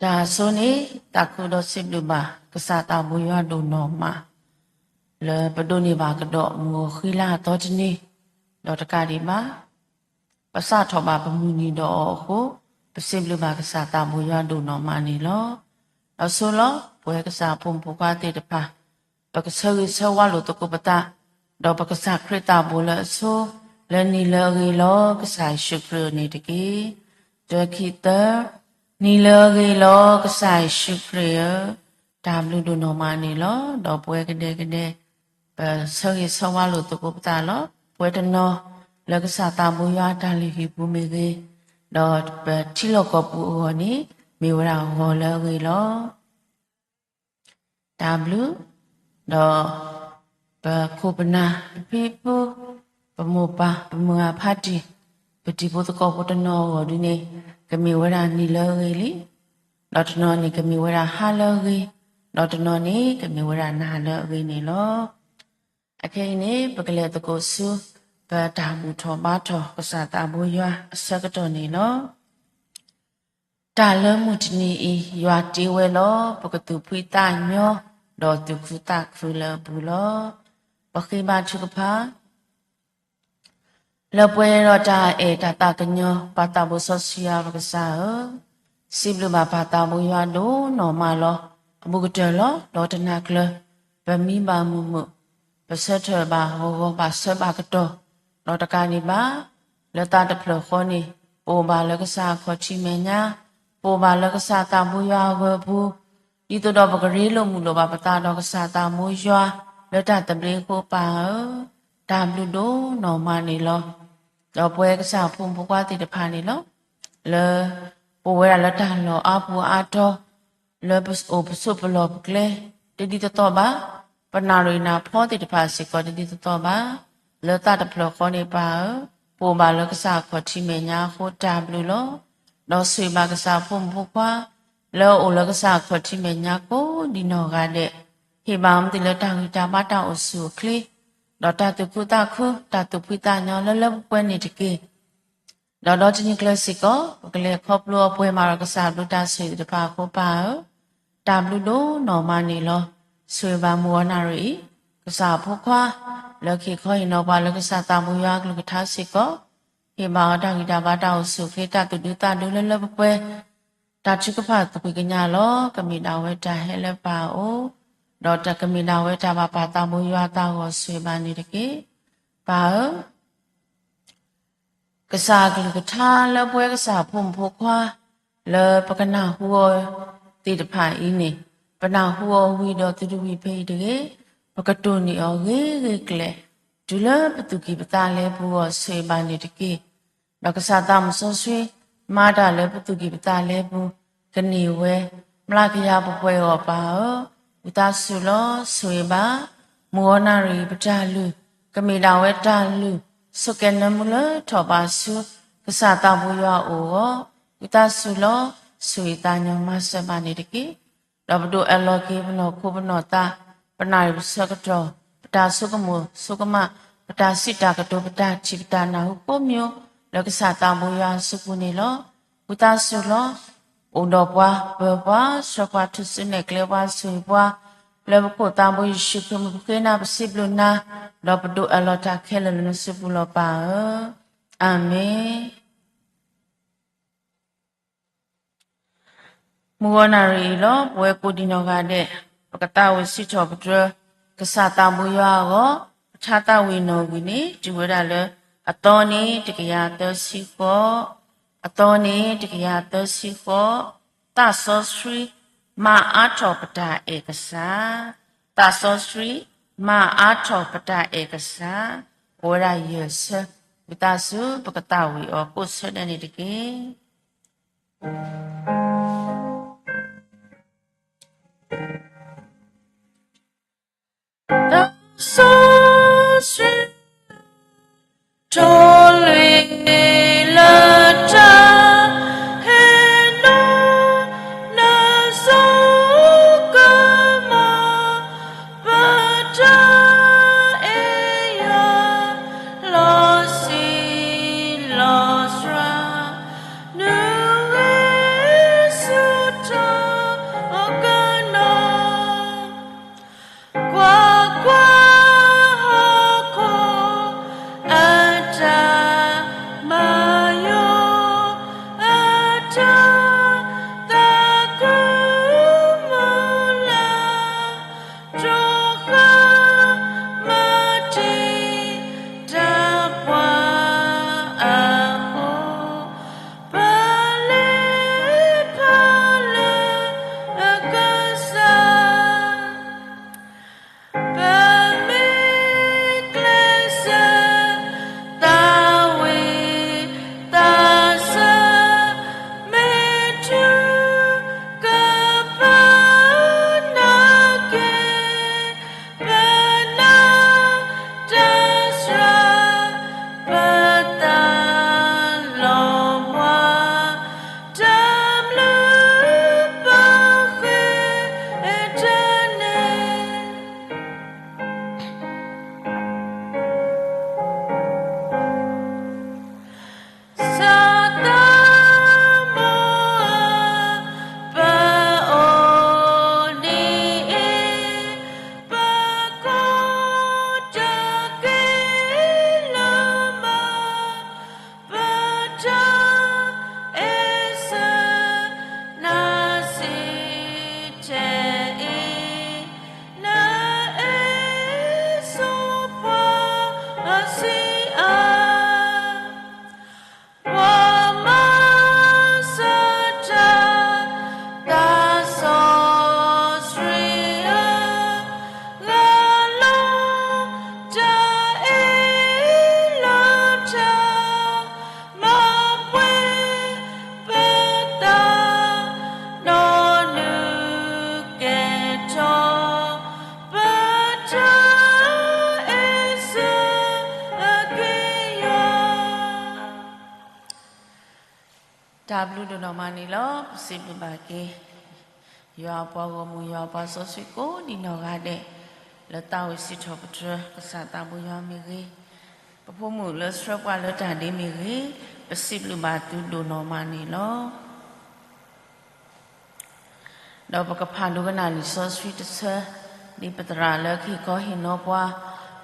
တၢ်ဆိန့ၣ် သးခုဒီးစံးဘျုးဘၣ် ကစၢ်သးဘိယွၤဒိၣ်နီၢ်မး လၢပဒိးန့ၢ်ဘၣ်ကဒီးမုၢ်ဂီၤဃံလၤအသီတနံၤ, ဒီးတကးဒံးဘၣ် ပစးထီၣ်ဘၣ်ပမုၢ်နံၤဒီးအီၤအဃိ, ပစံးဘျုးဘၣ်ကစၢ်သးဘိယွၤဒိၣ်နီၢ်မးန့ၣ်လီၤ. ဒီးဆိလီၤ ပဝဲကစၢ်ဖိမုၣ်ဖိခွါသ့ၣ်တဖၣ် ပကဆၢဂ့ၤဆၢဝါလိာ်သကိးပသး, ဒီးပကစၢ်ခရံာ်သးဘိလၢအဆိ, လၢနံၤလၢအဂ့ၤလီၤ ကစၢ်ယ့ၣ်ၡူးခရံာ်န့ၣ်တက့ၢ်. တၢ ခံ သၢ, နံၤလၢအဂ့ၤလီၤ ကစၢ်ယ့ၣ်ၡူးခရံာ်ဧၢ, တၢ်ဘျုးဒိၣ်နီၢ်မးန့ၣ်လီၤ. ဒီးပဝဲကဒဲကဒဲ ပဆၢဂ့ၤဆၢဝါလိာ်သကိးပသးလီၤ. ပဝဲတနီၤ လၢကစၢ်သးဘိယွၤအတၢ်လုၢ်ဟံၣ်ပူၤမ့ၢ်ဂ့ၤ, ဒီးပထံလီၢ်ကီၢ်ပူၤအဂီၢ်န့ၣ် မ့ၢ်ဝဲဒၣ်ဂီၤလၢအဂ့ၤလီၤ. တၢ်ဘျုး, ဒီးပခိၣ်ပနၢ် ပဖံပဖု ပမိၢ်ပၢ် ပမုၢ်ဂၤဖးတံၢ် ပတံၤဖိသကိးဖိတနီၤအဂီၢ်ဒုန့ၣ် ကမ့ၢ်ဝဲဒၣ်နံၤလၢအဂ့ၤလံ, ဒီးတနီၤန့ၣ်ကမ့ၢ်ဝဲဒၣ်ဟါလၢအဂ့ၤ, ဒီးတနီၤန့ၣ်ကမ့ၢ်ဝဲဒၣ်နၤလၢအဂ့ၤန့ၣ်လီၤ. အခဲအံၤန့ၣ် ပကလဲၤသကိးဆူ ပတၢ်ဘူၣ်ထီၣ်ဘါထီၣ်ကစၢ်သးဘိယွၤအဆၢကတီၢ်န့ၣ်လီၤ. တၢ်လၢမုၢ်တနံၤအံၤ ယွၤတ့ဝဲလီၤ ပကသူၣ်ဖှံသးညီ ဒီးသူၣ်ခုသးခုလၢအပူၤလီၤ. ပဃ့ဘါထုကဖၣ် လၢပှဲၤဒီးတၢ်အဲၣ်တၢ်သးကညီၤ ပၢ်သးဘိစီဆှံယွၤပကစၢ်ဧၢ, စံးဘျုးဘၣ်ပၢ်သးဘိယွၤဒိၣ်နီၢ်မးလီၤ. အဘူးကတၢၢ်လီၤ ဒီးတနၤကျၢၤ ပမံဘၣ်မုာ်မုာ်, ပဆၢထၢၣ်ဘၣ်ဂီၤဂီၤ ဘၣ်ဆၢဘၣ်ကတီၢ်, ဒီးတကးဒံးဘၣ် လၢသးတဖျၢၣ်ဃီန့ၣ် ပအိၣ်ဘၣ်လၢကစၢ်အခီၣ်ထံးမဲာ်ညါ, ပအိၣ်ဘၣ်လၢကစၢ်သးဘိယွၤအဂၢၤအပူၤ, ဒ်သိးဒီးပကရ့လိာ်မုာ်လိာ်ဘၣ်ပသးဒီးကစၢ်သးဘိယွၤ လၢတၢ်သဘျ့အဃိပၢ်ဧၢ, တၢ်ဘျုးဒိၣ်နီၢ်မးန့ၣ်လီၤ. ဒီးပဝဲကစၢ်ဖိမုၣ်ဖိခွါသ့ၣ်တဖၣ်န့ၣ်လီၤ, လၢပအိၣ်ဝဲဒၣ်လၢတၢ်လီၢ်အါပူၤအါတီၤ လၢပအိၣ်ပဆိးပလီၢ်ပကျဲ တဒ်သိးသိးဘၣ်, ပနၣ်ရံၣ်နၢ်ဖီသ့ၣ်တဖၣ်စ့ၢ်ကီးတဒ်သိးသိးဘၣ်, လၢသးတဖျၢၣ်ဃီန့ၣ်ပၢ်ဧၢ, ပအိၣ်ဘၣ်လၢကစၢ်အခီၣ်ထံးမဲာ်ညါအဃိတၢ်ဘျုးလီၤ. ဒီးဆိၣ်ဂ့ၤဘၣ်ကစၢ်ဖိမုၣ်ဖိခွါ လၢအအိၣ်လၢကစၢ်အခီၣ်ထံးမဲာ်ညါကိးဒံနီၢ်ဂၤဒဲး, ဟ့ၣ်ဘၣ်အီၤမ့ၢ်သ့ၣ်လၢတၢ်ဂံၢ်တၢ်ဘါတၢ်အိၣ်ဆူၣ်အိၣ်ချ့, ဒီးတၢ်သူၣ်ခုသးခု တၢ်သူၣ်ဖှံသးညီလၢလၢပှဲၤပှဲၤန့ၣ်တက့ၢ်. ဒီးဒီတနံၤကျၢၤစ့ၢ်ကီး ပကလဲၤခီဖျိအပှဲၤမးဒီးကစၢ်ဘျုးတၢ်ဆိၣ်ဂ့ၤသ့ၣ်တဖၣ်အဃိပၢ်ဧၢ, တၢ်ဘျုးဒိၣ်နီၢ်မးန့ၣ်လီၤ. ဆိၣ်ဂ့ၤဘၣ်မုၢ်ဂီၤနၣ်ရံၣ်အံၤ ကစၢ်အဖိခွါ လၢကဟ့ၣ်ခီဟ့ၣ်နီၤပှၤလၢကစၢ်သးဘိယွၤအကလုၢ်ကထါစ့ၢ်ကီး, ဟ့ၣ်ဘၣ်အီၤတၢ်ဂံၢ်တၢ်ဘါတၢ်အိၣ်ဆူၣ်အိၣ်ချ့ တၢ်သူၣ်ဒူသးဒူလၢလၢပှဲၤပှဲၤ တၢ်ထုကဖၣ်သကွံာ်ကညးလီၤ. ကမ့ၢ်ဒၣ်ဝဲတၢ်ဟဲလၢပၢ်အအိၣ်, ဒီးတၢ်ကမ့ၢ်ဒၣ်ဝဲတၢ်ဘၣ်ပၢ်သးဘိယွၤအသးအဂီၢ် ဆိၣ်ဂ့ၤဘၣ်န့ၣ်တက့ၢ်. ပၢ်ဧၢ, ကစၢ်အကလုၢ်ကထါလၢပဝဲကစၢ်ဖိမုၣ်ဖိခွါ လၢပကနၢ်ဟူအီၤသ့ၣ်တဖၣ်အံၤန့ၣ်, ပနၢ်ဟူအီၤဝံၤဒီးသုတဝံၤဖဲအံၤတဂ့ၤ, ပကတိၢ်န့ၢ်အီၤဂ့ၤဂ့ၤကျဲၤ, တုၤလၢပသူၣ်ကံၢ်ပသးလဲပူၤအဂီၢ် ဆိၣ်ဂ့ၤဘၣ်န့ၣ်တက့ၢ်. ဒီးကစၢ်သးစီဆှံ မၤတၢ်လၢပသူၣ်ကံၢ်ပသးလဲပူၤ, ကန့ၢ်ဝဲ မျးကယၤပှဲၤပှဲၤအဂီၢ်ပၢ်ဧၢ, ဝံသးစူၤလီၤ ဆိၣ်ဂ့ၤဘၣ် မုၢ်ဂီၤနၣ်ရံၣ်ပတၢ်လုၢ်, ကမ့ၢ်ဒၣ်ဝဲတၢ်လုၢ် ဆိးကဲနၢမူလၢထီၣ်ပာ်ဆူ ကစၢ်သးဘိယွၤအအိၣ်အဂီၢ်, ဝံသးစူၤလီၤ ဆိၣ်ဂ့ၤသးညီမၤစၢၤဘၣ်န့ၣ်တက့ၢ်. ဒီးပဒိးအၢၣ်လီၤက့ၤပနီၢ်ခိပနီၢ်သး, ပနၣ်ရံၣ်ပဆၢကတီၢ်, ပတၢ်ဆိကမိၣ်ဆိကမး, ပတၢ်စံးတၢ်ကတိၤ, ပတၢ်ထံၣ်ပတၢ်နၢ်ဟူကိးမံၤ, လၢကစၢ်သးဘိယွၤအစုပူၤန့ၣ်လီၤ. ဝံသးစူၤလီၤ အိၣ်ဒီးပှၤ, ပၢၤပှၤ, ဆှၢပှၤ, ထူၣ်စုနဲၣ်ကျဲပှၤ, ဆိၣ်ဂ့ၤပှၤ, လၢပခိၣ်သးဘိယ့ၣ်ၡူးခရံာ်မုၢ်ပဃ့နၤ ပစံးဘျုးနၤ, ဒီးပဒိးအၢၣ်လီၤတၢ်ခဲလၢာ်လၢနစုပူၤလီၤပၢ်ဧၢ, အၤမ့ၣ်. မုၢ်ဂီၤနၣ်ရံၣ်အံၤလီၤ ပဝဲကိးဒံနီၢ်ဂၤဒဲး, ပကသးဝံၣ်စံးထီၣ်ပတြၢၤ ကစၢ်သးဘိယွၤအဂီၢ်, ပထါသးဝံၣ်နီၣ်ဂံၢ်န့ၣ် တုၤဝဲဒၣ်လၢ အသီန့ၣ် တကယၤသၢဆံဃိး, အသီန့ၣ် တကယၤသၢဆံဃိး, သးစီဆှံ မၤအါထီၣ်ပတၢ်အဲၣ်ကစၢ်, သးစီဆှံ မၤအါထီၣ်ပတၢ်အဲၣ်ကစၢ်, အိၣ်ဝဲဒၣ်ယဲၢ်ဆၢ, ဝံသးစူၤ ပကသးဝံၣ်အီၤကိးဆၢဒဲးန့ၣ်တက့ၢ်. သးစီဆှံ ထိၣ်လွံၢ်လၢတၢ်ဟဲနီၤ, နစိကမီၤ ပတၢ်အဲၣ်ယွၤ လီၤဆံးလီၤစှၤ, နဂ့ၤ တၢ်ဘျုးဒိၣ်နီၢ်မးန့ၣ်လီၤ. ပစံးဘျုးဘၣ်က့ၤ ယွၤအပှၤဂီၢ်မုၢ် ယွၤအပှၤစီဆှံကိးဒံးနီၢ်ဂၤဒဲး, လၢသးဝံၣ်စံးထီၣ်ပတြၢၤ ကစၢ်သးဘိယွၤမ့ၢ်ဂ့ၤ, ပဖိမုၣ်လၢဆှၢပှၤလၢတၢ်ဒ့မ့ၢ်ဂ့ၤ, ပစံးဘျုးဘၣ်သုဒိၣ်နီၢ်မးန့ၣ်လီၤ. ဒီးပကဖးဒိကနၣ်လံာ်စီဆှံတဆၢ, ဒ်ပသရၣ်လၢကဟ့ၣ်ခီဟ့ၣ်နီၤပှၤ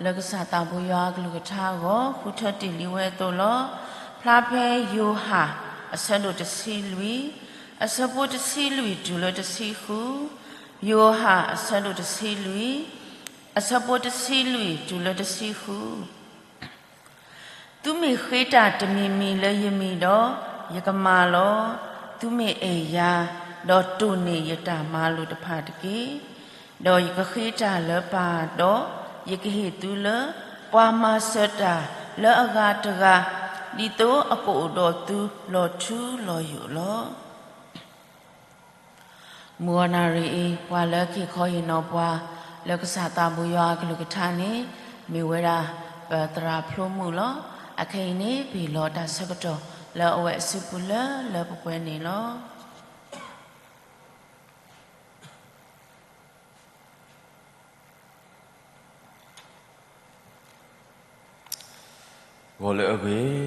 လၢကစၢ်သးဘိယွၤအကလုၢ်ကထါအဂီၢ် ဃုထၢတ့ၢ်လံဝဲအသိးလီၤ. ဖျါဖဲယိၤဟၣ် အဆၢဒိၣ်တဆံလွံၢ်, အဆၢဖိတဆံလွံၢ်တုၤလၢတဆံဃု, ယိၤဟၣ် အဆၢဒိၣ်တဆံလွံၢ်, အဆၢဖိတဆံလွံၢ်တုၤလၢတဆံဃု. သုမ့ၢ်ဃ့တၢ်တမံၤမံၤလၢယမံၤဒီး, ယကမၤလီၤ. သုမ့ၢ်အဲၣ်ယၤ, ဒီးတိၢ်န့ၢ်ယတၢ်မၤလိာ်တဖၣ်တက့ၢ်. ဒီးယကဃ့တၢ်လၢပၢ်ဒီး, ယကဟ့ၣ်သုလၢ ပှၤမၤစၢၤတၢ်လၢအဂၤတဂၤ, ဒ်သိးအကအိၣ်ဒီးသုလီၤထူလီၤယိာ်လီၤ. မုၢ်ဂီၤနၣ်ရံၣ်အံၤ ပှၤလၢကဟ့ၣ်ခီဟ့ၣ်နီၤပှၤ လၢကစၢ်သးဘိယွၤအကလုၢ်ကထါန့ၣ် မ့ၢ်ဝဲဒၣ် ပသရၣ်ဖျိမုၣ်လီၤ. အခဲအံၤန့ၣ် ပဟ့ၣ်လီၤတၢ်ဆၢကတီၢ် လၢအဝဲအစုပူၤလၢလၢပှဲၤပှဲၤန့ၣ်လီၤ. ဂီၤလၢအဂ့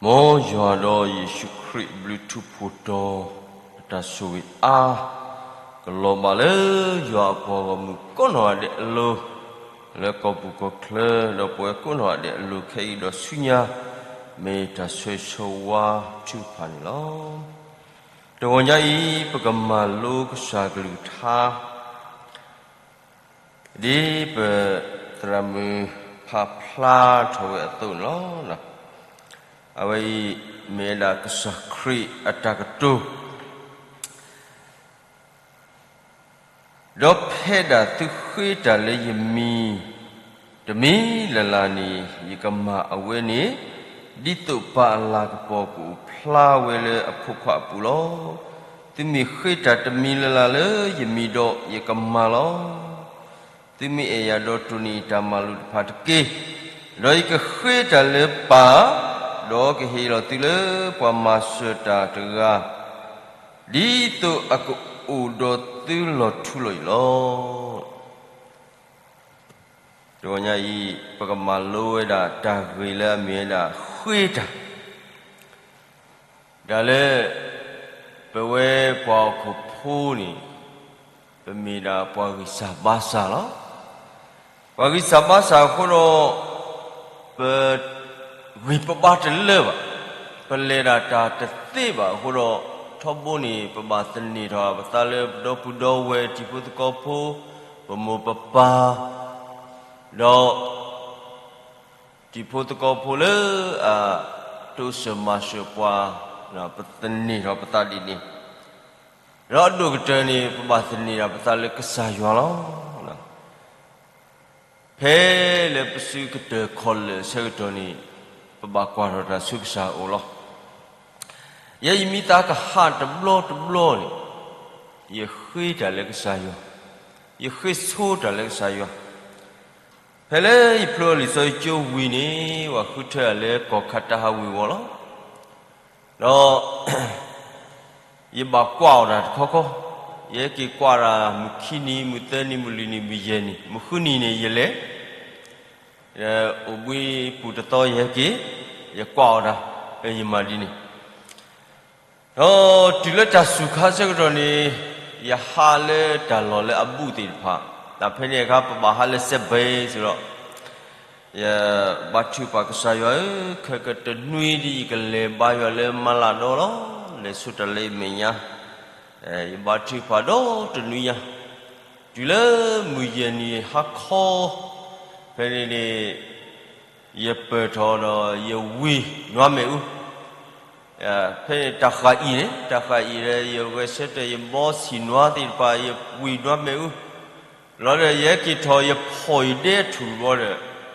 ၤ မ်ယွၤဒီးယ့ၣ်ၡူးခရံာ်ဘျုးထူးဖှိၣ်တီၤ အတၢ်ဆိၣ်ဂ့ၤအါ ကလီၤဘၣ်လၢယွၤအပှၤဂီၢ်မုၢ်ကိးနီၢ်ဂၤဒဲးအလိၤ, လၢကီၢ်ပူၤကီၢ်ချၢ ဒီးပဝဲကိးနီၢ်ဂၤဒဲးအလိၤ ခဲအံၤဒီးဆူညါ မ့ၢ်တၢ်ဆိၣ်ဂ့ၤဆိၣ်ဝါထုကဖၣ်န့ၣ်လီၤ. တဂီၤညါအံၤ ပကမၤလိကစၢ်ကလုၢ်ကထါ ဒ်ပသရၣ်မုၣ်ဖးဖျါထီၣ်ဝဲအသိးန့ၣ်လီၤ. အဝဲအံၤမ့ၢ်ဝဲဒၣ်ကစၢ်ခရံာ်အတၢ်ကတိၤ, ဒီးဖဲဒၣ်သုဃ့တၢ်လၢယမံၤ တမံၤလၢ်လၢ်န့ၣ် ယကမၤအဝဲန့ၣ် ဒ်သိးပၢ်အလၤကပီၤကအိၣ်ဖျါဝဲလၢအဖိခွါအပူၤလီၤ. သုမ့ၢ်ဃ့တၢ်တမံၤလၢ်လၢ်လၢယမံၤဒီး ယကမၤလီၤ. သုမ့ၢ်အဲၣ်ယၤဒီးတိၢ်န့ၢ်ယတၢ်မၤလိာ်တဖၣ်တက့ၢ်. ဒီးယကဃ့တၢ်လၢပၢ်, ဒီးကဟ့ၣ်လီၤသုလၢပှၤမၤစၢၤတၢ်တဂၤ, ဒ်သိးအကအိၣ်ဒီးသုလီၤထူလီၤယိာ်လီၤ. တဂီၤညါအံၤ ပကမၤလိဝဲဒၣ်တၢ်ဂ့ၢ်လၢအမ့ၢ်ဝဲဒၣ်ဃ့တၢ် တၢ်လၢ ပဝဲပှၤဟီၣ်ခိၣ်ဖိန့ၣ် ပမ့ၢ်ဒၣ်ပှၤဂံၢ်စၢ်ဘါစၢ်လီၤ. ပှၤဂံၢ်စၢ်ဘါစၢ်အဃိဒီး ပဂံၢ်ပဘါတလၢဘၣ်, ပလဲၤဒၣ်တၢ်တသ့ဘၣ်အဃိဒီး ထီဘိန့ၣ် ပဘၣ်သန့ၤထီၣ်ပသးလၢပဒီပုၢ်ဒီဝဲၢ်တံၤဖိသကိးဖိ, ပမိၢ်ပပၢ်, ဒီး တံၤဖိသကိးဖိလၢအတိစၢၤမၤစၢၤပှၤ, ပသန့ၤထီၣ်ပသးဒ်န့ၣ်, ဒီးအဒိၣ်ကတၢၢ်န့ၣ် ပဘၣ်သန့ၤဒၣ်ပသးလၢကစၢ်ယွၤလီၤ. ဖဲလၢပစုကတၢၢ်ခီၣ်လၢာ်အဆၢကတီၢ်န့ၣ် ပဘၣ်ကွၢ်ထီၣ်တၢ်ဆူကစၢ်အအိၣ်လီၤ. ယဲယမံသးကဟးတဘျီတဘျီန့ၣ် ယဃ့တၢ်လၢကစၢ်ယွၤ, ယဃ့ဆိတၢ်လၢကစၢ်ယွၤ. ဖဲလၢယဖျိလံာ်စီဆှံကၠိဝံၤန့ၣ် ပှၤဃုထၢအလဲၤကီၢ်ခးတၢ်ဟးဝ့ၤဝီၤလီၤ. ဒီး ယဘၣ်ကွၢ်အီၤတၢ်တခီခီ, ယဟဲက့ၤကွၢ်တၢ်မုၢ်ခံနံၤ, မုၢ်သၢနံၤ, မုၢ်လွံၢ်နံၤ, မုၢ်ယဲၢ်နံၤ, မုၢ်ဃုနံၤန့ၣ် ယလဲၤ, အိၣ်ဘှံးပူၤတသီယဟဲက့ၤ, ယကွၢ်အီၤတၢ်, ယမၤဒ်န့ၣ်. ဒီးတုၤလၢတၢ်စူၤခါဆၢကတီၢ်န့ၣ် ယဟးလၢတၢ်လီၢ်လၢအဘူးသ့ၣ်တဖၣ်, တၢ်ဖဲန့ၣ်အခါ ပဘၣ်ဟးလၢစဲးဘ့းစ့ၢ်ဒီး ယဘါထုကဖၣ်ကစၢ်ယွၤဧၢ, ခဲကတနွံဒ်ယကလဲၤဘါယွၤလၢမၤလးဒီလီၤ, လဲၤဆိတၢ်လၢယမဲာ်ညါ, ယဘါထုကဖၣ်ဒီတနွံညါ, တုၤလၢမုၢ်ယဲၢ်နံၤဟါခီ, ဖဲန့ၣ်န့ၣ် ယပၢၢ်ထီၣ်ဒီးယဝံၤနွါမ့ၣ်အူ ဖဲန့ၣ်တၢ်ဃၢ်အံၤန့ၣ်, တၢ်ဃၢ်အံၤဒီး ယဂဲၤဆၢထၢၣ်ယဘီဆံၣ်နွါသ့ၣ်တဖၣ် ယဝံၤနွါမ့ၣ်အူ, လီၤဒီး ယဟဲက့ၤထီၣ် ယဖီၣ်ယဒဲထူၣ်တ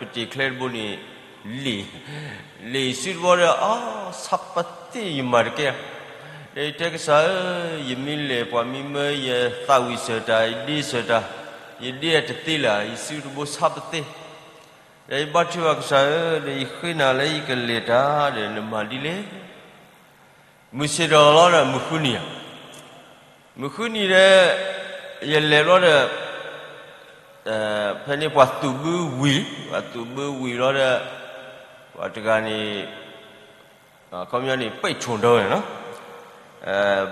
ဘျီဒီး ပတ့ၢ်ချဲတဘိန့ၣ် လ့ၣ်, လ့ၣ်စုတဘျီဒီး အါ, ဆါပသ့ၣ်ယမၤတကဲ, ဒီးယတဲကစၢ်ဧၢ, ယမ့ၢ်လဲၤပှၤမံမၢ ယသးဝံၣ်စၢၤတၢ် ယဒ့စၢၤတၢ် ယဒ့တသ့လၢၤ, ယစုတဘိဆါပသ့, ဒီးယဘါထုကဖၣ်ကစၢ်ဧၢ, ဒီးယဃ့နၤလၢယကလဲၤတၢ်ဒီးနမၤဒ်လဲၣ်. မုၢ်ဆ့ၣ်ထီၣ်လီၤဒီးမုၢ်ဃုနံၤဧါ, မုၢ်ဃုနံၤဒီး ယလဲၤဘျီဒီး ဖဲန့ၣ်ပှၤသူၣ်ဘုဝံၤ, ပှၤသူၣ်ဘုဝံၤလီၤဒီး ပှၤတဂၤန့ၣ် ခီပညီန့ၣ် ပဲၣ်ထိၣ်ဒီဝဲနီၤ,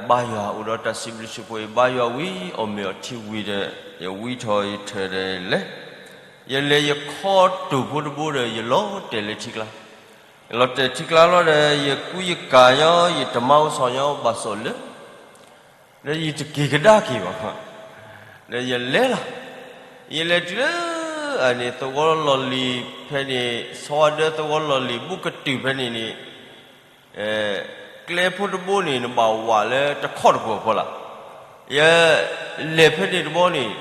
ဘါယွၤအိၣ်ဒီးတၢ်စံးဘျုးစံးဖှိၣ်အံၤ ဘါယွၤဝံၤ အီၣ်မ့ၤအီထံဝံၤဒီး ယဝံထီၣ်ယထၢၣ်ဒီးလဲၤ, ယလဲၤယခီတိၢ်ဖိတဘိဒီး ယလီၤတဲာ်လၢထံကျါ, ယလီၤတဲာ်ထံကျါလီၤဒီး ယကူယကၤညီ ယတမါအိၣ်ဆီၣ်ညီ ဘၣ်စီၣ်လၢ ဒီးယတက့ၤကဒါက့ၤဘၣ်, ဒီးယလဲၤလီၤ, ယလဲၤတုၤလၢ အန့ၣ် သဝီလီၢ်လံၤဖဲန့ၣ် ဆီဝါဒၢသဝီလီၢ်လံၤ ဘူးကတုၤဖဲန့ၣ်န့ၣ် ကျဲဖိတဘိန့ၣ် နဘၣ်ဝးလၢတခီၣ်တပှီၤဖီလာ်, ယလဲၤဖဲန့ၣ်တဘျီန့ၣ်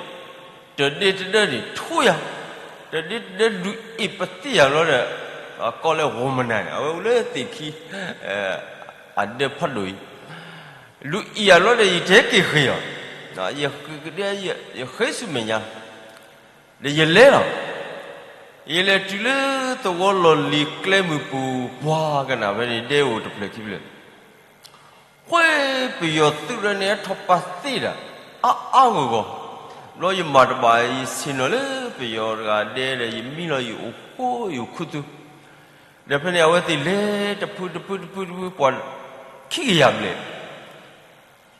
တဒ့တဒၢန့ၣ် ထိယၤ, တဒ့တဒၢဒုးအ့ၣ်ပသံၣ်ယၤလီၤဒီး ကီးလၢဂီၤမနၤန့ၣ် အဝဲအိၣ်လၢသ့ၣ်ခံ အဒၢဖးဒိၣ်အံၤ ဒုးအ့ၣ်ယၤလီၤဒီး ယတဟဲက့ၤဃ့ၢ်အီၤ, ယဃ့ၢ်ဆူမဲာ်ညါ, ဒီးယလဲၤလီၤ, ယလဲၤတုၤလၢသဝီလီၢ်လံၤကျဲမုၢ်ပူၤ ပှၤကနၣ်ဖဲန့ၣ် ဒဲအိၣ်တဖျၢၣ်ခံဖျၢၣ် ဃ့ပယီၤသုးရၢန့ၣ် ထီၣ်ပာ်သ့ၣ်ဒၣ် အါအါဂီၢ်ဂီၢ်, ဘျီယမၤတဘၣ် ယဆ့ၣ်နီၤလၢပယီၤတဂၤဒဲဒီး ယမံလီၤယအိၣ်ဃိယအိၣ်ခူသူၣ်, ဒီးဖဲန့ၣ် အဝဲသ့ၣ်လဲၤတဖုတဖုတဖုတဖု ပှၤခံကယၤဘျဲၣ်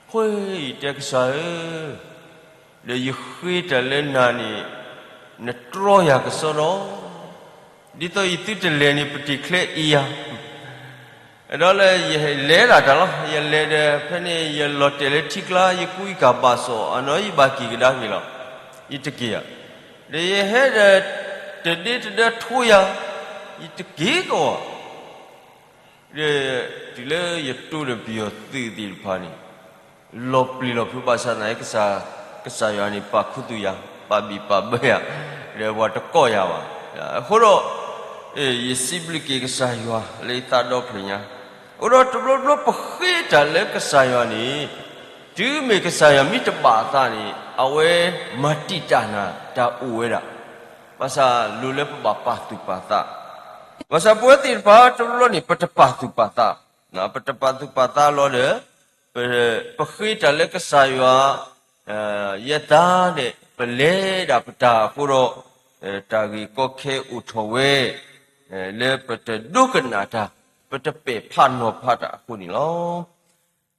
ဃ့ယတဲကစၢ်ဧၢ, ဒီးယဃ့တၢ်လၢနၤန့ၣ် နတြီယၤကစီဒီ, ဒ်သိးယသုတလဲၤန့ၣ် ပတ့ၢ်ချဲအံၤယၤ, ဒီးလၢယလဲၤဒၣ်တၢ်လီၤ, ယလဲၤဒီးဖဲန့ၣ် ယလီၤတဲာ်လၢထံကျါ ယကူယကၤဘၣ်စီၣ် အနီၢ်ယဘၣ်က့ၤကဒါက့ၤလီၤ, ယတက့ၤဧါ, ဒီးယဟဲဒီး တဒ့တဒၢထိယၤ, ယတက့ၤကီး ဒီးတုၤလၢယတိၢ်ဒီးပယီၤသုးသ့ၣ်တဖၣ်န့ၣ် လီၤပျံၤလီၤဖုးဘၣ်ဆၣ်သနာ်က့ ကစၢ်ယွၤန့ၣ် ပာ်ခူသူၣ်ယၤ ပာ်ဘံၣ်ပာ်ဘၢယၤ, ဒီးပှၤတကိးယၤဘၣ်. အဃိဒီး ယစံးဘျုးက့ၤကစၢ်ယွၤလၢယသးဒီဖျၢၣ်ညါ, အဃိဒီးတဘျီဘျီပဃ့တၢ်လၢကစၢ်ယွၤန့ၣ် တုၤမ့ၢ်ကစၢ်ယွၤမ့ၢ်တဘၣ်အသးန့ၣ် အဝဲမၤတံာ်တာ်နၤတၢ်အိၣ်ဝဲဒၣ်, ဘၣ်ဆၣ်လိၣ်လၢပဘၣ်ပာ်သူၣ်ပာ်သး, ဘၣ်ဆၣ်ပဝဲသ့ၣ်တဖၣ်တဘျီဘျီန့ၣ် ပတပာ်သူၣ်ပာ်သး, ပတပာ်သူၣ်ပာ်သးလီၤဒီး ပဃ့တၢ်လၢကစၢ်ယွၤ ယသးန့ၣ် ပလဲၤဒၣ်ပတၢ်အဃိဒီး တၢ်ဂ့ၢ်ကီခဲအိၣ်ထီၣ်ဝဲ လၢပတဒိကနၣ်တၢ် ပတပဲာ်ဖးနီၤဖးတၢ်အဃိန့ၣ်လီၤ.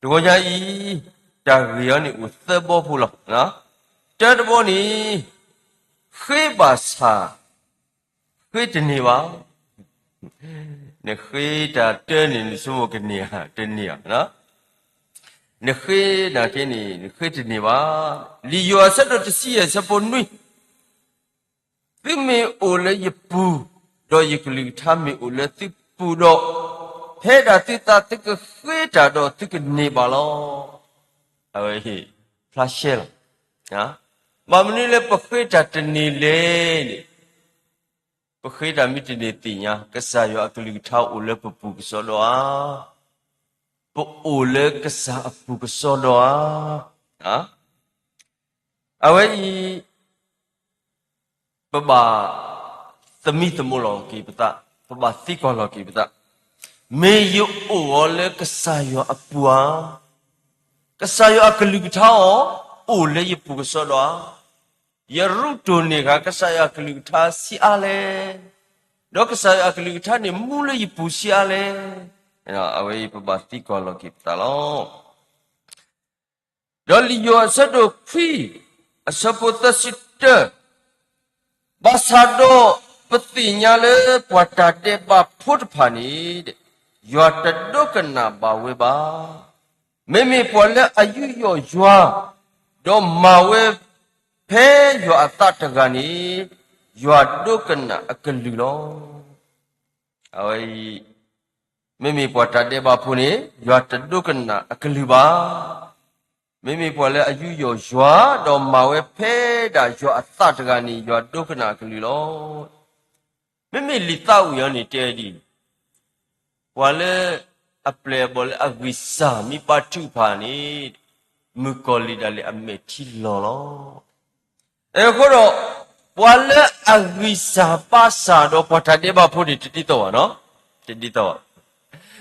တဂီၤညါအံၤ တၢ်ဂ့ၢ်အံၤန့ၣ်အိၣ်သၢဘီဖိလီၤ. တၢတဘီန့ၣ် ဃ့ဘၣ်ဆၣ် ဃ့တန့ၢ်ဘၣ်. နဃ့တၢ်တၢန့ၣ် နဆိကမိၣ်ကန့ၢ်ဧါ, တန့ၢ်ဧါ. နဃ့နာ်က့န့ၣ် နဃ့တန့ၢ်ဘၣ်. လံာ်ယိၤဟၣ်အဆၢဒိၣ်တဆံယဲၢ်အဆၢဖိနွံ, သုမ့ၢ်အိၣ်လၢယပူၤ, ဒီးယကလုၢ်ကထါမ့ၢ်အိၣ်လၢသုပူၤဒီး, ဖဲဒၣ်သုသးသုကဃ့တၢ်ဒီးသုကန့ၢ်ဘၣ်လီၤ. အဝဲအံၤ ဖျါရှဲလီၤ. ဘၣ်မနုၤလၢပဃ့တၢ်တန့ၢ်လဲၣ်န့ၣ်, ပဃ့တၢ်မ့ၢ်တန့ၢ်သ့ၣ်ညါ, ကစၢ်ယွၤအကလုၢ်ကထါအိၣ်လၢပပူၤကစီဒီဧါ, ပအိၣ်လၢကစၢ်အပူၤကစီဒီဧါ. အဝဲအံၤ ပဘၣ်သမံသမိးလီၤက့ၤပသး, ပဘၣ်သံကွၢ်လီၤက့ၤပသး, မ့ၢ်ယအိၣ်အီၤလၢကစၢ်ယွၤအပူၤဧါ, ကစၢ်ယွၤအကလုၢ်ကထါအီၤ အိၣ်လၢယပူၤကစီဒီဧါ, ယရူးတိၢ်န့ၢ်ဃာ်ကစၢ်ယွၤအကလုၢ်ကထါဆံးအါလဲၣ်, ဒီးကစၢ်ယွၤအကလုၢ်ကထါန့ၣ်မူလၢယပူၤဆံးအါလဲၣ်. အဝဲအံၤပဘၣ်သံကွၢ်လီၤက့ၤပသးလီၤ. ဒီးလံာ်ယိၤဟၣ်အဆၢဒိၣ်ခွံ အဆၢဖိသၢဆံတၢ, ဘၣ်ဆၣ်ဒီးပသ့ၣ်ညါလၢပှၤတၢ်ဒဲးဘးဖိတဖၣ်န့ၣ် ယွၤတဒိကနၣ်ဘၣ်ဝဲဘၣ်. မ့မ့ၢ်ပှၤလၢအယူးယီၣ်ယွၤ, ဒီးမၤဝဲဖဲယွၤအသးတဂၤန့ၣ် ယွၤဒိကနၣ်အကလုၢ်လီၤ. အဝဲအံၤ မ့မ့ၢ်ပှၤတၢ်ဒဲးဘးဖိန့ၣ် ယွၤတဒိကနၣ်အကလုၢ်ဘၣ်. မ့မ့ၢ်ပှၤလၢအယူးယီၣ်ယွၤ ဒီးမၤဝဲဖဲဒၣ်ယွၤအသးတဂၤန့ၣ် ယွၤဒိကနၣ်အကလုၢ်လီၤ. မ့မ့ၢ်လံာ်သးဝံၣ်အံၤန့ၣ်တဲဒ်အံၤ, ပှၤလၢအပျဲၢ်အဘီၣ်လၢအဂံၢ်စၢ်မ့ၢ်ဘါထုကဖၣ်န့ၣ် မုၣ်ကီၤလံၢ်ဒၣ်လဲာ်အမဲာ်ထံလီၤလီၤ. အဃိဒီး ပှၤလၢအဂံၢ်စၢ်ဘါစၢ်ဒီးပှၤတၢ်ဒဲးဘးဖိန့ၣ် တဒ်သိးဘၣ်နီၤ, တဒ်သိးဘၣ်.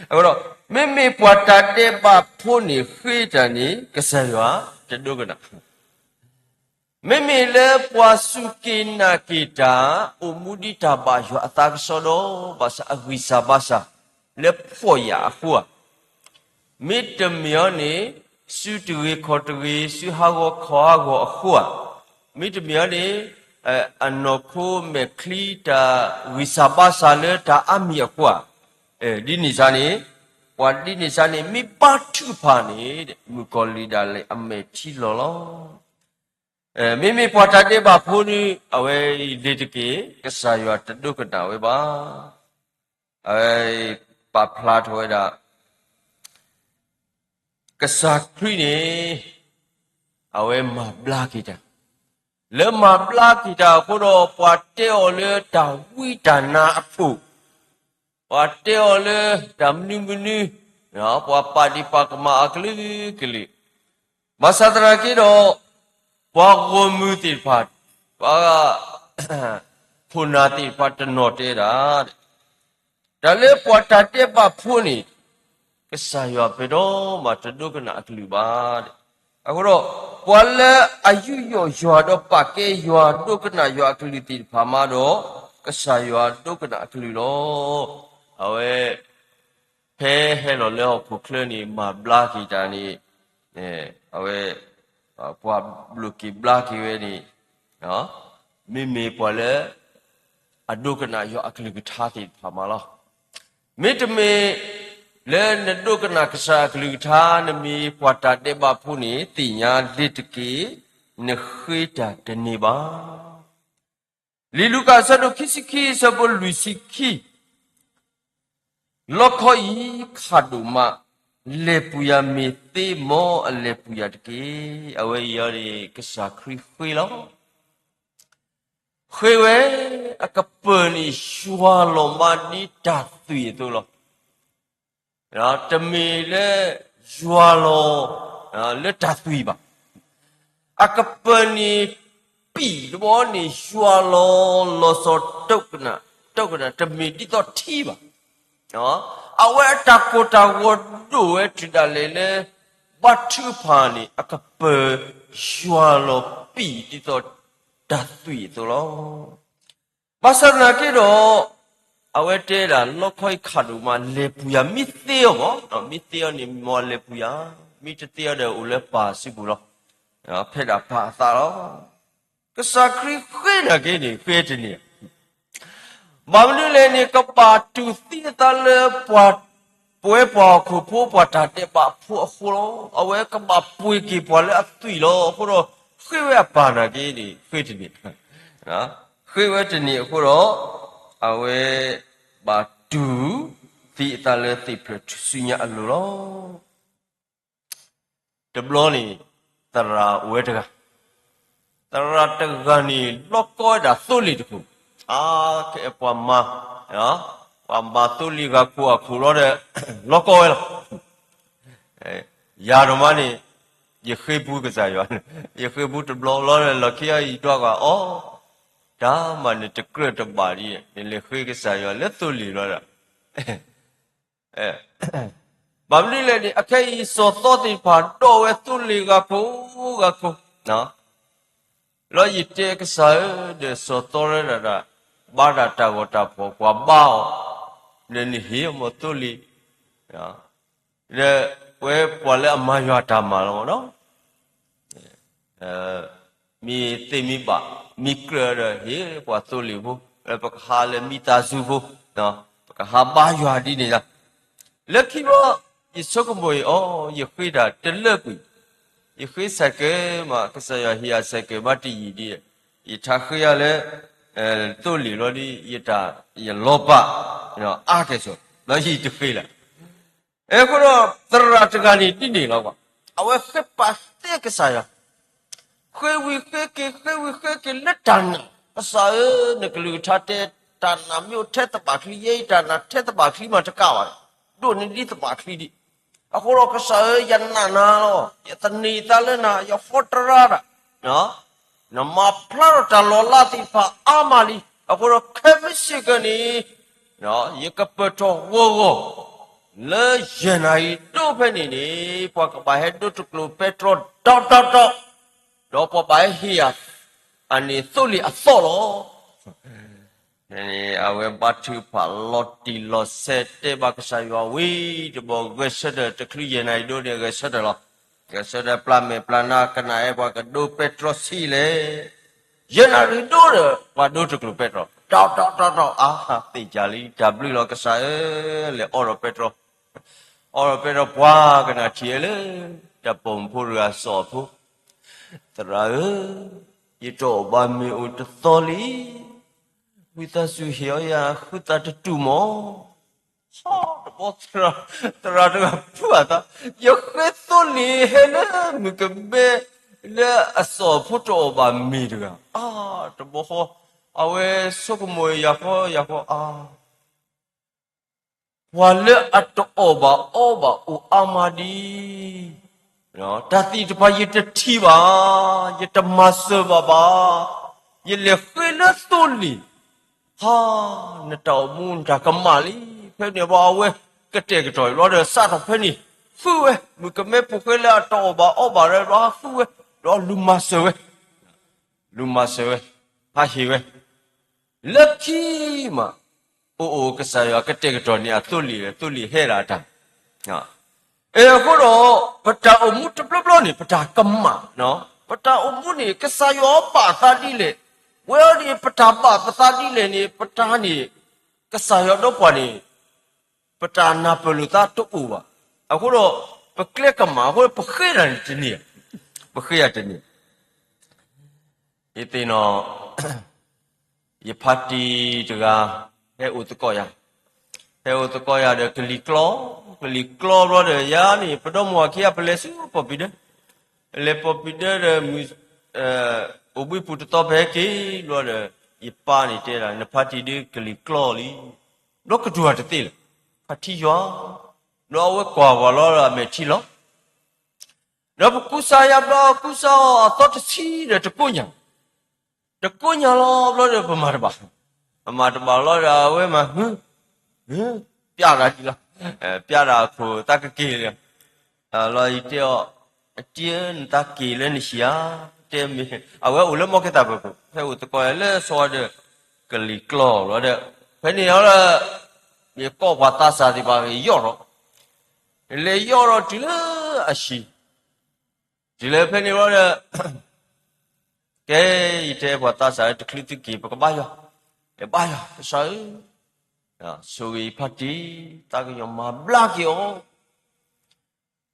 အဃိဒီး မ့မ့ၢ်ပှၤတၢ်ဒဲးဘးဖိန့ၣ် ဃ့တၢ်န့ၣ် ကစၢ်ယွၤတဒိကနၣ်. မ့မ့ၢ်လၢပှၤစူၢ်က့ၤနာ်က့ၤတၢ် အိၣ်မူဒ်တၢ်ဘၣ်ယွၤအသးကစီဒီ ဘၣ်ဆၣ်အဂံၢ်စၢ်ဘါစၢ် လၢဖှီၣ်ယာ်အဃိဧါ, မ့တမ့ၢ်အီၤန့ၣ် စုတဂ့ၤခီၣ်တဂ့ၤ စုဟးဂီၤခီၣ်ဟးဂီၤအဃိဧါ, မ့တမ့ၢ်အီၤန့ၣ် အနီၢ်ခိမဲာ်ချံတၢ်ဂံၢ်စၢ်ဘါစၢ်လၢတၢ်အါမံၤအဃိဧါ, ဒ်န့ၣ်စ့ၢ်န့ၣ် ပှၤဒ်န့ၣ်စ့ၢ်န့ၣ် မ့ၢ်ဘါထုကဖၣ်န့ၣ် မုၣ်ကီၤလံၢ်ဒၣ်လဲာ်အမဲာ်ထံလီၤလီၤ. မ့မ့ၢ်ပှၤတၢ်ဒဲးဘးဖိန့ၣ် အဝဲအံၤလ့ၤတက့ၢ်, ကစၢ်ယွၤတဒိကနၣ်ဝဲဘၣ်. အဝဲပာ်ဖျါထီၣ်ဝဲဒၣ် ကစၢ်ခရံာ်န့ၣ် အဝဲမၤဘျါက့ၤတၢ်, လၢမၤဘျါက့ၤတၢ်အဃိဒီး ပှၤတဲအီၤလၢတၢ်ဝံတၢ်နါအခိၣ်, ပှၤတဲအီၤလၢတၢ်မနုၤမနုၤ, ပှၤပာ်ဒံးပာ်ကမၣ်အကလုာ်ကလုာ်, ဘၣ်ဆၣ်သနာ်က့ဒီး ပှၤဂီၢ်မုၢ်သ့ၣ်တဖၣ်, ပှၤ ခိၣ်နၢ်သ့ၣ်တဖၣ်တနီၤတဲဒၣ်, တၢ်လၢပှၤတၢ်ဒဲးဘးဖိန့ၣ် ကစၢ်ယွၤပှဲၤဒီးမးတဒိကနၣ်အကလုၢ်ဘၣ်. အဃိဒီး ပှၤလၢအယူးယီၣ်ယွၤဒီးပာ်ကဲယွၤ ဒိကနၣ်ယွၤအကလုၢ်သ့ၣ်တဖၣ်မးဒီး ကစၢ်ယွၤဒိကနၣ်အကလုၢ်လီၤ. အဝဲ ဖဲဟဲလီၤလၢဟီၣ်ခိၣ်ချၢန့ၣ် မၤဘျါက့ၤတၢ်န့ၣ် အဝဲ ပှၤဘျုးက့ၤဘျါက့ၤဝဲန့ၣ် မ့မ့ၢ်ပှၤလၢ အဒိကနၣ်ယွၤအကလုၢ်ကထါသ့ၣ်တဖၣ်မးလီၤ. မ့တမ့ၢ် လၢနဒိကနၣ်ကစၢ်အကလုၢ်ကထါ နမ့ၢ်ပှၤတၢ်ဒဲးဘးဖိန့ၣ် သ့ၣ်ညါလ့ၤတက့ၢ်, နဃ့တၢ်တန့ၢ်ဘၣ်. လံာ်လူၤကၣ်အဆၢဒိၣ်ခံဆံခံ အဆၢဖိလွံၢ်ဆံခံ, လီခီအံၤခးဒိၣ်မး, လဲၤပူၤယၤမ့ၢ်သ့ မ်အလဲၤပူၤယၤတက့ၢ်. အဝဲအံၤန့ၣ် ကစၢ်ခရံာ်ဃ့လီၤ. ဃ့ဝဲ အကပၢၤန့ၣ် ယွၤလီၤမးဒ်တၢ်သွံၣ်အသိးလီၤ. တမ့ၢ်လၢ ယွၤလီၤ လၢတၢ်သွံၣ်ဘၣ်. အကပၢၤန့ၣ် ပံာ်တဘီန့ၣ် ယွၤလီၤ လီၤဆီဒိကနၣ် ဒိကနၣ် တမ့ၢ်ဒ်သိးထံဘၣ်. အဝဲအတၢ်ကိၢ်တၢ်ဂီၤဒိၣ်ဝဲတုၤဒၣ်လဲာ်လၢ ဘါထုကဖၣ်န့ၣ် အကပၢၤ ယွၤလီၤပံာ်ဒ်သိးတၢ်သွံၣ်အသိးလီၤ. ဘၣ်ဆၣ်သနာ်က့ဒီး အဝဲတဲဒၣ် လီခီအံၤခးဒိၣ်မး လဲၤပူၤယၤ မ့ၢ်သ့အီၤမး, မ့ၢ်သ့အီၤန့ၣ် မ်အလဲၤပူၤယၤ, မ့ၢ်တသ့အီၤဒီးအိၣ်လၢပၢ်စုပူၤလီၤ. ဖဲဒၣ်ပၢ်အသးလီၤ. ကစၢ်ခရံာ်ဃ့နာ်က့န့ၣ် ဃ့တန့ၢ် ဘၣ်မနုၤလဲၣ်န့ၣ် ကဘၣ်တူၢ်သံအသးလၢ ပှၤ ပဝဲပှၤဟီၣ်ခိၣ်ဖိ ပှၤတၢ်ဒဲးဘးဖိအဃိလီၤ. အဝဲကဘၣ်ပှ့ၤက့ၤပှၤလၢအသွံၣ်လီၤ. အဃိဒီး ဃ့ဝဲအပၢ်နာ်က့န့ၣ် ဃ့တန့ၢ်, ဃ့ဝဲတန့ၢ်အဃိဒီး အဝဲ ဘၣ်တူၢ်သံအသးလၢသ့ၣ်ဖျၢၣ်ထူၣ်စုညါအလိၤလီၤ. တဘျီန့ၣ် သရၣ်အိၣ်ဝဲတဂၤ, သရၣ်တဂၤန့ၣ် လီၢ်ကီဝဲဒၣ်သိလ့ၣ်တခိၣ်, အါခဲအံၤပှၤမၤ, ပှၤမၤသိလ့ၣ်ဂၤခိၣ်အခိၣ်လီၤဒီး လီၢ်ကီဝဲလီၤ. ယၤဒိၣ်မးန့ၣ် ယဃ့ပူကစၢ်ယွၤ, ယဃ့ပူတဘျီလီၤဒီး လီၢ်ခံအံၤယဒွးကွၢ်အီၤ, တၢ်မၤနတကြၢးတဘၣ်ဒ် နလဲၤဃ့ကစၢ်ယွၤလၢသိလ့ၣ်လီၤဒီး ဘၣ်မနုၤလဲၣ်န့ၣ် အခဲအံၤစီၤသီသ့ၣ်တဖၣ် ဒီးဝဲသိလ့ၣ်ဂၤခိၣ်ဂၤခိၣ်, လီၤယတဲကစၢ်ဧၢ, ဒီးစီၤသီရဲၣ်ဒၣ်ဒၣ် ဘါတၢ်တၢ်ဂီၤတၢ်ဖီၣ် ပှၤဘါအီၤ, ဒီးနဟ့ၣ်အီၤမ့ၢ်သိလ့ၣ်, ဒီးဝဲပှၤလၢအမၤယွၤတၢ်မၤလီၤမ့ၢ်နီၤ. မ့ၢ်သ့မ့ၢ်ဘၣ် မ့ၢ်ကြၢးဒီး ဟ့ၣ်ပှၤသိလ့ၣ်ဖိ, ပကဟးလၢမံသးစူၤဖိ, ပကဟးဘါယွၤဒ်န့ၣ်လီၤ. လၢခံဘျီ ယဆိကမိၣ်အီၤ ယဃ့တၢ်တလၢကွံာ်, ယဃ့စဲးကဲးမး ကစၢ်ယွၤဟ့ၣ်ယၤစဲးကဲးဘၣ်တယံာ်ဒ်, ယထါဃ့ယၤလၢ သိလ့ၣ်လီၤဒ် ယတၢ်ယလီၤပာ် အါကဲၣ်ဆိး ဒီးယတဃ့လၢၤ. အဃိဒီး သရၣ်တဂၤန့ၣ် ဒ်န့ၣ်လီၤကွၢ်, အဝဲဃ့ပာ်သ့ကစၢ်ယွၤ, ဃ့ဝံၤဃ့က့ၤ ဃ့ဝံၤဃ့က့ၤလၢတၢ်နာ်, ကစၢ်ဧၢ, နကလုၢ်ကထါတဲ တၢ်နာ်မ့ၢ်အိၣ်ထဲသဘၣ်ချံ, ယဲအံၤတၢ်နာ်ထဲသဘၣ်ချံမးတကးဘၣ်, ဒိၣ်န့ၢ်ဒ်သဘၣ်ချံဒံး. အဃိဒီးကစၢ်ဧၢ, ယနာ်နၤလီၤ, ယသန့ၤသးလၢနၤ, ယဃီတရါတၢ် နမၤဖျါထီၣ်တၢ်လီၤလးသ့ၣ်တဖၣ်အါမးလံ. အဃိဒီးခဲမုၢ်ဆ့ၣ်ကၢန့ၣ် ယကပၢၢ်ထီၣ်ဂီၤဂီၤ လၢယဲၢ်နၣ်ရံၣ်ဒိၣ်ဖဲန့ၣ်န့ၣ် ပှၤကဘၣ်ဟဲဒိတကျိၤပဲတြီ ဒီးဒီးဒီး ဒီးပှၤဘၣ်ဟဲဟ့ၣ်ယၤ အန့ၣ်သိလ့ၣ်အသီၣ်လီၤ. အဝဲဘါထုကဖၣ်လီၤတံၢ်လီၤဆဲး တဲဘၣ်ကစၢ်ယွၤဝံၤတဘျီ ဂဲၤဆၢထၢၣ် တချုးယဲၢ်နၣ်ရံၣ်ဒိၣ်န့ၣ် ဂဲၤဆၢထၢၣ်လီၤ. ဂဲၤဆၢထၢၣ် ပျၢ်မဲာ်ပျၢ်နါ ကနၣ်အဲၣ်ပှၤကဒိပဲတြီဆံးလဲၣ်. ယဲၢ်နၣ်ရံၣ်ဒိၣ်ဒီး ပှၤဒိတကျိၤပဲတြီ ဒီးဒီးဒီးဒီး အါ သ့ၣ်ကၢလံ တၢ်ဘျုးလီၤကစၢ်ဧၢ, လဲၤအီၣ်ဒီးပဲတြီ အီၣ်ဒီးပဲတြီ ပှၤကနၣ်ထံၣ်လၢ တၢ်ပိာ်မုၣ်ဖိတဂၤစီၤဖိ, သရၣ်ဧၢ, ယတအီၣ်ဘၣ်မ့ၤအိၣ်တသီလံ, ဝံသးစူၤဟ့ၣ်အီၣ်ယၤ ဃုသးတတူၢ်မး. ဟီတဘီ သရၣ်တဂၤဖုးအသး, ယဃ့သိလ့ၣ်ဟဲလၢမုၣ်ကမဲ လၢအစီၤဖိတအီၣ်ဘၣ်မ့ၤတဂၤ, အါ တဘီဃီ, အဝဲဆိကမိၣ်ယၤဃီယၤဃီ အါ ပှၤလၢအတအီၣ်ဘၣ်အီဘၣ်အိၣ်အါမးဒံး, တၢ်သ့ၣ်တဖၣ်ယတထံၣ်ဘၣ်, ယတမၤစၢၤဘၣ်ဘၣ်, ယလဲၤဃ့လၢသိလ့ၣ်, ဟါ, နတၢ်အိၣ်မူနတၢ်ကမၣ်လံ, ဖဲန့ၣ်ဘျီအဝဲကတဲာ်ကတီၤအံၤဘျီဒီး စးထီၣ်ဖဲန့ၣ်, ဃုဝဲ, မုၣ်ကမဲဖိဃဲလၢအတအီၣ်ဘၣ်အီဘၣ်ဒီးဘျီဃုဝဲ, ဒီးလူၤမၤစၢၤဝဲ လူၤမၤစၢၤဝဲ, ဟးဟ့ၣ်ဝဲ, လၢခံမး, အိၣ်အိၣ်ကစၢ်ယွၤကတဲာ်ကတီၤန့ၢ်အသိလ့ၣ်, သိလ့ၣ်ဟဲဒၣ်တၢ်, အဃိဒီး, ပတၢ်အိၣ်မူတဘျီဘျီန့ၣ် ပတၢ်ကမၣ်, ပတၢ်အိၣ်မူန့ၣ် ကစၢ်ယွၤဘၣ်သးဒ်လဲၣ်, ဝဲအံၤန့ၣ် ပတၢ်ဘၣ်ပသးဒ်လဲၣ်န့ၣ် ပတၢ်န့ၣ်, ကစၢ်ယွၤဒီးပှၤန့ၣ် ပတၢ်နၢ်ပၢၢ်လိာ်သးတအိၣ်ဘၣ်. အဃိဒီး, ပကျဲကမၣ်အဃိ ပဃ့တၢ်န့ၣ်တန့ၢ်, ပဃ့တၢ်တန့ၢ်. ယသ့ၣ်နီၣ်, ယဖါတံၢ်တဂၤ, ဟဲအိၣ်သကိးယၤ, ဟဲအိၣ်သကိးယၤဒီးကလံၤကျီ, ကလံၤကျီဘျီဒီး ယၤန့ၣ် ပဒီမါဝၤခံဂၤ ပလဲၤဆူပီၣ်ပံၤဒၢ, လဲၤပီၣ်ပံၤဒၢဒီးမုၢ်, အိၣ်ဘှံးပူၤတသီ ပဟဲက့ၤဘျီဒီး, ယပၢ်န့ၣ်တဲဒၣ် နဖါတံၢ်ဒုးကလံၤကျီလံ, ဘျီကတိၤတၢ်တသ့လၢၤ, ဖါတံၢ်ယွၤ, ဘျီအဝဲကွၢ်ပှၤလီၤဒီးအမဲာ်ထံလီၤ ဒီးပကူစါယၤဘျီ ကူစါအီၤအသီတဆံဒီးတကိးညၣ်, တကိးညၣ်လီၤဘျီဒီးပမၤတဘၣ်, ပမၤတဘၣ်လီၤဒီးအဝဲမၤဟု, ပျဲဒၣ်ဒ်လီၤ, ပျဲဒၣ်အခိၣ်သးကက့ၤလီၤ, လီၤယတဲအီၤ, အတံၢ်ဧၢ နသးက့ၤလၢနဟံၣ်ဧါ, တဲမ့ၢ်, အဝဲအိၣ်လၢမီၢ်ကဲၣ်တၢ်ပၢၢ်ပူၤ ဟဲအိၣ်သကိးလၢစီၤဒီး, ကလံၤကျီလီၤဒီး, ဖဲန့ၣ်လီၤဒီး, ယကိးပှၤသးစၢ်သ့ၣ်တဖၣ် ယီၢ်ထီၣ်, လဲၤယီၢ်ထီၣ်တုၤလၢအဟံၣ်, တုၤလၢဖဲန့ၣ်လီၤဒီး ကဲ, ယတဲပှၤသးစၢ်လၢတချုးသုက့ၤ ပကဘါယွၤ, ယဘါယွၤ ကစၢ်ဧၢ, ဆိၣ်ဂ့ၤယဖါတံၢ်, သးကညီၤမၤဘျါက့ၤအီၤ,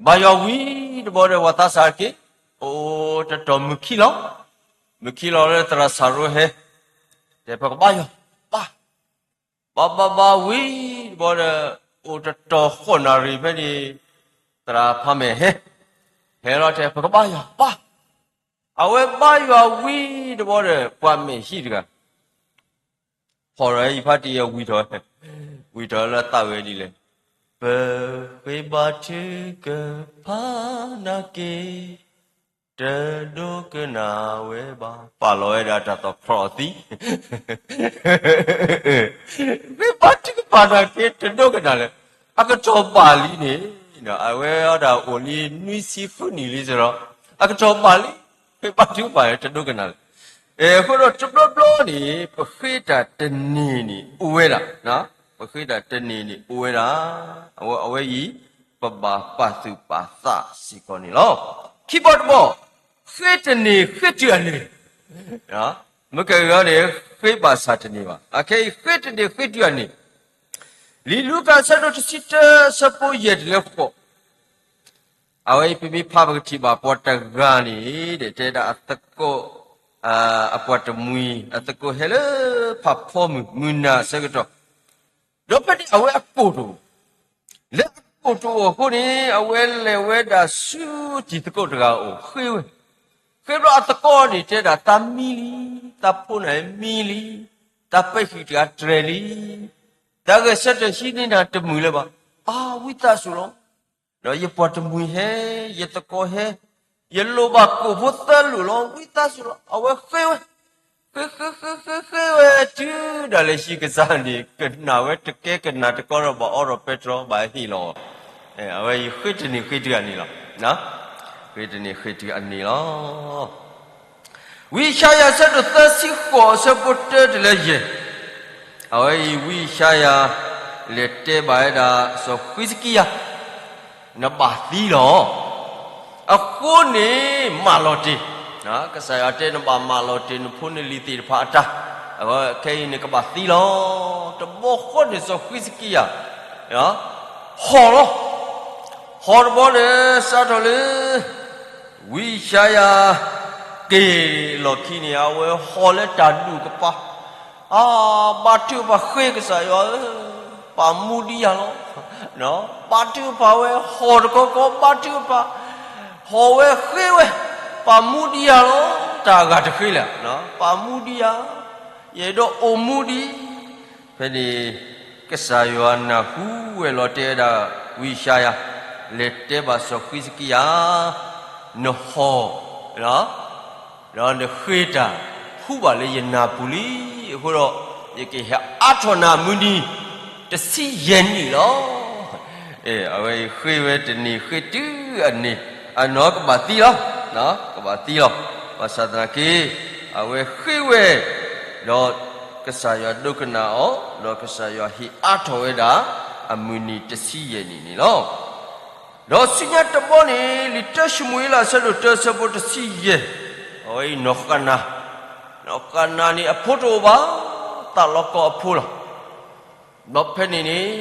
ဘါယွၤဝံၤတဘျီဒီး ပှၤသးစၢ်က့ၤ, အိၣ်တတီၢ်မုၢ်ခံလီၤ, မုၢ်ခံလီၤလၢသရၣ်စၢ်ရိဟဲ, တဲပကဘါယွၤ, ဘါ ဘါဘါဘါဝံၤတဘျီဒီး, အိၣ်တတီၢ်ဃိးနၣ်ရံၣ်ဖဲန့ၣ်, သရၣ်ဖးမဲာ်ဟဲ, ဟဲလီၤတဲ ပကဘါယွၤဘါ, အဝဲဘါယွၤဝံၤတဘျီဒီး ပှၤမဲာ်ဟံၣ်တဂၤ, ဖီၣ်ဒီးယဖါတံၢ်ဝံၤထီၣ်, ဝံၤထီၣ်လၢသးဝဲဒ်လဲၣ်, ပဃ့ဘါထုကဖၣ်နၤက့ၤ တဒိကနၣ်ဝဲဘၣ်, ပာ်လီၤဝဲဒၣ်တၢ်သီၣ်ချီၣ်အသံ, ဃ့ဘါထုကဖၣ်နၤက့ၤ တဒိကနၣ်လဲၣ်, အကတီၢ်ဘၣ်လံန့ၣ်, အဝဲအီဒၣ်အိၣ်လံနွံဆံဃုနံၣ်လံစ့ၢ်ဒီး, အကတီၢ်ဘၣ်လံ, ဃ့ဘါထုကဖၣ် တဒိကနၣ်လဲၣ်. အဃိဒီးတဘျီဘျီန့ၣ် ပဃ့တၢ်တန့ၢ်န့ၣ်အိၣ်ဝဲဒၣ်, ပဃ့တၢ်တန့ၢ်န့ၣ်အိၣ်ဝဲဒၣ်, အဝဲအံၤ ပဘၣ်ပာ်သူၣ်ပာ်သးစ့ၢ်ကီးန့ၣ်လီၤ. ခံဘီတဘီ, ဃ့တန့ၢ်ဃ့တုၤအန့ၣ်, မ့ၢ်ကဂၤန့ၣ် ဃ့ဘၣ်ဆၣ်တန့ၢ်ဘၣ်. အခဲအံၤ ဃ့တန့ၢ်ဃ့တုၤအန့ၣ်, လံာ်လူၤကၣ်အဆၢဒိၣ်တဆံတၢ အဆၢဖိယဲၢ်တုၤလၢဃိး, အဝဲအံၤပမ့ၢ်ဖးပကထံၣ်ဘၣ်ပှၤတဂၤန့ၣ် တဲဒၣ်အသကိး, အပှၤတမှံၤ အသကိးဟဲလၢဖးဖီမုၢ် မုၢ်နၤအဆၢကတီၢ်, ဒီးဖဲန့ၣ်အဝဲအကိၣ်တအိၣ်, လၢအကိၣ်တအိၣ်အဃိန့ၣ် အဝဲလဲၤဝဲဒၣ်ဆူတံၤသကိးတဂၤအအိၣ် ဃ့ဝဲ, ဃ့ဘျီအသကိးန့ၣ်တဲဒၣ် သးမံလံ, သးဖိနၤမံလံ, သးပဲာ်ဃံၣ်တဂၤတြဲၤလံ, တၢ်ဂဲၤဆၢထၢၣ်ဟံးန့ၢ်နၤတမုာ်လၢၤဘၣ်, အါ ဝံသးစူၤလီၤ, ဒီးယပှၤတမှံၤဟဲ, ယသကိးဟဲ, ယလိၣ်ဘၣ်ကိၣ်ဖိသၢလိၣ်လီၤ, ဝံသးစူၤလီၤ. အဝဲဃ့ဝဲ, ဃ့ဃ့ဃ့ဃ့ဃ့ဝဲ တုၤဒၣ်လဲာ်ဆံးကစၢ်န့ၣ် ကနၣ်ဝဲတကဲကနၣ်တကီဒီးဘၣ်အီဒီးပဲတြီဘၣ်ဟ့ၣ်လီၤ. အဝဲအံၤဃ့တန့ၢ်ဃ့တုၤအန့ၣ်လီၤ. ဃ့တန့ၢ်ဃ့တုၤအန့ၣ်လီၤ. ဝံယၡါယၤအဆၢဒိၣ်သၢဆံဃိး အဆၢဖိတၢတုၤလၢယဲၢ်, အဝဲအံၤဝံယၡါယၤ လဲၤတဲဘၣ်ဝဲဒၣ်စီၤဃံးစကံယၤ နဘၣ်သံလီၤ. အဃိန့ၣ်မၤလီၤတ့ၢ်, ကစၢ်ယွၤတဲနဘၣ်မၤလီၤတ့ၢ်နဖိနလံၤသ့ၣ်တဖၣ်အတၢ်, အဝဲခဲအံၤန့ၣ်ကဘၣ်သံလီၤ. တဘျီဃီန့ၣ်စီၤဃံးစကံယၤ ဟီၣ်လီၤ. ဟီၣ်တဘျီန့ၣ် စးထီၣ်လၢ ဝံယၡါယၤ က့ၤလီၢ်ခံန့ၣ် အဝဲဟီၣ်လၢတၢ်ဒူၣ်ကပၤ, အါ, ဘါထုကဖၣ်ဃ့ကစၢ်ယွၤဧၢ, ပာ်မူဒံးယၤလီၤ. ဘါထုကဖၣ်ဝဲဟီၣ်တကီကီ ဘါထုကဖၣ်, ဟီၣ်ဝဲဃ့ဝဲ, ပာ်မူဒံးယၤလီၤ. တၢ်အဂၤတဃ့လဲၣ်, ပာ်မူဒံးယၤ, ယအဲၣ်ဒိးအိၣ်မူဒံး ဖဲန့ၣ် ကစၢ်ယွၤနၢ်ဟူဝဲလီၤတဲဝဲဒၣ် ဝံယၡါယၤ, လဲၤတဲဘၣ်စီၤဃံးစကံယၤ, နဟီၣ်, ဒီးနဃ့တၢ်ဟူဘၣ်လၢယနၢ်ပူၤလံ, အဃိဒီး ယကဟဲအါထီၣ်နၤမုၢ်နံၤတဆံယဲၢ်နံၣ်လီၤ. အဝဲအံၤဃ့ဝဲတန့ၢ်ဃ့တုၤအန့ၣ်, အနီၢ်ကဘၣ်သံလီၤ, ကဘၣ်သံလီၤ. ဘၣ်ဆၣ်သနာ်က့ အဝဲဃ့ဝဲ, ဒီးကစၢ်ယွၤဒိကနၣ်အီၤ, ဒီးကစၢ်ယွၤဟ့ၣ်အါထီၣ်ဝဲဒၣ် အမုၢ်နံၤတဆံယဲၢ်နံၣ်န့ၣ်လီၤ. ဒီးဆူညါတဘျီန့ၣ် လံာ်တၢၡမူၤအ့လး အဆၢဒိၣ်တၢ အဆၢဖိတဆံယဲၢ်, အဝဲအံၤနီၢ်ဃနၤ, နီၢ်ဃနၤန့ၣ် အဖိတအိၣ်ဘၣ်, သးလီၤကီအဖိလီၤ. ဒီးဖဲန့ၣ်န့ၣ်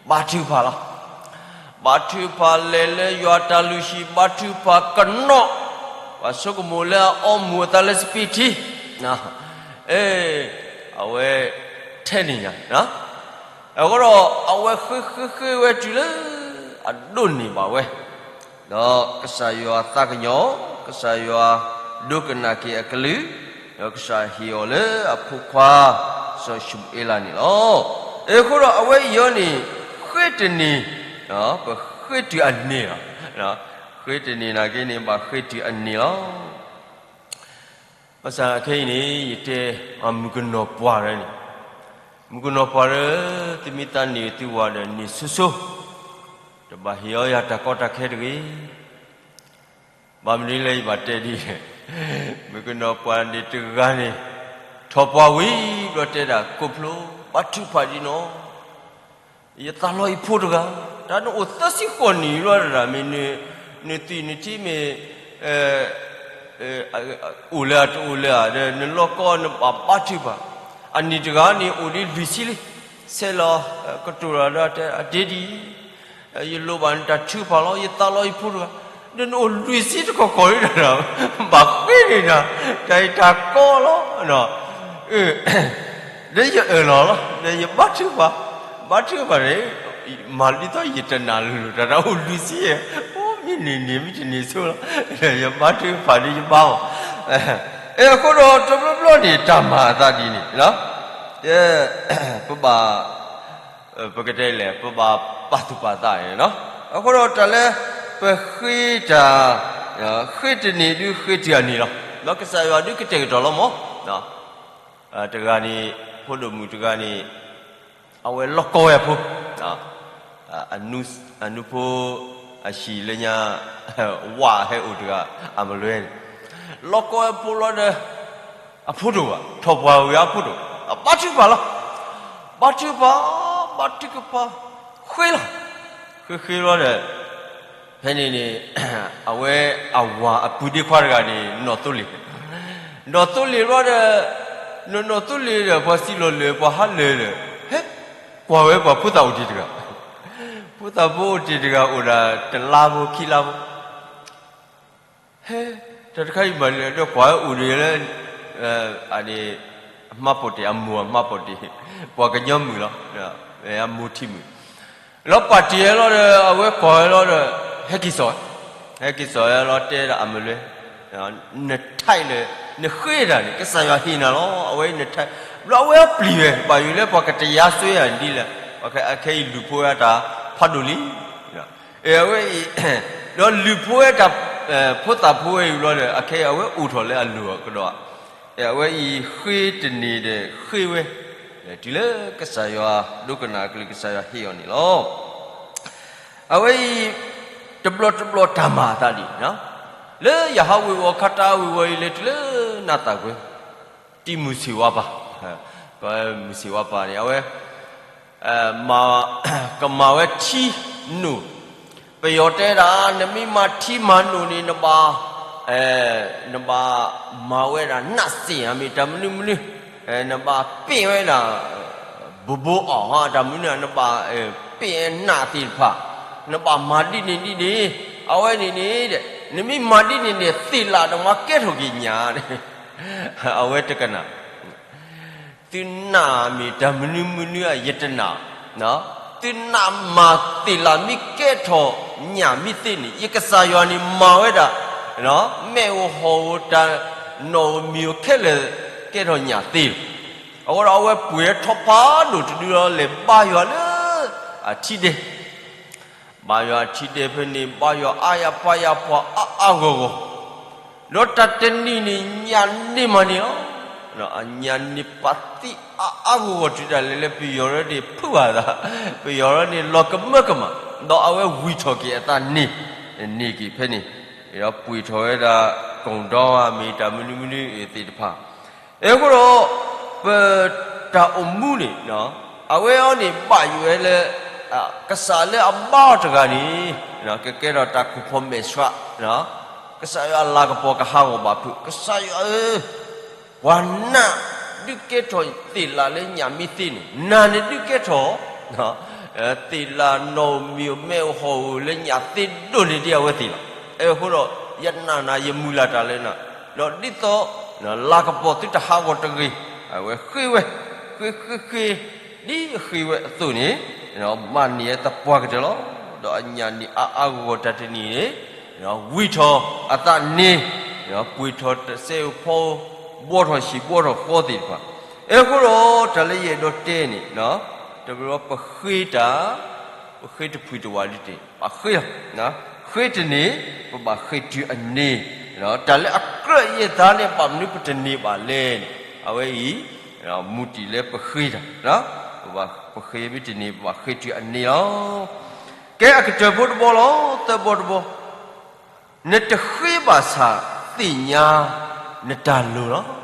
ဘါထုကဖၣ်လီၤ. ဘါထုကဖၣ်လဲၤလၢယွၤတၢ်လုၢ်ဟံၣ် ဘါထုကဖၣ်ကနီး, ပှၤဆိကမိၣ်လၢအအီမူၤအသးလၢစပံးထံ, အဝဲထဲန့ၣ်ညါ, အဃိဒီးအဝဲဃ့ဃ့ဃ့ဝဲတုၤလၢ အဒိးန့ၢ်ဘၣ်ဝဲ ဒီးကစၢ်ယွၤသးကညီၤ, ကစၢ်ယွၤဒိကနၣ်က့ၤအကလုၢ်, ဒီးကစၢ်ဟ့ၣ်အီၤလၢအဖိခွါ စီၤၡမူၤအ့လးန့ၣ်လီၤ. အဃိဒီးအဝဲအံၤန့ၣ် ဃ့တန့ၢ်, ပဃ့တုၤအန့ၣ်လီၤ. ဃ့တန့ၢ်နာ်က့န့ၣ် ဘၣ်ဃ့တုၤအန့ၣ်လီၤ. ဘၣ်ဆၣ်ခဲအံၤန့ၣ် ယတဲ မုၣ်ကနီၤပှၢ်န့ၣ်, မုၣ်ကနီၤပှၢ်ဧၢ, သုမ့ၢ်သးန့ၢ်သုဝၤဒီးန့ၢ်ဆိဆိ, တဘၣ်ဟ့ၣ်အီၤယၤတၢ်ကီတၢ်ခဲတဂ့ၤ. ဘၣ်မနုၤလဲၣ်ယဘၣ်တဲဒ်လဲၣ်, မုၣ်ကနီၤပှၢ်န့ၣ်တဂၤန့ၣ် ထီၣ်ပှၢ်ဝံၤဘျီတဲဒၣ် ကိးဖျိ ဘါထုကဖၣ်ဒံးနီၢ်, ယသးလီယဖိတဂၤ, တၢ်နအိၣ်သၢဆံဃိးနံၣ်လီၤတဒၣ် မ့ၢ် နသွံၣ်နထံမ့ၢ် အိၣ်လၢအတအိၣ်လၢဧါ, ဒီးနလီၢ်ကီနဘၣ်ဘါထုကဖၣ်, အနံၣ်တဂၤန့ၣ်အိၣ်ဒံးလွံၢ်ဆံလံ, ဆဲးလီၤ ကတိၤလီၤဒီးတဲအဒ့ဒ်အံၤ, ယလိၣ်ဘၣ်နတၢ်ထုကဖၣ်လီၤ, ယသးလီယဖိတဂၤ, ဒီးနအိၣ်လွံၢ်ဆံတခီခီလံဒီး ဘၣ်ဃ့န့ၢ်နၤ တၢ်အံၤတၢ်ကီလီၤ. ဒီးယအၢၣ်လီၤလီၤ, ဒီးယဘါထုကဖၣ်, ဘါထုကဖၣ်န့ၣ် မၤဒ်သိးယတနာ်လိၤလိၤတၢ် တၢ်အိၣ်လွံၢ်ဆံ, အိၣ်မ့ၢ်န့ၢ်န့ၣ်မ့ၢ်တန့ၢ်ဆိလီၤ, ယဘါထုကဖၣ်ဒီးယဘါမး, အဃိဒီးတဘျီဘျီန့ၣ် တၢ်မၤအသးဒ်န့ၣ် ပဘၣ် ပကတဲလဲၣ် ပဘၣ်ပာ်သူၣ်ပာ်သးန့ၣ်လီၤ. အဃိဒီးတၢ်လၢ ပဃ့တၢ် ဃ့တန့ၢ်ဒုးဃ့တုၤအန့ၣ်လီၤ. ဒီးကစၢ်ယွၤဒုးကတဲာ်ကတီၤလီၤမး, တဂၤန့ၣ် ဖိဒိၣ်မုၣ်တဂၤန့ၣ် အဝဲလီၢ်ကီဝဲအဖိ, အနူဖိ အဟံၣ်လၢညါ ဝၣ်ဟဲအိၣ်တဂၤ အမလွဲန့ၣ် လီၢ်ကီဝဲအဖိလီၤဒီး အဖိတအိၣ်ဘၣ်, ထီၣ်ပှၢ်ဝံၤအဖိတအိၣ်, အဘါထုကဖၣ်လီၤ. ဘါထုကဖၣ်, ဘါထုကဖၣ်, ဃ့လီၤ. ဃ့ဃ့လီၤဒီး ဖဲန့ၣ်န့ၣ် အဝဲအဝၤအပုၢ်ဒ့ခွါတဂၤန့ၣ် နီၢ်သိလ့ၣ်, နီၢ်သိလ့ၣ်လီၤဒီး နီၢ်နီၢ်သိလ့ၣ်ဒီး ပှၤစံးလီၤလၢာ် ပှၤဟးလၢာ်ဒီး ဟဲကွၢ်ဝဲပှၤဖိသၣ်အိၣ်တ့ၢ်တဂၤ, ဖိသၣ်ဖိအိၣ်တ့ၢ်တဂၤအိၣ်ဒၣ်တလါဖိခံလါဖိ ဟဲ, တၢ်တခါအံၤမၤလဲၣ်ဒီးကွၢ်ဝဲအိၣ်ဒံးလၢ အမါပိာ်တ့ၢ် အမိၢ်အမါပိာ်တ့ၢ်, ပှၤကညီမုၣ်လီၤ, အမိၢ်ထံမုၣ်, လီၤပာ်တ့ၢ်ဝဲလီၤဒီး အဝဲကွၢ်ဝဲလီၤဒီး ဟဲက့ၤစိာ်ဝဲ, ဟဲက့ၤစိာ်ဝဲလီၤ တဲဒၣ်အမလွဲ, နထဲးလၢ နဃ့တၢ်န့ၣ် ကစၢ်ယွၤဟ့ၣ်နၤလီၤ, အဝဲအံၤနထဲး, ဘျီအဝဲပျံၤဝဲ ဘၣ်ယိၣ်လၢပှၤကတယါစွဲယၤဒ်လဲၣ်, အခဲအံၤလုၢ်ဖိဝဲတၢ်ဖးဒိၣ်လံ အဝဲအံၤ, ဒီးလုၢ်ဖိဝဲတၢ် ဖိသၣ်ဖိဝဲအံၤဘျီဒီး အခဲအံၤအဝဲအိၣ်ထီၣ်လၢအလိၤကဒီး, အဝဲအံၤဃ့တန့ၢ်ဒီးဃ့ဝဲ, တုၤလၢကစၢ်ယွၤဒိကနၣ်အကလုၢ်ကစၢ်ယွၤဟ့ၣ်အီၤန့ၣ်လီၤ. အဝဲအံၤ တဘျီတဘျီတၢ်မၤအသးဒ်န့ၣ်, လၢယဟးဝ့ၤဝီၤခါတၢ်ဝ့ၤဝီၤအံၤလဲၤတုၤလၢနၢ်သၣ်ကွဲၤ တံၤမုၢ်ဆ့ၣ်ဝါပၤ, ပမုၢ်ဆ့ၣ်ဝါပၤန့ၣ် အဝဲ ကမၤဝဲထံနိၣ်, ပယီၤတဲဒၣ် နမ့ၢ်မၤထံမၤနိၣ်န့ၣ် နဘၣ် နဘၣ်မၤဝဲဒၣ်နးစ့ၣ်ဧါ မ့ၢ်တၢ်မနုၤမနုၤ, နဘၣ်ပ့ၢ်ဝဲဒၣ် ဘိဘိအီၣ်ဧါ တၢ်မနုၤန့ၣ် နဘၣ်ပ့ၢ်နးသ့ၣ်တဖၣ်, နဘၣ်မၤဒ်န့ၣ်ဒ်န့ၣ်, အဝဲန့ၣ်န့ၣ် နမ့ၢ်မၤဒ်န့ၣ်န့ၣ် သ့ၣ်လၣ်နမၤကဲထီၣ်က့ၤညၣ်န့ၣ် အဝဲတကနၣ် သုနးမ့ၢ်တၢ်မနုၤမနုၤဧါ ယတနာ်, သုနးမၤသ့ၣ်လၣ်မ့ၢ်ကဲထီၣ်ညၣ်မ့ၢ်သ့န့ၣ် ယကစၢ်ယွၤန့ၣ်မၤဝဲဒၣ် မဲးဧိၤဟီၣ်ဧိၤ တၢ်နီၣ်ဧိၤမံၤဧိၤခဲလၢာ်ကဲထီၣ်ညၣ်သ့လီၤ. အဃိဒီးအဝဲပှ့ၤထီၣ်ဖးဒိၣ်တဒုလီၤ လဲၤဘါယွၤလၢအထံဒဲ ဘါယွၤအထံဒဲဖဲန့ၣ် ဘါယွၤအါယၤပှၤယၤပှၤအါအါဂီၢ်ဂီၢ်, ဒီးတၢ်တနံၤန့ၣ် ညၣ်န့ၢ်မးန့ၣ်လီၤ. အညၣ်န့ၢ်ပာ်သံအါအါဂီၢ်ဂီၢ် တုၤဒၣ်လဲာ်လၢပယီၤရၢန့ၣ်ဖုးဘၣ်သး, ပယီၤရၢန့ၣ်လီၤကမၢကမၣ်, ဒီးအဝဲဝံၢ်ထီၣ်က့ၤအသးန့ၣ်, န့ၢ်က့ၤဖဲန့ၣ်, ဒီးပှ့ၤထီၣ်ဝဲဒၣ် ကိၣ်ဒီဧါ မ့ၢ်တၢ်မနုၤမနုၤသ့ၣ်တဖၣ် အဃိဒီး ပတၢ်အိၣ်မူန့ၣ် အဝဲအံၤန့ၣ်ဘၣ်ယွၤလၢ ကစၢ်လၢအဘါအီၤတဂၤန့ၣ် ကကဲထီၣ်တၢ်ခိၣ်ဖီမဲာ်ဆှး, ကစၢ်ယွၤအလၤကပီၤကဟးဂီၤဘၣ်ဖုး, ကစၢ်ယွၤဧၢ, ပှၤနးဒုးကဲထီၣ်သ့ၣ်လၣ်လၢညၣ်မ့ၢ်သ့န့ၣ် နၤန့ၣ်ဒုးကဲထီၣ် သ့ၣ်လၣ်နီၣ်ဧိၤမံၤဧိၤ မဲးဧိၤဟီၣ်ဧိၤ လၢညၣ်သ့ဒိၣ်န့ၢ်ဒံးအဝဲသ့ၣ်လီၤ. အဃိဒီး ယနာ်နၤ ယမုၢ်လၢ်တၢ်လၢနၤ, ဒီးဒ်သိး လၤကပီၤသုတဟးဂီၤတဂ့ၤ, အဝဲဃ့ဝဲ, ဃ့ဃ့ဃ့, ဒ်အဃ့ဝဲအသိးန့ၣ် မၤန့ၢ်အသပှၢ်ကတၢၢ်လီၤ. ဒီးအညၣ်န့ၣ်အါအါဂီၢ်ဂီၢ်တၢ်တနံၤန့ၣ် ဝံၢ်ထီၣ်အသးန့ၣ် ပှ့ၤထီၣ်တစဲးဧိၤဖီဧိၤ, ဘှီထီၣ်ဟံၣ်ဘှီထီၣ်ဃီသ့ၣ်တဖၣ်, အဃိဒီး တၢ်လၢယအဲၣ်ဒိးတဲန့ၣ် တဘျီပဃ့တၢ်, ပဃ့တဖုၣ်တဝးဒ်တ့ၢ် ဘၣ်ဃ့လီၤ. ဃ့တန့ၢ် ပဘၣ်ဃ့တုၤအန့ၣ်, တၢ်လၢအကြၢးယသးန့ၣ် ဘၣ်မနုၤပတန့ၢ်ဘၣ်လဲၣ်န့ၣ် အဝဲအံၤ မူတံၢ်လၢပဃ့တၢ်, ပဃ့မ့ၢ်တန့ၢ် ပဘၣ်ဃ့တုၤအန့ၣ်လီၤ. ကဲအကတၢၢ်ဖိတဘီလီၤ, သၢဘီတဘီ, နတဃ့ဘၣ်ဆၣ်သ့ၣ်ညါနတၢ်လိၤလီၤ.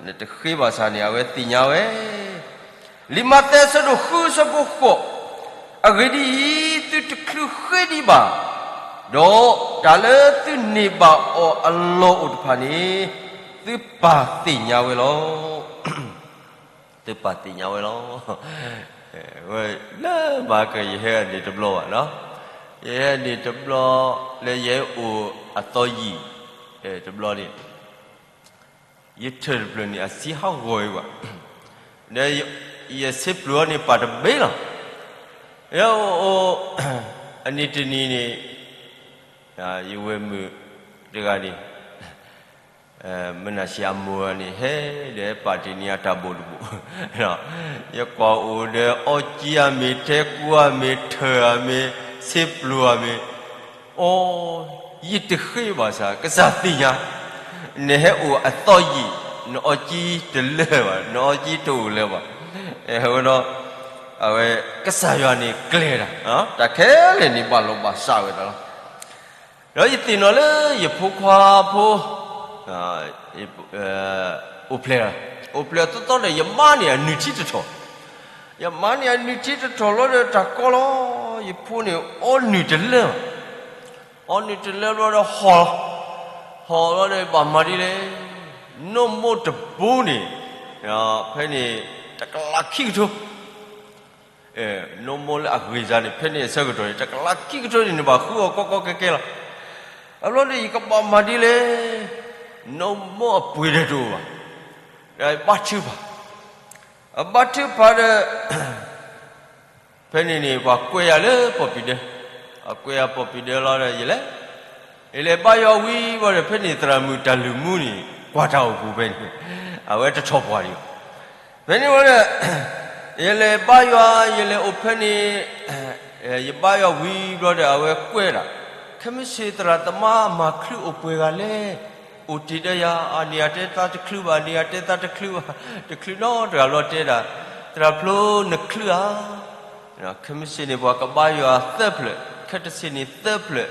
နတဃ့ဘၣ်ဆၣ်န့ၣ် အဝဲသ့ၣ်ညါဝဲ လံာ်မးသဲအဆၢဒိၣ်ဃုအဆၢဖိဃိး, အဂ့ၢ်ဒ်အံၤ, သုတချုးဃ့ဒံးဘၣ်, ဒီးတၢ်လၢသုန့ၢ်ဘၣ်အီၤအလီၢ်အိၣ်တဖၣ်န့ၣ် သုပၢ်သ့ၣ်ညါဝဲလီၤ. သုပၢ်သ့ၣ်ညါဝဲလီၤ. ဝဲလၢမၤကယဟဲန့ၣ်တဘျီဘၣ်နီၤ, ယဟဲန့ၣ်တဘျီ လၢယဟဲအိၣ်အသီယံာ်တဘျီန့ၣ် ယထၢၣ်တဖျၢၣ်န့ၣ် အစ့ဟးဂီၤဝဲဘၣ်, ဒီးယဆ့ပျိၤအီၤန့ၣ် ပာ်တဘ့ၣ်လီၤ. ယအိၣ် အနံၤတနံၤန့ၣ် ယဝဲၢ်မုၣ်တဂၤန့ၣ် မနၤၡ့အမိၢ်န့ၣ် ဟဲဒီးပာ်တ့ၢ်န့ၢ်အတၢ်ဘိၣ်တဘိၣ်, ယကွၢ်အိၣ်ဒီးအီကံအမ့ၢ် ထဲကူအမ့ၢ် ထၢၣ်အမ့ၢ် ဆ့ပျိၤအမ့ၢ်, အိ ယတဃ့ဘၣ်ဆၣ် ကစၢ်သ့ၣ်ညါ, နဟဲအိၣ်အသီယံာ် နအီကံတလၢဘၣ် နအီကံတအိၣ်လၢၤဘၣ်, အဃိဒီး အဝဲ ကစၢ်ယွၤန့ၣ်ကျဲၤတၢ်, တၢ်ခဲလၢာ်န့ၣ်ဘၣ်လိာ်ဘၣ်စးဝဲဒၣ်လီၤ. ဒီးယသ့ၣ်နီၣ်လၢယဖိခွါဖိ အိၣ်ဖျဲၣ်, အိၣ်ဖျဲၣ်သီသီဒီး ယမါန့ၣ်အနုၢ်ထံတထီၣ်, ယမါန့ၣ်အနုၢ်ထံတထီၣ်လီၤဒီးတၢ်ကီလီၤ, ယဖိန့ၣ်အီနုၢ်တလၢ, အီနုၢ်တလၢဘျီဒီးဟီၣ်, ဟီၣ်လီၤဒီးဘၣ်မၤဒ်လဲၣ်, နိၢ်မိၢ်တဘိန့ၣ် ဖဲန့ၣ် တကလးခံကထိ နိၢ်မိၢ်လၢအဂ့ၤစါန့ၣ် ဖဲန့ၣ်အဆၢကတီၢ်န့ၣ် တကလးခံကထိန့ၣ် နဘၣ်ဃုအီၤကီကီခဲခဲလီၤ. အဘျီန့ၣ် ယကဘၣ်မၤဒ်လဲၣ်, နိၢ်မိၢ်အပှ့ၤဒီးတအိၣ်ဘၣ်, ဒီးဘါထုကဖၣ်, အဘါထုကဖၣ်ဒီး ဖဲန့ၣ်န့ၣ် ပှၤကွဲယၤလၢပီၣ်ပံၤဒဲ, အကွဲယၤပီၣ်ပံၤဒဲလီၤဒီး ယလဲၤ, ယလဲၤဘါယွၤဝံၤဘျီဒီး ဖဲန့ၣ်သရၣ်မုၣ်တၢ်လုၢ်မူန့ၣ် ကွၢ်တၢ်အိၣ်ပူၤဖဲန့ၣ်, အဝဲတထီၣ်ပှၢ်ဒံးဘၣ်. ဖဲန့ၣ်ဝဲဒီး ယလဲၤဘါယွၤ ယလဲၤအိၣ်ဖဲန့ၣ်, ယဘါယွၤဝံၤဘျီဒီး အဝဲကွဲဒၣ်, ခဲမုၢ်ဆ့ၣ်သရၣ်သမါမၤချုးအိၣ်ပှဲၤဂၤလဲၣ်, အိၣ်တ့ၢ်ဒီးယၤ, အန့ၣ်အတဲသးတချုးဘၣ်, န့ၣ်အတဲသးတချုးဘၣ်, တချုးနီတဂၤဘျီတဲဒၣ်, သရၣ်ဖျိနချုးဧါ. ခဲမုၢ်ဆ့ၣ်န့ၣ် ပှၤကဘါယွၤသၢဖျၢၣ်, ခဲတဆ့ၣ်န့ၣ်သၢဖျၢၣ်,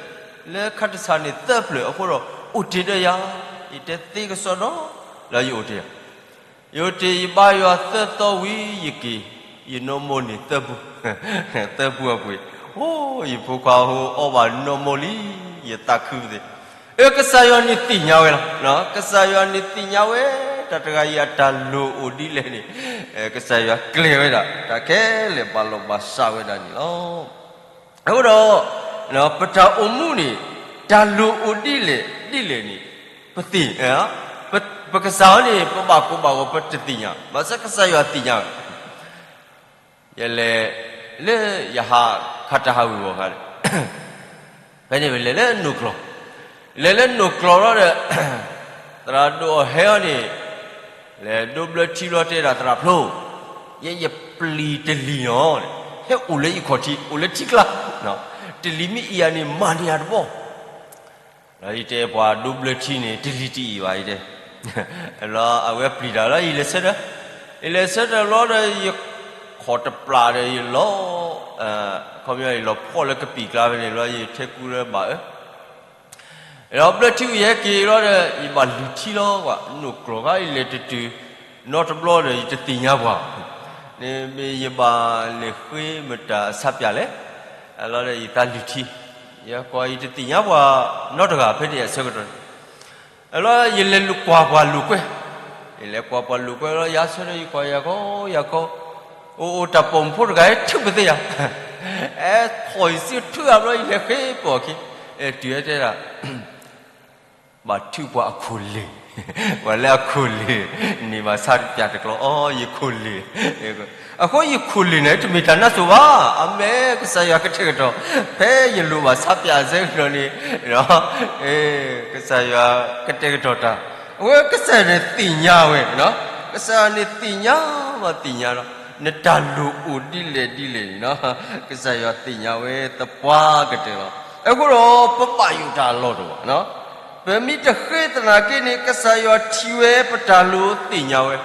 လၢခါတဆၣ်န့ၣ်သၢဖျၢၣ်အဃိဒီး အိၣ်တ့ၢ်ဒီးယၤ, ယတဲသ့ကစီဒီ လၢယအိၣ်တ့ၢ်ယၤ ယအိၣ်တ့ၢ်ယဘါယွၤသၢသီဝံၤ ယက့ၤ, ယနီၢ်မိၢ်န့ၣ်သၢပူ, သၢပူအပှ့ၤ, အိ, ယဖိခွါဟိအီဘၣ်နီၢ်မိၢ်လံ, ယသးခုပသ့ၣ်. အၢ ကစၢ်ယွၤန့ၣ်သ့ၣ်ညါဝဲလီၤ, ကစၢ်ယွၤန့ၣ်သ့ၣ်ညါဝဲ, တၢ်တဂၤအံၤအတၢ်လိၣ်အိၣ်ဒ်လဲၣ်န့ၣ်, ကစၢ်ယွၤကျဲၤဝဲဒၣ် တၢ်ခဲလၢာ်ဘၣ်လီၤဘၣ်စးဝဲဒၣ်န့ၣ်လီၤ. အဃိဒီး ပတၢ်အိၣ်မူန့ၣ် တၢ်လိၣ်အိၣ်ဒ်လဲၣ်ဒ်လဲၣ်န့ၣ်, ပသ့ၣ်, ပကစၢ်အီၤန့ၣ် ပဘၣ်ကိၢ်ဘၣ်ဂီၤ ပတသ့ၣ်ညါ, ဘၣ်ဆၣ်ကစၢ်ယွၤသ့ၣ်ညါဝဲ. ယလဲၤလၢယဟးခးတၢ်ဟးဝ့ၤဝီၤခါန့ၣ်, ဖဲန့ၣ်ပလဲၤလၢနိၣ်ကျီၢ်, လဲၤလၢနိၣ်ကျီၢ်လီၤဒီး သရၣ်ဒိၣ်အီၤဟဲအီၤန့ၣ်, လဲၤဒိဘျၢထံလီၤတဲဒၣ်သရၣ်ဖျိ, ယဲယပျံၤတလံၤနီၤ, ဟဲအိၣ်လၢယခီၣ်ထံး အိၣ်လၢထံကျါ, တလံၤမ့ၢ်အံၤဧါန့ၣ် မၤန့ၢ်ယၤတဘီ ဒီးယတဲပှၤဒိဘျၢထံန့ၣ် တလံၤတအံၤဘၣ်ယတဲ, လီၤအဝဲပျံၤတၢ်လီၤ ယလဲၤဆၢထၢၣ်, ယလဲၤဆၢထၢၣ်လီၤဒီးယ ခီၣ်တပျၢ်ဒီးယလီၤ, ခီပညီယလီၤဖှီၣ်လၢကပံာ်ကျါဖဲန့ၣ်လီၤ ယထဲကူလၢဘၣ်အၢ ဒီးဘျၢထံဝံၤယဟဲက့ၤလီၤဒီး ယဘၣ်လုၢ်ထံလီၤကွၢ် နိၣ်ကျီၢ်ခါ ယလဲၤတတုၤ နီတဘျီဒီး ယတသ့ၣ်ညါပှၤ, န့ၣ်မ့ၢ်ယဘၣ်လဲၤဃ့မတၤအဆါပၠးလဲၣ်, လီၤဒီးယသးလုၢ်ထံ, ယကွၢ်ယတသ့ၣ်ညါပှၤနီတဂၤဖဲန့ၣ်အဆၢကတီၢ်န့ၣ်, လီၤယလဲၤကွၢ်ပှၤလိာ်ကွဲ, ယလဲၤကွၢ်ပှၤလိာ်ကွဲလီၤ ယၤဆၢထၢၣ် ယကွၢ်ယၤကီယၤကီ, အိၣ်အိၣ်တၢ်ပိာ်မုၣ်ဖိတဂၤဟဲထုးပသ့ၣ်ယၤ အဲ ဖီၣ်ယစုထုးအါဘျီ ယလဲၤဃ့ပိာ်အခံ, အဲ တုၤဝဲတဲဒၣ် ဘၣ်ထုးပှၤအခိၣ်လ့ၢ်, ပှၤလၢအခိၣ်လ့ၢ်, န့ၢ်ဘၣ်ဆါပၠးတကျီ အီ ယခိၣ်လ့ၢ်, အဃိယခိၣ်လ့ၢ်န့ၣ် တမ့ၢ်တၢ်နါစိၤဘၣ်, အမဲ ကစၢ်ယွၤကတဲာ်ကတီၤ, ဖဲယလိၣ်ဘၣ်ဆါပၠးအဆၢကတီၢ်န့ၣ်, ကစၢ်ယွၤကတဲာ်ကတီၤတၢ်, အဝဲကစၢ်ယွၤန့ၣ်သ့ၣ်ညါဝဲ, ကစၢ်ယွၤန့ၣ်သ့ၣ်ညါဘၣ်သ့ၣ်ညါလီၤ, နတၢ်လိၣ်အိၣ်ဒ်လဲၣ်ဒ်လဲၣ်န့ၣ်, ကစၢ်ယွၤသ့ၣ်ညါဝဲသပှၢ်ကတၢၢ်လီၤ. အဃိဒီး ပဘၣ်ယိၣ်တၢ်အလီၢ်တအိၣ်ဘၣ်, ပမ့ၢ်တဃ့သနာ်က့န့ၣ် ကစၢ်ယွၤထံၣ်ဝဲပတၢ်လိၣ်သ့ၣ်ညါဝဲ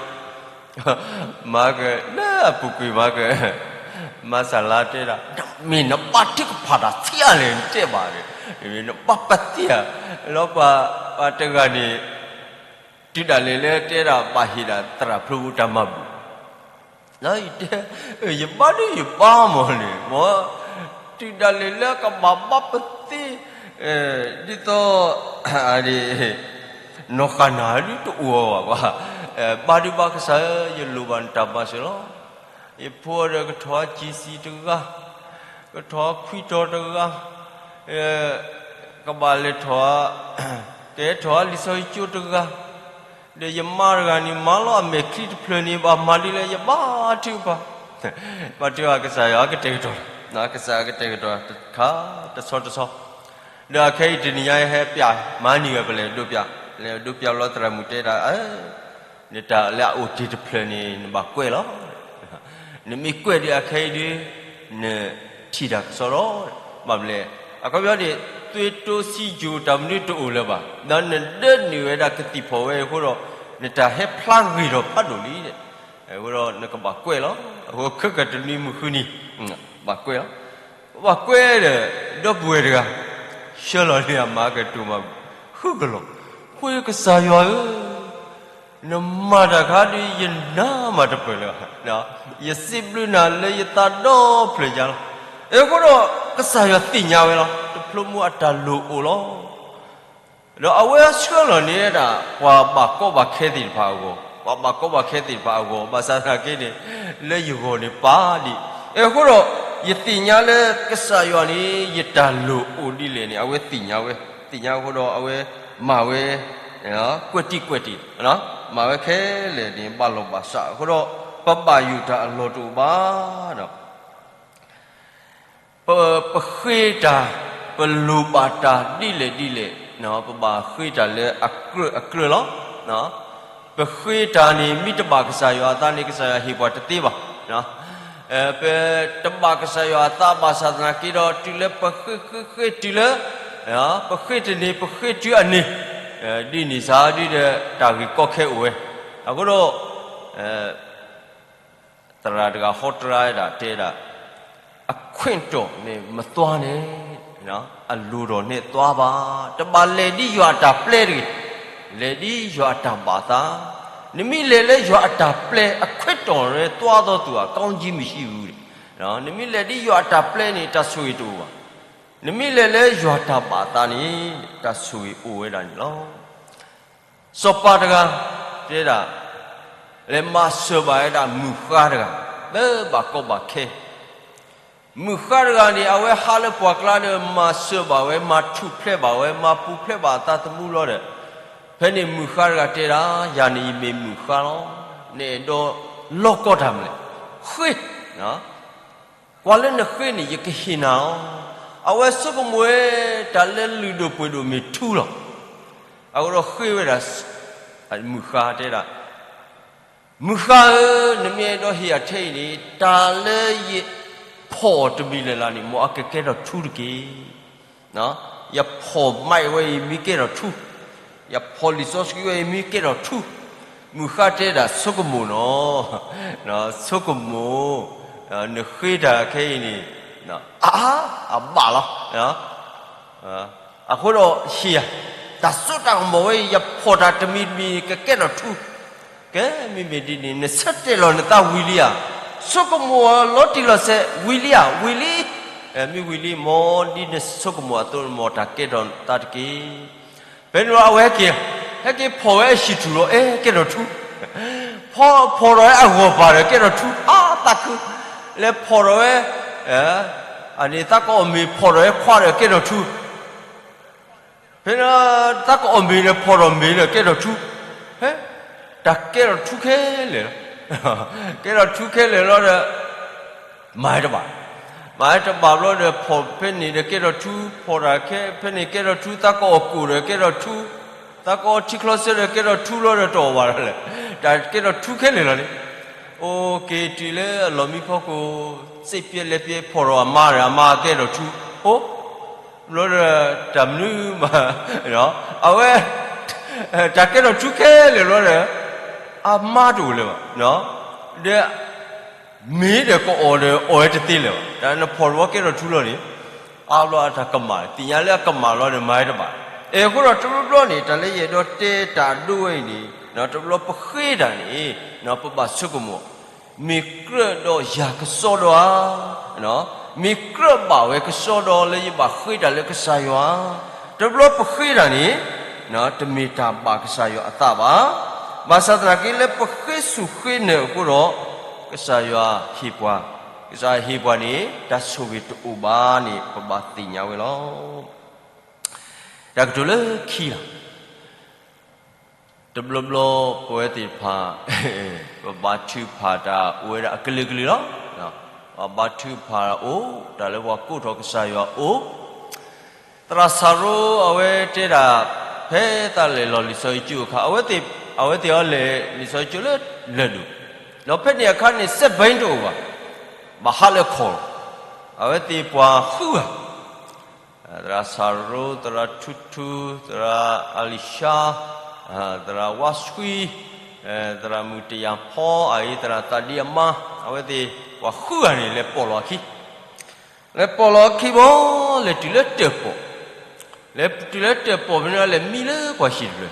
မၤကလၢအပူၤကွံာ်မၤက, မၤစၢ်လါတဲဒၣ် မ့ၢ်နဘါထုကဖၣ်တၢ်သ့ဧါလဲၣ် နတဲဘၣ်ဒီး, မ့ၢ်နဘါပသ့ဧါ, လီၤပှၤတဂၤန့ၣ်, တုၤဒၣ်လဲာ်လၢတဲဒၣ်ဘၣ်ဟ့ၣ်ဒၣ်သရၣ်ဖျိတၢ်မၤဘူၣ် လီၤယတဲ, ယဘါဒုးယဘါမၢ်န့ၣ်, မ်, တုၤဒၣ်လဲာ်လၢကဘၣ်ဘါပသ့, ဒ်သိး, နီၢ်ဃၣ်နၢ်ဒုးတအိၣ်ဘၣ်, ဘါဒုးဘါကစၢ်ဧၢ, ယလိၣ်ဘၣ်နတၢ်မၤစၢၤလီၤ. ယဖိဒီးကထီၣ်ကံစံတဂၤ, ကထီၣ်ခွံတီၤတဂၤ, ကဘၣ်လဲၤထီၣ်, ကဲထီၣ်လံာ်စီဆှံကၠိတဂၤ, ဒီးယမါတဂၤန့ၣ် မၤလီၤအမဲာ်ချံတဖျၢၣ်န့ၣ် ဘၣ်မၤဒ်လဲၣ် ယဘါထုကဖၣ်, ဘါထုကဖၣ်ကစၢ်ယွၤကတဲာ်ကတီၤ, ကစၢ်ကတဲာ်ကတီၤတခါတဆီတဆီ, ဒီးအခဲအံၤတနံၤညါဟဲပၠး, မၤနံၤဝဲပလဲၤဒိပၠး, လဲၤဒိပၠးလီၤသရၣ်မုၣ်တဲဒၣ်, နတၢ်လၢအအိၣ်တ့ၢ်တဖျၢၣ်န့ၣ် နဘၣ်ကွဲးလီၤ. နမ့ၢ်ကွဲးဒံးအခဲအံၤဒုး, နထံၣ်တၢ်ကစီဒီ, ဘၣ်မနုၤလဲၣ်, အခီပညီန့ၣ်, သွေးတိုးစံယိုတၢ်မနုၤတအိၣ်လၢၤဘၣ်, ဒီးနဒၢနုာ်ဝဲဒၣ်ကသံၣ်ဖီၣ်ဝဲအဃိဒီး, နတၢ်ဟဲဖျါဂ့ၤထီၣ်ဖးဒိၣ်လံ, အဃိဒီးနကဘၣ်ကွဲးလီၤ, အဃိခဲကတနွံမုၢ်ဃုနံၤ, ဘၣ်ကွဲးလီၤ, ဘၣ်ကွဲးဒီး, ဒီပုၢ်ဝဲၢ်တဂၤ, ဆှၢလီၤန့ၢ်အမါကတိၤမၤဘူၣ်, ဃုကလီၤ, ဃုကစၢ်ယွၤဧၢ နမၤတၢ်ခါဒုးယနၢ်မၤတပၢၢ်လၢၤဘၣ်, ယစံးဘျုးနၤလၢယသးဒီဖျၢၣ်ညါလီၤ. အဃိဒီးကစၢ်ယွၤသ့ၣ်ညါဝဲလီၤ, တဖျိမူအတၢ်လိၣ်အိၣ်လီၤ. ဒီးအဝဲဆှၢလီၤန့ၢ်ဒၣ် ပှၤဘၣ်ကီဘၣ်ခဲသ့ၣ်တဖၣ်အဂီၢ်, ပှၤဘၣ်ကီဘၣ်ခဲသ့ၣ်တဖၣ်အဂီၢ်, ဘၣ်ဆၣ်သနာ်က့န့ၣ်, လၢယဂီၢ်န့ၣ်ပာ်ဒံး, အဃိဒီး, ယသ့ၣ်ညါလၢကစၢ်ယွၤန့ၣ် ယတၢ်လိၣ်အိၣ်ဒ်လဲၣ်န့ၣ် အဝဲသ့ၣ်ညါဝဲ, သ့ၣ်ညါအဃိဒီးအဝဲမၤဝဲ ကွဲးတံၢ်ကွဲးတံၢ်, မၤဝဲခဲလၢာ်န့ၣ် ဘၣ်လီၤဘၣ်စးအဃိဒီး, ပဘၣ်ယိၣ်တၢ်အလီၢ်တအိၣ်ဘၣ်ဒီး ပ, ပဃ့တၢ်, ပလိၣ်ဘၣ်တၢ်ဒ်လဲၣ်ဒ်လဲၣ်, ပဘၣ်ဃ့တၢ်လၢအကြၢးအကြၢးလီၤ. ပဃ့တၢ်န့ၣ် မ့ၢ်တဘၣ်ကစၢ်ယွၤအသးန့ၣ် ကစၢ်ယွၤဟ့ၣ်ပှၤတသ့ဘၣ်. ပတဘၣ်ကစၢ်ယွၤအသးဘၣ်ဆၣ်သနာ်က့ဒီး တုၤလၢပဃ့ဃ့ဃ့တုၤလၢ ပဃ့တန့ၢ် ပဃ့တုၤအန့ၣ်, ဒ်န့ၣ်စ့ၢ်ဒ်ဒီးတၢ်ဂ့ၢ်ကီခဲအိၣ်ဝဲ. အဃိဒီး သရၣ်တဂၤဟီတရါဒၣ်တဲဒၣ်, အခွင့်တော်နဲ့မသွားနဲ့, အလိုတော်နဲ့သွားပါ, တဘၣ်လဲၤဒ်ယွၤအတၢ်ပျဲတဂ့ၤ, လဲၤဒ်ယွၤအတၢ်ဘၣ်သး. နမ့ၢ်လဲၤလၢယွၤအတၢ်ပျဲ အခွင့်တော်နဲ့သွားသောသူဟာကောင်းကြီးမရှိဘူး, နမ့ၢ်လဲၤဒ်ယွၤအတၢ်ပျဲန့ၣ် တၢ်ဆိၣ်ဂ့ၤတအိၣ်ဘၣ်. နမ့ၢ်လဲၤလၢယွၤတၢ်ဘၣ်သးန့ၣ် တၢ်ဆိၣ်ဂ့ၤအိၣ်ဝဲဒၣ်န့ၣ်လီၤ. စီၤပၤတဂၤ တဲဒၣ်, လဲၤမၤစၢၤဘၣ်ဝဲဒၣ်မုၣ်ဃါတဂၤ လၢဘၣ်ကီဘၣ်ခဲ. မုၣ်ဃါတဂၤန့ၣ် အဝဲဟးလၢပှၢ်ကျါဒီး မၤစၢၤဘၣ်ဝဲ, မၤထူၣ်ဖျဲးဘၣ်ဝဲ, မၤပူၤဖျဲးဘၣ်အသးသမူလီၤဒီး, ဖဲန့ၣ်မုၣ်ဃါတဂၤတဲဒၣ်, ယၤန့ၣ်ယမ့ၢ်မုၣ်ဃါလီၤ. နအဲၣ်ဒိးလီၢ်ကီတၢ်မနုၤလဲၣ်, ဃ့ ကွၢ်လၢနဃ့န့ၣ် ယကဟ့ၣ်နၤလီၤ. အဝဲဆိကမိၣ်ဝဲ တၢ်လၢလုၢ်ဒိၣ်ပှ့ၤဒိၣ်မ့ၢ်ထူလီၤ. အဃိဒီးဃ့ဝဲဒၣ်, မုၣ်ဃါတဲဒၣ်, မုၣ်ဃါဧၢ, နမ့ၢ်အဲၣ်ဒိးဟ့ၣ်ယၤထဲအံၤန့ၣ် တၢ်လၢယဖီၣ်တမံၤလၢ်လၢ်န့ၣ် မ်အကကဲထီၣ်ထူတက့ၢ်. ယဖီၣ်မးဝဲအံၤမ့ၢ်ကဲထီၣ်ထူ, ယဖီၣ်လံာ်စီဆှံဝဲအံၤမ့ၢ်ကဲထီၣ်ထူ, မုၣ်ဃါတဲဒၣ်ဆိကမိၣ်နီၤ, ဆိကမိၣ်, နဃ့တၢ်ခဲအံၤန့ၣ်, အါ, အဘၣ်လီၤ. အဃိဒီးဟ့ၣ်ယၤ, တၢ်စိတၢ်ကမီၤဝဲအံၤ ယဖီၣ်တၢ်တမံၤတမံၤကကဲထီၣ်ထူ, ကဲမ့မ့ၢ်ဒ်န့ၣ် နဆၢတဲာ်လီၤနသးဝံၤလံဧါ, ဆိကမိၣ်လီၤတံၢ်လီၤဆဲးဝံၤလံဧါ, ဝံၤလံ, မ့ၢ်ဝံၤလံ မ်ဒ်နဆိကမိၣ်အသိး မ်တၢ်ကဲထီၣ်နသးတက့ၢ်. ဖဲန့ၣ်လီၤအဝဲဟဲက့ၤ, ဟဲက့ၤဖီၣ်ဝဲအဟံၣ်ထူၣ်လီၤ, အဲ ကဲထီၣ်ထူ, ဖီၣ်ထီၣ်ဝဲအဂီၢ်ပၤဒီးကဲထီၣ်ထူ, အါသးခု, လဲၤဖီၣ်ထီၣ်ဝဲ, အန့ၣ်သးကအီၣ်မ့ၤဖီၣ်ထီၣ်ဝဲခွါဒီးကဲထီၣ်ထူ, ဖဲန့ၣ်သးကအီၣ်မ့ၤဒီးဖီၣ်ထီၣ်မ့ၤဒီးကဲထီၣ်ထူ, ဟဲ, တၢ်ကဲထီၣ်ထူခဲလၢာ်လီၤ, ကဲထီၣ်ထူခဲလၢာ်လီၤဒီး မၤတဘၣ်, မၤတဘၣ်ဘျီဒီး ဖီၣ်ဖဲန့ၣ်ဒီးကဲထီၣ်ထူ, ဖီၣ်တၢ်ခဲဖဲန့ၣ်ကဲထီၣ်ထူ, သးကအီၣ်ကိၣ်ဒီးကဲထီၣ်ထူ, သးကအီထံချီဆၢဒီးကဲထီၣ်ထူလီၤဒီးတအီၣ်ဘၣ်လီၤလဲၣ်, တၢ်ကဲထီၣ်ထူခဲလၢာ်လီၤန့ၣ်, အိၣ်က့ၤတုၤလၢအလီၢ်မံဖီခိၣ်, စ့းပျဲလဲၤပျဲဖီၣ်ထီၣ်အမါဒီး အမါကဲထီၣ်ထူ, အိၣ် ဘျီဒီး တၢ်မနုၤမး, အဝဲ, တၢ်ကဲထီၣ်ထူခဲလၢာ်ဘျီဒီး, အမါတအိၣ်လၢၤဘၣ်, ဒီး, မ့ၢ်ဒီးကအီၣ်ဒီးအီၣ်ဝဲတသ့လၢၤဘၣ်, တၢ်နဖီၣ်တဘျီကဲထီၣ်ထူလီၤန့ၣ်, အါဘျီအတၢ်ကမၣ် သ့ၣ်ညါလၢအကမၣ်လီၤဒီးမၤဝဲတဘၣ်, အဲ အဃိဒီးတဘျီဘျီန့ၣ် တၢ်လၢယအဲၣ်ဒိးတဲတၢ်အဒိဝဲအံၤန့ၣ်, တဘျီပဃ့တၢ်န့ၣ်, ပဘၣ်ဆိကမိၣ် မ့ၢ်ကြၢးဒီးယၤကစီဒီဧါ, မ့ၢ်ကြၢးဘၣ်ဝဲကစီဒီလၢယဘၣ်ဃ့တၢ်လၢကစၢ်ယွၤ, တဘျီပဃ့တၢ်န့ၣ်, တမ့ၢ်တၢ်ဘၣ်ကစၢ်ယွၤအသးဘၣ်, ဘၣ်ဆၣ်သနာ်က့လၢပဃ့ဆူၣ်ဃ့နၢၤအဃိဒီး, ကစၢ်ယွၤဟ့ၣ်ပှၤ, ကစၢ်ယွၤဟ့ၣ်ပှၤန့ၣ် တၢ်ဆိၣ်ဂ့ၤတအိၣ်ဘၣ်န့ၣ် ပဘၣ်သ့ၣ်ညါဝဲလီၤ. တၢ်ကတိၤလၢခံလီၤ. တဘျီဘျီပဝဲသ့ၣ်တဖၣ်, ပဘါထုကဖၣ်တၢ်အိၣ်ဝဲဒၣ်အကလုာ်ကလုာ်လီၤ. ပဘါထုကဖၣ်အိၣ်, တၢ်လၢပှၤကိးထီၣ်ကစၢ်ယွၤအိၣ်, သရၣ်စၤရိအဝဲတဲဒၣ်, ဖဲသးလဲၤလီၤလံာ်စီဆှံကၠိအခါ, အဝဲသ့ၣ်အီၤလဲၤလံာ်စီဆှံကၠိလၢလၢၢ်ဒိၣ်, ဒီးဖဲန့ၣ်အခါန့ၣ် စဲးဘၣ်တအိၣ်ဘၣ်, ဘၣ်ဟးလၢခီၣ်လီၤ. အဝဲသ့ၣ်ပှၤဃုဂၤ သရၣ်စၤရိ, သရၣ်ထူထူ, သရၣ်အလံၡါ, သရၣ်ဝါဆှံ, သရၣ်မုၣ်တယၢ်ဖီအံၤ, သရၣ်သးဒံအမါ, အဝဲသ့ၣ်ပှၤဃုဂၤန့ၣ် လဲၤပိာ်လီၤအခံ, လဲၤပိာ်လီၤအခံဘီ, လဲၤတုၤလၢတၢၣ်ပီၣ်, လဲၤတုၤလၢတၢၣ်ပီၣ်ဖဲန့ၣ် လဲၤမံလၢပှၤဟံၣ်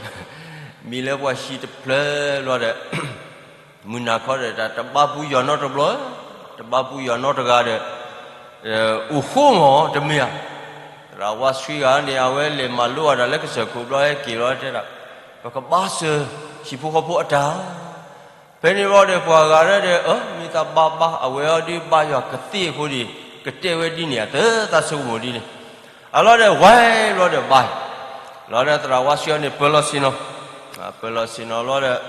တဖျၢၣ်, မံလၢပှၤဟံၣ်တဖျၢၣ်လီၤဒီး မုၢ်နၤခီဒီး တၢ်တဘါပူၤယွၤနီတဘျီ, တဘါပူၤယွၤနီတဂၤဒီး, အိၣ်ဃိမီၤတမ့ၢ်ဧါ. သရၣ်ဝါဆှံဂၤန့ၣ် အဝဲလဲၤမၤလိအတၢ်လၢကစၢၢ်ခိၣ်ဘျီ ဟဲက့ၤလီၤတဲဒၣ်, ပကဘါစၢၤဟံၣ်ဖိဃီဖိအတၢ်, ဖဲန့ၣ်ဘျီဒီး ပှၤဂၤဒီး, မ့ၢ်သးဘါဘါ, အဝဲအီၤဒုးဘါယွၤကသ့အဃိန့ၣ်, ကတဲဝဲဒ်န့ၣ်အသး သးဆိကမိၣ်ဒ်န့ၣ်, အလီၤဒီး ဝဲဘျီဒီးဘါ, လီၤဒီးသရၣ်ဝါဆှံအီၤန့ၣ် ပၢၤလီၤဆ့ၣ်နီၤ, ပၢၤလီၤဆ့ၣ်နီၤလီၤ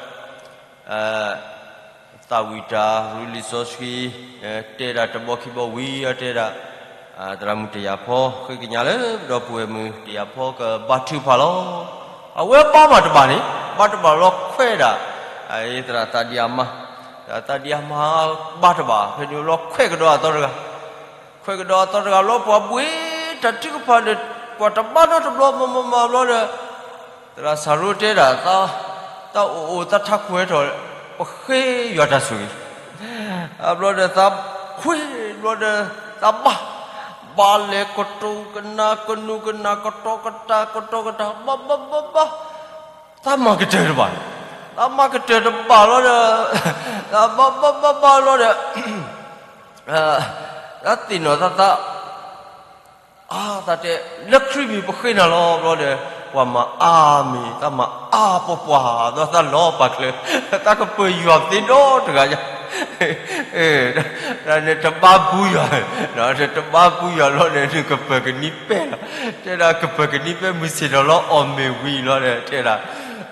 ဒီး သးဝံၣ်တၢ်ရူလံာ်စီဆှံ, တဲဒၣ်တဘျီခံဘျီဝံၤ အတဲဒၣ်, သရၣ်မုၣ်တယၢ်ဖီ ဃ့ကညးလၢပဒီပုၢ်ဝဲၢ်မုၣ်တယၢ်ဖီ ကဘါထုကဖၣ်လီၤ. အဝဲဘါမးတဘၣ်န့ၣ်, ဘါတဘၣ်လီၤခွဲးဒၣ်, သရၣ်သးဒံအမါ, သရၣ်သးဒံအမါဘါတဘၣ်, ဖဲန့ၣ်လီၤခွဲးကဒီးအသီတဂၤ, ခွဲးကဒီးအသီတဂၤလီၤ ပှၤဘှံးတၢ်ထုကဖၣ်ဒီး ကွၢ်တဘၣ်နီတဘျီ မၤမၤမၤဘျီဒီး သရၣ်စၤရိတဲဒၣ်, တၢ်အိၣ်အိၣ်တၢ်ထးခိၣ်ဟဲထီၣ်, ပဃ့ယွၤတၢ်ဆိၣ်ဂ့ၤ, အဘျီဒီးသးခွ့ဘျီဒီး သးဘါ, ဘါလဲၤကတိၤကနၣ် ကနူၤကနၣ် ကတီကတၢၢ် ကတီကတၢၢ် ဘါဘါဘါဘါ, သးမၤကတၢၢ်တဘၣ်, သးမၤကတၢၢ်တဘၣ်လီၤဒီး, သးဘါဘါဘါဘါလီၤဒီး သးသ့ၣ်နီၣ်သးသး, အါသးတဲ, လၢခရံာ်မံၤပဃ့နၤလီၤဘျီဒီး, ပှၤမၤအါမံၤ သးမၤအါပှၤပှၤ ဒီးသးလီၤပာ်ချၢ, သးကပၢၤယွၤသ့ဒီတဂၤညါ, တဘါပူၤယွၤ, တဘါပူၤယွၤလီၤဒီး နကပၢၤကနံၣ်ပဲၢ်လီၤ, တဲဒၣ်ကပၢၤကနံၣ်ပဲၢ် မုၢ်ဆ့ၣ်ထီၣ်လီၤအီၣ်မ့ၤဝံၤလီၤဒီး တဲဒၣ်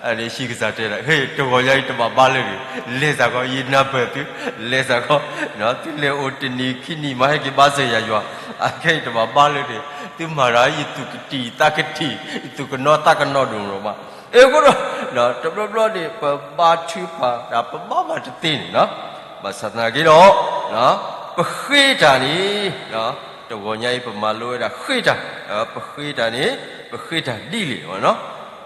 အန့ၣ်ဟံၣ်ကစၢ်တဲဒၣ်, ဟ့ၣ် တဂီၤညါအံၤတဘၣ်ဘါလၢာ်န့ၣ်, လဲၤစ့ၢ်ကီး ယနၢ်ပၢၢ်သု, လဲၤစ့ၢ်ကီး, သုလဲၤအိၣ်တနံၤခံနံၤမး ဟဲက့ၤဘါစၢၤယၤယွၤ, အခဲအံၤတဘၣ်ဘါလၢာ်န့ၣ်, သုမၤတၢ် ယသူၣ်ကတံၢ်သးကတံၢ် ယသူၣ်ကနီၤသးကနီၤဒိၣ်မး, အဃိဒီး, တဘျီဘျီန့ၣ် ပဘါထုကဖၣ်တၢ် ပဘါမၤတသ့န့ၣ်လီၤ, ဘၣ်ဆၣ်သနာ်က့ဒီး, ပဃ့တၢ်န့ၣ် တဂီၤညါအံၤ ပမၤလိဝဲဒၣ်ဃ့တၢ်, ပဃ့တၢ်န့ၣ်, ပဃ့တၢ်ဒ်လဲၣ်,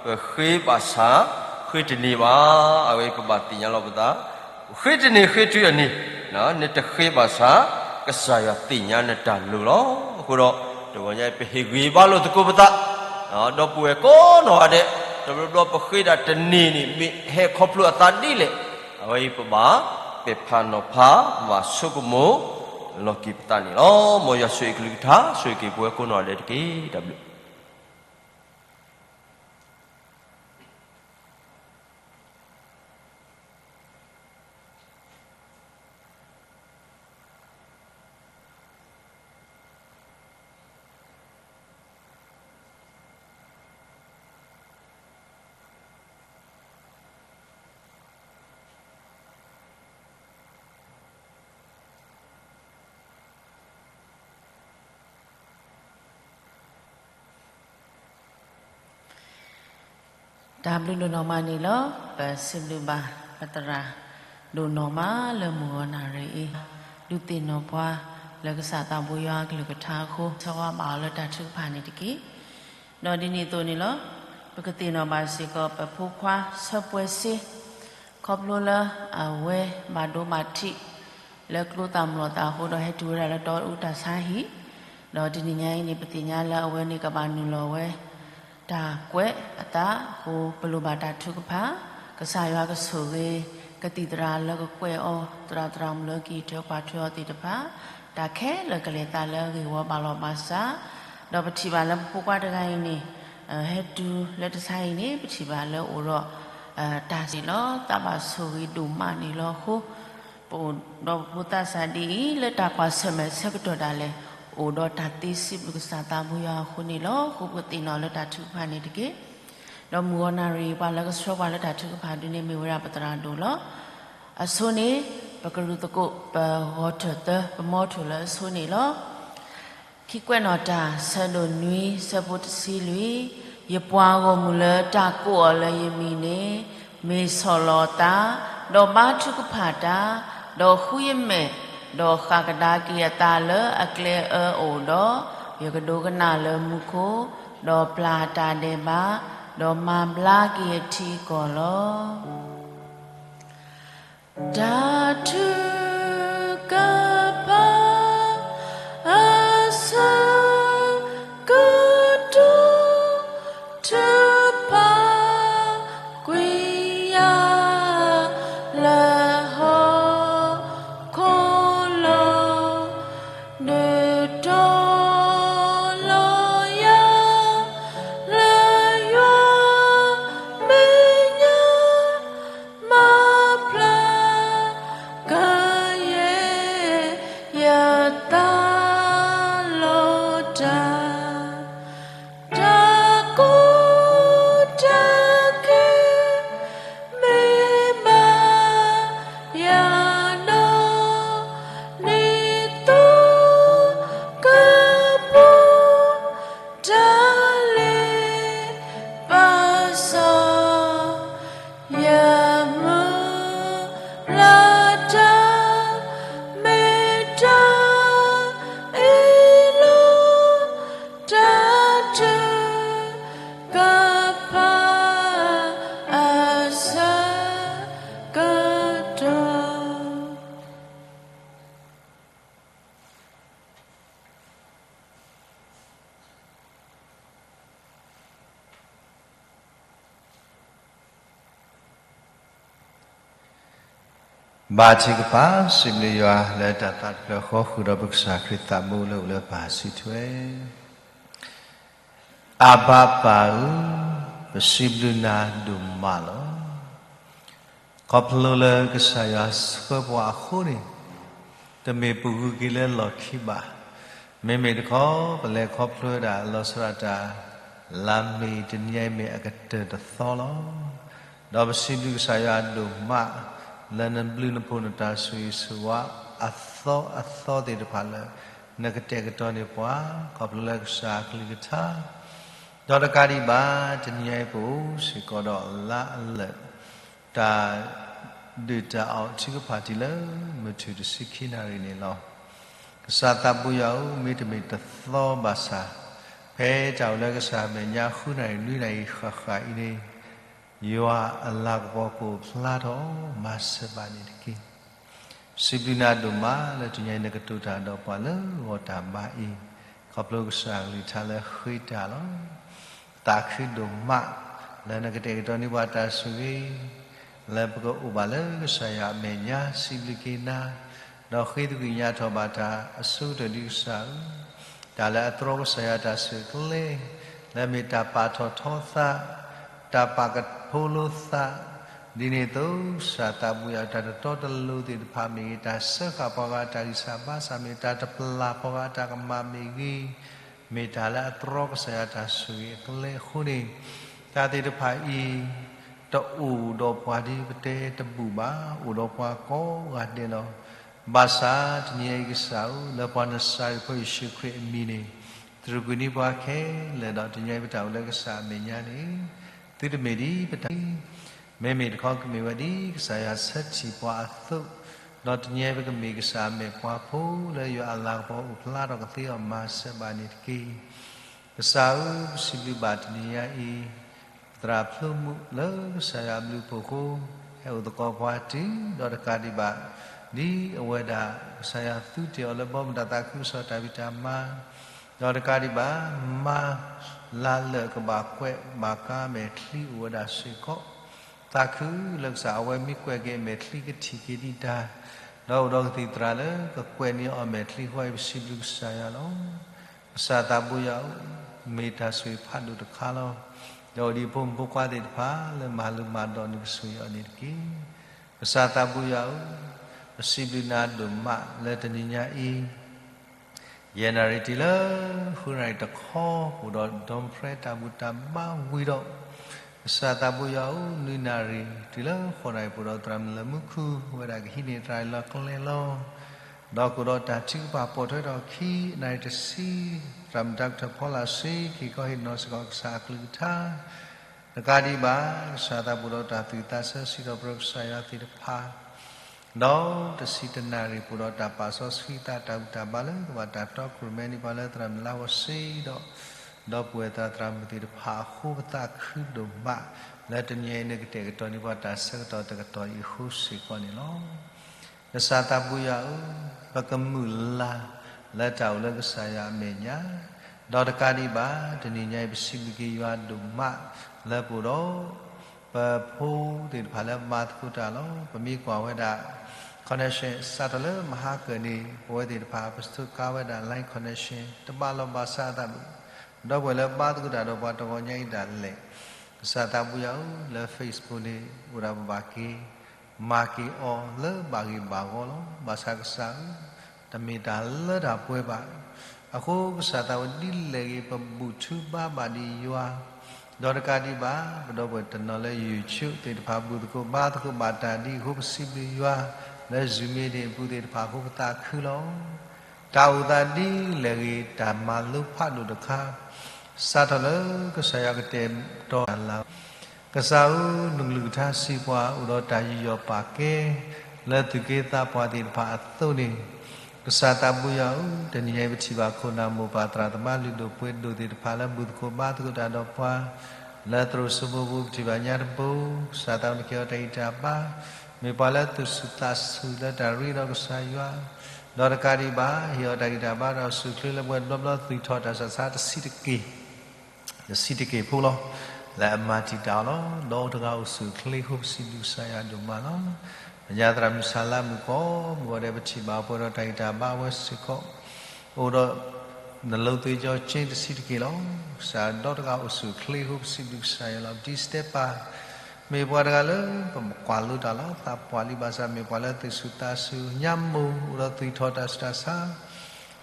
ပဃ့ဘၣ်ဆၣ်, ဃ့တန့ၢ်ဘၣ်, အဝဲပဘၣ်သ့ၣ်ညါလီၤပသး, ဃ့တန့ၢ်ဃ့တုၤအန့ၣ်, နတဃ့ဘၣ်ဆၣ်, ကစၢ်ယွၤသ့ၣ်ညါနတၢ်လိၣ်လီၤ. အဃိဒီး, တဂီၤညါအံၤ ပဟ့ၣ်ဂံၢ်ဘါလိာ်သကိးပသး, ဒီပုၢ်ဝဲၢ်ကိးနီၢ်ဂၤဒဲး, တဘျီဘျီပဃ့ဒၣ်တန့ၢ်န့ၣ် မ့ၢ်ဟဲခီဖျိအသးဒ်လဲၣ်, အဝဲအံၤပဘၣ်, ပဲာ်ဖးနီၤဖး, ပဘၣ်ဆိကမိၣ်, လီၤက့ၤပသးန့ၣ်လီၤ. မ်ယွၤဆိၣ်ဂ့ၤအကလုၢ်ကထါ ဆိၣ်ဂ့ၤက့ၤပဝဲကိးနီၢ်ဂၤဒဲးတက့ၢ်. တၢ်ဘျုး တၢ်ဘျုးဒိၣ်နီၢ်မးန့ၣ်လီၤ. ပစံးဘျုးဘၣ်ပသရၣ်ဒိၣ်နီၢ်မးလၢမုၢ်ဂီၤနၣ်ရံၣ်အံၤ, ဒုးသ့ၣ်နီၣ်ပှၤလၢကစၢ်သးဘိယွၤအကလုၢ်ကထါအဃိ, ဆၢဂ့ၤဘၣ်အီၤလၢတၢ်ထုကဖၣ်န့ၣ်တက့ၢ်. ဒီးဒ်န့ၣ်အသိးန့ၣ်လီၤ, ပကသ့ၣ်နီၣ်ဘၣ်စ့ၢ်ကီး ပဖိခွါဆၢပှဲၤစ့, ခီဖျိလၢအဝဲဘၣ်ဒိဘၣ်ထံး လၢကျိသၣ်မျိာ်သၣ်အဃိဒီး ဟဲတုၤဝဲဒၣ်လၢတီအူတၢ်ဆါဟံၣ်, ဒီးတနံၤညါအံၤန့ၣ် ပသ့ၣ်ညါလၢအဝဲန့ၣ်ကဘၣ်နုာ်လီၤဝဲ တၢ်ကွဲးအသးအဃိ ပလိၣ်ဘၣ်တၢ်ထုကဖၣ်, ကစၢ်ယွၤကဆိၣ်ဂ့ၤ ကသံၣ်သရၣ်လၢကကွဲးအီၤ သရၣ်သရၣ်မုၣ်လၢကအံးထွဲကွၢ်ထွဲအီၤသ့ၣ်တဖၣ်, တၢ်ခဲလၢာ်ကလဲၤသးလၢအဂ့ၢ်ဝီဘၣ်လီၤဘၣ်စး, ဒီးပထံၣ်ဘၣ်လၢပဖိခွါတဂၤအံၤန့ၣ် ဟဲတုၤလၢတၢ်ဆါဟံၣ်န့ၣ် ပထံၣ်ဘၣ်လၢအိၣ်ဒီး တၢ်စ့ၢ်လီၤ သးဘၣ်ဆိၣ်ဂ့ၤဒိၣ်မးန့ၣ်လီၤအဃိ ပအိၣ်ဒီးပဖိသးစၢ်ဒ်အံၤ လၢတၢ်ကွၢ်ဆၢၣ်မဲာ်ဆၢကတီၢ်ဒၣ်လဲာ် အိၣ်ဒီးတၢ်သ့စံးဘျုးကစၢ်သးဘိယွၤအဃိန့ၣ်လီၤ. အဃိပကသ့ၣ်နီၣ်လၢတၢ်ထုကဖၣ်န့ၣ်တက့ၢ်. ဒီးမုၢ်ဂီၤနၣ်ရံၣ် ပှၤလၢကဆှၢပှၤလၢတၢ်ထုကဖၣ်ဒုန့ၣ်မ့ၢ်ဝဲဒၣ်ပသရၣ်ဒိၣ်လီၤ. အဆိန့ၣ် ပကရူၢ်သကိး ပဂီၤထၢၣ်သၢ ပမီထိၣ်လၢအဆိန့ၣ်လီၤ. ခံကွဲးနီၣ်တၢ် ဆၢဒိၣ်နွံ ဆၢဖိတဆံလွံၢ်, ယပှၤဂီၢ်မုၢ်လၢတၢ်ကိးအီၤလၢယမံၤန့ၣ် မ့ၢ်ဆီၣ်လီၤအသး, ဒီးဘါထုကဖၣ်တၢ်, ဒီးဃုယမဲာ်, ဒီးဃၣ်ကဒါက့ၤအသးလၢအကျဲအၢအအိၣ်ဒီး, ယကဒိကနၣ်လၢမူခိၣ်, ဒီးပျၢ်တၢ်ဒဲးဘး, ဒီးမၤဘျါက့ၤအထံအကီၢ်လီၤ. တၢ်ထုကဖၣ် အဆၢကတီၢ် ထုကဖၣ်ကွံာ်ယၤ လၢဟီၣ်ခိၣ်လီၤ. ဒုးတီၤလီၤယၤ လၢယွၤမဲာ်ညါ မၤဖျါကယဲၢ်ယသးလီၤတၢ် တၢ်ကီတၢ်ခဲ မ့ၢ်ဘၣ်ယၤဒီး ဒ်သိးကပူၤ တၢ်လ့ပစီ ယမုၢ်လၢ်တၢ် မ့ၢ်တၢ် ဘါထုကဖၣ်, စံးဘျုးယွၤလၢတၢ်သးတဖျၢၣ်ဃီ ဃုာ်ဒီးပကစၢ်ခရံာ်သးဘိလၢအိၣ်လၢပၢ်စုထွဲ အၤဘၣ်ပၢ်ဧၢ, ပစံးဘျုးနၤဒိၣ်မးလီၤ. ခီဖျိလၢကစၢ်ယွၤဆှၢပှၤအဃိန့ၣ်, တမ့ၢ်ပဂုၤက့ၤလၢလီၢ်ခံဘၣ်. မ့မ့ၢ်တခီ ပလဲၤခီဖျိဝဲဒၣ်လီၤစရၣ်တၢ် လါမ့ၤတနံၤအံၤမ့ၢ်အကတၢၢ်တသီလီၤ. ဒီးပစံးဘျုးကစၢ်ယွၤဒိၣ်မး လၢနဘျုးနဖှိၣ်နတၢ်ဆိၣ်ဂ့ၤဆိၣ်ဝါအသီအသီသ့ၣ်တဖၣ်လၢ နကတဲာ်ကတီၤန့ၢ်ပှၤ ခီဖျိလၢကစၢ်အကလုၢ်ကထါ ဒီးတကးဒံးဘၣ် တနံၤအံၤပအိၣ်စ့ၢ်ကီးဒီးလါအလၢာ် တၢ်ဒုၣ်တၢ်အီၣ်ထုကဖၣ်တံၢ်လၢ မုၢ်ထူၣ်တဆံခံနၣ်ရံၣ်န့ၣ်လီၤ. ကစၢ်သးဘိယွၤဧၢ, မ့တမ့ၢ်တသီဘၣ်ဆၣ်, ဖဲတၢ်အိၣ်လၢကစၢ်အမဲာ်ညါ ဃုနၣ်ရံၣ်နွံနၣ်ရံၣ်ဃၣ်ဃၣ်အံၤန့ၣ် ယွၤအလၤကပီၤကအိၣ်ဖျါထီၣ် မၤစၢၤဘၣ်န့ၣ်တက့ၢ်. စံးဘျုးနၤဒိၣ်မးလၢတနံၤအံၤ နကတိၤတၢ်ဒီးပှၤလၢဂီၢ်တၢ်ဘါအံၤ, ခီဖျိကစၢ်အကလုၢ်ကထါလၢဃ့တၢ်လီၤ. သးခုဒိၣ်မး လၢနကတဲာ်ကတီၤန့ၢ်ပှၤတၢ်ဆိၣ်ဂ့ၤ လၢပကအိၣ်ဘၣ်လၢကစၢ်ယွၤအမဲာ်ညါ စံးဘျုးက့ၤနၤ, ဒီးဃ့သကွံာ်ညါထီၣ်ဘၣ်တၢ်အဆိကတၢၢ်ဒ်ကစၢ်ဧၢ, တၢ်လၢအတြီကစၢ်ယွၤတၢ်ဆိၣ်ဂ့ၤအကျဲ လၢအမ့ၢ်တၢ်ပာ်ထီၣ်ထီသး, တၢ်ပာ်ကဖိလိသး, ဒ်န့ၣ်အသိး ကစၢ်သးဘိယွၤ တၢ်တတီတလိၤသ့ၣ်တဖၣ်မ့ၢ်ဂ့ၤ, တၢ်စၢဃာ်ပှၤဂၤအတၢ်ဂံၢ်စၢ်ဘါစၢ်မ့ၢ်ဂ့ၤ, တၢ်တပလၢ်ပှၤဂၤအတၢ်ကမၣ်မ့ၢ်ဂ့ၤ, မ့ၢ်တၢ်လၢအတြီကစၢ်ယွၤတၢ်ဆိၣ်ဂ့ၤအကျဲအဃိန့ၣ်, တၢ်သ့ၣ်တဖၣ်အံၤ တအိၣ်ဒီးပှၤဒ်ပတဲတဘူၣ်ဘၣ်, အိၣ်ဒီးပှၤကိးဂၤဒဲးလီၤ. ဘၣ်ဆၣ်တနံၤအံၤကစၢ်ဧၢ, လၢပှၤနစၤရ့းဖိယ့ၣ်ၡူးခရံာ်အမံၤန့ၣ် တြူာ်ကွံာ်န့ၢ်ပှၤခဲလၢာ်ဒီး တနံၤအံၤပတၢ်အိၣ်လၢကစၢ်အမဲာ်ညါန့ၣ် သုတမ့ၢ်ဒ်ပတၢ် မ့မ့ၢ်တခီကမ့ၢ်ဝဲဒ်ကစၢ်ယွၤဆၢထံၣ်ပှၤအသိး, ဒီးတနံၤအံၤပကမ့ၢ်ကစၢ်အမဲာ်ပှၤဖိလၢယွၤအလၤကပီၤအိၣ်ဖျါထီၣ်ကသ့အီၤ မၤစၢၤဘၣ်န့ၣ်တက့ၢ်. ကစၢ်ဧၢ, ပစံးဘျုးဘၣ်တနံၤညါအံၤ ပသရၣ်ဖျိမုၣ်လၢကစၢ်ယွၤအဘျုးအဖှိၣ်အဃိ ဟဲအိၣ်သကိးပှၤတုၤ ဒီးတကးဒံးဘၣ် ဒ်အဝဲဒၣ် ကစၢ်ယွၤသူတ့ၢ်အီၤလၢဘီမုၢ်တၢ်သးခုကစီၣ်တၢ်ဖံးတၢ်မၤ, ဒီးတကးဒံးဘၣ် မါလၢ်လၢ်ကဘၣ်ကွဲးဘၣ်ကါမဲာ်ချံအိၣ်ဝဲဒၣ်စ့ၢ်ကီး, သးခုလၢကစၢ်အဝဲမ့ၢ်ကွဲးက့ၤအမဲာ်ချံကထံၣ်က့ၤဒံးတၢ်, ဒီးအိၣ်ဒီးကသံၣ်သရၣ်လၢကကွဲးန့ၢ်အီၤမဲာ်ချံအဃိ ပစံးဘျုးကစၢ်ယွၤလီၤ. ကစၢ်သးဘိယွၤဧၢ, မ့ၢ်တၢ်ဆိၣ်ဂ့ၤဖးဒိၣ်တခါလီၤ. ဒီးအိၣ်ဒံးဖိမုၣ်ဖိခွါသ့ၣ်တဖၣ်လၢမၤလိမၤဒိးန့ၣ် ကဆိၣ်ဂ့ၤအီၤန့ၣ်တက့ၢ်. ကစၢ်သးဘိယွၤဧၢ, ပစံးဘျုးနၤဒိၣ်မးလၢတနံၤညါအံၤ ယဲၢ်နၣ်ရံၣ်တုၤလၢ ဃုနၣ်ရံၣ်တခီ ပအိၣ်ဒီး Dawn Prayer တၢ်ဘူၣ်တၢ်ဘါဝံၤဒီး, ကစၢ်သးဘိယွၤဧၢ, နွံနၣ်ရံၣ်တုၤလၢဃိးနၣ်ရံၣ် ပအိၣ်ဒီးသရၣ်မုၣ်လၢမူခိၣ် ဝဲဒၣ်ကဟံးန့ၢ်သရၣ်လီၤကျဲလီၤ. ဒီးကအိၣ်ဒီးတၢ်ထုကဖၣ်ပိာ်ထွဲထီၣ်ခံနၣ်ရံၣ်တဆံ, သရၣ်မုၣ်တၢ်ကထၢၣ်ဖီလာ်စ့ၢ်ကီး ဟ့ၣ်နီၤစ့ၢ်ကီးကစၢ်အကလုၢ်ကထါ တကးဒံးဘၣ် ကစၢ်သးဘိဒီးတၢ်သူၣ်ဝံၣ်သးဆၢစံးထီၣ်ပတြၢၤကစၢ်ယွၤသ့ၣ်တဖၣ်, ဒီးတဆံတနၣ်ရံၣ်ပအိၣ်ဒီးတၢ်ပာ်စီဆှံသးတၢ်ဘူၣ်တၢ်ဘါလၢ ကဘၣ်တၢ်တီကရူၢ်မဲန့ၢ်ပှၤလၢသရၣ်မုၣ်လါဝီၤစ့ဒီး, ဒီပုၢ်ဝဲၢ်သရၣ်မုၣ်သ့ၣ်တဖၣ်အဃိ ပသးခုဒိၣ်မး လၢတနံၤအံၤနကတဲာ်ကတီၤန့ၢ်ပှၤတၢ်ဆၢကတီၢ်တကတီၢ်အံၤအဃိစ့ၢ်ကီးန့ၣ်လီၤ. ကစၢ်သးဘိယွၤဧၢ, ပကမုၢ်လၢ်လၢတၢ်အိၣ်လၢကစၢ်ယွၤအမဲာ်ညါ, ဒီးတကးဒံးဘၣ် တနံၤညါအံၤ ပစံးဘျုးက့ၤယွၤဒိၣ်မး လၢပအိၣ်ဒီး ပဖိသ့ၣ်တဖၣ်လၢဘါသကိးတၢ်လီၤ. ပမ့ၢ်ကွၢ်ဝဲဒၣ် connection စးထီၣ်လၢမဟါကၢၢ်န့ၣ် ပဝဲသ့ၣ်တဖၣ် ပစူးကါဝဲဒၣ် line connection တဘၣ်လီၢ်ဘၣ်စးအသးဘၣ်, ဒီပုၢ်ဝဲၢ်လၢဘါသကိးတၢ်ဒီးပှၤတဂီၤညါအံၤဒၣ်လဲာ်, ကစၢ်သးဘိယွၤဧၢ, လၢ Facebook န့ၣ် အိၣ်ဒၣ်ပဘၣ်က့ၤ မၤက့ၤအီၤလၢဘၣ်ဂ့ၢ်ဘၣ်ဂီၢ်လီၤ. ဘၣ်ဆၣ်ကစၢ်ဧၢ, တမ့ၢ်တၢ်လၢတၢ်ပှဲၤဘၣ်. အဃိကစၢ်သးဝဲဒ်လဲၣ်ဂ့ၤ ပဘူၣ်ထူဘါဘၣ်ဒံးယွၤ, ဒီးတကးဒံးဘၣ် ပဒီပုၢ်ဝဲၢ်တနီၤလၢ YouTube သ့ၣ်တဖၣ် ဘူၣ်သကိးဘါသကိးဘၣ်တၢ်ဒ်အဃိ ပစံးဘျုးယွၤ, လၢ Zoom meeting အပူၤသ့ၣ်တဖၣ်အဃိ ပသးခုလီၤ. တၢ်အိၣ်သးဒ်လဲၣ်ဂ့ၤ တၢ်မၤလိဖးဒိၣ်တခါ စးထီၣ်လၢကစၢ်ယွၤကတဲာ်ကတီၤတၢ်လၢ ကစၢ်ဧၢ, နကလုၢ်ကထါစံးပှၤ အိၣ်ဒီးတၢ်ယူးယီၣ်ပာ်ကဲ လၢသူၣ်က့သးပှၢ်သ့ၣ်တဖၣ်အသိးန့ၣ်, ကစၢ်သးဘိယွၤဧၢ, တနံၤညါအံၤ ပထံၣ်ဘၣ်ခိၣ်နၢ်မိၢ်ပၢ်သရၣ်သမါလုၢ်ဒိၣ်ပှ့ၤဒိၣ်သ့ၣ်တဖၣ်လၢဘူၣ်သကိးဘါသကိးတၢ်ဒီးပှၤ, လၢသရိာ်စိမိပူၤ ပထံၣ်ဘၣ်ညါတဘိ, ကစၢ်သးဝဲကဲအီၤတၢ်ဂံၢ်တၢ်ဘါ, မ့ၢ်ပှၤလၢသူၣ်ဆူၣ်သးဆူၣ်လၢတၢ်ရ့ဒီးကစၢ်ယွၤ, ဒီးတကးဒံးဘၣ် ဟ့ၣ်အီၤတၢ်ဂံၢ်တၢ်ဘါဒီးအစုၣ်ချ့လၢပှဲၤဘျီဘျီ သူၣ်ထီၣ်တၢ်ဆးဆးတဆံးတက့ၢ် တဆံးတက့ၢ်ဖိလီၤ. လၢအမၤတံာ်တာ်အီၤလီၤ. ဒီးအိၣ်တဂၤအိၣ်ဆူၣ်အိၣ်ချ့အဃိ ပစံးဘျုးကစၢ်ယွၤဒိၣ်မးလီၤ. ညါသရၣ်မုၣ်ဆၣ်လါမုၣ်ကိးမုၢ်ဂီၤဒဲး ပထံၣ်ဘၣ်ပှဲၤဒီးတၢ်ဂံၢ်တၢ်ဘါအဝဲစ့ၢ်ကီး, အိၣ်ဒီး နလိသ့ကၠီက့တဆံးတက့ၢ်လီၤ. ကစၢ်ဒီတဂၤအိၣ်ဆူၣ်အိၣ်ချ့ ဟိပစံးဘျုးကစၢ်ယွၤလီၤ. ဒ်စတဲပၤ မ့ၢ်ပှၤတဂၤလၢ ပကွၢ်လိတၢ်လီၤ. သးပှၢ်လံ ဘၣ်ဆၣ်မ့ၢ်ပှၤလၢသူၣ်ဆူၣ်သးဆူၣ် ညါမိၢ်အိၣ်ဒီးသူၣ်ထီၣ်တၢ်ဆူးတၢ်ဆါ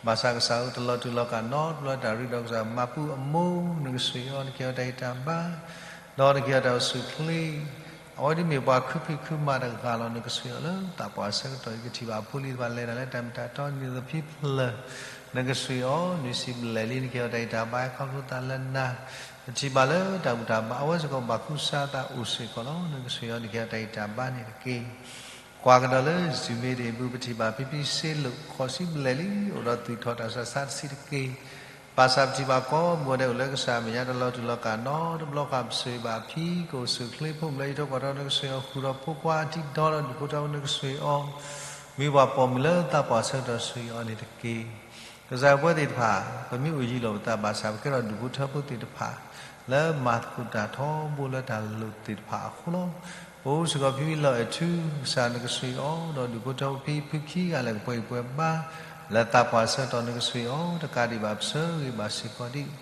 ဘၣ်ဆၣ်ကစၢ်ဧၢ တလီၤတူာ်လီၤကာ်နီတဘျီ တၢ်ရ့ဒီးကစၢ်မၤပူအမိၢ် နကစၢ်အံၤအီၤ နကဟ့ၣ်အီၤတၢ်ဂံၢ်တၢ်ဘါ ဒီးနကဟ့ၣ်အီၤတၢ်အိၣ်ဆူၣ်အိၣ်ချ့ အဝဲဒ်မ့ၢ်ပှၤခုဖံးခုမၤတဂၤလီၤ. နကစၢ်အံၤအီၤလၢ သးပှၢ်ဆၢကတီၢ်အံၤ ကထံၣ်ဘၣ်ဖိလံၤတဖၣ်လဲၤတၢ်လၢတၢ်မ့ၢ်တၢ်တီ ဒ်သိးဖံဖျၢၣ် နကစၢ်အံၤအီၤ နွံဆံဘျဲၣ်လံ နကဟ့ၣ်အီၤတၢ်ဂံၢ်တၢ်ဘါ ခီဖျိသးလၢနၤ ပထံၣ်ဘၣ်လၢတၢ်ဘူၣ်တၢ်ဘါ အဝဲစ့ၢ်ကီးဘၣ်ဃုစါသးအိၣ်စ့ၢ်ကီးလီၤ. နကစၢ်အံၤအီၤ နကဟ့ၣ်အီၤတၢ်ဂံၢ်တၢ်ဘါန့ၣ်တက့ၢ်. ကွၢ်ကဒီးလၢ Zoom မ့ၢ်တ့ၢ်ပူၤ ပထံၣ်ဘၣ်ဖံဖံစ့လိာ် ဃိးဆံဘျဲၣ်လံ အိၣ်ဒီးသူၣ်ထီၣ်တၢ်ဆူးတၢ်ဆါတဆံးတက့ၢ်. ဘၣ်ဆၣ်ပထံၣ်ဘၣ်ကိးမုၢ်ဂီၤဒဲး အိၣ်လၢကစၢ်အမဲာ်ညါ တလီၤတူာ်လီၤကာ်နီတဘျီဃီ ပဆိၣ်ဂ့ၤဘၣ်အဖံ ကအိၣ်ဆူၣ်အိၣ်ချ့ ဖိမုၣ်လၢယထီၣ်ကွၢ်ထီၣ် နကစၢ်အံၤအီၤ ဃုာ်ဒီးဖိခွါတံၢ်ဒီလီၤ ဒူၣ်ဖိထၢဖိ နကစၢ်အံၤအီၤ မ့ၢ်ပှၤပိာ်မုၣ်လၢသးပှၢ်ဆၢကတီၢ် စူၢ်အံၤအီၤန့ၣ်တက့ၢ်. ကစၢ်ယွၤပဝဲသ့ၣ်တဖၣ် ပမ့ၢ်အိၣ်ယံၤလီၤပသးဘၣ်ဆၣ် ပကဲထီၣ်ဒူၣ်ဖိထၢဖိသ့ၣ်တဖၣ် လၢမၤသကိးတၢ်ထီဘိလၢတၢ်လိၣ်သ့ၣ်တဖၣ်အဃိလီၤ. ပအိၣ်စ့ၢ်ကီးဖံဖံလီၤအဲၣ်ထူ ကစၢ်နကစၢ်အံၤအီၤ ဒီးဒူၣ်ဖိထၢဖိဖံဖုခံဂၤလၢကပှဲၤဂံၢ်ပှဲၤဘါ လၢသးပှၢ်ဆၢကတီၢ် နကစၢ်အံၤအီၤ တကးဒံးဘၣ် ပဆိၣ်ဂ့ၤဘၣ်စ့ၢ်ကီးဒ်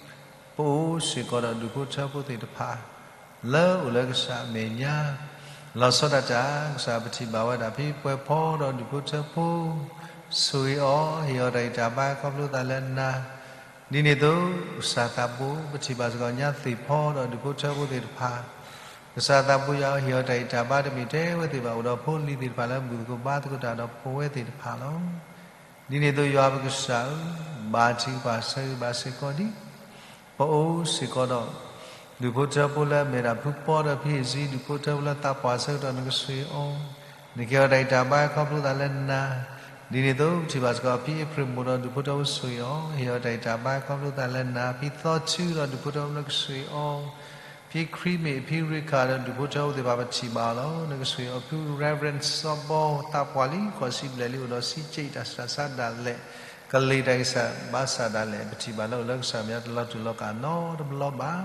ပအိၣ်စ့ၢ်ကီးဒီးဒူၣ်ဖိထၢဖိသ့ၣ်တဖၣ် လၢအိၣ်လၢကစၢ်အမဲာ်ညါ လီၤဆီဒၣ်တၢ် ကစၢ်ပထံၣ်ဘၣ်ဝဲဒၣ်ဖံပှဲၤဖီဒီးဒူၣ်ဖိထၢဖိ ဆိၣ်ဂ့ၤအီၤ ဟ့ၣ်အီၤတၢ်ဂံၢ်တၢ်ဘါ ခီဖျိသးလၢနၤ ဒ်န့ၣ်အသိး ကစၢ်သးဘိ ပထံၣ်ဘၣ်စ့ၢ်ကီးညါသ့ၣ်ဖီဒီးဒူၣ်ဖိထၢဖိသ့ၣ်တဖၣ် ကစၢ်သးဘိယွၤဧၢ ဟ့ၣ်အီၤတၢ်ဂံၢ်တၢ်ဘါတမ့ၢ်ထဲဝဲသ့ၣ်ဘၣ် အိၣ်ဒီးဖိလံၤသ့ၣ်တဖၣ်လၢဘူၣ်သကိးဘါသကိးတၢ်ဒီးပဝဲသ့ၣ်တဖၣ်လီၤ. ဒ်န့ၣ်အသိးယွၤပကစၢ်ဧၢ, ဘါထုကဖၣ်ဆၢဂ့ၤဘၣ်စ့ၢ်ကီးဒ် ပအိၣ်စ့ၢ်ကီးဒီး ဒူၣ်ဖိထၢဖိလၢအမ့ၢ်ဒၣ်ဖုပီဒီးဖံဟ့ၣ်စံ ဒူၣ်ဖိထၢဖိလၢသးပှၢ်ဆၢကတီၢ် နကစၢ်အံၤအီၤ, နကဟ့ၣ်အီၤတၢ်ဂံၢ်တၢ်ဘါခီဖျိသးလၢနၤ, ဒ်န့ၣ်အသိးပထံၣ်ဘၣ်စ့ၢ်ကီး ဖံအ့ဖြ့ၣ်မိၣ်ဒီးဒူၣ်ဖိထၢဖိ ဆိၣ်ဂ့ၤအီၤ ဟ့ၣ်အီၤတၢ်ဂံၢ်တၢ်ဘါခီဖျိသးလၢနၤ, ဖံသီထုဒီးဒူၣ်ဖိထၢဖိ နကစၢ်အံၤအီၤ ဖံခရံမ့ၢ် ဖံရ့ခၣ်ဒီးဒူၣ်ဖိထၢဖိသ့ၣ်တဖၣ် ပထံၣ်ဘၣ်အီၤလီၤ. နကစၢ်အံၤအီၤ ဖု Reverend စီၤဘီ သးပှၢ်လံ ဃိးဆံဘျဲၣ်လံ အိၣ်ဒီးဆံးက့တၢ်ဆူးတၢ်ဆါဒၣ်လဲာ်, ကလံၤတၢ်ဂံၢ်စၢ်ဘါစၢ်ဒၣ်လဲာ် ပထံၣ်ဘၣ်လၢအိၣ်လၢကစၢ်မဲာ်ညါ တလီၤတူာ်လီၤကာ်နီတဘျီဘၣ်.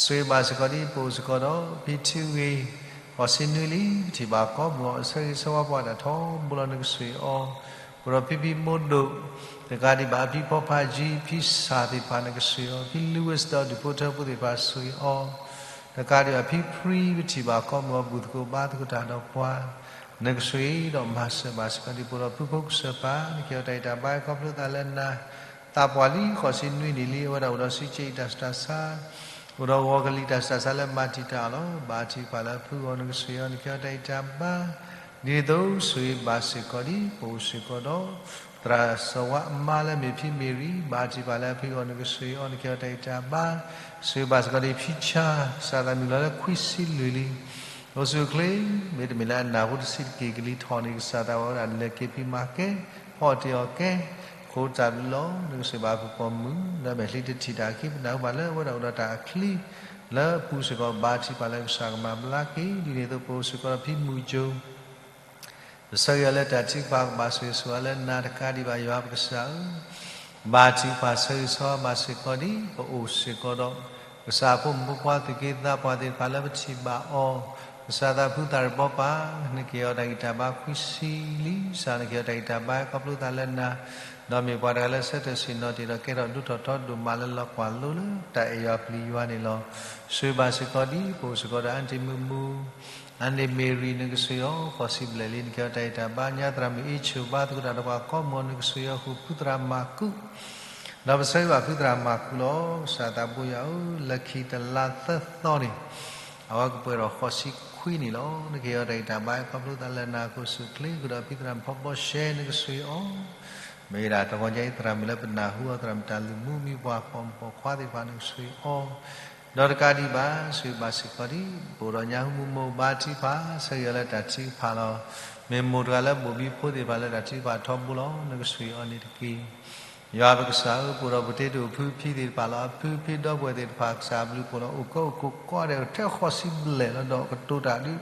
ဆိၣ်ဂ့ၤဘၣ်စ့ၢ်ကီးဒ် ပအိၣ်စ့ၢ်ကီးဒီး ဖံထံဂ့ၤ ဃိးဆံနွံလံ ပထံၣ်ဘၣ်ကိးမုၢ်ဂီၤ ဆၢဂ့ၤဆၢဝါပှၤတၢ်ထီဘိလီၤ. နကစၢ်အံၤအီၤ ပဒီးဖံဖံမိၢ်ဒိၣ် တကးဒံးဘၣ် ဖံဖီဖးယံၤ ဖံစၢ်သ့ၣ်တဖၣ် နကစၢ်အံၤအီၤ, ဖံ Louis ဒီးဒူၣ်ဖိထၢဖိသ့ၣ်တဖၣ် ဆိၣ်ဂ့ၤအီၤ, တကးဒံးဘၣ် ဖံဖရံ ပထံၣ်ဘၣ်ကိးမုၢ်ဂီၤ ဘူၣ်သကိးဘါသကိးတၢ်ဒီးပှၤ နကစၢ်အံၤဒီးမၤစၢၤဘၣ်စ့ၢ်ကီးဒ် ပအိၣ်ဒီးဖုဖိကစၢၢ်ပၤ နကဟ့ၣ်အီၤတၢ်ဂံၢ်တၢ်ဘါခီဖျိသးလၢနၤ, သးပှၢ်လံ ဃိးဆံနွံနံၣ်လံ အဝဲဒၣ်အိၣ်ဒီးဆံးက့တၢ်ဆူးတၢ်ဆါ အိၣ်ဒီးဂီၤကလံၤတၢ်ဆူးတၢ်ဆါလၢမၤတံာ်တာ်အီၤလီၤ. ဘါထုကဖၣ်လၢအဖုအဂီၢ် နကစၢ်အံၤအီၤ နကဟ့ၣ်အီၤတၢ်ဂံၢ်တၢ်ဘါ, ဒ်န့ၣ်အသိး ဆိၣ်ဂ့ၤဘၣ်စ့ၢ်ကီးဒ် ပအိၣ်စ့ၢ်ကီးဒီး သရၣ်စီၤဝါအမါလၢအမ့ၢ်ဖံမ့ၢ်ရံ ဘါထုကဖၣ်လၢအဖုအဂီၢ် နကစၢ်အံၤအီၤ နကဟ့ၣ်အီၤတၢ်ဂံၢ်တၢ်ဘါ, ဆိၣ်ဂ့ၤဘၣ်စ့ၢ်ကီးဒ်ဖံဆါ ကစၢ်သးနုာ်လီၤလၢခွံဆံလွံၢ်လံ အိၣ်ဆူၣ်အိၣ်ချ့ မ့တမ့ၢ်လၢအနၢ်ဟူတဆံးတက့ၢ် ကလံၤထီၣ်န့ၣ် ကစၢ်သးဝဲဒၣ်လဲၤက့ၤဖံးမၤကဲ ဖီအီၣ်တ့ၢ်အီၣ်ကဲ ဃိတၢ်ဘျုးလီၤ. နကစၢ်ဘၣ်ပှၤပိာ်မုၣ် လၢအမဲာ်ချံတထံၣ်တၢ်အခံ ပနၢ်ဟူဘၣ်လၢအဝဲဒၣ်အိၣ်ဒီးတၢ်အချံ လၢအပူၤစ့ၢ်ကီး ဘါထုကဖၣ်လၢကစၢ်ကမၤဘျါက့ၤ ဒ်န့ၣ်အသိး ပအိၣ်စ့ၢ်ကီးဒီးဖံမုၢ်ကၠိ ပဆၢဂ့ၤအီၤလၢတၢ်ထုကဖၣ် ကဘၣ်ဆိၣ်ဂ့ၤဆိၣ်ဝါလၢနၤ တကးဒံးဘၣ် ယွၤပကစၢ်ဧၢ, ဘါထုကဖၣ်ဆၢဂ့ၤဆၢဝါဘၣ်စ့ၢ်ကီးဒ် ပအိၣ်စ့ၢ်ကီးဒီး ကစၢ်အဖိမုၣ်ဖိခွါ သူၣ်က့သးပှၢ်သ့ၣ်တဖၣ်လၢပထံၣ်ဘၣ်အီၤ, ကစၢ်သးဖုသးရ့ၣ်ဘီပၢ် နကဟ့ၣ်အီၤတၢ်ဂံၢ်တၢ်ဘါခွံဆံလံ, ကစၢ်နကဟ့ၣ်အီၤတၢ်ဂံၢ်တၢ်ဘါခီဖျိသးလၢနၤ, ဒီးမ့ၢ်ပှၤတဂၤလၢဆၢထၢၣ်ဆ့ၣ်နီၤတ့ၢ်ဒီး ကဲထီၣ်ဒိၣ်ထီၣ်ထီဒိၣ်မးလၢလီၤကွၢ်လိလၢ တၢ်အဲၣ်ယွၤပျံၤယွၤန့ၣ်လီၤ. ဆိၣ်ဂ့ၤဘၣ်စ့ၢ်ကီးဒ် ပအိၣ်စ့ၢ်ကီးဒီး အၣ်တံၢ်မုၢ်မုၢ် အၣ်တံၢ်မ့ၢ်ရံ နကစၢ်အံၤအီၤ ဃိးဆံဘျဲၣ်လံ နကဟ့ၣ်အီၤတၢ်ဂံၢ်တၢ်ဘါ, ညါသရၣ်မုၣ်အ့ဆိၣ် ဘါသကိးတၢ်ဒီးပှၤကိးမုၢ်ဂီၤ နကစၢ်အံၤအီၤ ဃုာ်ဖုသရၣ်မၤကူး ဒီးပဆၢဂ့ၤဘၣ်ဖုသရၣ်မၤကူးလီၤ. ကစၢ်သးဘိယွၤဧၢ, လၢခံတလါသၢသီန့ၣ် အဝဲကပှဲၤဒီးဃိးဆံခွံနံၣ်လီၤ. နကဟ့ၣ်အီၤတၢ်ဂံၢ်တၢ်ဘါ ခီဖျိသးလၢနၤ ကအိၣ်ဆူၣ်အိၣ်ချ့ ဃုာ်ဒီးဖံသရၣ်ဖီဘီၡဲ နကစၢ်အံၤအီၤ, မ့ၢ်ဝဲဒၣ်တဂီၤညါအံၤ သရၣ်မုၣ်လၢပနၢ်ဟူအီၤ သရၣ်မုၣ်တၢ်လုၢ်မူ မ့ၢ်ပှၤပိာ်မုၣ်ပိာ်ခွါသ့ၣ်တဖၣ် နကစၢ်အံၤအီၤ, ဒီးတကးဒံးဘၣ် ဆိၣ်ဂ့ၤဘၣ်စ့ၢ်ကီးဒ် ပအိၣ်ဒီးညါဟူမူမိၢ် ဘါထုကဖၣ် ဆၢဂ့ၤအီၤလၢတၢ်ထုကဖၣ်လီၤ. မ့ၢ်မိၢ်တဂၤလၢဘိၣ်ဘံဖိသ့ၣ်တဖၣ်လၢတၢ်ထုကဖၣ်ထီဘိလီၤ. နကစၢ်အံၤအီၤန့ၣ်တက့ၢ်. ယွၤပကစၢ်ဧၢ, ပအိၣ်ဒီးပတ့တိာ်ဖုဖံသ့ၣ်တဖၣ်လီၤ. အဖုဖံဒီပုၢ်ဝဲၢ်သ့ၣ်တဖၣ် ကစၢ်အဘျုးပိာ်လီၤ အိၣ်ကၢအိၣ်ခိးကိးဂၤဒဲး ထဲဃိးဆံဘျဲၣ်လီၤ. ဒီးကတိၤတၢ်ဒ်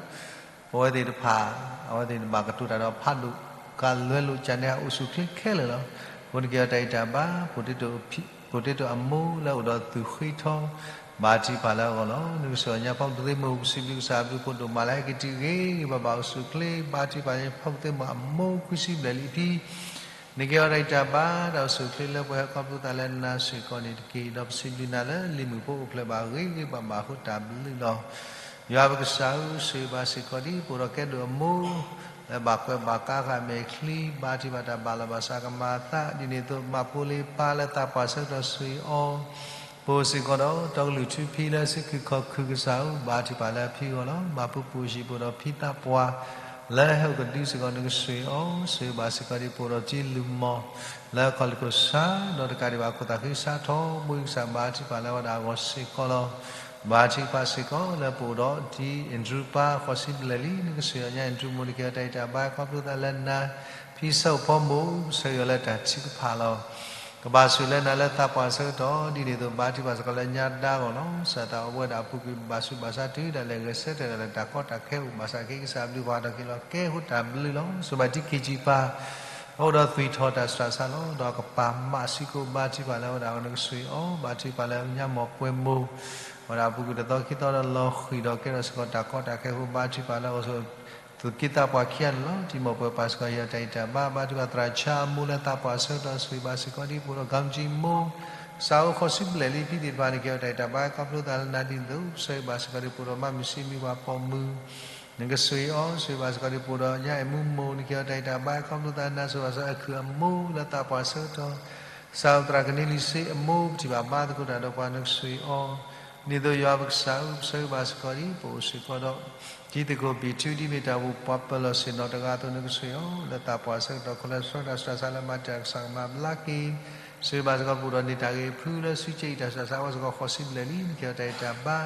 ပဝဲသ့ၣ်တဖၣ် အဝဲသ့ၣ်တဘၣ်ကတိၤတၢ်ဒီးဖးဒိၣ် ကလွဲလိာ်ကၢ်န့ၣ် အိၣ်ဆူၣ်အိၣ်ချ့ခဲလၢာ်လီၤ. အဃိနကဟ့ၣ်အီၤတၢ်ဂံၢ်တၢ်ဘါ, ပတ့တိာ်အမိၢ်လၢအိၣ်ဒီးသူၣ်ဃ့ထီ ဘါထုကဖၣ်လၢအဂီၢ်လီၤ. နကစၢ်ယွၤညါဖီကတၢၢ်သ့ၣ်မုၢ် ပစံးဘျုးကစၢ်အဘျုးအဖှိၣ်ဒိၣ်မးလၢဟဲက့ၤတုၤဂ့ၤဂ့ၤဘၣ်ဘၣ်အိၣ်ဆူၣ်အိၣ်ချ့ ဘါထုကဖၣ်ညါဖီကတၢၢ်သ့ၣ်မုၢ်အမိၢ်ခွံဆံဘျဲၣ်လံအဖံ နကဲအီၤတၢ်အံးတၢ်ဘါ တၢ်အိၣ်ဆူၣ်အိၣ်ချ့လၢပှဲၤဟဲခီဖျိသးလၢနၤစ့ၢ်ကီးန့ၣ်တက့ၢ်. ဒီးပစံးဘျုးနၤလၢလံာ်မုာ်ဖိအိၣ်ဖျဲၣ်ဘၣ်ဂ့ၤဂ့ၤဘၣ်ဘၣ်အဃိတၢ်ဘျုးလီၤ. ယွၤပကစၢ်ဧၢ, ဆိၣ်ဂ့ၤဘၣ်စ့ၢ်ကီးဒ် ပအိၣ်ဒီးကဲဒိၣ်အမိၢ် လၢဘၣ်ကွဲးဘၣ်ကါဃာ်မဲာ်ချံ ဘါထုကဖၣ်တၢ်ဘၣ်လီၤဘၣ်စးကမၤအသး ဒ်န့ၣ်အသိး ဘၣ်ဖိလ့ၤပၢ်လၢသးပှၢ်ဆၢကတီၢ်ဆိၣ်ဂ့ၤအီၤ ပအိၣ်စ့ၢ်ကီးဒီး တီကလုာ်ထူဖံလၢစုခုၣ်ခီၣ်ခုၣ်ကစၢ်ဧၢ, ဘါထုကဖၣ်လၢအဖံအဂီၢ်လီၤ. ဘၣ်ဖုးပူၤစံးပအိၣ်ဒီးဖံသးပှၢ် လၢဟဲအိၣ်ကဒုစ့ၢ်ကီးနကစၢ်အံၤအီၤ, ဆိၣ်ဂ့ၤဘၣ်စ့ၢ်ကီးဒ် ပအိၣ်ဒီးတံၤလုၢ်မီၢ် လၢခီၣ်လ့ၢ်ခိၣ်ဆၣ် ဒီးတကးဒံးဘၣ်ခိၣ်သးဃံဆါထီဘိကစၢ် ဘါထုကဖၣ်လၢအဝဲဒၣ်အဂီၢ်စ့ၢ်ကီးလီၤ. ဘါထုကဖၣ်စ့ၢ်ကီးလၢပအိၣ်ဒီးတံၤအ့ၣ်ဒြူပၢ်ဃိးဆံဘျဲၣ်လံ နကစၢ်အံၤအီၤညါအ့ၣ်ဒြူမိၢ် နကဲအီၤတၢ်အံးတၢ်ဘါ ခီဖျိသးလၢနၤ ဖံဆၢအိၣ်ဖီမိၢ် ဆၢဂ့ၤအီၤလၢတၢ်ထုကဖၣ်လီၤ. ကဘၣ်ဆိၣ်ဂ့ၤလၢနၤလၢသးပှၢ်ဆၢကတီၢ် ဒ်န့ၣ်အသိး ဘါထုကဖၣ်စ့ၢ်ကီးလၢညါဒါအဂီၢ်လီၤ. စးသးအဝဲဒၣ်အပူၤကွံာ်ဘၣ်ဆူးဘၣ်ဆါတုၤဒၣ်လဲာ်ဂဲၤဆၢထၢၣ်ဒၣ်လဲာ်တၢ်ကီတၢ်ခဲအိၣ်ဘၣ်ဆၣ်က့ ကစၢ်အဘျုးပှၤထီၣ်က့ၤလီၤကဲအဃိတၢ်ဘျုးလီၤ. ဆိၣ်ဂ့ၤဘၣ်တံၤခ့ၣ်ကၠံပၢ် အိၣ်ဒီးသွံၣ်ထီၣ်တၢ်စှၤဆါလီၤ. ဒီးကပာ်မးစံကိးဘါထုကဖၣ်လၢအဝဲဒၣ်အဂီၢ် နကစၢ်အံၤအီၤ ဘါထုကဖၣ်လၢညါမီၢ်ပှဲၤမိၢ် အဝဲဒၣ်အပူၤကွံာ်တသီခံသီဒီးလီၤဃံၤဒီးကဲထီၣ်စ့ၢ်ကီးတၢ်ကီတၢ်ခဲအဃိ ဘါထုကဖၣ်လၢအဂီၢ် သူၣ်က့သးပှၢ်ခံဂၤန့ၣ်လီၤ. တံၤမီၢ်ပှဲၤပၢ်စ့ၢ်ကီး ဟ့ၣ်အီၤတၢ်အံးတၢ်ဘါ ဘါထုကဖၣ်သရၣ်ဆၣ်အမိၢ်လၢသးပှၢ်ဆၢကတီၢ် ဆိၣ်ဂ့ၤဘၣ်စ့ၢ်ကီးဒ် ပအိၣ်ဒီးကၣ်ကၠံမိၢ် ကစၢ်ဧၢ ဃိးဆံဘျဲၣ်လံ ဖံသ့ၣ်တဖၣ် နကဲအီၤတၢ်အံးတၢ်ဘါ ခီဖျိသးလၢနၤဒ်သိး ဆိၣ်ဂ့ၤဘၣ်စ့ၢ်ကီးဒ် ပအိၣ်ဒီးမါမုၢ်ဆံးမံၤပှၤပိာ်မုၣ် နကစၢ်အံၤအီၤ ဆိၣ်ဂ့ၤဘၣ်စ့ၢ်ကီးဒ် ပအိၣ်ဒီးညါအဲၣ်မူမိၢ် နကဲအီၤတၢ်အံးတၢ်ဘါ ခီဖျိသးလၢနၤ ဆိၣ်ဂ့ၤဘၣ်စ့ၢ်ကီးအခုၣ်အမိၢ်လၢသးပှၢ်ဆၢကတီၢ် ကစၢ်ဧၢ သရၣ်ကန့လံစ့အမိၢ် ပထံၣ်ဘၣ်ဘါသကိးတၢ်ဒီးပှၤ နကစၢ်အံၤအီၤ ဒ်သိးယွၤပကစၢ်ဧၢ ပဆိၣ်ဂ့ၤဘၣ်စ့ၢ်ကီးဒ် ပအိၣ်စ့ၢ်ကီးဒီး တံၤသကိးဘံၣ်ထူ ဒ်မ့ၢ်တၢ်အိၣ်ဖှိၣ်ပှၤပၢၤလီၢ်ဆ့ၣ်နီၤတဂၤအသိး နကစၢ်အံၤအီၤ လၢသးပှၢ်ဆၢကတီၢ် ခိၣ်လၢဆှၢတၢ်စှၤဆါလၢမၤတၢ်ကစၢ်ကမၤဘျါက့ၤ ဆိၣ်ဂ့ၤဘၣ်စ့ၢ်ကီး ပအိၣ်ဒီးန့ၢ်တၢ်ဂ့ၤဖုလၢစုစ့အံၤတၢ်စှၤဆါ အဝဲစ့ၢ်ကီးဃိးဆံဘျဲၣ်လံ နကဲအီၤတၢ်အံးတၢ်ဘါ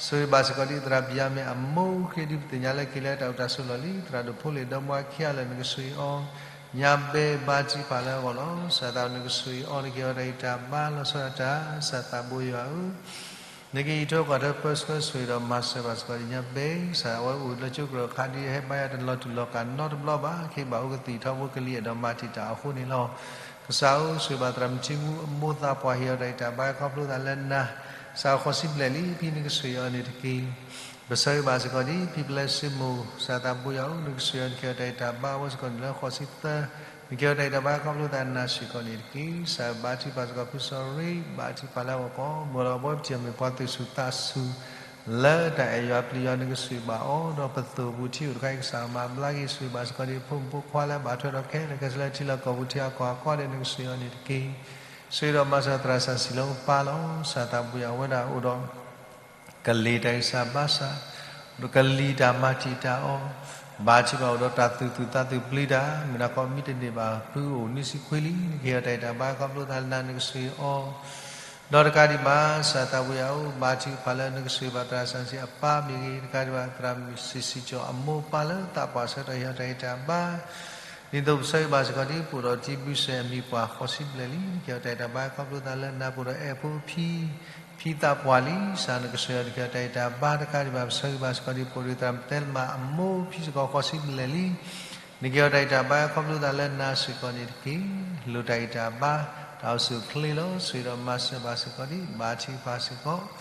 ဆိၣ်ဂ့ၤဘၣ်စ့ၢ်ကီးဒ်သရၣ်ဘံၣ်ယၤမ့ၣ်အမိၢ် ခရံာ်ဒ်ပသ့ၣ်ညါလၢက့ၤလၢတၢ်အိၣ်တၢ်ဆိးလီၢ်လံ သရၣ်ဒိၣ်ဖိလ့ၣ်ဒီမါခံဂၤလၢာ် နကစၢ်အံၤအီၤ ညါဘဲဘါထုကဖၣ်လၢအဂီၢ်လီၤ. စးသး နကစၢ်အံၤအီၤ နကဲအီၤတၢ်အံးတၢ်ဘါ လီၤဆီဒၣ်တၢ် စးသးဘိယွၤဧၢ နကအံးထွဲကွၢ်ထွဲပၢဆှၢဆိၣ်ဂ့ၤဒီးမၤစၢၤဘၣ်စ့ၢ်ကီးဒ်ညါဘဲ ကစၢ်အဝဲအိၣ်လၢကၠိကရၢၢ်ခါဒ်ဟဲဘါယွၤတလီၤတူာ်လီၤကာ်နီတဘျီဘၣ် ခဲအံၤဘၣ်အိၣ်ကသံၣ်ထီဘိကလံၤအဲၣ်ဒိးမၤတံာ်တာ်အဃိန့ၣ်လီၤ. ကစၢ်ဧၢ ဆိၣ်ဂ့ၤဘၣ်သရၣ်မုၢ်ထံမူအမိၢ်သးပှၢ် ဟ့ၣ်အီၤတၢ်အံးတၢ်ဘါ ခီဖျိသးလၢနၤ စးဃိးဆံဘျဲၣ်လံ ဖံနကစၢ်အံၤအီၤန့ၣ်တက့ၢ်. ပဆိၣ်ဂ့ၤဘၣ်စ့ၢ်ကီးဒ် ဖံပလဲစ့မိၢ် စးသးဘိယွၤဧၢ နကစၢ်အံၤအီၤ နကဲအီၤတၢ်အံးတၢ်ဘါ အဝဲစ့ၢ်ကီးန့ၣ်လၢဃိးဆံသၢ နကဲအီၤတၢ်အံးတၢ်ဘါ ခီဖျိသးနၤစ့ၢ်ကီးန့ၣ်တက့ၢ်. စးဘါထုကဖၣ်စ့ၢ်ကီးဖုစီၤရ့ ဘါထုကဖၣ်လၢအဂီၢ်ကိးမုၢ်လီၤ အဝဲပထံၣ်အီၤမ့ၢ်ပှၤသူၣ်ဆူၣ်သးဆူၣ် လၢတၢ်အဲၣ်ယွၤပျံၤယွၤ နကစၢ်အံၤဘၣ်အီၤ ဒီးပသိၣ်ပူၤထံအိၣ်တခါအံၤ ကစၢ်မၤဘျါက့ၤ ဆိၣ်ဂ့ၤဘၣ်စ့ၢ်ကီးဒ် ဖိမုၣ်ဖိခွါလၢဘၣ်ထွဲဒီးခဲလၢာ်ခဲဆ့လၢထံလီၢ်ကီၢ်ပူၤထံအကီၢ်အကီၢ်ဒီး နကစၢ်အံၤအီၤန့ၣ်တက့ၢ်. ဆိၣ်ဂ့ၤဒီးမၤစၢၤသရၣ်စၢ်စံၤလၢအပၢ်လီၤ. စးသးဘိယွၤဝဲဒၣ်အိၣ်ဒီး ကလံၤတၢ်ဂံၢ်စၢ်ဘါစၢ်, ဒီးကလံၤတၢ်မၤတံာ်တာ်အီၤ, ဘၣ်ထုကဖၣ်အိၣ်ဒီးတၢ်သူၣ်သူၣ်သးသူၣ်ပျံၤတၢ်, မ့ၢ်ဒၣ်ခီမံတန့ၢ်ဘၣ်ဖုအိၣ်နွံဆံခွံလံ, နကဟ့ၣ်အီၤတၢ်ဂံၢ်တၢ်ဘါခီဖျိသးလၢနၤနကစၢ်အံၤအီၤ, ဒီးတကးဒံးဘၣ် စးသးဘိယွၤဧၢ, ဘါထုကဖၣ်လၢနကစၢ်ဘၣ်သရၣ်စၢ်စံၤအပၢ်မ့ၢ်ဂ့ၤ, တကးဒံးဘၣ်သရၣ်မုၣ်စံးစံးကၠီၤအမိၢ်ပၢ်လၢသးပှၢ်ဆၢကတီၢ်ဟ့ၣ်အီၤတၢ်ဂံၢ်တၢ်ဘါ ဒ်သိးပဆၢဂ့ၤဘၣ်စ့ၢ်ကီးဒ် ပအိၣ်ဒီးတံၤဘုစဲးအမံၤပှၢ်ဃိးဆံဘျဲၣ်လံ, နကဟ့ၣ်အီၤတၢ်ဂံၢ်တၢ်ဘါခီဖျိသးလၢနၤ, ပအိၣ်ဒီးအဲၣ်ဖိဖံ, ဖံသးပှၢ်လံ, စးနကစၢ်အံၤ နကဟ့ၣ်အီၤတၢ်ဂံၢ်တၢ်ဘါ, တကးဒံးဘၣ်ပဆၢဂ့ၤဘၣ်စ့ၢ်ကီးဒ် ပအိၣ်ဒီးသရၣ်မုၣ်သဲလမၤအမိၢ်ဖံစ့ၢ်ကီးဃိးဆံဘျဲၣ်လံ, နကဟ့ၣ်အီၤတၢ်ဂံၢ်တၢ်ဘါခီဖျိသးလၢနၤစ့ၢ်ကီးန့ၣ်တက့ၢ်. လိၣ်တၢ်ဂံၢ်တၢ်ဘါ, တၢ်အိၣ်ဆူၣ်အိၣ်ချ့လီၤ. ဆိၣ်ဂ့ၤဒီးမၤစၢၤဘၣ်စ့ၢ်ကီးဒ် ဘါထုကဖၣ်စ့ၢ်ကီး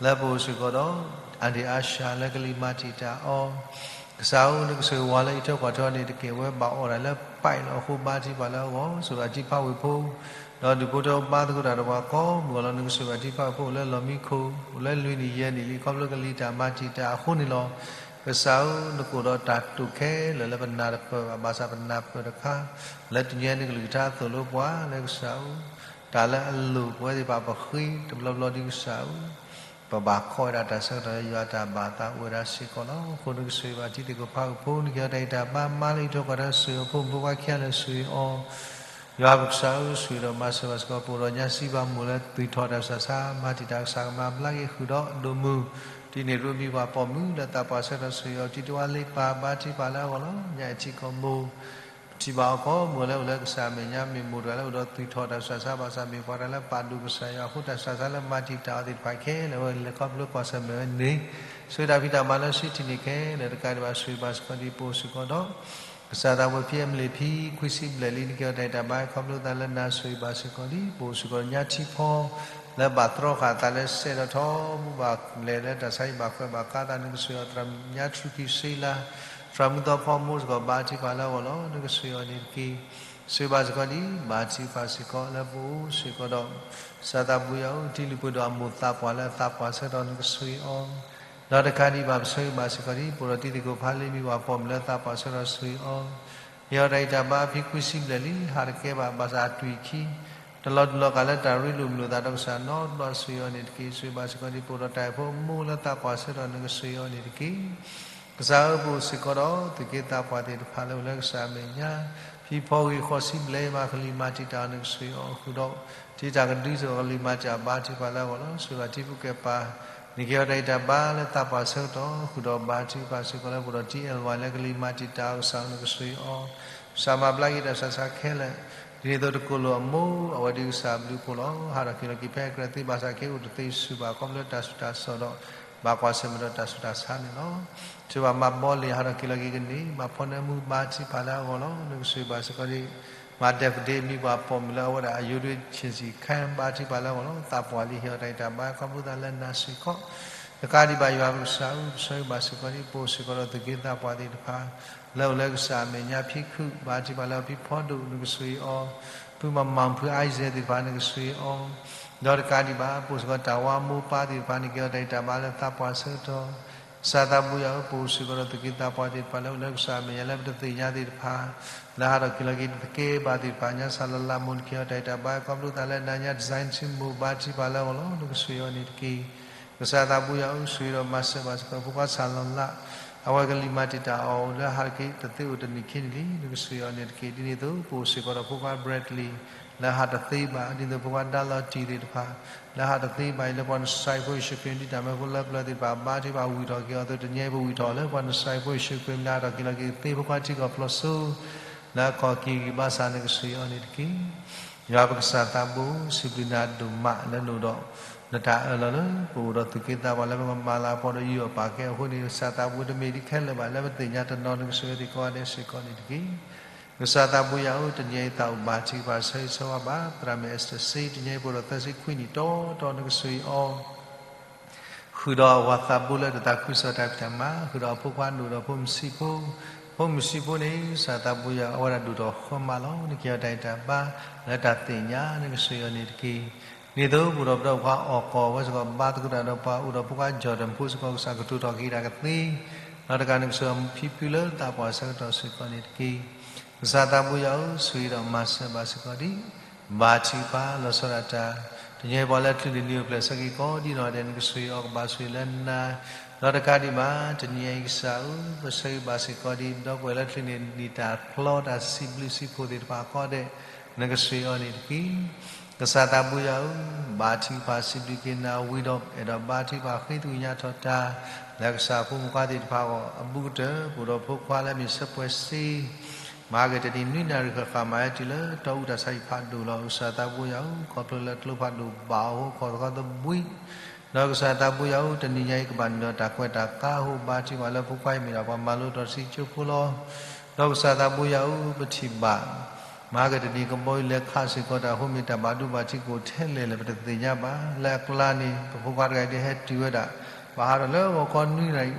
လၢပအိၣ်စ့ၢ်ကီးဒီး အၣ်ဒံၣ်အါၡၤလၢကလံၤမၤတံာ်တာ်အီၤ, ကစၢ်ဧၢ, နကစၢ်ဝၤလၢအံးထွဲကွၢ်ထွဲအီၤန့ၣ်တက့ၢ်. အဝဲဘၣ်အီၣ်တၢ်လၢပာ်လီၤအဃိ ဘါထုကဖၣ်လၢအဂီၢ်, ဆိၣ်ဂ့ၤဘၣ်တံၤဖးဝ့ၢ်ဖိ, ဒီးဒူၣ်ဖိထၢဖိဘါသကိးတၢ်ဒီးပှၤကိးမုၢ်အလီၢ်, နကစၢ်ဘၣ်တံၤဖးဝ့ၢ်ဖိအိၣ်လၢလီၢ်မံခိၣ်, အိၣ်လၢလွံၢ်နံၣ်ယဲၢ်နံၣ်လံ ခီဖျိကလံၤတၢ်မၤတံာ်တာ်အဃိန့ၣ်လီၤ. ကစၢ်ဧၢ, နကအိၣ်ဒီးတၢ်တိာ်ခဲလၢာ်လၢပနၢ်တပၢၢ်ဘၣ်, ဘၣ်ဆၣ်ပနၢ်ပၢၢ်တခါ, လၢတနံၤအံၤနကလုၢ်ကထါသိၣ်လိပှၤလၢကစၢ်ဧၢ, တၢ်လၢအလိၣ်ပဝဲသ့ၣ်တဖၣ်ပဃ့တဘျီဘျီဒ်ကစၢ်ဧၢ ပဘၣ်ခိးဝဲဒၣ်တၢ်ဆၢကတီၢ်လၢယွၤတၢ်ဘၣ်သးအိၣ်ဝဲဒၣ်စ့ၢ်ကီးလီၤ. အဃိနကစၢ်ဘၣ်တံၤသကိးဖးဝ့ၢ်ဖိ, နကဟ့ၣ်အီၤတၢ်ဂံၢ်တၢ်ဘါ, မၤလၢအံးထွဲကွၢ်ထွဲဆိၣ်ဂ့ၤအဖိမုၣ်ဖိခွါခံဂၤလၢာ်ဆိၣ်ဂ့ၤအီၤ, ယွၤပကစၢ်ဧၢ, ဆိၣ်ဂ့ၤဒီးမၤစၢၤဘၣ်စ့ၢ်ကီး ပအိၣ်ဒီးညါစံးဘၣ်မိၢ်လၢသွံၣ်ထီၣ်တၢ်စှၤဆါ, မၤတံာ်တာ်ကစၢ်ကမၤဘျါက့ၤဃုာ်ဒီးဒိၣ်မုၢ်, တံၤန့ၢ်ရူဘံၣ်ပှၤပိာ်မုၣ်လၢသးပှၢ်ဆၢကတီၢ်ဆိၣ်ဂ့ၤအီၤ, တံၤတဝါလ့ပၢ်ဘါထုကဖၣ်လၢအဂီၢ်လီၤ. ညါအံၤထံကီၢ်မိၢ် ပထံၣ်ဘၣ်အီၤကိးမုၢ်လၢအိၣ်လၢကစၢ်အမဲာ်ညါ, မ့ၢ်မိၢ်တဂၤလၢအိၣ်ဒီးသွံၣ်ထီၣ်တၢ်စှၤဆါဘၣ်ဆၣ်, မ့ၢ်ပှၤတဂၤလၢပာ်ဒိၣ်ကစၢ်ယွၤအဃိ တၢ်စှၤဆါလၢမၤတံာ်တာ်အီၤသ့ၣ်တဖၣ်ခဲလၢာ် အဝဲလဲၤခီဖျိကွၢ်ဆၢၣ်မဲာ်ဝဲန့ၣ်, ဆိၣ်ဂ့ၤတၢ်ဖံးတၢ်မၤလၢစုထံၣ်န့ၢ်ခဲလၢာ်, တကးဒံးဘၣ်ဆိၣ်ဂ့ၤဘၣ်စ့ၢ်ကီးဒ်ပအိၣ်စ့ၢ်ကီးဒီး ကစၢ်သးဝဲဖံအမလ့ၣ်ဖံခွံဆံဘျဲၣ်လံ, နကဟ့ၣ်အီၤတၢ်ဂံၢ်တၢ်ဘါခီဖျိသးလၢနၤ, ဆိၣ်ဂ့ၤဘၣ်စ့ၢ်ကီးဒ်ပအိၣ်စ့ၢ်ကီးညါထံဖီ လၢဘၣ်တြီဃာ်အသးလၢစဲးဒီးထီဘိဘၣ်လဲၤလၢတၢ်ဆါဟံၣ်ဘၣ်ဃးဘၣ်ဃးသး နကဆိၣ်ဂ့ၤအီၤ သရၣ်မုၣ်ညါထူၣ်ကံၢ်စ့လါ, သရၣ်မုၣ်သီဖီမိၢ်စ့ၢ်ကီး ဘါထုကဖၣ်လၢအဂီၢ်လီၤ. နကဆိၣ်ဂ့ၤအီၤန့ၣ်တက့ၢ်. ဆိၣ်ဂ့ၤဘၣ်စ့ၢ်ကီးဒ် ဘါထုကဖၣ်စ့ၢ်ကီးလၢပအိၣ်စ့ၢ်ကီးဒီး ကစၢ်သးဘိယွၤဧၢ တံၤလုၢ်ပှ့ၤဒိၣ်အမိၢ်သးပှၢ်လၢအသးပှၢ်ဆၢကတီၢ် နကဆိၣ်ဂ့ၤအီၤ ဒီးတကးဒံးဘၣ် ပဆိၣ်ဂ့ၤဘၣ်စ့ၢ်ကီးဒ် ပအိၣ်ဒီးတံၤသကိးဖးလ့ မံၤပှၢ်ပိာ်မုၣ်လၢသးပှၢ်ဆၢကတီၢ် ဆိၣ်ဂ့ၤအီၤ ဟ့ၣ်အီၤတၢ်ဂံၢ်တၢ်ဘါ ဖဲခွံဆံဘျဲၣ်လံ ဟးတကဲဘၣ် ဘၣ်ဆၣ်အသွံၣ်ခံ တလီၤတူာ်လီၤကာ်လၢတၢ်ရ့လိာ်မုာ်လိာ်သးဒီးကစၢ်နီတဘျီ ဆိၣ်ဂ့ၤအီၤန့ၣ်တက့ၢ်. ဆိၣ်ဂ့ၤဘၣ်စ့ၢ်ကီးဒ် ပအိၣ်ဒီးတၢ်အဲၣ်ဖိအမိၢ်လၢသးပှၢ်ဆၢကတီၢ် နကဆိၣ်ဂ့ၤအီၤန့ၣ်တက့ၢ်. ကစၢ်ဧၢ ပအိၣ်စ့ၢ်ကီးဒီး သူၣ်က့သးပှၢ်သ့ၣ်တဖၣ်လၢအိၣ်လၢကစၢ်အမဲာ်ညါ ဖံဖီဂ့ၤဃိးဆံဘျဲၣ်မး ကလံၤမၤတံာ်တာ်အီၤ နကဆိၣ်ဂ့ၤအီၤ ဃုာ်ဒီး ထံတၢ်ကဒုစ့ၢ်ကီး ကလံၤမၤတံာ်တာ် ဘါထုကဖၣ်လၢအဂီၢ်လီၤ. ဆိၣ်ဂ့ၤဘၣ်ထံဖိကီၢ်ဖိ နကဟ့ၣ်အီၤတၢ်ဂံၢ်တၢ်ဘါလၢသးပှၢ်ဆၢကတီၢ် ဃုာ်ဒီးဘါထုကဖၣ်စ့ၢ်ကီးလၢပအိၣ်ဒီး ထံအဲၣ်ဝါ လၢကလံၤမၤတံာ်တာ်အီၤ ကစၢ်ဧၢ နကဆိၣ်ဂ့ၤအီၤ ကစၢ်မၤဘျါက့ၤတၢ်ဆးဆးခဲလၢာ် ဒ်န့ၣ်အသိးတကိၢ်လိာ်အမိၢ် အဝဲဒၣ်ကစၢ်အဘျုးအဖှိၣ်လီၤ. ဟးထီၣ်က့ၤလီၤက့ၤဖဲအကြၢးသ့ဘၣ်ဆၣ်က့ အိၣ်တသ့စူၤဘၣ် ခီဖျိတၢ်ဆူးတၢ်ဆါဒီး ဘၣ်ကွၢ်ဆၢၣ်မဲာ်ဒီးတၢ်ဆူးတၢ်ဆါန့ၣ်လီၤ. ဆိၣ်ဂ့ၤဘၣ်မၤဘီလ့ၣ် ဟးထီၣ်က့ၤလီၤက့ၤကန့ၢ် ဘၣ်ဖီၣ်နၢမူဘါထုကဖၣ်လၢအဂီၢ်လီၤ. နကဆိၣ်ဂ့ၤဘၣ်စ့ၢ်ကီးဒ် မၤဒဲးဖဒ့ မံၤပှၢ်ပိာ်မုၣ်လၢအဝဲဒၣ်အယိဒွံ ဆ့ၣ်စံၣ်ခါ ဘါထုကဖၣ်လၢအဂီၢ်လီၤ. သးပှၢ်လံ ဟ့ၣ်အီၤတၢ်ဂံၢ်တၢ်ဘါ ခီဖျိသးလၢနၤစ့ၢ်ကီး တကးဒံးဘၣ် ယွၤပကစၢ်ဧၢ ပဆိၣ်ဂ့ၤဘၣ်စ့ၢ်ကီးဒ် ပအိၣ်စ့ၢ်ကီးဒီးသူၣ်က့သးပှၢ်သ့ၣ်တဖၣ် လၢအိၣ်လၢကစၢ်အမဲာ်ညါ ဖံခုၣ် ဘါထုကဖၣ်လၢအီၤ ဖံဖီဒိၣ် နကဆိၣ်ဂ့ၤအီၤ ဖုမၤမၤ ဖုအါစဲးသ့ၣ်တဖၣ် နကဆိၣ်ဂ့ၤအီၤ ဒီးတကးဒံးဘၣ် ပအိၣ်စ့ၢ်ကီးတၢ်ဝါမိၢ်ပၢ်သ့ၣ်တဖၣ် နကဟ့ၣ်အီၤတၢ်ဂံၢ်တၢ်ဘါလၢသးပှၢ်ဆၢကတီၢ် ကစၢ်သးဘိယွၤဧၢ ပအိၣ်စ့ၢ်ကီးဒီးသူၣ်က့သးပှၢ်သ့ၣ်တဖၣ် လၢအိၣ်လၢကစၢ်အမဲာ်ညါလၢပတသ့ၣ်ညါသ့ၣ်တဖၣ် လၢဟးထီၣ်က့ၤလီၤက့ၤတသကဲဘၣ်သ့ၣ်တဖၣ် ညါစၢ်လီၤလးမိၢ် နကဟ့ၣ်အီၤတၢ်ဂံၢ်တၢ်ဘါ ခီဖျိသးလၢနၤညါ design ထံမိၢ် ဘါထုကဖၣ်လၢအဂီၢ်လီၤ. နကဆိၣ်ဂ့ၤအီၤန့ၣ်တက့ၢ်. ကစၢ်သးဘိယွၤဧၢ ဆိၣ်ဂ့ၤဒီးမၤစၢၤဘၣ်စ့ၢ်ကီး ဖိခွါစၢ်လီၤလး အဝဲကလံၤမၤတံာ်တာ်အီၤ လၢဟးက့ၤတသ့အိၣ်တနံၣ်ခံနံၣ်လံ နကဆိၣ်ဂ့ၤအီၤန့ၣ်တက့ၢ်. ဒ်န့ၣ်အသိး ပအိၣ်စ့ၢ်ကီးဒီးဖိခွါ Bradley လၢဟးတသ့ဘၣ် ဒ်န့ၣ်အသိး ဖိခွါဒါလီၤတံၢ်သ့ၣ်တဖၣ် လၢဟးတသ့ဘၣ်အံၤ လၢပှၤနစၢ်ဖိယ့ၣ်ၡူးခရံာ် ဒ်တၢ်မၢဖိလၢပျၢၤသ့ၣ်တဖၣ် ဘါထုကဖၣ်ဝံၣ်ထီၣ်က့ၤအီၤအသိး တနံၤအံၤပဝံၣ်ထီၣ်လၢပှၤနစၢ်ဖိယ့ၣ်ၡူးခရံာ် လၢဟးထီၣ်က့ၤလီၤက့ၤသ့ ဖိခွါထံကီၢ်ဖျိးစိ လၢအခီၣ်က့ၤဂံၢ်ဘါစၢ် နကဆိၣ်ဂ့ၤအီၤန့ၣ်တက့ၢ်. ယွၤပကစၢ်သးဘိ စံးဘျုးနၤဒိၣ်မးလၢနအိၣ်ဒီး နတၢ်အၢၣ်လီၤလၢ ပအိၣ်ဒီးသူၣ်က့သးပှၢ်လၢပကမၤလၤကပီၤဒီးယူးယီၣ်ပာ်ကဲအဃိန့ၣ် ကစၢ်သးဘိတမ့ၢ်ဒ်ခဲလၢာ်ဘၣ် လၢပသ့ၣ်ညါတနီၤ နကဆိၣ်ဂ့ၤအီၤသ့ၣ်ကိးဂၤဒဲးစ့ၢ်ကီးန့ၣ်တက့ၢ်. ကစၢ်သးဘိယွၤဧၢ တနံၤအံၤသးအိၣ်ဘါထုကဖၣ်ဆၢဂ့ၤဆၢဝါဘၣ် သရၣ်မုၣ် Esther စ့ တနံၤအံၤပအိၣ်ဒီးသၢဆံခွံနံၣ်တီတီ နကဆိၣ်ဂ့ၤအီၤ ဃုာ်ဒီးအဝၤသးဘိလၢတသးခုကစီၣ်တၢ်ဖံးတၢ်မၤ ဃုာ်ဒီးအဖိခွါဒိၣ်ဒီးဖိမုၣ်ဆံးဖိ, ဖိမုၣ်ဆံးဖိန့ၣ် ကစၢ်သးဘိယွၤအိၣ်ဝဲဒၣ်ဒိၣ်ထီၣ်ဃၢမးလီၤ. နကဟ့ၣ်အီၤတၢ်ဂံၢ်တၢ်ဘါ လၢတၢ်သ့ၣ်ညါ နကဆိၣ်ဂ့ၤအီၤန့ၣ်တက့ၢ်. ဒ်သိးပအိၣ်ဒီးပဒီပုၢ်ဝဲၢ်အီၣ်ကီၢ်ဝဲစ့ၢ်ကီး ဘါသကိးတၢ်ဒီးပှၤအိၣ်ဒီးဖိခွါ Jordan ဖိစ့ၢ်ကီး ကစၢ်ကတိၤထီၣ်က့ၤတၢ်ကသ့ ဒီးတကးန့ၣ် ကဆိၣ်ဂ့ၤအီၤဖံဖုလၢသးပှၢ်ဆၢကတီၢ်စ့ၢ်ကီးန့ၣ်တက့ၢ်. ကစၢ်သးဘိယွၤဧၢ ဆိၣ်ဂ့ၤဒီးမၤစၢၤဘၣ်စ့ၢ်ကီးဒ် ဘါထုကဖၣ်လီၤဆီဒၣ်တၢ် တနံၤအံၤပှၤလၢချုးန့ၢ်နံၣ်အိၣ်ဖျဲၣ်ဆၢက့ၤကိးဒ်နီၢ်ဒဲး နကဆိၣ်ဂ့ၤအီၤကဘၣ်ဆိၣ်ဂ့ၤလၢနၤ ဒီးတကးဒံးဘၣ် တနံၤအံၤကစၢ်ဧၢ ပဆိၣ်ဂ့ၤဘၣ်စ့ၢ်ကီးဒ် ဒီပုၢ်ဝဲၢ်လၢချုးန့ၢ်နံၣ်တၢ်ချီတၢ်စံးဘျုးစံးဖှိၣ်သ့ၣ်တဖၣ်ကိးဂၤဒဲး နကဆိၣ်ဂ့ၤအီၤန့ၣ်တက့ၢ်. ကစၢ်သးဘိယွၤဧၢ ဘါထုကဖၣ်စံးဘျုးက့ၤနၤဝံၤဒီး အဲၣ်ဒိးဘါထုကဖၣ်ဃ့သကွံာ်ညါထီၣ်တၢ် လၢကစၢ်ဖိမုၣ်ခွါသ့ၣ်တဖၣ်အဂီၢ် အဘူးကတၢၢ် ပအိၣ်ဒီးဖိခွါလၢမ့ၢ်ဆၢပှဲၤစ့ မဟါကတနံၤ နွံနၣ်ရံၣ်ဃၣ်ဃၣ် မၤဟဲတုၤလၢတီအူတၢ်ဆါဟံၣ်ဖးဒိၣ်လီၤ. ကစၢ်သးဘိယွၤဧၢ ခီဖျိလၢကျိဖးဒိၣ်ဘၣ်အဃိ ခီၣ်သဃီသဘှံး ဒီးကစၢ်သးဘိယွၤဧၢ တနံၤညါအံၤကဘၣ်နုာ်လီၤတၢ်ကွဲးတၢ်ကါအဃိ ဘါထုကဖၣ်လၢဖိခွါအံၤမ့ၢ်ဒၣ်ပှၤမၤလိတီတဆံကၠိဖိလီၤ. ဒီးကစၢ်သးဘိယွၤဧၢ ပထံၣ်ဘၣ် မဟါကတနံၤကဘီယူၤလဲၤခးစ့ၢ်ကီးတၢ်အဃိ မ့ၢ်တၢ်ဘၣ်ဒိဘၣ်ထံးကအိၣ်ထဲလဲၣ်လဲၣ် ပတသ့ၣ်ညါဘၣ်. လၢအကျါန့ၣ် ပဖိခွါတဂၤအံၤဒ်ဟဲတုၤဝဲဒၣ် ဘၣ်ဟးထီၣ်လၢဂီၤခီနွံနၣ်ရံၣ်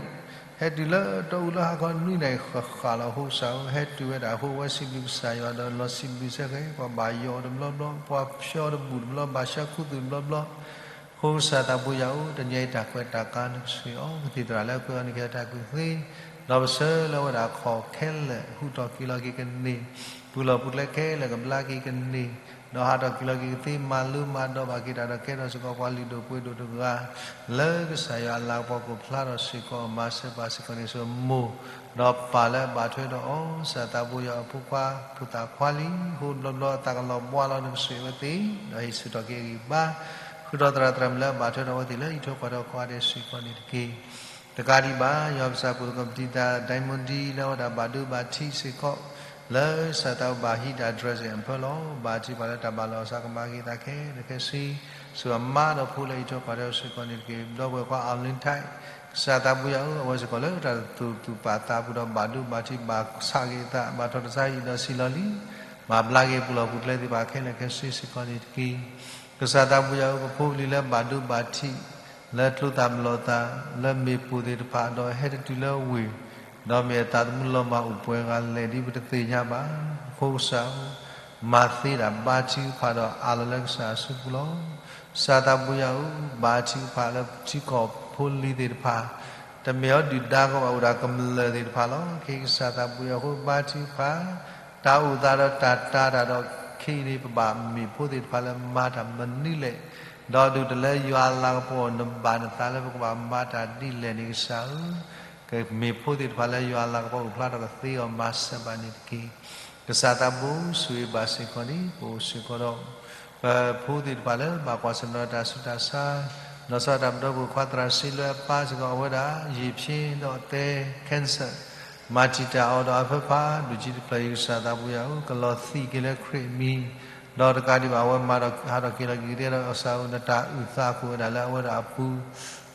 ဟဲတုၤလၢတီအူလၢဟါခီနွံနၣ်ရံၣ်ဃၣ်ဃၣ်လီၤ. အဃိကစၢ်ဧၢ ဟဲတုၤဝဲဒၣ်အဃိ ဝဲစံးဘျုးကစၢ်ယွၤဒီးလီၤစံးဘျုးစ့ၢ်ကီး ပှၤဘၣ်ယိးတဘျီဘျီ ပှၤဖျီတဘူၣ်တဘျီ ဘၣ်ဆှၢခူသူၣ်တဘျီဘျီ အဃိကစၢ်သးဘိယွၤဧၢ တနံၤအံၤတၢ်ကွဲးတၢ်ကါ နကဆိၣ်ဂ့ၤအီၤ ကသံၣ်သရၣ်လၢအကွဲးအီၤ နကဟ့ၣ်အီၤတၢ်ကူၣ်သ့ ဒီးပဆၢလၢအဝဲဒၣ်အခီၣ်ခဲလၢာ် ဟူးထီၣ်က့ၤလီၤက့ၤကန့ၢ် ပူၤလီၢ်ပူၤကျဲခဲလၢာ်ကဘျါက့ၤကန့ၢ် ဒီးဟးထီၣ်က့ၤလီၤက့ၤကသ့ မၤလိမၤဒိးဘၣ်က့ၤတၢ်ဒီးကဲထီၣ်စ့ၢ်ကီးပှၤလုၢ်ဒိၣ်ပှ့ၤဒိၣ်တဂၤ လၢကစၢ်ယွၤအလၤကပီၤကအိၣ်ဖျါထီၣ်စ့ၢ်ကီး မၤစၢၤပာ်စ့ၢ်ကီးန့ၣ် ဆိမိၢ် ဒီးပၢ်လၢအဘၣ်ထွဲဒီးအီၤ ကစၢ်သးဘိယွၤအဖိခွါဖိသၣ်ခွါလံ အဃိတဘျီဘျီအသးကလီၤဘှါလီၤ နကဆိၣ်ဂ့ၤအဝဲသ့ၣ် ဒီးဟ့ၣ်ဆူၣ်ထီၣ်က့ၤအဂံၢ်အဘါ ဃုာ်ဒီးသရၣ်သရၣ်မုၣ်လၢအဘၣ်ထွဲဒီးအဝဲသ့ၣ်လၢဟံၣ်ထိၣ်ဃီၣ်ထိၣ်ကိးဂၤဒဲးစ့ၢ်ကီးန့ၣ်တက့ၢ်. တကးဒံးဘၣ် ယွၤပကစၢ်ပှၤကပတံၤသး ဒိၣ်မုၣ်ဒံ လၢအဝဲဒၣ်ဘၣ်ဒိဘၣ်ထံးစ့ၢ်ကီး လၢကစၢ်သးဘိယွၤအဟံၣ်တၢ် dressing အဖၢလီၤ ဘါထုကဖၣ်လၢတၢ်ဘၣ်လီၤအီၤစ့ၢ်ကီး ကမၤက့ၤသးခဲလၢာ်ခဲဆ့ ဆိၣ်ဂ့ၤအမါဒီးဖိလၢဟံၣ်ထိၣ်ဃီၣ်ထိၣ်စ့ၢ်ကီးန့ၣ်တက့ၢ်. ဒီပုၢ်ဝဲၢ်ခွါ Arlene Tye ကစၢ်သးဘိယွၤဧၢ အဝဲစ့ၢ်ကီးလၢတၢ်သူၣ်ပာ်သးပူၤဒီးဘၣ်ဒိဘၣ်ထံး ဘၣ်ဆးက့ၤအသး ဘၣ်ထီၣ်တၢ်ဆါဟံၣ်ဒီးစံၣ်လီၤလံ ဘၣ်ဘျါက့ၤပူၤလီၢ်ပူၤကျဲသ့ၣ်တဖၣ်ခဲလၢာ်ခဲဆ့စ့ၢ်ကီးန့ၣ်တက့ၢ်. ကစၢ်သးဘိယွၤဧၢ, ပဖိပလံၤလၢဘၣ်ဒိဘၣ်ထံး လၢကျိသၣ်ဘျီၣ်သၣ် လၢမ့ၢ်ပိၢ်သ့ၣ်တဖၣ် ဒီးဟဲတတုၤလၢဝ့ၢ်, ဒီးမ့ၢ်အသးသမူလီၤမၢ်အိၣ်ပှဲၤဂၤလဲၣ်ဒ်ပတသ့ၣ်ညါဘၣ်. အဃိကစၢ်ဧၢ, မၤသ့ဒၣ်ဘါထုကဖၣ်ဒီးအးလီၤလၢကစၢ်အစုပူၤလီၤ. ကစၢ်သးဘိယွၤဧၢ, ဘါထုကဖၣ်လၢပထံကီၢ်ဖိလံၤသ့ၣ်တဖၣ် တမ့ၢ်အီၤဒုၣ်ဒါကီးဘၣ် အိၣ်ဒၣ်ကမျၢၢ်သ့ၣ်တဖၣ်လီၤ. ခဲအံၤကစၢ်သးဘိယွၤအဃိ ဘါထုကဖၣ် တၢ်အိၣ်သးဒီးတၢ်တာ်တၢ်ဒီး ခဲအံၤန့ၣ် ပဘၣ်မ့ၢ်ဖိသ့ၣ်တဖၣ်လၢမၤတၢ်မနုၤလဲၣ်, ဒီးဒုးတၢ်လၢယွၤအလၤကပီၤ နဘၣ်နသးလၢပကဘၣ်မၤတၢ်ဒ်လဲၣ်န့ၣ် ကစၢ်ဧၢ, ကမ့ၢ်ဖိသ့ၣ်တဖၣ်လၢယွၤအလၤကပီၤအိၣ်ဖျါထီၣ်ကသ့အီၤမၤစၢၤဘၣ်န့ၣ်တက့ၢ်. ကစၢ်သးဘိဆိၣ်ဂ့ၤဘၣ်စ့ၢ်ကီးန့ၣ် ပအိၣ်စ့ၢ်ကီးဒီး ပဖိသ့ၣ်တဖၣ်လၢဘၣ်ကွၢ်ဆၢၣ်မဲာ်ဒီးတၢ်ဆူးတၢ်ဆါ, ဒီးစီၤတၢ်ပဒီပုၢ်ခွါသရၣ်စ့လၢအပၢ်စ့ၢ်ကီး အဝဲဒၣ်ယံာ်ဖျ့ဒီးအသဲ cancer မၤတံာ်တာ်အီၤဒီးအဖၢဖၣ် ဒိၣ်ကံတဖျၢၣ်အံၤ ကစၢ်သးဘိယွၤဧၢ, ကလီၤသံးက့ၤလၢခရံာ်အမံၤ, ဒီးတကးဒံးဘၣ်အဝဲမၤဒီးဟးထီၣ်က့ၤလီၤက့ၤကဒါဒီး ကစၢ်ဧၢ နတၢ်အုၣ်သးကအိၣ်ဝဲဒၣ်လၢအဝဲဒၣ်အပူၤ,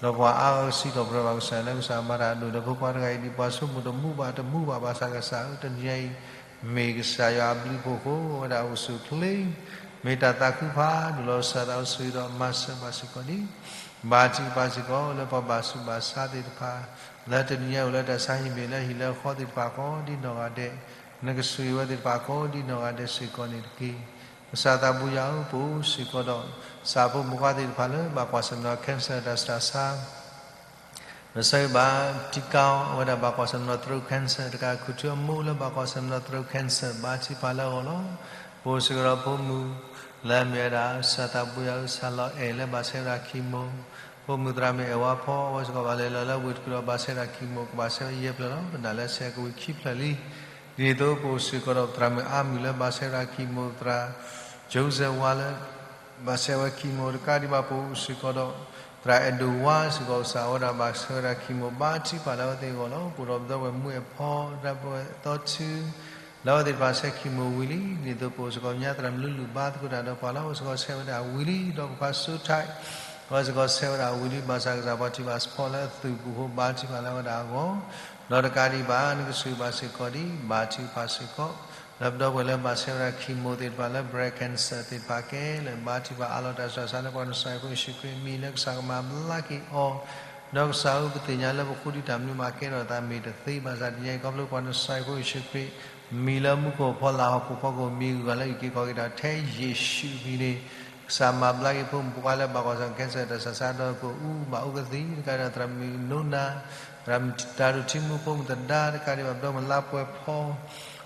ဒီးပှၤအါဂၤကစံးထီၣ်ပတြၢၤဘၣ်ကစၢ်လၢကစၢ်မၤတၢ်အဒိၣ်ဒီးဖိခွါတဂၤအံၤ ဒ်ပှၤဆိကမိၣ်တမူဘၣ်တမူဘၣ်ဘၣ်ဆၣ်ကစၢ်ဧၢ တနံၤအံၤ မ့ၢ်ကစၢ်ယွၤအဘျုးအဖှိၣ်အဃိ အဝဲဒၣ်အိၣ်ဆူၣ်အိၣ်ချ့, မ့ၢ်တၢ်သးခုဖးဒိၣ်လီၤ. ကစၢ်သးဘိဆိၣ်ဂ့ၤဒီးမၤစၢၤဘၣ်စ့ၢ်ကီးန့ၣ် ဘါထုကဖၣ်စ့ၢ်ကီးလၢပှၤဘၣ်ဆူးဘၣ်ဆါသ့ၣ်တဖၣ် လၢတနံၤအံၤအိၣ်လၢတၢ်ဆါဟံၣ်မ့ၢ်လၢဟံၣ်လၢဃီသ့ၣ်တဖၣ်ကိးဒ်နီၢ်ဂၤဒဲး, နကဆိၣ်ဂ့ၤဝဲသ့ၣ်တဖၣ်ကိးဒ်နီၢ်ဂၤဒဲးစ့ၢ်ကီးန့ၣ်တက့ၢ်. ကစၢ်သးဘိယွၤဧၢ, ပအိၣ်စ့ၢ်ကီးဒီး ကစၢ်ဖိမုၣ်ခွါသ့ၣ်တဖၣ်လၢဘၣ်ကွၢ်ဆၢၣ်မဲာ်ဒီး cancer တၢ်ဆူးတၢ်ဆါ ပဆၢဂ့ၤဘၣ် ထံကီၢ် အဝဲဒၣ်ဘၣ်ကွၢ်ဆၢၣ်မဲာ်ဒီး throat cancer တကး ခူၣ်ထူအမိၢ်လၢဘၣ်ကွၢ်ဆၢၣ်မဲာ်ဒီး throat cancer ဘါထုကဖၣ်လၢအဂီၢ်လီၤ. ပအိၣ်စ့ၢ်ကီးဒီးဖိမုၣ် လၢအမ့ၢ်ဝဲဒၣ် ကစၢ်သးဘိယွၤဧၢ စၢ်လီၤအဲၣ်လၢဘၣ်ဆဲဝဲဒၣ် chemo, ဖိမုၣ်သရၣ်မုၣ်အဲၣ်ဝါဖီ အဝဲစ့ၢ်ကီးဘၣ်လဲၤလီၤလၢဝ့ၢ်တကူၣ်ဒီးဘၣ်ဆဲဝဲဒၣ် chemo ကဘၣ်ဆဲဝဲယဲၢ်ဖျၢၣ်လီၤ. ပနာ်လၢဆဲးကဝံၤခံဖျၢၣ်လံ. ဒ်သိးပအိၣ်စ့ၢ်ကီးဒီးသရၣ်မုၣ်အါမုၢ်လၢဘၣ်ဆဲဝဲဒၣ် chemo, သရၣ် Joseph ဝါလၢ ဘၣ်ဆဲးဝဲ chemo တကးဒံးဘၣ် ပအိၣ်စ့ၢ်ကီးဒီး သရၣ်အဲၣ်ဒိၣ်ဝါစ့ၢ်ကီး ကစၢ်ဝဲဒၣ်ဘၣ်ဆဲးဝဲဒၣ် chemo ဘါထုကဖၣ်လၢအဝဲသ့ၣ်အဂီၢ်လီၤ. ပအိၣ်ဒီးပဒီပုၢ်ဝဲၢ်မူအဲၣ်ဖီ ဒီပုၢ်ဝဲၢ်သီထူ လၢအဝဲသ့ၣ်တဖၣ်ဆဲး chemo ဝံၤလံ. ဒ်သိးပအိၣ်စ့ၢ်ကီး မညါသရၣ်မုၣ်လူၢ်လူၢ်ဘါသကိးတၢ်ဒီးပှၤလီၤ. အဝဲစ့ၢ်ကီးဆဲးဝဲဒၣ်ဝံၤလံ. ဒီးပခွါစိထၢၣ် အဝဲစ့ၢ်ကီးဆဲးဝဲဒၣ်ဝံၤလံ. ဘၣ်ဆၣ်ကစၢ်ပှၤထံၣ်ဘၣ်စ့ၢ်ကီးလၢအသူၣ်ပူၤအဃိ ဘါထုကဖၣ်လၢအဝဲဒၣ်အဂီၢ် ဒီးတကးဒံးဘၣ် နကဆိၣ်ဂ့ၤဘၣ်စ့ၢ်ကီးဒ် ဘါထုကဖၣ်စ့ၢ်ကီး လၢပဒီပုၢ်ဝဲၢ်လၢဘၣ်ဆဲးဝဲဒၣ် chemo သ့ၣ်တဖၣ်လၢ breast cancer သ့ၣ်တဖၣ်ခဲလၢာ် ဘါထုကဖၣ်အးလီၤတၢ်ဆူးတၢ်ဆါလၢပှၤနစၢ်ယွၤဖိယ့ၣ်ၡူးခရံာ်အမံၤလၢကစၢ်ကမၤဘျါက့ၤအီၤ, ဒီးကစၢ်ဧၢ ပသ့ၣ်ညါလၢပဃုဒံးတၢ်မနုၤမးကဲထီၣ်သးမ့ၢ်တသ့ ဘၣ်ဆၣ်တနံၤအံၤ ခီဖျိပှၤနစၢ်ယွၤဖိယ့ၣ်ၡူးခရံာ် မံၤလၢမူခိၣ်ဖီလာ်ဟီၣ်ခိၣ်ဖီခိၣ် မံၤဂုၤဂၤလၢအုၣ်က့ၤခီၣ်က့ၤတၢ်ထဲယ့ၣ်ၡူးအမံၤန့ၣ် ကစၢ်မၤဘျါက့ၤဖိမုၣ်ဖိခွါလၢဘၣ်ကွၢ်ဆၢၣ်မဲာ် cancer တၢ်ဆူးတၢ်ဆါဒီးကအိၣ်ဘၣ်အိၣ်ကသံၣ် တကးဒံးဘၣ်သရၣ်မုၣ်နိနၤ သရၣ်မုၣ်တၢ်ဒိၣ်ထံမူဖိမုၣ်သဒါ တကးဒံးဘၣ်ပဒီပုၢ်ဝဲၢ်လါပှဲၤဖီ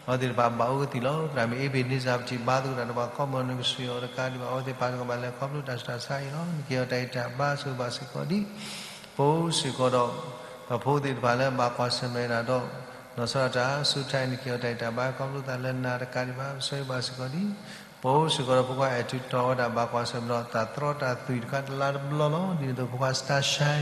အဝဲသ့ၣ်တဖၣ်ဘၣ်အိၣ်ကသံၣ်လီၤ. သရၣ်မုၣ်အ့ဘ့ၣ်န့စၢၣ် ပထံၣ်ဘါသကိးတၢ်ဒီးပှၤကိးမုၢ်နၢ် နကဆိၣ်ဂ့ၤအီၤတကးဒံးဘၣ် အဝဲသ့ၣ်တဖၣ်စ့ၢ်ကီးဘၣ်လဲၤခီဖျိတၢ်ဆူးတၢ်ဆါအံၤလီၤ. နကဟ့ၣ်အီၤတၢ်ဂံၢ်တၢ်ဘါဆိၣ်ဂ့ၤဘၣ်စ့ၢ်ကီးဒ် ပအိၣ်စ့ၢ်ကီးဒီး ပဖိသ့ၣ်တဖၣ်လၢဘၣ်ကွၢ်ဆၢၣ်မဲာ်ဒၣ်ဒီး နီၢ်စီၤတၢ်ဆူးတၢ်အံၤ နကဟ့ၣ်အီၤတၢ်ဂံၢ်တၢ်ဘါခီဖျိသးလၢနၤတကးဒံးဘၣ် ပဆၢဂ့ၤဘၣ်စ့ၢ်ကီးဒ် ပအိၣ်စ့ၢ်ကီးဒီးဖိခွါအဲၣ်ထူးတီၤဝဲဒၣ်ဘၣ်ကွၢ်ဆၢၣ်မဲာ်ဒီး တၢ်တြီတၢ်သွံၣ်တခါတလါတဘျီလီၤ. ဒ်သိးဖိခွါစတါၡဲ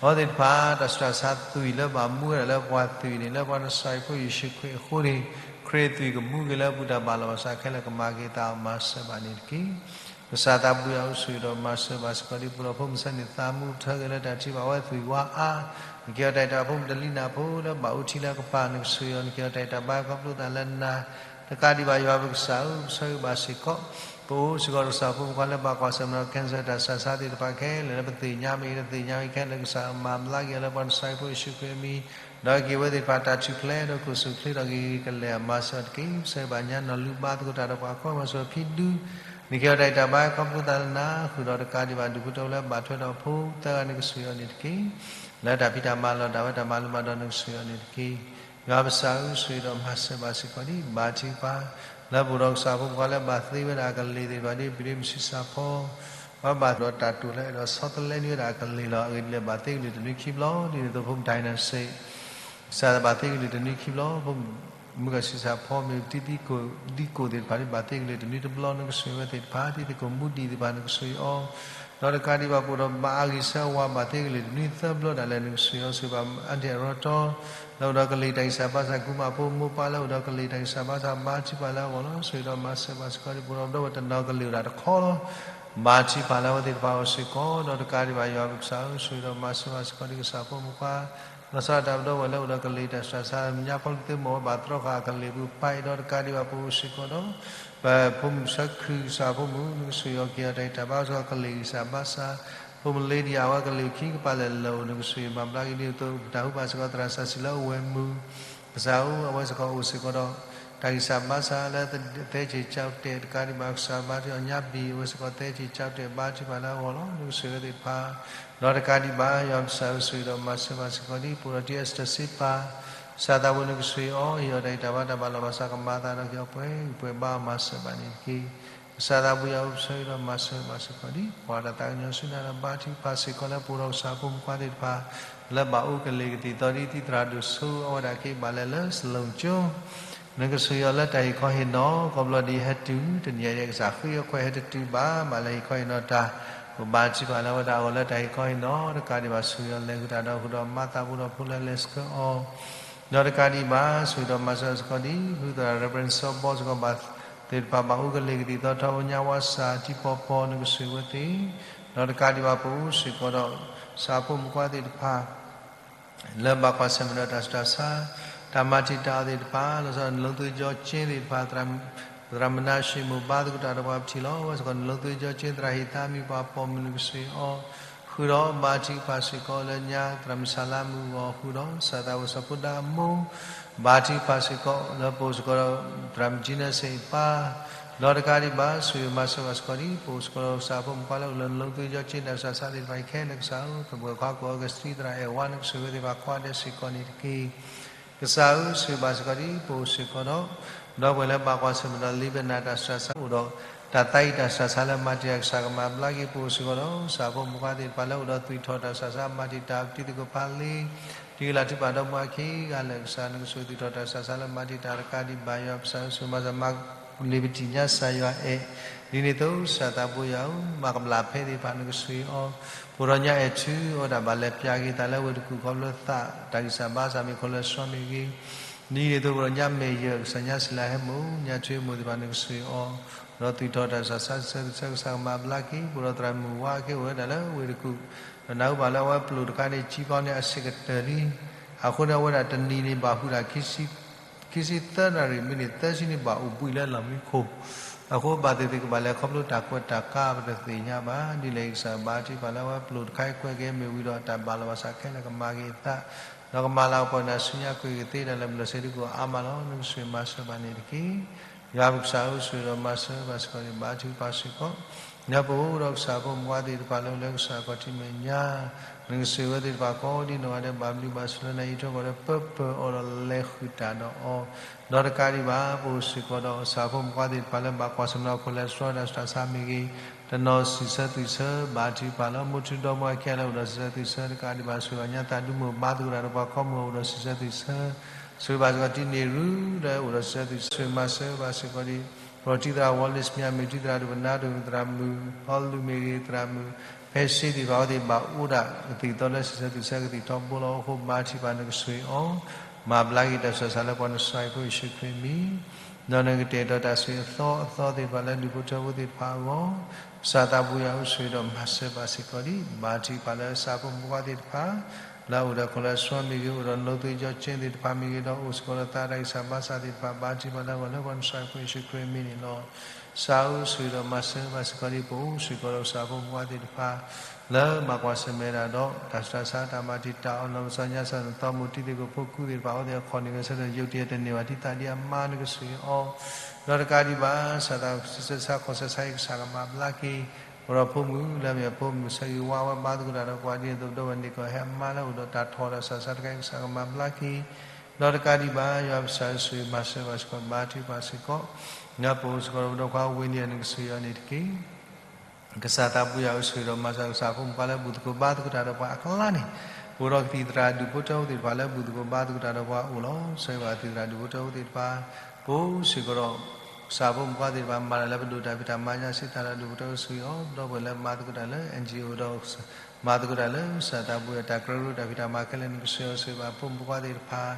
အဝဲသ့ၣ်တဖၣ် တၢ်ဆူးတၢ်ဆါသွံၣ်လၢဘၣ်မူဝဲဒၣ်လၢပှၤသွံၣ်န့ၣ် လၢပှၤနစၢ်ယွၤဖိယ့ၣ်ၡူးခရံာ်အဃိန့ၣ် ခရံာ်သွံၣ်ကမူက့ၤလၢအပူၤတၢ်ဘၣ်လီၤ ဘၣ်ဆၣ်ခဲလၢာ်ကမၤက့ၤသးအီၤမၤစၢၤဘၣ်န့ၣ်တက့ၢ်. ကစၢ်သးဘိယွၤဧၢ ဆိၣ်ဂ့ၤဒီးမၤစၢၤဘၣ်စ့ၢ်ကီးဒ် ပှၤဒီဖိမုၣ်ဆၢန့ၣ် သးမူထၢက့ၤလၢတၢ်ထံၣ်ဘၣ်ဝဲသွံၣ်ဝါအါ နကဟ့ၣ်အီၤတၢ်ဂံၢ်တၢ်ဘါ ဖိမုၣ်တလံနၢ်ဖိလၢဘၣ်အိၣ်ထံလၢကပၤ နကဆိၣ်ဂ့ၤအီၤ နကဟ့ၣ်အီၤတၢ်ဂံၢ်တၢ်ဘါခီဖျိသးလၢနၤ တကးဒံးဘၣ် ယွၤပကစၢ်ဧၢ ပဆၢဂ့ၤဘၣ်စ့ၢ်ကီး ပအိၣ်စ့ၢ်ကီးဒီးကစၢ်ဖိမုၣ်ဖိခွါလၢဘၣ်ကွၢ်ဆၢၣ်မဲာ်ဒီး cancer တၢ်ဆူးတၢ်ဆါသ့ၣ်တဖၣ်ခဲလၢာ် လၢပသ့ၣ်ညါမ့ၢ်တသ့ၣ်ညါမ့ၢ်ခဲလၢာ် ကစၢ်မၤဘျါက့ၤအီၤလၢပှၤနစၢ်ယွၤဖိယ့ၣ်ၡူးခရံာ်အမံၤ ဒီးက့ၤဝဲသ့ၣ်တဖၣ်တၢ်ထူၣ်ဖျဲးဒီးကအိၣ်ဆူၣ်အိၣ်ချ့ဒီးဂ့ၤဂ့ၤကလဲာ်အမၤစၢၤအီၤတက့ၢ်. ပဆၢဂ့ၤဘၣ်ညါနီၢ်လူၤဘါသကိးတၢ်ဒီးပှၤကိးမုၢ်နၢ် စီၤဖံဒူ နကဟ့ၣ်အီၤတၢ်ဂံၢ်တၢ်ဘါခီဖျိသးလၢနၤ ဃုာ်ဒီးတကးဒံးဘၣ် ဒူၣ်ဖိထၢဖိလၢဘၣ်ထွဲဒီးဖိသၢဂၤ နကဆိၣ်ဂ့ၤအီၤန့ၣ်တက့ၢ်. လၢတၢ်ဖံးတၢ်မၤလီၢ်တၢ်ဝဲတၢ်မၤလိမၤဒိး နကဆိၣ်ဂ့ၤအီၤန့ၣ်တက့ၢ်. ယွၤပကစၢ်ဧၢ ဆိၣ်ဂ့ၤဒီးမၤစၢၤဘၣ်စ့ၢ်ကီးဒ် ဘါထုကဖၣ် လၢပအိၣ်ဒီးကစၢ်ဖိမုၣ်ဖိခွါလၢဘၣ်သ့ဝဲဒၣ်အကလံၤသ့ၣ်တဖၣ်ဒ် ပဒ့မုၢ်ဆံးစၢ်ဖီ ပှၤဘၣ်ဒီးတၢ်တိာ်လၢအဲၣ်ဒိးဆီတလဲန့ၢ်ဝဲဒၣ်အကလံၤလီၤ. အဂ့ၢ်ဒ်လဲၣ် ဘၣ်သ့ကလုာ်တနွံခံဘျီ ဒ်န့ၣ်အသိး ဖိမုၣ်တၢ်အံၤနၤစ့ၢ် ကစၢ်ဘၣ်သ့ကလုာ်တနွံခံဘျီ ဖိမုၣ်မုၢ်ဂၤဆံးစၢ်ဖီမ့ၢ် တံၤသကိး သံးကိးသ့ၣ်တဖၣ်ဒ် ဘၣ်သ့ကလုာ်တနွံတဘျီ နကဆိၣ်ဂ့ၤဝဲသ့ၣ်တဖၣ် တံၤသကိးမူဒံးသ့ၣ်တဖၣ် နကဆိၣ်ဂ့ၤအီၤ ဒီးတကးဒံးဘၣ် ပအိၣ်ဒီးဘၣ်အဂံၢ်ဆၢဝါ ဘၣ်သ့ကလုာ်တနွံသၢဘျီဒၣ်လဲာ် နကဆိၣ်ဂ့ၤအီၤ ဆိၣ်ဂ့ၤဘၣ်အါတံၢ်အရီတီ လၢအိၣ်ဒီးကလံၤတၢ်ဂံၢ်စၢ်ဘါစၢ် ကူမးဖိမိၢ်ပၢ်လၢအိၣ်ဒီးကလံၤတၢ်ဂံၢ်စၢ်ဘါစၢ် ဘါထုကဖၣ်လၢအဂီၢ်လီၤ. ဆိၣ်ဂ့ၤဒီးမၤစၢၤဘၣ်စ့ၢ်ကီးဒ် ပအိၣ်ဒီးပဒီပုၢ်ဝဲၢ်တနီၤကလံၤအိၣ်ဒၣ်တခီလီၤ. ဘါထုကဖၣ်လၢအဝဲသ့ၣ်တဖၣ်အဂီၢ်စ့ၢ်ကီး ဒီးတကးဒံးဘၣ် ယွၤပကစၢ်ဧၢ ဆိၣ်ဂ့ၤဒီးမၤစၢၤဘၣ်စ့ၢ်ကီးဒ် ကစၢ်ဖိမုၣ်ဖိခွါ လီၤဆီဒၣ်တၢ် ပဒီပုၢ်ဝဲၢ်လၢအိၣ်ဒီးကလံၤတၢ်ဆူးတၢ်ဆါ မဲာ်ညါခီဖျိသ့ၣ် မ့ၢ်ဝဲဘၣ်တြီဃာ်အကလံၤပူၤ ပၢ်အံၤ ဒီးတကးဒံးဘၣ် ပအိၣ်စ့ၢ်ကီးဒီး ပဖိမုၣ်ဆၢခုၣ် ကစၢ်ဖိမုၣ် နကဆိၣ်ဂ့ၤအီၤ က့ၤအီၤတၢ်ဂံၢ်စၢ်ဘါစၢ်, ဖိမုၣ်လ့ဒံယၤ အဝဲကလုၢ်ခံကပၤလဲၣ်လၢာ်အိၣ် နကဆိၣ်ဂ့ၤမၤဘျါက့ၤဒ်သိး ပတၢ်ဟူဘၣ်စ့ၢ်ကီးသရၣ်စီဆှံလၢအဝဲၢ်မုၢ်, ကစၢ်ဧၢ အဝဲစ့ၢ်ကီးအိၣ်စ့ၢ်ကီးဒီး တၢ်ဂံၢ်စၢ်ဘါစၢ်လၢသဲက့ၤကၠီတဲာ်တကးဒံးဘၣ် ကစၢ်ဘါထုကဖၣ်ညါဘံၣ် အဝဲစ့ၢ်ကီးသဲက့ၤကၠီတဲာ်ဘါထုကဖၣ်လၢအဂီၢ်လီၤ. နကဆိၣ်ဂ့ၤအဝဲသ့ၣ်တဖၣ် ဒီးတကးဒံးဘၣ် ယွၤပကစၢ်ဧၢ ဆိၣ်ဂ့ၤဒီးမၤစၢၤဘၣ်စ့ၢ်ကီးဒ် ပအိၣ်ဒီးတံၢ်အစတၢၢ်စ့ပၢ် ကစၢ်သးဘိ နကဆိၣ်ဂ့ၤအီၤ ဟ့ၣ်အီၤတၢ်ဂံၢ်တၢ်ဘါတၢ်ဘၣ်လီၤဘၣ်စး ကမၤအသးဒီးက့ၤအီၤ ပှဲၤဂံၢ်ပှဲၤဘါအီၤ မၤစၢၤဘၣ်န့ၣ်တက့ၢ်. ကစၢ်သးဘိယွၤဧၢ ဆိၣ်ဂ့ၤဒီးမၤစၢၤဘၣ်စ့ၢ်ကီးဒ် ပှၤတၢ်သးကညီၤဆူနၤဒီး ဘါထုကဖၣ်စ့ၢ်ကီးလၢပအိၣ်ဒီးကစၢ်ဖိမုၣ်ခွါသ့ၣ်တဖၣ် လၢဘၣ်အိၣ်ကလ့ၤကသံၣ်သီဒ် သံသရၣ်ဒိၣ်စိအဝဲဒၣ်က့ၤဘၣ်လဲၤလၢစလိၣ်ကၠိ နကဆိၣ်ဂ့ၤအီၤလၢတၢ်ဟ့ၣ်ခီဟ့ၣ်နီၤ ခီဖျိဒ်ဟဲတုၤတနံၤအံၤ ကစၢ်ဃ့အခွဲးဟဲတတုၤဘၣ် ဘၣ်လဲၤဟ့ၣ်ခီဟ့ၣ်နီၤတၢ် ပဘါထုကဖၣ်လၢအဝဲဒၣ်အဂီၢ်လၢတၢ်ဟ့ၣ်ခီဟ့ၣ်နီၤ တကးဒံးဘၣ် ဆိၣ်ဂ့ၤအီၤလဲၤဃုာ်တၢ်ဒီးဃုာ်ဒီးမၤသးပူၤဒီးဖိလၢလဲၤဆှၢအီၤ ဒီးတကးဒံးဘၣ် ဆိၣ်ဂ့ၤဒီးမၤစၢၤစ့ၢ်ကီးဒ် ဖုသရၣ် Reverend စီၤဘီစ့ၢ်ကီးဘၣ်သ့ၣ်တဖၣ် ဘၣ်အိၣ်ကလ့ၤကသံၣ်သီထီဘိညါဝါစၢ် တံၤပီၤပီၤ နကဆိၣ်ဂ့ၤအဝဲသ့ၣ် ဒီးတကးဒံးဘၣ် ပအိၣ်စ့ၢ်ကီးဒီး ကစၢ်ဖိမုၣ်ခွါသ့ၣ်တဖၣ် လၢဘၣ်ကွၢ်ဆၢၣ်မဲာ်ဒီးတၢ်ဆူးတၢ်ဆါ တၢ်မၤတံာ်တာ်အီၤသ့ၣ်တဖၣ် လီၤဆီဒၣ်တၢ် နလိသွ့ကၠီကၠ့သ့ၣ်တဖၣ် သရၣ်မုၣ်နါၡ့မိၢ် ဘါသကိးတၢ်ဒီးပှၤ ပထံၣ်လီၤဝဲစ့ၢ်ကီး နလိသွ့ကၠီကၠ့ သရၣ်ဟ့ၣ်သါမံၤ ပှၤပိာ်မုၣ် နကဆိၣ်ဂ့ၤအီၤ ဃုာ်ဒီးဘါထုကဖၣ်စ့ၢ်ကီးလၢညါ သရၣ်မုၣ်ဆၣ်လါမုၣ်အဂီၢ် ဃုာ်ဒီးကစၢ်သးဘိစီၤဖိဒါအမိၢ် ဘါထုကဖၣ်စ့ၢ်ကီး လၢပအိၣ်စ့ၢ်ကီးဒီး သရၣ်မုၣ်ကၠံနၢစ့ၣ်အပၢ် ဒီးတကးဒံးဘၣ် ဆိၣ်ဂ့ၤမၤစၢၤဘၣ်စ့ၢ်ကီးဒ် ပအိၣ်စ့ၢ်ကီးဒီးကစၢ်ဖိမုၣ်ခွါလၢအိၣ်လၢနလိသွ့ကၠီကၠ့ တၢ်ဆူးတၢ်ဆါသ့ၣ်တဖၣ်အံၤခဲလၢာ် ကစၢ်ဧၢ ပဝဲၢ်ခွါကိးဂၤ ကသံၣ်သရၣ်အဲၣ်ဝါ နကဆိၣ်ဂ့ၤအဝဲသ့ၣ်တဖၣ်ကိးဂၤဒဲးစ့ၢ်ကီးန့ၣ်တက့ၢ်. ကစၢ်ဧၢ ဆိၣ်ဂ့ၤဘၣ်စ့ၢ်ကီးဒ် ပအိၣ်စ့ၢ်ကီးဒီး ဒီပုၢ်ဝဲၢ်လၢဘၣ်ကွၢ်ဆၢၣ်မဲာ်ဒီး လ့ပနၢ်တၢ်ဆူးတၢ်ဆါအိၣ်ဒီး တၢ်သးအံၤတၢ်ဆူးတၢ်ဆါလၢမၤတံာ်တာ် ကစၢ်ကမၤဘျါက့ၤ ပအိၣ်စ့ၢ်ကီးဒီး ကစၢ်ဖိမုၣ်ခွါသ့ၣ်တဖၣ်လၢအိၣ်ဒီးသွံၣ်ထီၣ်တၢ်ဆူးတၢ်ဆါ မၤတံာ်တာ် ပတံၤသကိးဖးလ့ တံၤကလးထုပာ်ဒီးမူအခံဂၤလၢာ် ကစၢ်နကဆိၣ်ဂ့ၤသွံၣ်ထီၣ်တၢ်ဆူးတၢ်ဆါလၢမၤတံာ်တာ်တကးဒံးဘၣ် ယွၤပကစၢ်ဧၢ ဆိၣ်ဂ့ၤမၤစၢၤ မၤလ့ၤပတံၢ်ညါစၢ်ယွၤအဲၣ် ဒ်န့ၣ်အသိး ကစၢ်သးဘိယွၤဧၢ မၤကမျၢ်ဖဲသ့ၣ်တဖၣ်နကဆိၣ်ဂ့ၤအီၤ ပအိၣ်ဒီးညါအဲၣ်ထူ အဝဲဒၣ်ဘၣ်လဲၤပျၢ်က့ၤသးလၢဝ့ၢ်တကူၣ် ခီဖျိသး တၢ်ဂံၢ်စၢ်ဘါစၢ်မ့ၢ်ခိၣ်လၢဆှီမ့ၢ်ဂ့ၤ ဒ်န့ၣ်အသိး ပအိၣ်ဒီးညါမဲာ်ယၢၢ် ကစၢ်ညါစံလၤဟဲမိၢ် ညါထွ့မိၢ်သ့ၣ်တဖၣ်နကဆိၣ်ဂ့ၤအီၤ ဒီးသွံၣ်ထီၣ်တၢ်ဆူးတၢ်ဆါ ဆူးဆါ ကစၢ်ကမၤဘျါက့ၤ ပအိၣ်ဒီးသရၣ်မုၣ်ဝါက့ၤအိၣ်ဝဲဒၣ်လၢဝ့ၢ်တကူၣ် ဒီးနၢ်ဟူဘၣ်လၢအဝဲပျိာ်တခါန့ၣ် ကၠံပီန့ၣ်အဆံးကတၢၢ်လံ အဃိန့ၣ် အဝဲဒၣ်တနံၤန့ၣ်ဘၣ်ဟုၣ်တၢ် ခံဆံသၢနၣ်ရံၣ် မ့ၢ်န့ၣ် သၢဆံန့ၣ်ဘၣ်အိၣ်ဘှံးလၢလီၢ်မံခိၣ် အဃိဘၣ်သ့ၣ်သ့ၣ်ကဘၣ်လဲၤခီဖျိတၢ်ကွဲးတၢ်ကး ပတသ့ၣ်ညါဘၣ် ဒ်လဲၣ်ဂ့ၤကစၢ်ဘါထုကဖၣ်လၢအဝဲပျိာ်တခါအံၤ ကွဲးက့ၤမ့ၢ်ဝံၤဒီး တၢ်ဘၣ်လီၤဘၣ်စးခဲလၢာ်ကမၤက့ၤအသး ဒီးကမၤလၤကပီၤနၤဆူညါ ကွဲးကသ့တၢ်လၢပျၢၤဆၢဒုးကအိၣ်အါမးလီၤ. နကဆိၣ်ဂ့ၤမၤစၢၤဘၣ်န့ၣ်တက့ၢ်. ယွၤပကစၢ်ဧၢ ဆိၣ်ဂ့ၤဒီးမၤစၢၤဘၣ်စ့ၢ်ကီးန့ၣ် ဘါထုကဖၣ်စ့ၢ်ကီး ဒီပုၢ်ဝဲၢ်ဒီးကစၢ်ဖိမုၣ်ခွါသ့ၣ်တဖၣ်လၢအိၣ်လၢကစၢ်ခီၣ်ထံးမဲာ်ညါ နကဆိၣ်ဂ့ၤဝဲသ့ၣ်တဖၣ်ကိးဒ်နီၢ်ဂၤဒဲး ဘၣ်ဘျုးဘၣ်ဆိၣ်လၢနၤ အံးထွဲကွၢ်ဒီးပၢပၢၤအီၤဒီးလဲၤဃုာ်တၢ်ဒီးအီၤ ဒီးတကးဒံးဘၣ် ပအိၣ်စ့ၢ်ကီးဒီးကစၢ်ဖိမုၣ်ခွါသ့ၣ်တဖၣ်လၢဘၣ်ကွၢ်ဆၢၣ်မဲာ်ဒီးခိၣ်လဲၤဆှီတၢ်ဆူးတၢ်ဆါမ့ၢ်ဂ့ၤ တနီၤစံးဆၢသွံၣ်ဆၢ ဘါထုကဖၣ်လီၤ. မိၢ်ထူဒီမါဝၤခံဂၤလၢအိၣ်ဒီးစံးဆၢသွံၣ်ဆၢ တကးဒံးဘၣ် ဆိၣ်ဂ့ၤညါသးဒူမိၢ် ဘါသကိးတၢ်ဒီးပှၤ ခီမုၢ်အိၣ်ဒီးစံးဆၢသွံၣ်ဆၢ ဆိၣ်ဂ့ၤဘၣ်စ့ၢ်ကီး တံၤန့ၢ်ရူ လၢအိၣ်ဒီးစံးဆၢသွံၣ်ဆၢ ဆိၣ်ဂ့ၤမၤစၢၤဘၣ်စ့ၢ်ကီးဒ် ပထံၣ်သရၣ် Wallace မ့ၢ်ဂ့ၤ မ့ၢ်ထံၣ်သရၣ်ဒိၣ်ပနါဒိၣ် သရၣ်မုၣ်ဖီလူၤမ့ၢ်ဂ့ၤ သရၣ်မုၣ်ဖဲစ့သ့ၣ်တဖၣ်အဝဲသ့ၣ်ဘၣ်အိၣ်ဒၣ်ကသံၣ်သီလၢစံးဆၢသွံၣ်ဆၢကသံၣ်ထီဘိလီၤ. အဃိဘါထုကဖၣ်နကဆိၣ်ဂ့ၤအီၤ မၤဘျါက့ၤတၢ်ဆူးတၢ်ဆါလၢပှၤ နစၢ်ယ့ၣ်ဖိယ့ၣ်ၡူးခရံာ်အမံၤ ဒီးနကတဲာ်ကတီၤတၢ်ဆိၣ်ဂ့ၤအသီအသီသ့ၣ်တဖၣ်လၢဒူၣ်ဖိထၢဖိသ့ၣ်တဖၣ်အဂီၢ် ကစၢ်သးဘိယွၤဧၢ ဆိၣ်ဂ့ၤဒီးမၤစၢၤဘၣ်စ့ၢ်ကီးဒ် ဘါထုကဖၣ်လၢကစၢ်ဖိမုၣ်ဖိခွါသ့ၣ်တဖၣ် လၢအအိၣ်ဒီးခိၣ်လဲၤဆှီမ့ၢ်ဂ့ၤ အိၣ်ဒီးနလိသ့ကၠီကၠ့သ့ၣ်တဖၣ်မ့ၢ်ဂ့ၤ ဒီးအိၣ်စ့ၢ်ကီးဒီးသးတၢ်ဂံၢ်စၢ်ဘါစၢ်သ့ၣ်တဖၣ် ဘါထုကဖၣ်လၢအဂီၢ်လၢပှၤ နစၢ်ယ့ၣ်ဖိယ့ၣ်ၡူးခရံာ်အမံၤန့ၣ်လီၤ. ကစၢ်ဧၢ ဆိၣ်ဂ့ၤဒီးမၤစၢၤဘၣ်စ့ၢ်ကီးဒ် ပအိၣ်စ့ၢ်ကီးဒီးကစၢ်ဖိမုၣ်ဖိခွါသ့ၣ်တဖၣ် လၢဘၣ်ကွၢ်ဆၢၣ်မဲာ်တၢ်ဒီး တၢ်ဆူးတၢ်ဆါ တၢ်မၤတံာ်တာ်အီၤ နီၢ်ကစၢ်ညါစၢ်နသီ မိၢ်တံၤသကိးဖိကူသ့ၣ်တဖၣ် အဝဲသ့ၣ်အခီၣ်န့ၣ်ဂဲၤဆၢထၢၣ် ယိးတံၢ်တန့ၢ်ဘၣ် ဒ်သးဒ်အမါ နကဆိၣ်ဂ့ၤအီၤ ဒီးတကးဒံးဘၣ် ကစၢ်သးစံးဆၢဆါခီၣ်ဆၢဆါအံၤ ကစၢ်ကမၤဘျါက့ၤ ပဒီဖိမုၣ်လၢအမ့ၢ်အဖိမုၣ်ဆၢဂ့ၤဝါ အဝဲဘါသကိးတၢ်ဒီးပှၤဒ်န့ၣ်အသိး ပဒီပုၢ်ဝဲၢ်န့ၢ်ကီၢ်ဟဲအမါလၢအိၣ်ဒီးတၢ်ထီၣ်တၢ်ဆူးတၢ်ဆါတခါအံၤ ကစၢ်ကမၤဘျါက့ၤ ဒီးတကးဒံးဘၣ် ယွၤပကစၢ်ဧၢ ဆိၣ်ဂ့ၤမၤစၢၤဘၣ်စ့ၢ်ကီး ဘါထုကဖၣ်စ့ၢ်ကီး ဒီးပအိၣ်စ့ၢ်ကီးဒီးပဒီဖိခွါဝ့ၢ်န့ၣ် နကဆိၣ်ဂ့ၤအီၤန့ၣ်တက့ၢ်. ကစၢ်သးဘိယွၤဧၢ ဆိၣ်ဂ့ၤဒီးမၤစၢၤ ကစၢ်ဖိမုၣ်ဖိခွါလၢဘူၣ်သကိးဘါသကိးတၢ်ဒီးပှၤအကျါန့ၣ် ပအိၣ်ဒီးကသံၣ်သရၣ်ဒူၣ်ဖိထၢဖိသ့ၣ်တဖၣ်လၢဘူၣ်သကိးဘါသကိးတၢ်ဒီးပှၤအအိၣ်လီၤ. ဆိၣ်ဂ့ၤဘၣ်ကသံၣ်သရၣ်ဒူၣ်ဖိထၢဖိသ့ၣ်တဖၣ် ပအိၣ်စ့ၢ်ကီးဒီး ကစၢ်ဖိမုၣ်ဖိခွါသ့ၣ်တဖၣ် မၤတၢ်လၢပဒိၣ်တၢ်ဖံးတၢ်မၤညါ စံးတၢ်လၢဒူၣ်ဖိထၢဖိ ဆိၣ်ဂ့ၤအီၤ ဒီပုၢ်ဝဲၢ်လၢမၤသကိးတၢ်လၢ NGO ဒီး မၤသကိးတၢ်လၢကစၢ်သးဘိယွၤ တၢ်ကရၢကရိတၢ်ဖံးတၢ်မၤခဲလၢာ် နကဆိၣ်ဂ့ၤအီၤ ဆိၣ်ဂ့ၤဘၣ်ဖိမုၣ်ဖိခွါသ့ၣ်တဖၣ်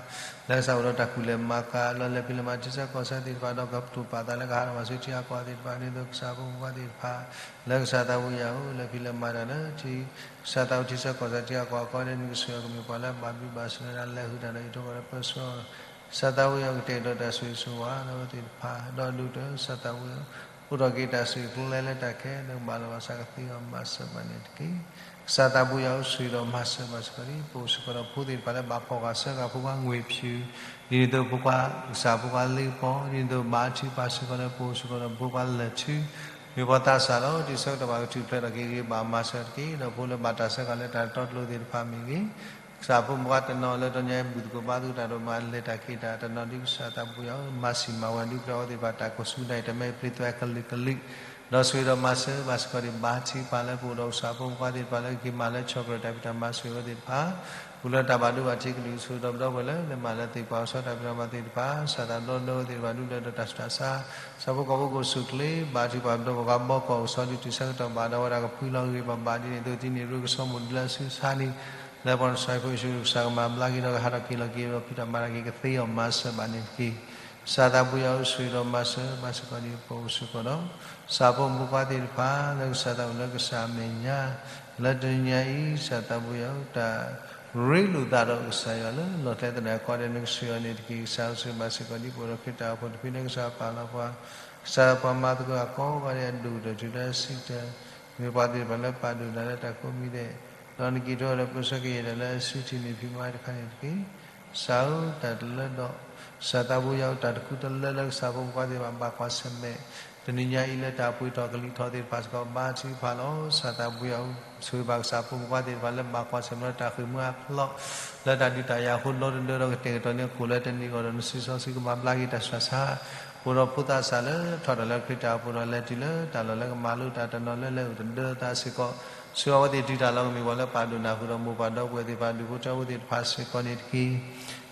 လၢကစၢ်အိၣ်ဒီးတၢ်ကူၣ်လဲၤမၤကၤ လၢလဲၤဖံးလဲၤမၤထံဆၢကီၢ်ဆၢသ့ၣ်တဖၣ် ဒီးကတိၤပာ်သးလၢကဟးထီၣ်ဘၣ်ဆူထံအကီၢ်သ့ၣ်တဖၣ် ဒ်သိးကစၢ်ဖိမုၣ်ဖိခွါသ့ၣ်တဖၣ် လၢကစၢ်သးဘိယွၤဧၢ လဲၤဖံးလဲၤမၤတၢ်လၢထံ ကစၢ်သးဘိထံဆၢကီၢ်ဆၢထံအကီၢ်အကီၢ်န့ၣ် နကဆိၣ်ဂ့ၤအီၤ ကမ့ၢ်ပှၤလၢဘၣ်ဘျုးဘၣ်ဆိၣ်လၢနၤ လဲၤဃုာ်တၢ်ဒီးအံးထွဲကွၢ်ဒီးပၢဆှၢအီၤ ကစၢ်သးဘိယွၤကတဲာ်ကတီၤတၢ်ဆိၣ်ဂ့ၤဆိၣ်ဝါလၢအဝဲသ့ၣ်တဖၣ် ဒီးဒုးတၢ်ကစၢ်သးဘိယွၤ အိၣ်ထီၣ်က့ၤတၢ်ဆူၣ်ချ့လၢတၢ်ခဲလၢာ် ကဘၣ်လီၤဘၣ်စးကသ့အီၤမၤစၢၤဘၣ်န့ၣ်တက့ၢ်. ကစၢ်သးဘိယွၤအိၣ်ဆိၣ်ဂ့ၤဒီးမၤစၢၤဘၣ်စ့ၢ်ကီးဒ် ပအိၣ်စ့ၢ်ကီးဒီးဖိသ့ၣ်တဖၣ်လၢဘၣ်ဖီၣ်ဃာ်စၢဃာ်ဖိခွါငွေဖြူ ဒ်န့ၣ်အသိးဖိခွါ ကစၢ်ဖိခွါလ့ပီ ဒ်န့ၣ်အသိးဘါထုကဖၣ်စ့ၢ်ကီးလၢ ပအိၣ်စ့ၢ်ကီးဒီးဖိခွါလၢၢ်ထူ မ့ၢ်ပှၤသးစၢ်လီၤ. တုၤဆၢကတီၢ်ဘၣ်ကထူၣ်ဖျဲးထီၣ်က့ၤဂ့ၤ ဘၣ်မၤစၢၤတက့ၢ်. ဒီးဖိလၢဘၣ်တၢ်စၢဃာ်လၢတၢ်တတီတလိၤသ့ၣ်တဖၣ်မ့ၢ်ဂ့ၤ ကစၢ်ဖိမုၣ်ခွါတနီၤလၢတနံၤညါအံၤ ဘူၣ်သကိးဘါသကိးတၢ်ဒိၣ်မး လဲၤတၢ်က့ၤတၢ်တနီၤဒ် ကစၢ်သးဘိယွၤဧၢ မၤစၢၤမၤဝဲဒ် ပှၤအဝဲသ့ၣ်တဖၣ်တၢ်ကိၢ်ဆူၣ်နၢ်အံၤ တမ့ၢ်ပျံၤသွဲကလုာ်ကလုာ် ဒီးဆိၣ်ဂ့ၤဒီးမၤစၢၤဘၣ်စ့ၢ်ကီးဒ် ဘါထုကဖၣ်လၢ ပအိၣ်ဒီးကစၢ်ဖိမုၣ်ခွါသ့ၣ်တဖၣ်လၢက့ၤမၤလၢဆီၣ်ကြၢးတၢ်ဖံးတၢ်မၤဆိၣ်ဂ့ၤအဝဲသ့ၣ်တဖၣ် အိၣ်လၢတၢ်ဘၣ်ဒိဘၣ်ထံးကလုၢ်ကထါဒီးပဒီပုၢ်ဝဲၢ်လၢ လဲၤမၤလၢသ့ၣ်ပှၤအိၣ်ဆီတၢ်ဖံးတၢ်မၤသ့ၣ်တဖၣ် ကစၢ်သးဘိယွၤဒီးအဝဲသ့ၣ်တဖၣ်ဒုးဒီးတၢ်ဆူးတၢ်ဆါ ဆၣ်ဖိကီၢ်ဖိကအိၣ်ဆူၣ်ချ့ ဘါထုကဖၣ်ပဒီပုၢ်ဝဲၢ်ဘီကီၢ်အိၣ်ဆီဒံးတုၤဆၢကတီၢ်ဘၣ်ဒီးဝဲဒၣ်ကဖှံလီၤဂ့ၤဘၣ်ဘၣ်ဒ်န့ၣ်အသိး ဒ်န့ၣ်ရူၢ်ကဆီမိၢ်ဒုးလၢအစုဆါန့ၣ် လၢပှၤနဆှၢဖိယ့ၣ်ၡူးကစၢ်ကမၤဘျါက့ၤဒီးကဟးထီၣ်က့ၤလီၤက့ၤဒီး ဖံးတၢ်မၤတၢ်က့ၤကသ့အီၤမၤစၢၤဘၣ်န့ၣ်တက့ၢ်. ကစၢ်သးဘိယွၤအိၣ်ဆိၣ်ဂ့ၤဒီးမၤစၢၤဘၣ်စ့ၢ်ကီးဒ် ပအိၣ်စ့ၢ်ကီးဒီး ကစၢ်ဖိမုၣ်ဖိခွါသ့ၣ်တဖၣ်လၢကစၢ်သးအိၣ်လၢကစၢ်အမဲာ်ညါ လၢတနံၤညါအံၤ ကစၢ်သးဘိယွၤအိၣ်တၢ်ရ့လိာ်သးဒီးကစၢ်ယွၤလၢလီၢ်ကျဲသနၢၣ်အခီဒဲး နကဆိၣ်ဂ့ၤအီၤန့ၣ်တက့ၢ်. ကစၢ်အိၣ်ဆိၣ်ဂ့ၤဘၣ်စ့ၢ်ကီးဒ် ပအိၣ်ဒီးခရံာ်တၢ်အိၣ်ဖှိၣ်တဖုလၢကစၢ်ပာ်လီၤပှၤ ကစၢ်ပှၤမၤသကိးအကိးဂၤဒဲးအဒိၣ်ကတၢၢ်တုၤလၢအဆံးကတၢၢ် မ့ၢ်ပှၤသ့ၣ်တဖၣ်လၢပာ်ဒိၣ်နၤလၢတၢ်ကိးမံၤဒဲး ဒီးနက့ၤထီၣ်ဒီးပၢဆှၢက့ၤယဲဒၣ်လၢအစုထံၣ်န့ၣ်ဖံးမၤတခါန့ၣ်တက့ၢ်. ကစၢ်ဧၢ တၢ်တလၢဒီး ကစၢ်သးဘိယွၤအိၣ်တၢ်တကူတလၢလၢကစၢ်ဖိမုၣ်ဖိခွါသ့ၣ်တဖၣ်ဘၣ်ကွၢ်ဆၢၣ်မဲာ် တနံၤညါအံၤလၢတၢ်ပှ့ၤထီၣ်ကလံၤထီၣ်သ့ၣ်တဖၣ်စ့ၢ်ကီး ဘါထုကဖၣ်လီၤ. ကစၢ်သးဘိယွၤအိၣ်ဆိၣ်ဂ့ၤဘၣ် ကစၢ်ဖိမုၣ်ဖိခွါသ့ၣ်တဖၣ်လၢဘၣ်ကွၢ်ဆၢၣ်မဲာ်လၢတၢ်ဃ့ၢ်မှံဟးဖျိး လၢတၢ်ဒုးတၢ်ယၤအဃိ လီၤတဒၢဒီးကတဲာ်ကတီၤန့ၢ်အခိၣ်လၢတနံၤအဂီၢ်ဒီး နစုစီဆှံကမၤဘျါက့ၤတၢ်ဆူးတၢ်ဆါ ပအိၣ်ဒီးဖိသးစၢ်လၢထီၣ်တၢ်လၢခရံာ်တၢ်အိၣ်ဖှိၣ်ဒီးလဲၤတုၤလၢတၢ်လီၢ်လၢကမၤလိတၢ်တနီၤလၢလဲၤအိၣ်တဒၢသးစ့ၢ်ကီး ဆှၢအဝဲသ့ၣ်တုၤတၢ်လီၢ်ကမ့ၢ်ပှၤလၢပာ်ဒိၣ်နၢ်ဟူဒီးမိၢ်ပၢ်ဒီပုၢ်ဝဲၢ်သ့ၣ်တဖၣ် ဒူၣ်ဖိထၢဖိသ့ၣ်တဖၣ်စ့ၢ်ကီးန့ၣ်တက့ၢ်.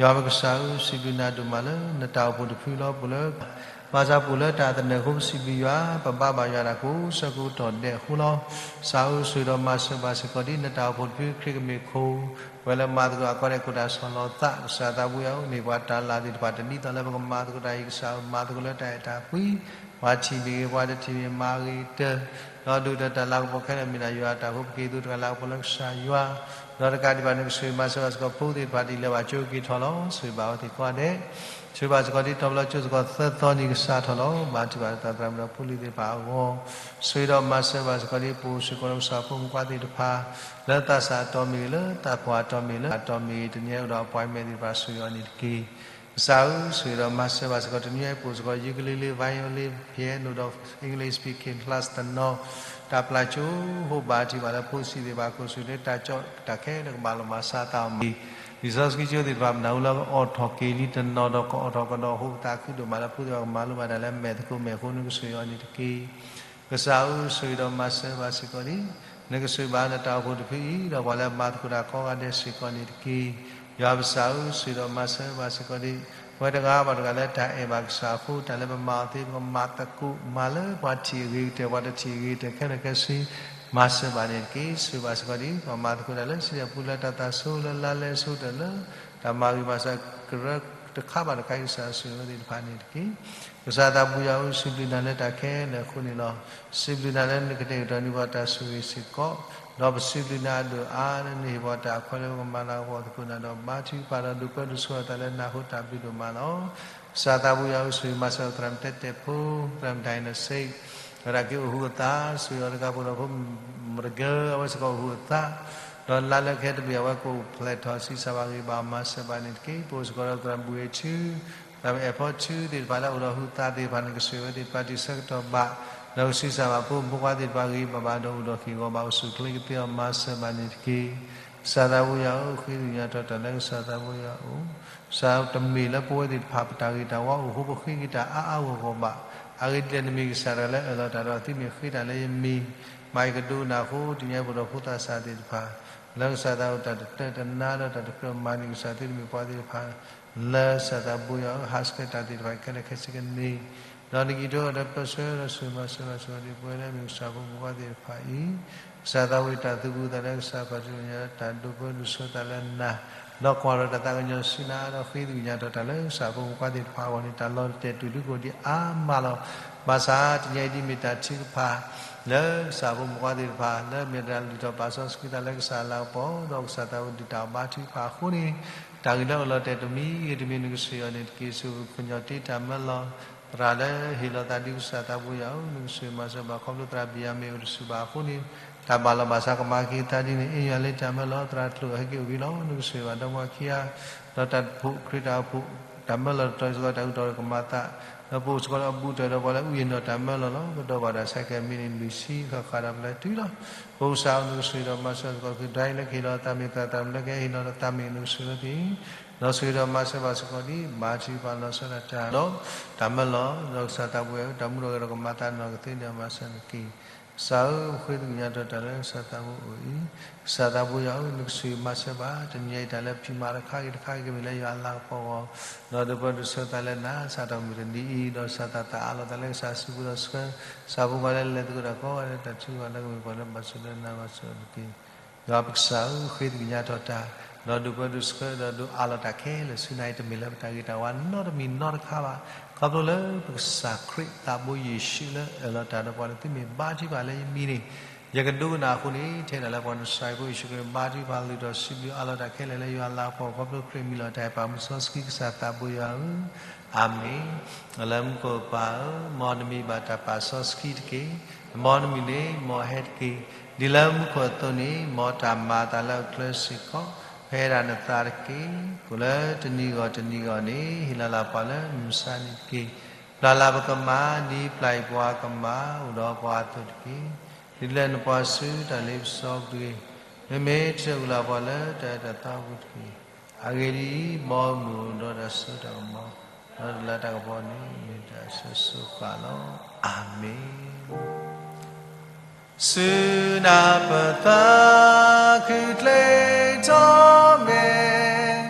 ယွၤမ့ၢ်ကစၢ်ဧၢ စံးဘျုးနၤဒိၣ်မးလၢ နတၢ်အိၣ်ဖှိၣ်တဖုလီၤ ပအိၣ်လၢ ဘၣ်ဆၣ်ပအိၣ်လၢတၢ်သနၢၣ်အဃိ ပစံးဘျုးယွၤ ပဘါဘၣ်ယွၤတၢ်ကိးဆၢကိးတီၢ်ဒဲးအဃိလီၤ. ကစၢ်ဧၢ ဆိၣ်ဂ့ၤဒီးမၤစၢၤဘၣ်စ့ၢ်ကီးဒ် နတၢ်အိၣ်ဖှိၣ်တဖုခရံာ်ကမ့ၢ်ခိၣ် ပဝဲလၢမၤသကိးအကိးဒဲး ကိၢ်တၢ်ဆီၣ်လီၤသး ကစၢ်သးဘိယွၤဧၢ မ့ၢ်ပှၤတၢ်လၢ်သ့ၣ်တဖၣ် တဒ်သိးလၢပကမၤသကိးတၢ်အံၤ ကစၢ်ဧၢ မၤသကိးလၢတၢ်အဲၣ်တၢ်ကွံ ပှၤထံၣ်မ့ၢ်ဂ့ၤ ပှၤတထံၣ်မ့ၢ်မၤဂ့ၤကတၢၢ် ဒီးဒိၣ်ကတၢၢ်တၢ်လၤကပီၤခဲလၢာ်မ့ၢ်ဒၣ်ယွၤအတၢ်အဃိ ပက့ၤသိးတဂၤလၢ်ကပီၤလၢကစၢ်ယွၤ ဒီးတကးဒံးဘၣ် နကဆိၣ်ဂ့ၤမၤစၢၤဘၣ်စ့ၢ်ကီးဖိသ့ၣ်တဖၣ်ဒ်လဲၤဘၣ်ကၠိက့ၤထီၣ်လီၤ. ဆိၣ်ဂ့ၤဘၣ်အဝဲသ့ၣ်ကိးဂၤဒဲး ဆိၣ်ဂ့ၤဘၣ်စ့ၢ်ကီးဒ် တီၤပလီၢ်ကၠိစ့ၢ်ကီးသၢသီန့ၣ် ကစးထီၣ်လီၤ. ဘါထုကဖၣ်လၢသးသရၣ်မုၣ်ဒီးဖိလံၤသ့ၣ်တဖၣ်အဂီၢ် ဆိၣ်ဂ့ၤဒီးမၤစၢၤဘၣ်စ့ၢ်ကီးဒ် ပအိၣ်စ့ၢ်ကီးဒီးကစၢ်ဖိမုၣ်ဖိခွါသ့ၣ်တဖၣ် လၢသးစၢ်အတီၤမ့ၢ်ဂ့ၤ လၢသးပှၢ်အတီၤမ့ၢ်ဂ့ၤ လၢအတီၤမ့ၢ်ဂ့ၤ တနံၤအံၤအိၣ်ဒီး appointment သ့ၣ်တဖၣ် ဆိၣ်ဂ့ၤအီၤန့ၣ်တက့ၢ်. ကစၢ်ဧၢ ဆိၣ်ဂ့ၤဒီးမၤစၢၤဘၣ်စ့ၢ်ကီး တနံၤအံၤပအိၣ်စ့ၢ်ကီး ukulele, violin, piano ဒီး English speaking class တနီၤ တၢ်ပျၢ်ကၠိ ဟိဘၣ်ထံၣ်ဘၣ်လၢဖိဆံးသ့ၣ်တဖၣ် ကိးဆူၣ်လၢတၢ်ကၠီတၢ်ခဲလၢာ်ကဘၣ်လီၤမၢ်စးသးအီၤမ့ၢ်ဂ့ၤ လံာ်စီဆှံကၠိသ့ၣ်တဖၣ် မနုၤလၢကအိးထီၣ်က့ၤလံတနီၤဒီး ကအီးထီၣ်ကဒီးအဃိ ကသးခုဒိၣ်မးလၢဖိသ့ၣ်တဖၣ်ကမၤလိဘၣ်တၢ်လၢမဲာ်သကိးမဲာ်အဃိ နကဆိၣ်ဂ့ၤအီၤန့ၣ်တက့ၢ်. ကစၢ်ဧၢ ဆိၣ်ဂ့ၤဒီးမၤစၢၤဘၣ်စ့ၢ်ကီးဒ် နကဆိၣ်ဂ့ၤဘၣ်နတၢ်အိၣ်ဖှိၣ်တဖုအံၤ ဒီးပှၤလၢအမၤသကိးတၢ်ကိးဂၤဒဲးစ့ၢ်ကီးန့ၣ်တက့ၢ်. ယွၤကစၢ်ဧၢ ဆိၣ်ဂ့ၤဒီးမၤစၢၤဘၣ်စ့ၢ်ကီးဒ် ပဝဲတဂၤဘၣ်တဂၤလၢတၢ်အဲၣ်ဘၣ်ကစၢ်အဃိ တၢ်လၢပမၤအီၤသ့ ပကမၤသကိးမၤလၢပှၤထံၣ်အဂ့ၤကတၢၢ် ပှၤတထံၣ်အဂ့ၤကတၢၢ် ခဲလၢာ်ခဲဆ့ မၤစၢၤဘၣ်န့ၣ်တက့ၢ်. ဆိၣ်ဂ့ၤဘၣ်စ့ၢ်ကီးဒ် ပှၤမၤသကိးတၢ်လၢစံးပူလၢတၢ်သးဆိလၢလါလဲဆိကတၢၢ်လၢ တၢ်မၤဂ့ၤမၤစၢၤကရၢတခါဘၣ်တခါအံၤ ကစၢ်ဆိၣ်ဂ့ၤအဝဲသ့ၣ်တဖၣ်န့ၣ်တက့ၢ်. ကစၢ်သးဘိယွၤဧၢ စံးဘျုးနၤလၢတၢ်ခဲလၢာ်အဃိန့ၣ်လီၤ. စံးဘျုးနၤလၢနကတဲာ်ကတီၤန့ၢ်ပှၤတၢ်ဆိၣ်ဂ့ၤစ့ၢ်ကီး, ဒီးပစံးဘျုးနၤအဒိၣ်အါလၢနဟ့ၣ်ပှၤတၢ်အခွဲးလၢပကမၤလၤကပီၤသကိးနၤဒီး ဘါထုကဖၣ်ဒီးဒိးပၢဒိးဆှၢအသးလၢနၢ်ဟူတၢ်ဘျုးဒိၣ်မးလီၤ. ကစၢ်သးဘိယွၤဧၢ ဆိၣ်ဂ့ၤမၤစၢၤသရၣ်မုၣ်တဲတဲဖိ, သရၣ်မုၣ်ဒၣ်အံၤနစ့း, ဝဲဒၣ်က့ၤအိၣ်ဟူးအသး, ဆိၣ်ဂ့ၤအီၤတဂၤ ပအိၣ်ဒီးဖိမုၣ်တဂၤ အဝဲစ့ၢ်ကီးအိၣ်ဟူးအသး, ဒီးလါလၢကဟဲတဘ့ၣ်အဝဲကအိၣ်ဖျဲၣ်ထီၣ် ဆံးစၢ်ဘၣ်ဂ့ၤဘၣ်မၤစၢၤဘၣ်န့ၣ်တက့ၢ်. ပအိၣ်စ့ၢ်ကီးဒီးသရၣ်မုၣ်ဘှံးထူ သရၣ်မုၣ်အဲၣ်ဖီထူသ့ၣ်တဖၣ်လၢအအိၣ်ဒီးဟူးသးသ့ၣ်တဖၣ်န့ၣ် ကဆိၣ်ဂ့ၤဝဲသ့ၣ်တဖၣ်တုၤဆၢကတီၢ်ဘၣ်, ဒီးကဆံးစၢ်ဘၣ်ဖိမုၣ်ဖိခွါသ့ၣ်တဖၣ်ဂ့ၤဂ့ၤဘၣ်ဘၣ်ဒီးအိၣ်ဒီးဟ့ၣ်ဂီၤဘၣ်အိၣ်ဆူၣ်ချ့ကသ့အီၤ မၤစၢၤဘၣ်န့ၣ်တက့ၢ်. ကစၢ်သးဘိယွၤဧၢ, ဃ့ကညးထီၣ်တၢ်လၢကစၢ်သးဘိယွၤအအိၣ်, ကစၢ်တမ့ၢ်လၢပဝဲသ့ၣ်တဖၣ်ပတၢ်ဂ့ၤတၢ်ဝါအိၣ်အဃိ ပဃ့က့ၤတၢ်အါအါဂီၢ်ဂီၢ်ဘၣ်. အဂ့ၢ်ဒ်လဲၣ် နမ့ၢ်ကစၢ်တဂၤလၢအၢၣ်လီၤတၢ်ဒီး သုမ့ၢ်ဃ့တၢ်လၢယမံၤ, မၤယကဒိကနၣ်အဃိ တနံၤအံၤပအိၣ်ဒီးဖိသးစၢ်သ့ၣ်တဖၣ် လၢကစၢ်သးအိၣ်တၢ်တတၢတနါဒီးတၢ်တကြၢးမၤန့ၢ်ကစၢ် သုတမ့ၢ်ပှၤသ့ၣ်တဖၣ် လၢကစၢ်သးဘိယွၤဧၢ ဟးဆှဲးတၢ်သ့ၣ်တဖၣ်ခဲလၢာ်ခဲဆ့ကန့ၢ်, ဒီးနကံၢ်ဒိၣ်ဒီးပၢဆှၢဒီးဆိၣ်ဂ့ၤမၤစၢၤဘၣ်စ့ၢ်ကီးဒ်ပဝဲလၢမ့ၢ်ကစၢ်ဖိမုၣ်ဖိခွါသ့ၣ်တဖၣ်အံၤ, ကစၢ်သးဝံတၢ်သူၣ်ဖှံသးညီ ကစၢ်ပာ်ဒိၣ်ညါတၢ်ဒိးပၢဒိးဆှၢသးလၢနၤ, ဒီးကွၢ်ထီၣ်တၢ်သးကညီၤဆူနၤ ဒီးဃ့ကညးထီၣ်တၢ်လၢကစၢ်ဖိမုၣ်ဖိခွါသ့ၣ်တဖၣ်အဂီၢ်န့ၣ် တၢ်လီၤတဲာ်တူၢ်ဒုကိးဒံးအါမးလီၤ. ဘၣ်ဆၣ်တနံၤအံၤဒ်မ့ၢ်တၢ်ထုကဖၣ် လၢကစၢ်ဖိမုၣ်ဖိခွါသ့ၣ်တဖၣ် လၢအမ့ၢ်တၢ်လုၢ်ထီၣ်ပာ်စီဆှံသးလၢကစၢ်အလၤကပီၤ ဒီးကစၢ်သးဝံဒုၣ်တၢ်အီၣ်ဘါထုကဖၣ်အဃိန့ၣ် တၢ်ဂ့ၢ်လၢအအိၣ်လီၤတဲာ်တမံၤဂ့ၤတမံၤ နကဆိၣ်ဂ့ၤအီၤန့ၣ်တက့ၢ်. စူၢ်ကညီၤတ့တၢ်မၢလီၤ သရၣ်လၢဟ့ၣ်လီၤသးဒ်ကစၢ်သးဘိယွၤဧၢ, နကဆိၣ်ဂ့ၤမၤစၢၤဘၣ် ခီဖျိသရၣ်ဘံၣ်ယၤမ့ၣ်အူတစူၣ်ဘၣ်အဃိန့ၣ် တၢ်ဘၣ်လီၤဘၣ်စးကမၤက့ၤသးဒ်န့ၣ် အ့ၣ်ယွၤလၢတၢ်မၢလီၤ သရၣ်တချုးဟဲက့ၤအိၣ်ဘှံးလီၤ. နကဆိၣ်ဂ့ၤဘၣ်ဒီမါခံဂၤ ဒီးတၢ်အိၣ်ဖှိၣ်ခရံာ်တၢ်အိၣ်ဖှိၣ် တၢ်မၢလီၤတတီၤစ့ၢ်ကီး တၢ်အုၣ်က့ၤခီၣ်က့ၤကမၤသး ဒီးပအိၣ်စ့ၢ်ကီးလၢအဘူးတၢၢ်ဒီးပှၤလၢအအုၣ်ယနီၣ်တၢ်မၢလီၤလီၤ. ပဒီးဘၣ်တၢ်ဆဲးကဲၤမံၤန့ၣ် လွံၢ်ဆံဃၣ်ဃၣ်ဒီးပလဲၤတုၤလီၤ. ပကစၢ်ဧၢ နကဆိၣ်ဂ့ၤဒီးမၤစၢၤစ့ၢ်ကီး က့ၤဒွးအံၤလၢကဟ့ၣ်လီၤသးမ့ၢ်သရၣ် သရၣ်မုၣ်လၢကဟဲဟ့ၣ်လီၤသးမ့ၢ်နကဆိၣ်ဂ့ၤလီၤတ့ၢ် ဒီးဆိၣ်ဂ့ၤဒီးမၤစၢၤဘၣ်စ့ၢ်ကီးဒ် ဘါထုကဖၣ်လီၤဆီဒၣ်တၢ် ဒီးတၢ်မၢလီၤ ဒီးကစၢ်သးဘိယွၤဧၢ တၢ်မူထီၣ်ဂဲၤဒီးကမၤသးနီၢ်ကသ့န့ၣ် မၤစၢၤနက့ၢ်. ကစၢ်ဧၢ ပဃ့သကညးထီၣ်တၢ်လၢကစၢ်သးဘိအိၣ်အံၤ ကစၢ်သးဘိယွၤဧၢ နကဆိၣ်ဂ့ၤမၤစၢၤဘၣ် တနံၤညါအံၤတၢ်လၢပထံၣ်မၤတခါဂ့ၤတခါဂ့ၤကမ့ၢ်လၢယွၤအလၤကပီၤအဂီၢ် ဒီးဒုးပၢဒုးဆှၢသးလၢနၤ စးထီၣ်မုၢ်တနံၤအံၤ ဒီးစးထီၣ်သးအးလီၤသးလၢကစၢ်စုပူၤဒီးဆှၢ ကစၢ်ဖိခွါလၢလဲၤသကိးတၢ်ကိးဂၤဒဲး တၢ်ထုကဖၣ်လၢကမ့ၢ်ပှၤလၢဘၣ်ဆိၣ်လၢနၤဘၣ်ဆိၣ်အီၤတက့ၢ်. ယွၤပကစၢ်ဧၢ ဃ့သကညးထီၣ်တၢ် ဒီးဒုးပၢဒုးဆှၢ ဒီးဒုးအးလီၤတၢ်ခဲလၢာ်ဆူနၤအံၤ တမ့ၢ်လၢပတၢ်ဂ့ၤတၢ်ဝါနီတမံၤနီတခါဘၣ်. ခီဖျိလၢပကစၢ်ခရံာ်သးဘိယ့ၣ်ၡူးလၢအၢၣ်လီၤတၢ်ဒီးပှၤန့ၣ် သုမ့ၢ်ဘါထုကဖၣ်လၢယမံၤန့ၣ် ယကဒိကနၣ်အဃိန့ၣ် ထဲဒၣ်လၢပှၤနစၢ်ဖိယ့ၣ်ၡူးခရံာ်ဘါထုကဖၣ်လုၢ်ထီၣ်စံးဘျုးအးလီၤတၢ်ခဲလၢာ်လၢယွၤလၤကပီၤ ခီဖျိခရံာ်မံလီၤတၢ်အပၢ်မုၢ်စီဆှံကစၢ်သးဘိယွၤဧၢ အၤမ့ၣ်. လၢမူခိၣ်ပၢ်ဧၢ, မ်နမံၤဘၣ်တၢ်ပာ်စီဆှံတက့ၢ်. မ်နမုၢ်န့ၣ် မ်အဟဲတက့ၢ်. ဒ်လၢမူခိၣ်အသိးန့ၣ် မ်တၢ်မၤအသးလၢအကျဲစ့ၢ်ကီး, ဖဲဒၣ်နသးတက့ၢ်. အိၣ်လၢတနံၤဂီၢ်တနံၤဂီၢ်န့ၣ် ဟ့ၣ်လီၤလၢပှၤလၢမုၢ်မဆါန့ၣ်တက့ၢ်. ပျၢ်လၢပကမၤ ဒ်ပျၢ်အံၤပှၤကမၤ အိၣ်ဒီးပှၤအသိးတက့ၢ်. ဒ်လဲၣ်နပှၤဆူတၢ်လ့ပစီပူၤတဂ့ၤ. မ့မ့ၢ်တၢ်အုၣ်လၢပှၤလၢတၢ်အၢတၢ်သီပူၤတက့ၢ်. အဂ့ၢ်ဒ်အံၤ, မ်အမုၢ်အိၣ်ဒီးတၢ်စိတၢ်ကမီၤ, ဒီးတၢ်လၤတၢ်ကပီၤန့ၣ် မ့ၢ်တၢ်ဆၢဆိဃာ်လီၤ. အၤမ့ၣ်. ဆူနၢ်ပၢၢ်သးခုကျ့ထီၣ်မဲာ်,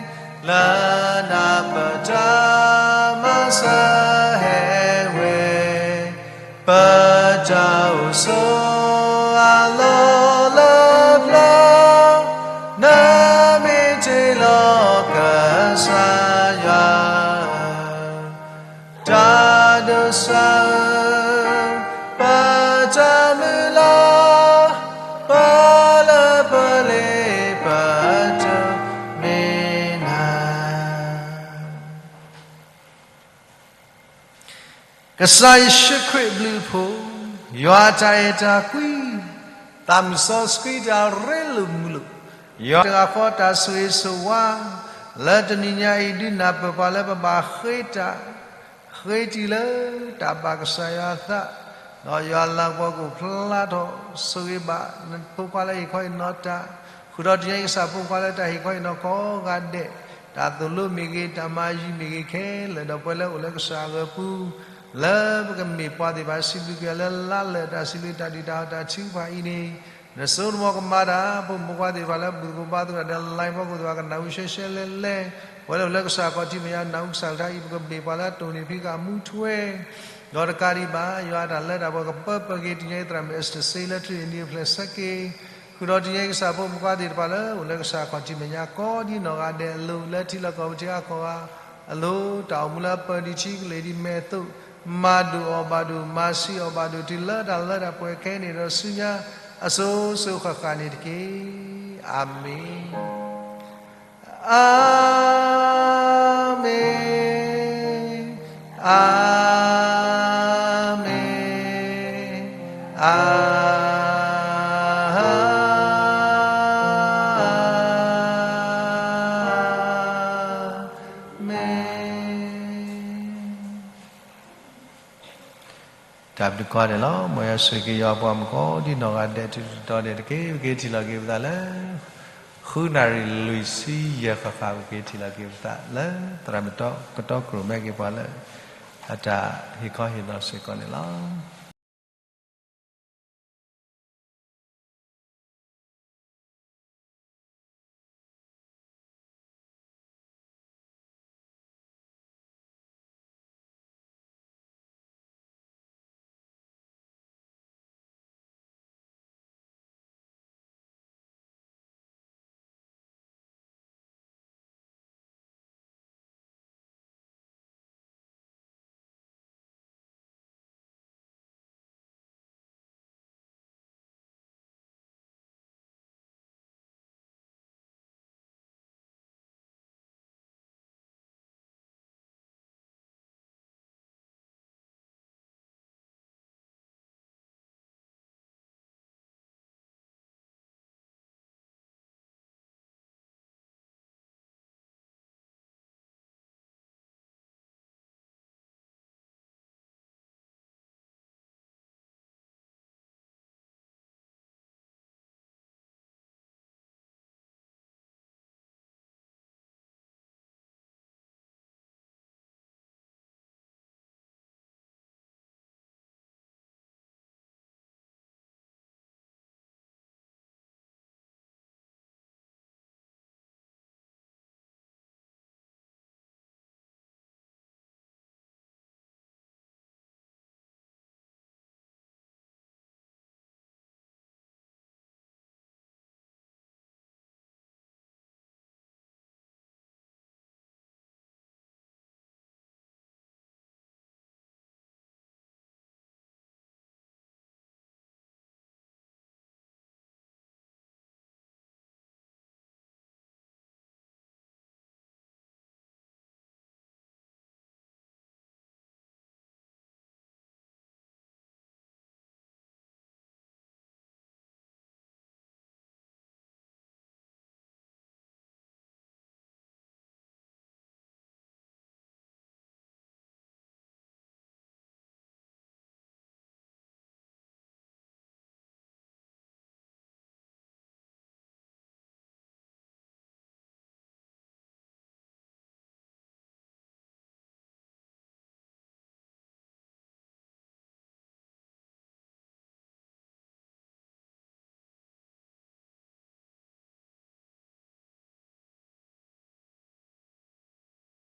လၢနၢ်ပၢၢ်တၢ်မၤစၢၤဟဲဝဲ ပတၢ်အိၣ်ဆိးအလီၢ်လၢပျၢၤ, နမ့ၢ်တ့လီၤကစၢ်ယွၤ, တၢ်ဒိးစၢ်ဧၢ, ပတၢ်မုၢ်လၢ်, ပလၢပလ့ပတၢ် မ့ၢ်နၤ ကစၢ်ယ့ၣ်ၡူးခရံာ်အဘျုးအဖှိၣ်, ယွၤအတၢ်အဲၣ်တၢ်ကွံ, သးမုၢ်စီဆှံတၢ်ရ့လိာ်မုာ်လိာ်, ယွၤတဂၤဃီတၢ်ဆိၣ်ဂ့ၤဆိၣ်ဝါ, လၢတနံၤညါအံၤ ဒုးနၢ်ပၢၢ်ပှၤလၢပဘၣ်ဃ့တၢ်, ဃ့တံၢ်လၢတၢ်ဘၣ်ကစၢ်ယွၤအသး, ဒီးယွၤလၤကပီၤကအိၣ်ဖျါထီၣ်ဆိၣ်ဂ့ၤဘၣ် နဖိခွါလၢဟ့ၣ်ခီဟ့ၣ်နီၤတၢ်, ဃုာ်ဒီးတနံၤညါအံၤကစၢ်ဖိခွါလၢတၢ်ဟ့ၣ်ခီဟ့ၣ်နီၤကိးဂၤဒဲး, တၢ်သိၣ်လိမ့ၢ်ဂ့ၤ, တၢ်မၤယုၤမ့ၢ်ဂ့ၤခဲလၢာ်, ဒီးပှၤလၢအိၣ်လၢကစၢ်အဂီၤပူၤ, လၢပကမ့ၢ်ပှၤသ့ၣ်တဖၣ်စံးဘျုးက့ၤလၢလါလၢာ်တၢ်စံးဘျုးတၢ်ဒုၣ်တၢ်အီၣ်တၢ်ထုကဖၣ်အံၤန့ၣ်, နစိနမီၤကမၤတၢ်, ပမိၢ်ပှၢ်သ့ၣ်တဖၣ်လၢဘူၣ်သကိးဘါသကိးဒီး online ဖီခိၣ်သ့ၣ်တဖၣ်ကနၣ်ဝံၤရှဲရှဲလဲၣ်လဲၣ်, ပှၤလၢအိၣ်လၢကစၢ်ခီၣ်ထံးမဲာ်ညါနၢ်ဟူကစၢ်ကလုၢ်ကထါအံၤ ပကမ့ၢ်ပှၤလၢအတိၢ်နီၣ်ဖံးဃာ်မူထွဲ ဒီးတကးဒံးဘၣ် ယွၤတၢ်လၢတၢ်ပှဲၤကပၢပှဲၤက့ၤ တနံၤညါအံၤသရၣ်မုၣ် Esther စ့လၢထူန့ၣ်အဖျဲၣ်ဆၢက့ၤ, ဃုာ်ဒီးတနံၤညါအံၤကစၢ်ဖိမုၣ်ခွါသ့ၣ်တဖၣ်လၢ အိၣ်လၢကစၢ်ခီၣ်ထံးမဲာ်ညါကိးဒ်နီၢ်ဂၤဒဲးအလိၤ လၢထံလီၢ်ကီၢ်ပူၤထံအါကီၢ်ဂၤအလိၤ တၢ်အိၣ်မူလၢအပၢၢ်ဒံးထံကလဲာ်ဒံးမဲာ်သိး မၤဒိၣ်အီၣ်ဘၣ်ဒိၣ် မၤဆံးအီၣ်ဘၣ်ဒိၣ် တုၤလၢတၢ်လၢတၢ်ပှဲၤခဲအံၤန့ၣ်ဒီးဆူညါ အစိၤစိၤဃၣ်ဃၣ်န့ၣ်တက့ၢ်. အၤမ့ၣ်. အၤမ့ၣ်, အၤမ့ၣ်, အၤမ့ၣ်. တၢ်ဘျုးကိးဂၤဒဲးလီၤ. မ်ယွၤဆိၣ်ဂ့ၤက့ၤယွၤအပှၤမုၣ်ကိးဒ်နီၢ်ဂၤဒဲး တုၤတတီၤဒဲးတက့ၢ်. ပက့ၤထံၣ်လိာ်က့ၤပသးလၢ ဃုနၣ်ရံၣ်လွံၢ်ဆံယဲၢ်ဃၣ်ဃၣ် ပက့ၤထံၣ်လိာ်က့ၤပသးလၢ သရၣ်မုၣ်တီကတီၢ်ကြိၣ်မဲက့ၤပှၤလၢ အတၢ်ဟ့ၣ်ခီဟ့ၣ်နီၤစ့ၢ်ကီးန့ၣ်လီၤ.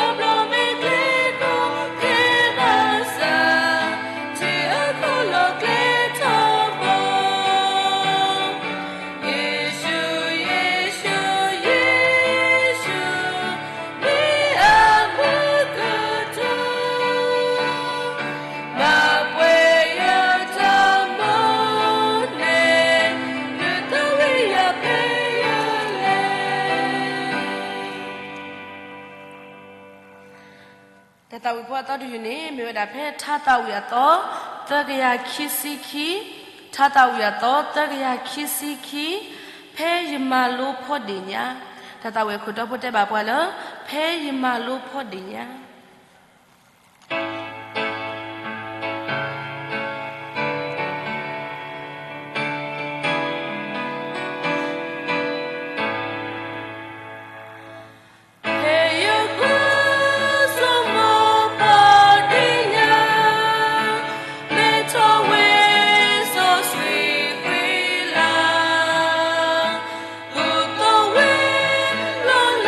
ဘျီမ့ၢ်ကျဲကီခဲဘၣ်ဆၣ်, ထံအခိၣ်လီၤကျဲထီဘိ, ယ့ၣ်ၡူး, ယ့ၣ်ၡူး, ယ့ၣ်ၡူး, မ့ၢ်အမူကတီၢ်, ဘၣ်ပှဲၤယတၢ်မူန့ၣ်, နသးဝံၣ်ယၤဖဲယလဲၣ်. တၢ်သးဝံၣ်ဖိအသီတယုၢ်န့ၣ် မ့ၢ်ဝဲဒၣ်ဖဲထါသးဝံၣ်အသီ သၢကယၤခံဆံခံ, ထါသးဝံၣ်အသီ သၢကယၤခံဆံခံ, ဖဲယမၤလိဖီဒ့ၣ်ညါ, တၢ်သးဝံၣ်အခိၣ်တီဖိတဲဘၣ်ပှၤလၢ ဖဲယမၤလိဖီဒ့ၣ်ညါ. ဖဲယဃုဆိမိၣ်ဖီဒ့ၣ်ညါ, မ့ၢ်ထီၣ်ဝဲစီဆှံကွံာ်လၢ်, ဃုာ်သီၣ်ဝဲလီၤလၢ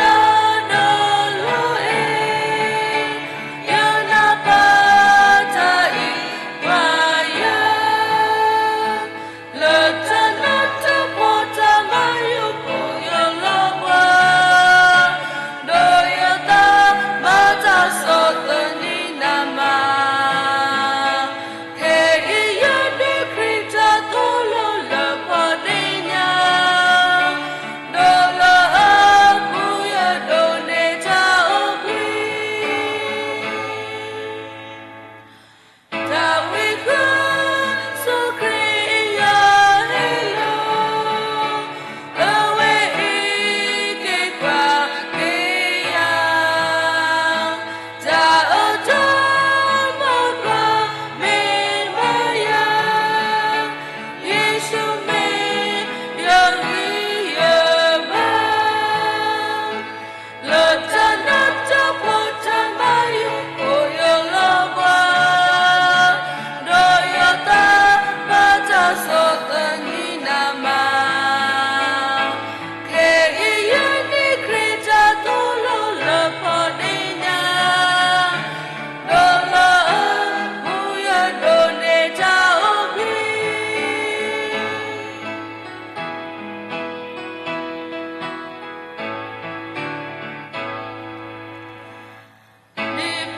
ဒိးလီၤအဲၣ်, ယနၢ်ပၢၢ်တၢ်အံၤပှၤယၤ လၢတၢ်နးတၢ်ဖှီၣ်တၢ်ဘၣ်ယိၣ်ဖိယိၣ်လီၤပှၤ, ဒီးယသးဘၣ်တၢ်ဆီၣ်သနံးနၤမး, ခဲအံၤယဒုးခရံာ်တၢ်သိၣ်လိလၢဖီဒ့ၣ်ညါ, ဒီးလၢအပူၤယဒိးန့ၢ်တၢ်အိၣ်ဘှံး တၢ်ဝံဃုဆိခရံာ်ယဟ့ၣ်လီၤ, အဝဲအံၤက့ၤကွၢ်က့ၤယၤ, တၢ်အၢတၢ်မၤကွၢ်မ့ၢ်ဘၣ်ယၤ, ယ့ၣ်ၡူးမ့ၢ်ယဂံၢ်ယဘါ လၢတၢ်နးတၢ်ဖှီၣ်တၢ်ဘၣ်ယိၣ်ဖိယိၣ်လီၤပှၤ, ဒီးယသးဘၣ်တၢ်ဆီၣ်သနံးနၤမး, ခဲအံၤယန့ၢ်ခရံာ်တၢ်သိၣ်လိလၢဖီဒ့ၣ်ညါ, ဒီးလၢအပူၤယဒိးန့ၢ်တၢ်အိၣ်ဘှ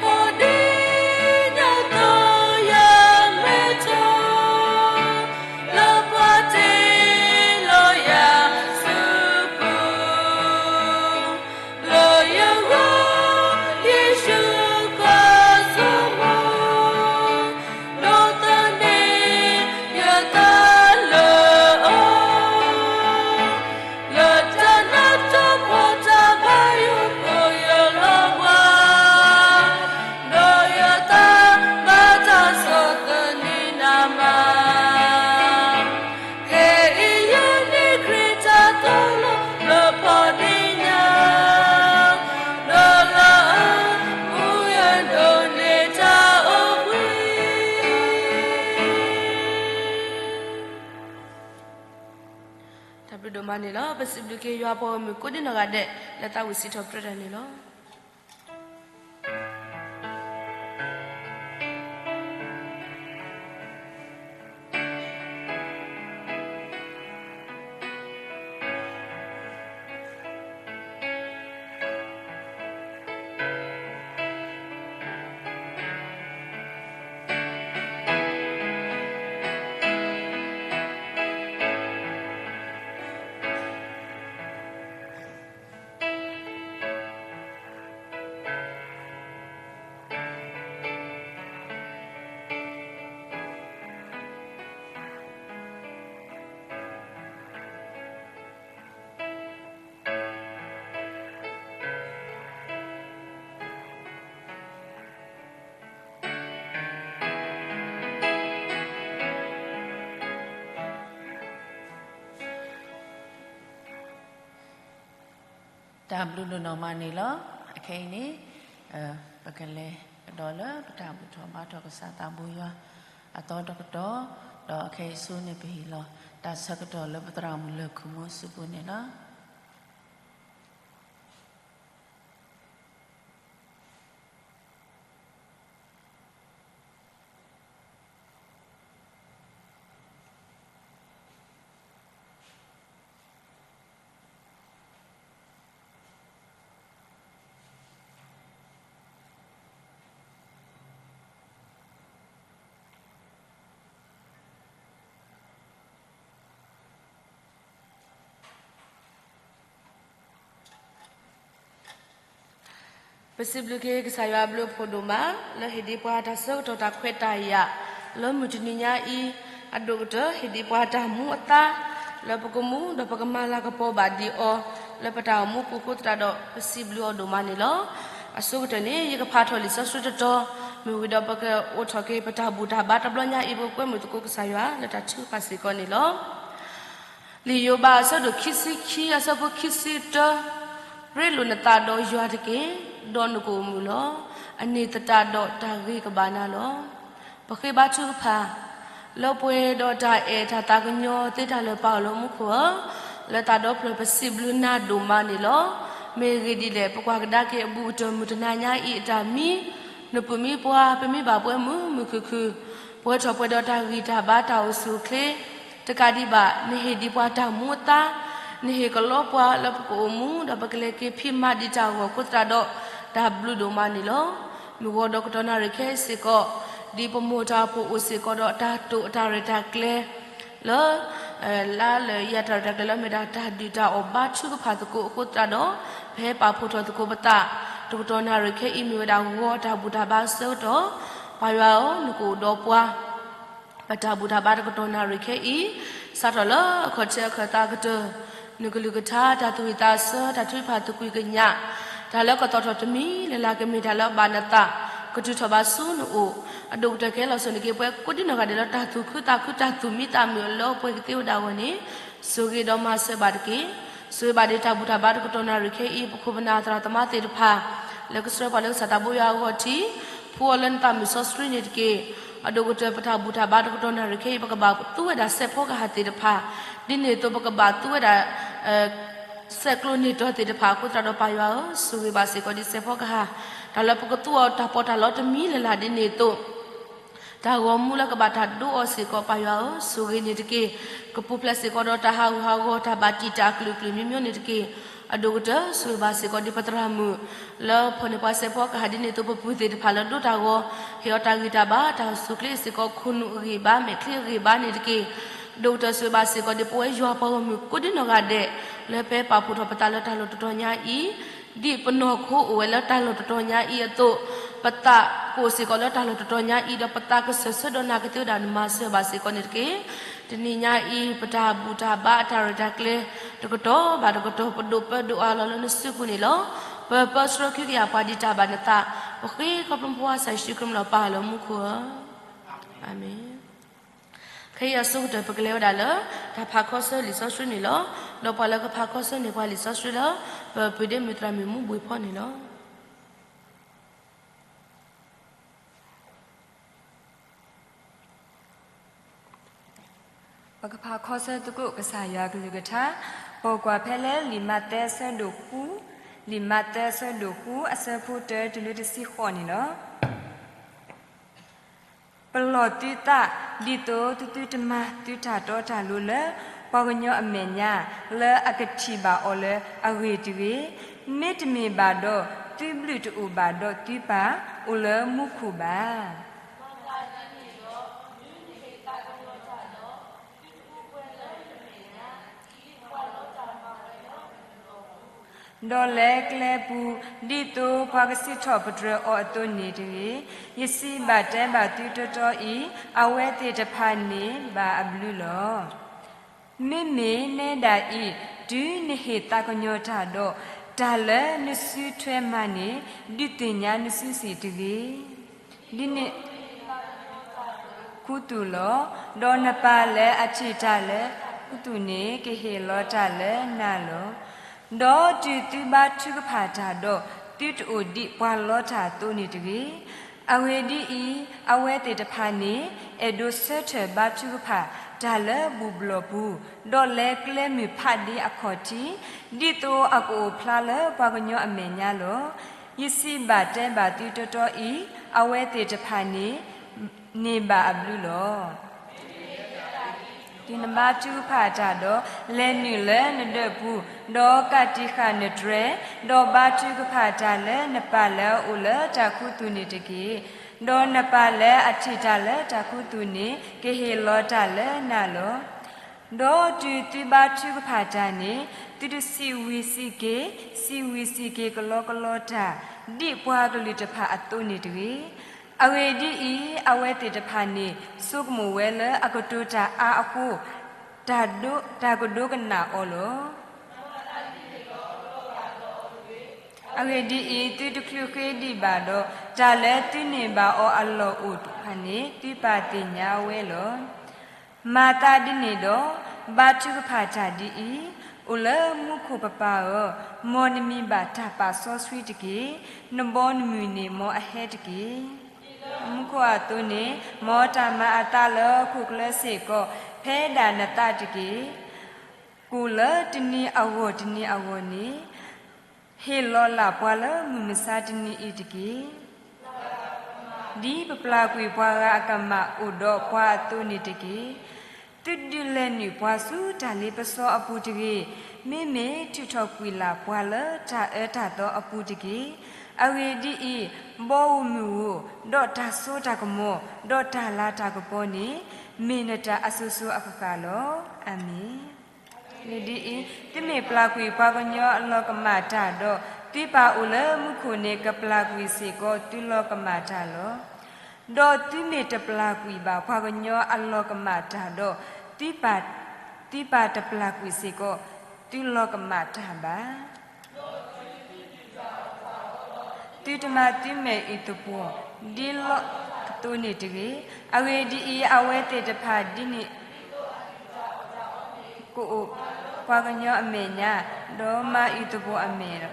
ံး ဒ်ဖီဒ့ၣ်ညါသီယမဲာ်ထီၣ်, လၢပှၤတ့လီၤယၤဆူပူၤ, လၢယဂီၢ်ယ့ၣ်ၡူးကဆိမိၣ်, ဒိးသန့ၤယသးလၢအီၤ, လၢတၢ်နးတၢ်ဖှီၣ်တၢ်ဘၣ်ယိၣ်ဖိယိၣ်လီၤပှၤ, ဒီးယသးဘၣ်တၢ်ဆီၣ်သနံးနၤမး, ခဲအံၤယန့ၢ်ခရံာ်တၢ်သိၣ်လိလၢဖီဒ့ၣ်ညါ, ဒီးလၢအပူၤယဒိးန့ၢ်တၢ်အိၣ်ဘှံး တၢ်ဘျုးဒိၣ်မးန့ၣ်လီၤ. ပစံးဘျုးက့ၤယွၤပှၤဂီၢ်မုၢ်ကိးဒံနီၢ်ဂၤဒဲး လၢသးဝံၣ်စံးထီၣ်ပတြၢၤတၢ်န့ၣ်လီၤ. တၢ်ဘျုးဒိၣ်နီၢ်မးန့ၣ်လီၤ. အခဲအံၤန့ၣ် ပကလဲၤကဒီးလၢပတၢ်ဘူၣ်ထီၣ်ဘါထီၣ်ကစၢ်သးဘိယွၤ အသီတကတီၢ်, ဒီးအခဲအံၤဆူန့ၣ်ပဟ့ၣ်လီၤ တၢ်ဆၢကတီၢ်လၢပသရၣ်မုၣ်လၢၢ်ခိၣ်မူအစုပူၤန့ၣ်လီၤ. ပစံးဘျုးက့ၤကစၢ်ယွၤအဘျုးအဖှိၣ်ဒိၣ်မး လၢဟ့ၣ်ဒံးပှၤတၢ်ဆၢကတီၢ်တၢ်ခွဲးတၢ်ယာ် လၢမုၢ်တနံၤညါအံၤ, အဒိၣ်ကတၢၢ်ဟ့ၣ်ဒံးပှၤတၢ်မူအသါ လၢပကမူဒီးပကမၤလၤကပီၤဘၣ်ဒံးအီၤ လၢပတၢ်အိၣ်မူပူၤအဃိသတးဒီး ပစံးဘျုးအီၤဒိၣ်မးန့ၣ်လီၤ. အဆိကတၢၢ်န့ၣ် ယကဖးထီၣ်လံာ်စီဆှံတတီၤ မ့ၢ်ဝံၤဒီးပကအိးထီၣ်က့ၤပတၢ်ဘူၣ်တၢ်ဘါတဘျီညါအံၤ ပကကွဲမုာ်သကိးကစၢ်ယွၤလၢတၢ်ထုကဖၣ်စ့ၢ်ကီးန့ၣ်လီၤ. လံာ်ယိၤဘးအဆၢဒိၣ်ခံဆံခံအဆၢဖိခံဆံတၢ, ရ့လိာ်နသးဒီးယွၤတက့ၢ်, ဒီးနကအိၣ်မုာ်လီၤ. အန့ၣ်သတးဒီးတၢ်ဂ့ၤကဘၣ်နၤလီၤ. ပဃ့ဘါထုကဖၣ် လၢပှဲၤဒီးတၢ်အဲၣ်တၢ်သးကညီၤသ့တၢ်လၢာ်ပၢ်အီၤလၢမူခိၣ်ဧၢ, လၢသးဒီဖျၢၣ်ပစံးဘျုးနၤဒိၣ်မးန့ၣ်လီၤ. မ့ၢ်ဂ့ၢ်ဒ်လဲၣ် ပကွၢ်ကဒါက့ၤအဘူးကတၢၢ်မုၢ်တနၤညါအံၤအတၢ်မံ နပုၢ်မံပှၤ ပမံဘၣ်ပှဲၤမုာ်မုာ်ခုၣ်ခုၣ်, ပှဲၤထီၣ်ပှဲၤဒီးတၢ်ဂံၢ်တၢ်ဘါတၢ်အိၣ်ဆူၣ်အိၣ်ချ့, တကးဒံးဘၣ် နဟ့ၣ်ဒံးပှၤတၢ်မူအသါ, နဟ့ၣ်ကလီပှၤလၢပကအိၣ်မူ ဒီးပကလဲၤက့ၤဖံးမၤဒံးတၢ်ဂီၢ်အဃိသတးဒီး တၢ်ဘျုးဒိၣ်မးန့ၣ်လီၤ. မုၢ်ဂီၤဒီးကတီၢ်နၣ်ရံၣ်ခဲအံၤစ့ၢ်ကီး, ဒ်ပမိၢ်တၢ်အိၣ်ဖှိၣ်အိၣ်စ့ၢ်ကီးဒီးတၢ်တိာ်အတၢ်ရဲၣ်တၢ်ကျဲၤ လၢ လါလၢယၤတၢ်ရဲၣ်တၢ်ကျဲၤလၢအမ့ၢ်ဒၣ်တၢ်ဒုၣ်တၢ်အီၣ်ဘါထုကဖၣ်သကိးအဃိသတးဒီး, ပဟဲပာ်ဖှိၣ်ထီၣ်သကိးပသး, တကတီၢ်နၣ်ရံၣ်ခဲအံၤမ့ၢ်ဝဲဒၣ်ဂီၤတၢ်ဘူၣ်တၢ်ဘါအဆၢကတီၢ်, ပၢ်ယွၤဧၢ, နကအိၣ်ဒီးပှၤ ပတၢ်ဘူၣ်တၢ်ဘါတကတီၢ်နၣ်ရံၣ်ခဲအံၤ, စးထီၣ်လၢအခီၣ်ထံးအခၢၣ်သးကတၢၢ်, နကလုၢ်ကထါ တၢ်သူၣ်ဝံၣ်သးဆၢ တၢ်ထုကဖၣ်သကွံာ်ကညး, တၢ်လၢကသီၣ်ထီၣ်တမံၤလၢ်လၢ်ကမ့ၢ်တၢ်လၢအဘၣ်နသး, ကတုၤထီၣ်ဘၣ်ဆူနအိၣ်, အဒိၣ်ကတၢၢ်ကဟဲလီၤစိာ်န့ၢ်က့ၤပှၤကိးဒံနီၢ်ဂၤဒဲးလၢတၢ်သူၣ်ခုသးခုတၢ်သူၣ်မံသးမုာ်အလၢအပှဲၤကသ့ဝဲဒၣ်အဂီၢ်န့ၣ်, ဆိၣ်ဂ့ၤဒီးမၤစၢၤဘၣ်တက့ၢ်. ဆိၣ်ဂ့ၤဘၣ်ဒံးတၢ်ဘူၣ်တၢ်ဘါတကတီၢ်နၣ်ရံၣ်ခဲအံၤ ပခိၣ်ပနၢ်သရၣ်သမါသ့ၣ်တဖၣ် လၢကဆှၢပှၤလၢကစၢ်တၢ်ဘိယွၤအဂီၢ်ထံး, ဖှူအီၤလၢနသးမုၢ်စီဆှံန့ၣ်တက့ၢ်. အဒိၣ်ကတၢၢ်ပတၢ်ဘူၣ်တၢ်ဘါတကတီၢ်နၣ်ရံၣ်ခဲအံၤ ပကဘၣ်သူဝဲဒၣ်စဲးဖီကဟၣ်သ့ၣ်တဖၣ်, ဒ်န့ၣ်အသိးပကဘၣ်သူဝဲဒၣ် ဆဲးကျိးန့ၢ်တီၤသ့ၣ်တဖၣ်အဃိသတးဒီးပၢ်ယွၤဧၢ, ဆိၣ်ဂ့ၤဘၣ်စ့ၢ်ကီးဒ်စဲးဖီကဟၣ်, တၢ်လၢပကသူအီၤတၢ်ပီးတၢ်လီတမံၤလၢ်လၢ်ဒ်န့ၣ်အသိး တၢ်ဂီၤမူလၢကဘၣ်တၢ်ဒိအီၤစ့ၢ်ကီးပၢ်ယွၤဧၢ, ဆိၣ်ဂ့ၤန့ၣ်တက့ၢ်. ကပူၤဖျဲးစ့ၢ်ကီးဒီးတၢ်ဟးဂူာ်ဟးဂီၤ တၢ်ဘၣ်တံာ်တာ်အကလုာ်ကလုာ်မျိုးမျိုးန့ၣ်တက့ၢ်. အဒိၣ်ကတၢၢ်ဆိၣ်ဂ့ၤဘၣ်စ့ၢ်ကီးဒ်ပသရၣ်မုၣ် လၢဖီၣ်န့ၢ်ပှၤစဲးဖီကဟၣ်ဒ်န့ၣ်အသိး ပပုၢ်သ့ၣ်တဖၣ်လၢဒိတၢ်ဂီၤ ဟ့ၣ်အီၤတၢ်ဂံၢ်တၢ်ဘါ တၢ်အိၣ်ဆူၣ်အိၣ်ချ့စ့ၢ်ကီး ခိၣ်နူာ်အဂံၢ်အဘါ မဲာ်ချံအဂံၢ်အဘါန့ၣ်တက့ၢ်. ဒိၣ်ကတၢၢ်ဆိၣ်ဂ့ၤဘၣ်စ့ၢ်ကီးဒ်ပဝဲယွၤပှၤဂီၢ်မုၢ်ကိးဒံနီၢ်ဂၤဒဲး လၢပဟဲပာ်ဖှိၣ်ထီၣ်ပသးလၢတၢ်လီၢ်တတီၤညါအံၤ, ဒ်ပနီၢ်ခိအိၣ်ဝဲလၢတၢ်လီၢ်တတီၤညါအံၤအသိး, ပသးကအိၣ်စ့ၢ်ကီးလၢတၢ်လီၢ်တတီၤညါအံၤ ဒီးပသးကစၢၢ်ဆၢဒီးနၢ်ကသ့ဝဲဒၣ်နမၤစၢၤဘၣ်စ့ၢ်ကီးန့ၣ်တက့ၢ်. တနံၤညါအံၤ ပတၢ်ဘူၣ်တၢ်ဘါအတၢ်ရဲၣ်တၢ်ကျဲၤ တကတီၢ်ဘၣ်တကတီၢ် ပဒိၣ်ပၢဒိၣ်အါလီၤလၢနစုပူၤန့ၣ်လီၤ. ပပၢဆှၢကဟုကယာ်ပှၤဒ်တၢ်ဘၣ်နသး, ပဃ့ခီဖျိမုၢ်ဖိခွါကစၢ်ယ့ၣ်ၡူးခရံာ်လၢပၢ်လၢမူခိၣ်ဧၢ, အၤမ့ၣ်. ခဲအံၤအဆိကတၢၢ် ပကလဲၤဝဲဒၣ်လၢ တၢ်ဖးခီဆၢလံာ်စီဆှံန့ၣ်လီၤ. ဒီးပှၤလၢကဖးခီဆၢန့ၢ်ပှၤလံာ်စီဆှံလၢ ပပုၢ်ဒ့မုၣ်သရၣ်မုၣ်မူဘှံးဖီန့ၣ်လီၤ. ပကဖးခီဆၢသကိးကစၢ်ယွၤကလုၢ်ကထါ, ပိာ်ကွၢ်ဖဲလၢလံာ်မးသဲအဆၢဒိၣ်ဃု, လံာ်မးသဲအဆၢဒိၣ်ဃု အဆၢဖိတၢတုၤလၢတဆံဃိးန့ၣ်လီၤ. ပလီၢ်သုသး ဒ်သိးသုသုတမၤသုတၢ်တီတၢ်လိၤလၢ ပှၤကညီအမဲာ်ညါ လၢအကထံၣ်ဘၣ်အီၤလၢအဂ့ၤတဂ့ၤ, မ့တမ့ၢ်ဘၣ်ဒီး သုဘျုးတအိၣ်ဘၣ်ဒီးသုပၢ်အိၣ်လၢမူခိၣ်ဘၣ်. ဒီးလဲၤကျဲပူၤ ဒ်သိးပှၤကစံးထီၣ်ပတြၢၤအီၤအသိးန့ၣ်တဂ့ၤ. ယစံးဘၣ်တဲဘၣ်သုတီတီအံၤ, အဝဲသ့ၣ်တဖၣ်န့ၣ်ဘၣ်အဘျုးလီၤ. မ့မ့ၢ်နဲဒၣ်အံၤ, တုၤနဟ့ၣ်သးကညီၤတၢ်ဒီး, တၢ်လၢနစုထွဲမၤန့ၣ် ဒုးသ့ၣ်ညါနစုစ့ၢ်တဂ့ၤ. ဒ်န့ၣ် ခူသူၣ်လီၤ. ဒီးနပၢ်လၢအထံၣ်တၢ်လၢခူသူၣ်န့ၣ် ကဟ့ၣ်လီၤတၢ်လၢနၤလီၤ. ဒီးတုၤသုဘါထုကဖၣ်တၢ်ဒီး, သုတအိၣ်ဒ်ပှၤလီတၢ်အသိးန့ၣ်တဂ့ၤ. အဂ့ၢ်ဒ်အံၤ, အဝဲသ့ၣ်တဖၣ်န့ၣ် အဲၣ်ဒိးဆၢထၢၣ်ဘါထုကဖၣ်တၢ်လၢဘူၣ်ဘျီၣ်ပူၤ, ဒီးလဲၤကျဲမုၢ်ဖးဒ့အခီၣ်ထံး, ဒ်သိးအကအိၣ်ဖျါလၢပှၤကညီအမဲာ်ညါလီၤ. ယစံးဘၣ်တဲဘၣ်သုတီတီအံၤ, အဝဲသ့ၣ်တဖၣ်န့ၣ် န့ၢ်ဘၣ်အဘျုးလီၤ. တုၤနဘါထုကဖၣ်တၢ်ဒီး, လဲၤနုာ်လၢနဒၢးပူၤ, ဒီးကးတံာ်ဃာ်နတြဲၤ, ဒီးဘါထုကဖၣ်တၢ်လၢနပၢ်လၢအအိၣ်လၢတၢ်ခူသူၣ်န့ၣ်တက့ၢ်. ဒီးနပၢ်လၢအထံၣ်တၢ်လၢတၢ်ခူသူၣ်န့ၣ် ကဟ့ၣ်လီၤတၢ်လၢနၤလီၤ. ဒီးတုၤသုဘါထုကဖၣ်တၢ်န့ၣ်, သုတစံးဝံၤစံးက့ၤ, စံးဝံၤစံးက့ၤကလီကလီတၢ်, ဒ်ပှၤကလုာ်တဖၣ်အသိးန့ၣ်တဂ့ၤ. အဂ့ၢ်ဒ်အံၤ, အဝဲသ့ၣ်တဖၣ်န့ၣ် ဆိကမိၣ်ဝဲလၢအကတိၤတၢ်အါအဃိ, တၢ်ဒိ, တၢ်ကဒိကနၣ်အီၤလီၤ. အဂ့ၢ်ဒ်အံၤ, သုတချုးဃ့ဒံးဘၣ်ဒီး, တၢ်လၢသုန့ၢ်ဘၣ်အီၤအလီၢ်အိၣ်တဖၣ်န့ၣ် သုပၢ်သ့ၣ်ညါဝဲလီၤ. မၤသးဒ်န့ၣ်ဒီး, ဘါထုကဖၣ်တၢ်ဒ်အံၤ, အိၣ်လၢမူခိၣ်ပပၢ်ဧၢ, မ်နမံၤဘၣ်တၢ်ပာ်စီဆှံတက့ၢ်. နဘီနမုၢ်န့ၣ်မ်အဟဲတက့ၢ်. မူခိၣ်အသိးန့ၣ်, မ်တၢ်မၤအသးလၢဟီၣ်ခိၣ်ချၢစ့ၢ်ကီး, ဖဲဒၣ်နသးတက့ၢ်. ကိၣ်လၢတနံၤအဂီၢ်တနံၤအဂီၢ်န့ၣ်, ဟ့ၣ်လီၤလၢ်ပှၤလၢမုၢ်မဆါတနံၤအံၤတက့ၢ်. ဒ်ပပျၢ်ကွံာ်ပှၤဂၤအကမၣ်အိၣ်ဒီးပှၤအသိးန့ၣ်တက့ၢ်. သုဒုးလဲၤနုာ်ပှၤဆူတၢ်လ့ပစီအပူၤတဂ့ၤ. မ့မ့ၢ်ထုးထီၣ်ကွံာ်လၢ်ပှၤလၢတၢ်အၢတၢ်သီအပူၤတက့ၢ်. အဂ့ၢ်ဒ်အံၤ, ဘီဧိၤမုၢ်ဧိၤ, ဒီးတၢ်စိတၢ်ကမီၤ, ဒီးတၢ်လၤတၢ်ကပီၤန့ၣ်, မ့ၢ်နတၢ်အစိၤစိၤအဃၣ်ဃၣ်လီၤ. အၤမ့ၣ်. အဂ့ၢ်ဒ်အံၤ, သုမ့ၢ်ပျၢ်ကွံာ်ပှၤကညီအလီၤကမၣ်တၢ်ဒီး, သုပၢ်အိၣ်လၢမူခိၣ်န့ၣ် ကပျၢ်ကွံာ်စ့ၢ်ကီးသုလီၤကမၣ်တၢ်လီၤ. ဒီးသုမ့ၢ်တပျၢ်ကွံာ်ဘၣ်ပှၤကညီအလီၤကမၣ်တၢ်ဒီး, သုပၢ်တပျၢ်ကွံာ်စ့ၢ်ကီးသုလီၤကမၣ်တၢ်ဘၣ်. သုတမၤသုမဲာ်အုၣ်သပှီၤ, ဒ်လီၣ်အသိးန့ၣ်တဂ့ၤ. အဂ့ၢ်ဒ်အံၤ, အဝဲသ့ၣ်တဖၣ်ဒ်န့ၣ် ကအိၣ်ပှၤကညီအမဲာ်ညါ, ဒီးမၤအုၣ်သပှီၤအမဲာ်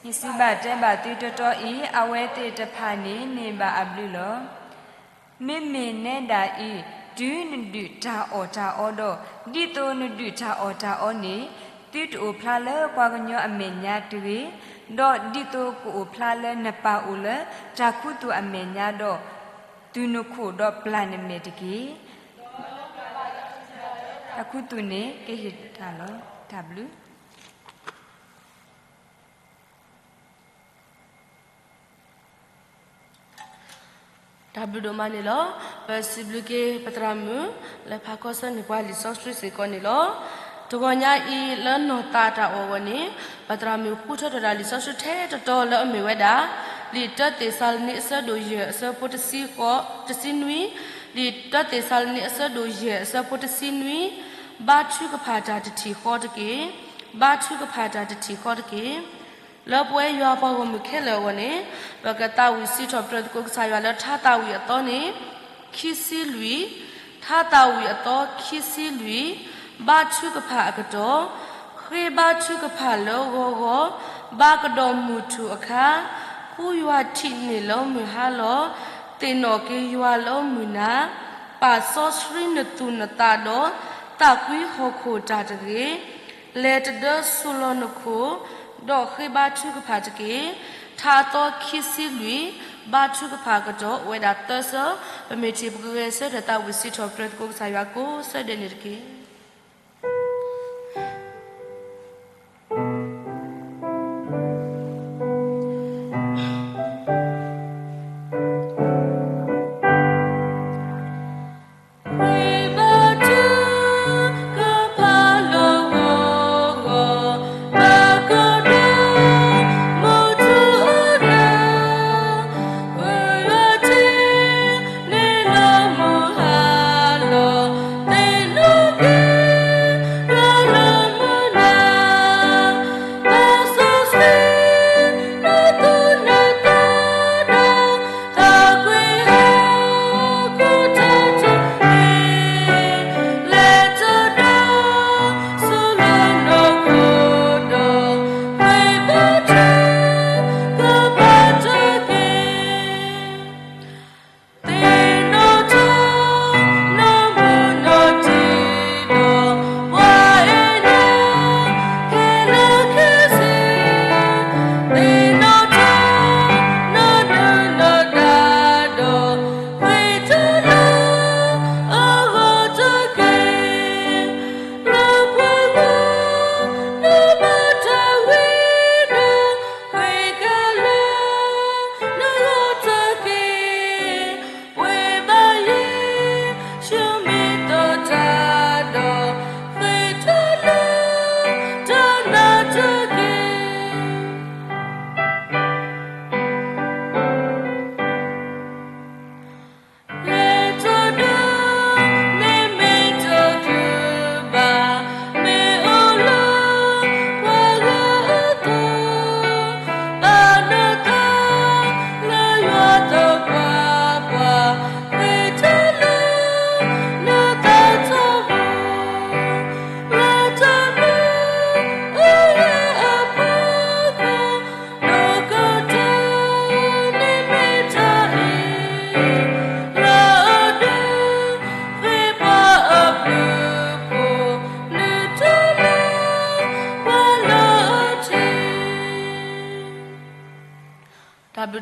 လီၤ. ယစံးဘၣ်တဲဘၣ်သုတီတီအံၤ, အဝဲသ့ၣ်တဖၣ်န့ၣ်န့ၢ်ဘၣ်အဘျုးလီၤ. မ့မ့ၢ်နဲဒၣ်အံၤ, တုၤနဒုၣ်တၢ်အီၣ်တၢ်အီဒီး, ဒ်သိးနဒုၣ်တၢ်အီၣ်တၢ်အီန့ၣ်, သုတအိၣ်ဖျါလၢပှၤကညီအမဲာ်ညါတဂ့ၤ, ဒီးဒ်သိးကအိၣ်ဖျါလၢနပၢ်အိၣ်လၢတၢ်ခူသူၣ်အမဲာ်ညါဒီး, တုၤနခိၣ်ဒီးပျၢ်နမဲာ်တက့ၢ်. တၢ်ခူသူၣ်န့ၣ်ကဟ့ၣ်တၢ်လီၤ. တၢ်ဘျုး တၢ်ဘျုးဒိၣ်မးန့ၣ်လီၤ. ပစံးဘျုးက့ၤပသရၣ်မုၣ် လၢဖးကီၢ်ဆၢန့ၢ်ပှၤလံာ်စီဆှံစ့ၢ်ကီးန့ၣ်လီၤ. တဂီၤညါအံၤလၢနီၢ်သးတၢ်အီၣ်အဂီၢ်န့ၣ်, ပသရၣ်မုၣ်ဃုထၢထီၣ်ဒၣ်လံာ်စီဆှံထဲတတီၤလၢအမ့ၢ်ဝဲဒၣ်, လံာ်တၢသ့းစၤလနံ အဆၢဒိၣ်ယဲၢ် အဆၢဖိတဆံဃိး, တဆံနွံ, လံာ်တၢသ့းစၤလနံ အဆၢဒိၣ်ယဲၢ် အဆၢဖိတဆံနွံ, ဘါထုကဖၣ်တၢ်တထံၣ်ဃီတက့ၢ်. ဘါထုကဖၣ်တၢ်တထံၣ်ဃီတက့ၢ်. လၢပဝဲယွၤပှၤဂီၢ်မုၢ်ခဲလၢာ်အဂီၢ်န့ၣ်, ပကသးဝံၣ်စံးထီၣ်ပတြၢၤသကိးကစၢ်ယွၤလၢထါသးဝံၣ်အသီန့ၣ်, ခံဆံလွံၢ်, ထါသးဝံၣ်အသီခံဆံလွံၢ်, ဘါထုကဖၣ်အကတီၢ်, ဃ့ဘါထုကဖၣ်လၢဂီၤဂီၤ, ဘါကဒီးမုၢ်ထူၣ်အခါ, ဃုယွၤထံးန့ၢ်လၢမုၢ်ဟါလီၤ, သ့ၣ်နီၣ်က့ၤယွၤလၢမုၢ်နၤ, ပာ်စီဆှံနသူၣ်နသးဒီး, သးကွံဟီၣ်ခိၣ်တၢ်တဂ့ၤ လဲၤတဒၢဆူၣ်လီၤနခိၣ်, ဒီးဃ့ဘါထုကဖၣ်တက့ၢ်. ထါသီခံဆံလွံၢ်, ဘါထုကဖၣ်အကတီၢ် အိၣ်ဝဲဒၣ်သၢဆၢ, ပမ့ၢ်ထံၣ်ပကဂဲၤဆၢထၢၣ်သးဝံၣ်စံးထီၣ်ပတြၢၤသကိးကစၢ်ယွၤကိးဆၢဒဲးန့ၣ်တက့ၢ်.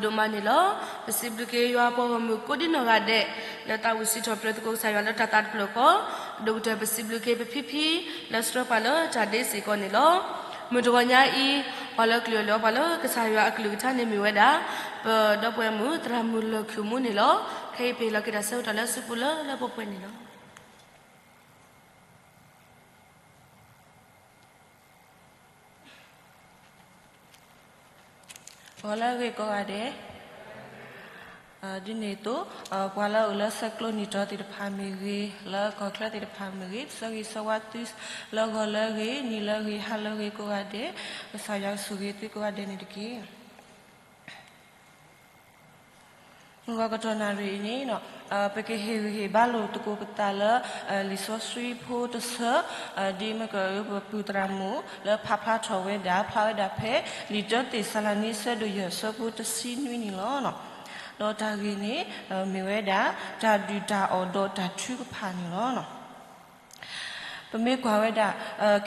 ဒိၣ်မးန့ၣ်လီၤ. ပစံးဘျုးက့ၤယွၤပှၤဂီၢ်မုၢ်ကိးဒံနီၢ်ဂၤဒဲး လၢသးဝံၣ်စံးထီၣ်ပတြၢၤသကိးကစၢ်ယွၤလၢတၢ်သးတဖျၢၣ်ဃီ, ဒီးကတၢၢ်ပစံးဘျုးက့ၤပဖံဖံ လၢဆှၢပှၤလၢတၢ်ဒ့စ့ၢ်ကီးန့ၣ်လီၤ. မုၢ်တဂီၤညါအံၤ ပှၤလၢအကလုၢ်အလၢ် ပှၤလၢကစၢ်ယွၤအကလုၢ်ကထါန့ၣ်မ့ၢ်ဝဲဒၣ် ပဒီပုၢ်ဝဲၢ်မုၣ် သရၣ်မုၣ်လၢၢ်ခုၣ်မူန့ၣ်လီၤ. ခဲအံၤပဟ့ၣ်လီၤက့ၤတၢ်ဆၢကတီၢ်လၢစုပူၤလၢလၢပှဲၤပှဲၤန့ၣ်လီၤ. ဂီၤလၢအဂ့ၤကိးဂၤဒဲး, ဒ်န့ၣ်အသိး ပှၤလၢအအိၣ်လၢဆဲးကျိးနံၣ်တီၤသ့ၣ်တဖၣ်မ့ၢ်ဂ့ၤ, လၢကီၢ်ချၢသ့ၣ်တဖၣ်မ့ၢ်ဂ့ၤ, ဆၢဂ့ၤဆၢဝါသုလၢဂီၤလၢအဂ့ၤ, နံၤလၢအဂ့ၤ, ဟါလၢအဂ့ၤကိးဂၤဒဲး, ကစၢ်ယွၤကဆိၣ်ဂ့ၤသုကိးဂၤဒဲးန့ၣ်တက့ၢ်. မုၢ်ဂီၤကတီၢ်နၣ်ရံၣ်အံၤန့ၣ် ပကဟ့ၣ်ဂံၢ်ဟ့ၣ်ဘါလိာ်သကိးပသးလၢ လံာ်စီဆှံဖိတဆၢ, ဒ်မ့ၢ်ကပပုၢ်သရၣ်မုၣ် လၢဖးဖျါထီၣ်ဝဲဒၣ် ဖျါဝဲဒၣ်ဖဲ လံာ်တၢသ့းစၤလနံ ဆၢဒိၣ်ယဲၢ် ဆၢဖိတဆံနွံန့ၣ်လီၤ. ဒီးတၢ်ဂ့ၢ်န့ၣ် မ့ၢ်ဝဲဒၣ် တၢ်ဒုၣ်တၢ်အီၣ်ဒီးတၢ်ထုကဖၣ်န့ၣ်လီၤ. ပမ့ၢ်ကွၢ်ဝဲဒၣ်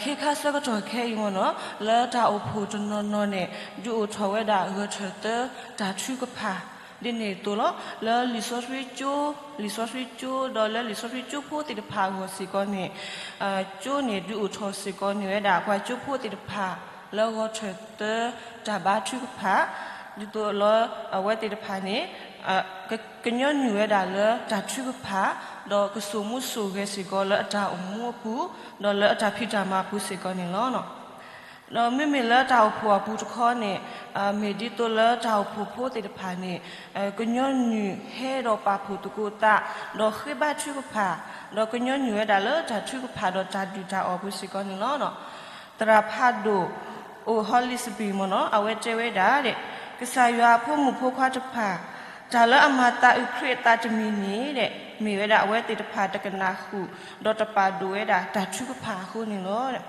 ခ့ခါဆၢကတီၢ်ခဲအံၤမ့ၢ်နီၤ လၢတၢ်အိၣ်ဖှိၣ်တနီၤနီၤန့ၣ် ဒုးအိၣ်ထီၣ်ဝဲဒၣ်ဂၢၢ်ထၢၣ်သၢတၢ်ထုကဖၣ် ဒ်န့ၣ်အသိးလီၤ. လၢလံာ်စီဆှံကၠိ, လံာ်စီဆှံကၠိ ဒီးလၢလံာ်စီဆှံကၠိဖိသ့ၣ်တဖၣ်အဂီၢ်စ့ၢ်ကီးန့ၣ် ကၠိန့ၣ်ဒုးအိၣ်ထီၣ်စ့ၢ်ကီးန့ၢ်ဝဲဒၣ် ပှၤကၠိဖိသ့ၣ်တဖၣ် လၢဂၢၢ်ထၢၣ်သၢတၢ်ဘါထုကဖၣ် ဒ်သိးလၢအဝဲသ့ၣ်တဖၣ်န့ၣ် ကညီနုၢ်ဝဲဒၣ်လၢတၢ်ထုကဖၣ်, ဒီးကစိာ်မူစိာ်ဂဲၤစ့ၢ်ကီးလၢအတၢ်အိၣ်မူအပူၤ, ဒီးလၢအတၢ်ဖံးတၢ်မၤအပူၤစ့ၢ်ကီးန့ၣ်လီၤ. ဒီးမ့မ့ၢ်လၢတၢ်အိၣ်ဖှိၣ်အပူၤတခီန့ၣ် မ့ၢ်ဒ်သိးလၢတၢ်အိၣ်ဖှိၣ်ဖိသ့ၣ်တဖၣ်န့ၣ် ကညီနုၢ်ဟဲဒီးပာ်ဖှိၣ်သကိးသး, ဒီးဃ့ဘါထုကဖၣ်, ဒီးကညီနုၢ်ဝဲဒၣ်လၢတၢ်ထုကဖၣ်ဒီးတၢ်ဒုၣ်တၢ်အီၣ်အပူၤစ့ၢ်ကီးန့ၣ်လီၤ. သရၣ်ဖးဒိၣ် အိၣ်ဟီလံးစပံးမ့ၢ်နီၤ အဝဲတဲဝဲဒၣ် ကစၢ်ယွၤအဖိမုၣ်ဖိခွါတဖၣ် တၢ်လၢအမၤသးအုးခရံာ်အသးတမံၤန့ၣ် မ့ၢ်ဝဲဒၣ်အဝဲသ့ၣ်တဖၣ်တကနၣ်ဃုာ် ဒီးတပာ်ဒိၣ်ဝဲဒၣ်တၢ်ထုကဖၣ်အဃိန့ၣ်လီၤ.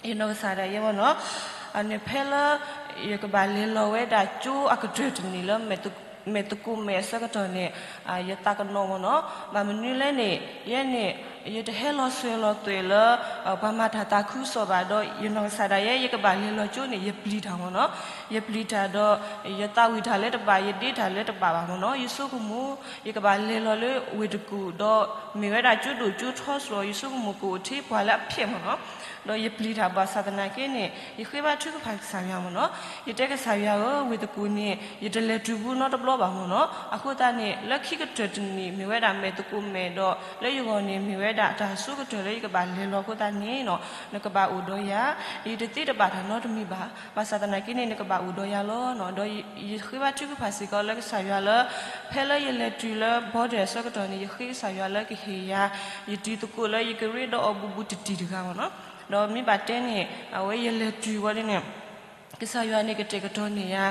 ယနီၢ်ကစၢ်ဒၣ်ယဲမ့ၢ်နီၤ န့ၣ်ဖဲလၢ ယကဘၣ်လဲၤလီၤဝဲဒၣ်ကၠိအကတၢၢ်တနံၤလၢ မဲာ်သကိးမဲာ်အဆၢကတီၢ်န့ၣ် ယသးကနီၣ်မ့ၢ်နီၤ ဘၣ်မနုၤလဲၣ်န့ၣ် ယဲန့ၣ် ယတဟဲလီၤစၢၤလီၤသွဲၣ်လၢ ပှၤမၤတၢ်သးခုကစီၣ်ဘၣ်ဒီး ယနီၢ်ကစၢ်ဒၣ်ယဲ ယကဘၣ်လဲၤလီၤကၠိန့ၣ် ယပျံၤတၢ်မ့ၢ်နီၤ ယပျံၤတၢ်ဒီး ယသးဝံၣ်တၢ်လၢတဘၣ် ယဒ့တၢ်လၢတဘၣ်ဘၣ်မ့ၢ်နီၤ ယဆိကမိၣ် ယကဘၣ်လဲၤလီၤလၢဝ့ၢ်တကူၣ်ဒီး မ့ၢ်ဝဲဒၣ်ကၠိဒိၣ်ကၠိထီစ့ၢ်ကီး ယဆိကမိၣ်ကအိၣ်ထဲပှၤလၢအဖျဲၣ်မ့ၢ်နီၤ ဒီးယပျံၤတၢ်ဘၣ်ဆၣ်သနာ်က့န့ၣ် ယဃ့ဘါထုကဖၣ်ကစၢ်ယွၤမ့ၢ်နီၤ ယတဲကစၢ်ယွၤဧၢ ဝ့ၢ်တကူၣ်န့ၣ် ယတလဲၤတုၤဘူးနီတဘျီဘၣ်မ့ၢ်နီၤ အဃိသတးန့ၣ် လၢခံကတၢၢ်တနံၣ် မ့ၢ်ဝဲဒၣ်မဲာ်သကိးမဲာ်ဒီး လၢယဂီၢ်န့ၣ် မ့ၢ်ဝဲဒၣ်တၢ်အဆိကတၢၢ်လၢယကဘၣ်လဲၤလီၤအဃိသတးန့ၣ်နီၤ နကဘၣ်အိၣ်ဒီးယၤ ယတသ့တဘၣ်တၢ်နီတမံၤဘၣ် ဘၣ်ဆၣ်သနာ်က့န့ၣ် နကဘၣ်အိၣ်ဒီးယၤလီၤနီၤ ဒီးယဃ့ဘါထုကဖၣ်စ့ၢ်ကီးလၢကစၢ်ယွၤလၢ ဖဲလၢယလဲၤတုၤလၢ border အဆၢကတီၢ်န့ၣ် ယဃ့ကစၢ်ယွၤလၢကဟ့ၣ်ယၤ ယတံၤသကိးလၢယကရ့ဒီးအီၤဘူးဘူးတံၢ်တံၢ်တဂၤမ့ၢ်နီၤ ဒီးမ့ၢ်ဘၣ်တဲန့ၣ် အဝဲယလဲၤတုၤဝဲဒ်န့ၣ် ကစၢ်ယွၤန့ၣ်ကတဲာ်ကတီၤန့ၢ်ယၤ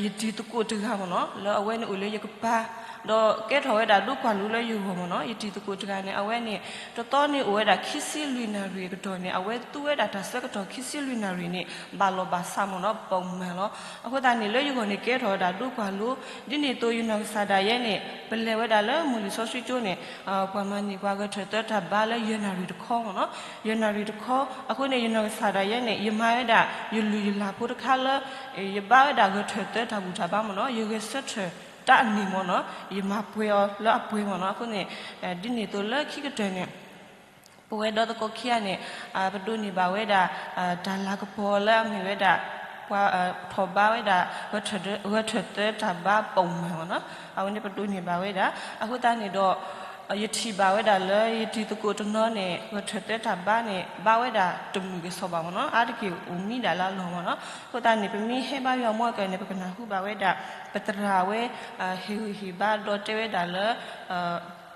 ယတံၤသကိးတဂၤမ့ၢ်နီၤ လၢအဝဲန့ၣ်အိၣ်လၢယကပၤ ဒီးကဲထီၣ်ဝဲဒၣ်ဒိကွၢ်လိလၢယဂီၢ်မ့ၢ်နီၤ ယတံၤသကိးတဂၤန့ၣ် အဝဲန့ၣ် တသီန့ၣ်အိၣ်ဝဲဒၣ်ခံဆံလွံၢ်နၣ်ရံၣ်အကတီၢ်န့ၣ် အဝဲသူဝဲဒၣ်တၢ်ဆၢကတီၢ်ခံဆံလွံၢ်နၣ်ရံၣ်န့ၣ် ဘၣ်လီၢ်ဘၣ်စးမ့ၢ်နီၤ ပိာ်မၢၢ်လီၤ အဃိသတးန့ၣ် လၢယဂီၢ်န့ၣ်ကဲထီၣ်ဝဲဒၣ်ဒိကွၢ်လိ ဒ်န့ၣ်အသိးယနီၢ်ကစၢ်ဒၣ်ယဲန့ၣ် ပလဲၤဝဲဒၣ်လၢမုၢ်လံာ်စီဆှံကၠိန့ၣ် ပှၤမၤန့ၢ်ပှၤဂဲၤထၢၣ်သၢတၢ်ဘါလၢယဲၢ်နၣ်ရံၣ်တခီမ့ၢ်နီၤ ယဲၢ်နၣ်ရံၣ်တခီ အဃိန့ၣ် ယနီၢ်ကစၢ်ဒၣ်ယဲန့ၣ် ယမၤဝဲဒၣ် ယလုၢ်ယလၢ်ဖိတခါလၢ ယဘါဝဲဒၣ်ဂဲၤထၢၣ်သၢတၢ်ဘူၣ်တၢ်ဘါမ့ၢ်နီၤ ယဂဲၤဆၢထၢၣ်တၢ်အနံၣ်မ့ၢ်နီၤ ယမၤပှဲၤအီၤလၢအပှဲၤမ့ၢ်နီၤ အဃိန့ၣ် ဒ်န့ၣ်အသိးလၢခံကတၢၢ်န့ၣ် ပဝဲဒီသကိးခံဂၤန့ၣ် ပဒိးန့ၢ်ဘၣ်ဝဲဒၣ် တၢ်လၤကပီၤလၢအမ့ၢ်ဝဲဒၣ် ပှၤထီၣ်ဘါဝဲဒၣ် ဂဲၤထၢၣ်သၢတၢ်ဘါပိာ်မၢၢ်မ့ၢ်နီၤ အဝဲန့ၣ်ပဒိးန့ၢ်ဘၣ်ဝဲဒၣ် အဃိသတးန့ၣ်ဒီး ယထံၣ်ဘၣ်ဝဲဒၣ်လၢယတံၤသကိးတနီၤန့ၣ် ဂဲၤထၢၣ်သၢတၢ်ဘါန့ၣ် ဘါဝဲဒၣ်တမုာ်ကစီၣ်ဘၣ်မ့ၢ်နီၤ အါတက့ၢ်အိၣ်မံဒၣ်လၢအလီၢ်မ့ၢ်နီၤ အဃိသတးန့ၣ် ပမ့ၢ်ဟဲဘါယွၤမူအကၢၢ်န့ၣ် ပကနၢ်ဟူဘၣ်ဝဲဒၣ် ပသရၣ်ဝဲ ဟ့ၣ်ဂံၢ်ဟ့ၣ်ဘါဒီးတဲဝဲဒၣ်လၢ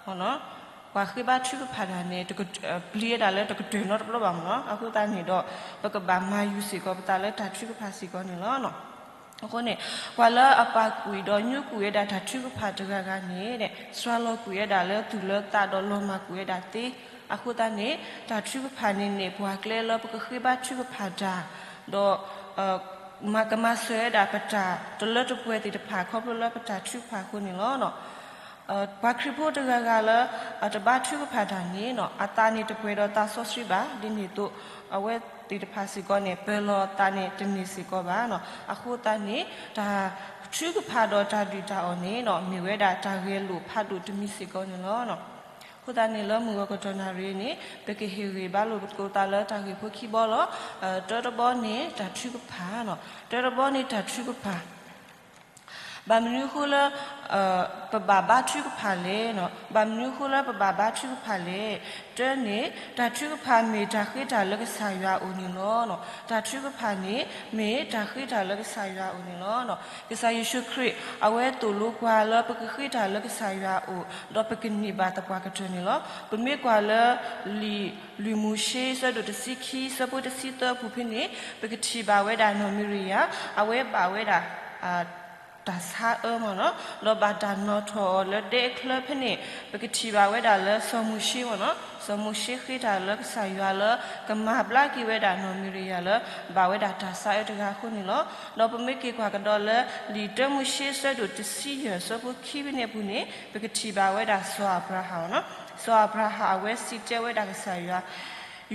ပှၤဃ့ဘါထုကဖၣ်တၢ်န့ၣ် ပျံၤဝဲဒၣ်လၢတကတၢၢ်နီတဘျီဘၣ်မ့ၢ်နီၤ အဃိသတးန့ၣ်ဒီး ပကဘၣ်မၤယူၤစ့ၢ်ကီးပသးလၢတၢ်ထုကဖၣ်စ့ၢ်ကီးန့ၣ်လီၤ. အဃိန့ၣ် ပှၤလၢအပာ်ကွံာ်ဒီးညိကွံာ်ဝဲဒၣ်တၢ်ထုကဖၣ်တဂၤဂၤန့ၣ် စှၤလီၤကွံာ်ဝဲဒၣ်လၢသူၣ်လၢသးဒီးလီၤမၢ်ကွံာ်ဝဲဒၣ်သ့ အဃိသတးန့ၣ် တၢ်ထုကဖၣ်န့ၣ်န့ၣ် ပှၤကျဲလၢပကဃ့ဘါထုကဖၣ်တၢ် ဒီး မၤကမၤစၢၤဝဲဒၣ်ပတၢ်တလၢတပှဲၤသ့ၣ်တဖၣ် ခီဖျိလၢပတၢ်ထုကဖၣ်အဃိန့ၣ်လီၤ. ပှၤခရံာ်ဖိတဂၤဂၤလၢ တဘါထုကဖၣ်တၢ်န့ၣ် အသးန့ၣ်တပှဲၤဒီးသးစီဆှံဘၣ်. ဒ်န့ၣ်အသိး အဝဲ သ့ၣ်တဖၣ်စ့ၢ်ကီးန့ၣ် ပၢၤလီၤအသးန့ၣ်တန့ၢ်စ့ၢ်ကီးဘၣ်. အဃိသတးန့ၣ် တၢ်ထုကဖၣ်ဒီးတၢ်ဒုၣ်တၢ်အီၣ်န့ၣ် မ့ၢ်ဝဲဒၣ်တၢ်ဂဲၤလိာ်ဖးဒိၣ်တမံၤစ့ၢ်ကီးန့ၣ်လီၤ. အဃိသတးန့ၣ် လၢမုၢ်ဂီၤကတီၢ်နၣ်ရံၣ်န့ၣ် ပကဟ့ၣ်ဂံၢ်ဘါလိာ်သကိးသးလၢတၢ်ဂ့ၢ်ဖိခံဘီလီၤ. တၢတဘီန့ၣ်တၢ်ထုကဖၣ်, တၢတဘီန့ၣ်တၢ်ထုကဖၣ် ဘၣ်မနုၤအဃိလၢ ပဘၣ်ဘါထုကဖၣ်လဲၣ်. ဘၣ်မနုၤအဃိလၢပဘၣ်ဘါထုကဖၣ်လဲၣ်. တၢန့ၣ် တၢ်ထုကဖၣ်မ့ၢ်တၢ်ဃ့တၢ်လၢကစၢ်ယွၤအအိၣ်န့ၣ်လီၤ. တၢ်ထုကဖၣ်န့ၣ် မ့ၢ်တၢ်ဃ့တၢ်လၢကစၢ်ယွၤအအိၣ်န့ၣ်လီၤ. ကစၢ်ယ့ၣ်ၡူးခရံာ် အဝဲသိၣ်လိပှၤလၢပကဃ့တၢ်လၢကစၢ်ယွၤအအိၣ် ဒီးပကန့ၢ်ဘၣ်သပှၢ်ကတၢၢ်န့ၣ်လီၤ. ပမ့ၢ်ကွၢ်လၢ လံာ်လွံၢ်မိၤၡ့ ဆၢဒိၣ်တဆံခံ ဆၢဖိတဆံသၢအပူၤဖဲန့ၣ် ပကထံၣ်ဘၣ်ဝဲဒၣ်နီၢ်မံၤရံယၤ အဝဲဘၣ်ဝဲဒၣ် တၢ်ဆါအၢမ့ၢ်နီၤ, ဒီးဘၣ်တၢ်နီၣ်ထီၣ်အီၤလၢဒဲအချၢဖဲန့ၣ် ပကထံၣ်ဘၣ်ဝဲဒၣ်လၢစီၤမိၤၡ့မ့ၢ်နီၤ, စီၤမိၤၡ့ဃ့တၢ်လၢကစၢ်ယွၤလၢ ကမၤဘျါက့ၤဝဲဒၣ်နီၢ်မံၤရံယၤလၢ ဘၣ်ဝဲဒၣ်တၢ်ဆါအၢတဂၤအဃိန့ၣ်လီၤ. ဒီးပမ့ၢ်က့ၤကွၢ်ကဒီးလၢ လံာ်တၢမိၤၡ့ဆၢဒိၣ်တဆံယဲၢ်ဆၢဖိခံဖဲန့ၣ်အပူၤန့ၣ် ပကထံၣ်ဘၣ်ဝဲဒၣ်စီၤအၤဘြၤဟၣ်မ့ၢ်နီၤ, စီၤအၤဘြၤဟၣ်အဝဲစံးတဲဝဲဒၣ်ကစၢ်ယွၤ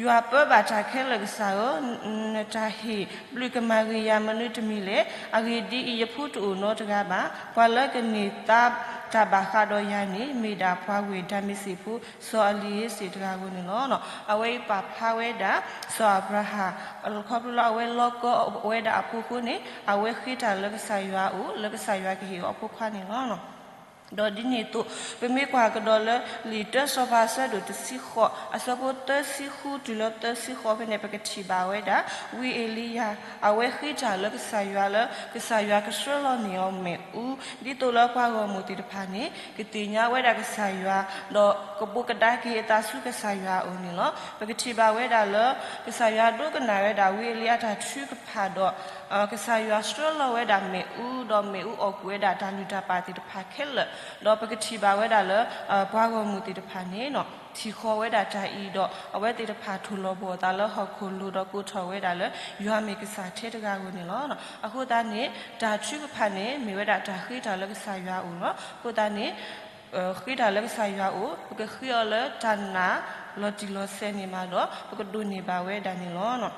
ယွၤပၢဘၣ်တၢ်ခဲလၢာ်ကစၢ်ဧၢ, နတၢ်ဟ့ၣ်ဘျုးကမၤဂ့ၤယၤမနုၤတမံၤလဲၣ်. အဂ့ၢ်ဒ်အံၤ, ယဖိတအိၣ်နီတဂၤဘၣ်. ပှၤလၢကန့ၢ်သါတၢ်ဘၣ်ဃးဒီးယၤန့ၣ် မ့ၢ်ဒၣ်ပှၤဝ့ၢ်ဒၤမ့းစ့းဖိ စီၤအလံၤဧ့စ့းတဂၤဧိၤန့ၣ်လီၤ. အဝဲအံၤပာ်ဖျါဝဲဒၣ် စီၤအၤဘြၤဟၣ် ခီဖျိလၢအဝဲလီကီဝဲဒၣ်အဖိအဃိန့ၣ် အဝဲဃ့တၢ်လၢကစၢ်ယွၤအအိၣ် လၢကစၢ်ယွၤကဟ့ၣ်အီၤအဖိခွါန့ၣ်လီၤ. ဒီးဒ်န့ၣ်အသိး ပမ့ၢ်ကွၢ်ကဒီးလၢ လံာ်တၢစီၤပၤဆၢဒိၣ်တဆံဃိး အဆၢဖိသၢဆံဃုတုၤလၢသၢဆံဃိးဖဲန့ၣ် ပကထံၣ်ဘၣ်ဝဲဒၣ် ဝံအ့လံယၤ အဝဲဃ့တၢ်လၢကစၢ်ယွၤလၢ ကစၢ်ယွၤကဆှၢလီၤန့ၢ်အီၤမ့ၣ်အူ ဒ်သိးလၢပှၤဂီၢ်မုၢ်သ့ၣ်တဖၣ်န့ၣ် ကသ့ၣ်ညါဝဲဒၣ်ကစၢ်ယွၤ ဒီးကဘိးကဒါက့ၤအသးဆူကစၢ်ယွၤအအိၣ်န့ၣ်လီၤ. ပကထံၣ်ဘၣ်ဝဲဒၣ်လၢ ကစၢ်ယွၤဒိကနၣ်ဝဲဒၣ် ဝံအ့လံယၤအတၢ်ထုကဖၣ်ဒီး ကစၢ်ယွၤဆှၢလီၤဝဲဒၣ်မ့ၣ်အူ ဒီးမ့ၣ်အူအီၣ်ကွံာ်ဝဲဒၣ်တၢ်လုၢ်တၢ်ပာ်သ့ၣ်တဖၣ်ခဲလၢာ်, ဒီးပကထံၣ်ဘၣ်ဝဲဒၣ်လၢ ပှၤဂီၢ်မုၢ်သ့ၣ်တဖၣ်န့ၣ် ထံၣ်ဃီၤဝဲဒၣ်တၢ်အံၤဒီး အဝဲသ့ၣ်တဖၣ်ထိၣ်လီၤဘီၣ်အသးလၢဟီၣ်ခိၣ်လိၤဒီးကိးထီၣ်ဝဲဒၣ်လၢ ယွၤမ့ၢ်ကစၢ်ထဲတဂၤဧိၤန့ၣ်လီၤ. အဃိသတးန့ၣ် တၢ်ထုကဖၣ်န့ၣ် မ့ၢ်ဝဲဒၣ်တၢ်ဃ့တၢ်လၢကစၢ်ယွၤအအိၣ်လီၤ. အဃိသတးန့ၣ် ဃ့တၢ်လၢကစၢ်ယွၤအအိၣ် ပကဃ့အီၤလၢတၢ်နာ်လီၤတံၢ်လီၤဆဲးန့ၣ်မးဒီး ပကဒိးန့ၢ်ဘၣ်ဝဲဒၣ်န့ၣ်လီၤ.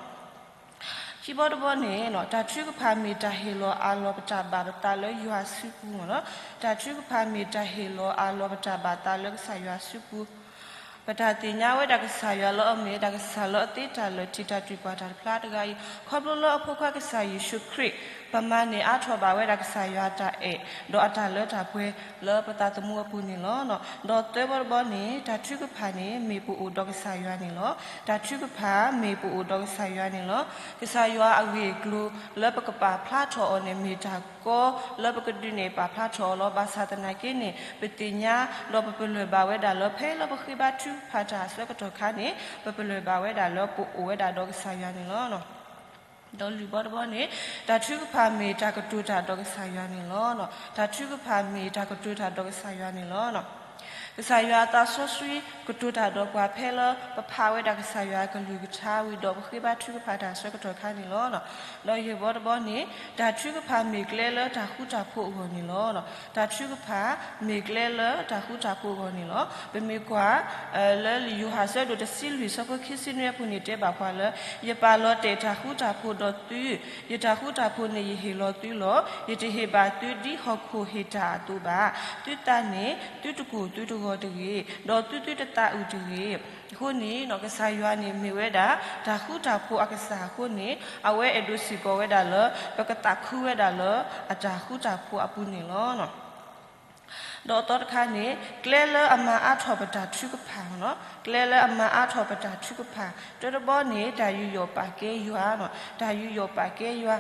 ခံဘီတဘီန့ၣ် တၢ်ထုကဖၣ်မ့ၢ်တၢ်ဟ့ၣ်လီၤအးလီၤပတၢ်ဘၣ်ပသးလၢယွၤစုပူၤမ့ၢ်နီၤ. တၢ်ထုကဖၣ်မ့ၢ်တၢ်ဟ့ၣ်လီၤအးလီၤပတၢ်ဘၣ်သးလၢကစၢ်ယွၤစုပူၤ ပတၢ်သ့ၣ်ညါဝဲဒၣ်ကစၢ်ယွၤလၢအမ့ၢ်ဒၣ်ကစၢ်လၢအသ့တၢ်လၢာ်ထံးတၢ်တုၤပှၤတၢ်တဖျါတဂၤအံၤ ခီဖျိလၢအဖိခွါကစၢ်ယ့ၣ်ၡူးခရံာ် ပမၤန့ၢ်အါထီၣ်ဘၣ်ဝဲဒၣ်ကစၢ်ယွၤတၢ်အဲၣ် ဒီးအတၢ်လၢတၢ်ပှဲၤလၢပသးသမူအပူၤန့ၣ်လီၤ. ဒီးသၢဘီတဘီန့ၣ် တၢ်ထုကဖၣ်န့ၣ် မ့ၢ်ပအိၣ်ဒီးကစၢ်ယွၤန့ၣ်လီၤ. တၢ်ထုကဖၣ်မ့ၢ်ပအိၣ်ဒီးကစၢ်ယွၤန့ၣ်လီၤ. ကစၢ်ယွၤအဂ့ၢ်အကျိၤလၢပကပာ်ဖျါထီၣ်အီၤန့ၣ် မ့ၢ်တၢ်ကီလၢပကဒုးနဲၣ်ပာ်ဖျါထီၣ်အီၤလီၤ. ဘၣ်ဆၣ်သနာ်က့န့ၣ် ပသ့ၣ်ညါ ဒီးပပလၢၢ်ဘၣ်ဝဲဒၣ်လၢ ဖဲလၢပဃ့ဘါထုကဖၣ်တၢ်အဆၢကတီၢ်ခါန့ၣ် ပပလၢၢ်ဘၣ်ဝဲဒၣ်လၢပအိၣ်ဝဲဒၣ်ဒီးကစၢ်ယွၤန့ၣ်လီၤ. ဒီးလွံၢ်ဘီတဘီန့ၣ် တၢ်ထုကဖၣ်မ့ၢ်တၢ်ကတိၤတၢ်ဒီးကစၢ်ယွၤန့ၣ်လီၤ. တၢ်ထုကဖၣ်မ့ၢ်တၢ်ကတိၤတၢ်ဒီးကစၢ်ယွၤန့ၣ်လီၤ. ကစၢ်ယွၤအသးစီဆှံကတိၤတၢ်ဒီးပှၤဖဲလၢပဖးဝဲဒၣ်ကစၢ်ယွၤအကလုၢ်ကထါဝံၤဒီး ပဃ့ဘါထုကဖၣ်တၢ်အဆၢကတီၢ်ခါန့ၣ်လီၤ. ဒီးယဲၢ်ဘီတဘီန့ၣ် တၢ်ထုကဖၣ်မ့ၢ်ကျဲလၢတၢ်ဃူတၢ်ဖိးအဂီၢ်န့ၣ်လီၤ. တၢ်ထုကဖၣ်မ့ၢ်ကျဲလၢတၢ်ဃူတၢ်ဖိးအဂီၢ်န့ၣ်လီၤ. ပမ့ၢ်ကွၢ် လၢလံာ်ယိၤဟၣ်ဆၢဒိၣ်တဆံလွံၢ်ဆၢဖိခံဆံနွံအပူၤန့ၣ်တဲဘၣ်ပှၤလၢ ယပာ်လီၤတဲာ်တၢ်ဃူတၢ်ဖိးဒီးသု, ယတၢ်ဃူတၢ်ဖိးန့ၣ်ယဟ့ၣ်လီၤသုလီၤ. ယတဟ့ၣ်ဘၣ်သုဒ်ဟီၣ်ခိၣ်ဟ့ၣ်တၢ်အသိးဘၣ်. သုသးန့ၣ် သုတကိၢ်သုတဂီၤတဂ့ၤ, ဒီးသုသုတသးအုးတဂ့ၤ. အဃိန့ၣ် ကစၢ်ယွၤန့ၣ်မ့ၢ်ဝဲဒၣ် တၢ်ဃူတၢ်ဖိးအကစၢ်အဃိန့ၣ် အဝဲအဲၣ်ဒိးစ့ၢ်ကီးဝဲဒၣ်လၢ ပကသးခုဝဲဒၣ်လၢ အတၢ်ဃူတၢ်ဖိးအပူၤန့ၣ်လီၤ. ဒီးအသီတခါန့ၣ် ကျဲလၢအမၤအါထီၣ်ပတၢ်ထုကဖၣ်, ကျဲလၢအမၤအါထီၣ်ပတၢ်ထုကဖၣ် တၢတဘီန့ၣ် တၢ်ယူးယီၣ်ပာ်ကဲယွၤ, တၢ်ယူးယီၣ်ပာ်ကဲယွၤ,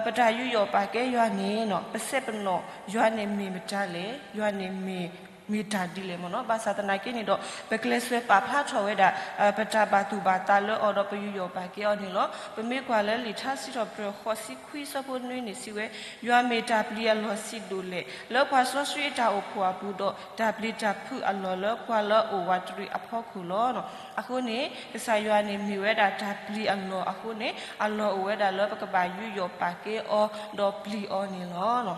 ပတၢ်ယူးယီၣ်ပာ်ကဲယွၤန့ၣ် ပစဲးပနီၣ် ယွၤန့ၣ်မ့ၢ်မတၤလဲၣ်, ယွၤန့ၣ်မ့ၢ် မ့ၢ်တၢ်ဒ်လဲၣ်မ့ၢ်နီၤ. ဘၣ်ဆၣ်သနာ်က့န့ၣ်ဒီး ပကျဲးစၢးပာ်ဖျါထီၣ်ဝဲဒၣ် ပတၢ်ဘၣ်သူၣ်ဘၣ်သးလၢအီၤဒီး ပယူးယီၣ်ပာ်ကဲအီၤန့ၣ်လီၤ. ပမ့ၢ်ကွၢ်လၢလံာ်ထါစံးထီၣ်ပတြၢၤ ဃိးဆံခွံဆၢဖိနွံန့ၣ်စံးဝဲ, ယွၤမ့ၢ်တၢ်ပျံၤအလီၢ်ဆံးဒိၣ်လဲၣ် လၢပှၤစီဆှံအတၢ်အိၣ်ဖှိၣ်အပူၤဒီး တၢ်ပျံၤတၢ်ဖုးအလီၢ်လၢပှၤလၢအအိၣ်ဝးတရံးအဖီခိၣ်လီၤ. အဃိန့ၣ် ကစၢ်ယွၤန့ၣ်မ့ၢ်ဝဲဒၣ်တၢ်ပျံၤအလီၢ်အဃိန့ၣ် အလီၢ်အိၣ်ဝဲဒၣ်လၢပကဘၣ်ယူးယီၣ်ပာ်ကဲအီၤ ဒီးပျံၤအီၤန့ၣ်လီၤ.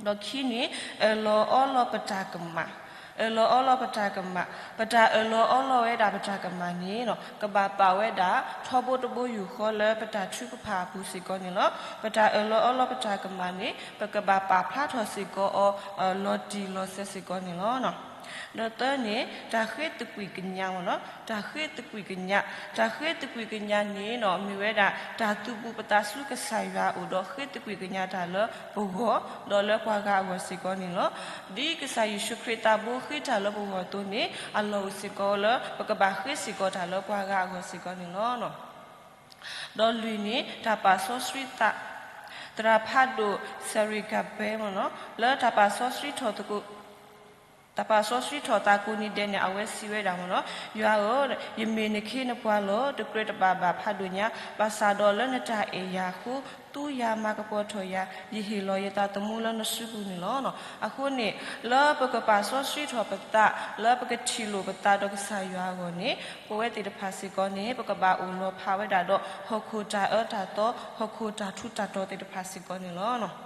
ဒီးခံန့ၣ် အၢၣ်လီၤအီလီၤပတၢ်ကမၣ် အၢၣ်လီၤအီလီၤပတၢ်ကမၣ်, ပတၢ်အၢၣ်လီၤအီလီၤဝဲဒၣ်ပတၢ်ကမၣ်န့ၣ် ကဘၣ်ပာ်ဝဲဒၣ် ထီဘိတဘိယူၢ်ဃီလၢပတၢ်ထုကဖၣ်အပူၤစ့ၢ်ကီးန့ၣ်လီၤ. ပတၢ်အၢၣ်လီၤအီလီၤပတၢ်ကမၣ်န့ၣ် ပကဘၣ်ပာ်ဖျါထီၣ်စ့ၢ်ကီးအီၤ လီၤတံၢ်လီၤဆဲးစ့ၢ်ကီးန့ၣ်လီၤ. ဒီးသၢန့ၣ် တၢ်ဃ့သကွံာ်ကညးမ့ၢ်နီၤ, တၢ်ဃ့သကွံာ်ကညး, တၢ်ဃ့သကွံာ်ကညးန့ၣ် မ့ၢ်ဝဲဒၣ် တၢ်သူၣ်ပူၤပသးဆူကစၢ်ယွၤအအိၣ်ဒီးဃ့သကွံာ်ကညးတၢ်လၢပဂီၢ် ဒီးလၢပှၤဂၤအဂီၢ်စ့ၢ်ကီးန့ၣ်လီၤ. ဒ်ကစၢ်ယ့ၣ်ၡူးခရံာ်သးဘိဃ့တၢ်လၢပဂီၢ်အသိးန့ၣ် အလီၢ်အိၣ်စ့ၢ်ကီးလၢ ပကဘၣ်ဃ့စ့ၢ်ကီးတၢ်လၢပှၤဂၤအဂီၢ်စ့ၢ်ကီးန့ၣ်လီၤ. ဒီးလွံၢ်န့ၣ် တၢ်ပာ်စီဆှံသး, သရၣ်ဖးဒိၣ် စဲရံကၤဘဲမ့ၢ်နီၤ လၢတၢ်ပာ်စီဆှံထီၣ်သကိး တၢ်ပာ်စီဆှံထီၣ်သးကိးနံၤဒဲးန့ၣ် အဝဲစံးဝဲဒၣ်မ့ၢ်နီၤ, ယွၤဧၢ, ယမ့ၢ်နခ့နပှၤလီၤ, တကြၢးတဘၣ်ဘၣ်ဖးဒိၣ်ညါ, ဘၣ်ဆၣ်ဒီးလၢနတၢ်အဲၣ်ယၤအဃိ သူယၤမၤကပီၤထီၣ်ယၤ, ယဟ့ၣ်လီၤယသးသမူလၢနစုပူၤန့ၣ်လီၤ. အဃိန့ၣ် လၢပကပာ်စီဆှံထီၣ်ပသး လၢပကထံၣ်လိာ်ပသးဒီးကစၢ်ယွၤအဂီၢ်န့ၣ် ပဝဲသ့ၣ်တဖၣ်စ့ၢ်ကီးန့ၣ် ပကဘၣ်အိၣ်လီၤဖးဝဲဒၣ်ဒီး ဟီၣ်ခိၣ်တၢ်အၢတၢ်သီ ဟီၣ်ခိၣ်တၢ်ထူးတၢ်တီၤသ့ၣ်တဖၣ်စ့ၢ်ကီးန့ၣ်လီၤ.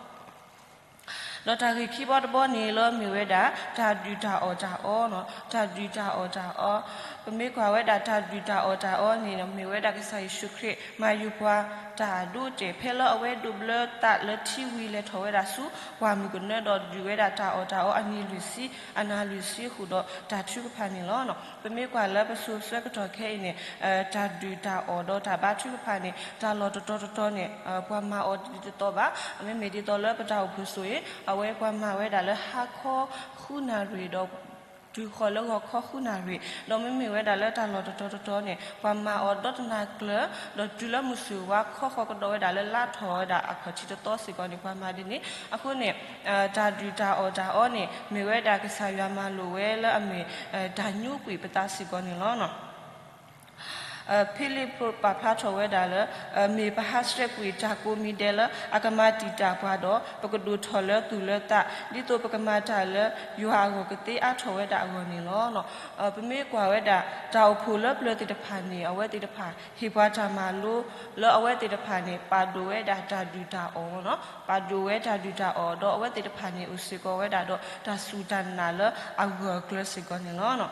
ဒီးတၢ်ဂ့ၢ်ခံဘီတဘီန့ၣ်လၢမ့ၢ်ဝဲဒၣ် တၢ်ဒုၣ်တၢ်အီၣ်တၢ်အီ, တၢ်ဒုၣ်တၢ်အီၣ်တၢ်အီ, ပမ့ၢ်ကွၢ်ဝဲဒၣ်တၢ်ဒုၣ်တၢ်အီၣ်တၢ်အီန့ၣ် မ့ၢ်ဝဲဒၣ်ကစၢ်ယ့ၣ်ၡူးခရံာ် မၤယုၤပှၤတၢ်အဒိအတဲာ် ဖဲလၢအဝဲဒိးဘျၢသးလၢထံဝံၤလဲၤထီၣ်ဝဲဒၣ်ဆူ ပှၢ်မုၢ်ကနၢဒီးဒုးဝဲဒၣ်တၢ်အီၣ်တၢ်အီအနံၤလွံၢ်ဆံ အနၤလွံၢ်ဆံဃုာ်ဒီးတၢ်ထုကဖၣ်န့ၣ်လီၤ. ပမ့ၢ်ကွၢ်လၢပစိၤဆၢကတီၢ်ခဲအံၤန့ၣ် တၢ်ဒုၣ်တၢ်အီၣ်ဒီးတၢ်ဘါထုကဖၣ်န့ၣ် တၢ်လီၢ်တတီၤတတီၤန့ၣ် ပှၤမၤအီၤဒ်တသီဘၣ်. မ့မ့ၢ်ဒ်သိးလၢပတၢ်အိၣ်ဖှိၣ်စိၤအံၤ အဝဲပှၤမၤဝဲဒၣ်လၢဟါခီဃုနၣ်ရံၣ်ဒီး တုၤဃီၤလၢဂီၤခီဃုနၣ်ရံၣ်, ဒီးမ့မ့ၢ်ဝဲဒၣ်လၢတၢ်လီၢ်တတီၤတတီၤန့ၣ် ပှၤမၤအီၤဒီတနၤကျၢၤ, ဒီးတုၤလၢမုၢ်ဆ့ၣ်ဝါခီဃီၤကဒီးဝဲဒၣ်လၢလါထီၣ်ဝဲဒၣ်အခီၣ်ထံးတသီစ့ၢ်ကီးန့ၣ် ပှၤမၤဒ်န့ၣ်. အဃိန့ၣ် တၢ်ဒုၣ်တၢ်အီၣ်တၢ်အီန့ၣ် မ့ၢ်ဝဲဒၣ်ကစၢ်ယွၤမၤလိာ်ဝဲလၢအမ့ၢ် တၢ်ညိကွံာ်ပသးစ့ၢ်ကီးန့ၣ်လီၤ. ဖံလံးပှၤပာ်ဖျါထီၣ်ဝဲဒၣ်လၢ မ့ၢ်ပဟးဆှဲးကွံာ်တၢ်ကိးမံၤဒဲးလၢအကမၤတံာ်တာ်ပှၤဒီး ပကဒိၣ်ထီၣ်လၢသူၣ်လၢသး ဒ်သိးပကမၤတၢ်လၢယွၤအဂီၢ်ကသ့အါထီၣ်ဝဲဒၣ်အဂီၢ်န့ၣ်လီၤ. ပမ့ၢ်ကွၢ်ဝဲဒၣ် တၢ်အိၣ်ဖှိၣ်လၢပျၢၤသ့ၣ်တဖၣ်န့ၣ် အဝဲသ့ၣ်တဖၣ် ဟ့ၣ်ပှၤတၢ်မၤလိလၢအဝဲသ့ၣ်တဖၣ်န့ၣ် ပာ်ဒိၣ်ဝဲဒၣ်တၢ်ဒုၣ်တၢ်အီၣ်, ပာ်ဒိၣ်ဝဲတၢ်ဒုၣ်တၢ်အီၣ် ဒီးအဝဲသ့ၣ်တဖၣ်န့ၣ်အိၣ်စ့ၢ်ကီးဝဲဒၣ်ဒီးတၢ်စူၢ်တၢ်နာ်လၢအဂၢၢ်အကျၢၤစ့ၢ်ကီးန့ၣ်လီၤ.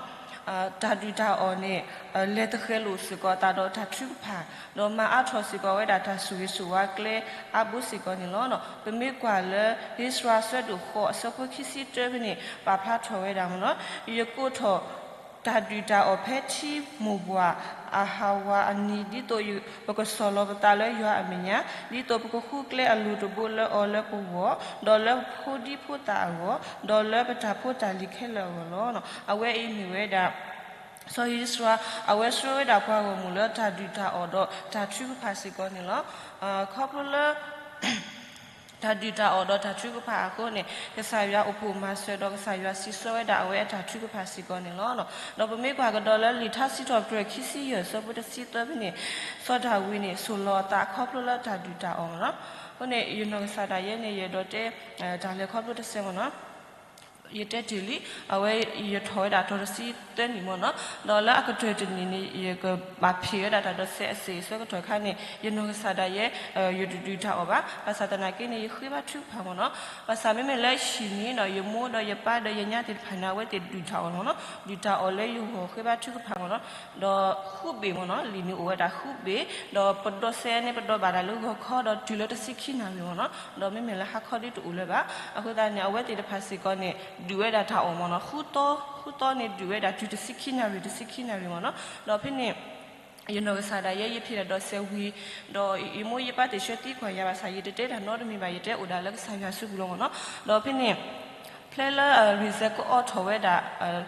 တၢ်ဒုၣ်တၢ်အီၣ်န့ၣ် လဲၤသဃဲၤလိာ်စ့ၢ်ကီးအသးဒီးတၢ်ထုကဖၣ်, ဒီးမၤအါထီၣ်စ့ၢ်ကီးဝဲဒၣ်တၢ်ဆိၣ်ဂ့ၤဆိၣ်ဝါကျဲအါဘိစ့ၢ်ကီးန့ၣ်လီၤ. ပမ့ၢ်ကွၢ်လၢ ဧ့စြၤအဆၢဒိၣ်ဃိးအဆၢဖိခံဆံတၢဖဲန့ၣ် ပာ်ဖျါထီၣ်ဝဲဒၣ်မ့ၢ်နီၤ, ယကိးထီၣ် တၢ်ဒုၣ်တၢ်အီၣ်ဖဲထံမိၢ်ပှၢ် အဟးဝးအနံၤ ဒ်သိးပကဆီၣ်လီၤပသးလၢယွၤအမဲာ်ညါ, ဒ်သိးပကဃုကျဲအလိၤတဘိလၢအီၤလၢပဂီၢ်, ဒီးလၢပဖိဒံဖိသၣ်အဂီၢ်, ဒီးလၢပတၢ်ဖိတၢ်လံၤခဲလၢာ်အဂီၢ်လီၤ. အဝဲအံၤမ့ၢ်ဝဲဒၣ် စီၤဧ့စြၤ အဝဲဆှၢဝဲဒၣ်ပှၤဂီၢ်မုၢ်လၢတၢ်ဒုၣ်တၢ်အီၣ်ဒီးတၢ်ထုကဖၣ်စ့ၢ်ကီးန့ၣ်လီၤ. ခီဖျိလၢ တၢ်ဒုၣ်တၢ်အီၣ်ဒီးတၢ်ထုကဖၣ်အဃိန့ၣ် ကစၢ်ယွၤအိၣ်ဖှိၣ်မၤစၢၤဒီးကစၢ်ယွၤစံးဆၢဝဲဒၣ်အဝဲအတၢ်ထုကဖၣ်စ့ၢ်ကီးန့ၣ်လီၤ. ဒီးပမ့ၢ်ကွၢ်ကဒီးလၢလံာ်ထါစံးထီၣ်ပတြၢၤခံဆံယဲၢ်အဆၢဖိတဆံသၢဖဲန့ၣ် စီၤဒၤဝံးန့ၣ် ဆိၣ်လီၤအသးခီဖျိလၢတၢ်ဒုၣ်တၢ်အီၣ်မ့ၢ်နီၤ. အဃိန့ၣ် ယနီၢ်ကစၢ်ဒၣ်ယဲန့ၣ် ယအဲၣ်ဒိးတဲ တၢ်လဲၤခီဖျိတစဲးမ့ၢ်နီၤ. ယတဲတ့ၢ်လံ, အဝဲယထီၣ်ဝဲဒၣ်တီၤတဆံသၢနံၣ်မ့ၢ်နီၤ, ဒီးလၢအကတၢၢ်တနံၣ်န့ၣ် ယကဘၣ်ဖံးဝဲဒၣ်တၢ်ဒိးစဲးအစ့ၢ်အဆၢကတီၢ်ခါန့ၣ် ယနီၢ်ကစၢ်ဒၣ်ယဲ ယတဒုၣ်တၢ်အီၣ်ဘၣ်. ဘၣ်ဆၣ်သနာ်က့န့ၣ် ယဃ့ဘါထုကဖၣ်မ့ၢ်နီၤ. ဘၣ်ဆၣ်မ့မ့ၢ်လၢဟံၣ်န့ၣ်ဒီး ယမိၢ်ဒီးယပၢ်ဒီးယညါသ့ၣ်တဖၣ်န့ၣ် အဝဲသ့ၣ်ဒုၣ်တၢ်အီၣ်မ့ၢ်နီၤ, ဒုၣ်တၢ်အီၣ်လၢယဂီၢ်ဃ့ဘါထုကဖၣ်မ့ၢ်နီၤ. ဒီးဃုဘ့ၣ်မ့ၢ်နီၤ, လံာ်န့ၣ်အိၣ်ဝဲဒၣ်ဃုဘ့ၣ်, ဒီးပဒိးစဲးန့ၣ် ပဒိးဘၣ်ဒၣ်လၢဂီၤခီဒီးတုၤလၢတဆံခံနၣ်ရံၣ်မ့ၢ်နီၤ, ဒီးမ့မ့ၢ်လၢဟါခီဒ်တအိၣ်လၢၤဘၣ်. အဃိသတးန့ၣ် အဝဲသ့ၣ်တဖၣ်စ့ၢ်ကီးန့ၣ် ဒုၣ်ဝဲဒၣ်တၢ်အီၣ်မ့ၢ်နီၤ, ဃုသီ, ဃုသီန့ၣ်ဒုၣ်ဝဲဒၣ်တုၤတဆံခံနၣ်ရံၣ် တဆံခံနၣ်ရံၣ်မ့ၢ်နီၤ. ဒီးဖဲန့ၣ် ယနီၢ်ကစၢ်ဒၣ်ယဲ ယဖံးတၢ်ဒိးစဲးဝံၤ, ဒီးယမိၢ်ယပၢ်သ့ၣ်ဆၢသံကွၢ်ယၤဘၣ်ဆၣ် ယတတဲတၢ်နီတမံၤဘၣ်, ယတဲအိၣ်ဒၣ်လၢကစၢ်ယွၤစုပူၤလီၤမ့ၢ်နီၤ. ဒီးဖဲန့ၣ် ဖဲလၢ result ကအီထီၣ်ဝဲဒၣ်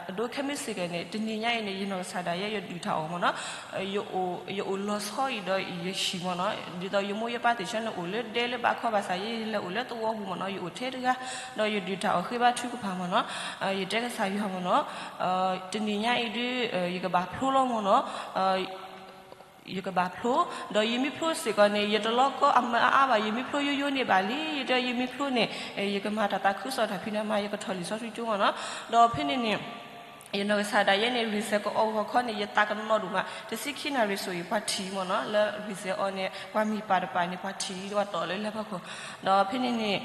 အဒိခဲမုၢ်စ့ၢ်ကီးန့ၣ် တနံၤညါအံၤန့ၣ် ယနီၢ်ကစၢ်ဒၣ်ယဲ ယဒုၣ်တၢ်အီၣ်မ့ၢ်နီၤ. ယအိၣ်လီၤဆီအံၤဒီးယဟံၣ်မ့ၢ်နီၤ, ဒ်သိးယမိၢ်ယပၢ်သ့ၣ်ဆၢန့ၣ်အိၣ်လၢဒဲလၢဘးခီဘၣ်ဆၣ် ယလဲၤအိၣ်လၢသဝီပူၤမ့ၢ်နီၤ, ယအိၣ်ထဲတဂၤ, ဒီးယဒုၣ်တၢ်အီၣ်ဃ့ဘါထုကဖၣ်မ့ၢ်နီၤ. ယတဲကစၢ်ယွၤမ့ၢ်နီၤ, တနံၤညါအံၤဒုး ယကဘၣ်ဖျိလီၤမ့ၢ်နီၤ. ယကဘၣ်ဖျိ, ဒီးယမ့ၢ်ဖျိစ့ၢ်ကီးန့ၣ် ယတလီၤကီအမၢအါဘၣ်, ယမ့ၢ်ဖျိယိယိန့ၣ်ဘၣ်လံ, ယတဲယမ့ၢ်ဖျိန့ၣ် ယကမၤတၢ်သးခုကစီၣ်တၢ်ဖံးတၢ်မၤ ယကထီၣ်လံာ်စီဆှံကၠိမ့ၢ်နီၤ. ဒီးဖဲန့ၣ်န့ၣ် ယနီၢ်ကစၢ်ဒၣ်ယဲန့ၣ် result ကအီၣ်ဂီၤခီန့ၣ် ယသးကနီၤဒိၣ်မး, တဆံခံနၣ်ရံၣ်ဆိၣ်ဂ့ၤ ပှၤထံၣ်မ့ၢ်နီၤ, လၢ result အီၤန့ၣ် ပှၤမံၤပာ်တပာ်န့ၣ် ပှၤထံၣ်ဝဲတီၢ်လၢလၢပှၤခိၣ်, ဒီးဖဲန့ၣ်န့ၣ်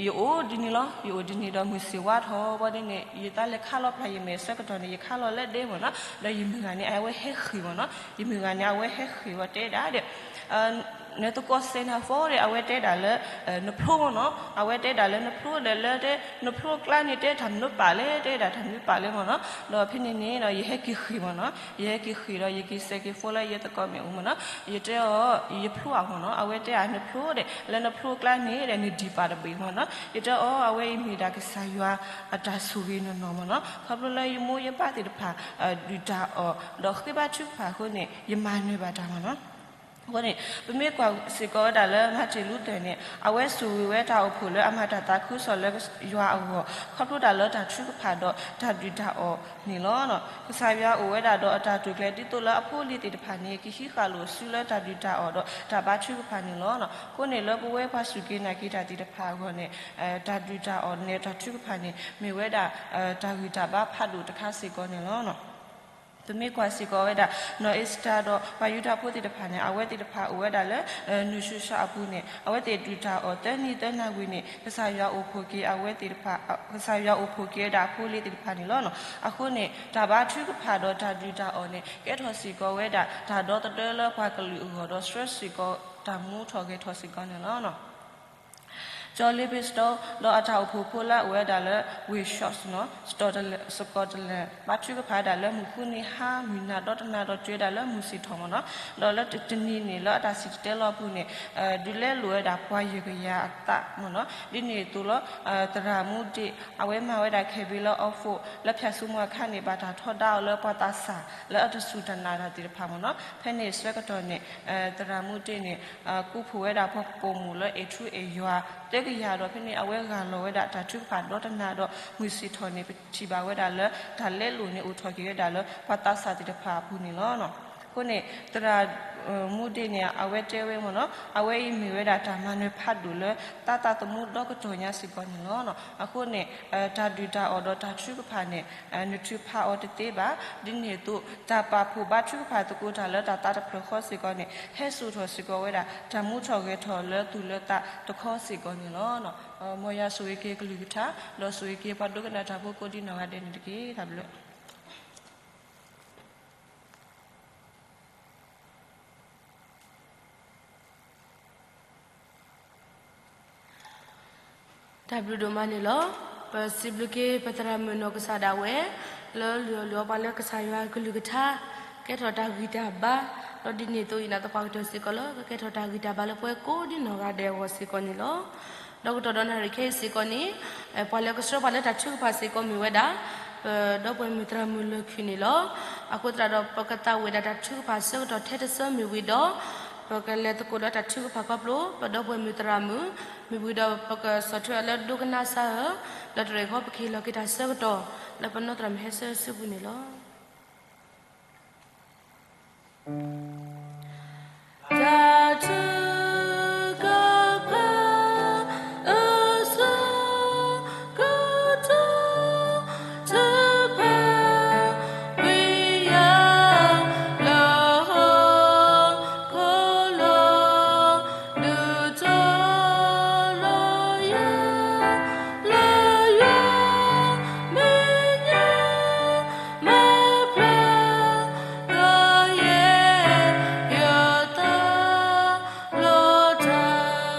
ယအိၣ်ဒ်န့ၣ်လီၤ, ယအိၣ်ဒ်န့ၣ်ဒီးမုၢ်ဆ့ၣ်ဝါထီၣ်ဘီဒ်န့ၣ် ယသးလဲၤခးလီၤဖျါယမဲာ်ဆၢကတီၢ်န့ၣ် ယခးလီၤလၢဒဲမ့ၢ်နီၤ, ဒီးယမုၢ်ဂၤန့ၣ် အဝဲဟဲဃ့ၢ်မ့ၢ်နီၤ, ယမုၢ်ဂၤန့ၣ် အဝဲဟဲဃ့ၢ်ဝဲတဲဒၣ်ဒီး နသကိးစဲးနၤ phone ဒီး အဝဲတဲဒၣ်လၢ နဖျိမ့ၢ်နီၤ, အဝဲတဲဒၣ်လၢနဖျိဒီး လၢတဲနဖျိအကျါန့ၣ် တဲတၢ်မနုၤပာ်လဲၣ်, တဲဒၣ်တၢ်မနုၤပာ်လဲၣ်မ့ၢ်နီၤ, ဒီးဖဲန့ၣ်န့ၣ်ဒီး ယဟဲက့ၤဃ့ၢ်မ့ၢ်နီၤ, ယဟဲက့ၤဃ့ၢ်ဒီး ယက့ၤစဲးက့ၤ phone လၢယသကိးမ့ၣ်အူမ့ၢ်နီၤ, ယတဲအီၤ ယဖျိအမ့ၢ်နီၤ, အဝဲတဲအီၤနဖျိဒီး လၢနဖျိအကျါန့ၣ်ဒီး နဒံးပာ်တဘ့ၣ်မ့ၢ်နီၤ, ယတဲအီၤ အဝဲအံၤမ့ၢ်ဒၣ်ကစၢ်ယွၤအတၢ်ဆိၣ်ဂ့ၤနီၢ်နီၢ်မ့ၢ်နီၤ, ခီဖျိလၢယမိၢ်ယပၢ်သ့ၣ်တဖၣ် ဒုၣ်တၢ်အီၣ် ဒီးဃ့ဘါထုကဖၣ်အဃိန့ၣ် ယမၤနၢၤဘၣ်တၢ်မ့ၢ်နီၤ. အဃိန့ၣ် ပမ့ၢ်ကွၢ်စ့ၢ်ကီးဝဲဒၣ်လၢ Martin Luther န့ၣ် အဝဲဆိၣ်ဂ့ၤဝဲတၢ်အိၣ်ဖှိၣ်လၢအမၤတၢ်သးခုကစီၣ်လၢယွၤအဂီၢ် ခီဖျိဒၣ်လၢတၢ်ထုကဖၣ်ဒီးတၢ်ဒုၣ်တၢ်အီၣ်န့ၣ်လီၤ. ကစၢ်ယွၤအိၣ်ဝဲဒၣ်ဒီးအတၢ်တိာ်ကျဲၤ ဒ်သိးလၢအဖိအလံၤသ့ၣ်တဖၣ်န့ၣ် ကဟံးဃာ်လိာ်အစုလၢတၢ်ဒုၣ်တၢ်အီၣ်ဒီးတၢ်ဘါထုကဖၣ်န့ၣ်လီၤ. အဃိန့ၣ် လၢပဝဲပှၤစူၢ်က့ၤနာ်က့ၤတၢ်သ့ၣ်တဖၣ်အဂီၢ်န့ၣ် တၢ်ဒုၣ်တၢ်အီၣ်န့ၣ် တၢ်ထုကဖၣ်န့ၣ် မ့ၢ်ဝဲဒၣ် တၢ်ဂံၢ်တၢ်ဘါဖးဒိၣ်တခါစ့ၢ်ကီးန့ၣ်လီၤ. ပမ့ၢ်ကွၢ်စ့ၢ်ကီးဝဲဒၣ် နီၢ်အ့ၤစတၢၤဒီး ပှၤယူဒၤဖိသ့ၣ်တဖၣ်န့ၣ် အဝဲသ့ၣ်တဖၣ်အိၣ်ဝဲဒၣ်လၢ နုၢ်ဆူၣ်ဆါအပူၤန့ၣ် အဝဲသ့ၣ်ဒုၣ်တၢ်အီၣ်သၢနံၤသၢနၣ်ဝံၤန့ၣ် ကစၢ်ယွၤအိၣ်ဖှိၣ်က့ၤအဝဲသ့ၣ်တဖၣ်, ကစၢ်ယွၤအိၣ်ဖှိၣ်က့ၤဝဲဒၣ်အဖိအလံၤသ့ၣ်တဖၣ်န့ၣ်လီၤ. အဃိန့ၣ် တၢ်ဘါထုကဖၣ်ဒီးတၢ်ဒုၣ်တၢ်အီၣ်န့ၣ် ကဲထီၣ်စ့ၢ်ကီးဝဲဒၣ် တၢ်ဒီသဒၢလၢပှၤကလုာ်အဂီၢ်ဒီး ဆှၢစ့ၢ်ကီးတၢ်မူထီၣ်ဂဲၤထီၣ်စ့ၢ်ကီးန့ၣ်လီၤ. ကၠီၤလ့ၤဘ့းစတီ ဒီးအတၢ်အိၣ်ဖှိၣ်ဖိလၢအအိၣ်ဝဲဒၣ်လၢ ဝ့ၢ် Shropshire စကီးတလဲၣ် ဘါထုကဖၣ်ဝဲဒၣ်လၢမုၢ်ဃုနံၤဟါ မုၢ်နၤဒီတနၤဒီးတုၤဝဲဒၣ်လၢမုၢ်ဆ့ၣ်ထီၣ်မ့ၢ်နီၤ, ဒီးလၢတနံၤန့ၣ် လၢအတၢ်စံၣ်တဲၤတဲလီၤအပူၤန့ၣ် ဒုးလဲလိာ်ဝဲဒၣ်ပှၤယဲၢ်ကယၤအသးမ့ၢ်နီၤ, ဒ်န့ၣ်အသိးလီၤ သရၣ်မူဒ့ၣ် အဝဲမၤဝဲဒၣ် ခဲဘံလၢ Oxford လၢဖၠၣ်စိမိၤအခါန့ၣ် ဘၣ်တၢ်ထီဒါအီၤလၢပှၤသးစၢ်လၢအတစူၢ်တၢ်နာ်တၢ်သ့ၣ်တဖၣ်မ့ၢ်နီၤ, ဖဲန့ၣ်အဆၢကတီၢ်န့ၣ် သရၣ်မူဒ့ၣ်န့ၣ် ကူၣ်ဖှိၣ်ဝဲဒၣ်ပှၤပိာ်မုၣ်လၢအဲၣ်ထူအဲၣ်ယွၤသၢကယၤဒီး ဖဲန့ၣ် အဝဲဂၢ်လီၤဝဲဒၣ်တၢ်ထုကဖၣ်ဒီတနၤဒီး မုၢ်ဆ့ၣ်ထီၣ်န့ၣ် ပထံၣ်ဘၣ်ဝဲဒၣ်လၢ တၢ်လဲလိာ်န့ၣ်အိၣ်ထီၣ်က့ၤဝဲဒၣ်လၢပှၤသးစၢ်သ့ၣ်တဖၣ်အပူၤန့ၣ်လီၤ. အဃိန့ၣ် သရၣ်မူဒ့ၣ်န့ၣ် အဝဲတဲဝဲမ့ၢ်နီၤ, အဝဲအံၤမ့ၢ်ဝဲဒၣ်တၢ်မၤနၢၤဖးဒိၣ်လၢသးသးသမူဒီကတီၢ်ညါစ့ၢ်ကီးန့ၣ်လီၤ. အဃိန့ၣ် တၢ်ဒုၣ်တၢ်အီၣ်ဒီးတၢ်ထုကဖၣ်န့ၣ် နထုးဖးအီၤတသ့ဘၣ်. ဒ်န့ၣ်အသိး တၢ်ပာ်ဖှိၣ်ဘါထုကဖၣ်သကိးတၢ်လၢတၢ်သးတဖျၢၣ်ဃီစ့ၢ်ကီးန့ၣ် ဟဲစိာ်ထီၣ်စ့ၢ်ကီးဝဲဒၣ် တၢ်မူထီၣ်ဂဲၤထီၣ်လၢသူၣ်လၢသးတခီစ့ၢ်ကီးန့ၣ်လီၤ. မ်ယွၤဆိၣ်ဂ့ၤက့ၤကလုၢ်ကထါ ဒီးဆိၣ်ဂ့ၤက့ၤပှၤဒိကနၣ်တၢ်ဖိကိးဒံနီၢ်ဂၤဒဲးန့ၣ်တက့ၢ်. တၢ်ဘျုး တၢ်ဘျုးဒိၣ်မးန့ၣ်လီၤ. ပစံးဘျုးက့ၤပသရၣ်မုၣ်နီၢ်ကစၢ်ဒၣ်ဝဲ လၢလုၢ်အီၣ်လုၢ်အီပှၤလၢကစၢ်ယွၤကလုၢ်ကထါ ကဲထီၣ်တၢ်ဂံၢ်တၢ်ဘါ, ဒီးဒ်န့ၣ်အသိး ယနာ်သပှၢ်ကတၢၢ်စ့ၢ်ကီးလၢ ကကဲထီၣ်တၢ်ဂံၢ်တၢ်ဘါလၢပဝဲကိးဒံနီၢ်ဂၤဒဲးအဂီၢ်စ့ၢ်ကီးန့ၣ်လီၤ. ဒီးကတီၢ်ဒီးနၣ်ရံၣ်ခဲအံၤစ့ၢ်ကီးန့ၣ် ပှၤလၢကဆှၢပှၤလၢတၢ်ထုကဖၣ်စ့ၢ်ကီးမ့ၢ်ဝဲဒၣ် ပဒီပုၢ်ဝဲၢ်မုၣ်သရၣ်မုၣ်လၢၢ်ခုၣ်န့ၣ်လီၤ. အဃိသတးဒီး ပကသးဝံၣ်ဒၣ်တၢ်ထုကဖၣ်ဆၢကတီၢ်ထဲတဆၢမ့ၢ်ဝံၤဒီး ပကလဲၤသကိးဒီးတၢ်ထုကဖၣ်ခီဖျိ ပဒီပုၢ်ဝဲၢ်မုၣ်သရၣ်မုၣ် မ့ၢ်ဝံၤဒီးပကဆီၣ်ထွဲအီၤလၢဒိကနၣ်စၢ်ဧၢ, ဒီးတရံးဃီပကဟ့ၣ်လီၤက့ၤတၢ်ဆၢကတီၢ် လၢပနီၢ်သရၣ်မုၣ်ဟဲဆၢစုပူၤန့ၣ်လီၤ. တၢ်ထုကဖၣ် အဆၢကတီၢ် ထုကဖၣ်ဝံယၤ လၢဟီၣ်ခိၣ်လီၤ ဒုးတီၤလီၤယၤ လၢယွၤမဲာ်ညါ မၤဖျါ ကယဲၢ်ယသးလီၤတၢ်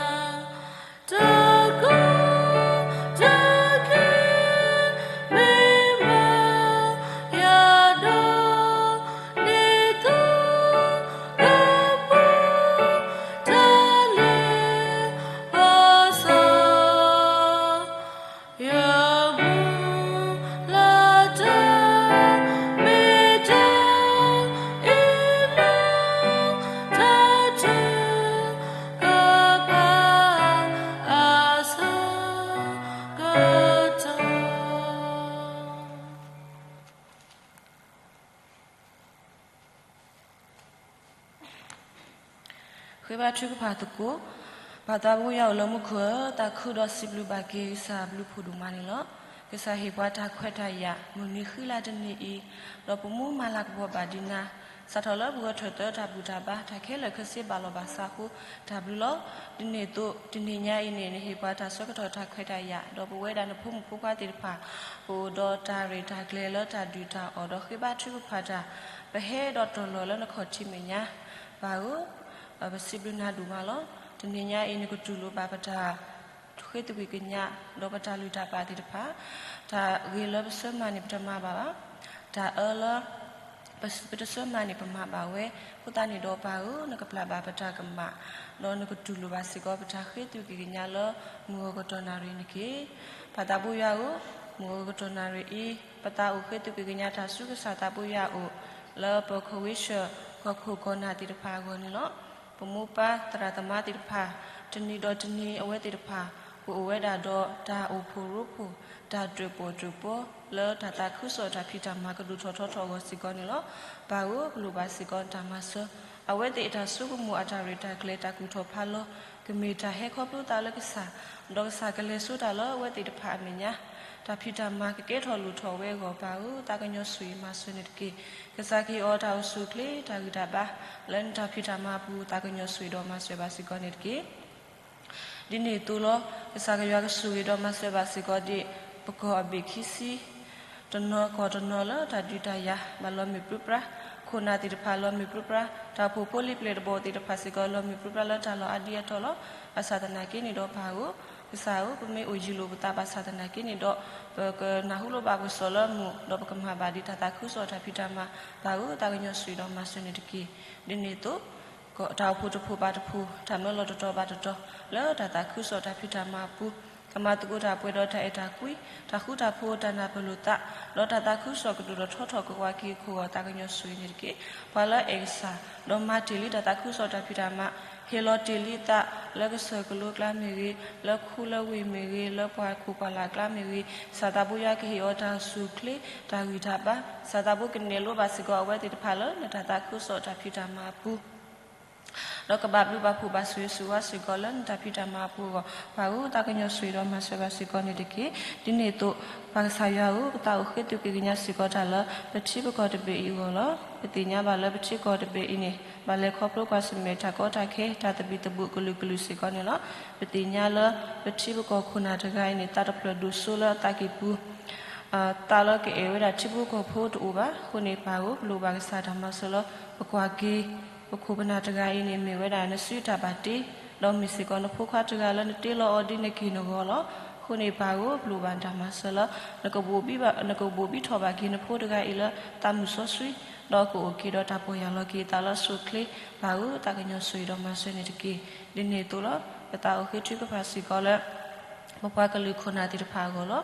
တၢ်ကူၣ်တၢ်က့ၤ မ့ၢ်မၤယၤဒီး ဒ်သိးကပှဲၤတၢ်လဲၤဘၣ်စီ ယမူလၢတၢ် မ့ၢ်တၢ်အ့ၣ်မူ တၢ်ထုကဖၣ် အဆၢကတီၢ် ဃ့ဘါထုကဖၣ်သကိး, ပၢ်သးဘိယွၤအိၣ်လၢမူခိၣ်ဧၢ, သးခုဒီးစံးဘျုးဘၣ်က့ၤကစၢ်ဘျုးဖှိၣ်ဒိၣ်မးန့ၣ်လီၤ. ကစၢ်ဟ့ၣ်ပှၤတၢ်ခွဲးတၢ်ယာ် မုၢ်နံၤဃံလၤတနံၤအံၤ, ဒီးပမူမၤလၤကပီၤဘၣ်ဒံးနၤ, စးထီၣ်လၢပဂၢၢ်ထၢၣ်သၢတၢ်ဘူၣ်တၢ်ဘါ တၢ်ခဲလၢာ်ခဲဆ့ဘၣ်လီၤဘၣ်စးအဃိ တၢ်ဘျုးလီၤ. ဒ်န့ၣ်အသိး တနံၤညါအံၤန့ၣ် နဟ့ၣ်ပှၤတၢ်ဆၢကတီၢ်တၢ်ခွဲးတၢ်ယာ် ဒီးပဝဲဒၣ်နဖိမုၣ်ဖိခွါသ့ၣ်တဖၣ် ပအိၣ်ဒီးတၢ်ရဲၣ်တၢ်ကျဲၤလၢတၢ်ဒုၣ်တၢ်အီၣ် ဒီးဃ့ဘါထုကဖၣ်တၢ်, ပဟဲဒီးတီၢ်လီၤလၢနခီၣ်ထံးမဲာ်ညါ, ပၢ်ဧၢ, ပစံးဘျုးနၤဒိၣ်မးလီၤ. တနံၤညါအံၤ နကတူၢ်လိာ်ဘၣ်ပတၢ် ဃ့သွံၣ်ကွံာ်ကညး ဒီးပတၢ်လုၢ်တၢ်ပာ်သ့ၣ်တဖၣ်, တၢ်ဂ့ၤလၢပဆၢမၤန့ၣ် ပတမၤဘၣ်ဘၣ်, တၢ်အၢလၢ ပတဆၢမၤန့ၣ် ပမၤဘၣ်ဝဲ, အဃိသတးန့ၣ်ဒီးပၢ်ဧၢ, နကပျၢ်ဘၣ်ပတၢ်ကမၣ်, ဒီးနကတူၢ်လိာ်ဘၣ်စ့ၢ်ကီး ပတၢ်ဃ့သွံၣ်ကွံာ်ကညးလၢ မုၢ်ဂီၤကတီၢ်နၣ်ရံၣ်န့ၣ်တက့ၢ်. ပၢ်သးဘိယွၤဧၢ, မုၢ်ဂီၤကတီၢ်နၣ်ရံၣ်အံၤ ပသးအိၣ်ဃ့သွံၣ်ကွံာ်ကညးတၢ်ဆူကစၢ်သးဘိယွၤအအိၣ်, လၢပခီၣ်ဝ့ဆၢၣ် ကီၢ်ခိၣ်ကီၢ်နၢ်သ့ၣ်တဖၣ်အဂီၢ်န့ၣ်လီၤ. ပမိၢ်ပၢ်သရၣ်သမါသ့ၣ်တဖၣ်, တနံၤဒီးတနံၤအဝဲသ့ၣ်တဖၣ် ကအိၣ်ဝဲဒၣ်ဒီးတၢ်အိၣ်ဖှိၣ်ရိဖှိၣ်, တၢ်တၢၣ်ပီၣ်တၢၣ်ပီ, လၢတၢ်သးခုကစီၣ်တၢ်ဖံးတၢ်မၤကဒိၣ်ထီၣ်ထီထီၣ်အဂီၢ်စ့ၢ်ကီးန့ၣ်လီၤ. ပၢ်ဧၢ, ပလိၣ်ဘၣ်စ့ၢ်ကီးနတၢ်မၤစၢၤ, အဝဲသ့ၣ်အတၢ်ဆိကမိၣ်အတၢ်ရဲၣ်တၢ်ကျဲၤ တၢ်ကူၣ်ထီၣ်ဖးလီၤ, ကမ့ၢ်တၢ်ဟဲခီဖျိသးလၢကစၢ်, ဒီးကစၢ်ကလဲၤဆိတၢ်လၢအဝဲသ့ၣ်တဖၣ်အမဲာ်ညါ, တၢ်ဖံးတၢ်မၤကကဲထီၣ်လိၣ်ထီၣ်ဝဲအဂီၢ် ပၢ်ဧၢ, သးကညီၤဆိၣ်ဂ့ၤမၤစၢၤန့ၣ်တက့ၢ်. ကစၢ်ကဟ့ၣ်အီၤတၢ်အိၣ်ဆူၣ်အိၣ်ချ့ တၢ်ဂံၢ်တၢ်ဘါ လၢနတၢ်ဖံးတၢ်မၤအပူၤ သးကညီၤဆိၣ်ဂ့ၤဒီးမၤစၢၤဘၣ်စ့ၢ်ကီးန့ၣ်တက့ၢ်. ဒ်န့ၣ်အသိးလီၤ. ကစၢ်ကယွၤကဆိၣ်ဂ့ၤဒီးမၤစၢၤဘၣ်စ့ၢ်ကီးဒ် ပကီၢ်အဘ့ၣ်ခံဆံ တနီၤကီၢ်တနီၤလၢတၢ်ဒုးတၢ်ယၤ ဘၣ်လီၤမုၢ်ပြံပြါ, ခိၣ်နၢ်သ့ၣ်တဖၣ်လီၤမုၢ်ပြံပြါ, တၢ်အိၣ်ဖှိၣ်ဖိလံၤပျဲၢ်တဘီၣ်သ့ၣ်တဖၣ်စ့ၢ်ကီး လီၤမုၢ်ပြံပြါလၢတၢ်လီၢ်အါဒံအါတီၤလီၤ. ဘၣ်ဆၣ်သနာ်က့န့ၣ်ဒီးပၢ်ဧၢ, ကစၢ်ဧၢ, ပမ့ၢ်အိၣ်ယံၤလိာ်ပသးဘၣ်ဆၣ်သနာ်က့န့ၣ်ဒီး ပကနၢ်ဟူလိာ်ဘၣ်ပကစီၣ်လၢမုၢ် ဒီးပကမၤဘၣ်ဒ်တၢ်သးခုကစီၣ်တၢ်ဖံးတၢ်မၤ, ပၢ်ဧၢ, သးကညီၤဆိၣ်ဂ့ၤဒီးမၤစၢၤန့ၣ်တက့ၢ်. ဒ်န့ၣ်အသိး တၢ်အိၣ်ဖှိၣ်တဖှိၣ်ဘၣ်တဖှိၣ်, တၢ်မၢလီၤတတီၤဘၣ်တတီၤ လၢတၢ်သးခုကစီၣ်တၢ်ဖံးတၢ်မၤအပူၤ, ကမၤသကိးတၢ်ပှဲၤဒီးတၢ်အဲၣ်တၢ်ကွံ, တၢ်ဃူတၢ်ဖိး တၢ်နၢ်ပၢၢ်လိာ်သး, ဒီးတၢ်သးခုကစီၣ်ကဒိၣ်ထီၣ်ထီထီၣ်ကဝးက့ၤအခိၣ်အဂီၢ် သးကညီၤဆိၣ်ဂ့ၤန့ၣ်တက့ၢ်. ပှၤလၢအအဲၣ်ကစၢ် ဒီးမၤတ့ၢ်လံတၢ်သးခုကစီၣ်တၢ်ဖံးတၢ်မၤ, ဟ့ၣ်လီၤတ့ၢ်လံသး လၢကစၢၢ်ကလိကျါမ့ၢ်ဂ့ၤ, လၢခူလၢဝ့ၢ်မ့ၢ်ဂ့ၤ, လၢပှၤခိၣ်ပှၤလၢ်ကျါမ့ၢ်ဂ့ၤ, ကစၢ်သးဘိယွၤကဟ့ၣ်အီၤတၢ်အိၣ်ဆူၣ်အိၣ်ချ့, တၢ်ဂံၢ်တၢ်ဘါ, ကစၢ်သးဘိကနဲၣ်လိဘၣ်စ့ၢ်ကီးအဝဲသ့ၣ်တဖၣ်လၢနတၢ်သးခုကစီၣ်တၢ်ဖံးတၢ်မၤအပူၤ ဒီးကဘၣ်ဘျုးဘၣ်ဖှိၣ်ဘၣ်ဆိၣ်ဂ့ၤဆိၣ်ဝါစ့ၢ်ကီးလၢနတၢ်ဖံးတၢ်မၤအပူၤအဂီၢ်, ပၢ်ဧၢ, သးကညီၤဆိၣ်ဂ့ၤဒီးမၤစၢၤဘၣ်စ့ၢ်ကီးန့ၣ်တက့ၢ်. ဒ်န့ၣ်အသိး ပၢ်ကစၢ်ယွၤဧၢ, ပသးအိၣ်ဃ့သွံၣ်ကွံာ်ကညးစ့ၢ်ကီးတၢ်လၢ ပထံပကီၢ်တဘ့ၣ်အံၤအဂီၢ်လီၤ. ပသ့ၣ်ညါဘၣ်လၢပထံကီၢ်တဘ့ၣ်အံၤန့ၣ် ဘၣ်လဲၤခီဖျိကွၢ်ဆၢၣ်မဲာ်တၢ်ကီတၢ်ခဲ တၢ်သဘံၣ်သဘုၣ်ကလုာ်ကလုာ်စ့ၢ်ကီးန့ၣ်လီၤ. ပသ့ၣ်ညါလၢ ပထံပကီၢ်ခိၣ်နၢ်တဂၤအံၤန့ၣ် သးတဖျၢၣ်ဒိၣ်စိလၢအသးကံၢ်ပူၤ သးလၢကအဲၣ်ဝဲဒၣ်ထံဖိကီၢ်ဖိတအိၣ်ဘၣ်. အဃိန့ၣ်ပၢ်ဧၢ, ပလိၣ်ဘၣ်ကစၢ်တၢ်မၤစၢၤလၢ ပကွၢ်က့ၤ ပခိၣ်ပနၢ်တဂၤအံၤန့ၣ် မ့ၢ်ဝဲဒၣ်နစုတၢ်ဘၣ်တ့, ဒီးမ့ၢ်စ့ၢ်ကီးနဖိခွါတဂၤလၢနတ့လီၤအီၤဒ်နက့ၢ်နဂီၤလီၤ. အဃိန့ၣ်ပၢ်ဧၢ, ပလိၣ်ဘၣ်တၢ်မၤစၢၤလၢ နကဘိၣ်ဘံထီၣ်ဘၣ်က့ၤနဖိတဂၤအံၤလၢသးမုၢ်စီဆှံ, ဒီးကအိၣ်က့ၤဒီးတၢ်ပီၢ်ယၢ်လီၤက့ၤအသးလၢအဆိအချ့, ပၢ်ဧၢ, သးကညီၤဆိၣ်ဂ့ၤဒီးမၤစၢၤန့ၣ်တက့ၢ်. ဒ်န့ၣ်အသိးလီၤ. ပသးအိၣ်ဃ့ထုကဖၣ်စ့ၢ်ကီးလၢ ပပှၤကလုာ်ခိၣ်နၢ်သ့ၣ်တဖၣ်အဂီၢ်လီၤ.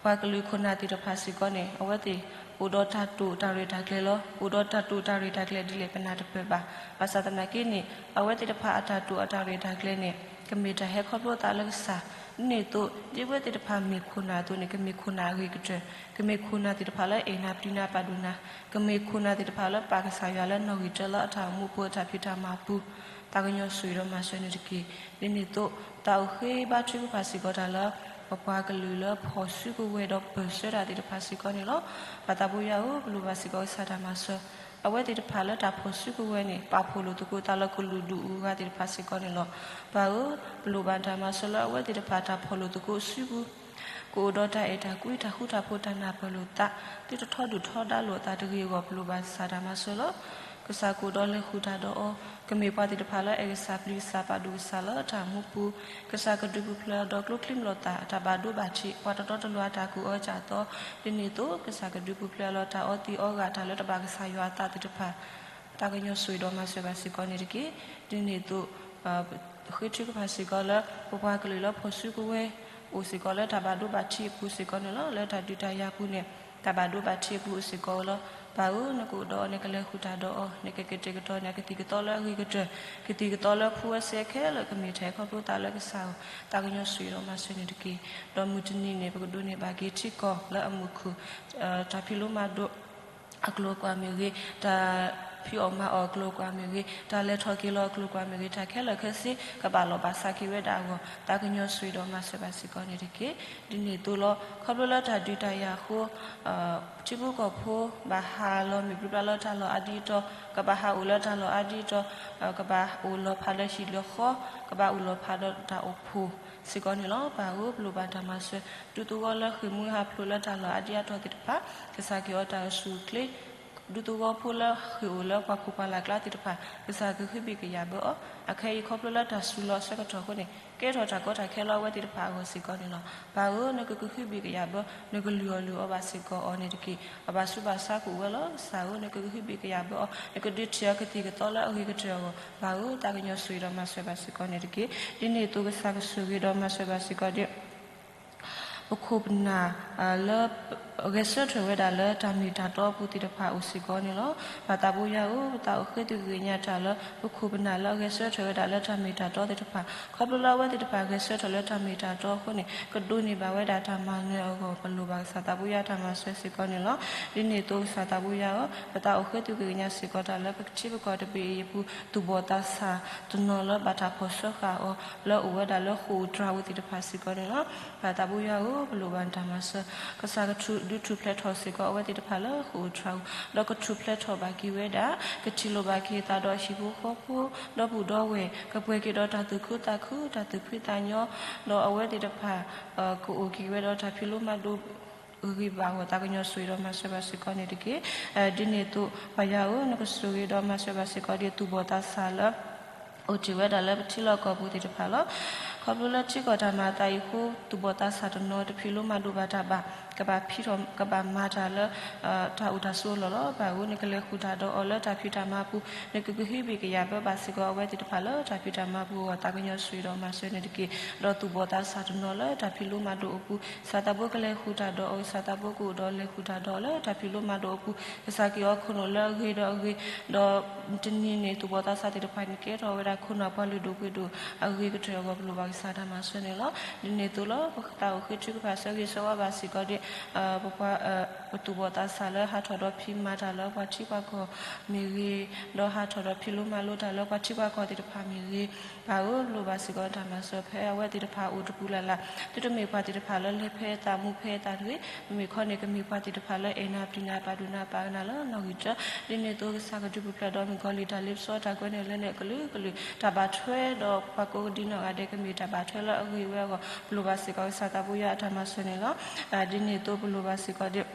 ပှၤကလုာ်ခိၣ်နၢ်သ့ၣ်တဖၣ်စ့ၢ်ကီးန့ၣ် အဝဲသ့ၣ် အိၣ်ဒီးတၢ်တိာ်တၢ်ရဲၣ်တၢ်ကျဲၤလီၤ. အိၣ်ဒီးတၢ်တိာ်တၢ်ရဲၣ်တၢ်ကျဲၤဒ်လဲၣ်ပနၢ်တပၢၢ်ဘၣ်. ဘၣ်ဆၣ်သနာ်က့န့ၣ် အဝဲသ့ၣ်တဖၣ်အတၢ်တိာ်အတၢ်ရဲၣ်တၢ်ကျဲၤန့ၣ် ကမ့ၢ်တၢ်ဟဲခီဖျိသးလၢကစၢ်. ဒ်န့ၣ်အသိး ဒ်အဝဲသ့ၣ်တဖၣ်မ့ၢ်ခိၣ်နၢ်အသိးန့ၣ် ကမ့ၢ်ခိၣ်နၢ်အဂ့ၤကတၢၢ်, ကမ့ၢ်ခိၣ်နၢ်သ့ၣ်တဖၣ်လၢအဲၣ်နၤပျံၤနၤပာ်ဒိၣ်နၤ, ကမ့ၢ်ခိၣ်နၢ်သ့ၣ်တဖၣ်လၢပာ်ကစၢ်ယွၤလၢနီၣ်ဂံၢ်တၢလၢအတၢ်အိၣ်မူအပူၤအတၢ်ဖံးတၢ်မၤအပူၤ သးကညီၤဆိၣ်ဂ့ၤဒီးမၤစၢၤန့ၣ်တက့ၢ်. ဒ်န့ၣ်အသိး သးအိၣ်ဃ့ဘါထုကဖၣ်စ့ၢ်ကီးတၢ်လၢ ပပှၤကလုာ်လၢဖီၣ်စုကဝဲၤဒီးပၢၢ်ဆၢတၢ်သ့ၣ်တဖၣ်စ့ၢ်ကီးန့ၣ်လီၤ. ပၢ်သးဘိယွၤဧၢ, ပလိၣ်ဘၣ်စ့ၢ်ကီးကစၢ်တၢ်မၤစၢၤ အဝဲသ့ၣ်တဖၣ်လၢတၢ်ဖီၣ်စုကဝဲၤန့ၣ် ပာ်ဖှိၣ်လိာ်သကိးသးလၢကလုာ်ဒူၣ်အူအဂၤသ့ၣ်တဖၣ်စ့ၢ်ကီးန့ၣ်လီၤ. ပၢ်ဧၢ, ပလိၣ်ဘၣ်တၢ်မၤစၢၤလၢအဝဲသ့ၣ်တဖၣ်တၢ်ဖီၣ်လိာ်သကိးအစုပူၤ ကအိၣ်ဒီးတၢ်အဲၣ်တၢ်ကွံ တၢ်ဃူတၢ်ဖိး တၢ်နၢ်ပၢၢ်လိာ်သး သုတထီဒုၣ်ထီဒါလိာ်အသးတဂ့ၤအဂီၢ် ပလိၣ်ဘၣ်ကစၢ်တၢ်မၤစၢၤလီၤ. ကစၢ်ကအိၣ်ဒီးလဲၤဃုာ်တၢ်ဒီးအီၤ ကမ့ၢ်ပှၤသ့ၣ်တဖၣ်လၢအအဲၣ်ကစၢ်ပျံၤကစၢ်ပာ်ဒိၣ်ကစၢ်လၢတၢ်မူပူၤ, ကစၢ်ကဒုးပူၤဖျဲးအီၤဒီးကျိချံမျိာ်သၣ် တၢ်ဘၣ်ဒိဘၣ်ထံး ပှၤတတီတလိၤအတၢ်ကူၣ်အၢကၢ်သီ, ဒ်န့ၣ်အသိး ကစၢ်ကဒုးပူၤဖျဲးအီၤလၢတၢ်အီသံးအီဂၤတၢ်လၢတဘၣ်ကစၢ်ယွၤအသးသ့ၣ်တဖၣ် သးကညီၤဆိၣ်ဂ့ၤဒီးမၤစၢၤဘၣ်စ့ၢ်ကီးန့ၣ်တက့ၢ်. ဒ်န့ၣ်အသိး ဃ့ထုကဖၣ်စ့ၢ်ကီးလၢ ပပှၤကလုာ်လၢဖီၣ်စုကဝဲၤ အိၣ်စ့ၢ်ကီးလၢတၢ်ဘၣ်ဒိဘၣ်ထံးအပူၤစ့ၢ်ကီးန့ၣ်လီၤ. လၢတၢ်ဒုးတၢ်ယၤအပူၤန့ၣ် တၢ်ဘၣ်ဒိဘၣ်ထံးအပူၤအိၣ်စ့ၢ်ကီးလီၤ. ပၢ်ဧၢ, နကအိၣ်ဒီးအီၤ နကလဲၤဃုာ်တၢ်ဒီးအီၤ နကကတဲာ်ကတီၤန့ၢ် ကသံၣ်ကသီလၢအဂ့ၤကတၢၢ်, ကသံၣ်ကသီလၢခူဝဲစဲခဲလၢာ်ကမ့ၢ်တၢ်ဟဲခီဖျိသးလၢကစၢ်အဂီၢ် သးကညီၤဆိၣ်ဂ့ၤဒီးမၤစၢၤန့ၣ်တက့ၢ်. ဒီးမုၢ်တနံၤန့ၣ် ပကဒိးန့ၢ်ဘၣ်က့ၤထံကီၢ်လၢအမုာ်ခုၣ် တၢ်ဖံးလိမၤဒိး အကျိၤအကွာ်မ့ၢ်ဂ့ၤ, တၢ် ဖံးအီၣ်မၤအီၣ်အကျိၤအကွာ်မ့ၢ်ဂ့ၤ, တၢ်လဲၤထီၣ်က့ၤလီၤအကျိၤအကွာ်မ့ၢ်ဂ့ၤ, တၢ်ခဲလၢာ်ခဲဆ့ ကဘၣ်လီၢ်ဘၣ်စးက့ၤဝဲဒၣ်အဂီၢ် သးကညီၤဆိၣ်ဂ့ၤဒီးမၤစၢၤဘၣ်စ့ၢ်ကီးန့ၣ်တက့ၢ်. ဒ်န့ၣ်အသိးလီၤ. ခီဖျိလၢတၢ်ဒုးတၢ်ယၤအဃိ ထံဖိကီၢ်ဖိ ဘၣ်ဟးလီၤမ့ၢ်ပြံပြါလၢတၢ်လီၢ်အါဒ်အံၤတီၤ, ကဘၣ်ဟးအိၣ်လၢတၢ်လီၢ်အါဒ်အံၤတီၤ, ကဘၣ်အိၣ်လီၤဖးလၢဟံၣ်လၢဃီ, ကဘၣ်အိၣ်လီၤဖးဒီးတၢ်အိၣ်ဖှိၣ်စ့ၢ်ကီးန့ၣ်လီၤ. ပၢ်ဧၢ, ပလိၣ်ဘၣ်တၢ်မၤစၢၤ ဒူသဝီလၢဃ့ၢ်မှံဟးဖျိးလၢတၢ်လီၢ်အါဒ်အံၤအတီၤသ့ၣ်တဖၣ်, ကစၢ်က့ၤအီၤတၢ်အိၣ်ဆူၣ်အိၣ်ချ့ ဒူသဝီဖိလၢဃ့ၢ်အိၣ်လၢပှၤခိၣ်ပှၤလၢ်ကျါသ့ၣ်တဖၣ် ကစၢ်ကဟုဘံၣ်ကယာ်ဘၢအီၤ, အခဲအံၤခီဖျိလၢတၢ်စူၤလီၤအဆၢကတီၢ်အဃိန့ၣ် ကဲထီၣ်တၢ်ကီတၢ်ခဲလၢအဝဲသ့ၣ်တဖၣ်အဂီၢ်စ့ၢ်ကီးန့ၣ်လီၤ. ပၢ်ဧၢ, နကကဟုဘံၣ်ကယာ်ဘၢ, နကလုၢ်အီၣ်လုၢ်အီဘၣ်စ့ၢ်ကီးအီၤန့ၣ်တက့ၢ်. အဘၣ်ဆူးဘၣ်ဆါကအိၣ်ဝဲလီၤ. ကစၢ်ဧၢ, နကကဟုဘံၣ်ကယာ်ဘၢအီၤ, နကဒုးထံၣ်အီၤကသံၣ်ကသီလၢအဂ့ၤကတၢၢ်အဂီၢ်, ပၢ်ဧၢ, သးကညီၤဆိၣ်ဂ့ၤဒီးမၤစၢၤဘၣ်စ့ၢ်ကီးန့ၣ်တက့ၢ်. ဒ်န့ၣ်အသိးကစၢ်ကဆိၣ်ဂ့ၤဒီးမၤစၢၤဘၣ်စ့ၢ်ကီးဒီး ပခိၣ်ပနၢ်လၢ ဂဲၤဆၢထၢၣ်ဝဲဒၣ်လၢတၢ်မ့ၢ်တၢ်တီအပူၤသ့ၣ်တဖၣ်အိၣ်စ့ၢ်ကီးန့ၣ်လီၤ. ပၢ်သးဘိယွၤဧၢ, ပသးအိၣ်ဃ့သုးဂ့ၤညါတၢ်လၢ ပခိၣ်ပနၢ်လၢအဂဲၤဆၢထၢၣ်ဝဲဒၣ်လၢတၢ်မ့ၢ်တၢ်တီသ့ၣ်တဖၣ်, ခီဖျိလၢအဝဲသ့ၣ်တဖၣ်ဂဲၤဆၢထၢၣ်လၢတၢ်မ့ၢ်တၢ်တီအဃိန့ၣ် ကဒိးန့ၢ်ဘၣ်ဝဲဒၣ်တၢ်မၤနၢၤအဂီၢ် ပလိၣ်ဘၣ်ကစၢ်သးဘိယွၤတၢ်မၤစၢၤစ့ၢ်ကီးန့ၣ်လီၤ. ဒ်န့ၣ်အသိးကစၢ်သးဘိယွၤဧၢ, ပသးအိၣ်ဃ့သုးဂ့ၤညါစ့ၢ်ကီးတၢ်လၢပထံပကီၢ်တဘ့ၣ်အံၤအပူၤ သူၣ်ဘီၣ်သးစၢ်တနီၤလၢဘၣ်တၢ်ဖီၣ်ဆှၢဃာ်အီၤ လၢအိၣ်ဝဲဒၣ်လၢဃိာ်အိၣ်တြၤပူၤသ့ၣ်တဖၣ်စ့ၢ်ကီးန့ၣ်လီၤ. ပၢ်သးဘိယွၤဧၢ, ပလိၣ်ဘၣ်တၢ်မၤစၢၤ, ကစၢ်ကဒုးထူၣ်ဖျဲးထီၣ်စ့ၢ်ကီးအဝဲသ့ၣ်တဖၣ်လၢဃိာ်အိၣ်တြၤပူၤ, ဒီးကထူၣ်ဖျဲးထီၣ်ဘၣ်က့ၤဝဲဒၣ် ကထံၣ်လိာ်ဘၣ်က့ၤသးဒီးဟံၣ်ဖိဃီဖိ ဒီပုၢ်ဒီဝဲၢ်, ကပှဲၤက့ၤဒီးတၢ်သူၣ်ခုသးခု တၢ်သူၣ်ဖှံသးညီ, ဒီးအဝဲသ့ၣ်တဖၣ် ကအိၣ်က့ၤဝဲဒီးတၢ်ဖံးလိမၤဒိး ဂ့ၤဘၣ်အဂီၢ် သးကညီၤဆိၣ်ဂ့ၤဒီးမၤစၢၤဘၣ်စ့ၢ်ကီးန့ၣ်တက့ၢ်. ဒ်န့ၣ်အသိး ပၢ်ယွၤဧၢ, နကဆိၣ်ဂ့ၤဒီးမၤစၢၤဘၣ်စ့ၢ်ကီးဒီးသူၣ်ဘီၣ်သးစၢ်လၢ အိၣ်တ့ၢ်ဝဲဒၣ်လၢပထံလီၢ်ကီၢ်ပူၤသ့ၣ်တဖၣ်လီၤ. ခီဖျိလၢထံကီၢ်တၢ်မၤအသးအံၤအဃိ သူၣ်ဘီၣ်သးစၢ်တနီၤတဖံးလိမၤဒိးဘၣ်တၢ်ဘၣ်, ကဘၣ်ဖံးထီၣ် ကဘၣ်မၤတၢ်လၢ တၢ်အိၣ်တၢ်ဆိးအလီၢ်လီၤ. ပၢ်ဧၢ, နကလဲၤဃုာ်တၢ်ဒီးအီၤလၢတၢ်ဖံးတၢ်မၤအပူၤ, နကကဟုဘံၣ်ကယာ်ဘၢဘၣ်စ့ၢ်ကီးအဝဲသ့ၣ်တဖၣ်လၢတၢ်ဖံးတၢ်မၤအပူၤအဂီၢ် သးကညီၤဆိၣ်ဂ့ၤဒီးမၤစၢၤန့ၣ်တက့ၢ်. ဒီးသူၣ်ဘီၣ်သးစၢ်တနီၤလၢတၢ်ဖံးလိမၤဒိးအပူၤ ကစၢ်သးဘိကလဲၤဃုာ်တၢ်ဒီးအီၤ, ကစၢ်သးဘိကအိၣ်ဒီးလဲၤဃုာ်တၢ်ဒီးအီၤလၢတၢ်ဖံးလိမၤဒိးအပူၤ, ကစၢ်က့ၤအီၤခိၣ်နူာ်လၢအဂ့ၤဒီးအဂ့ၤ, ဒီးတနံၤန့ၣ် သူၣ်ဘီၣ်သးစၢ်သ့ၣ်တဖၣ်န့ၣ် ကဲထီၣ်ဝဲဒၣ်ခိၣ်နူာ်အပှၤလုၢ်ဒိၣ်ပှ့ၤဒိၣ်အဂ့ၤကတၢၢ်အဂီၢ် ပလိၣ်ဘၣ်ကစၢ်တၢ်မၤစၢၤန့ၣ်လီၤ. ဒ်န့ၣ်အသိးလီၤ ပသးအိၣ်ဃ့ထုကဖၣ်ဆၢဂ့ၤဆၢဝါဘၣ်စ့ၢ်ကီးဒီး ပပှၤ ပသူၣ်ဘီၣ်သးစၢ်လၢဟးထီၣ်ဒီးဖံးမၤတၢ်လၢပှၤထံပှၤကီၢ်မ့ၢ်ဂ့ၤ, ဒီးဟးထီၣ်ဒီးဖံးလိမၤလိတၢ်လၢပှၤထံပှၤကီၢ်သ့ၣ်တဖၣ်မ့ၢ်ဂ့ၤ, ပၢ်ဧၢ, ပလိၣ်ဘၣ်စ့ၢ်ကီးတၢ်မၤစၢၤဖဲအဝဲသ့ၣ်တဖၣ်အိၣ်တပူၤလၢ်လၢ်, သုတမ့ၢ်ပှၤသ့ၣ်တဖၣ်လၢလဲၤဖဲအသးမူဖဲအသးတဂ့ၤ, မ့မ့ၢ်ခီန့ၣ် ကမ့ၢ်ပှၤသ့ၣ်တဖၣ်လၢအဲၣ်နၤပျံၤနၤပာ်ဒိၣ်နၤပာ်ကနၣ်လၢနီၣ်ဂံၢ်တၢ, ဒ်န့ၣ်အသိးကစၢ်ကဒုးပူၤဖျဲးဒီးမုၣ်ကီၤလံၢ်တၢ်လ့ပစီတၢ်ကွဲန့ၣ်လၢန့ၣ်အကလုာ်ကလုာ်, တၢ်ဘၣ်ထွဲဒီးပှၤကိးကဒံနီၢ်ဂၤဒဲး ကမ့ၢ်တၢ်ဘၣ်ထွဲလၢအဂ့ၤဝဲအဂီၢ် ပလိၣ်ဘၣ်စ့ၢ်ကီးကစၢ်သးဘိယွၤအတၢ်မၤစၢၤန့ၣ်လီၤ. ဒ်န့ၣ်အသိးပလိၣ်ဘၣ်စ့ၢ်ကီးဒီး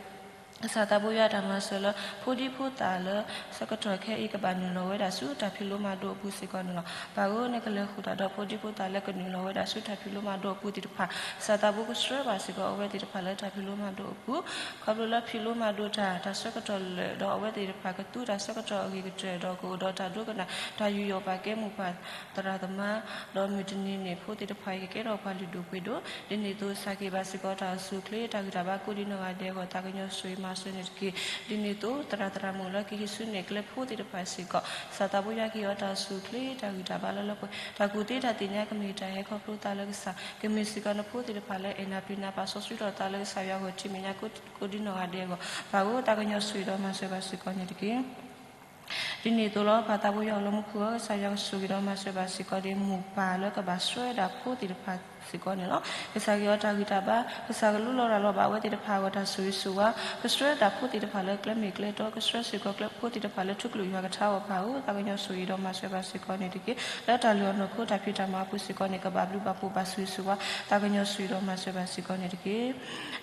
ကစၢ်သးဘိယွၤအတၢ်မၤစၢၤလၢ ဖိဒံဖိသၣ်လၢ ဆၢကတီၢ်ခဲအံၤကဘၣ်နုာ်လီၤဝဲဒၣ်ဆူတၢ်ဖံးလိမၤဒိးအပူၤစ့ၢ်ကီးန့ၣ်လီၤ. ပၢ်ဧၢ, နကလဲၤဃုာ်တၢ်ဒီးဖိဒံဖိသၣ်လၢကနုာ်လီၤဝဲဒၣ်ဆူတၢ်ဖံးလိမၤဒိးအပူၤသ့ၣ်တဖၣ်, ကစၢ်သးဘိကဆှၢဘၣ်စ့ၢ်ကီးအဝဲသ့ၣ်တဖၣ်လၢတၢ်ဖံးလိမၤဒိးအပူၤ, ခီဖျိလၢဖံးလိမၤဒိးတၢ် တၢ်ဆၢကတီၢ်လၢာ်ဒီးအဝဲသ့ၣ်တဖၣ်ကသူတၢ်ဆၢကတီၢ်အဂ့ၤကတၢၢ်ဒီးကအိၣ်ဒီးတၢ်ဒိကနၣ် တၢ်ယူးယီၣ်ပာ်ကဲမိၢ်ပၢ်သရၣ်သမါ ဒီးမုၢ်တနံၤန့ၣ် ဖိသ့ၣ်တဖၣ်အံၤကကဲထီၣ်ပှၤလုၢ်ဒိၣ်ပှ့ၤဒိၣ်, ဒ်န့ၣ်အသိးစၢ်က့ၤဘၣ်စ့ၢ်ကီးတၢ်အိၣ်ဆူၣ်အိၣ်ချ့ တၢ်ဂံၢ်တၢ်ဘါကိးဒံနီၢ်ဂၤဒဲးအဂီၢ် သးကညီၤဆိၣ်ဂ့ၤမၤစၢၤန့ၣ်တက့ၢ်. ဒ်န့ၣ်အသိး သရၣ်သရၣ်မုၣ်လၢကဟံးစုနဲၣ်ကျဲဖိသ့ၣ်တဖၣ်စ့ၢ်ကီး ကစၢ်သးဘိယွၤကဟ့ၣ်အီၤတၢ်အိၣ်ဆူၣ်အိၣ်ချ့ တၢ်ဂံၢ်တၢ်ဘါလၢလၢပှဲၤပှဲၤ, တၢ်ကူၣ်သ့တၢ်သ့ၣ်ညါကမ့ၢ်တၢ်ဟဲခီဖျိသးလၢကစၢ်, ကမ့ၢ်စ့ၢ်ကီးနဖိသ့ၣ်တဖၣ်လၢအဲၣ်နၤပျံၤနၤပာ်စီဆှံထီၣ်သးလၢကစၢ်ယွၤအဂီၢ်ထံၣ်မဲာ်ညါကိးဒံနီၢ်ဂၤဒဲးအဂီၢ်, ပၢ်ဧၢ, သးကညီၤဆိၣ်ဂ့ၤဒီးမၤစၢၤဘၣ်စ့ၢ်ကီးန့ၣ်တက့ၢ်. ဒ်န့ၣ်အသိးလီၤ ပၢ်သးဘိယွၤအိၣ်လၢမူခိၣ်ဧၢ, ကစၢ်ယွၤကဆိၣ်ဂ့ၤဒီးမၤစၢၤဘၣ်စ့ၢ်ကီးဒီး မိၢ်ပၢ်လၢကဘၣ်ဆှၢဒၣ်ဖိသ့ၣ်တဖၣ်စ့ၢ်ကီးန့ၣ်လီၤ. ကစၢ်ကဟ့ၣ်အီၤတၢ်ဂံၢ်တၢ်ဘါ, ကစၢ်ကလူလီၤရၤလီၤဘၣ်အဝဲသ့ၣ်တဖၣ်အဂီၢ်တၢ်ဆိၣ်ဂ့ၤဆိၣ်ဝါ, ကဆှၢဒၣ်ဖိသ့ၣ်တဖၣ်လၢကျဲမ့ၢ်ကျဲတီ, ကဆှၢစ့ၢ်ကီးကျဲဖိသ့ၣ်တဖၣ်လၢထူကလုာ်ယွၤကထါအဂီၢ် ပၢ်ဧၢ, သးကညီၤဆိၣ်ဂ့ၤဒီးမၤစၢၤဘၣ်စ့ၢ်ကီးန့ၣ်တက့ၢ်. လၢတၢ်လုၢ်အီၣ်နီၢ်ခိတၢ်ဖံးတၢ်မၤအပူၤစ့ၢ်ကီးန့ၣ် ကဘၣ်ဘျုးဘၣ်ဖှိၣ်ဘၣ်ဆိၣ်ဂ့ၤဆိၣ်ဝါ, သးကညီၤဆိၣ်ဂ့ၤဒီးမၤစၢၤဘၣ်စ့ၢ်ကီးန့ၣ်တက့ၢ်.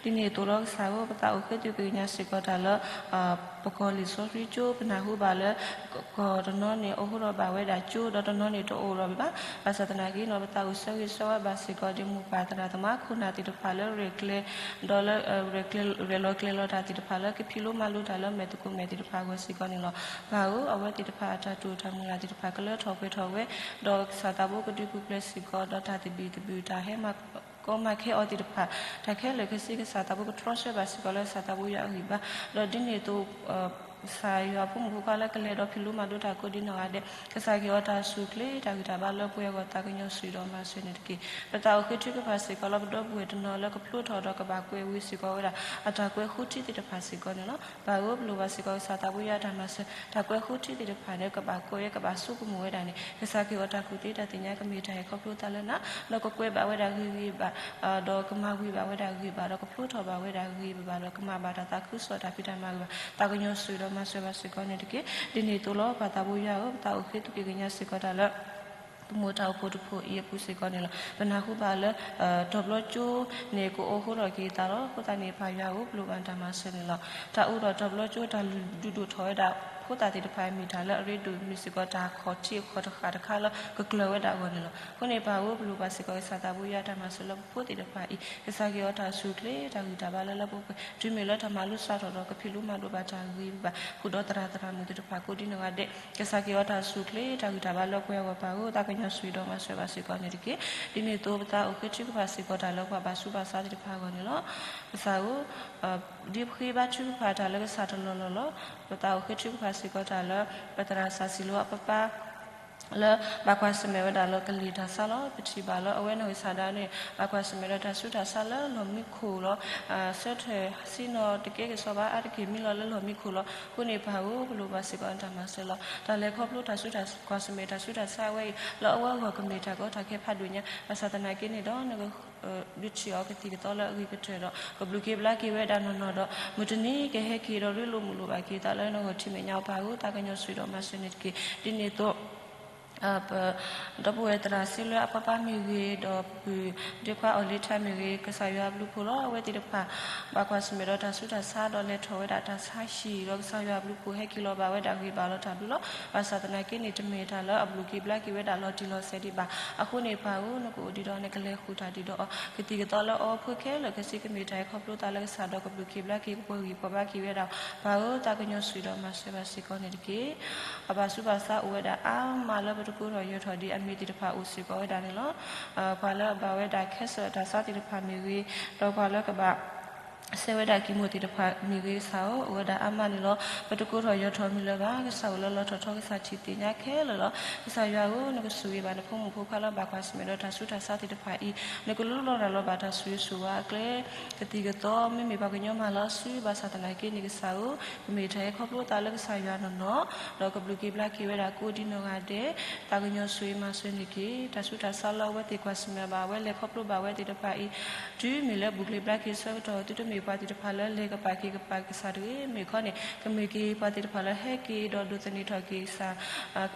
ဒ်န့ၣ်အသိးလီၤ ကစၢ်ဧၢ, ပသးအိၣ်ဃ့သုးက့ၤညါစ့ၢ်ကီးတၢ်လၢ ပကီၢ်လံာ်စီဆှံကၠိ, ပနၢ်ဟူဘၣ်လၢ ကီၢ်တနီၤန့ၣ် အိၣ်ဟူထီၣ်ဘၣ်ဝဲဒၣ်ကၠိ, ဒီးတနီၤန့ၣ်တအိၣ်ထီၣ်ဘၣ်. ဘၣ်ဆၣ်သနာ်က့နီၤ ပသးအိၣ်ဆၢဂ့ၤဆၢဝါဘၣ်စ့ၢ်ကီးဒီး မိၢ်ပၢ်သရၣ်သမါခိၣ်နၢ်သ့ၣ်တဖၣ်လၢရဲၣ်ကျဲၤ, ဒီးလၢ ရဲၣ်လီၤကျဲၤလီၤတၢ်သ့ၣ်တဖၣ်လၢကဖံးလိမၤလိတၢ်လၢမဲာ်သကိးမဲာ်သ့ၣ်တဖၣ်အဂီၢ်စ့ၢ်ကီးန့ၣ်လီၤ. ပၢ်ဧၢ, အဝဲသ့ၣ်တဖၣ်အတၢ်တိာ်တၢ်မုၢ်လၢ်သ့ၣ်တဖၣ်ကလၢထီၣ်ပှဲၤထီၣ်ဝဲ, ဒီးကစၢ်သးဘိကဒုးပူၤဖျဲးစ့ၢ်ကီး ဒီးတၢ်သဘံၣ်သဘုၣ်တၢ်ဟဲမၤကီမၤခဲအီၤသ့ၣ်တဖၣ်, တၢ်ခဲလၢာ်ခဲဆ့ကစၢ်သးဘိကတြီဆၢဘၣ်စ့ၢ်ကီးလၢကစၢ်သးဘိယွၤအဂံၢ်ဘါ, ဒီးဒ်န့ၣ်အသိး ကစၢ်ယွၤဖိမုၣ်ဖိခွါလၢကလဲၤဒီးဖံးလိမၤဒိးတၢ်ကိးဒ်နီၢ်ဂၤဒဲး, ကစၢ်က့ၤအီၤတၢ်ဆူၣ်ချ့တၢ်ဂံၢ်တၢ်ဘါလၢပှဲၤအဂီၢ် သးကညီၤဆူၣ်ဒီးမၤစၢၤန့ၣ်တက့ၢ်. ပသးအိၣ်ဃ့ထုကဖၣ်စ့ၢ်ကီးလၢပဒီပုၢ်ဝဲၢ်တနီၤလၢကဖျိထီၣ်ဒီးကဘၣ်ကွဲးဝံၤစ့ၢ်ကီးဝဲဒၣ် အတၢ်ကွဲးဃုထံသ့ၣ်တဖၣ်စ့ၢ်ကီးန့ၣ်လီၤ. ပၢ်ဧၢ, ပလိၣ်ဘၣ်စ့ၢ်ကီးကစၢ်သးပူၤယွၤတၢ်မၤစၢၤ, တၢ်ကွဲးဃုထံသ့ၣ်တဖၣ်န့ၣ် ကဘၣ်ကွဲးဝဲ ကဘၣ်ဆိကမိၣ်ဝဲဒၣ်န့ၣ် ကစၢ်က့ၤအီၤတၢ်ကူၣ်သ့တၢ်သ့ၣ်ညါ ကမ့ၢ်တၢ်ဟဲခီဖျိသးလၢနၤ, ဒီးကကွဲးဘၣ်ဝဲဒၣ်ဂ့ၤဂ့ၤဘၣ် ဒီးကမၤဝံၤဘၣ်ဝဲဒၣ်ဂ့ၤဘၣ် ဒီးကဖျိထီၣ်ဘၣ်ဝဲဒၣ်ဂ့ၤဘၣ် ဒီးကမၤဘၣ်တၢ်သးခုကစီၣ်တၢ်ဖံးတၢ်မၤဂ့ၤဘၣ် သးကညီၤဆူၣ်ဒီးမၤစၢၤဘၣ်စ့ၢ်ကီးန့ၣ်တက့ၢ်. ဒ်န့ၣ်အသိးလီၤ ပၢ်သးပူၤယွၤဧၢ, ပသးအိၣ်ဃ့သုးက့ၤကညးစ့ၢ်ကီးတၢ်လၢ ပမိၢ်တၢ်အိၣ်ဖှိၣ်တဖှိၣ်အံၤအပူၤစ့ၢ်ကီးန့ၣ်လီၤ. ပနၢ်ဟူဘၣ်လၢ တီၤဘျီကၠိန့ၣ် ကအိၣ်ဃိထီၣ်က့ၤသးလီၤ. အဃိသတးန့ၣ် ပၢ်ယွၤဧၢ, ပလိၣ်ဘၣ်နတၢ်မၤစၢၤန့ၣ်လီၤ. တၢ်အိၣ်ဒီးတီၤဘျီကၠိ တၢ်လုၢ်ဒိၣ်ထီၣ်ဝဲဒၣ်ဖိသၣ်သ့ၣ်တဖၣ် မ့ၢ်တၢ်လၢအရ့ဒိၣ် မ့ၢ်စ့ၢ်ကီးတၢ်ခီၣ်ထံးအခီၣ်တဃာ်တခါလၢကကျၢၤဝဲဒၣ်အဂီၢ်န့ၣ်လီၤ. အဃိန့ၣ် ပၢ်ဧၢ, ပလိၣ်ဘၣ်စ့ၢ်ကီးကစၢ်သးပူၤယွၤတၢ်မၤစၢၤလၢပဖိသ့ၣ်တဖၣ်အံၤ ကစၢ်က့ၤအီၤတၢ်ဆူၣ်ချ့တၢ်ဂံၢ်တၢ်ဘါလၢလၢပှဲၤပှဲၤ တုၤမ့ၢ်လၢတၢ်မၤလိစးထီၣ်ဒီး ကဖံးလိမၤဒိးဘၣ်တၢ်ဂ့ၤဘၣ် ဃုာ်ဒီးသရၣ်သရၣ်မုၣ်သ့ၣ်တဖၣ်ကိးဒ်နီၢ်ဂၤဒဲး ကစၢ်က့ၤအီၤတၢ်ဆူၣ်ချ့တၢ်ဂံၢ်တၢ်ဘါလၢပှဲၤအဂီၢ် ပၢ်ဧၢ, သးကညီၤဆူၣ်ဒီးမၤစၢၤဘၣ်စ့ၢ်ကီးန့ၣ်တက့ၢ်. ဒ်န့ၣ်အသိး ပသးအိၣ်ဃ့ထုကဖၣ်စ့ၢ်ကီးတၢ်လၢပှၤဘၣ်ဆူးဘၣ်ဆါသ့ၣ်တဖၣ်အဂီၢ်န့ၣ်လီၤ. ကစၢ်ဧၢ, ဒ်ပဃ့ဘါထုကဖၣ်တၢ်လၢကစၢ်တလီၢ်လီၢ်လီၤ. ပသးအိၣ်ဃ့ထုကဖၣ်စ့ၢ်ကီးတၢ်လၢ ပသရၣ်စၢ်စံလိအပၢ်ပၢ် လၢဘၣ်ကွၢ်ဆၢၣ်မဲာ်ဝဲဒၣ်လၢကလံၤတၢ်ဆါလီၤ. ပထံၣ်ဘၣ်လၢအဝဲနီၢ်ကစၢ်ဒၣ်န့ၣ် ဘၣ်ကွၢ်ဆၢၣ်မဲာ်ဒီးတၢ်ဆူးတၢ်ဆါလၢလီၢ်မံခိၣ်လီၤ. ဆၢထၢၣ်ဆ့ၣ်နီၤတကဲကစီၣ်ဘၣ် အါတက့ၢ်မံလီၤလၢလီၢ်မံခိၣ်လီၤ. အဃိန့ၣ် ပၢ်ဧၢ, ပလိၣ်ဘၣ်စ့ၢ်ကီးနတၢ်မၤစၢၤလီၤ. တၢ်လဲၤခီဖျိတၢ်ဆူးတၢ်ကွၢ်ဆၢၣ်မဲာ်တၢ်ဆူးတၢ်ဆါဝဲအံၤ လၢအဝဲအဂီၢ်ကမ့ၢ်တၢ်ကီတၢ်ခဲဖးဒိၣ်ညါ ဘၣ်ဆၣ်သနာ်က့န့ၣ်ဒီး နက ဒုးထံၣ်အီၤကသံၣ်ကသီလၢအဂ့ၤကတၢၢ်ဒီး ကဘျုးက့ၤဘျါက့ၤဝဲဒၣ်နီၢ်နီၢ်ဒီး မုၢ်တနံၤကဟဲက့ၤဒီးရ့လိာ်မုာ်လိာ်ဘၣ်က့ၤသးလၢနဂီၢ်ထံးမဲာ်ညါအီၤ ပၢ်ဧၢ, သးကညီၤဆူၣ်ဒီးမၤစၢၤန့ၣ်တက့ၢ်. ဒ်န့ၣ်အသိး ပ ဒီပုၢ်ဝဲၢ်သရၣ်စံလၢအပၢ်ပၢ်မ့ၢ်ဂ့ၤ ဒီးပုၢ်ဒ့ခွါအီၣ်လ့ထါမ့ၢ်ဂ့ၤ ကစၢ်ယွၤအဘျုးအဖှိၣ်လီၤ. အဝဲသ့ၣ်တဖၣ် ဘၣ်ကွၢ်ဆၢၣ်မဲာ်ဒီးတၢ်ဆူးတၢ်ဆါ ဒီးလဲၤထီၣ်ဝဲဒၣ်တၢ်ဆါဟံၣ် ဒီးကစၢ်ယွၤအဘျုးအဖှိၣ်ဟဲက့ၤလီၤဘၣ်ဝဲဒၣ်ဂ့ၤဘၣ်လီၤတၢ်ဘျုးလီၤ. ဘၣ်ဆၣ်သနာ်က့န့ၣ် တမ့ၢ်တၢ်လၢအဘျုးက့ၤဘျါက့ၤဝဲဒၣ်လီၤတံၢ်လီၤဆဲးဒံးဘၣ်. အဃိန့ၣ် ပၢ်ဧၢ, နကအိၣ်ဒံးဒီးနကလဲၤဃုာ်တၢ်ဒံးဒီးအီၤ ကသံၣ်ကသီလၢအီဖိခဲလၢာ်ခဲဆ့ ကမ့ၢ်တၢ်ဟဲခီဖျိသးလၢကစၢ်ဒီးကဘျုးက့ၤဘျါက့ၤ ကပှဲၤဂံၢ်ပှဲၤဘါက့ၤဝဲဒၣ် ပၢ်ဧၢ, သးကညီၤဆူၣ်ဒီးမၤစၢၤဘၣ်စ့ၢ်ကီးန့ၣ်တက့ၢ်. အဘၣ်ဆူးဘၣ်ဆါအိၣ်ဝဲဒၣ်အါမးလၢပတကိးထီၣ်ယၢၤထီၣ်ဒံးအမံၤသ့ၣ်တဖၣ်အိၣ်စ့ၢ်ကီးဝဲဒၣ်န့ၣ်လီၤ. ပှၤလၢအဘၣ်ဝဲဒၣ် cancer တၢ်ဆါသ့ၣ်တဖၣ်မ့ၢ်ဂ့ၤ, ဒီးပှၤလၢကဘၣ် ဆဲးဝဲဒၣ်ကံမိၣ်သ့ၣ်တဖၣ်မ့ၢ်ဂ့ၤ ကစၢ်ဧၢ, အိၣ်ဝဲဒၣ်အါမးန့ၣ်လီၤ. ပတကိးထီၣ်ယၢၤထီၣ်မံၤလၢၤဘၣ်. ကစၢ်အိၣ်လၢလီၤထီၣ်ထီ ကစၢ်ထံၣ်သ့ၣ်ညါခဲလၢာ်လီၤ. ကစၢ်ယွၤဧၢ, နကဆိၣ်ဂ့ၤဘၣ်နဖိမုၣ်ဖိခွါလၢဘၣ်ကွၢ်ဆၢၣ်မဲာ်ဒီးတၢ်ဆူးတၢ်ဆါသ့ၣ်တဖၣ်အံၤ, နကလူလီၤတၢ်လီၤဘၣ်တၢ်ဆိၣ်ဂ့ၤဆိၣ်ဝါအကျဲ ကသံၣ်ကသီ မ့မ့ၢ်ပှၤကညီမၤလၢအစု ဘၣ်ဆၣ်သနာ်က့န့ၣ် ကစၢ်ဧၢ, ကမ့ၢ်တၢ်ဟဲခီဖျိသးလၢကစၢ်ယွၤနီၢ်နီၢ်, ဒီးကဘျုးက့ၤဘျါက့ၤဝဲဒၣ်ကိးဒံနီၢ်ဂၤဒဲး, သးကညီၤဆိၣ်ဂ့ၤမၤစၢၤန့ၣ်တက့ၢ်. တၢ်ဆူးတၢ်ဆါလၢအဝဲသ့ၣ်ကွၢ်ဆၢၣ်မဲာ်ဘၣ်ဝဲ လဲၤခီဖျိဘၣ်ဝဲသ့ၣ်တဖၣ်အံၤ, တုၤမ့ၢ်လၢဘျုးက့ၤဘျါက့ၤဆၢကတီၢ် သုတမ့ၢ်ပှၤသ့ၣ်တဖၣ်လၢလဲၤကပာ်က့ၤကပာ်ကစၢ်တဂ့ၤ, မ့ၢ်ခီန့ၣ် ကမ့ၢ်က့ၤပှၤသ့ၣ်တဖၣ်လၢဟဲက့ၤဒီးဒိးသန့ၤထီၣ်က့ၤကစၢ်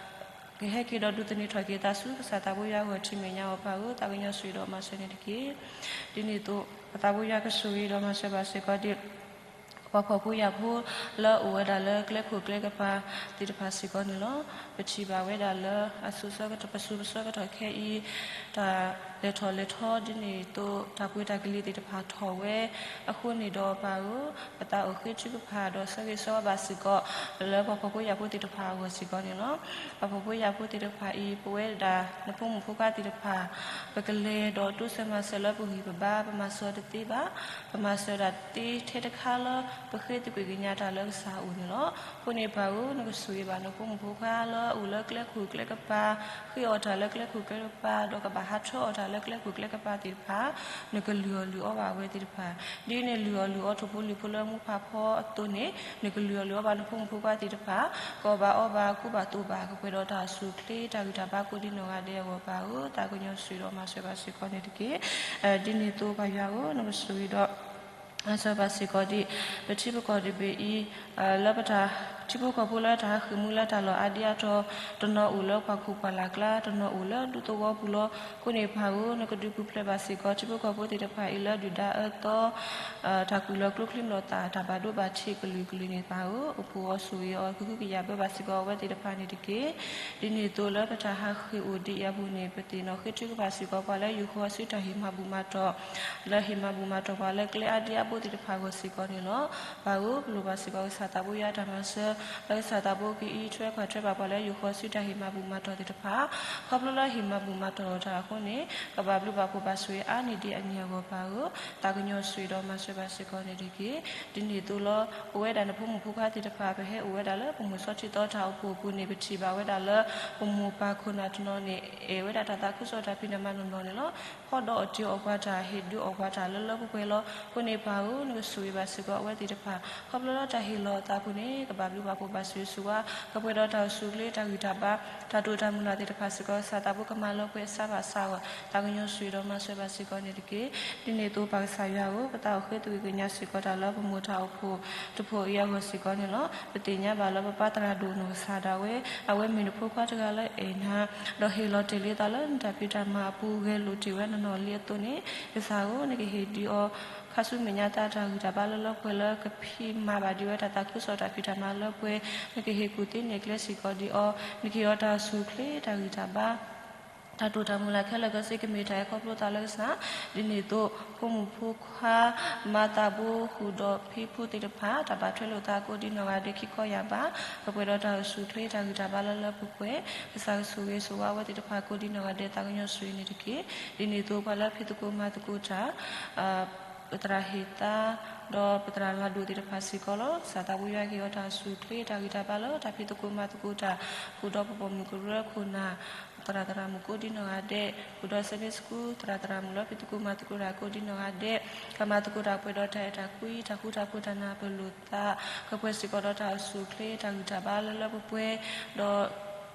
ကဟဲက့ၤဒီးဒိးသန့ၤထီၣ်က့ၤသးဆူကစၢ်သးဘိယွၤအဂီၢ်ထံးမဲာ်ညါအီၤ ပၢ်ဧၢ, သးကညီၤဆိၣ်ဂ့ၤဒီးမၤစၢၤန့ၣ်တက့ၢ်. ဒ်န့ၣ်အသိး ပသးဘိယွၤကဆိၣ်ဂ့ၤဒီးမၤစၢၤဘၣ်စ့ၢ်ကီးဒ် ပှၤဖှီၣ်ဖိယာ်ဖိလၢအအိၣ်ဝဲဒၣ်လၢကျဲခိၣ်ကျဲကပၤသ့ၣ်တဖၣ်စ့ၢ်ကီးန့ၣ်လီၤ. ပထံၣ်ဘၣ်ဝဲဒၣ်လၢအစိၤဆၢကတီၢ် ပစိၤပဆၢကတီၢ်ခဲအံၤ တၢ်လဲၤထီၣ်လဲၤထီဒ်န့ၣ်အသိး တၢ်ပှ့ၤတၢ်ကလံၤသ့ၣ်တဖၣ်ထီၣ်ဝဲ အဃိန့ၣ်ဒီးပၢ်ဧၢ, ပသးအိၣ်ဃ့ထုကဖၣ်ဒီးဆၢဂ့ၤဆၢဝါဘၣ်စ့ၢ်ကီး လၢပှၤဖှီၣ်ဖိယာ်ဖိသ့ၣ်တဖၣ်အဂီၢ်စ့ၢ်ကီးန့ၣ်လီၤ. ပှၤဖှီၣ်ဖိယာ်ဖိသ့ၣ်တဖၣ်အံၤ ပဝဲဒၣ်နဖိမုၣ်ဖိခွါသ့ၣ်တဖၣ် ပကလဲၤဒီးတိစၢၤမၤစၢၤလၢပဂံၢ်ပဘါ ပမၤစၢၤတသ့ဘၣ်. ပမၤစၢၤဒၣ်သ့ထဲတခါလၢ ပဃ့သကွံာ်ကညးတၢ်လၢကစၢ်အအိၣ်န့ၣ်လီၤ. အဃိန့ၣ်ပၢ်ဧၢ, နကဆိၣ်ဂ့ၤဘၣ်နဖိမုၣ်ဖိခွါလၢအအိၣ်လၢကျဲခိၣ်ကျဲကပၤ, ဃ့အီၣ်တၢ်လၢကျဲခိၣ်ကျဲကပၤ ဒီးကဘၣ်ဟးထၢအီၣ်တၢ်လၢကျဲခိၣ်ကျဲကပၤသ့ၣ်တဖၣ်, နကလုၢ်အီၣ်လုၢ်အီဘၣ်အဝဲသ့ၣ်တဖၣ်, ဒ်နလုၢ်အီၣ်လုၢ်အီထိၣ်ဖိလံၣ်ဖိလၢမူဖးဖီအသိးန့ၣ် နကလုၢ်အီၣ်လုၢ်အီဘၣ်နဖိမုၣ်ဖိခွါသ့ၣ်တဖၣ် ကအီၣ်ဘၣ်အီဘၣ် ကူဘၣ်သိးဘၣ် ကပှဲၤဒီးတၢ်အဆူၣ်ချ့ တၢ်ဂံၢ်တၢ်ဘါကိးဒ်နီၢ်ဂၤဒဲးအဂီၢ် ပၢ်ဧၢ, သးကညီၤဆိၣ်ဂ့ၤဒီးမၤစၢၤဘၣ်စ့ၢ်ကီးန့ၣ်တက့ၢ်. ဒ်န့ၣ်အသိးပၢ်ယွၤဧၢ, နကဆိၣ်ဂ့ၤဒီး မၤစၢၤဘၣ်စ့ၢ်ကီးဒ် ပထံပကီၢ်တဘ့ၣ်အံၤ လၢပတၢ် ထံဖိကီၢ်ဖိလၢတၢ်ဟးဃ့ၢ်မူလၢတၢ်လီၢ်အါဒံအါတီၤ, တနီၤအိၣ်လၢပှၢ်ခိၣ်ပှၢ်လၢ်ကျါ, တနီၤအိၣ်လၢဒူသဝီပူၤလီၤ. အဃိန့ၣ်ပၢ်ဧၢ, နကဒုးပူၤဖျဲးဘၣ်စ့ၢ်ကီး ထံဖိကီၢ်ဖိသ့ၣ်တဖၣ်အံၤလၢဒုၣ်ဒါအၢသီ တၢ်ကွံာ်လီၤကျိချံမျိာ်သၣ် တၢ်ဘၣ်ဒိဘၣ်ထံးကလုာ်ကလုာ်န့ၣ် ပၢ်ဧၢ, အိၣ်ဖှိၣ်အီၤဆိၣ်ဂ့ၤအီၤ ကဟုကယာ်ဘၢဘၣ်စ့ၢ်ကီးအဝဲသ့ၣ်တဖၣ်န့ၣ်တက့ၢ်. ဒ်န့ၣ်အသိးလၢပတၢ်ဟးဃ့ၢ်အိၣ်ဒံးအံၤအပူၤန့ၣ် ပသ့ၣ်နီၣ်ဃ့ထုကဖၣ်စ့ၢ်ကီးပှၤလၢယိၤဃီအစုတၢ်ဟ့ၣ်မၤဘူၣ်မၤတီၢ် လၢဟ့ၣ်မၤဘူၣ်မၤတီၢ်ပှၤလၢကျဲအါဒံအါ သ့ၣ်တဖၣ်အဂီၢ်စ့ၢ်ကီးန့ၣ်လီၤ. ပၢ်ဧၢ, ပလိၣ်ဘၣ်စ့ၢ်ကီးကစၢ်သးပူၤယွၤအတၢ်မၤစၢၤ, လၢကစၢ်သးပူၤကအံးထွဲကွၢ်ထွဲဘၣ်ပှၤလၢယိၤဃီဆူတၢ်ဟ့ၣ်မၤဘူၣ်မၤတီၢ်သ့ၣ်တဖၣ်, ခီဖျိလၢဟ့ၣ်မၤဘူၣ်မၤတီၢ်တၢ်အဃိန့ၣ် ကဘၣ်ဘျုးဘၣ်ဖှိၣ်ဘၣ်ဆိၣ်ဂ့ၤအါန့ၢ်ဒံးအန့ၣ်အဂီၢ်ပၢ်ဧၢ, သးကညီၤဆိၣ်ဂ့ၤဒီးမၤစၢၤဘၣ်စ့ၢ်ကီးန့ၣ်တက့ၢ်. ဒ်န့ၣ်အသိးလီၤ ပဝဲဒၣ်နဖိမုၣ်ဖိခွါသ့ၣ်တဖၣ် ပဟဲအိၣ်ဝဲဒၣ်လၢပမိၢ်စီထံသီတၢ်အိၣ်ဖှိၣ်အပူၤန့ၣ် ပထံၣ်ဘၣ်ဝဲဒၣ်လၢ ပမိၢ်ပၢ်ခိၣ်နၢ်တနီၤန့ၣ် အဲၣ်ဝဲဒၣ်တၢ်သးခုကစီၣ်တၢ်ဖံးတၢ်မၤနီၢ်နီၢ်န့ၣ်လီၤ. ဖီဒီးအီၣ်တ့ၤအီၣ်ပှၤတၢ် ဟ့ၣ်ဒုးအီၣ်ပှၤတၢ်လၢလၢပှဲၤပှဲၤလီၤ. အဃိန့ၣ်ပၢ်ဧၢ, နကဆိၣ်ဂ့ၤဘၣ်စ့ၢ်ကီးအဝဲသ့ၣ်တဖၣ် ခီဖျိလၢတၢ်ဟ့ၣ်လီၤအသးအပူၤန့ၣ် ကဘၣ်ဘျုးဘၣ်ဖှိၣ်ဘၣ်ဆိၣ်ဂ့ၤဆိၣ်ဝါ ကပှဲၤဒီးတၢ်အိၣ်ဆူၣ်အိၣ်ချ့တၢ်ဂံၢ်တၢ်ဘါ တၢ်တိာ်တၢ်မုၢ်လၢ်သ့ၣ်တဖၣ်စ့ၢ်ကီး ကစၢ်သးပူၤကမၤလၢပှဲၤအစးဘၣ်အစးအဂီၢ် သးကညီၤဆိၣ်ဂ့ၤဒီးမၤစၢၤဘၣ်စ့ၢ်ကီးန့ၣ်တက့ၢ်. ဒ်န့ၣ်အသိးပၢ်ကစၢ်ယွၤဧၢ, ပသးအိၣ်ဃ့သကွံၢ်ကညးစ့ၢ်ကီးတၢ်လၢပမိၢ်တၢ်အိၣ်ဖှိၣ်တဖှိၣ်အံၤအဂီၢ်စ့ၢ်ကီးန့ၣ်လီၤ. ပသ့ၣ်ညါဘၣ်လၢပပၢ်သရၣ်ဒိၣ်နီၢ်ကစၢ်ဒၣ်ဝဲ အဝဲမ့ၢ်နဖိခွါတဂၤလၢအဲၣ်နၤ ဒီးဟ့ၣ်လီၤတ့ၢ်လံအသးလၢနတၢ်ဖံးတၢ်မၤအပူၤ ဂဲၤလိာ်တ့ၢ်ဝဲနီၢ်နီၢ်လံအသိးန့ၣ် ကစၢ်ဧၢ, နကဟ့ၣ်ဒုးအီၤ ခါဆူမဲာ်ညါတၢ်ဂံၢ်တၢ်ဘါလၢလၢပှဲၤပှဲၤလၢကဖံးမၤဘၣ်ဒံးဝဲတၢ်သးခုကစီၣ်တၢ်ဖံးတၢ်မၤလၢပှဲၤ, နကဟ့ၣ်ကူၣ်သ့န့ၢ်ကျဲစ့ၢ်ကီးဒံးအီၤ, နကဟ့ၣ်အီၤတၢ်အိၣ်ဆူၣ်အိၣ်ချ့တၢ်ဂံၢ်တၢ်ဘါ တၢ်တိာ်တၢ်မုၢ်လၢ်ခဲလၢာ်ခဲဆ့ကမ့ၢ်တၢ်အဲၣ်ခီဖျိသးလၢကစၢ်, ဒ်န့ၣ်အသိး ဖိမုၣ်ဖိခွါ မၤသးဘိဃုာ်ဒီးဖံဖုသ့ၣ်တဖၣ် တၢ်ဘၣ်ထွဲလိာ်သးကိးဒံနီၢ်ဂၤဒဲးခံခီယၢ်ဘး, ကပှဲၤဒီးတၢ်အိၣ်ဆူၣ်အိၣ်ချ့တၢ်ဂံၢ်တၢ်ဘါလၢလၢပှဲၤပှဲၤ, ကစၢ်ကဆိၣ်ဂ့ၤဆိၣ်ဝါအဝဲသ့ၣ်တဖၣ်ကိးဒံနီၢ်ဂၤဒဲး သးကညီၤဆိၣ်ဂ့ၤန့ၣ်တက့ၢ်. ဒ်န့ၣ်အသိးပှၤလၢဖံးသကိးမၤသကိးတၢ် ပသရၣ်ဟ့ၣ်သါ ဒီးပသရၣ်လၤဒိၣ်သ့ၣ်တဖၣ်စ့ၢ်ကီးလီၤ. ကစၢ်သးပူၤယွၤကဟ့ၣ်အီၤတၢ်အိၣ်ဆူၣ်အိၣ်ချ့တၢ်ဂံၢ်တၢ်ဘါလၢတၢ်ဖံးသကိးမၤသကိးတၢ် ဃုာ်ဒီးပပိာ်မုၣ်ကရၢခိၣ်နၢ် သရၣ်သရၣ်မုၣ်ကိးဒံနီၢ်ဂၤဒဲး, ဃုာ်ဒီး Sunday School သရၣ်သရၣ်မုၣ်လၢဖံးသကိးမၤသကိးတၢ်ကိးဒံနီၢ်ဂၤဒဲး, ကမၤသကိးတၢ်ပှဲၤဒီးတၢ်အဲၣ်တၢ်ကွံ တၢ်ဃူတၢ်ဖိးတၢ်နၢ်ပၢၢ်လိာ်သး, ကပှဲၤစ့ၢ်ကီးဒီးတၢ်အိၣ်ဆူၣ်အိၣ်ချ့တၢ်ဂံၢ်တၢ်ဘါလၢလၢပှဲၤပှဲၤ, ဒီး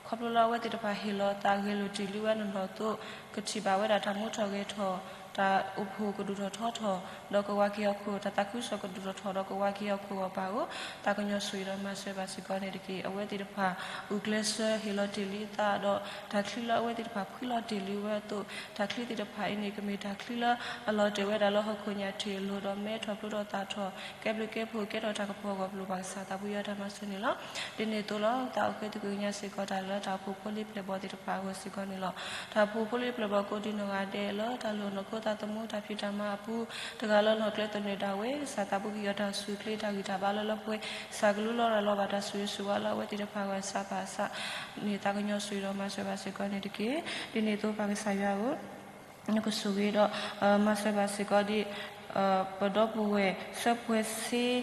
ခီဖျိလၢအဝဲသ့ၣ်တဖၣ်ဟ့ၣ်လီၤသးဂဲၤလိာ်တ့ၢ်လံဝဲနီၢ်နီၢ်အသိး ကထံၣ်ဘၣ်ဝဲဒၣ်တၢ်မူထီၣ်ဂဲၤထီၣ်, တၢ်အိၣ်ဖှိၣ်ကဒိၣ်ထီၣ်ထီထီၣ်, ဒီးကဝၤက့ၤဟီၣ်ခိၣ် တၢ်သးခုကစီၣ်ကဒိၣ်ထီၣ်ထီထီၣ် ဒီးကဝၤက့ၤဟီၣ်ခိၣ်အဂီၢ်ပၢ်ဧၢ, သးကညီၤဆိၣ်ဂ့ၤဒီးမၤစၢၤဘၣ်စ့ၢ်ကီးန့ၣ်တက့ၢ်. အဝဲသ့ၣ်တဖၣ် ဂုာ်ကျဲးစၢးဟ့ၣ်လီၤတ့ၢ်လံအသးဒီး တၢ်ချံလၢအဝဲသ့ၣ်တဖၣ်ဖှံလီၤတ့ၢ်လံဝဲအသိး, တၢ်ချံသ့ၣ်တဖၣ်အံၤန့ၣ် ကမ့ၢ်တၢ်ချံလၢအလီၤတဲာ်ဝဲဒၣ်လၢဟီၣ်ခိၣ်ညၣ်ထံးအလိၤ ဒီးမဲထီၣ်ဖျိထီၣ်သၣ်ထီၣ် ကဲဘျုးကဲဖှိၣ်ကဲထီၣ်တၢ်ကပီၤအဂီၢ် ပလိၣ်ဘၣ်ကစၢ်သးပူၤယွၤတၢ်မၤစၢၤန့ၣ်လီၤ. ဒ်န့ၣ်အသိးလီၤ သးအိၣ်ဃ့သကွံၢ်ကညးစ့ၢ်ကီးတၢ်လၢတၢ်အိၣ်ဖှိၣ်ဖိလံၤပျဲၢ်ဘီၣ်သ့ၣ်တဖၣ်အဂီၢ်စ့ၢ်ကီးန့ၣ်လီၤ. တၢ်အိၣ်ဖှိၣ်ဖိလံၤပျဲၢ်ဘီၣ်ကိးဒံနီၢ်ဂၤဒဲးလၢတၢ်လီၢ်နီၢ်ခိသးသမူတၢ်ဖံးတၢ်မၤအပူၤ တဂၤလၢနီၢ်ကျဲသနၢၣ်ဒၣ်ဝဲ ကစၢ်သးပူၤကဟ့ၣ်အီၤတၢ်အိၣ်ဆူၣ်အိၣ်ချ့တၢ်ဂံၢ်တၢ်ဘါလၢလၢပှဲၤပှဲၤ, ကစၢ်ကလူလီၤရၤလီၤဘၣ်တၢ်ဆိၣ်ဂ့ၤဆိၣ်ဝါလၢအဝဲသ့ၣ်တဖၣ်အဂီၢ်အစးဘၣ်အစးန့ၣ် သးကညီၤဆိၣ်ဂ့ၤဒီးမၤစၢၤဘၣ်စ့ၢ်ကီးန့ၣ်တက့ၢ်. ဒ်န့ၣ်အသိးပၢ်ကစၢ်ယွၤဧၢ နကဆိၣ်ဂ့ၤဒီး မၤစၢၤဘၣ်စ့ၢ်ကီးဒ် ပဒီပုၢ်ဝဲၢ်စၢဖှဲးဆ့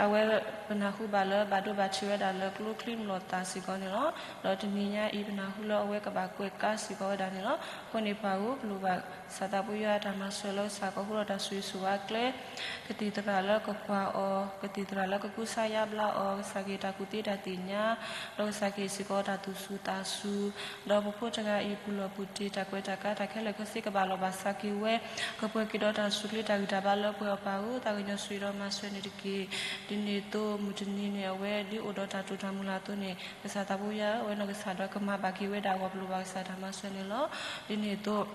အဝဲပနၢ်ဟူဘၣ်လၢဘၣ်ဒိဘၣ်ထံးဝဲဒၣ်လၢကျိချံမျိာ်သၣ်စ့ၢ်ကီးန့ၣ်လီၤ. ဒီးတနံၤညါအံၤပနၢ်ဟူလၢအဝဲကဘၣ်ကွဲးကါစ့ၢ်ကီးဝဲဒၣ်န့ၣ်လီၤ. အဃိန့ၣ်ပၢ်ဧၢ ပလိၣ်ဘၣ်ကစၢ်သးပူၤယွၤအတၢ်မၤစၢၤလၢကစၢ်ကဟူထီၣ်တၢ်ဆိၣ်ဂ့ၤဆိၣ်ဝါကျဲ ကသံၣ်သရၣ်လၢကကွၢ်အီၤ, ကသံၣ်သရၣ်လၢကကူစါယါဘျါအီၤ, ကစၢ်ကဟ့ၣ်တၢ်ကူၣ်သ့တၢ်သ့ၣ်ညါ, ဒီးကစၢ်ကဟ့ၣ်စ့ၢ်ကီးတၢ်သူၣ်စူၤသးစူၤ, ဒီးပဖိတဂၤအံၤပူၤလီၢ်ပူၤတ့ၢ် တၢ်ကွဲးတၢ်ကါတၢ်ခဲလၢာ်ခဲဆ့ကဘၣ်လီၤဘၣ်စးက့ၤဝဲ, ကပှဲၤက့ၤဒီးတၢ်အိၣ်ဆူၣ်အိၣ်ချ့တၢ်ဂံၢ်တၢ်ဘါလၢပှဲၤအီၤပၢ်ဧၢ, သးကညီၤဆိၣ်ဂ့ၤဒီးမၤစၢၤန့ၣ်တက့ၢ်. ဒ်န့ၣ်အသိးမုၢ်တနံၤန့ၣ် အဝဲဒ်အိၣ်ဒီးတၢ်တိာ်တၢ်မုၢ်လၢ်အသိးန့ၣ် ကစၢ်သးပူၤယွၤဧၢ အဝဲနီၢ်ကစၢ်ဒီးကမၤဘၣ်က့ၤဝဲဒၣ်အဂီၢ် ပလိၣ်ဘၣ်ကစၢ်တၢ်မၤစၢၤန့ၣ်လီၤ. ဒ်န့ၣ်အသိး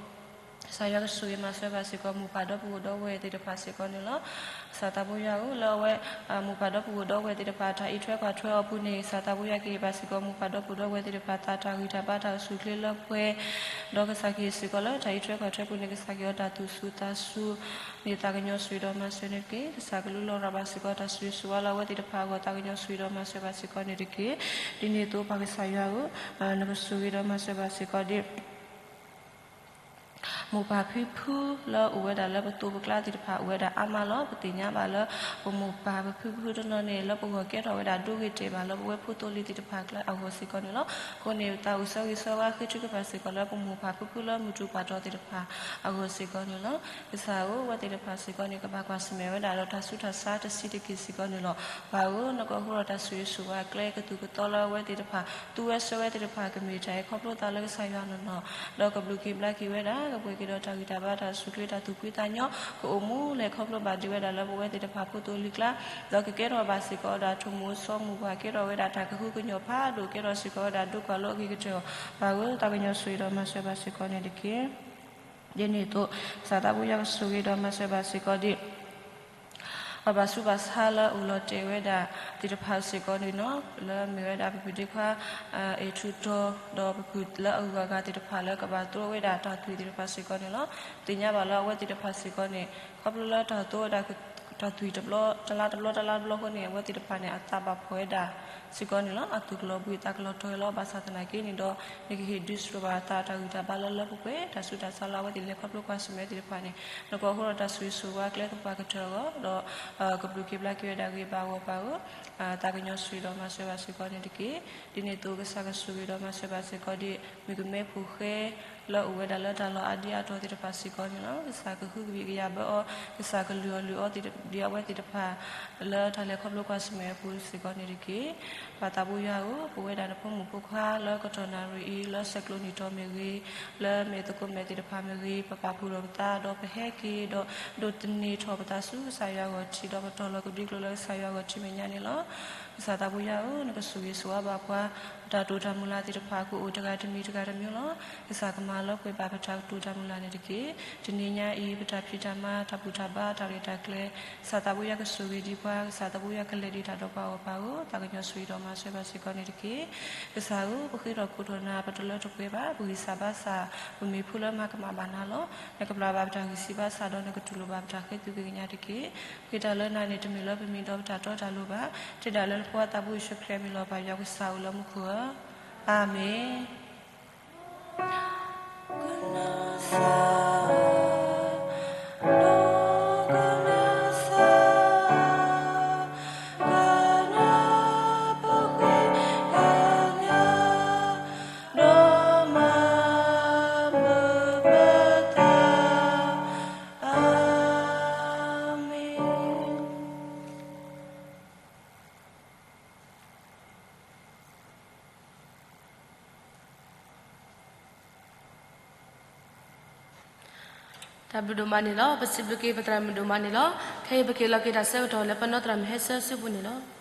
ကစၢ်ယွၤကဆိၣ်ဂ့ၤမၤစၢၤဘၣ်စ့ၢ်ကီး မိၢ်ပၢ်ဒီပုၢ်ဝဲၢ်ဒီပုၢ်ဝဲၢ်သ့ၣ်တဖၣ်စ့ၢ်ကီးန့ၣ်လီၤ. ကစၢ်သးပူၤယွၤဧၢ လၢအဝဲ မိၢ်ပၢ်ဒီပုၢ်ဝဲၢ်ဒီပုၢ်ဝဲၢ်သ့ၣ်တဖၣ် တၢ်အံးထွဲကွၢ်ထွဲအီၤအပူၤန့ၣ် ကစၢ်သးပူၤယွၤကဟ့ၣ်ဘၣ်စ့ၢ်ကီး မိၢ်ပၢ်ဒီပုၢ်ဝဲၢ်ဒီပုၢ်ဝဲၢ်သ့ၣ်တဖၣ် သးတၢ်ဂံၢ်တၢ်ဘါတၢ်အိၣ်ဆူၣ်အိၣ်ချ့လၢပှဲၤ ဒီးကစၢ်ကဟ့ၣ်စ့ၢ်ကီးလၢတၢ်အံးထွဲကွၢ်ထွဲပူၤန့ၣ် ကစၢ်ကဟ့ၣ်အီၤတၢ်သူၣ်စူၤသးစူၤန့ၣ် သးကညီၤဆိၣ်ဂ့ၤဒီးမၤစၢၤန့ၣ်တက့ၢ်. ကစၢ်ကလူလီၤရၤဘၣ်စ့ၢ်ကီးတၢ်ဆိၣ်ဂ့ၤဆိၣ်ဝါလၢအဝဲသ့ၣ်တဖၣ်အဂီၢ် သးကညီၤဆိၣ်ဂ့ၤဒီးမၤစၢၤဘၣ်စ့ၢ်ကီးန့ၣ်တက့ၢ်. ဒ်န့ၣ်အသိးပၢ်ကစၢ်ယွၤဧၢ နကဆိၣ်ဂ့ၤဒီးမၤစၢၤဘၣ်စ့ၢ်ကီးဒ် မိၢ်ပၢ်ဖံဖုလၢအိၣ်ဝဲဒၣ်လၢပသိးပကျါသ့ၣ်တဖၣ် အိၣ်ဝဲဒၣ်အါမးလီၤ. ပသ့ၣ်ညါဘၣ်လၢ ပမိၢ်ပၢ်ပဖံဖုတနီၤန့ၣ် လၢပဂီၢ်ကဲထီၣ်ဝဲဒၣ်ဒိဂ့ၤတဲာ်ဘၣ်လၢပဝဲဖိသိလံၤသ့ၣ်တဖၣ်အဂီၢ်စ့ၢ်ကီးန့ၣ်လီၤ. အဃိန့ၣ် ပသးအိၣ်ဆၢဂ့ၤဆၢဝါဃ့ထုကဖၣ်စ့ၢ်ကီးလၢပမိၢ်ပၢ်ဖံဖုလၢမုၢ်တူၢ်ပှၢ်တီၢ်သ့ၣ်တဖၣ်အဂီၢ်စ့ၢ်ကီးန့ၣ်လီၤ. ကစၢ်ဧၢ အဝဲသ့ၣ်တဖၣ်စ့ၢ်ကီးန့ၣ် ကဘၣ်ကွၢ်ဆၢၣ်မဲာ်ဝဲဒၣ်ဒီးတၢ်ဆူးတၢ်ဆါတဆံးတက့ၢ်စ့ၢ်ကီးန့ၣ်လီၤ. ပၢ်ဧၢ နကဟူထီၣ်တၢ်ဆိၣ်ဂ့ၤဆိၣ်ဝါကျဲ ကသူၣ်ကသီလၢအဝဲသ့ၣ်တဖၣ် သူဝဲဆၢဝဲသ့ၣ်တဖၣ် ကမ့ၢ်တၢ်အဲၣ်ခီဖျိသးလၢကစၢ်ယွၤနီၢ်နီၢ် ဒီးကဘျုးက့ၤဘျါက့ၤဝဲဒၣ် ကပှဲၤက့ၤဒီးတၢ်ဂံၢ်တၢ်ဘါတၢ်အိၣ်ဆူၣ်အိၣ်ချ့တၢ်သူၣ်ဖှံသးညီ ကအိၣ်မူလဲၤခီဖျိဘၣ်ဒံးဝဲဒၣ်လၢပဝဲသ့ၣ်တဖၣ်ဖိသိလံၤကျါ ဒီးကကဲထီၣ်ဘၣ်စ့ၢ်ကီးဝဲဒၣ်ထိၣ်မူစီမူပှၤ ကဲထီၣ်ဝဲဒၣ်တၢ်ကဟုကညီၢ်ဖးဒိၣ် ကဲထီၣ်စ့ၢ်ကီးဝဲဒၣ်ဒိကွၢ်လိအဂ့ၤကတၢၢ်အီၤ ပၢ်ဧၢ သးကညီၤဆိၣ်ဂ့ၤဒီးမၤစၢၤဘၣ်စ့ၢ်ကီးန့ၣ်တက့ၢ်. ဒ်န့ၣ်အသိး ကစၢ်သးပူၤယွၤကဆိၣ်ဂ့ၤဒီးမၤစၢၤဘၣ်စ့ၢ်ကီးဒ် ပှၤဘၣ်ဆူးဘၣ်ဆါလၢအိၣ်လီၤတဲာ်ဝဲဒၣ်သ့ၣ်တဖၣ်စ့ၢ်ကီးန့ၣ်လီၤ. လၢမ့ၢ်ဝဲဒၣ်ပပုၢ်ဒ့ခွါ အဲၣ်ထူးတီၤ ဒီးပပုၢ်လၢအဂုၤအဂၤသ့ၣ်တဖၣ်လၢကဘၣ်သိးဝဲဒၣ်တၢ်သွံၣ်သ့ၣ်တဖၣ်စ့ၢ်ကီးန့ၣ်လီၤ. သ့ၣ်ညါဘၣ်လၢအဝဲသ့ၣ်တဖၣ်စ့ၢ်ကီးန့ၣ် ခီဖျိလၢတၢ်သိးဝဲဒၣ် တၢ်သွံၣ်တဘျီ တလါတဘျီ တလါတဘျီအဃိန့ၣ် အဝဲသ့ၣ်တဖၣ်န့ၣ် အသးဘၣ်ဖှီၣ်ဝဲဒၣ်စ့ၢ်ကီးန့ၣ်လီၤ. အသူၣ်ကလီၤဘှံးသးကလီၤတီၤဝဲလီၤ. ဘၣ်ဆၣ်သနာ်က့န့ၣ်ဒီး နကဟ့ၣ်ဒုးစိာ်ဘၣ်တၢ်တၢ်ဂံၢ်တၢ်ဘါလၢလၢပှဲၤပှဲၤ တၢ်ဆူးတၢ်ဆါလၢအဝဲသ့ၣ်လဲၤခီဖျိကွၢ်ဆၢၣ်မဲာ်သ့ၣ်တဖၣ်န့ၣ် နကအိးထီၣ်တၢ်ဆိၣ်ဂ့ၤဆိၣ်ဝါကျဲသပှၢ်ကတၢၢ်အဂီၢ် ဒီး ကပျုၤက့ၤဘျါက့ၤဝဲဒၣ်ဂ့ၤဘၣ်ဂီၢ်ဘၣ်အဂီၢ် သးကညီၤဆိၣ်ဂ့ၤဒီးမၤစၢၤဘၣ်စ့ၢ်ကီးန့ၣ်တက့ၢ်. ဒ်န့ၣ်အသိး ကစၢ်ကဆိၣ်ဂ့ၤဒီးမၤစၢၤဘၣ်စ့ၢ်ကီးဒ် မုၣ်ကမဲဖိဃဲ လၢအအိၣ်ဝဲဒၣ်လၢတၢ်လီၢ်အါဒံအါတီၤသ့ၣ်တဖၣ်စ့ၢ်ကီးန့ၣ်လီၤ. ကစၢ်ကဟုကယာ်ကယာ်ဘၢအီၤ, ကစၢ်ကလုၢ်အီၣ်လုၢ်အီသ့ၣ်တဖၣ် ဒ်အဝဲသ့ၣ်တဖၣ် လၢတၢ်လဲၤခီဖျိကွၢ်ဆၢၣ်မဲာ်အပူၤစ့ၢ်ကီးန့ၣ်တက့ၢ်. ပၢ်သးဘိယွၤဧၢ, ပဝဲဒၣ်နဖိမုၣ်ဖိခွါလၢကတီၢ်နၣ်ရံၣ်အံၤ လၢဆဲးကျိးနံၣ်တီၤမ့ၢ်ဂ့ၤ, လၢမဲာ်သကိးမဲာ်သ့ၣ်တဖၣ်မ့ၢ်ဂ့ၤ, ပပာ်ဖှိၣ်ထီၣ်ပသး ဒီးပဟဲက့ၤဒီး ဒိးသန့ၤထီၣ်ပသးဆူကစၢ်ယွၤအဂီၢ်ထံး ဒီးပတီၢ်လီၤကဒွံကျိၤလၢကစၢ်ယွၤအဂီၢ်ထံးမဲာ်ညါန့ၣ်လီၤ. ကစၢ်သးဘိယွၤဧၢ, နကဆိၣ်ဂ့ၤဆိၣ်ဝါဘၣ်ပှၤ, ပတၢ်တိာ်တၢ်မုၢ်လၢ်သ့ၣ်တဖၣ် ကအိၣ်တဂၤတမံၤတဂၤတမံၤလီၤ. ကစၢ်ကမၤလၢပှဲၤဘၣ်ပတၢ်တိာ်တၢ်မုၢ်လၢ်န့ၣ်တက့ၢ်. တနံၤညါအံၤ ပတၢ်ဖံးတၢ်မၤ တၢ်ဘူၣ်တၢ်ဘါ တၢ်ရဲၣ်တၢ်ကျဲၤ ကစၢ်သးဘိယွၤကဆိၣ်ဂ့ၤဒံးပှၤ, ကစၢ်သးဘိယွၤကလဲၤဒံးတၢ်ဒီးပှၤဂီၢ်ပှၤဧၢ, သးကညီၤဆိၣ်ဂ့ၤဒီးမၤစၢၤဘၣ်စ့ၢ်ကီးန့ၣ်တက့ၢ်. ကစၢ်ဧၢ, ပဃ့ထီၣ်ကိးထီၣ်နၤ ပတလၢတပှဲၤဘၣ်, ပဂံၢ်စၢ်ဘါစၢ် ပမ့ၢ်ဖိလၢမၤကမၣ်ဘၣ်နၤလီၤ. နကပျၢ်ဘၣ်ပတၢ်ဂံၢ်စၢ်ဘါစၢ်ဒီး နကတူၢ်လိာ်ဘၣ်ပတၢ်ဃ့သုးက့ၤကညးတက့ၢ်. ဃ့တၢ်လၢနၤန့ၣ် တမ့ၢ်လၢပမံၤဒီးပတၢ်တီတၢ်လိၤဘၣ်. တဲဒၣ်လၢနဖိသးဘိယ့ၣ်ၡူးခရံာ်အမံၤလီၤ. ပၢ်ယွၤကစၢ်အိၣ်လၢမူခိၣ်ဧၢ, အၤမ့ၣ်. တၢ်ဘျုးဒိၣ်မးန့ၣ်လီၤ. ပစံးဘျုးက့ၤပသရၣ်မုၣ်ဒိၣ်မးန့ၣ်လီၤ. ခဲအံၤပက့ၤလီၤက့ၤတၢ်ဆၢကတီၢ်လၢပနီၢ်သရၣ်မုၣ်ဟဲဆၢစုပူၤန့ၣ်လီၤ.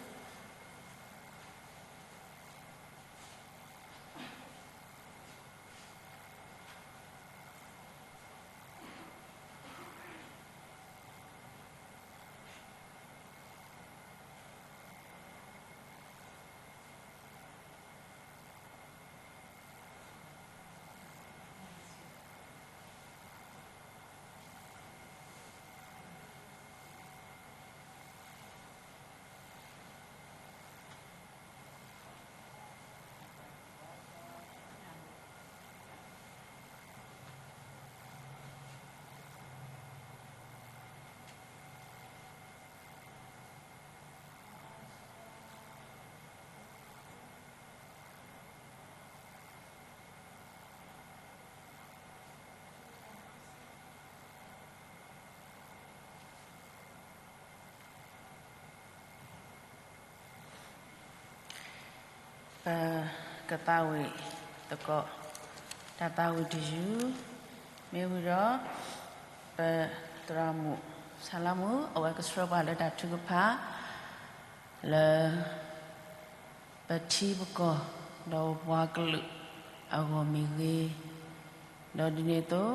ပကသးဝံၣ်သကိး တၢ်သးဝံၣ်တယုၢ် မ့ၢ်ဝံၤဒီး ပသရၣ်မုၣ် ဆၣ်လါမုၣ် အဝဲကဆှၢပှၤလၢတၢ်ထုကဖၣ် လၢ ပထံပကီၢ် ဒီးပပှၤကလုာ်အဂီၢ်မ့ၢ်ဂ့ၤ, ဒီးဒ်န့ၣ်အသိး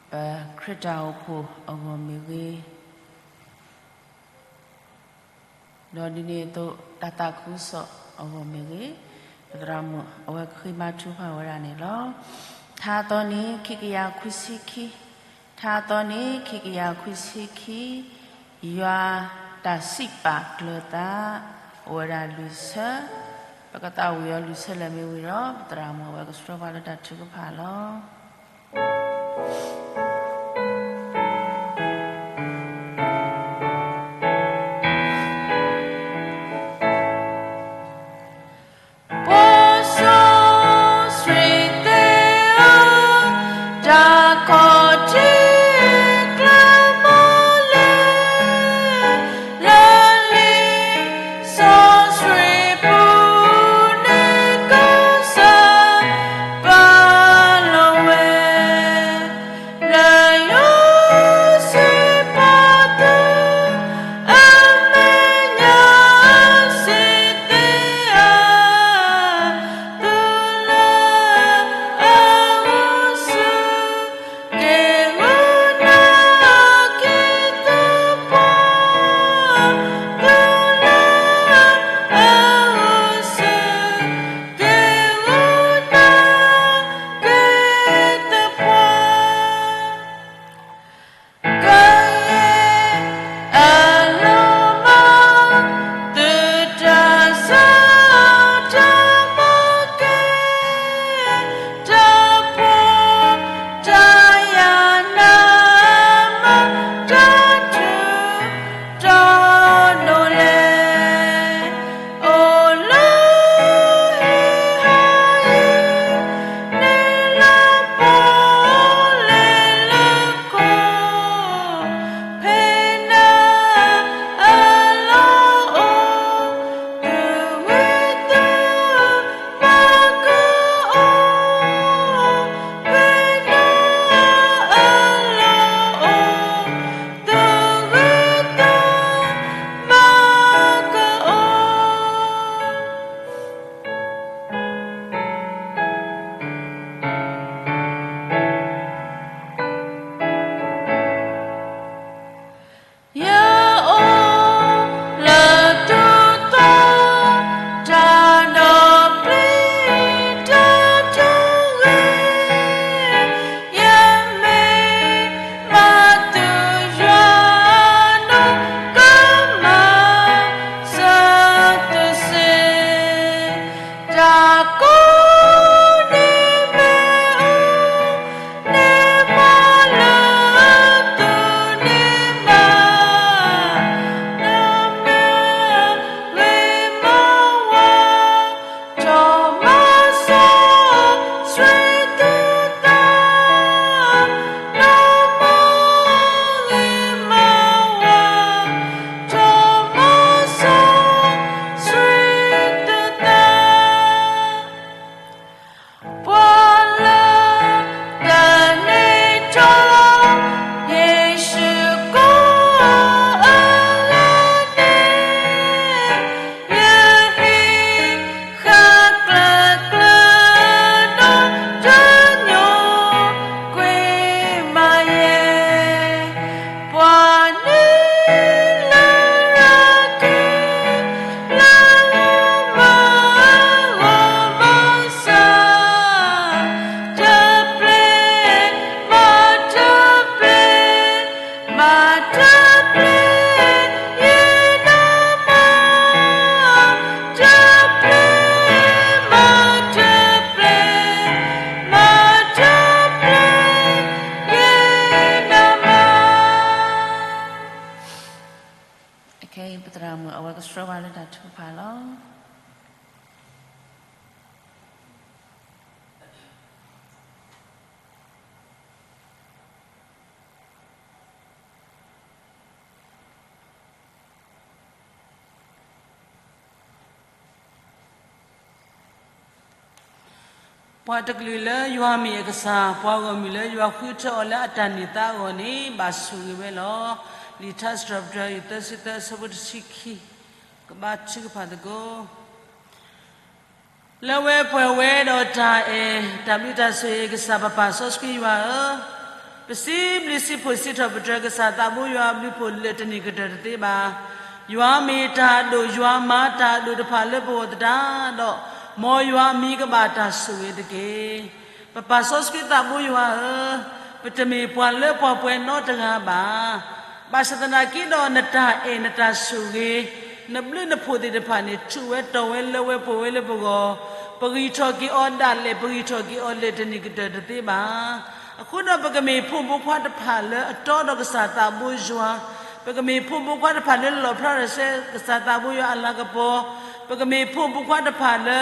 ပခရံာ်တၢ်အိၣ်ဖှိၣ်အဂီၢ်မ့ၢ်ဂ့ၤ, ဒီးဒ်န့ၣ်အသိး တၢ်သးခုကစီၣ်အဂီၢ်မ့ၢ်ဂ့ၤ, ပသရၣ်မုၣ်အဝဲကဃ့ဘါထုကဖၣ်ဝဲဒၣ်န့ၣ်လီၤ. ထါသီနံၤ ခံကယၤခွံဆံခံ, ထါသီနံၤ ခံကယၤခွံဆံခံ, ယွၤတၢ်စံးပာ်ကျၢၤသး အိၣ်ဝဲဒၣ်လွံၢ်ဆၢ, ပကသးဝံၣ်အီၤလွံၢ်ဆၢလၢာ်မ့ၢ်ဝံၤဒီး ပသရၣ်မုၣ်အဝဲကဆှၢပှၤလၢတၢ်ထုကဖၣ်လီၤ. လီၤ. ပှၤတကလုာ်လၢယွၤမ့ၢ်အကစၢ်, ပှၤဂီၢ်မုၢ်လၢယွၤဃုထၢအီၤလၢအတၢ်န့ၢ်သါအဂီၢ်န့ၣ် ဘၣ်ဆိၣ်ဂ့ၤဝဲလီၤ. လံာ်ထါစံးထီၣ်ပတြၢၤ အဆၢဒိၣ်သၢဆံသၢ အဆၢဖိတဆံခံ, ကဘါထုကဖၣ်သကိး လၢဝဲပှဲၤဝဲဒီးတၢ်အဲၣ်, တၢ်ဘျုးတၢ်ဆိၣ်ဂ့ၤအကစၢ် ပပၢ်စီဆှံယွၤဧၢ, ပစံးဘျုးစံးဖှိၣ်စံးထီၣ်ပတြၢၤကစၢ်သးဘိယွၤအဘျုးအဖှိၣ်လၢာ်တန့ၢ်ကတၢၢ်တသ့ဘၣ်. ယွၤမ့ၢ်တၢ်အဒိၣ်, ယွၤမၤတၢ်အဒိၣ်တဖၣ်လၢပဂီၢ်သတးဒီး, မ်ယွၤအမံၤကဘၣ်တၢ်ဆိၣ်ဂ့ၤတက့ၢ်. ပပၢ်စီဆှံသးဘိယွၤဧၢ, ပတမ့ၢ်ပှၤလၢပှၤပှဲၤနီတဂၤဘၣ်. ဘၣ်ဆၣ်သနာ်က့ဒီးနတၢ်အဲၣ်နတၢ်ဆိၣ်ဂ့ၤ, နဘျုးနဖှိၣ်သ့ၣ်တဖၣ်န့ၣ် ထူၣ်ဝဲတီၢ်ဝဲလၢဝဲပှဲၤဝဲလၢပဂီၢ်, ပဂံၢ်ထီၣ်က့ၤအီၤဒၣ်လဲာ်, ပဂံၢ်ထီၣ်က့ၤအီၤလၢာ်တန့ၢ်ကတၢၢ်တသ့ဘၣ်. အဃိဒီးပကမ့ၢ်ဖိမုၣ်ဖိခွါတဖၣ်လၢအတီဒီးကစၢ်သးဘိယွၤ, ပကမ့ၢ်ဖိမုၣ်ဖိခွါတဖၣ်လၢလီၣ်ဖျါထီၣ်ဆၢကစၢ်သးဘိယွၤအလၤကပီၤ, ပကမ့ၢ်ဖိမုၣ်ဖိခွါတဖၣ်လၢ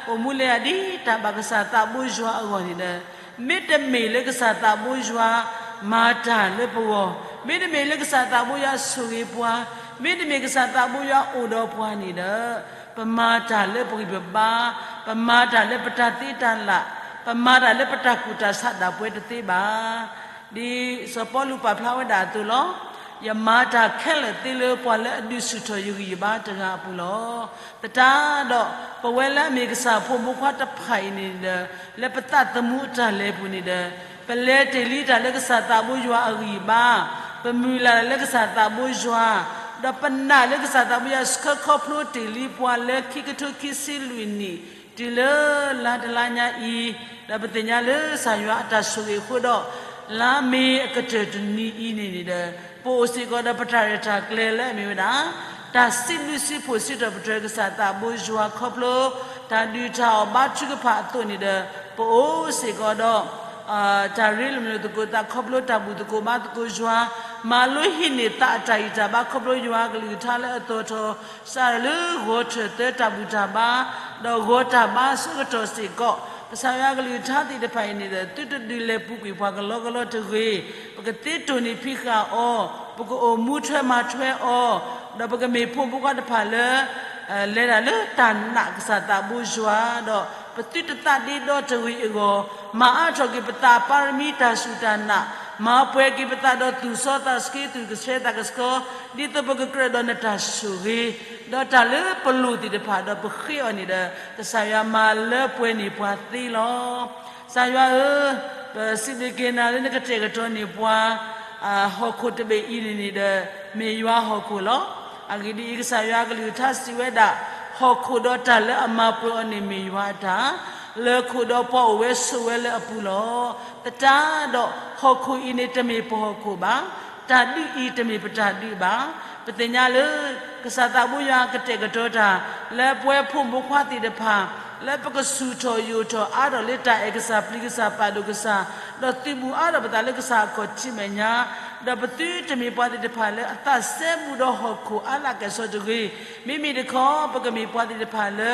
အိၣ်မူလၢအဒ်တၢ်ဘၣ်ကစၢ်သးဘိယွၤအဂီၢ်န့ၣ်ဒီး, မ့တမ့ၢ်လၢကစၢ်သးဘိယွၤမၤတၢ်လၢပဂီၢ်, မ့တမ့ၢ်လၢကစၢ်သးဘိယွၤဆိၣ်ဂ့ၤပှၤ, မ့တမ့ၢ်ကစၢ်သးဘိယွၤအိၣ်ဒီးပှၤန့ၣ်ဒီး, ပမၤတၢ်လၢပဂံၢ်ပဘါ, ပမၤတၢ်လၢပတၢ်သ့တၢ်လး, ပမၤတၢ်လၢပတၢ်ကူၣ်တၢ်ဆးဒၣ်ပှဲၤတသ့ဘၣ်. ဒ်စီၤပီလူးပာ်ဖျါဝဲဒၣ်အသိးလီၤ. ယမၤတၢ်ခဲလၢာ်သ့လၢပှၤလၢအဒုးဆူၣ်ထီၣ်ယဂံၢ်ယဘါတဂၤအပူၤလီၤ. သတးဒီး ပဝဲလၢအမ့ၢ်ကစၢ်ဖိမုၣ်ဖိခွါတဖၣ်အံၤန့ၣ်ဒီး, လၢပသးသမူအတၢ်လဲၤအပူၤန့ၣ်ဒီး, ပလဲၤတ့ၢ်လံတၢ်လၢကစၢ်သးဘိယွၤအဂံၢ်အဘါ, ပမုၢ်လၢ်တၢ်လၢကစၢ်သးဘိယွၤ, ဒီးပနာ်လၢကစၢ်သးဘိယွၤဆှၢခီဖျိတ့ၢ်လံပှၤလၢခံကထိခံဆံလွံၢ်နံၣ် တုၤလၢလါတလါညါအံၤ, ဒီးပသ့ၣ်ညါလၢကစၢ်ယွၤအတၢ်ဆိၣ်ဂ့ၤအဃိဒီး, လါမ့ၤအကတၢၢ်တနံၤအံၤန့ၣ်န့ၣ်ဒီး, ပအိၣ်စ့ၢ်ကီးဒီးပတၢ်ရဲၣ်တၢ်ကျဲၤလၢအမ့ၢ်ဝဲဒၣ် တၢ်စံးဘျုးစံးဖှိၣ်စံးထီၣ်ပတြၢၤကစၢ်သးဘိယွၤခီဖျိ တၢ်ဒုးတၢ်အီၣ်ဘါထုကဖၣ်အသိးန့ၣ်ဒီး, ပအိၣ်စ့ၢ်ကီးဒီး တၢ်ရ့လိာ်မုာ်လိာ်သကိးသးခီဖျိတၢ်ဘူၣ်သကိးဘါသကိးယွၤ, မၤလိဟံးန့ၢ်သးအတၢ်ဂံၢ်တၢ်ဘါခီဖျိယွၤအကလုၢ်ကထါလၢအသီၣ်ထီၣ်, စးထီၣ်လၢဂီၤထၢၣ်သၢတၢ်ဘူၣ်တၢ်ဘါ, ဒီးဂီၤတၢ်ဘါအဆၢကတီၢ်စ့ၢ်ကီး, ကစၢ်ယွၤအကလုၢ်ကထါသ့ၣ်တဖၣ်အံၤန့ၣ်ဒီး သုတဒုးလဲၤပူၤကွံာ်ပှၤကလီကလီတဂ့ၤ, ပကသ့တိၢ်နီၣ်ဖံးဃာ်အီၤ, ပကအိၣ်မူထွဲမၤထွဲအီၤ, ဒီးပကမ့ၢ်ဖိမုၣ်ဖိခွါတဖၣ်လၢ လဲၤတၢ်လၢတၢ်နာ်ကစၢ်သးဘိယွၤ, ဒီးပသုတသးဒ့ဒီတဂ့ၤအဂီၢ်, မၤအါထီၣ်က့ၤပသးပၢ်ရမံတၢ်စူၢ်တၢ်နာ်, မၤပှဲၤက့ၤပသးဒီးသူၣ်စီသးဆှံသူၣ်ကဆှဲသးကဆှီ, ဒ်သိးပကကြၢးဒီးနတၢ်ဆိၣ်ဂ့ၤ, ဒီးတၢ်လၢပလိၣ်သ့ၣ်တဖၣ်ဒီးပဃ့အီၤန့ၣ်ဒီး, ကစၢ်ယွၤမၤလၢပှဲၤန့ၢ်ပှၤသ့လီၤ. ကစၢ်ယွၤဧၢ, ပစံးဘျုးက့ၤနၤလၢနကတဲာ်ကတီၤန့ၢ်ပှၤ ဟီၣ်ခိၣ်တဘ့ၣ်အံၤန့ၣ်န့ၣ်ဒီး မ့ၢ်ယွၤဟီၣ်ခိၣ်လီၤ. အဂ့ၢ်ဒ်အံၤ, ကစၢ်ယွၤအကလုၢ်ကထါစံးဝဲဒၣ်, ဟီၣ်ခိၣ်ဒီးတၢ်လၢအမၤပှဲၤအီၤန့ၣ်မ့ၢ်ယွၤအတၢ်, လၢခိၣ်ဒီးပှၤအိၣ်ဝဲဆိးဝဲလၢအပူၤလီၤ. သတးဒီးဟီၣ်ခိၣ်အံၤန့ၣ်တမ့ၢ်ပဟီၣ်ခိၣ်ဘၣ်, တၢ်ဒုးအံၤတမ့ၢ်ပတၢ်ဒုးဘၣ်. ပသ့ၣ်ညါလၢ ကစၢ်သးဘိယွၤကတဲာ်ကတီၤတၢ် လၢပဝဲဖိမုၣ်ဖိခွါသ့ၣ်တဖၣ် လၢပကဆူၣ်ထီၣ်ယိာ်ထီၣ်အါထီၣ်လၢတၢ်အဲၣ်ကစၢ်ပျံၤကစၢ်ပာ်ဒိၣ်ကစၢ်, ဒီးသုးဘူးအါထီၣ်ပသးလၢကစၢ်အခီၣ်ထံးမဲာ်ညါ, ဒီးပသုတမ့ၢ်ပှၤသ့ၣ်တဖၣ်လၢအသးစဲဘူးဒီးဟီၣ်ခိၣ်အါလၢကဲၣ်ဆိးတဂ့ၤ, မ့မ့ၢ်တခီ ပကမ့ၢ်ပှၤသ့ၣ်တဖၣ်လၢ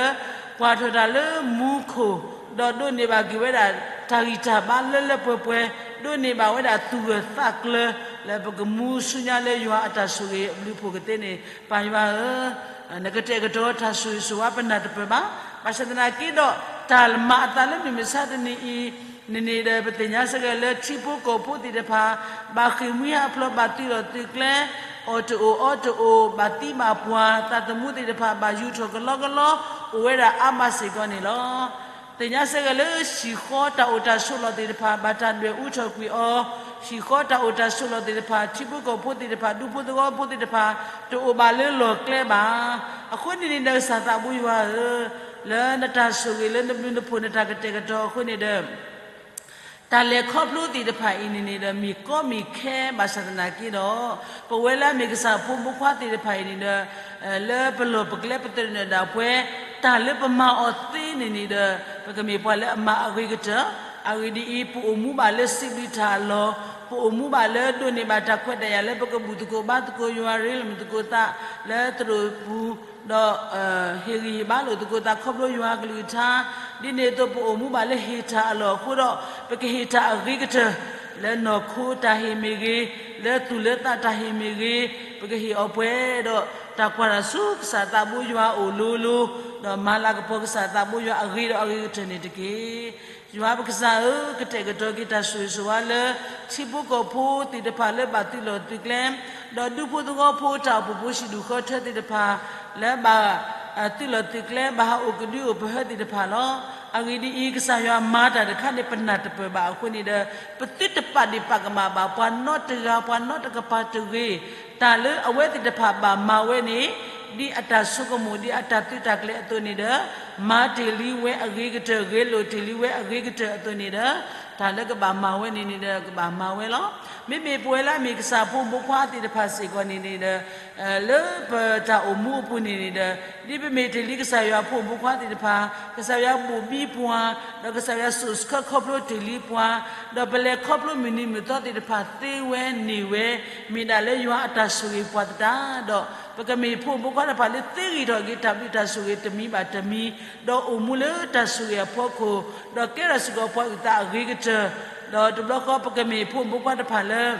ကွၢ်ထီၣ်တၢ်လၢမူခိၣ်, ဒီးဒိးန့ၢ်ဘၣ်က့ၤဝဲဒၣ်တၢ်ဂံၢ်တၢ်ဘါလၢလၢပှဲၤပှဲၤ, ဒိးန့ၢ်ဘၣ်ဝဲဒၣ်သူၣ်ဂၢၢ်သးကျၢၤ, လၢပကမူဆူညါလၢယွၤအတၢ်ဆိၣ်ဂ့ၤအဘျုးအဖှိၣ်ကသ့န့ၣ်, ပၢ်ယွၤဧၢ, နကတဲာ်ကတီၤတၢ်ဆိၣ်ဂ့ၤဆိၣ်ဝါပနၢ်တပၢၢ်ဘၣ်. ဘၣ်ဆၣ်သနာ်က့ဒီး တၢ်မၤအသးလၢမုၢ်မဆါတနံၤအံၤ န့ၣ်န့ၣ်ဒီး ပသ့ၣ်ညါစ့ၢ်ကီးလၢထံဖိကီၢ်ဖိသ့ၣ်တဖၣ် ဘၣ်ဃ့ၢ်မှံဟးဖျိး ဘၣ်သုးလီၢ်သုးကျဲ, အီၣ်တအိၣ်အီတအိၣ်, ဘၣ်သံဘၣ်ပှၢ်, သးသမူသ့ၣ်တဖၣ် ဘၣ်ယူၤထီၣ်ကလီကလီ အိၣ်ဝဲဒၣ်အါမးစ့ၢ်ကီးန့ၣ်လီၤ. သ့ၣ်ညါစ့ၢ်ကီးလၢဟံၣ်ဃီတၢ်အိၣ်တၢ်ဆိးလီၢ်သ့ၣ်တဖၣ် ဘၣ်တၢ်ဒွဲၣ်အူထီၣ်ကွံာ်အီၤ, ဟံၣ်ဃီတၢ်အိၣ်တၢ်ဆိးလီၢ်သ့ၣ်တဖၣ် ထံဖိကီၢ်ဖိသ့ၣ်တဖၣ် ဒူဖိသဝီဖိသ့ၣ်တဖၣ် တအိၣ်ဘၣ်လၢလီၢ်ကျဲဘၣ်. အဃိန့ၣ်န့ၣ်ဒီး ကစၢ်သးဘိယွၤဧၢ, လၢနတၢ်ဆိၣ်ဂ့ၤလၢနဘျုးနဖှိၣ်နတၢ်ကတဲာ်ကတီၤအဃိန့ၣ်ဒီး တၢ်လဲၤခီဖျိသ့ၣ်တဖၣ်အံၤန့ၣ်န့ၣ်ဒီး မ့ၢ်ကီမ့ၢ်ခဲဘၣ်ဆၣ်သနာ်က့ဒီး, ပဝဲလၢအမ့ၢ်ကစၢ်ဖိမုၣ်ဖိခွါသ့ၣ်တဖၣ်အံၤန့ၣ်ဒီး, လၢပလီၢ်ပကျဲပသနၢၣ်ဒၣ်ပှဲၤ, တၢ်လၢပမၤအီၤသ့န့ၣ်န့ၣ်ဒီး, ပကမ့ၢ်ပှၤလၢအမၤအဂ့ၤကတၢၢ်. အဂ့ၢ်ဒ်အံၤ, ပအိၣ်မူဘၣ်လၢစံးဘျုးတၢ်အလီၢ်, ပအိၣ်မူဘၣ်လၢဒိးန့ၢ်ဘၣ်တၢ်ခွဲးတၢ်ယာ်လၢပကဘူၣ်သကိးဘါသကိးယွၤရ့လိာ်မုာ်သကိးသးလၢသရိာ်ပူၤ ဒီး ဟ့ၣ်ဂံၢ်ဟ့ၣ်ဘါလိာ်သကိးသးခီဖျိယွၤအကလုၢ်ကထါ, ဒ်န့ၣ်အသိးပအိၣ်မူဘၣ်လၢဟ့ၣ်တၢ်အလီၢ်အဃိဒီး ပကဟ့ၣ်တၢ်အဂ့ၤကတၢၢ် လၢနီၢ်ခိတၢ်ဟ့ၣ်မ့ၢ်ဂ့ၤ, လၢသူၣ်လၢသးတၢ်ဟ့ၣ်မ့ၢ်ဂ့ၤ, ပကဟ့ၣ်အီၤပှဲၤဒီး တၢ်ကွၢ်တၢ်ဆူကစၢ်သးဘိယွၤအအိၣ်လိၤလိၤ, ဒီးမၤလၤကပီၤကစၢ်သးဘိယွၤအဂ့ၤဒီးအဂ့ၤကတၢၢ်န့ၣ်တက့ၢ်. ယွၤပကစၢ်ဧၢ, ကတဲာ်ကတီၤက့ၤတၢ်ဆိၣ်ဂ့ၤဆိၣ်ဝါလၢ ထံဖိကီၢ်ဖိသ့ၣ်တဖၣ်လၢဘၣ်သုးလီၢ်သုးကျဲ, ဒီးဒူဖိသဝီဖိတၢ်အိၣ်ဖှိၣ်ဖိဟံၣ်ဒူၣ်ဃီထၢသ့ၣ်တဖၣ် လၢဘၣ် သုးလီၢ်သုးကျဲ ဘၣ်ဟးအိၣ်ကဒုအိၣ်ပဟၢသ့ၣ်တဖၣ်လီၤ. အဂ့ၢ်ဒ်အံၤ, ကစၢ်ယွၤမၤတၢ်တခါန့ၣ် ပနၢ်တပၢၢ်ဘၣ်အဃိန့ၣ်ဒီး ပသုတပာ်ဒ့ၣ်ပာ်ကမၣ်ဘၣ်ပှၤနီတဂၤ ပှၤနီတကပၤတဂ့ၤ. တၢ်လၢအဝဲသ့ၣ်တဖၣ်ဘၣ်မၤဝဲန့ၣ် ဒ်အတၢ်ဆိကမိၣ် ဒ်အတၢ်သုးတၢ်ကျဲၤအသိးန့ၣ်ဒီး မၤတ့ၢ်လံဝဲအဂ့ၤကတၢၢ် ဂဲၤလိာ်တ့ၢ်လံဝဲအဂ့ၤကတၢၢ်အသိးန့ၣ်ဒီး တၢ်လၢကဘၣ်မၤဝဲန့ၣ်န့ၣ်ဒီး ကဘၣ်မၤဝဲလီၤ. မ့မ့ၢ်ပဝဲလၢအမ့ၢ်ကစၢ်ဖိမုၣ်ဖိခွါသ့ၣ်တဖၣ်စ့ၢ်ကီးန့ၣ်န့ၣ်ဒီး လၢပတၢ်အိၣ်မူအပူၤန့ၣ်န့ၣ်ဒီး ဒ်ပမ့ၢ်တ့ၢ်လံကစၢ်ယွၤဖိမုၣ်ဖိခွါသ့ၣ်တဖၣ် ကစၢ်ယွၤဘိၣ်ဘံပှၤ, ဒီးကစၢ်ယွၤစိာ်ဆှၢခီဖျိတ့ၢ်လံပှၤ, ဒီးပလဲၤခီဖျိမုၢ်နံၤမုၢ်သီသ့ၣ်တဖၣ်သ့ဝဲန့ၢ်ဝဲ မ့ၢ်ဒၣ်လၢယွၤအတၢ်ဆိၣ်ဂ့ၤပှၤသတးဒီး ပကမ့ၢ်ဖိမုၣ်ဖိခွါတဖၣ်လၢသ့ဂ့ၤထီၣ်က့ၤတၢ်ဘျုးတၢ်ဆိၣ်ဂ့ၤတမံၤဘၣ်တမံၤ, ဒီးအိၣ်မူလၢတၢ်ဆိၣ်ဂ့ၤအဖီခိၣ်, ဒီးကဲထီၣ်စ့ၢ်ကီးပှၤအုၣ်သးအဂ့ၤကတၢၢ်, ဒီးတဘျီဃီပကမ့ၢ်ဖိမုၣ်ဖိခွါတဖၣ်လၢ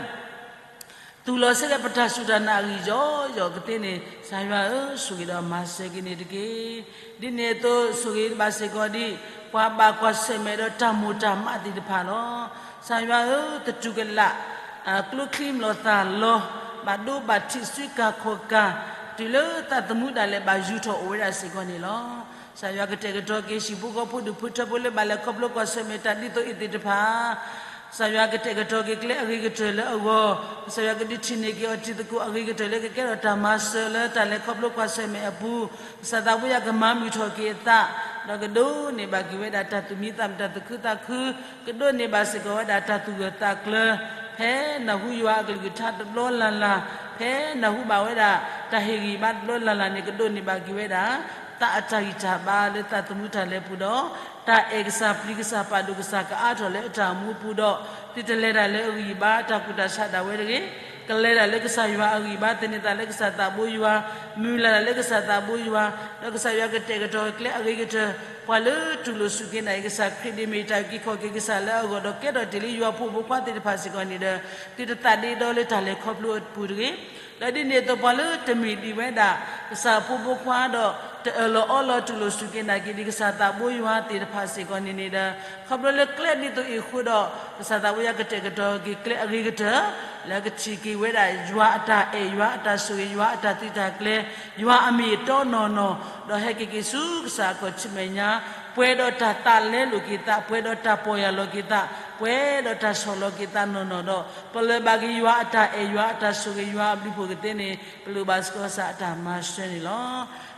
သူၣ်လီၤဆဲးလၢပတၢ်စူၢ်တၢ်နာ်အဂံၢ်ယီယီကသ့န့ၣ် ကစၢ်ယွၤဧၢ, ဆိၣ်ဂ့ၤဒီးမၤစၢၤက့ၤန့ၣ်တက့ၢ်. ဒ်န့ၣ်အသိးဆိၣ်ဂ့ၤဘၣ်စ့ၢ်ကီးဒ် ပှၤဘၣ်ကွၢ်ဆၢၣ်မဲာ်ဒီးတၢ်မိၢ်တၢ်မးသ့ၣ်တဖၣ်လီၤ. ကစၢ်ယွၤဧၢ, သတူၢ်ကလာ် ကျိချံမျိာ်သၣ်လီၤ, ဘၣ်ဒိဘၣ်ထံးစုကၤခီၣ်ကၤ, တုၤလၢသးသမူဒၣ်လဲာ်ဘၣ်ယူၤထီၣ်အိၣ်ဝဲဒၣ်စ့ၢ်ကီးန့ၣ်လီၤ. ကစၢ်ယွၤကတဲာ်ကတီၤက့ၤဟံၣ်ဖိဃီဖိဒူၣ်ဖိထၢဖိလၢဘၣ်လဲၤခီဖျိကွၢ်ဆၢၣ်မဲာ်တၢ်ဒ်သိးအံၤသ့ၣ်တဖၣ် ကစၢ်ယွၤကတဲာ်ကတီၤက့ၤကျဲအဂ့ၤကတၢၢ်လၢအဂီၢ်, ကစၢ်ယွၤကဒုးထံၣ်န့ၢ်က့ၤအီၤတံၤသကိးအဂ့ၤကတၢၢ်လၢကကဲထီၣ်တၢ်မၤစၢၤလၢတၢ်လဲၤခီဖျိကွၢ်ဆၢၣ်မဲာ်အပူၤ, ကစၢ်သးဘိယွၤကမၤမုာ်ထီၣ်က့ၤအသး, ဒီးကဒိးန့ၢ်ဘၣ်က့ၤဝဲဒၣ်တၢ်သူၣ်မံသးမုာ်တၢ်သူၣ်ခုသးခု, ကဒိးန့ၢ်ဘၣ်စ့ၢ်ကီးဝဲဒၣ်တၢ်သူၣ်ဂၢၢ်သးကျၢၤ, ဖဲနၢ်ဟူယွၤအကလုၢ်ကထါတဘျီလၢ်လၢ်, ဖဲနၢ်ဟူဘၣ်ဝဲဒၣ်တၢ်ဟ့ၣ်ဂံၢ်ဘါတဘျီလၢ်လၢ်န့ၣ် ကဒိးန့ၢ်ဘၣ်က့ၤဝဲဒၣ် သးအတၢ်ဂံၢ်တၢ်ဘါလၢသးသမူတၢ်လဲၤပူၤဒီး တၢ်အဲၣ်ကစၢ်ပျံၤကစၢ်ပာ်ဒိၣ်ကစၢ်ကအါထီၣ်လၢအတၢ်အိၣ်မူအပူၤဒီး သုတလဲၤတၢ်လၢအဂံၢ်အဘါတၢ်ကူၣ်တၢ်ဆးဒၣ်ဝဲတဂ့ၤ, ကလဲၤတၢ်လၢကစၢ်ယွၤအဂံၢ်အဘါ သန့ၤသးလၢကစၢ်သးဘိယွၤ, မုၢ်လၢ်တၢ်လၢကစၢ်သးဘိယွၤ, ဒီးကစၢ်ယွၤကတဲာ်ကတီၤကျဲအဂ့ၤကတၢၢ်, ပှၤလၢတူၢ်လိာ်စူၢ်က့ၤနာ်က့ၤကစၢ်ခရံာ်ဒ်မ့ၢ်တၢ်အုၣ်က့ၤခီၣ်က့ၤကစၢ်လၢအဂီၢ်ဒီးကဲထီၣ်တ့ၢ်လံယွၤဖိမုၣ်ဖိခွါသ့ၣ်တဖၣ်စ့ၢ်ကီးန့ၣ်ဒီး သုတသးဒ့ဒီလၢတၢ်လဲၤခီဖျိအပူၤတဂ့ၤ. ဒီးဒ်န့ၣ်အသိးပှၤလၢတမ့ၢ်ဒံးဝဲဒၣ် ကစၢ်ဖိမုၣ်ဖိခွါဒီး တအၢၣ်လီၤအီလီၤတူၢ်လိာ်စူၢ်က့ၤနာ်က့ၤဒံးကစၢ်သးဘိယွၤသ့ၣ်တဖၣ်စ့ၢ်ကီးန့ၣ်န့ၣ်ဒီး ခီဖျိလၢကျဲဒ်သိးအံၤအဃိဒီး ကစၢ်သးဘိယွၤကတဲာ်ကတီၤက့ၤကျဲအဂ့ၤကတၢၢ် လၢကထံၣ်က့ၤဝဲဒၣ်ယွၤအတၢ်အဲၣ် ယွၤအတၢ်ဆိၣ်ဂ့ၤ ယွၤအတၢ်သုးတၢ်ကျဲၤ ယွၤအမ့ၢ်အတီနီၢ်နီၢ်, ဒီးဟဲက့ၤက့ၤဆူကစၢ်အခီၣ်ထံးမဲာ်ညါ, ပှဲၤဒီးတၢ်သးလဲလိာ်က့ၤသး, ပှဲၤဒီးတၢ်ပီၢ်ယၢ်လီၤက့ၤသး, ပှဲၤဒီးတၢ်ဆီၣ်လီၤက့ၤသးနီၢ်နီၢ်ဒီး ပလၢၢ်ဘၣ်က့ၤယွၤအတၢ်အဲၣ် ယွၤအတၢ်ဆိၣ်ဂ့ၤ ယွၤအဘျုးဖှိၣ်ကသ့န့ၣ် ပလိၣ်ဘၣ်စ့ၢ်ကီးကစၢ်အတၢ်မၤစၢၤန့ၣ်လီၤ.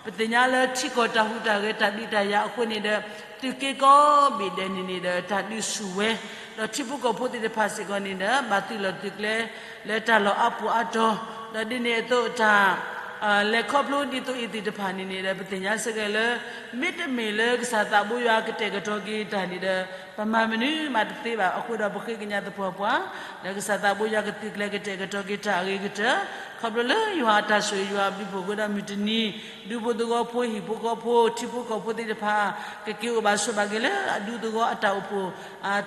ပသ့ၣ်ညါလၢထံကီၢ်တၢ်ဟူးတၢ်ဂဲၤတၢ်ဒုးတၢ်ယၤအဃိန့ၣ်ဒီး သုးက့ကိးဘ့ၣ်ဒဲးန့ၣ်န့ၣ်ဒီး တၢ်ဒုးဆူၣ်ဝဲ, ဒီးထံဖိကီၢ်ဖိသ့ၣ်တဖၣ်စ့ၢ်ကီးန့ၣ်ဒီး ဘၣ်သုးလီၢ်သုးကျဲ လၢတၢ်လီၢ်အါပူၤအါတီၤ, ဒီးဒ်န့ၣ်အသိးတၢ် လဲၤခီဖျိဒ်သိးအံၤသ့ၣ်တဖၣ်န့ၣ်န့ၣ်ဒီး ပသ့ၣ်ညါစ့ၢ်ကီးလၢ မ့တမ့ၢ်လၢကစၢ်သးဘိယွၤကတဲာ်ကတီၤက့ၤတၢ်န့ၣ်ဒီး ပမၤမနုၤမးတသ့ဘၣ်. အဃိဒီးပဃ့ကညးသပှၢ်ပှၢ် လၢကစၢ်သးဘိယွၤကသုးကျဲၤကတဲာ်ကတီၤက့ၤတၢ်အဂ့ၤကတၢၢ်, ခီဖျိလၢယွၤအတၢ်ဆိၣ်ဂ့ၤယွၤအဘျုးဖှိၣ်အဃိဒီးမုၢ်တနံၤ ဒူဖိသဝီဖိ ဟံၣ်ဖိဃီဖိ ထံဖိကီၢ်ဖိသ့ၣ်တဖၣ် ကက့ၤအိၣ်ဘၣ်ဆိးဘၣ်က့ၤလၢအဒူသဝီအတၢ်အိၣ်ဖှိၣ်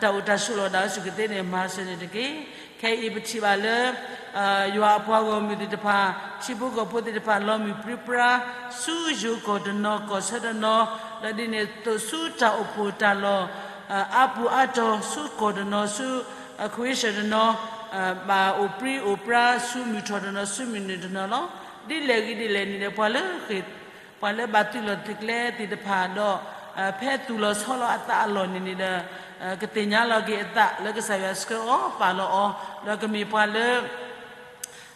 တၢ်အိၣ်တၢ်ဆိးလီၤဒၣ်ဝဲစ့ၢ်ကီးသ့န့ၣ် မၤစၢၤန့ၣ်တက့ၢ်. ခဲအံၤပထံၣ်ဘၣ်လၢ ယွၤအပှၤဂီၢ်မုၢ်သ့ၣ်တဖၣ် ထံဖိကီၢ်ဖိသ့ၣ်တဖၣ် လီၤမုၢ်ပြံပြါ ဆူယိၤကီၢ်တနီၤ ကီၢ်ဆၢတနီၤ, ဒီးဒ်န့ၣ်အသိးဆူတၢ်အိၣ်ဖှိၣ်တၢ်လီၢ် အါပူၤအါတီၤ ဆူကီၢ်တနီၤ ဆူ ခဝ့ၡၢၣ်တနီၤ ဘၣ်အိၣ်ပြံအိၣ်ပြါ ဆူမုၢ်ထီၣ်တနီၤ ဆူမုၢ်နုာ်တနီၤလီၤ. ဒ်လဲၣ်ဂ့ၤဒ်လဲၣ်န့ၣ်ဒီး ပှၤလၢ ပှၤလၢဘၣ်သုးလီၢ်သုးကျဲသ့ၣ်တဖၣ်ဒီး ဖဲသူၣ်လီၤဆီလီၤအသးအလီၢ်န့ၣ်န့ၣ်ဒီး ကသ့ၣ်ညါလီၤက့ၤအသးလၢကစၢ်ယွၤဆှၢအီၤပာ်လီၤအီၤ ဒီးကမ့ၢ်ပှၤလၢ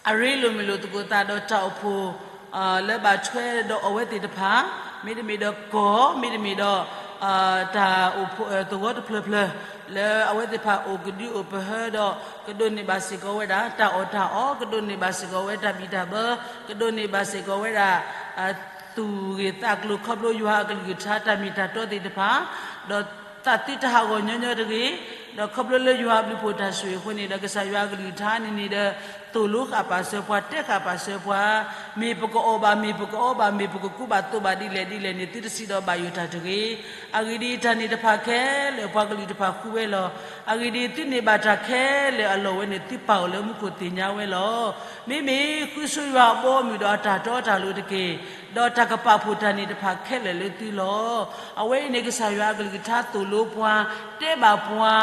အရ့လိာ်မုာ်လိာ်သကိးသးဒီးတၢ်အိၣ်ဖှိၣ် လၢဘၣ်ထွဲဒီးအဝဲသ့ၣ်တဖၣ် မ့တမ့ၢ်ဒီးကီၢ် မ့တမ့ၢ်ဒီး တၢ်အိၣ်ဖှိၣ်သဝီတဖျၢၣ်ဖျၢၣ် လၢအဝဲသ့ၣ်တဖၣ်အိၣ်ကဒုအိၣ်ပဟၢဒီး ကဒိးန့ၢ်ဘၣ်စ့ၢ်ကီးဝဲဒၣ် တၢ်အီၣ်တၢ်အီ ကဒိးန့ၢ်ဘၣ်စ့ၢ်ကီးဝဲတၢ်ဘံၣ်တၢ်ဘၢ ကဒိးန့ၢ်ဘၣ်စ့ၢ်ကီးဝဲဒၣ် သူၣ်ဂ့ၢ်သးကျိၤခီဖျိယွၤအကလုၢ်ကထါတၢ်မ့ၢ်တၢ်တီသ့ၣ်တဖၣ် ဒီးသးသုတဟးဂီၤညီညီတဂ့ၤ, ဒီးခီဖျိလၢယွၤအဘျုးဖှိၣ်တၢ်ဆိၣ်ဂ့ၤအဃိန့ၣ်ဒီး ကစၢ်ယွၤအကလုၢ်ကထါန့ၣ်န့ၣ်ဒီး သိၣ်လိဃာ်ပာ်စၢၤပှၤ, တဲဃာ်ပာ်စၢၤပှၤ, မ့ၢ်ပကအီၣ်ဘၣ်, မ့ၢ်ပကအီဘၣ်, မ့ၢ်ပကကူဘၣ်သိးဘၣ်ဒ်လဲၣ်ဒ်လဲၣ်န့ၣ် သုတစံးဒီးဘၣ်ယိၣ်တၢ်တဂ့ၤ. အဂ့ၢ်ဒ်အံၤ, တၢ်န့ၣ်တဖၣ်ခဲလၢာ်ပှၤကလုာ်တဖၣ်ဃုဝဲလီၤ. အဂ့ၢ်ဒ်အံၤ, သုန့ၢ်ဘၣ်တၢ်ခဲလၢာ်အလီၢ်ဝဲန့ၣ် သုပာ်အီၤလၢမူခိၣ်သ့ၣ်ညါဝဲလီၤ. မ့မ့ၢ်ဃုဆိယွၤအဘီအမုၢ်ဒီးအတၢ်တီတၢ်လိၤတက့ၢ်. ဒီးတၢ်ကပာ်ဖှိၣ်တၢ်န့ၣ်တဖၣ်ခဲလၢာ်လၢသုလီၤ. အဝဲအံၤန့ၣ် ကစၢ်ယွၤအကလုၢ်ကထါသိၣ်လိပှၤ, တဲဘၣ်ပှၤ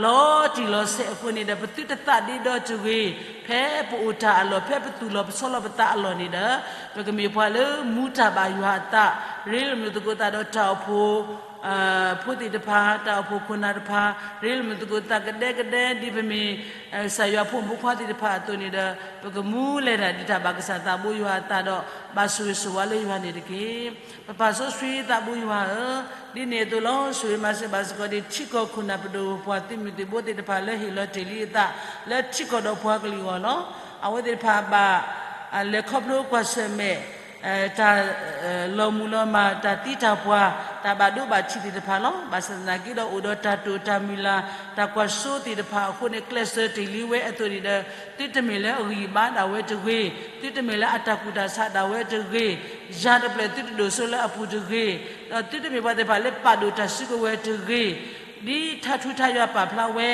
လီၤတံၢ်လီၤဆဲးအဃိန့ၣ်ဒီး ပသုတသးဒ့ဒီတဂ့ၤ. ဖဲပအိၣ်တၢ်အလီၢ်, ဖဲပသူၣ်လီၤပဆီလီၤပသးအလီၢ်န့ၣ်ဒီး ပကမ့ၢ်ပှၤလၢမူတၢ်ဘၣ်ယွၤအသး, ရ့လိာ်မုာ်သကိးသးဒီးတၢ်အိၣ်ဖှိၣ် ဖိသ့ၣ်တဖၣ်, တၢ်အိၣ်ဖှိၣ်ခိၣ်နၢ်တဖၣ်, ရ့လိာ်မုာ်သကိးသးကဒဲကဒဲ ဒ်ပမ့ၢ် ကစၢ်ယွၤဖိမုၣ်ဖိခွါသ့ၣ်တဖၣ်အသိးန့ၣ်ဒီး ပကမူလဲၤတၢ်ဒ်တၢ်ဘၣ်ကစၢ်သးဘိယွၤအသးဒီး ဘၣ်ဆိၣ်ဂ့ၤဆိၣ်ဝါလၢယွၤန့ၣ်တက့ၢ်. ပပၢ်စီဆှံသးဘိယွၤဧၢ, ဒ်န့ၣ်အသိးလီၤ. ဆိၣ်ဂ့ၤမၤစၢၤဘၣ်စ့ၢ်ကီးဒ်ထံကီၢ်ခိၣ်နၢ်ပဒိၣ်ပှၤသုးမုၢ်သံၣ်ဘိသ့ၣ်တဖၣ်လၢဟ့ၣ်လီၤတ့ၢ်လံအသး လၢထံကီၢ်ဒီးပှၤကလုာ်အဂီၢ်လီၤ. အဝဲသ့ၣ်တဖၣ်ဘၣ် လဲၤခီဖျိကွၢ်ဆၢၣ်မဲာ် တၢ် လီၤမုၢ်လီၤမၢ်, တၢ်သံတၢ်ပှၢ်, တၢ်ဘၣ်ဒိဘၣ်ထံးသ့ၣ်တဖၣ်လီၤ. ဘၣ်ဆၣ်သနာ်က့ဒီးအိၣ်ဒီးတၢ်တိာ်တၢ်မုၢ်လၢ်, တၢ်ကွၢ်စိသ့ၣ်တဖၣ်အဃိန့ၣ် ကျဲးစၢးတ့ၢ်လံဝဲအသိးန့ၣ်ဒီး သုတမ့ၢ်လၢအဂံၢ်ဘါဒၣ်ဝဲတဂ့ၤ, သုတမ့ၢ်လၢအတၢ်ကူၣ်တၢ်ဆးဒၣ်ဝဲတဂ့ၤ, ယၤတဖျၢၣ်သုတဒိၣ်စိလၢအပူၤတဂ့ၤ, ဒီးသုတမ့ၢ်ပှၤသ့ၣ်တဖၣ်လၢပာ်ဒိၣ်တၢ်စုကဝဲၤတဂ့ၤ ဒ်ထါထူထါယွၤပာ်ဖျါဝဲ,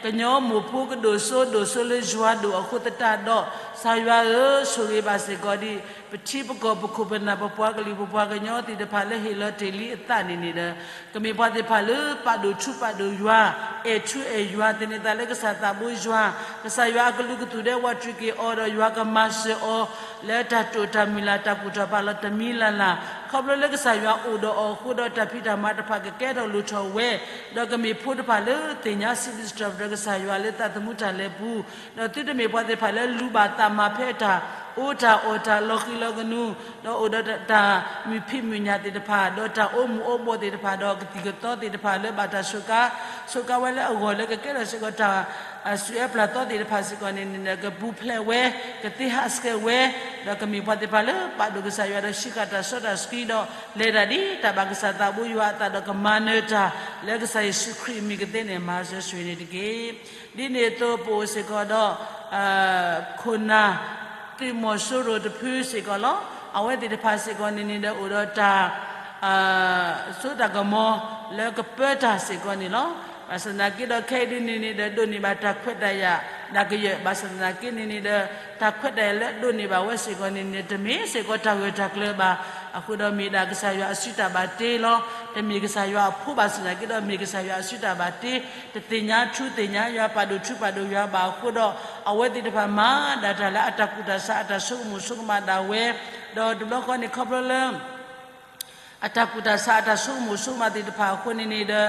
ကညီမိၢ်ဖိကဒိၣ်စိဒိၣ်စိလၢယွၤဒိၣ်အဃိသတးဒီး, ကစၢ်ယွၤဧၢ, ဆိၣ်ဂ့ၤဘၣ်စ့ၢ်ကီးဒ် ပထံပကီၢ်ပခိၣ်ပနၢ်ပပှၤကလုာ်ပပှၤကညီသ့ၣ်တဖၣ်လၢဟ့ၣ်လီၤတ့ၢ်လံအသးန့ၣ်န့ၣ်ဒီး, ကမ့ၢ်ပှၤသ့ၣ်တဖၣ်လၢပာ်ဒိၣ်ထူပာ်ဒိၣ်ယွၤ, အဲၣ်ထူအဲၣ်ယွၤ, သန့ၤသးလၢကစၢ်သးဘိယွၤ, ကစၢ်ယွၤအကလုၢ်ကသူၣ်ဒဲးဝးတြံးက့ၤအီၤဒီးယွၤကမၤစၢၤအီၤ လၢတၢ်တိာ်တၢ်မုၢ်လၢ် တၢ်ကူၣ်ထီၣ်ပာ်လီၤတမံၤလၢ်လၢ်, ခီဖျိလၢကစၢ်ယွၤအိၣ်ဒီးအီၤအဃိဒီး တၢ်ဖံးတၢ်မၤတဖၣ်ကကဲထီၣ်လိၣ်ထီၣ်ဝဲ, ဒီးကမ့ၢ်ဖိတဖၣ်လၢသ့ၣ်ညါစံးဘျုးစံးထီၣ်ပတြၢၤကစၢ်ယွၤလၢသးသမူတၢ်လဲၤပူၤ, ဒီးသုတမ့ၢ်ပှၤသ့ၣ်တဖၣ်လၢလူၤဘၣ်သးမၤဖဲတၢ်အီၣ်တၢ်အီတၢ်လီၤဃံၤလီၤကနူၤ, ဒီးအိၣ်ဒီးတၢ်မုာ်ဖံးမုာ်ညၣ်သ့ၣ်တဖၣ်, ဒီးတၢ်အိၣ်မူအိၣ်ဘှီၣ်သ့ၣ်တဖၣ်, ဒီးကသံၣ်ကသီသ့ၣ်တဖၣ်လၢဘၣ်တၢ်စူးကါ, စူးကါဝဲလၢအဂီၢ်လၢကကဲထီၣ်စ့ၢ်ကီးတၢ် စူးအဲၣ်ပျၢ်သီသ့ၣ်တဖၣ်စ့ၢ်ကီးန့ၣ်န့ၣ်ဒီး ကပူၤဖျဲးဝဲ, ကသ့ဟးဆှဲးဝဲ, ဒီးကမ့ၢ်ပှၤသ့ၣ်တဖၣ်လၢပာ်ဒိၣ်ကစၢ်ယွၤဒီးဆံးဃာ်တၢ်စီတၢ်ဆှံဒီး လဲၤတၢ်ဒ်တၢ်ဘၣ်ကစၢ်သးဘိယွၤအသးဒီးကမၤနၢၤတၢ်လၢကစၢ်ယ့ၣ်ၡူးခရံာ်အမံၤကသ့န့ၣ် မၤစၢၤဆိၣ်ဂ့ၤန့ၣ်တက့ၢ်. ဒ်န့ၣ်အသိးပအိၣ်စ့ၢ်ကီးဒီး ခိၣ်နၢ် သုးမီၤစိရိၤတဖုစ့ၢ်ကီးလီၤ. အဝဲသ့ၣ်တဖၣ်စ့ၢ်ကီးန့ၣ်န့ၣ်ဒီး အိၣ်ဒီးတၢ် စိတၢ်ကမီၤလၢကပၢတၢ်စ့ၢ်ကီးန့ၣ်လီၤ. ဘၣ်ဆၣ်သနာ်က့ဒီးခဲအံၤဒ်န့ၣ်န့ၣ်ဒီး ဒိးန့ၢ်ဘၣ်တၢ်ခွဲးတၢ်ယာ် ဒၣ်ကယၢၢ်, ဘၣ်ဆၣ်သနာ်က့န့ၣ်န့ၣ်ဒီး တၢ်ခွဲးတၢ်ယာ်လၢဒိးန့ၢ်ဘၣ်ဝဲစ့ၢ်ကီးန့ၣ်န့ၣ် တမ့ၢ်စ့ၢ်ကီးတၢ်ဂၢၢ်တၢ်ကျၢၤဘၣ်. အဃိဒီးမ့ၢ်ဒၣ်ကစၢ်ယွၤအစုတၢ်ဘၣ်တ့လီၤ. တမ့ၢ်ကစၢ်ယွၤအဖိဘၣ်ဆၣ်သနာ်က့ဒီး မ့ၢ်ကစၢ်ယွၤအစုတၢ်ဘၣ်တ့, တသ့ၣ်ညါထူသ့ၣ်ညါယွၤ ပာ်ဒိၣ်ထူပာ်ဒိၣ်ယွၤဘၣ်အဃိဒီး အဝဲသ့ၣ်တဖၣ်မၤဒၣ်တၢ်လၢအတၢ်ကူၣ်တၢ်ဆး အတၢ်ဆိကမိၣ်ဆိကမးဒၣ်ဝဲ, ဒီးတဘျီဃီန့ၣ် ခီဖျိလၢ အတၢ်ကူၣ်တၢ်ဆး အတၢ်ဆိကမိၣ်ဆိကမးသ့ၣ်တဖၣ်အဃိန့ၣ်န့ၣ်ဒီး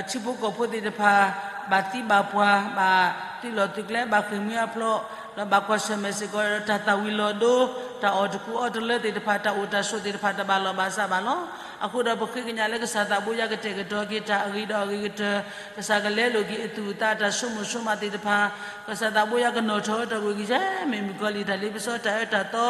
ထံဖိကီၢ်ဖိသ့ၣ်တဖၣ် ဘၣ်သံဘၣ်ပှၢ်, ဘၣ်သုးလီၢ်သုးကျဲ, ဘၣ်ဃ့ၢ်မှံဟးဖျိး, ဒီးဘၣ်ကွၢ်ဆၢၣ်မဲာ်စ့ၢ်ကီးဒီး တၢ်သၣ်ဝံၤလီၤဒိ, တၢ်အီၣ်တကူအီတလၢသ့ၣ်တဖၣ်, တၢ်အိၣ်တၢ်ဆိးသ့ၣ်တဖၣ် တဘၣ်လီၢ်ဘၣ်စးဘၣ်လီၤ. အဃိဒီးပဃ့ကညးလၢကစၢ်သးဘိယွၤကတဲာ်ကတီၤက့ၤတၢ်အဂ့ၤဒီးအဂ့ၤကတၢၢ်, ကစၢ်ကလဲလိာ်က့ၤအသူၣ်အသး အတၢ်ဆိကမိၣ်ဆိကမးသ့ၣ်တဖၣ်, ကစၢ်သးဘိယွၤကနီၣ်ထီၣ်တၢ်ဂ့ၢ်ကယဲၢ် မ့ၢ်မုၣ်ကီၤလံၢ် တၢ်လ့ပစီ တၢ်အၢတၢ်သီ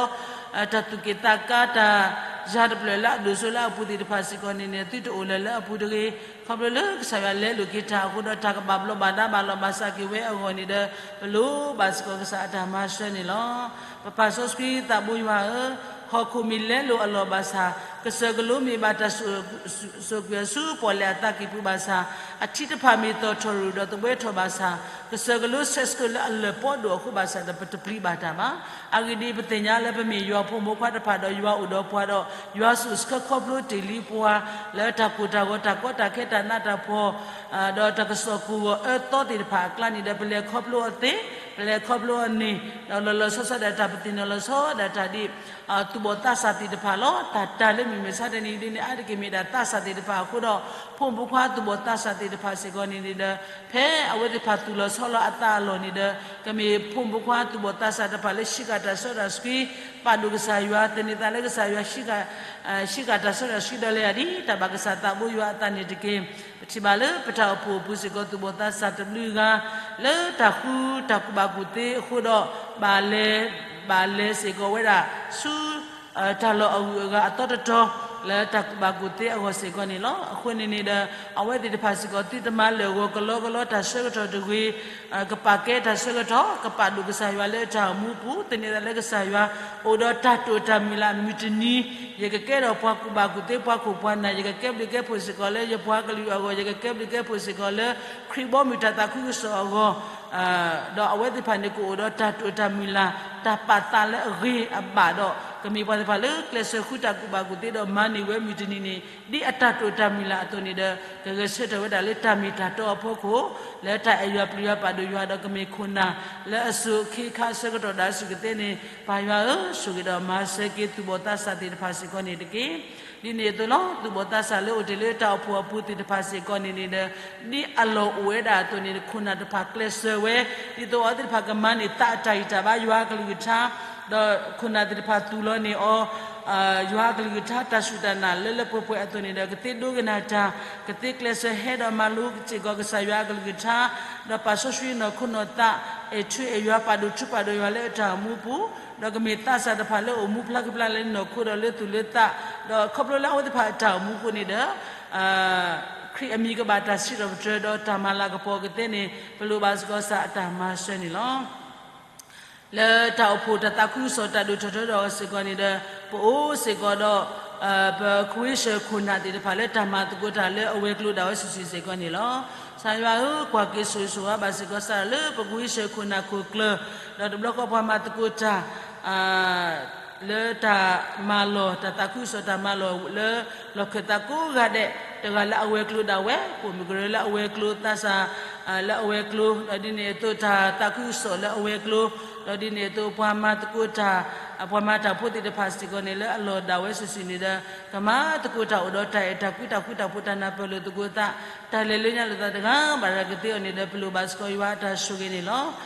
တၢ်သူၣ်က့ၣ်သးကါ တၢ်ယၤတဖျၢၣ်လၢအဒိၣ်စိလၢအပူၤသ့ၣ်တဖၣ်စ့ၢ်ကီးန့ၣ်န့ၣ် သုတအိၣ်လၢၤလၢအပူၤတဂ့ၤ. ခီဖျိလၢကစၢ်ယွၤလဲလိာ်က့ၤတၢ်အဃိဒီး တၢ်ကဘၣ်ဘျီးဘၣ်ဒါဘၣ်လီၢ်ဘၣ်စးက့ၤဝဲအဂီၢ်န့ၣ်ဒီး ပလိၣ်ဘၣ်စ့ၢ်ကီးကစၢ်အတၢ်မၤစၢၤန့ၣ်လီၤ. ပပၢ်စီဆှံသးဘိယွၤဧၢ, ဟီၣ်ခိၣ်မ့ၢ်လဲလိာ်အလီၢ်ဘၣ်ဆၣ်, ကစၢၢ်ကလိမ့ၢ်ဘၣ်တၢ်စိာ်ကွံာ်အီၤဆူပီၣ်လဲၣ်အသးကံၢ်ပူၤဘၣ်ဆၣ်, အထံတဖၣ်မ့ၢ်သီၣ်ထီၣ်ရူၢ်ဒီးသဘှဲထီၣ်ဘၣ်ဆၣ်, ကစၢၢ်ကလိဆဲးဆကၢးလၢအလၢၢ်ပီဒိၣ်အဃိဘၣ်ဆၣ်ဒီး ပတပျံၤဘၣ်တၢ်ဘၣ်. အဂ့ၢ်ဒ်အံၤ, ပသ့ၣ်ညါလၢပမ့ၢ်ယွၤဖိမုၣ်ဖိခွါတဖၣ်ဒီး ယွၤအိၣ်ဒီးပှၤဒီး ယွၤစိာ်ဆှၢခီဖျိတ့ၢ်လံပှၤ လၢတၢ်ကိၢ်တၢ်ဂီၤ တၢ်ကီတၢ်ခဲ တၢ်နးတၢ်ဖှီၣ် ဒီးတၢ်ကစီၣ်ကိၢ်ဂီၤအၢသီသ့ၣ်တဖၣ်အကျါန့ၣ်ဒီး ပလဲၤခီဖျိအီၤသ့, ပလဲၤခီဖျိအီၤန့ၣ်, ဒီးလီၤလီၤဆီဆီဒၣ်တၢ် ပသ့ၣ်နီၣ်လီၤဆီဒၣ်တၢ်ဒ် သူၣ်ဘီၣ်သးစၢ်သ့ၣ်တဖၣ်လီၤ. တၢ်တၢ်လၢမုၢ်မဆါတနံၤဒ်န့ၣ် အါတက့ၢ်မ့ၢ်ဒၣ်သးစၢ်သ့ၣ်တဖၣ်အဃိဒီး ဖိမုၣ်ဖိခွါသူၣ်ဘီၣ်သးစၢ်သ့ၣ်တဖၣ်စ့ၢ်ကီးန့ၣ်ဒီး ဖဲအဝဲသ့ၣ်တဖၣ်သူၣ်လီၤဆီလီၤအသးအလီၢ်န့ၣ်ဒီး ကမ့ၢ်ဖိမုၣ်ဖိခွါသူၣ်ဘီၣ်သးစၢ်တဖၣ်လၢ ဆံးဃာ်တၢ်စီတၢ်ဆှံ, ပာ်ဒိၣ်ကစၢ်ယွၤ, သန့ၤသးလၢကစၢ်ယွၤ, ဆံးဃာ်တၢ်စီတၢ်ဆှံဒီးလဲၤဒၣ်ဒ်တၢ်ဘၣ်ကစၢ်သးဘိယွၤအသးန့ၣ်တက့ၢ်. ပထံၣ်ဘၣ်လၢပတၢ်အိၣ်ဖှိၣ်အပူၤစ့ၢ်ကီး သူၣ်ဘီၣ်သးစၢ်တဘျုးဂၤ လၢတၢ်ဃူတၢ်ကူၣ်ဘၣ်ကူၣ်သ့အဃိဒီး ဘၣ်လဲၤ, ဘၣ်လဲၤစ့ၢ်ကီးဝဲဒၣ်ဆူ တၢ်လီၢ်အဂုၤအဂၤအသီတတီၤ လၢတၢ်ကူၣ်ဘၣ်ကူၣ်သ့အဂီၢ်စ့ၢ်ကီးန့ၣ်လီၤ. အဃိန့ၣ်န့ၣ်ဒီး အဝဲသ့ၣ်တဖၣ်စ့ၢ်ကီး သုတမၤလၢာ်ဂီၤကလီကလီတၢ်ဆၢကတီၢ်တဂ့ၤ, ကပာ်ကဲတၢ်ဆၢကတီၢ်, ကပာ်ဒိၣ်ကစၢ်ယွၤလၢတၢ်အိၣ်မူပူၤ, သန့ၤသးလၢကစၢ်ယွၤ, အိၣ်ဒီးတၢ်တိာ်တၢ်မုၢ်လၢ်မုၢ်တနံၤ, ယကကဲထီၣ်ပှၤကူၣ်ဘၣ်ကူၣ်သ့ပှၤခိၣ်ပှၤနၢ်, ယကကဲဘျုးကဲဖှိၣ်စ့ၢ်ကီးလၢယပှၤကလုာ်အဂီၢ်, ယကကဲဘျုးကဲဖှိၣ်စ့ၢ်ကီးလၢခရံာ်ဘီမုၢ်တၢ်သးခုကစီၣ်အဂီၢ် ဒီးအဝဲသ့ၣ်တဖၣ်န့ၣ် ကအိၣ်ဒီးတၢ်တိာ်တၢ်မုၢ်လၢ်, တၢ်ပာ်သးလၢအဂ့ၤအဘၣ်ဒီး ကမ့ၢ်ပှၤသ့ၣ်တဖၣ်လၢကျဲးစၢးဃုတၢ်ကူၣ်ဘၣ်ကူၣ်သ့ဒီးမၤန့ၢ်ဝဲမုၢ်တနံၤန့ၣ် ဒ်အတၢ်တိာ်တၢ်မုၢ်လၢ်အသိးန့ၣ်ဒီး ကဂဲၤဆၢထၢၣ်ဝဲဒၣ်လၢတၢ်မ့ၢ်တၢ်တီအဖီခိၣ်, လၢတၢ်အဲၣ်ယွၤပျံၤယွၤပာ်ဒိၣ်ယွၤဒီးကမ့ၢ်ခိၣ်နၢ် လၢအစိၤအခ့အခါအဆၢကတီၢ်ဒၣ်ဆူၣ်ကသ့န့ၣ် ပၢ်ယွၤဧၢ, ဆိၣ်ဂ့ၤဒီးမၤစၢၤက့ၤသူၣ်ဘီၣ်သးစၢ်သ့ၣ်တဖၣ်စ့ၢ်ကီးန့ၣ်တက့ၢ်. ဒ်န့ၣ်အသိးလီၤ. သူၣ်ဘီၣ်သးစၢ်လၢအိၣ်တ့ၢ်လၢတၢ်အိၣ်ဖှိၣ်အပူၤသ့ၣ်တဖၣ်စ့ၢ်ကီးန့ၣ်န့ၣ်ဒီး ဒ်အလီၢ်အိၣ်ဝဲဒၣ်အသိးန့ၣ် ခိၣ်နၢ်တဖၣ်ကျဲးစၢးဝဲ, ဒ်သိးအဝဲသ့ၣ်တဖၣ်ကမၤန့ၢ်သးအတၢ်ဂံၢ်တၢ်ဘါယွၤအကလုၢ်ကထါ, ဒီးခိၣ်နၢ်သ့ၣ်တဖၣ်သူၣ်လီၤန့ၢ်အီၤ ယွၤအကလုၢ်ကထါ တၢ်စူၢ်တၢ်နာ်လၢလၢပှဲၤပှဲၤအသိးန့ၣ်ဒီး ကသ့ဒိကနၣ်တၢ်, ကသ့ကျဲးစၢးဟဲဒီးမၤလိစ့ၢ်ကီးကစၢ်ယွၤအကလုၢ်ကထါ, ဒီးပာ်စီဆှံနီၢ်ခိနီၢ်သး, အဲၣ်ထူအဲၣ်ယွၤပာ်ဒိၣ်ထူပာ်ဒိၣ်ယွၤလၢအတၢ်အိၣ်မူပူၤ, ဒီးကမ့ၢ်သးစၢ်တဖၣ်လၢအိၣ်မူဖျါဃံဖျါလၢနီၢ်ခိဒီးလၢသူၣ်လၢသး, ဒီးခီဖျိလၢအဝဲသ့ၣ်တဖၣ်အတၢ်အိၣ်မူအဃိန့ၣ်ဒီး ခရံာ်အမံၤကဘၣ်တၢ်စံးထီၣ်ပတြၢၤဒီးတၢ်မၤလၤကပီၤကသ့န့ၣ် ပလိၣ်ဘၣ်စ့ၢ်ကီးကစၢ်အတၢ်မၤစၢၤန့ၣ်လီၤ. လၢတၢ်အိၣ်ဖှိၣ်တၢ်သးခုကစီၣ်တၢ်ဒိၣ်ထီၣ်ထီထီၣ်အဂီၢ်စ့ၢ်ကီးန့ၣ်ဒီး ပအိၣ်စ့ၢ်ကီးဒီး ပကဝ့ၡၢၣ်ခိၣ်နၢ်သ့ၣ်တဖၣ်လၢတၢ်မၤသကိးတၢ်လၢအဝဲၤကျိၤဒၣ်ဝဲစုာ်စုာ်စ့ၢ်ကီးန့ၣ်လီၤ. ကစၢ်ယွၤဧၢ, ကွၢ်က့ၤဆိၣ်ဂ့ၤဆိၣ်ဝါဘၣ်စ့ၢ်ကီးစးထီၣ်လၢပကဝ့ၡၢၣ်ခိၣ်နၢ်ခိၣ်ကျၢၢ်, ဒီးတဘျီဃီပှၤမၤသကိးတၢ် လၢတၢ်မၤလီၢ် တၢ်သးခုကစီၣ်တၢ်မၤလီၢ်လၢ လီၢ်ခၢၣ်သးကိးဂၤဒဲး, တဂၤလၢအဝဲၤကျိၤဒၣ်ဝဲ, ပိာ်မုၣ်ကရၢလၢအဝဲၤကျိၤ, သးစၢ်လၢအဝဲၤကျိၤ, ဒီးဒ်န့ၣ်အသိးတၢ်သးခုကစီၣ်လၢအဝဲၤကျိၤ, ဒီးဒ်န့ၣ်အသိးပှၤမၤသကိးတၢ်, ပှၤမၤတၢ်ဖိသ့ၣ်တဖၣ်စ့ၢ်ကီးန့ၣ် လၢအလီၢ်ဒၣ်ဝဲစုာ်စုာ်န့ၣ်ဒီး ကမၤသကိးတၢ်အိၣ်ဒီးတၢ်အဲၣ်တၢ်ကွံတၢ်ဃူတၢ်ဖိး တၢ်နၢ်ပၢၢ်လိာ်သကိးသး, တၢ်လဲၤလၢညါလိာ်သးတဂၤဘၣ်တဂၤကသ့အီၤန့ၣ်ဒီး ပလိၣ်ဘၣ်စ့ၢ်ကီးယွၤအတၢ်ဆိၣ်ဂ့ၤန့ၣ်လီၤ.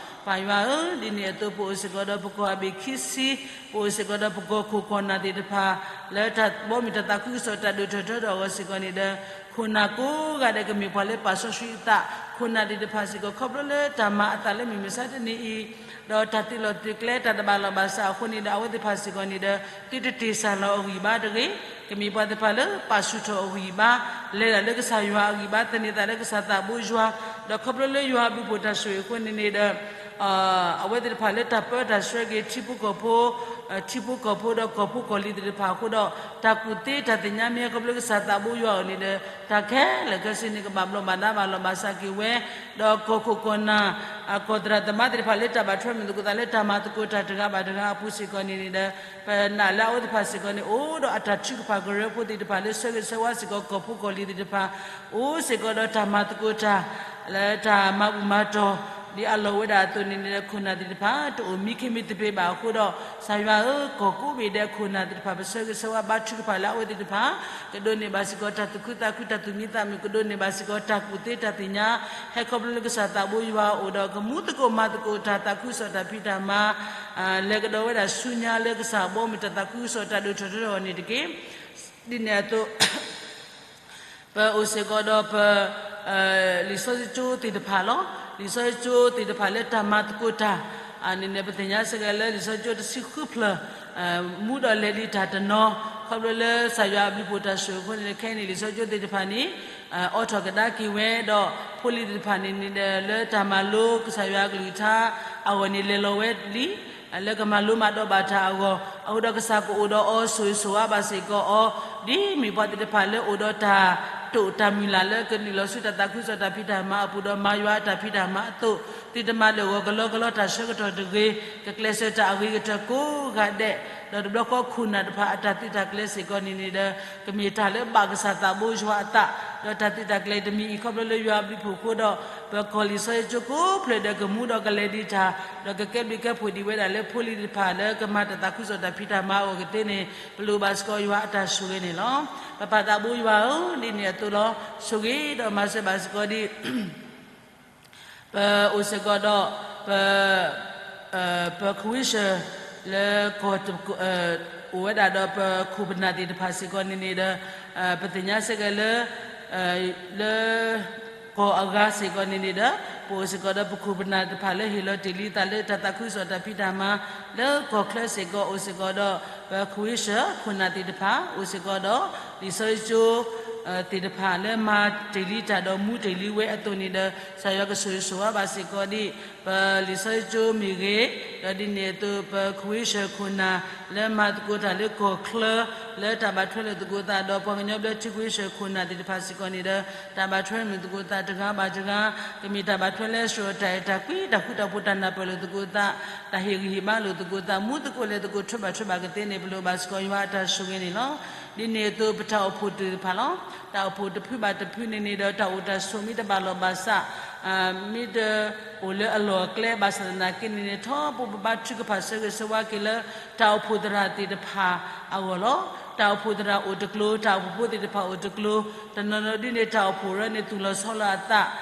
ပၢ်ယွၤဧၢ, ဒ်န့ၣ်အသိးပအိၣ်စ့ၢ်ကီးဒီးပကီၢ်အဘ့ၣ်ခံဆံ, ပအိၣ်စ့ၢ်ကီးဒီးပကီၢ်ခိၣ်ကီၢ်နၢ်သ့ၣ်တဖၣ် လၢတၢ်ဘီမုၢ်တၢ်သးခုကစီၣ်တၢ်ဒိၣ်ထီၣ်ထီထီၣ်အဂီၢ်စ့ၢ်ကီးန့ၣ်ဒီး ခိၣ်နၢ်ကိးဂၤဒဲးကမ့ၢ်ပှၤလၢပာ်စီဆှံအသး, ခိၣ်နၢ်သ့ၣ်တဖၣ်စ့ၢ်ကီး ခီဖျိလၢတၢ်မၤအသးလၢမုၢ်မဆါတနံၤအံၤ, ဒီးတၢ်သုးလီၢ်သုးကျဲတၢ်တဘၣ်လီၢ်ဘၣ်စးအဃိန့ၣ်ဒီး အဝဲသ့ၣ်တဖၣ်စ့ၢ်ကီးန့ၣ်ဒီး သုတတ့ၢ်စၢ်လီၤအဂံၢ်ဘါတဂ့ၤ, ကမ့ၢ်ပှၤသ့ၣ်တဖၣ်လၢပာ်ဆူၣ်ထီၣ်အဂံၢ်ဘါ, လဲၤတၢ်လၢကစၢ်ယွၤအဂံၢ်ဘါ, သန့ၤသးလၢကစၢ်သးဘိယွၤ, ဒီးခီဖျိလၢယွၤအဘျုးဖှိၣ်တၢ်ဆိၣ်ဂ့ၤအဃိန့ၣ်န့ၣ်ဒီး အဝဲသ့ၣ်တဖၣ်လၢတၢ်ပၢတၢ်ဆှၢက့ၤ ထံဖိကီၢ်ဖိ, ထံဖိကီၢ်ဖိဒီးကီၢ်ဖိကီၢ်လံၤသ့ၣ်တဖၣ်အဃိဒီး တၢ်ကူၣ်သ့တၢ်သ့ၣ်ညါမ့ၢ်ဟဲခီဖျိကစၢ်သးဘိယွၤအအိၣ်န့ၣ်ဒီး တၢ်ခဲလၢာ်ခဲဆ့န့ၣ် ကဘၣ်ဘျီးဘၣ်ဒါဘၣ်လီၤဘၣ်စးက့ၤဝဲ, ဒီးကီၢ်ခိၣ်ကီၢ်နၢ် ကီၢ်သရၣ်သမါသ့ၣ်တဖၣ်လၢတၢ်ဘၣ်ထွဲမုာ်သကိးသးလၢတၢ်မၤသကိးတၢ်တဂၤဘၣ်တဂၤအပူၤစ့ၢ်ကီးန့ၣ်န့ၣ်ဒီး ပနာ်လၢအဝဲသ့ၣ်တဖၣ်စ့ၢ်ကီးန့ၣ် အိၣ်ဒီးအတၢ်ထုကဖၣ်ကရၢဖိသ့ၣ်တဖၣ်လၢဆၢဂ့ၤဆၢဝါစ့ၢ်ကီး ကီၢ်ဖိကီၢ်လံၤသ့ၣ်တဖၣ်, အိၣ်စ့ၢ်ကီးဒီးတၢ်မၤသကိးတၢ် လၢတၢ်မၤဘူၣ်မၤတီၢ် ဒ်အလီၢ်ဝဲဒၣ်အသိးန့ၣ်န့ၣ်ဒီး ခိၣ်နၢ်သ့ၣ်တဖၣ် တအိၣ်မံခ့မံသပ့ၤဘၣ်အဃိဒီး ကစၢ်ယွၤဧၢ, ကီၢ်ကိးဘ့ၣ်ဒဲးခိၣ်နၢ်သ့ၣ်တဖၣ် ပဆၢဂ့ၤဆၢဝါဘါထုကဖၣ်လၢအဝဲသ့ၣ်တဖၣ် ကဒိးန့ၢ်ဘၣ်စ့ၢ်ကီးတၢ်သူၣ်ခုသးခု တၢ်သူၣ်မံသးမုာ်, ကဒိးန့ၢ်ဘၣ်စ့ၢ်ကီးတၢ်ကူၣ်သ့တၢ်သ့ၣ်ညါ, ဟဲခီဖျိလၢကစၢ်သးဘိယွၤအအိၣ်ဒီး ကမူသကိးမၤသကိးတၢ်သးခုကစီၣ်တၢ်ဖံးတၢ်မၤ လဲၤကဒီးဝဲဒၣ်ဆူညါလၢကစၢ်ဘီမုၢ်တၢ်သးခုကစီၣ်တၢ်ဒိၣ်ထီၣ်ထီထီၣ်န့ၣ်တက့ၢ်. ဒ်န့ၣ်အသိး ပအိၣ်စ့ၢ်ကီးဒီးပ လံာ်စီဆှံကၠိသ့ၣ်တဖၣ်လီၤ. လံာ်စီဆှံကၠိသ့ၣ်တဖၣ်လၢတၢ်မၤသကိးတၢ်န့ၣ်န့ၣ် ပသ့ၣ်ညါစ့ၢ်ကီးလၢလံာ်စီဆှံကၠိတဆံဃုဖျၢၣ် မူဒီးလဲၤလံတၢ်တနီၤ ခီဖျိလၢကစၢ်ယွၤအဘျုးဖှိၣ်တၢ်ဆိၣ်ဂ့ၤအဃိန့ၣ် ခဲအံၤန့ၣ် လံာ်စီဆှံကၠိသ့ၣ်တဖၣ်န့ၣ် အိးထီၣ်ကဒါက့ၤဝဲဒီး ဖိလံၤသ့ၣ်တဖၣ်န့ၣ်န့ၣ်ဒီး လၢတၢ်မၤလိကစၢ်ယွၤအကလုၢ်ကထါအဂီၢ်န့ၣ် လဲၤလီၤဝဲလံ လၢကမၤလိမၤဒိးဘၣ်တၢ်အဂီၢ် အဃိဒီးကစၢ်ကအိၣ်ဒီးအီၤ ဆိၣ်ဂ့ၤဆိၣ်ဝါဘၣ်စ့ၢ်ကီးအီၤ ဒ်မ့ၢ်ပှၤသ့ၣ်တဖၣ်လၢအိၣ်ဒီးတၢ်တိာ်တၢ်မုၢ်လၢ်လၢကနုာ်လီၤဆူတၢ်သးခုကစီၣ်တၢ်ဖံးတၢ်မၤအပူၤဒီးမၤယွၤအတၢ်ဖံးတၢ်မၤအသိး သုတမၤလၢာ်ဂီၤကလီကလီတၢ်ဆၢကတီၢ်တဂ့ၤ ကကျဲးစၢးတၢ်အဂ့ၤကတၢၢ်ကိးဂၤဒဲး ဒီးတဘျီဃီခိၣ်နၢ်တဖၣ်အတၢ်သုးတၢ်ကျဲၤစ့ၢ်ကီးန့ၣ်န့ၣ်ဒီး ကမ့ၢ်တၢ်လၢဘၣ်ကစၢ်သးဘိယွၤအသး ဒီးတၢ်သုးတၢ်ကျဲၤတမံၤအံၤ ခီဖျိလၢယွၤအဘျုးဖှိၣ်အဃိဒီး ပကီၢ်လံာ်စီဆှံကၠိကိးဖျၢၣ်ဒီးကမူဒီးကလဲၤဒံးတၢ် ဒီးကကဲဘျုးကဲဖှိၣ်ဒံးဝဲဒၣ်လၢဖိလံၤတဖၣ်လၢကမၤတၢ်သးခုကစီၣ်တၢ်ဖံးတၢ်မၤအဂီၢ်ကသ့န့ၣ် ပလိၣ်ဘၣ်စ့ၢ်ကီးယွၤအတၢ်ဆိၣ်ဂ့ၤန့ၣ်လီၤ. ပပၢ်သးဘိယွၤဧၢ, ဒ်န့ၣ်အသိးလီၤ. ဆိၣ်ဂ့ၤဒီးမၤစၢၤဘၣ်စ့ၢ်ကီးဒ် ပအိၣ်စ့ၢ်ကီးဒီး ပ ပကဝ့ၡၢၣ်လၢကီၢ် အိၣ်ဝဲဒၣ်ဒီးပခိၣ်ပနၢ်သ့ၣ်တဖၣ်စ့ၢ်ကီးန့ၣ်န့ၣ်ဒီး ပသ့ၣ်ညါစ့ၢ်ကီးလၢ လၢ ကီၢ်အဂၤစ့ၢ်ကီးန့ၣ်န့ၣ်ဒီး ပအိၣ်စ့ၢ်ကီးဒီးပခိၣ်ပနၢ်တဖၣ်လၢဟ့ၣ်လီၤတ့ၢ်လံသးလၢတၢ်သးခုကစီၣ်တၢ်ဖံးတၢ်မၤလၢကီၢ်ချၢစ့ၢ်ကီး အိၣ်စ့ၢ်ကီးဒီးပခဝ့ၡၢၣ်ခိၣ်နၢ်သ့ၣ်တဖၣ် အိၣ်စ့ၢ်ကီးဒီး လံာ်စီဆှံကၠိ သ့ၣ်တဖၣ်လၢမၤတ့ၢ်လံတၢ်ဒီးမူတ့ၢ်လံဝဲအသိးန့ၣ်ဒီး ကစၢ်ယွၤကဆိၣ်ဂ့ၤဆိၣ်ဝါဘၣ်စ့ၢ်ကီးဒံး ပလံာ်စီဆှံကၠိမ့ၢ်ဂ့ၤ, ဒီးဒ်န့ၣ်အသိးပခဝ့ၡၢၣ်ခိၣ်နၢ် လၢမၤသကိးတၢ်လၢကီၢ်ချၢ လၢတၢ်ဘၣ်ထွဲလိာ်သကိးသးဒီးပှၤကညီဘျၢထံခဝ့ၡၢၣ်ခိၣ်နၢ်သ့ၣ်တဖၣ်စ့ၢ်ကီးန့ၣ်ဒီး တၢ်ဘၣ်ထွဲမုာ်သကိးသးတဂၤဘၣ်တဂၤ ကမ့ၢ်တၢ်ဘၣ်ထွဲလၢစှီၤတၢ်အဲၣ်တၢ်ကွံ တၢ်ဃူတၢ်ဖိး တၢ်နၢ်ပၢၢ်လိာ်သကိးသး တၢ်ဟ့ၣ်ဂံၢ်ဟ့ၣ်ဘါလိာ်သကိးသး မူသကိးလဲၤသကိးထွဲဘၣ်ထွဲဘၣ်ကသ့န့ၣ် ပလိၣ်ဘၣ်စ့ၢ်ကီးယွၤအတၢ်ဆိၣ်ဂ့ၤန့ၣ်လီၤ. ဒ်န့ၣ်အသိးပတၢ်အိၣ်ဖှိၣ်သ့ၣ်တဖၣ်လီၤ. တၢ်အိၣ်ဖှိၣ်တဖုဘၣ်တဖုန့ၣ်န့ၣ်ဒီး တၢ်အိၣ်တၢ်ဆိးမ့ၢ်တဘၣ်လီၢ်ဘၣ်စး မ့ၢ်တအိၣ်လၢအလီၢ်အကျဲဘၣ်ဆၣ်သနာ်က့န့ၣ်န့ၣ် ထီဘိပဘါထုကဖၣ်ဆၢဂ့ၤဆၢဝါက့ၤလၢ တၢ်အိၣ်ဖှိၣ်သရၣ်သ့ၣ်တဖၣ်အဂီၢ်လီၤ. တၢ်အိၣ်ဖှိၣ်သရၣ်အိၣ်တကျိၤ တၢ်အိၣ်ဖှိၣ်ဖိသ့ၣ်တဖၣ်အိၣ်တကျိၤ တနီၤနီၤဒ်န့ၣ် တၢ်အိၣ်ဖှိၣ်ရၢန့ၣ် သူၣ်လီၤဆီလီၤအသး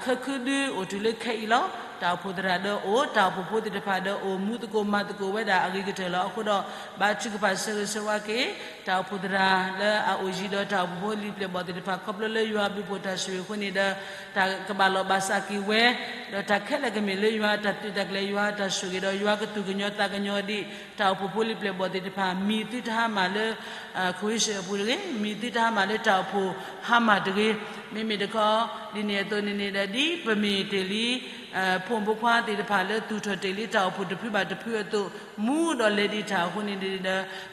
ခဲခူဒုအိၣ်တုၤလၢခဲအံၤလီၤ. တၢ်အိၣ်ဖှိၣ်သရၣ်ဒီးအိၣ် တၢ်အိၣ်ဖှိၣ်ဖိသ့ၣ်တဖၣ်ဒီးအိၣ် မူသကိးမၤသကိးဝဲဒၣ်အဂ့ၤကတၢၢ်လီၤ. အဃိဒီး ဘါထုကဖၣ်ဆၢဂ့ၤဆၢဝါက့ၤ တၢ်အိၣ်ဖှိၣ်သရၣ်လၢအအိၣ်ယံၤဒီးတၢ်အိၣ်ဖှိၣ်ဖိလံာ်ပျဲၢ်ဘီၣ်သ့ၣ်တဖၣ် ခီဖျိလၢယွၤဘျုးဖှိၣ်တၢ်ဆိၣ်ဂ့ၤအဃိန့ၣ်ဒီး တၢ်ကဘၣ်လီၢ်ဘၣ်စးက့ၤဝဲ ဒီးတၢ်ခဲလၢာ်ကမ့ၢ်လၢယွၤအတၢ်သုးတၢ်ကျဲၤ ယွၤအတၢ်ဆိၣ်ဂ့ၤဒီး ယွၤကသူၣ်ကညီၤသးကညီၤဒံး တၢ်အိၣ်ဖှိၣ်ဖိလံာ်ပျဲၢ်ဘီၣ်သ့ၣ်တဖၣ် မံၤသုတဟါမၢ်လၢ ခဝ့ၡၢၣ်အပူၤတဂ့ၤ, မံၤသုတဟါမၢ်လၢတၢ်အိၣ်ဖှိၣ်ဟါမၢ်တဂ့ၤ, မ့မ့ၢ်တခီ ဒ်န့ၣ်အသိးန့ၣ်န့ၣ်ဒီး ဒ်ပမ့ၢ်တ့ၢ်လံ ဖိမုၣ်ဖိခွါသ့ၣ်တဖၣ်လၢသူၣ်ထီၣ်တ့ၢ်လံတၢ်အိၣ်ဖှိၣ်တဖုဘၣ်တဖုအသိး မူဒီးလဲၤဒံးတၢ်အဃိန့ၣ်ဒီး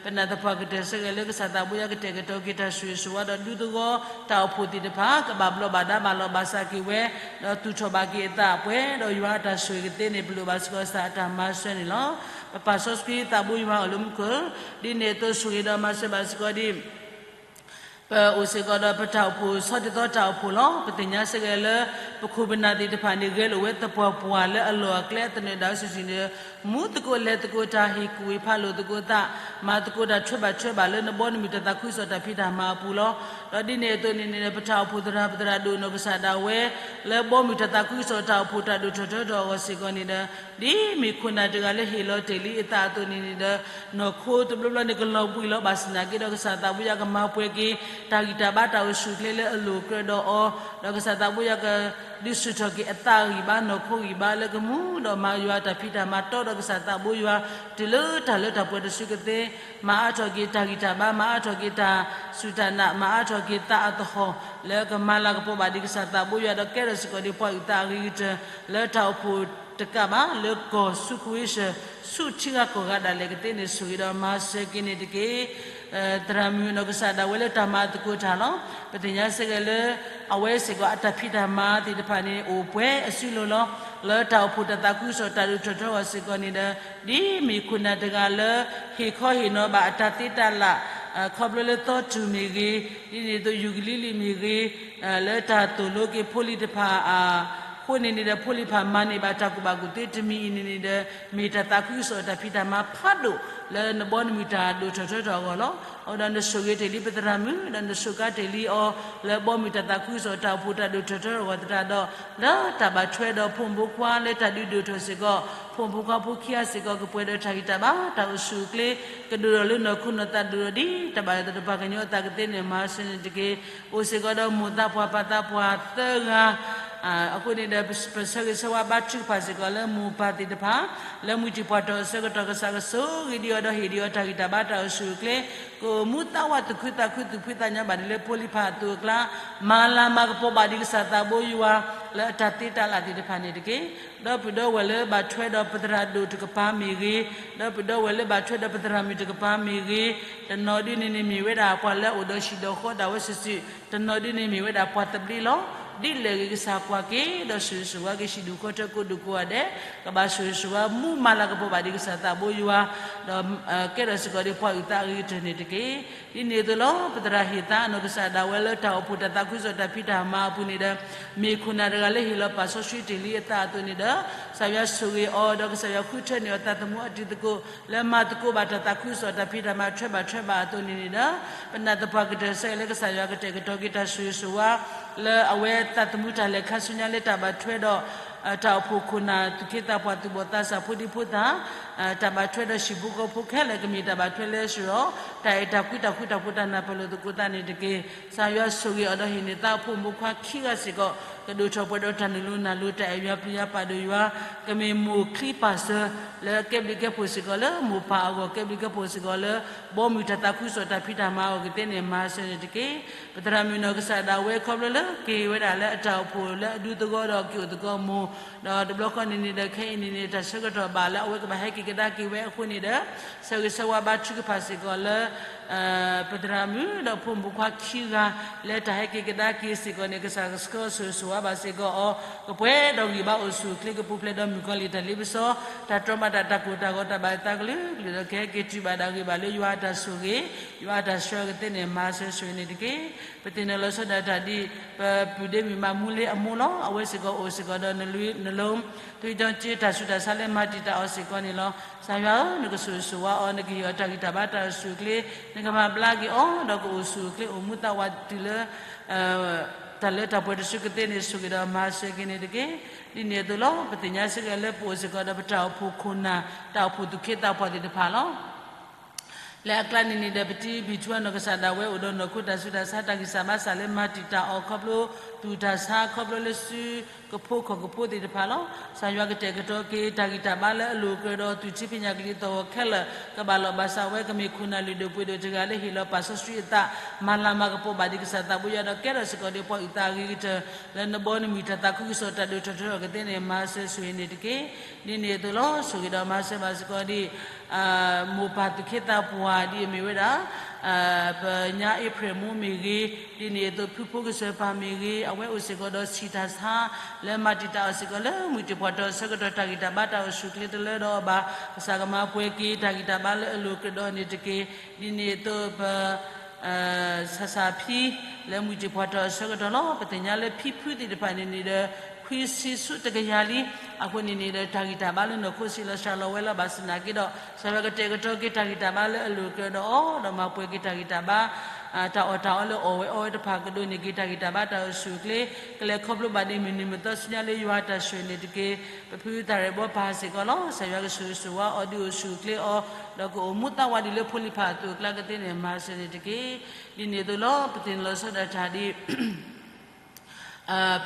ပနာ်သပှၢ်ကတၢၢ်ဆၢဂ့ၤလၢကစၢ်သးဘိယွၤကတဲာ်ကတီၤက့ၤ တၢ်ဆိၣ်ဂ့ၤဆိၣ်ဝါဒီးဒူသဝီ တၢ်အိၣ်ဖှိၣ်သ့ၣ်တဖၣ် ကဘၣ်ဘျီးဘၣ်ဒါဘၣ်လီၤဘၣ်စးက့ၤဝဲ ဒီးသူၣ်ထီၣ်ဘၣ်က့ၤအသးပှဲၤဒီးယွၤအတၢ်ဆိၣ်ဂ့ၤကသ့န့ၣ် ပလိၣ်ဘၣ်စ့ၢ်ကီးကစၢ်အတၢ်မၤစၢၤန့ၣ်လီၤ. ပပာ်စီဆှံသးဘိယွၤအိၣ်လၢမူခိၣ် ဒ်န့ၣ်အသိးဆိၣ်ဂ့ၤဒီးမၤစၢၤဘၣ်စ့ၢ်ကီးဒံး ပအိၣ်စ့ၢ်ကီးဒီးပတၢ်အိၣ်ဖှိၣ်ဆီဒ်သိးတၢ်အိၣ်ဖှိၣ်လီၤ. ပသ့ၣ်ညါစ့ၢ်ကီးလၢ ပခိၣ်ပနၢ်သ့ၣ်တဖၣ်န့ၣ် ဂဲၤလိာ်ဝဲသပှၢ်ပှၢ်လၢအလီၢ်အကျဲအသနၢၣ်ဒၣ်ဝဲစုာ်စုာ်န့ၣ် မူသကိးလဲၤသကိးတၢ်ဟ့ၣ်ကူၣ်ဟ့ၣ်ဖးလိာ်သကိးသး မၤသကိးတၢ်ထွဲဘၣ်ထွဲဘၣ်လၢနဘီနမုၢ်တၢ်သးခုကစီၣ်တၢ်ဖံးတၢ်မၤအပူၤလီၤ. ဒီးဒ်န့ၣ်အသိးန့ၣ်န့ၣ် ပတၢ်အိၣ်ဖှိၣ်သရၣ်ပသရၣ်ဒိၣ်နီၢ်ကစၢ်ဒၣ်ဝဲ လၢဘီမုၢ်တၢ်သးခုကစီၣ်တၢ်အိၣ်ဖှိၣ်တၢ်ဒိၣ်ထီၣ်ထီထီၣ်အဂီၢ်စ့ၢ်ကီးန့ၣ်ဒီး ဒ်မ့ၢ်ခိၣ်နၢ်တဂၤလၢဟ့ၣ်လီၤတ့ၢ်လံအသးအသိးန့ၣ်န့ၣ်ဒီး နီၢ်ခိတဘျီဘျီန့ၣ်ကလီၤဘှံးလီၤဘၣ်ဆၣ်သနာ်က့ဒီး ကစၢ်သးဘိယွၤကမၤပှဲၤက့ၤ တၢ်ဂံၢ်တၢ်ဘါတၢ်အိၣ်ဆူၣ်အိၣ်ချ့လၢအလိၣ်ကြၢးဒီးအီၤ ဒီးကစၢ်သးဘိယွၤကဒုးဆူၣ်ထီၣ်က့ၤအသးဂံၢ်ဘါနီၢ်ခိဂံၢ်ဘါလၢကမူဒီးမၤယွၤတၢ်ဖံးတၢ်မၤတီဒီးကစၢ်သးဘိယွၤ တုၤလၢတၢ်လၢတၢ်ပှဲၤတစုကသ့ မၤအါထီၣ်က့ၤတၢ်ဂံၢ်တၢ်ဘါ မၤအါထီၣ်က့ၤတၢ်စူၢ်တၢ်နာ် မၤအါထီၣ်က့ၤသးအသဟီၣ် လၢကမၤလၤကပီၤဘၣ်ဒံးကစၢ်သးဘိယွၤ ဒီးကဲထီၣ်စ့ၢ်ကီးဒံးပှၤအုၣ်သးအဂ့ၤကတၢၢ် လၢတၢ်အိၣ်ဖှိၣ်တကးဘၣ် လၢကီၢ်ဆူခဝ့ၡၢၣ် ဆူထံဂၤကီၢ်ဂၤဒၣ်လဲာ်ကသ့န့ၣ် ဆိၣ်ဂ့ၤဒီးမၤစၢၤက့ၤန့ၣ်တက့ၢ်. သရၣ်မုၣ်နီၢ်ကစၢ်ဒၣ်ဝဲလၢတၢ်မၤသကိးတၢ်လီၤ. ပသ့ၣ်ညါစ့ၢ်ကီးလၢ အဝဲစ့ၢ်ကီးအတၢ်ဖံးတၢ်မၤသ့ၣ်တဖၣ်န့ၣ် အိၣ်ပှဲၤအစုလိၤလီၤ. လၢတၢ်အိၣ်ဖှိၣ်တၢ်သးခုကစီၣ်တၢ်ဒိၣ်ထီၣ်ထီအဂီၢ်စ့ၢ်ကီးန့ၣ်ဒီး ဒ်မ့ၢ်ခိၣ်နၢ်တဂၤလၢ ဟ့ၣ်ခီဟ့ၣ်နီၤဘၣ်အတၢ်သ့တၢ်လၢ် ခီဖျိလၢသီတူၢ်မ့ၢ်ဂ့ၤ, ဒ်န့ၣ်အသိးယူၤကလံၤလံၤမ့ၢ်ဂ့ၤ, လၢတၢ်သိၣ်လိက့ၤဖိလံၤတဖၣ်အဃိန့ၣ်န့ၣ်ဒီး ဖိလံၤတဖၣ်မၤန့ၢ်ဘၣ်တၢ်ကူၣ်ဘၣ်ကူၣ်သ့တမံၤအံၤန့ၣ်န့ၣ်ဒီး မ့ၢ်တၢ်သးခုကစီၣ်တၢ်ဖံးတၢ်မၤဖးဒိၣ် လၢနဘီနမုၢ်တၢ်ဒိၣ်ထီၣ်ထီထီၣ်အဂီၢ်လီၤ. အဃိဒီးနဆိၣ်ဂ့ၤတ့ၢ်လံပသရၣ်မုၣ် ဒီးနစူးကါတ့ၢ်လံအီၤ လၢဘီမုၢ်တၢ်သးခုကစီၣ်တၢ်အိၣ်ဖှိၣ်တၢ်ဒိၣ်ထီၣ်ထီထီၣ်အဂီၢ်သတးဒီး လၢတၢ်ဘၣ်ထွဲဒီးဖိမုၣ်ဖိခွါလၢတၢ်ဒုးဒိၣ်ထီၣ်စ့ၢ်ကီး ဖိမုၣ်ဖိခွါဖိခံဂၤစ့ၢ်ကီး ကပှဲၤဒီးတၢ်ဂံၢ်တၢ်ဘါ တၢ်အိၣ်ဆူၣ်အိၣ်ချ့ ကဒိၣ်ထီၣ်လၢနီၢ်ခိနီၢ်သးဒိၣ်ထီၣ်ဒ်တၢ်ဘၣ်သ့ၣ်တဖၣ်ကညီအသးကသ့န့ၣ် မၤစၢၤန့ၣ်တက့ၢ်. အိၣ်စ့ၢ်ကီးဒီးမိၢ်သးပှၢ်ပၢ်သးပှၢ်သၢဂၤ အဃိန့ၣ်ဒီး ပဆၢဂ့ၤဆၢဝါဘါထုကဖၣ်စ့ၢ်ကီးလၢမိၢ်ပၢ်သ့ၣ်တဖၣ် လၢမုၢ်တံၢ်ပှၢ်တီၢ်အဆၢကတီၢ်ကစၢ်ကဆိၣ်ဂ့ၤဒံးအီၤဒီးဟ့ၣ်ဒံးအီၤတၢ်ဂံၢ်တၢ်ဘါတၢ်အိၣ်ဆူၣ်အိၣ်ချ့ ကအိၣ်မူသးဝးသူၣ်ခုသးခုသူၣ်ဖှံသးညီဘၣ်ဒ်လၢဖိလံၤဖးအသိးအကျါ မၤလၤမၤကပီၤဘၣ်ဒံးကစၢ်သးဘိယွၤ လၢအတၢ်သ့တၢ်လၢ်သ့ၣ်တဖၣ်န့ၣ်တက့ၢ်. ဒီပုၢ်ဒီဝဲၢ်လၢဘၣ်ထွဲဒီးပသရၣ်ဒိၣ်တကပၤမ့ၢ်ဂ့ၤ, ဒီပုၢ်ဒီဝဲၢ်လၢဘၣ်ထွဲဒီးပသရၣ်မုၣ်တကပၤမ့ၢ်ဂ့ၤ, တနီၤဒ်န့ၣ်န့ၣ်မ့ၢ်ဝဲဒၣ်ပှၤလၢအအိၣ်ဒီးဟံၣ်ဒီးဃီဒၣ်ဝဲစုာ်စုာ်, တနီၤဒ်န့ၣ်မ့ၢ်ဝဲဒၣ်ပှၤသဘျ့လီၤ. ဒ်လဲၣ်ဂ့ၤကစၢ်ကွၢ်က့ၤ ဒီးဆိၣ်ဂ့ၤဆိၣ်ဝါက့ၤဟံၣ်ဒူၣ်ဃီထၢကိးဒူၣ်ကိးဂၤဒဲး, ကဘၣ်ဆိၣ်ဂ့ၤဆိၣ်ဝါမူမၤလၤကပီၤဘၣ်ဒံးကစၢ်သးဘိယွၤ, ဒီးကဲထီၣ်စ့ၢ်ကီးဒံးပှၤအုၣ်သးအဂ့ၤကတၢၢ်န့ၣ်တက့ၢ်. ဒ်န့ၣ်အသိးလီၤ ပသရၣ်ဟ့ၣ်သါနီၢ်ကစၢ်ဒၣ်ဝဲလၢတၢ်အိၣ်ဖှိၣ်တၢ်သးခုကစီၣ်တၢ်ဖံးတၢ်မၤအပူၤန့ၣ်ဒီး မ့ၢ်ခိၣ်နၢ်တဂၤလၢဟ့ၣ်လီၤပာ်စီဆှံတ့ၢ်လံအသးအသိးန့ၣ်ဒီး ကစၢ်ယွၤဆိၣ်ဂ့ၤအီၤ ဒီးကစၢ်ယွၤဃုထၢန့ၢ်အီၤသးသမူအတံၤသကိး လၢမၤသကိးဘၣ်တၢ်သးခုကစီၣ်တၢ်ဖံးတၢ်မၤထွဲဘၣ်ထွဲဘၣ်အသိးန့ၣ်န့ၣ်ဒီး ပနာ်သပှၢ်ကတၢၢ်ဆၢဂ့ၤလၢကစၢ်ယွၤကတဲာ်ကတီၤက့ၤတၢ်ဆိၣ်ဂ့ၤဆိၣ်ဝါ လၢအဝဲသးသမူတၢ်လဲၤခါဆူညါလၢတၢ်ဘၣ်ထွဲဒီး တၢ်အိၣ်ဖှိၣ်ခိၣ်နၢ်သူၣ်က့သးပှၢ်သူၣ်ဘီၣ်သးစၢ်ဖိဒံဖိသၣ် တၢ်ဘၣ်ထွဲဒီးဟံၣ်ဖိဃီဖိခဲလၢာ် ကမ့ၢ်တၢ်ဘၣ်ထွဲလၢစ့ၢ်ဒီး တၢ်အဲၣ်တၢ်ကွံတၢ်ဃူတၢ်ဖိးတၢ်နၢ်ပၢၢ်လိာ်သကိးသးန့ၣ်တက့ၢ်. ကစၢ်ယွၤဆိၣ်ဂ့ၤအီၤဒီးဟ့ၣ်န့ၢ်သးအဖိမုၣ်ခွါခံဂၤစ့ၢ်ကီး ကဒိၣ်ထီၣ်ပှဲၤဒီးတၢ်နုာ်လီၤနၢ်လီၤ တၢ်အဲၣ်ယွၤပျံၤယွၤပာ်ဒိၣ်ယွၤ ကမ့ၢ်မိၢ်ချံပၢ်စၢၤ လၢကဲဘျုးကဲဖှိၣ်စ့ၢ်ကီးလၢမိၢ်ပၢ်အဂီၢ် ကဲဘျုးကဲဖှိၣ်စ့ၢ်ကီးလၢ ဘီမုၢ်တၢ်သးခုကစီၣ်တၢ်ဖံးတၢ်မၤအဂီၢ်ကသ့န့ၣ် မၤစၢၤန့ၣ်တက့ၢ်. ပသရၣ်မုၣ်နီၢ်ကစၢ်ဒၣ်ဝဲခီဖျိလၢက့ၤဝဲဒၣ်လၢအတၢ်အိၣ်ဖှိၣ်လၢအဒူသဝီဒီးက့ၤအိၣ်သကိးမိၢ် ဒီးတဘျီဃီန့ၣ်န့ၣ်ဒီး ခဲအံၤန့ၣ်န့ၣ် တၢ်ဆၢကတီၢ်ဘၣ်လၢအဝဲကဘၣ်ဟဲက့ၤကဒါက့ၤဝဲအဃိန့ၣ်ဒီး ဆၢဂ့ၤဆၢဝါဘါထုကဖၣ်စ့ၢ်ကီးလၢ ပသရၣ်မုၣ်ဒီးဖိမုၣ်ဖိခွါခံဂၤ လၢတၢ်ဟဲက့ၤကဒါက့ၤစ့ၢ်ကီးန့ၣ် ကစၢ်ကဆှီဆိၣ်ဂ့ၤဆိၣ်ဝါဘၣ်စ့ၢ်ကီးအီၤ ကပှဲၤဒီးဂံၢ်ဘါအိၣ်ဆူၣ်အိၣ်ချ့ ကပူၤဖျဲးဒီးမုၣ်ကီၤလံၢ်တၢ်လ့ပစီ တၢ်တြီမၤတၢ်တၢ်ကိၢ်တၢ်ဂီၤ တၢ်ဘၣ်သးကလုာ်ကလုာ်ဒီး ကဟဲက့ၤတုၤဘၣ်ဒၣ်ဂ့ၤဘၣ်လၢယွၤအတၢ်ဆိၣ်ဂ့ၤ ယွၤအတၢ်ဆှၢကသ့န့ၣ် မၤစၢၤဆိၣ်ဂ့ၤန့ၣ်တက့ၢ်. ပသ့ၣ်နီၣ်လီၤဆီဒၣ်တၢ်ဒ် ပပုၢ်ဒ့မုၣ်မၤမူလ့အမိၢ်လီၤ. အဝဲစ့ၢ်ကီးအိၣ်စ့ၢ်ကီးဒီးနလူ နလူ သွေးကြော တၢ်ဆူးတၢ်ဆါလၢမၤတံာ်တာ်အီၤစ့ၢ်ကီးန့ၣ်လီၤ. ကစၢ်ယွၤဧၢ, နကဆိၣ်ဂ့ၤဆိၣ်ဝါအီၤ, နကဟ့ၣ်အီၤတၢ်ဂံၢ်တၢ်ဘါတၢ်အိၣ်ဆူၣ်အိၣ်ချ့, နကမၤဘျါက့ၤအီၤ, ဒီးကအိၣ်ဆူၣ်အိၣ်ချ့အိၣ်မူသးဝးတုၤလၢ တၢ်လၢတၢ်ပှဲၤတစုကသ့န့ၣ် ဆိၣ်ဂ့ၤဒီးမၤစၢၤက့ၤန့ၣ်တက့ၢ်. ဒ်န့ၣ်အသိးလီၤ. ပသ့ၣ်ညါစ့ၢ်ကီးလၢပအိၣ်စ့ၢ်ကီးဒီးပတၢ်အိၣ်ဖှိၣ်ခိၣ်နၢ် တၢ်အိၣ်ဖှိၣ်သူၣ်က့သးပှၢ်သ့ၣ်တဖၣ်လီၤ. လၢအကျါန့ၣ်န့ၣ်ဒီး ပတံၤဘံၣ်ထူအနီၢ်ကစၢ်ဒၣ်ဝဲအိၣ်ဒီးနီၢ်ခိတၢ်ဆူးတၢ်ဆါ တၢ်ဂံၢ်စၢ်ဘါစၢ်လၢမၤတံာ်တာ်အီၤခီဖျိ သူၣ်တၢ်ဆါခီဖျိလၢစုကဖိခီၣ်ကဖိသ့ၣ်တဖၣ်လီၤ. ကစၢ်ယွၤကတဲာ်ကတီၤက့ၤတၢ်ဂံၢ်တၢ်ဘါလၢအလိၤအကြၢးဒီးသူၣ်ထံဖံးညၣ်ကလံၤသီၣ်ဂီၤခဲလၢာ် ကဘၣ်လီၢ်ဘၣ်စးဝဲ ကမ့ၢ်ခိၣ်နၢ်လုၢ်ဒိၣ်ပှ့ၤဒိၣ်တဂၤလၢဟ့ၣ်လီၤပာ်စီဆှံအသး မၤလၤမၤကပီၤဘၣ်ဒံးကစၢ်သးဘိယွၤဒီးကဲထီၣ်စ့ၢ်ကီးဒံးပှၤအုၣ်သးအဂ့ၤကတၢၢ် လၢနဘီနမုၢ်တၢ်သးခုကစီၣ်တၢ်ဒိၣ်ထီၣ်ထီထီၣ်ကသ့န့ၣ် မၤစၢၤဆိၣ်ဂ့ၤန့ၣ်တက့ၢ်. ဒ်န့ၣ်အသိးလီၤ. ဆိၣ်ဂ့ၤဒီးမၤစၢၤဘၣ်စ့ၢ်ကီးဒံး မိၢ်ပၢ်သူၣ်က့သးပှၢ်ဒ်အမ့ၢ်ဝဲဒၣ် ပညါအ့ဖြ့ၣ်မိၢ်မ့ၢ်ဂ့ၤ, ဒ်န့ၣ်အသိးဖုဖိကစၢၢ်ပၢ်မ့ၢ်ဂ့ၤ, အဝဲအိၣ်စ့ၢ်ကီးဒီးဆံးတၢ်ဆါ လၢမၤတံာ်တာ်အီၤစ့ၢ်ကီးလၢမုၢ်တ့ၢ်ဖှီၣ်ထီၣ်အဆၢကတီၢ် တၢ်ဂံၢ်တၢ်ဘါတၢ်အိၣ်ဆူၣ်အိၣ်ချ့တလၢဒီးအီၤဘၣ်. ကစၢ်ကမၤပှဲၤက့ၤတၢ်ဂံၢ်တၢ်ဘါလၢအလိၤကြၢးဒီးန့ၣ်တက့ၢ်. ဒ်န့ၣ်အသိးပ ဆၣ်ဆၣ်ဖံ လၢမုၢ်တ့ၢ်ဖှီၣ်ထီၣ်အဆၢကတီၢ်လီၤ. ပသ့ၣ်ညါလၢဖံဖုသ့ၣ်တဖၣ်န့ၣ်န့ၣ်ဒီး ခွံဆံဆူတကယၤလံ. အဃိန့ၣ်န့ၣ်ဒီး တၢ်ဂံၢ်တၢ်ဘါလၢနီၢ်ခိစံးလီၤစှၤလီၤဝဲလီၤ. ဘၣ်ဆၣ်သနာ်က့ဒီး ကစၢ်ယွၤကတဲာ်ကတီၤက့ၤတၢ်ဂံၢ်တၢ်ဘါလၢအလိၤကြၢးဒီးအီၤ ဒီးမၤပှဲၤက့ၤတၢ်ဂံၢ်တၢ်ဘါ တၢ်အီၣ်တၢ်အီလၢအီၣ်ဝဲအီဝဲတဖၣ် ကဒိးန့ၢ်က့ၤတၢ်ဂံၢ်တၢ်ဘါတၢ်အိၣ်ဆူၣ်အိၣ်ချ့ ကလဲၤခီဖျိဘၣ်ဒံးမုၢ်နံၤမုၢ်သီဆူညါလၢယွၤအတၢ်ဆိၣ်ဂ့ၤန့ၣ်တက့ၢ်. ပဖုသၣ်ရဲၣ်ဘီပၢ်စ့ၢ်ကီးလီၤ. ကစၢ်ယွၤကဆိၣ်ဂ့ၤဆိၣ်ဝါအီၤ ဒုးအိၣ်ဆူၣ်အိၣ်ချ့အီၤ ဒီးကအိၣ်မူသးဝးဒံးလၢဖိလံၤဖးအသိးအကျါကသ့န့ၣ် မၤစၢၤန့ၣ်တက့ၢ်. ဒ်န့ၣ်အသိးလီၤ. ပသ့ၣ်နီၣ်လီၤဆီဒၣ်တၢ်ဒ်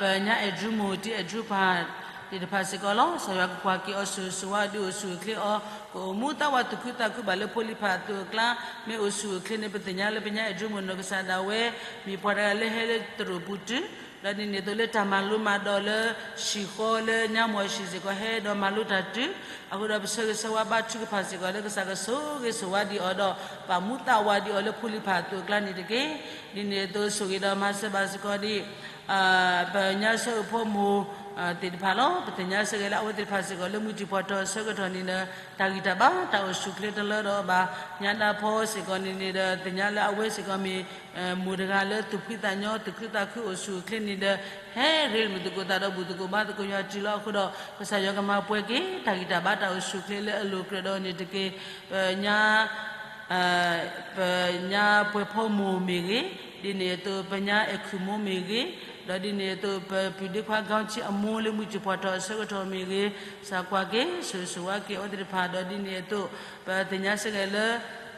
ပညါအဲၣ်ဒြူမိၢ် တံၤအဲၣ်ဒြူပၢ်သ့ၣ်တဖၣ်စ့ၢ်ကီးလီၤ. ကစၢ်ယွၤကကွၢ်က့ၤအီၤ ဆိၣ်ဂ့ၤဆိၣ်ဝါ ဒုးအိၣ်ဆူၣ်အိၣ်ချ့အီၤ ကအိၣ်မူသးဝးသူၣ်ခုသးခုဘၣ်လၢဖိလံၤဖးအသိးအကျါ မ့ၢ်အိၣ်ဆူၣ်အိၣ်ချ့န့ၣ် ပသ့ၣ်ညါလၢပညါအဲၣ်ဒြူမိၢ်နီၢ်ကစၢ်ဒၣ်ဝဲ မ့ၢ်ပှၤတဂၤလၢဟဲလၢသရိာ်ပူၤတုၤ ဒီးဒ်န့ၣ်အသိးလၢတၢ်မၤလိမၤဒိးလၢ ဟံၣ်ဃီလၢညါမီၢ်ဟံၣ်စ့ၢ်ကီး ဟဲဒီးမၤလိတၢ်တုၤ အဃိဒီးပဆၢဂ့ၤဆၢဝါဘါထုကဖၣ်စ့ၢ်ကီးလၢကစၢ်ကဆိၣ်ဂ့ၤဆိၣ်ဝါဒံးအီၤဒီး ပာ်မူသးဝးဒံးအီၤလၢဖိလံၤဖးအသိးအကျါန့ၣ်တက့ၢ်. ဒ်န့ၣ်အသိးဆိၣ်ဂ့ၤဒီးမၤစၢၤဘၣ်စ့ၢ်ကီးဒံး ပညါဆၢအဖိမိၢ်သ့ၣ်တဖၣ်လီၤ. ပသ့ၣ်ညါစ့ၢ်ကီးလၢအဝဲသ့ၣ်တဖၣ်စ့ၢ်ကီးလၢမုၢ်တံၢ်ဖှီၣ်ထီၣ်အဆၢကတီၢ်န့ၣ်ဒီး တၢ်ဂံၢ်တၢ်ဘါတၢ်အိၣ်ဆူၣ်အိၣ်ချ့တလၢဒီးအီၤဘၣ်. ညါဒါဖီစ့ၢ်ကီးန့ၣ်န့ၣ်ဒီး သ့ၣ်ညါလၢအဝဲစ့ၢ်ကီးမ့ၢ် မိၢ်တဂၤလၢသူၣ်ဖှံသးညီ သူၣ်ခုသးခုအိၣ်ဆူၣ်အိၣ်ချ့န့ၣ်ဒီး ဟဲရ့လိာ်မုာ်သကိးသးဒီးဘူၣ်သကိးဘါသကိးယွၤတုၤလီၤအဃိဒီး ကစၢ်ယွၤကမၤပှဲၤက့ၤ တၢ်ဂံၢ်တၢ်ဘါတၢ်အိၣ်ဆူၣ်အိၣ်ချ့လၢအလိၤကြၢးဒီးန့ၣ်တက့ၢ်. ပညါ ပညါပှဲၤဖီမိၢ်မ့ၢ်ဂ့ၤ, ဒ်န့ၣ်အသိးပညါအဲၣ်ခုၣ်မိၢ်မ့ၢ်ဂ့ၤ, ဒီးဒ်န့ၣ်အသိး ပပုၢ်ဒ့ခွါ ကီဆံ အမိၢ်လၢမုၢ်တံၢ်ဖှီၣ်ထီၣ်အဆၢကတီၢ်မ့ၢ်ဂ့ၤ, ကစၢ်ကွၢ်က့ၤ ဆိၣ်ဂ့ၤဆိၣ်ဝါက့ၤအဝဲသ့ၣ်တဖၣ် ဒီးဒ်န့ၣ်အသိး ပသ့ၣ်ညါစ့ၢ်ကီးလၢ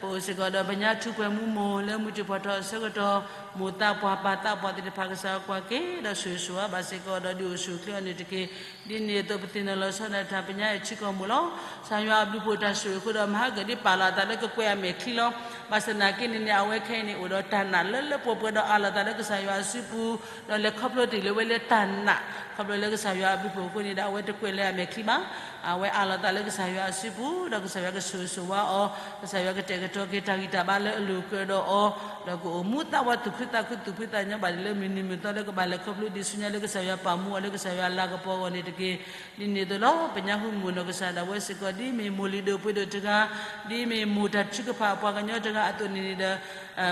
ပအိၣ်စ့ၢ်ကီးဒီးပညါထူပှဲၤမူမိၢ် လၢမုၢ်တံၢ်ဖှီၣ်ထီၣ်အဆၢကတီၢ် မိၢ်သးပှၢ်ပၢ်သးပှၢ်သ့ၣ်တဖၣ် ကစၢ်ကွၢ်က့ၤ ဒီးဆိၣ်ဂ့ၤဆိၣ်ဝါဘၣ်စ့ၢ်ကီး ဒီးဒုးအိၣ်ဆူၣ်အိၣ်ချ့အီၤန့ၣ်တက့ၢ်. ဒ်န့ၣ်အသိးပသ့ၣ်နီၣ်လီၤဆီဒၣ်တၢ် ပညါအဲၣ်ထံကီၢ်မိၢ်လီၤ. ကစၢ်ယွၤအဘျုးဖှိၣ်တၢ်ဆိၣ်ဂ့ၤအဃိဒီး မဟါကဒံးပာ်လီၤအသးလၢကကွဲးအမဲာ်ချံလီၤ. ဘၣ်ဆၣ်သနာ်က့န့ၣ်န့ၣ် အဝဲခဲအံၤန့ၣ် အိၣ်ဒီးတၢ်နာ်လၢလၢပှဲၤပှဲၤဒီးအးလီၤသးလၢကစၢ်ယွၤအစုပူၤ, ဒီးလဲၤခီဖျိတ့ၢ်လၢၤဝဲလၢတၢ်နာ်, ခီဖျိလၢကစၢ်ယွၤအဘျုးဖှိၣ်အဃိန့ၣ်ဒီး အဝဲတကွဲးလၢအမဲာ်ချံဘၣ်. အဝဲအးလီၤသးလၢကစၢ်ယွၤအစုပူၤ ဒီးကစၢ်ယွၤကဆိၣ်ဂ့ၤဆိၣ်ဝါအီၤ, ကစၢ်ယွၤကတဲာ်ကတီၤက့ၤတၢ်ဂံၢ်တၢ်ဘါလၢအလိၤကြၢးဒီးအီၤ, ဒီးကအိၣ်မူသးဝးသူၣ်ခုသးခုသူၣ်ဖှံသးညီဘၣ်ဒံးလၢမုၢ်နံၤမုၢ်သီလၢကဘၣ်လဲၤခီဖျိဒံးဆူညါလၢကစၢ်ယွၤပာ်မူအီၤလၢကစၢ်ယွၤလၤကပီၤအဂီၢ်န့ၣ်တက့ၢ်. ဒ်န့ၣ်အသိးလီၤ. ပညါဟူမုၢ်နီၢ်ကစၢ်ဒၣ်ဝဲစ့ၢ်ကီး ဒ်မ့ၢ်မိၢ်လုၢ်ဒိၣ်ပှ့ၤဒိၣ်တဂၤ, ဒ်မ့ၢ်မိၢ်တၢ်ထုကဖၣ်အပှၤကညီတဂၤအသိးန့ၣ်န့ၣ်ဒီး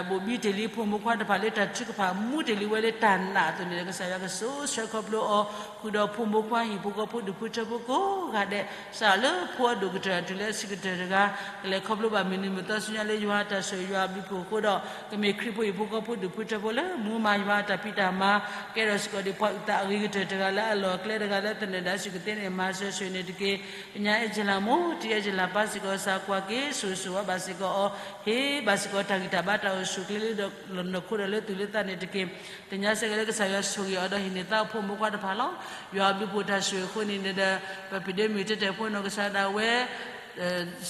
ဘိးဘံတ့ၢ်လံဖိမုၣ်ခွါတဖၣ်လၢတၢ်ထုကဖၣ် မူတ့ၢ်လံဝဲလၢတၢ်နာ်အသိးန့ၣ်ဒီး ကစၢ်ယွၤကစိၤဆှၢခီဖျိအီၤ ဃုာ်ဒီးဖိမုၣ်ခွါဟံၣ်ဖိဃီဖိဒူၣ်ဖိထၢဖိကိးဂၤဒဲး, စးလၢဖိအဒိၣ်ကတၢၢ်တုၤလၢအဆံးကတၢၢ်တဂၤ, ကလဲၤခီဖျိဘၣ်မုၢ်နံၤမုၢ်သီဆူညါလၢယွၤအတၢ်ဆိၣ်ဂ့ၤယွၤအဘျုးအဖှိၣ်အဃိဒီး ကမ့ၢ်ခရံာ်ဖိဟံၣ်ဖိဃီဖိဒူၣ်ဖိထၢဖိလၢ မူမၤယွၤအတၢ်ဖံးတၢ်မၤ, ကဲထီၣ်စ့ၢ်ကီးဒံးပှၤအုၣ်သးအဂ့ၤကတၢၢ်တဂၤလၢအလီၢ်အကျဲတဂၤလၢသနၢၣ်ဒၣ်ဆူၣ်ကသ့န့ၣ် မၤစၢၤဆိၣ်ဂ့ၤန့ၣ်တက့ၢ်. ပညါအဲၣ်ကၠလၢမိၢ် တံၤအဲၣ်ကၠလၢပၢ်စ့ၢ်ကီး ကစၢ်ကွၢ်က့ၤဆိၣ်ဂ့ၤဆိၣ်ဝါဘၣ်စ့ၢ်ကီးအီၤ, ဟ့ၣ်ဘၣ်စ့ၢ်ကီးတၢ်ဂံၢ်တၢ်ဘါတၢ်အိၣ်ဆူၣ်အိၣ်ချ့လၢနီၢ်ခိဒီးလၢသူၣ်လၢသးန့ၣ်တက့ၢ်. သ့ၣ်ညါစ့ၢ်ကီးလၢကစၢ်ယွၤဆိၣ်ဂ့ၤအီၤဒီးဟ့ၣ်န့ၢ်သါဖိမုၣ်ခွါတဖၣ်လီၤ. ယွၤအဘျုးအဖှိၣ်တၢ်ဆိၣ်ဂ့ၤအဃိန့ၣ်ဒီး ပပှၤဒ့မုၣ်တဲာ်ဖိနီၢ်ကစၢ်ဒၣ်ဝဲ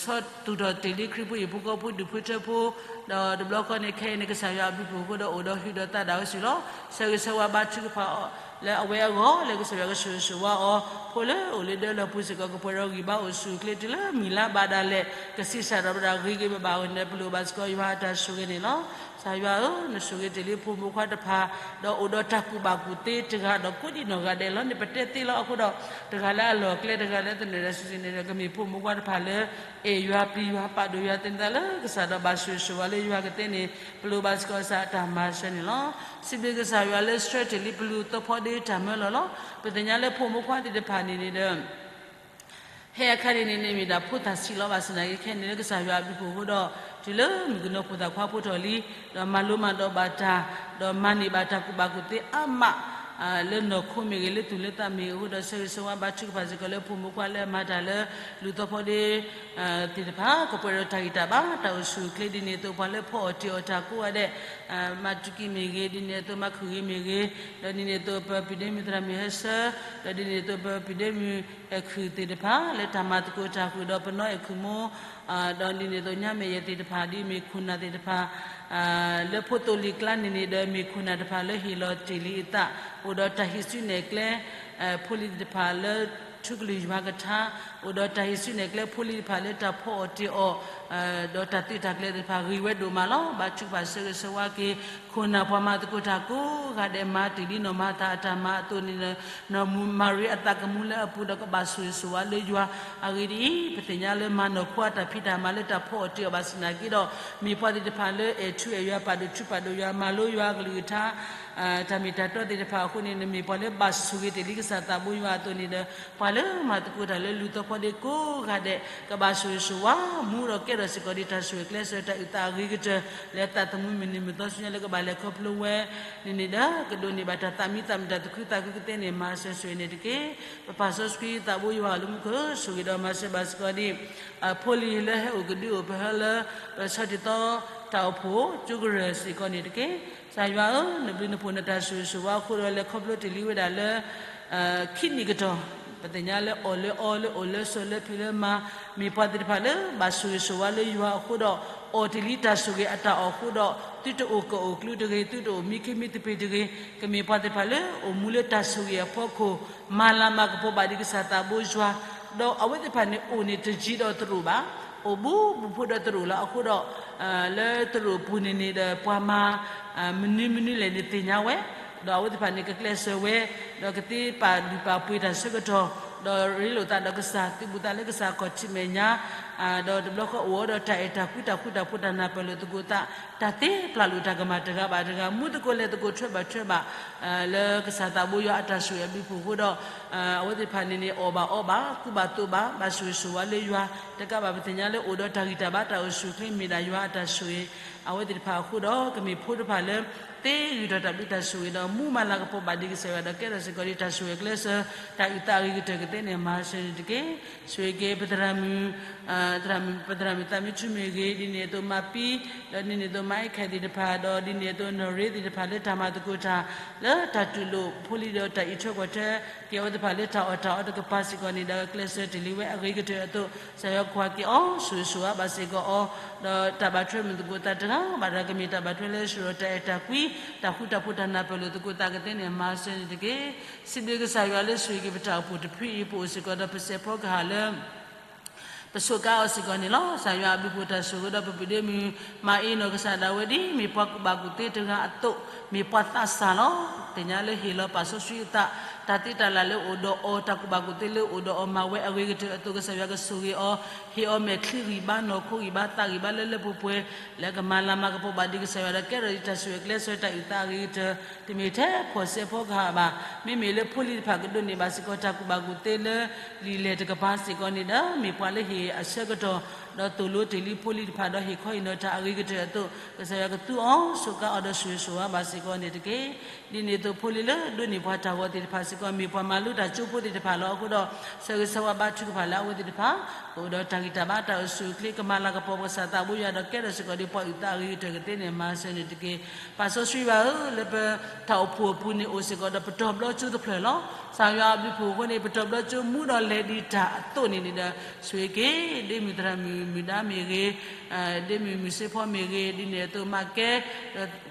ဆီတူာ်ထီၣ်တ့ၢ်လံခရံာ်ဖိဟံၣ်ဖိဃီဖိဒူၣ်ဖိထၢဖိ, ဒီးတဘျီဃီန့ၣ် ခဲအံၤန့ၣ် ကစၢ်ယွၤအဘျုးအဖှိၣ်အဃိဒီးအိၣ်ဒီးဟုးဒီးသးဒၣ်ဝဲဆူၣ်လီၤ. ဆၢဂ့ၤဆၢဝါဘါထုကဖၣ်အီၤ လၢအဝဲအဂီၢ် လၢကစၢ်ယွၤကဆိၣ်ဂ့ၤဆိၣ်ဝါအီၤ, ဖိလၢအိၣ်လၢဒၢလီၢ်ပူၤစ့ၢ်ကီး ကပှဲၤဒီးဂံၢ်ဘါအိၣ်ဆူၣ်အိၣ်ချ့တုၤလၢမုၢ်လါဘၣ်ဒၣ်လဲာ် ကဆံးစၢ်ဒီးဘၣ်ဒၣ်ဂ့ၤဂ့ၤဘၣ်ဘၣ်အဂီၢ်န့ၣ်ဒီး ပလိၣ်ဘၣ်စ့ၢ်ကီးယွၤအတၢ်ဆိၣ်ဂ့ၤန့ၣ်လီၤ. ကစၢ်ယွၤဧၢ, နဆိၣ်ဂ့ၤတ့ၢ်လံဖိမုၣ်ခွါတဖၣ်, ဒီးအိၣ်ဒီးတၢ်ကူၣ်ဘၣ်ကူၣ်သ့တဂၤဒီးကိးဒံးနီၢ်ဂၤဒဲးလီၤ. န့ၣ်ပတဲသ့လီၤအဃိဒီး တဂၤလၢအလီၢ်အကျဲတဂၤလၢသနၢၣ်ဒၣ်ဆူၣ်န့ၣ်ဒီး ကမ့ၢ်ဖိမုၣ်ခွါတဖၣ်လၢ အဲၣ်ယွၤပျံၤယွၤပာ်ဒိၣ်ယွၤ သန့ၤသးလၢကစၢ်ဒီးဘၣ်ဆိၣ်ဂ့ၤဆိၣ်ဝါလၢယွၤကသ့န့ၣ် ပလိၣ်ဘၣ်စ့ၢ်ကီးကစၢ်အတၢ်မၤစၢၤန့ၣ်လီၤ. စံးဘျုးကစၢ်ယွၤလၢဆှၢတ့ၢ်လံပလူၤသီဖီဒ့တၢ်မၢလီၤလီၤ. ပသ့ၣ်ညါလၢဖိမုၣ်ခွါသ့ၣ်တဖၣ်န့ၣ်န့ၣ်ဒီး ဟဲအခါန့ၣ်န့ၣ် မ့ၢ်ဒၣ်ဖိသၣ်ဆံးလီၤဘၣ်ဆၣ်သနာ်က့ ခဲအံၤန့ၣ်လၢကစၢ်ယွၤအဘျုးအဖှိၣ်အဃိဒီး တုၤလၢမုၣ်ကနီၤဖိသၣ်ခွါဖိထီၣ်လံ, ဒီးမၤလိမၤဒိးဘၣ်တၢ်, ဒီးမၤန့ၢ်ဘၣ်တၢ်ကူၣ်ဘၣ်ကူၣ်သ့အါမး လၢနီၢ်ခိမ့ၢ်ဂ့ၤ လၢသူၣ်လၢသးမ့ၢ်ဂ့ၤအဃိဒီး ဆၢဂ့ၤဆၢဝါဘါထုကဖၣ်စ့ၢ်ကီးလၢဖိမုၣ်ခွါလၢအမၤတၢ်လၢ လူၤသီဖီဒ့ သ့ၣ်တဖၣ် ကပှဲၤဒီးတၢ်ဂံၢ်တၢ်ဘါ တၢ်အိၣ်ဆူၣ်အိၣ်ချ့ ဒ်န့ၣ်အသိးပှၤလၢဖီအီၣ်တ့ၢ်အီၣ်တၢ်ကိးဂၤဒဲး, မၤတူၢ်ကံမ့ၢ်ဂ့ၤ, ဒ်န့ၣ်အသိးမၤခုၣ်ဂ့ၤမ့ၢ်ဂ့ၤ, ဒီးဒ်န့ၣ်အသိးပပၢ်ဒ့မုၣ်သရၣ်မုၣ်ဟဲဆၢ, ဒီးဒ်န့ၣ်အသိးပပၢ်ဒ့မုၣ်အဲၣ်ခုၣ်သ့ၣ်တဖၣ် လၢတၢ်မၤသကိးတၢ်ဃုာ်ဒီးပနီၢ်အဲၣ်ခုၣ်မိၢ် ဒီးဒ်န့ၣ်အသိးညါမဲာ်ယဲၢ်သ့ၣ်တဖၣ် ဒ်မ့ၢ်ခိၣ်နၢ်သ့ၣ်တဖၣ် လၢဖိသိလံၤကျါန့ၣ်န့ၣ်ဒီး မ့ၢ်ခိၣ်နၢ်တဖၣ်လၢဟ့ၣ်လီၤတ့ၢ်လံအသး, အိၣ်ဒီးတၢ်ဟံးစုနဲၣ်ကျဲ ဖိလံၤသ့ၣ်တဖၣ်လၢ ထူကလုၢ်ယွၤကထါ, အိၣ်ဒီးတၢ်ဟံးစုနဲၣ်ကျဲဖိလံၤတဖၣ်လၢတၢ်ဖီအီၣ်တ့ၢ်အီၣ် ဒီးတၢ်သုးတၢ်ကျဲၤသ့ၣ်တဖၣ်ဂ့ၤဝဲဒိၣ်မးလီၤ. ဘါထုကဖၣ်ဆၢဂ့ၤဆၢဝါက့ၤ ခိၣ်နၢ်ပှၤမၤသကိးတၢ်ကိးဂၤဒဲး မၤတ့ၢ်လံနီၢ်မၤသးအတၢ်မၤအသိးန့ၣ်ဒီး နီၢ်မုၢ်မၤရံအသးကမူလၢအပူၤဒီးကဘၣ်ဆိၣ်ဂ့ၤဆိၣ်ဝါလၢယွၤအဂ့ၢ်ဒ်အံၤ, ပသ့ၣ်ညါလၢမၤနီၢ်ခိအတၢ်ဖံးတၢ်မၤလၢတၢ်ဖီအီၣ်တ့ၢ်အီၣ်ဘၣ်ဆၣ်သနာ်က့ဒီး မ့ၢ်ပှၤသ့ၣ်တဖၣ်လၢအဲၣ်ထူအဲၣ်ယွၤ ပာ်ဒိၣ်ထူပာ်ဒိၣ်ယွၤ မၤလိယွၤအကလုၢ်ကထါ တၢ်မ့ၢ်တၢ်တီသ့ၣ်တဖၣ်အဃိန့ၣ် မ့ၢ်ပှၤလၢဘၣ်ဆိၣ်ဂ့ၤတ့ၢ်လံကစၢ်သးဘိယွၤအသိးန့ၣ်ဒီး ပှၤလၢမၤသကိးတၢ်လၢလူၤသီဖီဒ့ကိးဂၤဒဲး ကဘၣ်ဆိၣ်ဂ့ၤဆိၣ်ဝါ မူဒီးကဲထီၣ်စ့ၢ်ကီးဒံးတၢ်ဆိၣ်ဂ့ၤကျဲးစၢး တၢ်အုၣ်သးအဂ့ၤကတၢၢ် လၢသးသမူမုၢ်နံၤမုၢ်သီဆူညါလၢကဘၣ်လဲၤခီဖျိဝဲန့ၣ်န့ၣ်ဒီး ကဒိးန့ၢ်ဘၣ်တၢ်သးမံသးမုာ်တၢ်သူၣ်ခုသးခုကသ့န့ၣ် မၤစၢၤဆိၣ်ဂ့ၤန့ၣ်တက့ၢ်. ပပၢ်စီဆှံသးဘိယွၤအလၢမူခိၣ် ဆိၣ်ဂ့ၤဒီးမၤစၢၤဘၣ်စ့ၢ်ကီးဒံး ဖိလံၤလၢဟဲအိၣ်ကဒုအိၣ်ပဟၢလၢ ပဆီတံၢ်သီ တၢ်အိၣ်ဖှိၣ်ကၠိကရၢၢ်စ့ၢ်ကီးန့ၣ်တက့ၢ်. ကစၢ်ယွၤဧၢ, နဘျုးနဖှိၣ်နတၢ်ဆိၣ်ဂ့ၤဆိၣ်ဝါအဃိဒီး လဲၤခီဖျိတ့ၢ်လံဝဲဒၣ်လၢ ခံနံၣ်ကတီၢ် ပသ့ၣ်ညါလၢအီၣ်လၢအီလၢအိၣ်လၢဆိးလၢဖံးလၢမၤ မ့ၢ်ပှၤသ့ၣ်တဖၣ်လၢဘၣ်ဆိၣ်ဂ့ၤဆိၣ်ဝါလၢယွၤအဃိဒီး အီၣ်တ့ၢ်လံတၢ်ဆိၣ်ဂ့ၤအတၢ်အီၣ်အဃိဒီး သုတအိၣ်ကအိၣ်ကျူတဂ့ၤ, သုတအိၣ်မံခ့မံသပ့ၤတဂ့ၤ, ကမ့ၢ်ပှၤသ့ၣ်တဖၣ်လၢအိၣ်မူလၢတၢ်ဆိၣ်ဂ့ၤအဖီခိၣ် မၤလၤမၤကပီၤဘၣ်ဒံးကစၢ်သးဘိယွၤ, ဒီးအဝဲသ့ၣ်တဖၣ်န့ၣ်အိၣ်န့ၣ်တယံၤဒီးတရူးဘၣ်, အိၣ်ဘူးဘူးဖိဒီးတရူးလီၤ. အဃိဒီး လၢတရူးအပူၤန့ၣ်န့ၣ်ဒီး ပှၤမၤ မနုၤမနုၤလဲၣ်န့ၣ်သ့ၣ်ညါဝဲ, ဒီးအဝဲသ့ၣ်တဖၣ်န့ၣ်ကကျဲးစၢးဝဲ, ဒီးကသ့ပာ်လုၢ်ပာ်ပှ့ၤတၢ်ဆၢကတီၢ်, ဒီးရ့လိာ်သးဒီးကစၢ် သုးဘူးသးလၢကစၢ်ခီၣ်ထံးမဲာ်ညါ, ဒီးတဘျီဃီအိၣ်ဒီးတၢ်အဲၣ်တၢ်ကွံတၢ်ဃူတၢ်ဖိးတၢ်နၢ်ပၢၢ်လိာ်သကိးသး, တၢ်သ့ပျၢ်လိာ်တၢ်ကမၣ်တဂၤဘၣ်တဂၤ မူသကိးလဲၤသကိးထွဲဘၣ်ထွဲဘၣ် လၢကစၢ်သးဘိယွၤအတၢ်ဆိၣ်ဂ့ၤအဘျုးအဖှိၣ်အဃိဒီး အဝဲသ့ၣ်တဖၣ်န့ၣ်န့ၣ် အီၣ်ဘၣ်အီဘၣ် ကူဘၣ်သိးဘၣ် ဘၣ်ဆိၣ်ဂ့ၤဆိၣ်ဝါလၢယွၤ တကးဘၣ်ပသ့ၣ်ညါလၢအိၣ်ဒီးတၢ်ဂံၢ်တၢ်ဘါတၢ်အိၣ်ဆူၣ်အိၣ်ချ့မ့ၢ်ဒၣ်ယွၤအတၢ်ဆိၣ်ဂ့ၤ အဝဲသ့ၣ်တဖၣ်အဃိဒီး ကမ့ၢ်ဖိတဖၣ်လၢ သ့ဂုာ်ထီၣ်တၢ်ဘျုးတၢ်ဆိၣ်ဂ့ၤဒီး မူမၤလၤကပီၤဘၣ်ဒံးကစၢ်ယွၤဒီး ကဲထီၣ်စ့ၢ်ကီးဒံးတၢ်ဆိၣ်ဂ့ၤကျဲးစၢး တၢ်အုၣ်သးအဂ့ၤကတၢၢ်ကသ့န့ၣ် မၤစၢၤန့ၣ်တက့ၢ်. ဆိၣ်ဂ့ၤက့ၤပသရၣ်မုၣ် သရၣ်မုၣ် ပသရၣ်မုၣ်သးမံထူမ့ၢ်ဂ့ၤ, ဒ်န့ၣ်အသိးမၤပံ, ဒီးဒ်န့ၣ်အသိးမၤအဲၣ်ခဲသ့ၣ်တဖၣ်, ဒီးဒ်န့ၣ်အသိးနီၢ်ရ့သ့ၣ်တဖၣ်လၢတၢ်မၤသကိးတၢ် လၢတၢ်တူၢ်လိာ်ဖိလံၤဒီးတၢ်အံးထွဲကွၢ်ထွဲက့ၤအဝဲသ့ၣ်တဖၣ်လၢတၢ်အီၣ်တၢ်အီတကပၤစ့ၢ်ကီးန့ၣ်ဒီး ကျဲးစၢးတ့ၢ်လံဝဲအဂ့ၤကတၢၢ်အသိး ကစၢ်ယွၤကွၢ်က့ၤအီၤ ဆိၣ်ဂ့ၤဆိၣ်ဝါဘၣ်စ့ၢ်ကီးအီၤ, ဒီးတၢ်ဘၣ်ထွဲမုာ်သကိးသးတဂၤဘၣ်ဒီးကမ့ၢ်တၢ်ဘၣ်ထွဲလၢဆှၢဒီးတၢ်အဲၣ်တၢ်ကွံ တၢ်ဃူတၢ်ဖိးတၢ်နၢ်ပၢၢ်လိာ်သကိးသးကသ့န့ၣ် မၤစၢၤန့ၣ်တက့ၢ်. စံးဘျုးကစၢ်ယွၤလၢဆိၣ်ဂ့ၤက့ၤပတၢ်အိၣ်ဖှိၣ်တဖုအံၤ ပအိၣ်စ့ၢ်ကီးဒီးပစဲးဖီကဟၣ်လၢ ပဆိးကါအီၤစ့ၢ်ကီးန့ၣ်လီၤ. ကစၢ်ယွၤအဘျုးအဖှိၣ်တၢ်ဆိၣ်ဂ့ၤဒီးပပုၢ်ဒ့မုၣ် မၤအ့နီၢ်ကစၢ်ဒၣ်ဝဲဒ် မ့ၢ်ပှၤကူၣ်ဘၣ်ကူၣ်သ့တဂၤအသိး မ့ၢ်ပှၤသးစၢ်လီၤ. သ့ၣ်ညါလၢဟ့ၣ်လီၤပာ်စီဆှံအသး တၢ်သ့တၢ်လၢ်လၢအိၣ်ဒီးအီၤ, တၢ်ကူၣ်ဘၣ်ကူၣ်သ့လၢအိၣ်ဒီးအီၤ, မၤဝဲအဂ့ၤကတၢၢ်အသိး ကစၢ်ယွၤကဆိၣ်ဂ့ၤအီၤ, ဟ့ၣ်အီၤမဲာ်ချံဂံၢ်ဘါ နီၢ်ခိဂံၢ်ဘါ သးဂံၢ်ဘါလၢလၢပှဲၤပှဲၤ, လၢကမၤလၤမၤကပီၤဘၣ်ဒံးကစၢ်ယွၤဒီး ကဲထီၣ်ဒံးတၢ်ဆိၣ်ဂ့ၤကျဲးစၢးတၢ်အုၣ်သးအဂ့ၤကတၢၢ်, တမ့ၢ်ထဲဖှီၣ်စဲးဖီကဟၣ်ဘၣ်. မ့မ့ၢ်လၢဖိလံၤတဖၣ်ကဒိးန့ၢ်ဘၣ်စ့ၢ်ကီး တၢ်ကူၣ်ဘၣ်ကူၣ်သ့လၢ လံာ်လဲၢ်တကပၤစ့ၢ်ကီးန့ၣ်ဒီး မ့ၢ်ပှၤလၢဟ့ၣ်အဆၢကတီၢ် ဒီးသိၣ်လိတ့ၢ်လံဖိလံၤတဖၣ် ဒီးဟ့ၣ်ခီဟ့ၣ်နီၤတၢ်အဂ့ၤကတၢၢ်အသိး ကစၢ်ယွၤကသူအီၤ စူးကါအီၤဒီးဆိၣ်ဂ့ၤဆိၣ်ဝါဘၣ်စ့ၢ်ကီးန့ၣ်တက့ၢ်. ဒ်န့ၣ်အသိး ဖိလံၤလၢဒိးန့ၢ်ပှၤတၢ်ဂီၤသ့ၣ်တဖၣ်စ့ၢ်ကီး မ့ၢ်ပှၤမၤလိတၢ်ကၠိဖိသ့ၣ်တဖၣ်လီၤ. အဃိဒီး ဆၢဂ့ၤဆၢဝါဘါထုကဖၣ်လၢအဝဲသ့ၣ်တဖၣ် ကအိၣ်ဒီးတၢ်ဂံၢ်တၢ်ဘါ တၢ်အိၣ်ဆူၣ်အိၣ်ချ့ ကမၤလၤကပီၤပကစၢ်သးဘိယွၤဒီး ကဲထီၣ်စ့ၢ်ကီးဒံးပှၤအုၣ်သးအဂ့ၤကတၢၢ်ကသ့န့ၣ် မၤစၢၤန့ၣ်တက့ၢ်. ပၢ်စီဆှံဘၣ်ဧၢ, လၢပတၢ်အိၣ်ဖှိၣ်အပူၤန့ၣ် အိၣ်စ့ၢ်ကီးဒီးပတီၢ်ဘျီကၠိတဖျၢၣ်လီၤ. ကစၢ်ယွၤအဘျုးအဖှိၣ်အဃိန့ၣ် ပတီၢ်ဘျီကၠိမူဒီးလဲၤဒံးတၢ်အသိးန့ၣ်န့ၣ်ဒီး ဆိၣ်ဂ့ၤက့ၤ ဒ့မုၣ်သရၣ်မုၣ်မုၣ်ဒါမ့ၢ်ဂ့ၤ, ဒ့မုၣ်မုၣ်စ့ဖီမ့ၢ်ဂ့ၤ, ဒ်န့ၣ်အသိးမၤကဲ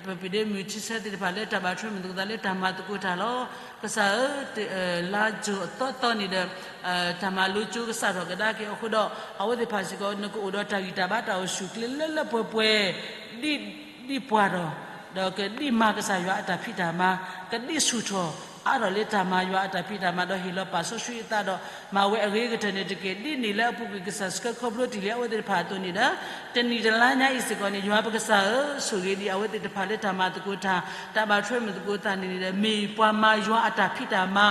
ပပဒ့မုၣ်ထံဆၢသ့ၣ်တဖၣ်လၢတၢ်ဘၣ်ထွဲမုၢ်သကိးသးလၢတၢ်မၤသကိးတၢ်လီၤ. ကစၢ်ဧၢ, လါကၠိၤအသီသီန့ၣ်ဒီး တၢ်မၤလိကၠိကစးထီၣ်ကဒါက့ၤအဃိဒီး အဝဲသ့ၣ်တဖၣ်စ့ၢ်ကီး နကအိၣ်ဒီးတၢ်ဂံၢ်တၢ်ဘါ တၢ်အိၣ်ဆူၣ်အိၣ်ချ့လၢလၢပှဲၤပှဲၤ ဒ်ပှၤဒီး ဒီးကဒ်မၤကစၢ်ယွၤအတၢ်ဖံးတၢ်မၤ, ကဒ်ဆူၣ်ထီၣ်အါထီၣ်လၢတၢ်မၤယွၤအတၢ်ဖံးတၢ်မၤ ဒီးဟ့ၣ်လီၤပၢ်စီဆှံအသးဒီး မၤဝဲအဂ့ၤကတၢၢ်န့ၣ်တက့ၢ်. ဒ်န့ၣ်လၢအပူၤကွံာ် ကစၢ်ဆှၢခီဖျိတ့ၢ်လံအဝဲသ့ၣ်တဖၣ်အသိးန့ၣ်ဒီး တနံၣ်တလါညါအံၤစ့ၢ်ကီးန့ၣ် ယွၤပကစၢ်ဧၢ, ဆိၣ်ဂ့ၤဒံးအဝဲသ့ၣ်တဖၣ်လၢတၢ်မၤသကိးတၢ်, တၢ်ဘၣ်ထွဲမုၢ်သကိးသးန့ၣ်န့ၣ်ဒီး မ့ၢ်ပှၤမၤယွၤအတၢ်ဖံးတၢ်မၤ,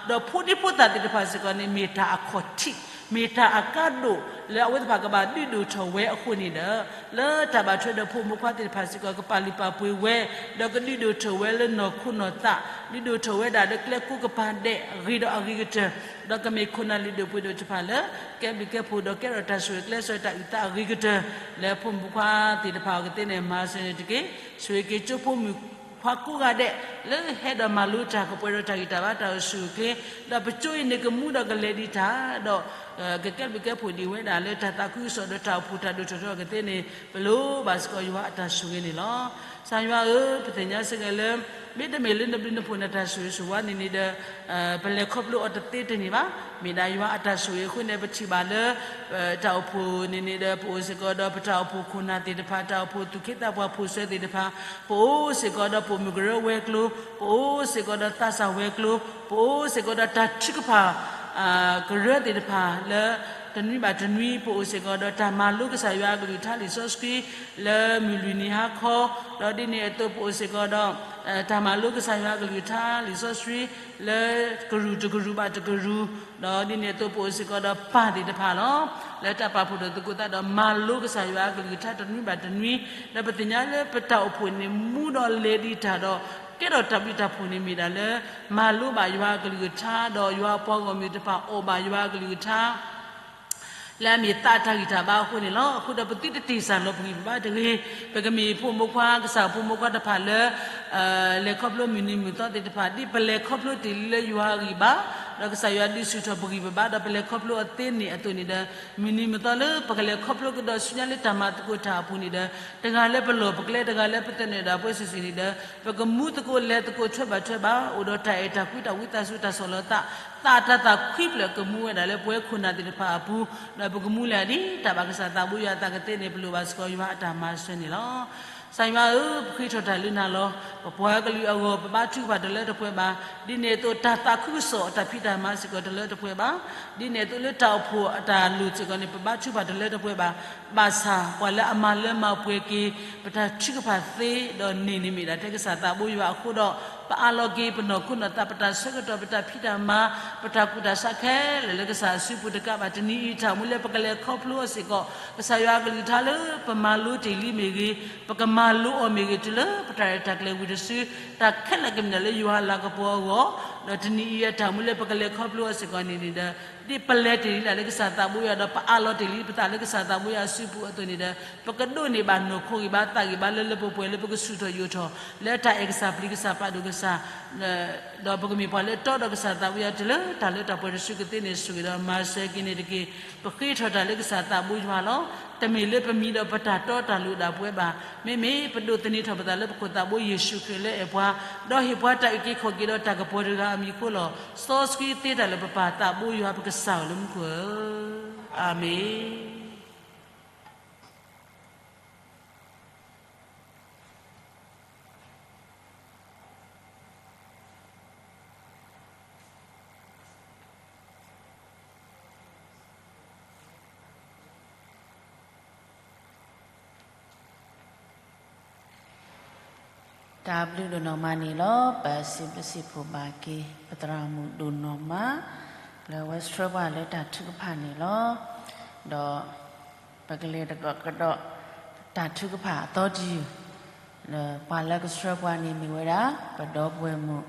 ဒီးဖိဒံဖိသၣ်သ့ၣ်တဖၣ်စ့ၢ်ကီးန့ၣ် မ့ၢ်တၢ်အခီၣ်ထံး, မ့ၢ်တၢ်အကါဒိၣ်လၢအဝဲသ့ၣ်တဖၣ်ကဘၣ်ဒုးဒိၣ်ထီၣ်ဝဲအဃိန့ၣ်ဒီး လၢတၢ်ဘၣ်ထွဲဒီးဖိမုၣ်ဖိခွါသ့ၣ်တဖၣ်စ့ၢ်ကီး ကပာ်လုၢ်ပာ်ပှ့ၤဝဲ, ဒီးကဒုးဒိၣ်ထီၣ်ဝဲလၢနီၢ်ခိနီၢ်သး, ဒုးဒိၣ်ထီၣ်ဝဲဒၣ်လၢကျဲကိးကပၤဒဲး အဂ့ၤဒီးအဂ့ၤကတၢၢ်, ဒီးကမ့ၢ်ခိၣ်နၢ်လုၢ်ဒိၣ်ပှ့ၤဒိၣ်တဖၣ်လၢ ကဲဘျုးကဲဖှိၣ် ဒီးကဲထီၣ်တၢ်ဆိၣ်ဂ့ၤကျဲးစၢးတၢ်အုၣ်သးအဂ့ၤကတၢၢ် လၢဖိမုၣ်ဖိခွါသ့ၣ်တဖၣ်အဂ့ၢ်သ့ၣ်န့ၣ် မၤစၢၤန့ၣ်တက့ၢ်. ဆိၣ်ဂ့ၤက့ၤကၠိဖိမုၣ်ခွါကိးဂၤဒဲး လၢဟဲဒီးမၤလိတၢ်ကပှဲၤဒီးတၢ်ဂံၢ်တၢ်ဘါတၢ်အိၣ်ဆူၣ်အိၣ်ချ့, ဒီးပကၠိအံၤန့ၣ်ကမူဒီးကလဲၤဒံးတၢ်ဒီး ကကဲဘျုးကဲဖှိၣ်ဒံးဝဲဒၣ်လၢတၢ်သးခုကစီၣ်ဒီးတၢ်အိၣ်ဖှိၣ်တၢ်ဒိၣ်ထီၣ်ထီအဂ့ၢ်သ့ၣ်န့ၣ် ပလိၣ်ဘၣ်စ့ၢ်ကီးယွၤအတၢ်ဆိၣ်ဂ့ၤန့ၣ်လီၤ. ကစၢ်ယွၤဧၢ, ပသ့ၣ်ညါစ့ၢ်ကီးလၢ မ့တမ့ၢ်လၢနဘျုးနဖှိၣ်နတၢ်ဆိၣ်ဂ့ၤဆိၣ်ဝါန့ၣ်န့ၣ်ဒီး ပလဲၤခီဖျိအီၤတသ့တန့ၢ်ဘၣ်. မ့ၢ်ဒၣ်ယွၤအတၢ်ဆိၣ်ဂ့ၤအဃိန့ၣ် ပထံၣ်ဘၣ်လၢ တၢ်အိၣ်ဖှိၣ်န့ၣ်န့ၣ်ဒီး ပအိၣ်စ့ၢ်ကီးဒီးပတၢ်အိၣ်ဖှိၣ်ခိၣ်နၢ်သ့ၣ်တဖၣ်, တၢ်အိၣ်ဖှိၣ်သူၣ်က့သးပှၢ်ဖိၣ်စၢၤသ့ၣ်တဖၣ်, ပအိၣ်စ့ၢ်ကီးဒီးပိာ်မုၣ်ကရၢဝဲၤကျိၤ, ပအိၣ်စ့ၢ်ကီးဒီးသးစၢ်ဝဲၤကျိၤ, ပအိၣ်စ့ၢ်ကီးဒီးတၢ်ထုကဖၣ် ကရၢသ့ၣ်တဖၣ်လၢ တနွံဘၣ်တနွံ ပအိၣ်စ့ၢ်ကီးဒီးတၢ်မၤလိကစၢ်ယွၤအကလုၢ်ကထါလံာ်စီဆှံ လၢမုၢ်လွံၢ်နံၤဟါခီ, ဒီးဒ်န့ၣ်အသိးပအိၣ်စ့ၢ်ကီးဒီး တၢ်မၤလိကစၢ်ယွၤအကလုၢ်ကထါလံာ်စီဆှံ လၢကရူၢ်တကရူၢ်ဘၣ်တကရူၢ်, ဒီးဒ်န့ၣ်အသိးပအိၣ်စ့ၢ်ကီးဒီးပၢ်သ့ၣ်တဖၣ်လီၤ. လၢတၢ်ပာ်ဖှိၣ်ဒီးသကိးသးဒီးမၤလိကစၢ်ယွၤအကလုၢ်ကထါတနွံဘၣ်တနွံ, ဒီးပသ့ၣ်ညါလၢပတၢ်အိၣ်ဖှိၣ်န့ၣ်မူဒီးလဲၤဒံးတၢ်ဒီး ကဲထီၣ်တၢ်ဘျုးတၢ်ဖှိၣ်န့ၣ်မ့ၢ်ဒၣ်လၢ မၤလိဘၣ်ယွၤအကလုၢ်ကထါ ဒီးယွၤအပှၤဂီၢ်မုၢ်တဖၣ်အီၣ်ဘၣ်ယွၤအကလုၢ်ကထါ လၢအမ့ၢ်သးတၢ်ဂံၢ်တၢ်ဘါအဃိန့ၣ်လီၤ. အဃိဒီးပသုတတ့ၢ်စၢ်လီၤပဂံၢ်ပဘါတဂ့ၤ. ပကမ့ၢ်ဖိမုၣ်ဖိခွါ ကစၢ်ဖိမုၣ်ဖိခွါတဖၣ်လၢ လဲၤခီဖျိမုၢ်နံၤမုၢ်သီသ့ၣ်တဖၣ် ဒ်ပလဲၤခီဖျိတ့ၢ်လံလၢယွၤအဂံၢ်ဘါ, ဒီးကစၢ်ယွၤဒုးဆူၣ်ထီၣ်ပဂံၢ်ပဘါ ဒီးပလဲၤခီဖျိအီၤသ့န့ၣ်အသိးန့ၣ်ဒီး မုၢ်နံၤမုၢ်သီလၢပကလဲၤခီဖျိကဒီးဆူညါလၢတၢ်မၤသကိးတၢ်အပူၤန့ၣ်ဒီး တဂၤလၢပလီၢ်ပကျဲ တဂၤလၢပသနၢၣ်ဒၣ်ပှဲၤစုာ်စုာ်န့ၣ်ဒီး ပကမူသကိးလဲၤသကိးထွဲဘၣ်ထွဲဘၣ် အိၣ်ဒီးတၢ်အဲၣ်တၢ်ကွံ တၢ်ဝံသးစူၤ တၢ်ဆီၣ်လီၤသး သးတၢ်သးခွံဖျၢၣ်ကမူဝဲဒၣ်လၢပဝဲခိၣ်နၢ်သ့ၣ်တဖၣ်အပူၤ, ဒီးပကမူလဲၣ်ဒ်တၢ်ဘၣ်ကစၢ်သးဘိယွၤအသးကသ့န့ၣ် ပလိၣ်ဘၣ်စ့ၢ်ကီးယွၤအတၢ်မၤစၢၤန့ၣ်လီၤ. ကစၢ်ယွၤဧၢ, ပဃ့ထီၣ်တၢ်လၢနၤလီၤ. ပပှၤကလုာ်အဂီၢ် ပဘါထုကဖၣ်တလၢတပှဲၤဘၣ်. ဒ်န့ၣ်အသိးတၢ်သးခုကစီၣ် တၢ်ဖံးတၢ်မၤစ့ၢ်ကီးတလၢတပှဲၤဘၣ်. ဒ်န့ၣ်အသိးလၢတၢ်အိၣ်ဖှိၣ်အတၢ်လိၣ်စ့ၢ်ကီးန့ၣ် ပဘါထုကဖၣ်တလၢတပှဲၤဘၣ်. ဘၣ်ဆၣ်ပှၤလၢအမၤလၢမၤပှဲၤက့ၤ ပတၢ်ထုကဖၣ်သ့ဒီးန့ၢ်န့ၣ်မ့ၢ်ဒၣ်ထဲကစၢ်သးဘိယွၤအဃိဒီး ပအးလီၤက့ၤပနီၢ်ခိနီၢ်သး ပတၢ်ဆၢကတီၢ် ပတၢ်ဖံးတၢ်မၤ ပတၢ်ကူၣ်တၢ်ဆးခဲလၢာ်လၢကစၢ်အစုပူၤတကးဘၣ်. တနံၤအံၤတၢ်မူလၢပကလဲၤခီဖျိအီၤစ့ၢ်ကီး ကစၢ်ယွၤအကလုၢ်ကထါလၢပမၤလိတ့ၢ်လံမ့ၢ်ဂ့ၤ, ပကမၤလိအီၤမ့ၢ်ဂ့ၤ တုၤလၢပတၢ်ရဲၣ်တၢ်ကျဲၤဝံၤတစု တၢ်ခဲလၢာ်ကမ့ၢ်ဒၣ်လၢယွၤအလၤကပီၤအဂီၢ်, ဒီးတနံၤအံၤအတၢ်မူလၢပကလဲၤခီဖျိအီၤစ့ၢ်ကီးန့ၣ်န့ၣ်ဒီး ဒ်ပလဲၤတ့ၢ်လံဒၣ်လၢကစၢ်သးဘိယွၤဒီး ပအးလီၤတ့ၢ်လံပသးလၢကစၢ်သးဘိယွၤအစုပူၤအသိးန့ၣ်ဒီး ပကဒိးန့ၢ်ဘၣ်နီၢ်ခိဂံၢ်ဘါသးဂံၢ်ဘါလၢလၢပှဲၤပှဲၤလၢပကဆူၣ်ထီၣ်ယိာ်ထီၣ် လၢတၢ်အဲၣ်ကစၢ်ပျံၤကစၢ်ပာ်ဒိၣ်ကစၢ် ဒီးပကမ့ၢ်ပှၤလၢအတီဒီးကစၢ်သးဘိယွၤတုၤလၢတၢ်လၢတၢ်ပှဲၤတစုကသ့န့ၣ် ဆိၣ်ဂ့ၤဒီးမၤစၢၤက့ၤန့ၣ်တက့ၢ်. ပဃ့ထီၣ်တၢ်လၢကစၢ်သးဘိယွၤလီၤ. တမ့ၢ်လၢပမံၤဒီးပတၢ်တီတၢ်လိၤဒၣ်ပှဲၤဘၣ်. မ့မ့ၢ်ပဒိးသန့ၤထီၣ်ပသးလၢပခိၣ်သးဘိယ့ၣ်ၡူးခရံာ်လၢအဲၣ်ပှၤ, ဒီးဟ့ၣ်ပှၤတၢ်အုၣ်က့ၤခီၣ်က့ၤဒီးတၢ်ကပီၤတဂၤအမံၤအဃိလီၤ. စီဆှံသ့တၢ်လၢပပၢ်သးဘိယွၤပကစၢ်ဧၢလၢမူခိၣ်ဧၢ, အၤမ့ၣ်. တၢ်ဘျုးဒိၣ်နီၢ်မးန့ၣ်လီၤ. ပစံးဘျုးစံးဖှိၣ်ဘၣ်က့ၤ ပသရၣ်မုၣ်ဒိၣ်နီၢ်မး လၢအဝဲဆှၢပှၤလၢတၢ်ထုကဖၣ်န့ၣ်လီၤ. ဒီးပကလဲၤတကဒီး တၢ်ထုကဖၣ်အသီတယုၢ် လၢပှၤလၢကဆှၢပှၤန့ၣ်မ့ၢ်ဝဲဒၣ် ပဒီပုၢ်ဝဲၢ်မုၣ်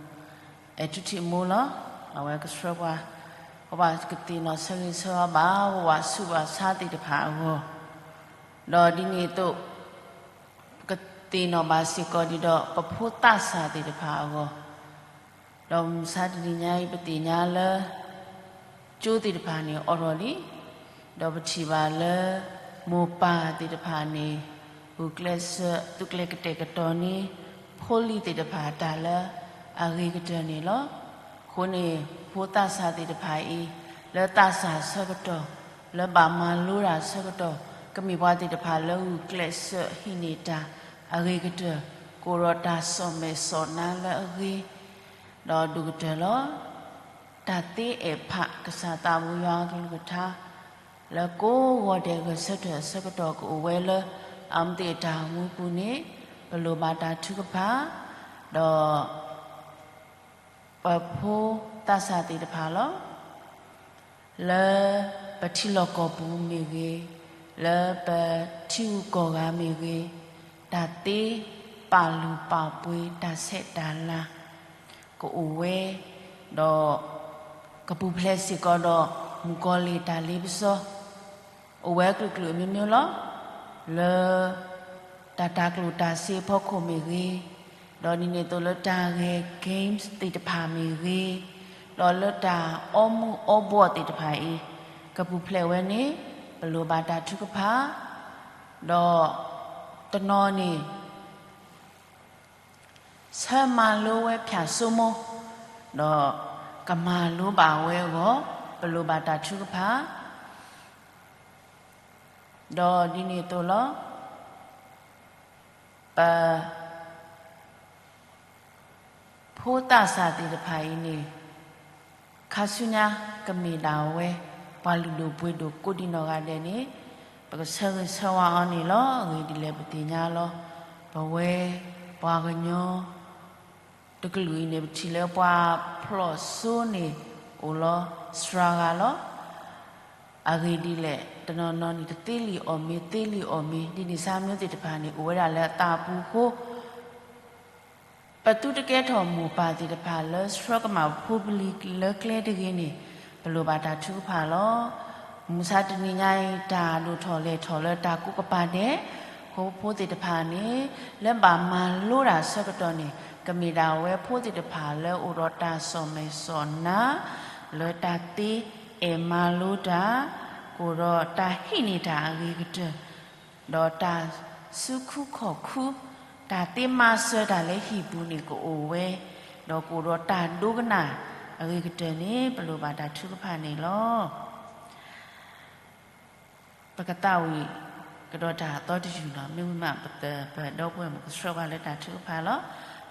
အဲၣ်ထူထံးမိၢ်လီၤ. အဝဲကဆှၢပှၤ ပဘၣ်ကသ့ၣ်နီၣ်ဆၢဂ့ၤဆၢဝါဘၣ် ပဝဲဆူးဘၣ်ဆါသ့ၣ်တဖၣ်အဂီၢ်, ဒီးဒ်န့ၣ်အသိး ပကသ့ၣ်နီၣ်ဘၣ်စ့ၢ်ကီးဒ်ဒီး ပဖိသးစၢ်သ့ၣ်တဖၣ်အဂီၢ်, ဒီးမုၢ်ဆါတနံၤညါအံၤ ပသ့ၣ်ညါလၢ ကၠိသ့ၣ်တဖၣ်န့ၣ် အိးထီၣ်လံ, ဒီးပထံၣ်ဘၣ်လၢ မိၢ်ပၢ်သ့ၣ်တဖၣ်န့ၣ် ဂုာ်ကျဲးစၢး သုးကျဲၤကတဲာ်ကတီၤန့ၢ် ဖိလံၤသ့ၣ်တဖၣ်တၢ်လၢအဂ့ၤကတၢၢ်န့ၣ်လီၤ. အဃိန့ၣ် ဖိသးစၢ်သ့ၣ်တဖၣ်အံၤ လၢသးစၢ်ဆၢကတီၢ် လၢဘၣ်မၤလိတၢ်ဆၢကတီၢ် ကမ့ၢ်ပှၤသ့ၣ်တဖၣ်လၢဂုာ်ကျဲးစၢးဟံးန့ၢ်တၢ်အဂ့ၤကတၢၢ်, ကအိၣ်ဒီးတၢ်စီၣ်မဲာ်စီၣ်နါလၢအဂ့ၤ ဒီးဒိၣ်ကတၢၢ်လီၤ. တၢ်သ့အဲၣ်ဖးကစၢ်သးဘိယွၤအကလုၢ်ကထါ လၢကိးဂီၤဒဲးဂဲၤဆၢထၢၣ်အဆၢကတီၢ်ကအိၣ်ဝဲလၢ အမ့ၢ်သ့ၣ်တၢ်မူပူၤန့ၣ် ပလိၣ်ဘၣ်တၢ်ထုကဖၣ်, ဒီး ပဖိသးစၢ်သ့ၣ်တဖၣ်လီၤ. လၢပထံလီၢ်ကီၢ်ပူၤမ့ၢ်ဂ့ၤ, လၢပထံဂုၤကီၢ်ဂၤမ့ၢ်ဂ့ၤ, တၢ်သ့ပာ်လုၢ်ပာ်ပှ့ၤ တၢ်ဆဲးတၢ်လၤ ကအိၣ်ဝဲ, ဒီးကပူၤဖျဲးစ့ၢ်ကီးဒီး မုၣ်ကီၤလံၢ်တၢ်လ့ပစီ အိၣ်ဝဲအကလုာ်ကလုာ်အမျိုးမျိုးလီၤ. လၢတၢ်တၤကျိၣ်တၤစ့အဖီခိၣ်မ့ၢ်ဂ့ၤ, ဒီးဒ်န့ၣ်အသိးလၢတၢ်ဂဲၤ games သ့ၣ်တဖၣ်မ့ၢ်ဂ့ၤ, ဒီးလၢတၢ်အီမူၤအီဘှီၣ်သ့ၣ်တဖၣ်အံၤ ကပူၤဖျဲးဝဲန့ၣ် ပလိၣ်ဘၣ်တၢ်ထုကဖၣ်, ဒီးတနီၤန့ၣ် ဆၢမၤလိဝဲဖၠၣ်စိမိ, ဒီးကမၤလိဘၣ်ဝဲအဂီၢ် ပလိၣ်ဘၣ်တၢ်ထုကဖၣ်, ဒီးဒ်န့ၣ်အသိးလီၤ. ပ ဖိသၣ်စၢ်သ့ၣ်တဖၣ်အံၤန့ၣ် ခါဆူညါကမ့ၢ်ဒၣ်ဝဲ ပှၤလုၢ်ဒိၣ်ပှ့ၤဒိၣ်ကိးဒံးနီၢ်ဂၤဒဲးန့ၣ် ပကဆၢဂ့ၤဆၢဝါအီၤန့ၣ်လီၤ. အဂ့ၢ်ဒ်လဲၣ်ပသ့ၣ်ညါလီၤ. ပဝဲ ပှၤကညီ တကလုာ်အံၤန့ၣ် ပထံၣ်လၢပှၤဖျိးစိန့ၣ် အိၣ်လီၤစှၤဂၤလီၤ. အဂ့ၢ်ဒ်လဲၣ် တနီၤနီၤန့ၣ် တသ့လံာ်အီၣ်မ့ၤ သ့လံာ်အီၣ်မ့ၤ ဒ်န့ၣ်ဆၢမ့ၢ်သ့ၣ်တဖၣ်န့ၣ် အိၣ်ဝဲဒၣ်လၢအသးပူၤအဃိ ပသုတကဲထီၣ်မိၢ်ပၢ်သ့ၣ်တဖၣ်လၢဆှၢကမၣ်ဖိပလံၤလၢကျဲတဂ့ၤန့ၣ် ပလိၣ်ဘၣ်တၢ်ထုကဖၣ်လီၤ. မုၢ်ဆါတနံၤညါအံၤ တၢ်ဒိၣ်ထီၣ်လဲၢ်ထီၣ်လၢတၢ်ကိးကပၤဒဲး ဖိဖိသ့ၣ်တဖၣ်န့ၣ် လၢဘၣ်မၤလိတၢ်ဆၢကတီၢ်န့ၣ် ကမ့ၢ်ဒၣ်ဝဲဖိသ့ၣ်တဖၣ်လၢအိၣ်ဒီးတၢ်စီၣ်မဲာ်စီၣ်နါ လၢတၢ်သ့အဲၣ်မၤလိတၢ် ကအိၣ်ဒီးတၢ်ဟံးန့ၢ်တၢ်အဂ့ၤကတၢၢ် ဒီးတၢ်စုခူခီၣ်ခူ တၢ်သ့မၤစၢၤတၢ်လၢဟံၣ်ပူၤန့ၣ်ကအိၣ်ဝဲ, ဒီးကအိၣ်ဒီးတၢ်ဒိကနၣ်အဂ့ၤကတၢၢ်န့ၣ် ပလိၣ်ဘၣ်တၢ်ထုကဖၣ်န့ၣ်လီၤ. ပကသးဝံၣ်ကဒီးတၢ်အသီတယုၢ်လီၤ. မ့ၢ်ဝံၤမး ပတပဒီပုၢ်ဝဲၢ်မုၣ်ကဆှၢပှၤလၢတၢ်ထုကဖၣ်လီၤ.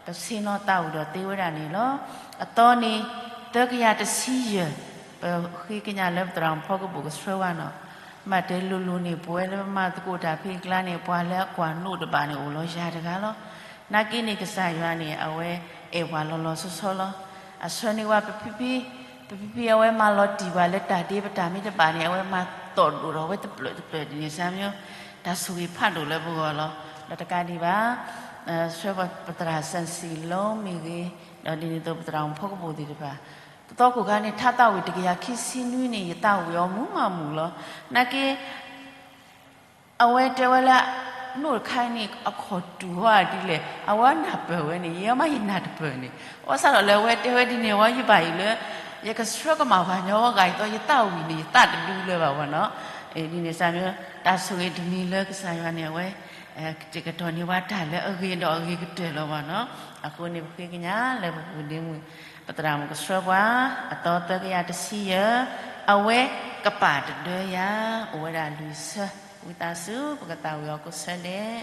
ပဆ့ၣ်နီၤသးဝံၣ်ဒီးသ့ဝဲဒၣ်န့ၣ်လီၤ. အသီန့ၣ် သၢကယၤတဆံယဲၢ်, ပဃ့ကညးလၢပသရၣ်မုၣ်ဖီကပိာ်ကဆှၢဝဲနီၤ. မ့ၢ်တဲလိၤလိၤန့ၣ် ပဝဲလၢပမၤသကိးတၢ်ဖံးကျါန့ၣ် ပှၤလၢအကွၢ်နိးတဘၣ်န့ၣ် အိၣ်လီၤယၤတဂၤလီၤ. နာ်က့န့ၣ် ကစၢ်ယွၤန့ၣ် အဝဲအဲၣ်ပှၤလီၤလီၤဆီဆီလီၤ. အဆၢန့ၢ်ဝဲပဖံဖံ, ပဖံဖံအဝဲမၤလီၤတံၢ်ပှၤလၢတၢ်ဒ့ပတၢ်မ့ၢ်တဘၣ်န့ၣ် အဝဲမၤသီၣ်ဒိၣ်ထီၣ်ဝဲတဖျၢၣ်တဖျၢၣ်ဒ်န့ၣ်ဆၢမ့ၢ် တၢ်ဆိၣ်ဂ့ၤဖးဒိၣ်လၢပဂီၢ်လီၤ. ဒီးတကးဒံးဘၣ် ဆှၢပသရၣ်စၢၣ်စံၣ်လီမ့ၢ်ဂ့ၤ, ဒီးဒ်န့ၣ်အသိးပသရၣ်မုၣ်ဖီကပိာ်သ့ၣ်တဖၣ်, ပသီခိၣ်ခါန့ၣ် ထါသးဝံၣ်တကယၤခံဆံနွံန့ၣ် ယသးဝံၣ်အီၤမုာ်မးမုာ်လီၤ. နာ်က့ အဝဲတဲဝဲလၢ နိၣ်တခါအံၤန့ၣ် အခီၣ်တူာ်ဝဲဒ်လဲၣ်, အဝဲနၢ်ပၢၢ်ဝဲန့ၣ် ယဲမးယနၢ်တပၢၢ်န့ၣ်, ဘၣ်ဆၣ်ဒီးလၢအဝဲတဲဝဲဒ်န့ၣ် အဝဲယဘၣ်ယိၣ်လၢ ယကဆှၢကမၣ်ပှၤညီဝဲဂၤအံၤသီ ယသးဝံၣ်န့ၣ် ယသးတဒူလၢၤဘၣ်ဝဲနီၤ. ဒ်န့ၣ်ဆၢမ့ၢ် တၢ်ဆိၣ်ဂ့ၤတမံၤလၢကစၢ်ယွၤန့ၣ် အဝဲ ကတဲာ်ကတီၤန့ၢ်ဝဲတၢ်လၢအဂ့ၤဒီးအဂ့ၤကတၢၢ်လီၤဘၣ်နီၤ. အဃိန့ၣ် ပဃ့ကညးလၢပပူၤဒ့မုၣ် ပသရၣ်မုၣ်ကဆှၢပှၤ အသီသၢကယၤတဆံယဲၢ်, အဝဲကပာ်တဒၢယၤ အိၣ်ဝဲဒၣ်လွံၢ်ဆၢ, ဝံသးစူၤ ပကသးဝံၣ်အီၤကိးဆၢဒဲး.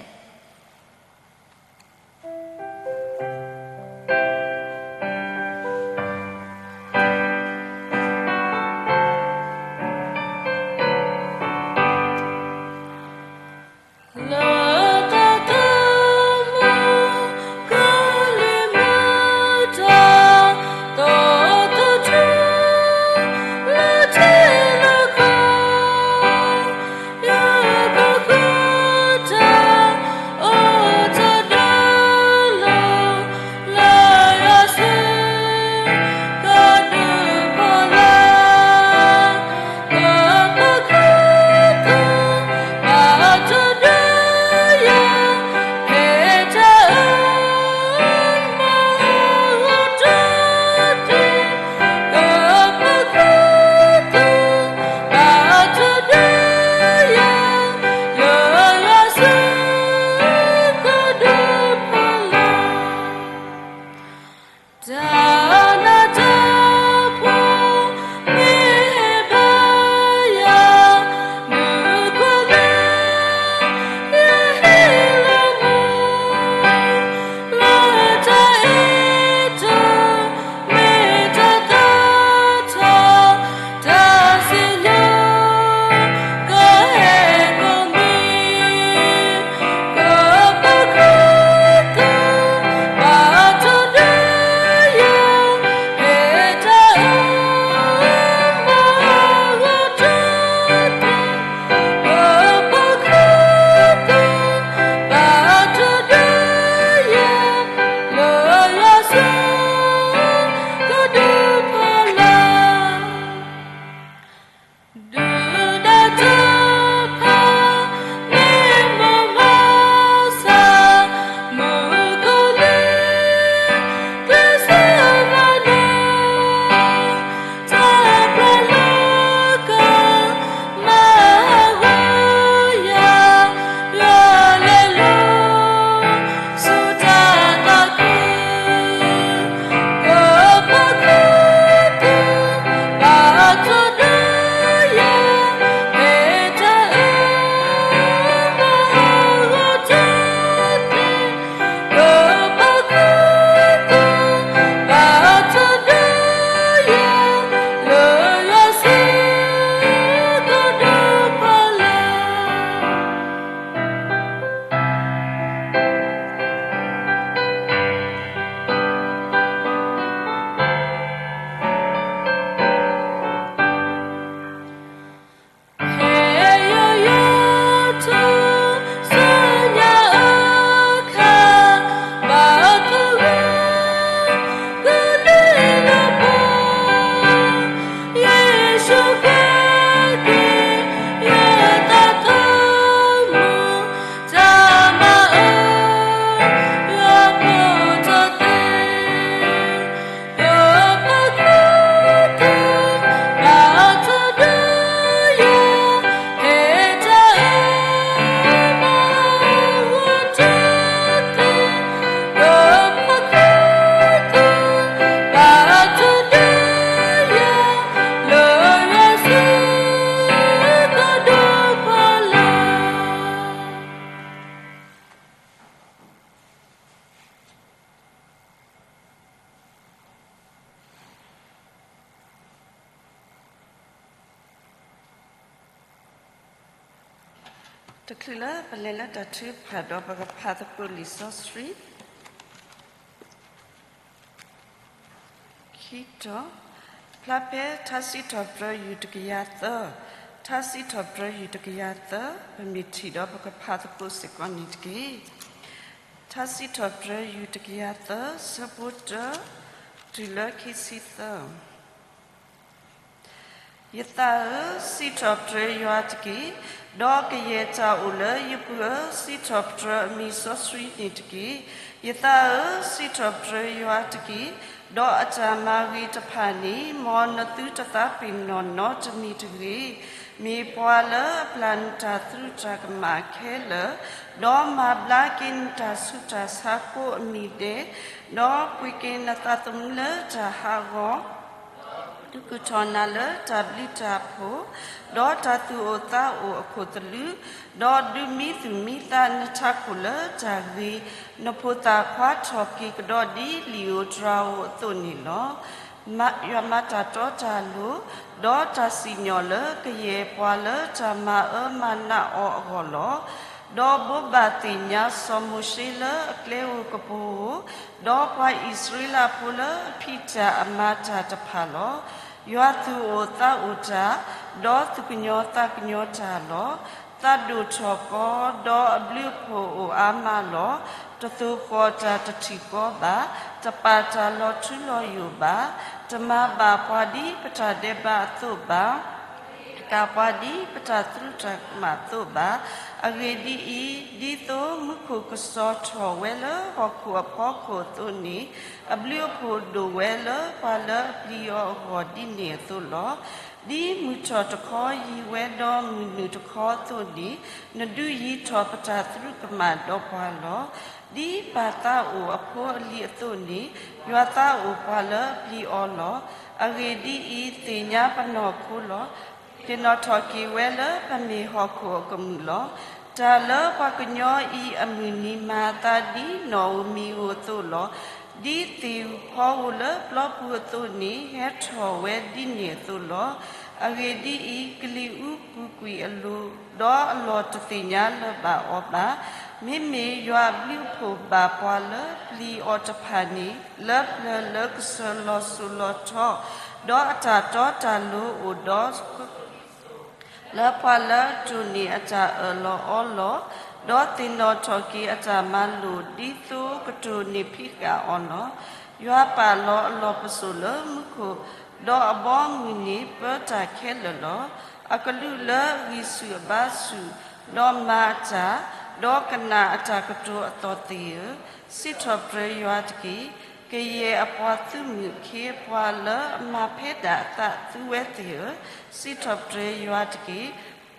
တၢ်နးတၢ်ဖှီၣ်မ့ၢ်ဘၣ်ယၤ, မုၣ်ကီၤလံၢ် ယဟ့ၣ်လီၤမူ လၢတၢ်အဲၣ်တၢ် မ့ၢ်တၢ်သၢထီၣ် တၢ်စံၣ်ညီၣ် ကဟဲကိးမံၤ ကပၢၤခရံာ်သူ ဘၣ်တၢ်ဒုးယၤ ဟ့ၣ်တၢ်အၢ မၤဟးဂီၤတၢ်သ့ ကပၢၤခရံာ်သူ ဘၣ်တၢ်ဒုးယၤ လၢယွၤစု ကဒုးဖီလာ် ဒုၣ်ဒါတဖၣ် မ့ၢ်မၤမၤစၢ် မုၣ်ကီၤလံၢ် ကျဲးစၢးမၤနၢၤ တၢ်ပျၢ်လၢက မၤဟးဂီၤယၤ ယွၤလဲၤလီၤ ဆူတၢ်သးခု ကပၢၤခရံာ်သူ ဘၣ်တၢ်ဒုးယၤ ဟ့ၣ်တၢ်အၢ မၤဟးဂီၤတၢ်သ့ ကပၢၤခရံာ်သူ ဘၣ်တၢ်ဒုးယၤ လၢယွၤစု ကဒုးဖီလာ် ဟ့ၣ်ယွၤယွၤထူၣ်စုညါအခါ ဘၣ်သဂၢၢ် ကန့ၢ်လၢပှၤ ယ့ၣ်ၡူးကဲက့ၤ ယသးသမူ တၢ်မၤအၢ ယွၤဖိတၢ်သ့ ကပၢၤခရံာ်သူ ဘၣ်တၢ်ဒုးယၤ ဟ့ၣ်တၢ်အၢ မၤဟးဂီၤတၢ်သ့ ကပၢၤခရံာ်သူ ဘၣ်တၢ်ဒုးယၤ လၢယွၤစု ကဒုးဖီလာ် တချုးလၢပလဲၤလၢတၢ်ထုကဖၣ်ဒီး ပကဖးသကိးလံာ်စီဆှံ ခံတီၤ, ဖျါဖဲထါစံးထီၣ်ပတြၢၤ ယူၢ်တကယၤသၢ, ထါစံးထီၣ်ပတြၢၤ ယူၢ်တကယၤသၢ, ပမ့ၢ်ထံၣ်ဒီးပကဖးသကိးစ့ၢ်ကီးန့ၣ်တက့ၢ်. ထါစံးထီၣ်ပတြၢၤ ယူၢ်တကယၤသၢ ဆၢဖိတၢ တုၤလၢခံဆံသၢ ယသးဧၢ, စံးထီၣ်ပတြၢၤယွၤတက့ၢ်. ဒီးကယဲၢ်တၢ်အိၣ်လၢယပူၤဧၢ, စံးထီၣ်ပတြၢၤအမံၤစီဆှံန့ၣ်တက့ၢ်. ယသးဧၢ, စံးထီၣ်ပတြၢၤယွၤတက့ၢ်. ဒီးအတၢ်မၤဂ့ၤတဖၣ်န့ၣ် မ်နသုတသးပ့ၤနီၣ်နီတမံၤတဂ့ၤ. မ့ၢ်ပှၤလၢအပျၢ်နတၢ်သရူးတၢ်ကမၣ်ခဲလၢာ်, ဒီးမၤဘျါက့ၤနတၢ်ဆူးတၢ်ဆါကိးအမံၤဒဲး, ဒီးပှ့ၤက့ၤနသးသမူလၢတၢ်ဟးဂီၤ ဒုးကုာ်ထီၣ်နၤလၢတၢ်ဘျုးတၢ်ဖှိၣ်, ဒီးတၢ်သူၣ်အိၣ်သးအိၣ်အခိၣ်သလုး, ဒီးဒုးမံသူၣ်မံသးနထးခိၣ်လၢတၢ်ဂ့ၤ, နဖိသၣ်ခွါထီၣ်က့ၤကဒီးဒ်လံာ်ဧိၤတြၤဧိၤအသိးန့ၣ်လီၤ. ယွၤမၤတၢ်တီတၢ်လိၤ, ဒီးတၢ်စံၣ်ညီၣ်လၢကယဲၢ်ပှၤလၢတၢ်မၤအၢမၤနးအီၤအဂီၢ်လီၤ. ဒီးဘိးဘၣ်သ့ၣ်ညါစီၤမိၤၡ့လၢအကျဲဧိၤကပူၤဧိၤ, ဒီးပှၤအံၣ်စရ့လးဖိလၢအဖံးတၢ်အမၤတၢ်တဖၣ်လီၤ. ယွၤသူၣ်အိၣ်သးအိၣ်တၢ်, ဒီးသူၣ်ကညီၤသးကညီၤတၢ်လီၤ. သးဒိၣ်ထီၣ်ကီ, ဒီးအဘျုးအဖှိၣ်အိၣ်အါမးလီၤ. တသိၣ်ဃီၣ်တၢ်တထံၣ်ဃီဘၣ်, တပာ်တၢ်လီၤထူလီၤယိာ်ဘၣ်, တမၤဘၣ်ပှၤဒ်ပတၢ်ဒဲးဘးအသိးဘၣ် တကးပှၤဒ်ပတၢ်သရူးတၢ်ကမၣ်အသိးဘၣ်. အဂ့ၢ်ဒ်အံၤ, ဒ်သိးမူခိၣ်ကစီၤထီၣ်ဝဲလၢဟီၣ်ခိၣ်အဖီခိၣ်အသိးန့ၣ်, အဘျုးအဖှိၣ်ဒိၣ်ဝဲလၢပှၤလၢအပျံၤအီၤအဂီၢ်ဒ်န့ၣ်အသိးလီၤ. ဒ်မုၢ်ထီၣ်တခီယံၤဝဲဒီးမုၢ်နုာ်တခီအသိးန့ၣ်, နဒုးယံၤထီၣ်ပတၢ်သရူးကမၣ်ဒီးပှၤလီၤ. ဒ်ပၢ်သးအိၣ်အဖိအလံၤအသိးန့ၣ်, ယွၤသးအိၣ်ပှၤလၢပျံၤအီၤလီၤ. အဂ့ၢ်ဒ်အံၤ, သ့ၣ်ညါပနီၢ်ခိလီၤ. သ့ၣ်နီၣ်ထီၣ်က့ၤဝဲလၢပမ့ၢ်ဟီၣ်ခိၣ်အကမူၣ်လီၤ. တၢ်လၢပှၤကညီအံၤအမုၢ်နံၤမၤအသးဒ်နီၣ်ဧိၤမံၤဧိၤအသိးလီၤ. ဒ်သ့ၣ်ဧိၤဖီဧိၤလၢပျီပူၤအသိးန့ၣ်, ဟဲထီၣ်ဝဲဒ်န့ၣ်အသိးလီၤ. အဂ့ၢ်ဒ်အံၤ, ကလံၤအူပူၤကွံာ်အလိၤ, ဒီးအလီၢ်တသ့ၣ်ညါလၢၤဘၣ်အီၤဘၣ်. မ့မ့ၢ်ယွၤအဘျုးအဖှိၣ်ဘၣ်ပှၤလၢပျံၤအီၤတဖၣ်န့ၣ်, လၢပျၢၤလၢကစၢၤလီၤစိၤလီၤထီ, ဒီးအတၢ်တီတၢ်လိၤအိၣ်ဒီး လၢပှၤလၢအတိၢ်န့ၢ်အတၢ်အၢၣ်လီၤအီလီၤ, ဒီးသ့ၣ်နီၣ်ထီၣ်က့ၤအတၢ်မၤလိာ် ဒ်သိကတိၢ်န့ၢ်ဖံးဃာ်အီၤလီၤ. ယွၤပာ်လီၤအလီၢ်ပစိာ်လၢမူခိၣ်, ဒီးအဘီအမုၢ်န့ၣ်ပၢတၢ်ခဲလၢာ်လီၤ. အကလူးလၢအဂံၢ်ဆူၣ်အဘါဆူၣ်, ဒီးမၤအတၢ်, ဒီးကနၣ်အတၢ်ကတိၤအသီၣ်သ့ၣ်ဧၢ, စံးထီၣ်ပတြၢၤယွၤတက့ၢ်. ကယဲၢ်အပှၤသုးမုၢ်အခ့အပှၤလၢအမၤဖဲဒၣ်အသးသူဝဲသ့ၣ်ဧၢ, စံးထီၣ်ပတြၢၤယွၤတက့ၢ်.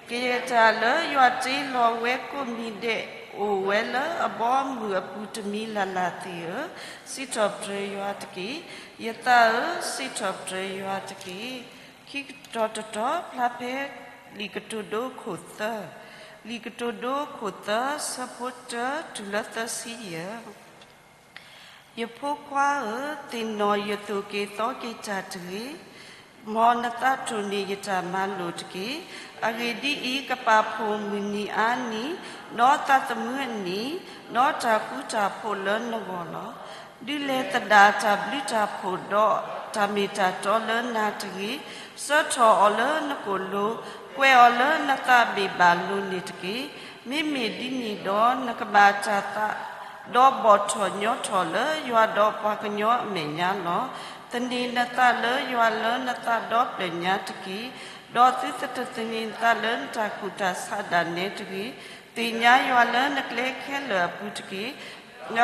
ကယဲၢ်တၢ်လၢယွၤတ့လီၤဝဲကိးမံၤဒဲးအိၣ်ဝဲလၢအဘီအမုၢ်အပူၤတမံၤလၢ်လၢ်သ့ၣ်ဧၢ, စံးထီၣ်ပတြၢၤယွၤတက့ၢ်. ယသးဧၢ, စံးထီၣ်ပတြၢၤယွၤတက့ၢ်. ခံကတီၢ်တတီၤဖျါဖဲလံာ်ကတိၤဒိခိၣ်သၢ, လံာ်ကတိၤဒိခိၣ်သၢ ဆၢဖိတၢတုၤလၢသၢဆံယဲၢ်. ယဖိခွါဧၢ, သ့ၣ်နီၣ်ယသိၣ်က့ၤသီက့ၤတၢ်တဂ့ၤ. မ်နသးတိၢ်န့ၢ်ယတၢ်မၤလိာ်တက့ၢ်. အဂ့ၢ်ဒ်အံၤ, ကပာ်ဖှိၣ်မုၢ်နံၤအါနံၤ, ဒီးသးသမူအနံၤ, ဒီးတၢ်ဃူတၢ်ဖိးလၢနဂီၢ်လီၤ. ဒုးလဲၤသဒၣ်တၢ်ဘျုးတၢ်ဖှိၣ်ဒီးတၢ်မ့ၢ်တၢ်တီလၢနၤတဂ့ၤ. ဆှၢထီၣ်အီၤလၢနကိာ်လိၤ, ကွဲးအီၤလၢနသးဘ့ၣ်ဘၣ်လိၤန့ၣ်တက့ၢ်. မ့မ့ၢ်ဒ်န့ၣ်ဒီးနကဘၣ်တၢ်သး, ဒီးဘီၣ်ထီၣ်ညီထီၣ်လၢယွၤဒီးပှၤကညီအမဲာ်ညါလီၤ. သန့ၤနသးလၢယွၤလၢနသးဒီဖျၢၣ်ညါတက့ၢ်. ဒီးသုတသန့ၤနသးလၢနတၢ်ကူၣ်တၢ်ဆးဒၣ်နဲတဂ့ၤ. သ့ၣ်ညါယွၤလၢနကျဲခဲလၢာ်အပူၤတက့ၢ်.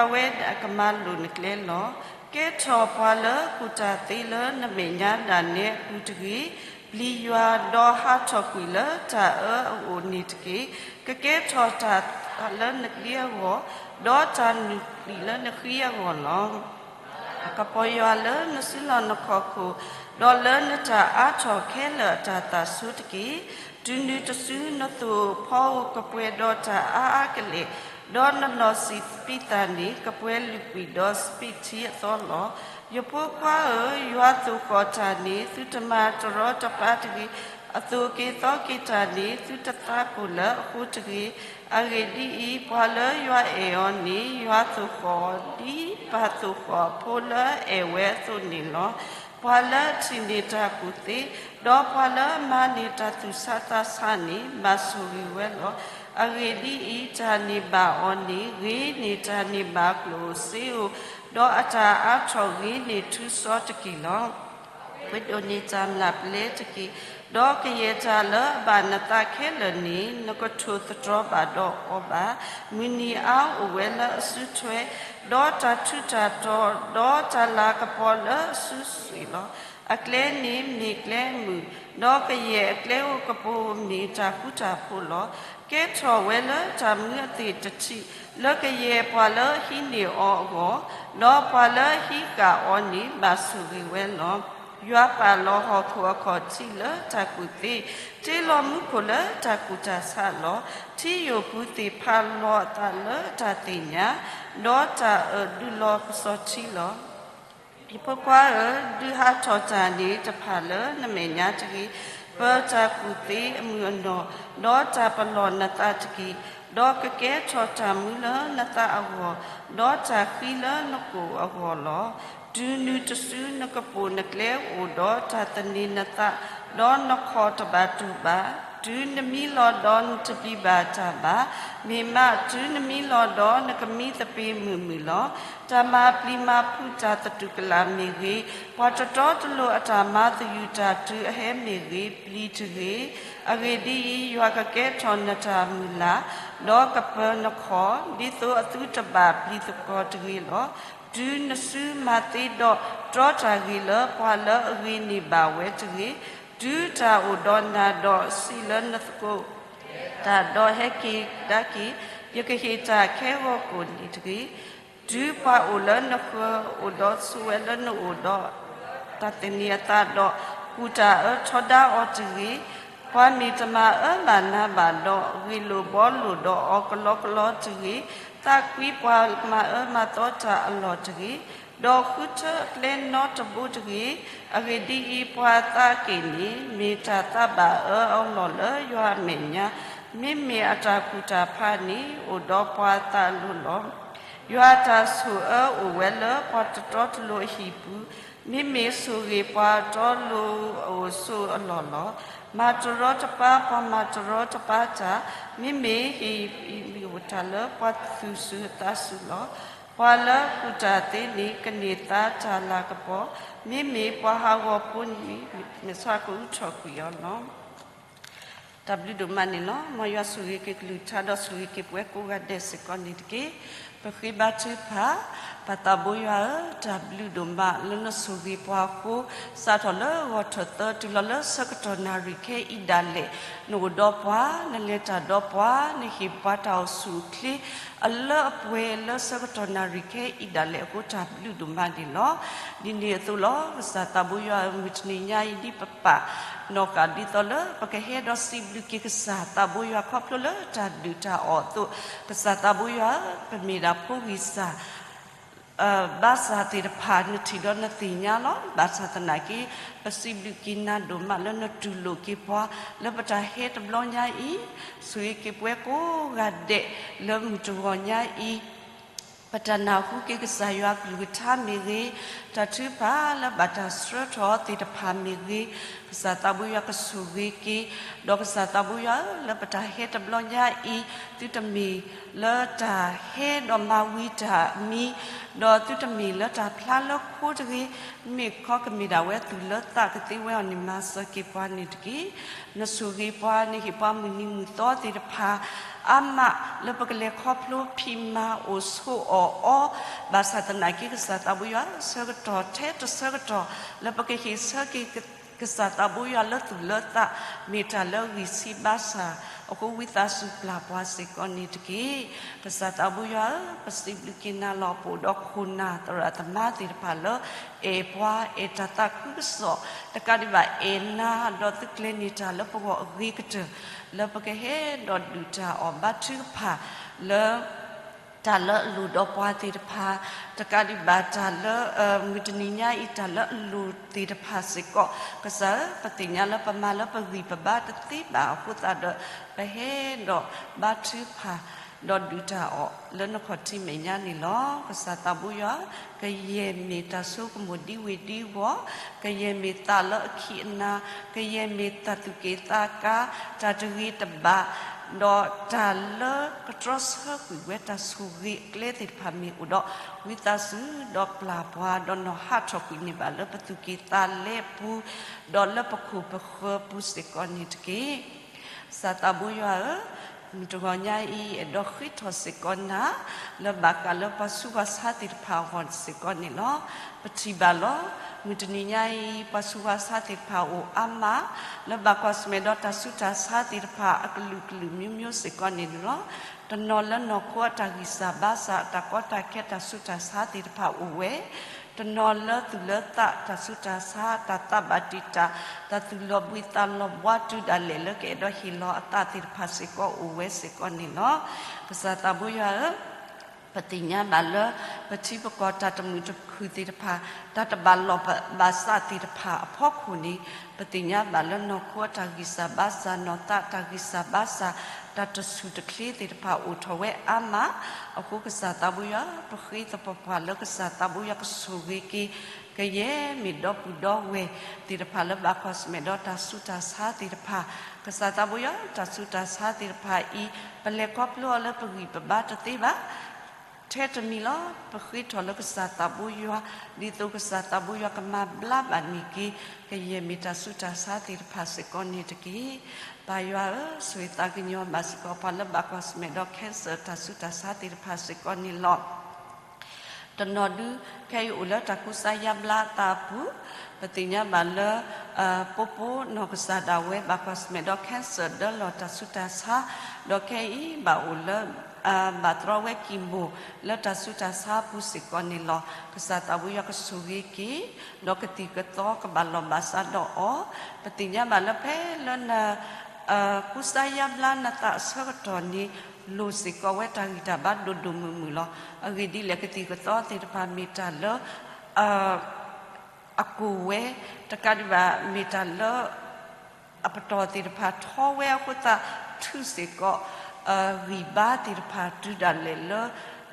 အဝဲဒၣ်ကမၤလိာ်နကျဲလီၤ. ကဲထီၣ်ပှၤလၢကူၣ်တၢ်သ့လၢနမဲာ်ညါဒၣ်နဲအပူၤတဂ့ၤ. ပျံၤယွၤဒီးဟးထီၣ်ကွံာ်လၢတၢ်အၢအအိၣ်န့ၣ်တက့ၢ်. ကကဲထီၣ်တၢ်သးလၢနကျံအဂီၢ်, ဒီးတၢ်နုာ်ပျံၤလၢနဃံအဂီၢ်လီၤ. ကပီၤယွၤလၢနစုလီၢ်နခီၣ်ခိၣ်, ဒီးလၢနတၢ်အါထီၣ်ခဲလၢာ်အတၢ်သးဆိတက့ၢ်. တုၤနုၤတစုနသိၣ်ဖီဧိၤကပှဲၤဒီးတၢ်အါအါကလဲာ်, ဒီးနနီၢ်စံးစပံးသၣ်န့ၣ် ကပှဲၤလုာ်ကွံာ်ဒီးစပံးထံအသီလီၤ. ယဖိခွါဧၢ, ယွၤသိၣ်ဃီၣ်တၢ်န့ၣ် သုတမၤတရီတပါတဂ့ၤ. အသိၣ်က့ၤသီက့ၤတၢ်န့ၣ် သုတသးကိၢ်လၢအဃိတဂ့ၤ. အဂ့ၢ်ဒ်အံၤ, ပှၤလၢယွၤအဲၣ်အီၤန့ၣ် ယွၤသိၣ်ဃီၣ်အီၤဒ်ပၢ်သိၣ်ဃီၣ်အဖိလၢအအဲၣ်ဝဲအသိးန့ၣ်လီၤ. ပှၤလၢအထံၣ်န့ၢ်တၢ်ကူၣ်သ့, ဒီးပှၤလၢအမၤန့ၢ်တၢ်သူၣ်ဆးသးဆးန့ၣ် ဘၣ်ဆိၣ်ဂ့ၤဝဲလီၤ. အဂ့ၢ်ဒ်အံၤ, တၢ်န့ၢ်ဘၣ်အီၤန့ၣ် ဂ့ၤန့ၢ်တၢ်န့ၢ်ဘၣ်ကျိၣ်ဧိၤစ့ဧိၤ, ဒီးအတၢ်အါထီၣ်ဂ့ၤန့ၢ်ထူစီတက့ၢ်လီၤ. ပှဲၤဒိၣ်န့ၢ်တၢ်မျၢ်ပျဲတက့ၢ်. ဒီးကယဲၢ်တၢ်လၢအဘၣ်နသးခဲလၢာ်န့ၣ် နကထိၣ်သတြီၤဘၣ်ဒီးအီၤဘၣ်. မုၢ်နံၤအါအိၣ်ဝဲလၢအစုထွဲ, ဒီးတၢ်ထူးတၢ်တီၤ, ဒီးတၢ်လၤကပီၤလၢအစုစွ့ၤလီၤ. အကျဲန့ၣ်မ့ၢ်ကျဲအမုာ်, ဒီးကယဲၢ်အကျဲဧိၤကပိၤမ့ၢ်တၢ်ဃူတၢ်ဖိးလီၤ. ကဲထီၣ်ဝဲလၢတၢ်မူအသ့ၣ်တထံၣ်, လၢကယဲၢ်ပှၤလၢအဟံးန့ၢ်အီၤအဂီၢ်, ဒီးပှၤလၢအဟံးဃာ်အီၤန့ၣ် ဘၣ်ဆိၣ်ဂ့ၤဝဲလီၤ. ယွၤပာ်လီၤဟီၣ်ခိၣ်အခီၣ်ထံးလၢတၢ်ကူၣ်သ့, တ့လီၤမူခိၣ်လၢတၢ်ကူၣ်တၢ်ဆးလီၤ. ထံယိာ်ပူၤသ့ၣ်ဖးလီၤအသးလၢတၢ်သ့ၣ်ညါ, ဒီးတၢ်အၢၣ်ဒုးလီၤပစီၤထံလီၤ. ယဖိခွါဧၢ, ဒုးဟးထီၣ်တၢ်န့ၣ်တဖၣ်လၢနမဲာ်ညါတဂ့ၤ. ပၢၤတၢ်ကူၣ်သ့အမုၢ်အနီၢ်, ဒီးတၢ်ပလီၢ်နသးတက့ၢ်. ဒီးကကဲထီၣ်တၢ်မူလၢနသးအဂီၢ်, ဒီးတၢ်ဃံလၢနကိာ်အဂီၢ်လီၤ. တုၤနုၤတစုနကပိာ်နကျဲအိၣ်ဒီးတၢ်သန့ၤနသး, ဒီးနခီၣ်တဘၣ်တိၢ်ဘၣ်, တုၤနမံလီၤဒီးနတပျံၤဘၣ်တၢ်ဘၣ်, မ့ၢ်မးတုၤနမံလီၤဒီးနကမံသပ့ၤမုာ်မုာ်လီၤ. တၢ်မၤပျံၤမၤဖုးတၢ်သတူၢ်ကလာ်မ့ၢ်ဂ့ၤ, ပှၤတတီတလိၤအတၢ်မၤသယုၢ်တၢ်တုၤအဟဲမ့ၢ်ဂ့ၤ, ပျံၤတဂ့ၤ. အဂ့ၢ်ဒ်အံၤ, ယွၤကကဲထီၣ်နတၢ်မုၢ်လၢ်, ဒီးကပၢၤနခီၣ်, ဒ်သိးအသုတဘၣ်ပျံၤသကွီၤတဂ့ၤလီၤ. တုၤနစုမၤသ့ဒီးတြီတၢ်ဂ့ၤလၢပှၤလၢအဂ့ၤန့ၢ်ဘၣ်ဝဲတဂ့ၤ. တုၤတၢ်အိၣ်ဒီးနၤဒီး စံးလၢနသကိး, တၢ်ဒီးဟဲက့ၤကဒါက့ၤ, ယကဟ့ၣ်တၢ်ခဲဂီၢ်ကိၣ်န့ၣ်တဂ့ၤ. တုၤပှၤအိၣ်လၢနဃၢၤ အိၣ်ဒီးဆိးဝဲလၢနအိၣ်ဒီး တၢ်သန့ၤအသးဒီး ကူၣ်တၢ်အၢထီဒါအီၤတဂ့ၤ. ပှၤမ့ၢ်တမၤအၢဘၣ်နၤဘၣ်ဒီး ဂ့ၢ်လိာ်ဘှီလိာ်ဒီးအီၤကလီကလီတဂ့ၤ. သးကွံပှၤမၤအၢမၤသီတၢ်အလီၢ်တဂ့ၤ, ဒီးဃုထၢအကျဲနီတဘိတဂ့ၤ. အဂ့ၢ်ဒ်အံၤ, ပှၤသးက့ၣ်န့ၣ် မ့ၢ်တၢ်သးဘၣ်အၢအလီၢ်လၢယွၤအမဲာ်ညါ, မ့မ့ၢ်အတၢ်ကူၣ်တၢ်ဖးန့ၣ် အိၣ်ဒီးပှၤသးအလိၤလီၤ. ယွၤအတၢ်ဆိၣ်အၢအိၣ်ဝဲလၢပှၤတတီတလိၤအဟံၣ်ပူၤ, မ့မ့ၢ်ဆိၣ်ဂ့ၤပှၤတီလိၤအအိၣ်ဆိးအလီၢ်လီၤ. မၤတရီတပါပှၤမၤတရီတပါတၢ်, မ့မ့ၢ်ဟ့ၣ်တၢ်လၢပှၤသူၣ်စူၤသးစူၤလီၤ. ပှၤလၢအကူၣ်တၢ်သ့န့ၣ် ကန့ၢ်သါတၢ်လၤကပီၤ, မ့မ့ၢ်ပှၤဟးဂီၤဖိန့ၣ် မ့ၢ်ဆါကအုထီၣ်ကွံာ်အီၤလီၤ. တၢ်ဘျုးဒိၣ်မးန့ၣ်လီၤ. မ်ယွၤဆိၣ်ဂ့ၤက့ၤကလုၢ်ကထါဒီးဆိၣ်ဂ့ၤက့ၤပဝဲကိးဂၤဒဲးစ့ၢ်ကီးန့ၣ်တက့ၢ်. ပဃ့ဘါထုကဖၣ်, ပၢ်သးဘိယွၤဧၢ, တၢ်ဘျုးဒိၣ်မးလၢနဆိၣ်ဂ့ၤပှၤအဃိ, စးထီၣ်လၢဂီၤထီၣ်သၢတုၤလီၤလၢဆၢကတီၢ်နၣ်ရံၣ်ခဲအံၤဒၣ်လဲာ်, နအိၣ်ဒီးပှၤ, နလဲၤတၢ်ဒီးပှၤ, နဟ့ၣ်ပှၤတၢ်အိၣ်ဆူၣ်အိၣ်ချ့ အလၢအပှဲၤလၢဆၢကတီၢ်နၣ်ရံၣ်ခဲအံၤဒၣ်လဲာ်အဃိ တၢ်ဘျုးဒိၣ်မးန့ၣ်လီၤ. ဒ်န့ၣ်အသိးလီၤ. ကစၢ်သးဘိယွၤဧၢ, မုၢ်တနံၤညါအံၤ ဒ်ပပာ်နီၣ်ဃာ်ဒ်သိးလၢ ပကဟဲဒီးစံးဘျုးက့ၤကစၢ်သးဘိယွၤခီဖျိလၢတၢ်ဒုၣ်တၢ်အီၣ်အသိး, ကစၢ်သးဘိယွၤဧၢ, ပမ့ၢ်ဒၣ်ဖိဂံၢ်စၢ် ဘါစၢ်သ့ၣ်တဖၣ် နထံၣ်ဒီးနသ့ၣ်ညါလီၤ. ဘၣ်ဆၣ်သနာ်က့ ပစံးဘျုးက့ၤနၤဒိၣ်မးလၢနတူၢ်လိာ်က့ၤပှၤ လၢပတၢ်ဟဲတဘျီညါအံၤ, ဆိၣ်ဂ့ၤက့ၤပဝဲကိးဂၤဒဲးလၢမုၢ်တဂီၤညါအံၤ, ပတၢ်နၢ်ဟူက့ၤကစၢ်ယွၤကလုၢ်ကထါမ့ၢ်ဂ့ၤ, တၢ်ထုကဖၣ်လၢဘၣ်တၢ်ဆှၢထီၣ်သ့ၣ်တဖၣ်မ့ၢ်ဂ့ၤ, ကစၢ်သးဘိယွၤကဆိၣ်ဂ့ၤက့ၤ, ဒီးကစၢ်သးဘိယွၤဧၢ, လၢပတၢ်ဟဲတဘျီညါအံၤ, သုတမ့ၢ်လၢတၢ်ဟဲဒီးမၤဝံၤတၢ်မံၤ, ဒီးသုတမ့ၢ်လၢတၢ်ဖျါလၢခိတဂ့ၤ, မ့ၢ်ခီကမ့ၢ်ဒၣ်ဝဲသူၣ်လၢသးကသ့ဝဲအီၤန့ၣ် မၤစၢၤက့ၤပှၤန့ၣ်တက့ၢ်. နဆိၣ်ဂ့ၤပှၤ, နဟ့ၣ်ပှၤမုၢ်နံၤမုၢ်သီသ့ၣ်တဖၣ် အါမးလၢပကလဲၤခီဖျိဖံးမၤအိၣ်ဆိးအီၣ်အီ, ဘၣ်ဆၣ်သနာ်က့ ကစၢ်သးဘိယွၤ ဆၢကတီၢ်ထဲတဆၢကတီၢ် လၢပကဟ့ၣ်ဆၢက့ၤ ကစၢ်သးဘိယွၤလၢသူၣ်လၢသး မ့ၢ်တၢ်လၢအဂံၢ်ဆံးဘါစၢ်အဃိ ဝံသးစူၤပျၢ်ပှၤစ့ၢ်ကီးန့ၣ်တက့ၢ်. ကစၢ်သးဘိယွၤဧၢ, ပစံးဘျုးက့ၤနၤလီၤ. ပအိၣ်ဒီးခိၣ်နၢ်သရၣ်သမါသ့ၣ်တဖၣ်လၢ အဲၣ်ပှၤ အဲၣ်တၢ်သးခုကစီၣ် တကးဒံးဘၣ် အဲၣ်နၤဒီးသုကျဲၤန့ၢ်တၢ်လၢပဂီၢ်အဂ့ၤကတၢၢ် လၢပကဟဲဒီးဒုၣ်တၢ်အီၣ်ဘါထုကဖၣ်လၢ တၢ်လၢအလိၣ်ဒီးပှၤသ့ၣ်တဖၣ်, တကးဒံးဘၣ်တၢ်လၢ မုၢ်တနံၤညါအံၤ တၢ်လၢအလိၣ်သ့ၣ်တဖၣ်စ့ၢ်ကီး, ကစၢ်ဧၢ, ပသ့ၣ်ညါလၢပမၤလၢပဂံၢ်ပဘါတသ့ဘၣ်အဃိသတးဒီး ပဟဲဒီးဘါထုကဖၣ် ဒီးဒုၣ်တၢ်အီၣ်လၢနခီၣ်ထံးမဲာ်ညါန့ၣ်လီၤ. ကစၢ်သးဘိယွၤဧၢ, ကယဲၢ်မ့ၢ်တၢ်ဆိကမိၣ်ဒ်ဝ့ၢ်ဒ်ဝီၢ်, ကယဲၢ်မ့ၢ်သးလၢအခံးအနၤ, ကယဲၢ်မ့ၢ်တၢ်သူၣ်က့ၣ်သးကါ, တၢ်တဂ့ၤတဘၣ် ဒီးတၢ်လၢကတြီဆၢကွံာ်ဝဲတၢ်ဆိၣ်ဂ့ၤအကျဲသ့ၣ်တဖၣ်မ့ၢ်အိၣ်ဒီး ဝံသးစူၤဒီးပျၢ်ပှၤ ဒီးနီၢ်ဟးထီၣ်ကွံာ်န့ၢ်ဘၣ်လၢပသူၣ်က့ၣ်သးလဲအပူၤ, ဒီးလၢပခိၣ်ပဃၢၤပူၤစ့ၢ်ကီးန့ၣ်တက့ၢ်. ကစၢ်သးဘိယွၤဧၢ, မုၢ်တဂီၤညါအံၤ အဲၣ်ဒိးဃ့ထီၣ်စ့ၢ်ကီးနၤ လၢဘၣ်ဃးလၢပှၤဆူးပှၤဆါသ့ၣ်တဖၣ်အဂီၢ်စ့ၢ်ကီးန့ၣ်လီၤ. ပထံၣ်ဘၣ်လီၤ. မုၢ်တနံၤညါအံၤ ပှၤဆူးပှၤဆါသ့ၣ်တဖၣ်အိၣ်အါမး လၢဘၣ်ကွၢ်ဆၢၣ်မဲာ်ဒီးတၢ်ဆူးတၢ်ဆါသ့ၣ်တဖၣ်အကလုာ်ကလုာ်မျိုးမျိုးစ့ၢ်ကီးန့ၣ်လီၤ. တနီၤလၢနီၢ်ခိအတၢ်ဂံၢ်စၢ်ဘါစၢ် အတၢ်ကီတၢ်ခဲတၢ်ဆူးတၢ်ဆါသ့ၣ်တဖၣ်အိၣ်ဝဲ, တနီၤလၢသူၣ်လၢသးတၢ်ဆူးတၢ်ဆါ တၢ်သးဘၣ်တံာ်တာ် တၢ်သူၣ်လီၤဘှံးသးလီၤဘှါတုၤဒၣ်လဲာ်လၢကအဲၣ်ဒိးဟ့ၣ်လီၤအသးသ့ၣ်တဖၣ်စ့ၢ်ကီးအိၣ်ဝဲစ့ၢ်ကီးန့ၣ်လီၤ. ကစၢ်သးဘိယွၤဧၢ, ပသ့ၣ်ညါဘၣ်လၢ ပထံပကီၢ်တၢ်တမုာ်တခုၣ်သ့ၣ်တဖၣ် တၢ်တဘၣ်လိာ်ဘၣ်စးသ့ၣ်တဖၣ်အဖီခိၣ်န့ၣ် ပသ့ၣ်ညါဘၣ်လၢနီၢ်ခိအတၢ်ဂံၢ်စၢ်ဘါစၢ် နီၢ်သးတၢ်ဂံၢ်စၢ်ဘါစၢ် တၢ်တဆူၣ်တချ့သ့ၣ်တဖၣ်အိၣ်ထီၣ်ဝဲအါမး, အဃိကစၢ်သးဘိယွၤ ပဃ့သပှၢ်ပှၢ်လၢကစၢ်သးဘိယွၤကဆိၣ်ဂ့ၤက့ၤ ကယဲၢ်မ့ၢ်ဒီပုၢ်ဒီဝဲၢ်သ့ၣ်တဖၣ်လၢဘၣ်ကွၢ်ဆၢၣ်မဲာ်ဒီးတၢ်ဆူးတၢ်ဆါသ့ၣ်တဖၣ်, ကစၢ်သးဘိယွၤ တၢ်ဆူးတၢ်ဆါသ့ၣ်တဖၣ်အံၤ ပလဲၤခီဖျိအီၤလၢပဂံၢ်ပဘါတသ့ဘၣ် ထဲတမံၤလီၤ. ပဃ့ထီၣ်လၢကစၢ်သးဘိယွၤ ဒ်သိးကစၢ်သးဘိယွၤကမၤဘျါဘၣ်န့ၢ်က့ၤ ကယဲၢ်မ့ၢ်တၢ်ဆူးတၢ်ဆါသ့ၣ်တဖၣ်စ့ၢ်ကီးန့ၣ်တက့ၢ်. ပၢ်ယွၤဧၢ, ဆိၣ်ဂ့ၤသးကညီၤဘၣ်စ့ၢ်ကီးပှၤလၢဘၣ်ကွၢ်ဆၢၣ်မဲာ်ဒီး cancer တၢ်ဆူးတၢ်ဆါသ့ၣ်တဖၣ်စ့ၢ်ကီးန့ၣ်လီၤ. တနီၤဒုး ခဲအံၤအိၣ်လၢတၢ်ကူစါယါဘျါအသးအပူၤ, ပသ့ၣ်ညါဘၣ်လၢ ပိပိနီၢ်ကစၢ်ဒၣ်ဝဲ ဘၣ်ကွၢ်ဆၢၣ်မဲာ်ဒီး cancer ဒၢလီၢ်တၢ်ဆူးတၢ်ဆါ, ဒီးခဲအံၤဘၣ်အိၣ်လၢ ဘၣ်တြီဝဲကံၢ်မိၢ် လၢတၢ်ဆူးတၢ်ဆါအပူၤစ့ၢ်ကီးန့ၣ်လီၤ. ကစၢ်သးဝံယွၤကဆိၣ်ဂ့ၤက့ၤ ဒီးကသံၣ်ကသီကဘၣ်လီၢ်ဘၣ်စးဒီးအီၤ, ပသ့ၣ်ညါဘၣ်လၢဖဲလၢန ကူစါယါဘျါနသးအဆၢကတီၢ်န့ၣ် လိၣ်စ့ၢ်ကီးဝဲတၢ်ဂံၢ်တၢ်ဘါဒိၣ်ဒိၣ်မုၢ်မုၢ်လီၤ. အဂ့ၢ်ဒ်လဲၣ် ကသံၣ်ကသီသ့ၣ်တဖၣ်မ့ၢ်တၢ်လၢ အကိၢ်ဝဲ, တကးဒံးဘၣ်မ့ၢ်တၢ်လၢ အပတီၢ်သ့ၣ်တဖၣ်ထီဝဲအဃိသတး ထုးစ့ၢ်ကီး ဂံၢ်ဘါသ့ၣ်တဖၣ်တုၤဒၣ်လဲာ်လၢ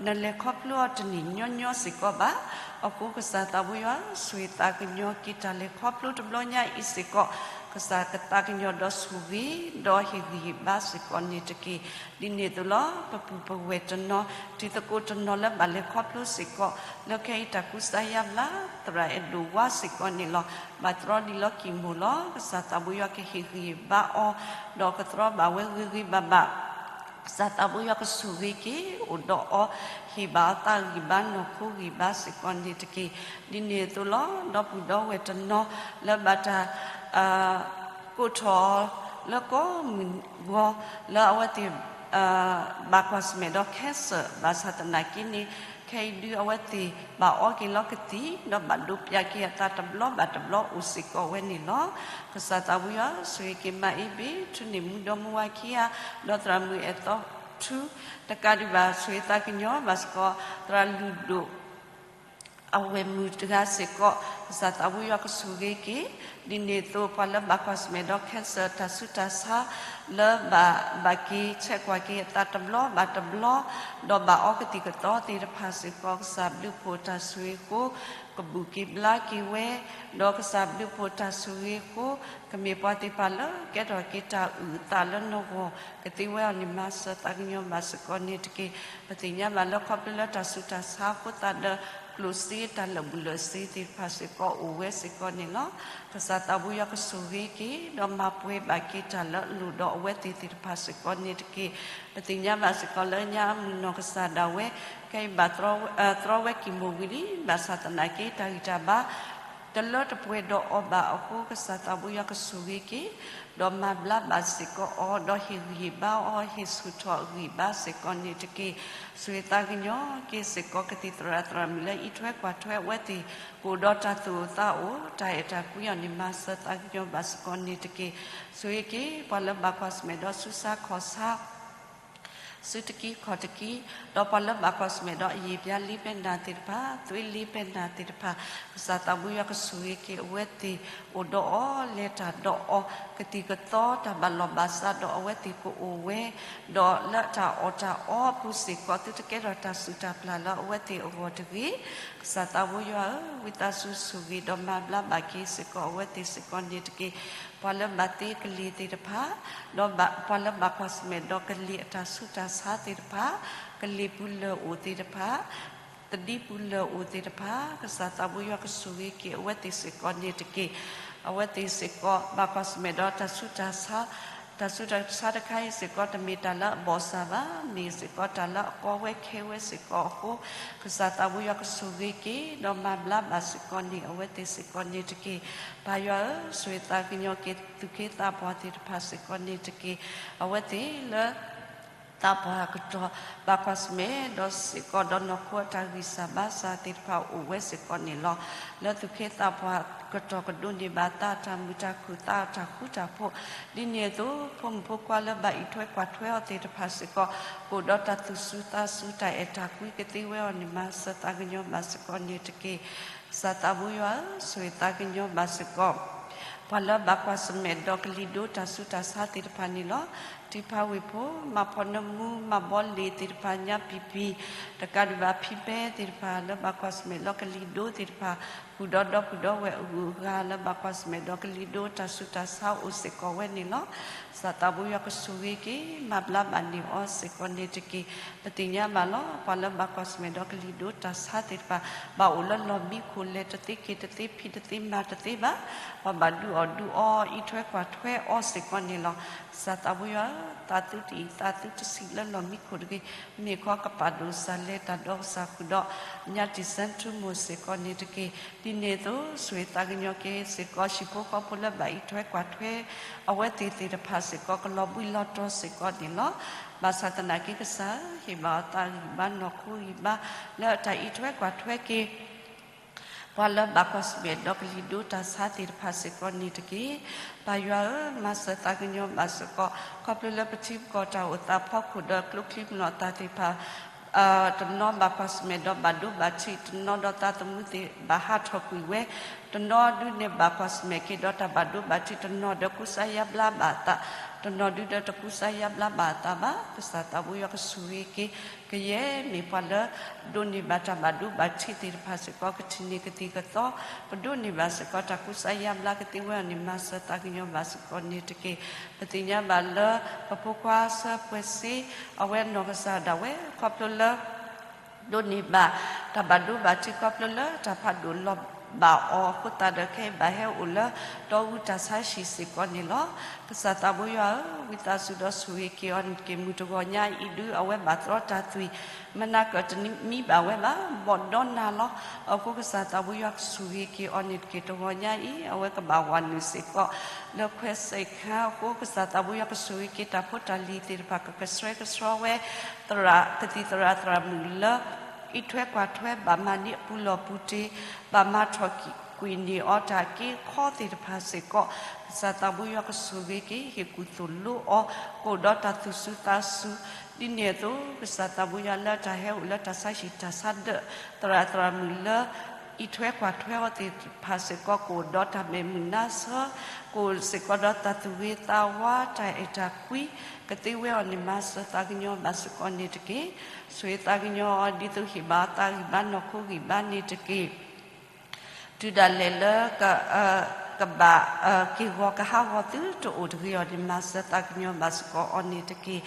နလဲၤခီဖျိအီၤတနံၣ်ညီညီစ့ၢ်ကီးဘၣ်. အဃိကစၢ်သးဝံယွၤ ဆိၣ်ဂ့ၤသးကညီၤက့ၤတၢ်လဲၤခီဖျိတဘျီညါအံၤစ့ၢ်ကီး, ကစၢ်ကသးကညီၤဒီးဆိၣ်ဂ့ၤ ဒီးဟ့ၣ်ဂံၢ်ဟ့ၣ်ဘါစ့ၢ်ကီးန့ၣ်တက့ၢ်. ဒ်န့ၣ်အသိးလီၤ ပပုၢ်ပဝဲၢ်တနီၤ တံၤသကိးတနီၤလၢဘၣ်လဲၤခီဖျိစ့ၢ်ကီး လၢခဲအံၤတၢ်ကူစါယါဘျါ သရၣ်အဲၣ်ဒိၣ်ဝါစ့ၢ်ကီးန့ၣ်လီၤ. ဘၣ်တြီဒံးလီၤကံၢ်မိၢ်လီၤ. ကစၢ်သးဝံယွၤကဟ့ၣ်ဂံၢ်ဟ့ၣ်ဘါအီၤ, ဒီးကသြီဘၣ်ဝဲဂ့ၤဂ့ၤဘၣ်ဘၣ် ကစၢ်သးဝံယွၤကဆိၣ်ဂ့ၤက့ၤ အိၣ်ဒီးအီၤ, ဟ့ၣ်ဘၣ်အီၤသးဂံၢ်ဘါနီၢ်ခိဂံၢ်ဘါစ့ၢ်ကီးန့ၣ်တက့ၢ်. ဒ်န့ၣ်အသိးလီၤ ဒီပုၢ်ဒီဝဲၢ်တနီၤ လၢဘၣ်တၢ် ကိးထီၣ်လၢကိးမုၢ်ဂီၤ လၢအဝဲသ့ၣ် ဘၣ်ကွၢ်ဆၢၣ်မဲာ်ဒီး cancer ဘၣ်ဆၣ်သနာ်က့န့ၣ် ခဲအံၤဒုးအဝဲသ့ၣ်ဘၣ်အီက့ၤလီၤကသံၣ် ဒီးဘၣ်ဒိးပၠးက့ၤအသးတဘျီဘၣ်တဘျီအိၣ်စ့ၢ်ကီးဝဲန့ၣ်လီၤ. ကစၢ်သးဝံယွၤဆိၣ်ဂ့ၤက့ၤမါအ့ဘ့ၣ် ထူန့ၢ်မူဒီမါဝၤခံဂၤ ဒီးသရၣ်မုၣ်အဲၣ်သီထူ တကးဒံးဘၣ်ဆိၣ်ဂ့ၤသးကညီၤဘၣ်စ့ၢ်ကီး သရၣ်လုၢ်ဒိၣ် အဝဲၢ်မုၣ်တဂၤစ့ၢ်ကီး ကစၢ်သးဝံယွၤကဆိၣ်ဂ့ၤက့ၤ, ဒ်န့ၣ်အသိးပှၤလၢဘၣ်ကွၢ်ဆၢၣ်မဲာ်ဒီး cancer တၢ်ဆူးတၢ်ဆါ လၢဘၣ်ဘၣ်က့ၤဆဲးကွၢ်က့ၤအသးတဘျီဘၣ်တဘျီ ဒီးဘၣ်အီကသံၣ်ကသီသ့ၣ်တဖၣ်စ့ၢ်ကီး ကစၢ်ဘျုးဖှိၣ်တၢ်ဆိၣ်ဂ့ၤအဃိ ကဘူၣ်က့ၤဘျါက့ၤဝဲ, ဒီးကစၢ်ဘျုးဖှိၣ်တၢ်ဆိၣ်ဂ့ၤအဃိ ကမ့ၢ်ပှၤသ့ၣ်တဖၣ်လၢကဲထီၣ်က့ၤတၢ်အုၣ်အသးလၢနဂီၢ် ကသ့ဝဲအီၤန့ၣ် မၤစၢၤသးကညီၤဘၣ်စ့ၢ်ကီးန့ၣ်တက့ၢ်. ပသ့ၣ်ညါဘၣ်လၢခီဖျိလၢတၢ်ဆူးတၢ်ဆါအဃိသတးဒီး ကျိၣ်စ့တၢ်လၢာ်ဘူၣ်လၢာ်စ့သ့ၣ်တဖၣ်စ့ၢ်ကီးအိၣ်ဝဲစ့ၢ်ကီးန့ၣ်လီၤ. ကစၢ်သးဝံယွၤကဆိၣ်ဂ့ၤက့ၤ ဒီးမၤပှဲၤဘၣ်က့ၤတၢ်လၢအလိၣ်ဒီးအဝဲသ့ၣ်သ့ၣ်တဖၣ်စ့ၢ်ကီးန့ၣ်တက့ၢ်. ပသ့ၣ်ညါဘၣ်စ့ၢ်ကီးလၢညါအမုၢ်နီၢ်ကစၢ်ဒၣ်ဝဲ ခဲအံၤဘၣ် သြီဝဲကံၢ်မိၢ်ဝံၤလံ ဘၣ်ဆၣ်သနာ်က့တၢ်ဂံၢ်တၢ်ဘါ တလၢတပှဲၤဒီးအီၤဘၣ်အဃိ ကစၢ်သးဝံယွၤကဆိၣ်ဂ့ၤက့ၤ ဒီးမၤဘျါဘၣ်စ့ၢ်ကီးအီၤ ဒီးဟ့ၣ်ဂံၢ်ဟ့ၣ်ဘါအီၤ ဟ့ၣ်ဆူၣ်ထီၣ်အဂံၢ်ဘါစ့ၢ်ကီးန့ၣ်တက့ၢ်. ဆိၣ်ဂ့ၤသးကညီၤက့ၤစ့ၢ်ကီးကသံၣ်သရၣ်သရၣ်မုၣ်လၢအံးထွဲကွၢ်ထွဲအဝဲသ့ၣ် ကအိၣ်ဒီးတၢ်သူၣ်အိၣ်သးအိၣ် တၢ်အဲၣ်တၢ်ကွံအီၤန့ၣ် မၤစၢၤသးကညီၤဘၣ်စ့ၢ်ကီးန့ၣ်တက့ၢ်. ဆိၣ်ဂ့ၤက့ၤ ပှၤလၢဘၣ်ကွၢ်ဆၢၣ်မဲာ်ဒီးဆူးဆါခီၣ်ဆါ စုတကံခီၣ်တကံ ဒီးပှၤလၢဘၣ်ကွၢ်ဆၢၣ်မဲာ်ဒီးအယံာ်ပျါလ့ပဲနၢ်သ့ၣ်တဖၣ် သွေးလ့ပဲနၢ်သ့ၣ်တဖၣ် ကစၢ်သးဝံယွၤကဆိၣ်ဂ့ၤက့ၤအဝဲသ့ၣ် အိၣ်ဒီးအီၤလဲၤတၢ်ဒီးအီၤ ကသံၣ်ကသီတၢ်ဘၣ်လီၢ်ဘၣ်စးဒီးအဝဲသ့ၣ်ကအိၣ်ဝဲ ဒီးလၢတၢ်အီၣ်တၢ်အီအပူၤစ့ၢ်ကီး သုတကဲထီၣ်တၢ်ဆူၣ်တၢ်ပျၢ်လၢအဝဲသ့ၣ်အဂီၢ်တဂ့ၤ. ကစၢ်သးဝံယွၤဧၢ, ဝံသးစူၤဆိၣ်ဂ့ၤဒီးမၤဘျါဘၣ်က့ၤစ့ၢ်ကီးအဝဲသ့ၣ်စ့ၢ်ကီးန့ၣ်တက့ၢ်. ပှၤလၢဘၣ်သ့ကလံၤသ့ၣ်တဖၣ် ဒီးပှၤလၢဘၣ်ကွၢ်ဆၢၣ်မဲာ်ဒီးကလံၤအတၢ်ဆူးတၢ်ဆါသ့ၣ်တဖၣ်, ကလံၤပူၤလၢာ်အိၣ်သ့ၣ်တဖၣ်, သဒံပူၤလၢာ်အိၣ်သ့ၣ်တဖၣ် ကစၢ်သးဝံယွၤကဆိၣ်ဂ့ၤက့ၤအဝဲသ့ၣ်စ့ၢ်ကီးန့ၣ်တက့ၢ်. အဝဲသ့ၣ်စ့ၢ်ကီးဘၣ်ကွၢ်ဆၢၣ်မဲာ်ဒီးတၢ်ဆူးတၢ်ဆါ တၢ်ဆူးတၢ်ဆါတခါအံၤစ့ၢ်ကီး တမ့ၢ်တၢ်လၢအဘီၣ်စၢ်ဘၣ်, မ့ၢ်စ့ၢ်ကီးတၢ်လၢအကီဝဲခဲဝဲစ့ၢ်ကီးအဃိ, ကစၢ်သးဝံယွၤကဆိၣ်ဂ့ၤက့ၤ ဒီးမၤဘျါဘၣ်စ့ၢ်ကီးန့ၣ် အဝဲသ့ၣ်စ့ၢ်ကီးန့ၣ်တက့ၢ်. ပၢ်ယွၤဧၢ, ဆိၣ်ဂ့ၤသးကညီၤက့ၤသူၣ်က့သးပှၢ်သ့ၣ်တဖၣ်စ့ၢ်ကီးန့ၣ်တက့ၢ်. အဝဲသ့ၣ်လၢ သးပှၢ်ကတီၢ် ဘၣ်ကွၢ်ဆၢၣ်မဲာ် ဒီးစ့ၢ်ကီးဒီးနီၢ်ခိအတၢ်ဂံၢ်စၢ်ဘါစၢ်သ့ၣ်တဖၣ်အိၣ်ဝဲစ့ၢ်ကီးန့ၣ်လီၤ. လၢသူၣ်က့သးပှၢ်ကတီၢ်ကဒိးန့ၢ်ဘၣ်သးအတၢ်မုာ်တၢ်ခုၣ်သးအတၢ်ဃူတၢ်ဖိး, ဒ်န့ၣ်အသိး ဖိမုၣ်ဖိခွါလၢဘၣ်အံးထွဲကွၢ်ထွဲအီၤသ့ၣ်တဖၣ်စ့ၢ်ကီး ကအိၣ်ဒီးတၢ်သူၣ်စူၤသးစူၤတၢ်အဲၣ်တၢ်ကွံကသ့ဝဲအီၤန့ၣ် မၤစၢၤသးကညီၤဘၣ်စ့ၢ်ကီးန့ၣ်တက့ၢ်. ကစၢ်သးဝံယွၤဧၢ, ဆိၣ်ဂ့ၤသးကညီၤဘၣ်စ့ၢ်ကီး ပှၤလၢဘၣ်ကွၢ်ဆၢၣ်မဲာ်ဒီးကလံၤဒိတၢ်ဆူးတၢ်ဆါသ့ၣ်တဖၣ်န့ၣ်လီၤ. ထံဖးဝ့ၢ်ဖိ, မၤဖီနမူ, မၤဘီလ့ၤသ့ၣ်တဖၣ် ညါပံၤပံၤ, တကးဒံးဘၣ်ဖံဘဲသ့ၣ်တဖၣ်လၢဘၣ်ကွၢ်ဆၢၣ်မဲာ်ဒီးကလံၤဒိသ့ၣ်တဖၣ်, ဃုာ်ဒီးဒီပုၢ်ဒီဝဲၢ်အဂုၤအဂၤလၢဘၣ်ကွၢ်ဆၢၣ်မဲာ်ဒီးကလံၤဒိတၢ်ဆူးတၢ်ဆါအိၣ်စ့ၢ်ကီးဝဲန့ၣ်လီၤ. ကစၢ်သးဝံယွၤကဆိၣ်ဂ့ၤက့ၤ မၤဘျါဘၣ်န့ၢ်အီၤစ့ၢ်ကီးန့ၣ်တက့ၢ်. ပသ့ၣ်ညါဘၣ်လီၤ. ပှၤလၢဘၣ်ကွၢ်ဆၢၣ်မဲာ်ဒီးကလံၤဒိတၢ်ဆါသ့ၣ်တဖၣ် ဘၣ်အိၣ်လၢလီၢ်မံခိၣ် လဲၤတသ့က့ၤတသ့ ဖံးတသ့မၤတသ့ဘၣ်. ပှၤဘၣ်ဒုးအီၣ်ဒုးအီ အံးထွဲကွၢ်ထွဲအီၤစ့ၢ်ကီးန့ၣ်လီၤ. ကစၢ်သးဝံယွၤဧၢ, သးသုတအံၤ သးသုတဆံးလၢလီၢ်မံခိၣ်တဂ့ၤ. မ့ၢ်ခီကပာ်ဒိၣ်ကစၢ် လဲၤတၢ်ဒီးကစၢ်ဃုာ်ဒီး ညါတံၢ်စဲထူမိၢ်စ့ၢ်ကီးန့ၣ်တက့ၢ်. ဒ်န့ၣ်အသိး ဆိၣ်ဂ့ၤသးကညီၤက့ၤစ့ၢ်ကီး ဟံၣ်ဖိဃီဖိလၢဘၣ်အံးထွဲကွၢ်ထွဲ အဝဲသ့ၣ်သ့ၣ်တဖၣ်စ့ၢ်ကီး ကလီၤဘှံးလီၤတီၤစ့ၢ်ကီးန့ၣ်လီၤ. ဘၣ်ဆၣ်သနာ်က့ ကစၢ်ဟ့ၣ်ဘၣ်အီၤသးဂံၢ်ဘါ နီၢ်ခိဂံၢ်ဘါ လၢအတၢ်အံးထွဲကွၢ်ထွဲက့ၤ ပှၤလၢဘၣ်ကွၢ်ဆၢၣ်မဲာ်ဒီးကလံၤဒိတၢ်ဆါသ့ၣ်တဖၣ်စ့ၢ်ကီးန့ၣ်တက့ၢ်. ပၢ်ယွၤဧၢ, မၤစၢၤသးကညီၤဘၣ်စ့ၢ်ကီး ခီဖျိလၢပထံပကီၢ်တၢ်အိၣ်သးဖီခိၣ်ဒီးကျိချံမျိာ်သၣ်သ့ၣ်တဖၣ် တနီၤဘၣ်ကွၢ်ဆၢၣ်မဲာ်ဒီးဘၣ်ဒိဘၣ်ထံး, တနီၤဒီးသးသမူသ့ၣ်ဘၣ်ဟးထီၣ်ကွံာ်ဝဲ, တနီၤဒုးန့ၣ်ဘၣ်ကွၢ်ဆၢၣ်မဲာ်က့ၤဒီးတၢ်ဘၣ်ဒိဘၣ်ထံး, တနီၤဒီးကူစါယါဘျါဘၣ်အသး, တနီၤဒုးဒီးတကူစါယါဘျါဘၣ်အသးဘၣ်. ကစၢ်သးဘိယွၤကဆိၣ်ဂ့ၤက့ၤ ကယဲၢ်မ့ၢ်ပှၤလၢ ဒိးန့ၢ်ဘၣ်တၢ်ဘၣ်ဒိဘၣ်ထံးသ့ၣ်တဖၣ်စ့ၢ်ကီး ကထံၣ်န့ၢ်ကသံၣ်ကသီ, ကဒိးန့ၢ်ဘၣ်စ့ၢ်ကီးတၢ်ကူစါယါဘျါကသ့ဝဲအီၤန့ၣ် မၤစၢၤသးကညီၤဘၣ်စ့ၢ်ကီးန့ၣ်တက့ၢ်. ပသ့ၣ်ညါဘၣ်လၢ ပဖိခွါဆၢပှဲၤစ့ အဝဲနီၢ်ကစၢ်ဒၣ်ဝဲ ခီဖျိလၢ ဒိးန့ၢ်ဘၣ် တၢ်ဘၣ်ဒိဘၣ်ထံး ခီဖျိလၢတၢ်ဖးဒိၣ်လီၤဘၣ်အီၤအဃိသတးဒီး ခဲအံၤဘၣ်ဟဲအိၣ်လၢ ဒီးဂုၢ်တၢ်ဆါဟံၣ်စ့ၢ်ကီးန့ၣ်လီၤ. ကစၢ်သးဘိယွၤဧၢ, ဝံသးစူၤဒီးဆိၣ်ဂ့ၤက့ၤအီၤန့ၣ်တက့ၢ်. မုၢ်တဂီၤညါအံၤဒုး အဝဲဘၣ်သရီတၢ်သွံၣ် မနၤကၢၢ်တမံဘၣ်ဝဲဘၣ်, ဘီၣ်ဒီနၤလီၤ. အဃိကစၢ်သးဘိယွၤကဆိၣ်ဂ့ၤက့ၤအီၤန့ၣ်တက့ၢ်. တဂီၤညါအံၤ အဝဲကဘၣ်ဝးနုာ်စ့ၢ်ကီး လၢခွဲးစဲးခါအဃိ ကစၢ်သးဘိယွၤကဆိၣ်ဂ့ၤက့ၤ တၢ်ဖိတၢ်လံၤသ့ၣ်တဖၣ် ကကဆှဲကဆှီဝဲ သရၣ် ကသံၣ်သရၣ်သရၣ်မုၣ်လၢ အံးထွဲကွၢ်ထွဲ ဘၣ်မၤန့ၢ်အပူၤလီၢ်ပူၤတ့ၢ်, ဘၣ်မၤထီၣ်ကွံာ်န့ၢ်အီၤတၢ်က့ခီသ့ၣ်တဖၣ်စ့ၢ်ကီး, ကစၢ်သးဘိယွၤကဆိၣ်ဂ့ၤက့ၤ ဟ့ၣ်ကူၣ်သိၣ်လိအီၤ ကအိၣ်ဒီးတၢ်သူၣ်စူၤသးစူၤ, ဒ်န့ၣ်အသိး ကစၢ်သးဘိယွၤလၢတၢ်ဟဲအိၣ်လၢတၢ်ဆါဟံၣ်တၢ်ဆါဒၢး သရၣ်သရၣ်မုၣ်လၢ အံးထွဲကွၢ်ထွဲအီၤသ့ၣ်တဖၣ်စ့ၢ်ကီး ကအိၣ်ဒီးတၢ်မဲာ်မုာ်နါဆၢ, ကအိၣ်စ့ၢ်ကီးဒီးတၢ်သူၣ်ဂ့ၤသးဝါ တၢ်အဲၣ်တၢ်ကွံ ကသ့ဝဲအီၤန့ၣ် မၤစၢၤသးကညီၤဘၣ်စ့ၢ်ကီးန့ၣ်တက့ၢ်. ဆိၣ်ဂ့ၤသးကညီၤအီၤ ဒ်သိးဟ့ၣ်ဘၣ်အီၤသးဂံၢ်ဘါနီၢ်ခိဂံၢ်ဘါန့ၣ်တက့ၢ်. တုၤဒၣ်လဲာ်လၢ ကဘၣ်က့ၢ်ဂီၤကဟးဂီၤသုတအိၣ်တဂ့ၤအီၤန့ၣ် မၤစၢၤသးကညီၤဘၣ်စ့ၢ်ကီးအီၤန့ၣ်တက့ၢ်.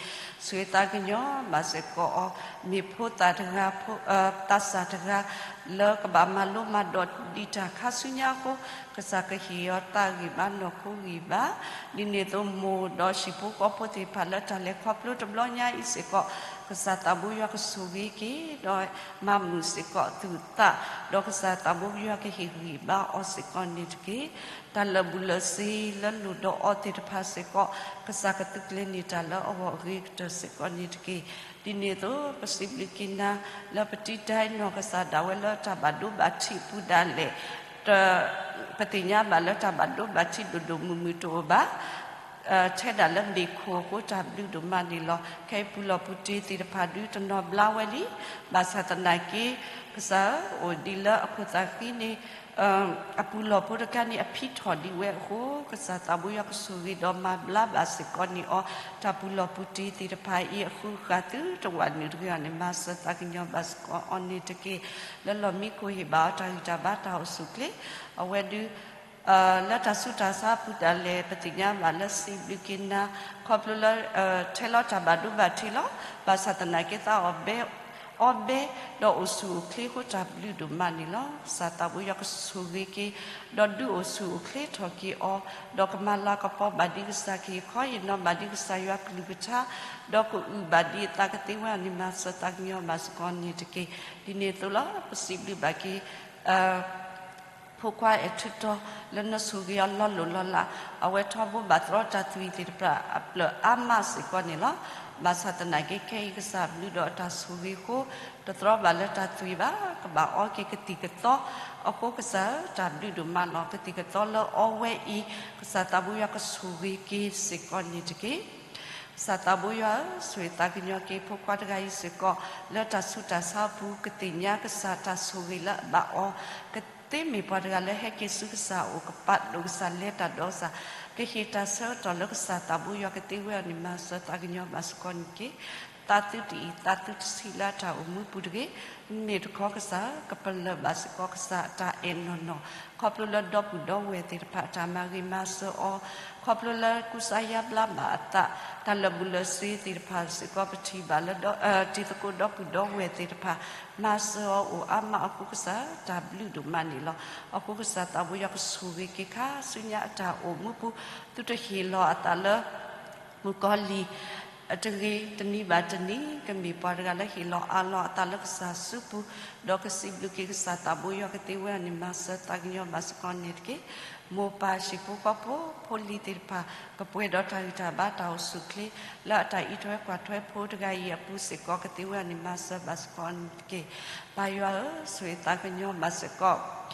ဆိၣ်ဂ့ၤသးကညီၤဘၣ်စ့ၢ်ကီးအီၤ မ့ၢ်ဖိသၣ်တဂၤ သးစၢ်တဂၤ လၢကဘၣ်မၤလိမၤဒိးဒံးတၢ်ခါဆူညါအဃိ ကစၢ်ကဟ့ၣ်အီၤသးဂံၢ်ဘါနီၢ်ခိဂံၢ်ဘါ, ဒ်န့ၣ်အသိး မိၢ်ဒီးဟံၣ်ဖိဃီဖိသ့ၣ်တဖၣ်လၢတၢ်လဲၤခီဖျိတဘျီညါအံၤစ့ၢ်ကီး ကစၢ်သးဘိယွၤကဆိၣ်ဂ့ၤက့ၤ ဒီးမၤမုာ်စ့ၢ်ကီးအသူၣ်အသး, ဒီးကစၢ်သးဘိယွၤကဟ့ၣ်ဂံၢ်ဘါအီၤစ့ၢ်ကီးန့ၣ်တက့ၢ်. တၢ်လၢာ်ဘူၣ်လၢာ်စ့ၤလၢလိၣ်ဒီးအီၤသ့ၣ်တဖၣ်စ့ၢ်ကီး ကစၢ်ကသုးကျဲၤန့ၢ်တၢ်လၢအဂီၢ်အဂ့ၤကတၢၢ်စ့ၢ်ကီးန့ၣ်တက့ၢ်. ဒ်န့ၣ်အသိး ပစံးဘျုးက့ၤနၤ လၢပတံတၢ်အံၤနီၢ်ကစၢ်ဒၣ်ဝဲလၢတၢ်ဘၣ်ဒိဘၣ်ထံးအပူၤဒၣ်လဲာ် ပသ့ၣ်ညါဘၣ်လၢတၢ်ဘၣ်ဒိဘၣ်ထံးဒိၣ်ဒိၣ်မုၢ်မုၢ်တအိၣ်ဘၣ် ထဲဒၣ်လၢမ့ၣ်ခိၣ်အဃိတၢ်ဘျုးဒိၣ်မးန့ၣ်လီၤ. ခဲအံၤပူၤလီၢ်ပူၤတ့သ့ၣ်တဖၣ်ဒုးတနီၤဘျါဝဲလံ. ဘၣ်ဆၣ်သနာ်က့ ကစၢ်ဧၢ အိၣ်ဒံးလၢအခိၣ်သးဃံန့ၣ် အပူၤလီၢ်ဖိတခါန့ၣ် အဖံးထီၣ်ဒံးဝဲအဃိ ကစၢ်သးဘိယွၤကဆိၣ်ဂ့ၤဒီးမၤဘျါဘၣ်စ့ၢ်ကီးန့ၢ်အီၤ တၢ်ပူၤလီၢ်ပူၤတ့သ့ၣ်တဖၣ်အံၤအဃုဃာ်သုတဝးနုာ်တဂ့ၤအီၤန့ၣ် မၤစၢၤသးကညီၤဘၣ်စ့ၢ်ကီးအီၤန့ၣ်တက့ၢ်. လၢလီၢ်မံခိၣ်ဟ့ၣ်ဘၣ်အီၤတၢ်ဂံၢ်တၢ်ဘါတၢ်အိၣ်ဆူၣ်အိၣ်ချ့ အဝဲဒုး လၢတၢ်ဆူးတၢ်ဆါအပူၤဒၣ်လဲာ် ပသ့ၣ်ညါဘၣ်လၢစံးဘျုးက့ၤနၤ ခီဖျိလၢ ထဲလီၤတၢ်ဘၣ်ဒိဘၣ်ထံးလီၤ. ဘၣ်ဆၣ်သနာ်က့သးအီၣ်ဘဲ အီဘဲ ဒီးအိၣ်ဆူၣ်အိၣ်ချ့အဃိတၢ်ဘျုးဒိၣ်မးန့ၣ်လီၤ. ကစၢ်သးဘိယွၤကဆိၣ်ဂ့ၤက့ၤ ဒီးဒုးအိၣ်ဆူၣ်အိၣ်ချ့ထီၣ်က့ၤအီၤ ဒီးကမၤလၤကပီၤဘၣ်ဒံးကစၢ်ခရံာ် ခီယံာ်နီၤဘၣ်ဒံးကစၢ်ယွၤကလုၢ်ကထါ ဒီးကအုၣ်ဘၣ်ဒံးအသးကသ့ဝဲအီၤန့ၣ် မၤစၢၤသးကညီၤဘၣ်စ့ၢ်ကီးန့ၣ်တက့ၢ်. ဒ်န့ၣ်အသိးလီၤ ပစံးဘျုးဘၣ်က့ၤ ဖိခွါအဲၣ်ထုတီၤ လၢနဆိၣ်ဂ့ၤအီၤလီၤလိၢ်လီၤလး အဝဲထီဘိဘၣ်သရီတၢ်သွံၣ်သ့ၣ်တဖၣ်အဖျၢၣ်အါမးစ့ၢ်ကီးန့ၣ်လီၤ. ဘၣ်ဆၣ်သနာ်က့ခဲအံၤကစၢ်ဘျုးဒီးအတၢ်ဆိၣ်ဂ့ၤအဃိ တသရီဘၣ်လၢတၢ်သွံၣ်ဘၣ် ကဘၣ်အီက့ၤကသံၣ်ကသီ အဃိကစၢ်ဧၢ တၢ်ဘျုးဒိၣ်မးလီၤ. ကသံၣ်ကသီလၢအီဝဲအံၤ ကစၢ်သးဘိယွၤကဆိၣ်ဂ့ၤက့ၤစ့ၢ်ကီးန့ၣ်တက့ၢ်. ကစၢ်သးဘိယွၤဧၢ, ဆိၣ်ဂ့ၤသးကညီၤက့ၤဖိခွါတဂၤအံၤစ့ၢ်ကီး လၢတၢ်ဆူးတၢ်ဆါအပူၤ ကသ့ၣ်ညါကစၢ်တၢ်ဆိၣ်ဂ့ၤလၢအဘၣ်အီၤ, ကသ့မ့ၢ်ပှၤတဂၤလၢဟဲက့ၤဆူကစၢ်အအိၣ် ကပာ်ဒိၣ်ကစၢ် လဲၤတၢ်ဒီးကစၢ်, ကဟ့ၣ်တၢ်ဆၢကတီၢ်လၢကစၢ်သးဘိယွၤကသ့ဝဲအီၤန့ၣ် မၤစၢၤသးကညီၤဘၣ်စ့ၢ်ကီးန့ၣ်တက့ၢ်. သးသုတအံၤ သးသုတဆံးလၢအတၢ်အိၣ်မူပူၤတဂ့ၤ. မ့မ့ၢ်တခီကစၢ် ကပလၢၢ်ဘၣ်စ့ၢ်ကီးကစၢ်အတၢ်အဲၣ်နီၢ်နီၢ် ခီဖျိလၢဒီပုၢ်ဒီဝဲၢ်သ့ၣ်တဖၣ်အတၢ်မၤဂ့ၤမၤစၢၤအီၤ, ခီဖျိလၢကူစါယါဘျါဘၣ်အသး, တၢ်လၢာ်ဘူၣ်လၢာ်စ့သ့ၣ်တဖၣ်စ့ၢ်ကီး ပထံၣ်ဘၣ်လၢ တံၤသကိးဒီပုၢ်ဒီဝဲၢ်သ့ၣ်တဖၣ် မၤစၢၤအီၤအိၣ်အါမးအဃိကစၢ် တၢ်ဘျုးဒိၣ်မးန့ၣ်လီၤ. အဃိကစၢ်သးဘိယွၤကဆိၣ်ဂ့ၤက့ၤခါဆူညါအတၢ်အိၣ်မူပူၤ, သုတဟ့ၣ်လီၤအသးလၢ မုၣ်ကီၤလံၢ် အတဂ့ၤ, တနံၤဘၣ်တနံၤ ကမ့ၢ်ပှၤတဂၤလၢဟ့ၣ်လီၤအးလီၤအသးလၢကစၢ်စုပူၤ, ဒီးကစံးဘျုးက့ၤကစၢ်သးဘိယွၤကသ့ဝဲအီၤန့ၣ် မၤစၢၤသးကညီၤဘၣ်စ့ၢ်ကီးန့ၣ်တက့ၢ်. မိၢ်ပၢ်ဟံၣ်ဖိဃီဖိ ဖိလံၤသ့ၣ်တဖၣ် ကပှဲၤဒီးတၢ်ဂံၢ်တၢ်ဘါတၢ်အိၣ်ဆူၣ်အိၣ်ချ့ လၢအတၢ်အံးထွဲကွၢ်ထွဲဖိတဂၤအံၤအပူၤစ့ၢ်ကီး ကသ့ဝဲအီၤန့ၣ် မၤစၢၤဘၣ်စ့ၢ်ကီးန့ၣ်တက့ၢ်. ပၢ်ယွၤဧၢ, ဆိၣ်ဂ့ၤသးကညီၤဘၣ်စ့ၢ်ကီး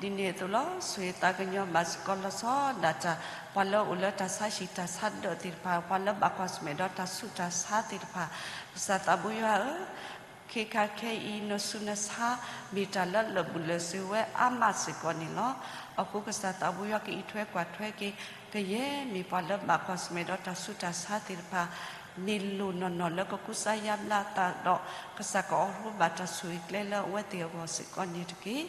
ဒ်န့ၣ်အသိးလီၤ. ဆိၣ်ဂ့ၤသးကညီၤဘၣ်စ့ၢ်ကီးလီၤဆီဒၣ်တၢ် ပှၤလၢအအိၣ်လၢတၢ်ဆါဟံၣ်တၢ်ဆါဒၢးသ့ၣ်တဖၣ်, ပှၤလၢဘၣ်ကွၢ်ဆၢၣ်မဲာ်ဒီးတၢ်ဆူးတၢ်ဆါသ့ၣ်တဖၣ်, ကစၢ်သးဘိယွၤဧၢ, ခဲခါခဲအံၤ နဆူးနဆါ မ့ၢ်တၢ်လၢလၢာ်ဘူၣ်လၢာ်စ့ၤဝဲအါမးစ့ၢ်ကီးန့ၣ်လီၤ. အဃိကစၢ်သးဘိယွၤကအံးထွဲကွၢ်ထွဲက့ၤ ကယဲၢ်မ့ၢ်ပှၤလၢဘၣ်ကွၢ်ဆၢၣ်မဲာ်ဒီးတၢ်ဆူးတၢ်ဆါသ့ၣ်တဖၣ် မ့ၢ်လိၣ်နီၢ်နီၢ်လၢကကူစါယါဘျါအသးဒီး ကစၢ်ကအီၣ်လိဘၣ်တၢ်ဆိၣ်ဂ့ၤကျဲလၢအဝဲသ့ၣ်အဂီၢ်စ့ၢ်ကီးန့ၣ်တက့ၢ်.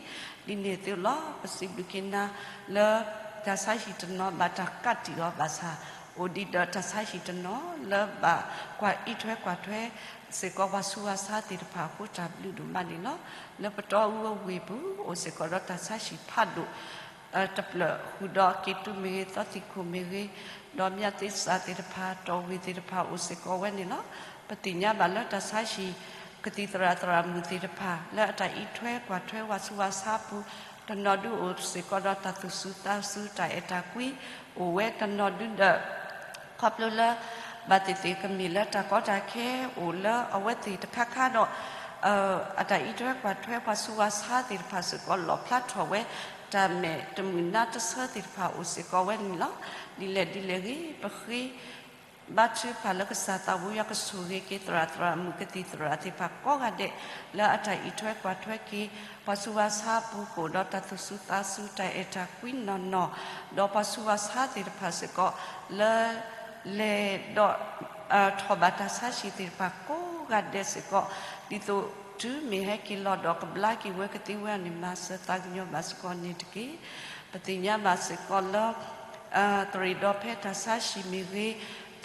ဒ်န့ၣ်အသိးလီၤ. ပစံးဘျုးက့ၤနၤလၢ တၢ်ဆါဟံၣ်တနီၤဘၣ်တၢ်ကးတံာ်အီၤဘၣ်ဆၣ်, အိၣ်ဒံးဒီးတၢ်ဆါဟံၣ်တနီၤလၢဘၣ်ကွၢ်အံးထွဲကွၢ်ထွဲစ့ၢ်ကီးပှၤဆူးဝါဆါသ့ၣ်တဖၣ်အဃိ တၢ်ဘျုးဒိၣ်မးန့ၣ်လီၤ. လၢပတီၢ်အူအဝ့ၢ်ပူၤ အိၣ်စ့ၢ်ကီးဒီးတၢ်ဆါဟံၣ်ဖးဒိၣ် တဖျၢၣ်ဃုာ်ဒီးက့ၤတုမ့ၢ်ဂ့ၤ, သီသံၣ်ခိၣ်မ့ၢ်ဂ့ၤ, ဒီးမျးသ့စးသ့ၣ်တဖၣ်, တီၢ်ဝ့ၢ်သ့ၣ်တဖၣ်အိၣ်စ့ၢ်ကီးဝဲန့ၣ်လီၤ. ပသ့ၣ်ညါဘၣ်လၢတၢ်ဆါဟံၣ် ကသံၣ်သရၣ်သရၣ်မုၣ်သ့ၣ်တဖၣ် လၢအတၢ်အံးထွဲကွၢ်ထွဲပှၤဆူးဝါဆါအပူၤ, တနီၤဒုအိၣ်စ့ၢ်ကီးဒီးတၢ်သူၣ်စူၤသးစူၤ တၢ်အဲၣ်တၢ်ကွံ အိၣ်ဝဲတနီၤဒုဒီး ခီဖျိလၢ ဘၣ်သ့ၣ်သ့ၣ်ကမ့ၢ်လၢတၢ်ကီတၢ်ခဲအိၣ်လၢအဝဲသ့ၣ်တခါခါဒီး အတၢ်အံးထွဲကွၢ်ထွဲပှၤဆူးဝါဆါသ့ၣ်တဖၣ်စ့ၢ်ကီး လီၣ်ဖျါထီၣ်ဝဲ တၢ်မဲာ်တမုာ်နါတဆၢသ့ၣ်တဖၣ်အိၣ်စ့ၢ်ကီးဝဲန့ၣ်လီၤ. ဒ်လဲၣ်ဒ်လဲၣ်ဂ့ၤ ပဃ့ဘါထုကဖၣ်လၢကစၢ်သးဘိယွၤကဆိၣ်ဂ့ၤက့ၤ သရၣ်သရၣ်မုၣ်ကသံၣ်သရၣ်သ့ၣ်တဖၣ်ကိးဂၤဒဲး လၢအတၢ်အံးထွဲကွၢ်ထွဲက့ၤ ပှၤဆူးဝါဆါအပူၤ ကအိၣ်ဒီးတၢ်သူၣ်စူၤသးစူၤ တၢ်အဲၣ်တၢ်ကွံနီၢ်နီၢ်, ဒီးပှၤဆူးဝါဆါသ့ၣ်တဖၣ်စ့ၢ်ကီး လၢ လဲၤဒီး ထီၣ်ဘၣ်တၢ်ဆါဟံၣ်သ့ၣ်တဖၣ်ကိးဂၤဒဲးစ့ၢ်ကီး ဒ်သိးတုၤမ့ၢ်ဟဲက့ၤလီၤဒီးကဘျါက့ၤဝဲကသ့ဝဲအီၤန့ၣ် မၤစၢၤသးကညီၤဘၣ်စ့ၢ်ကီးန့ၣ်တက့ၢ်. ပသ့ၣ်ညါဘၣ်စ့ၢ်ကီးလၢ သရ့ၣ်ဒီဖဲတၢ်ဆါဟံၣ်မ့ၢ်ဂ့ၤ,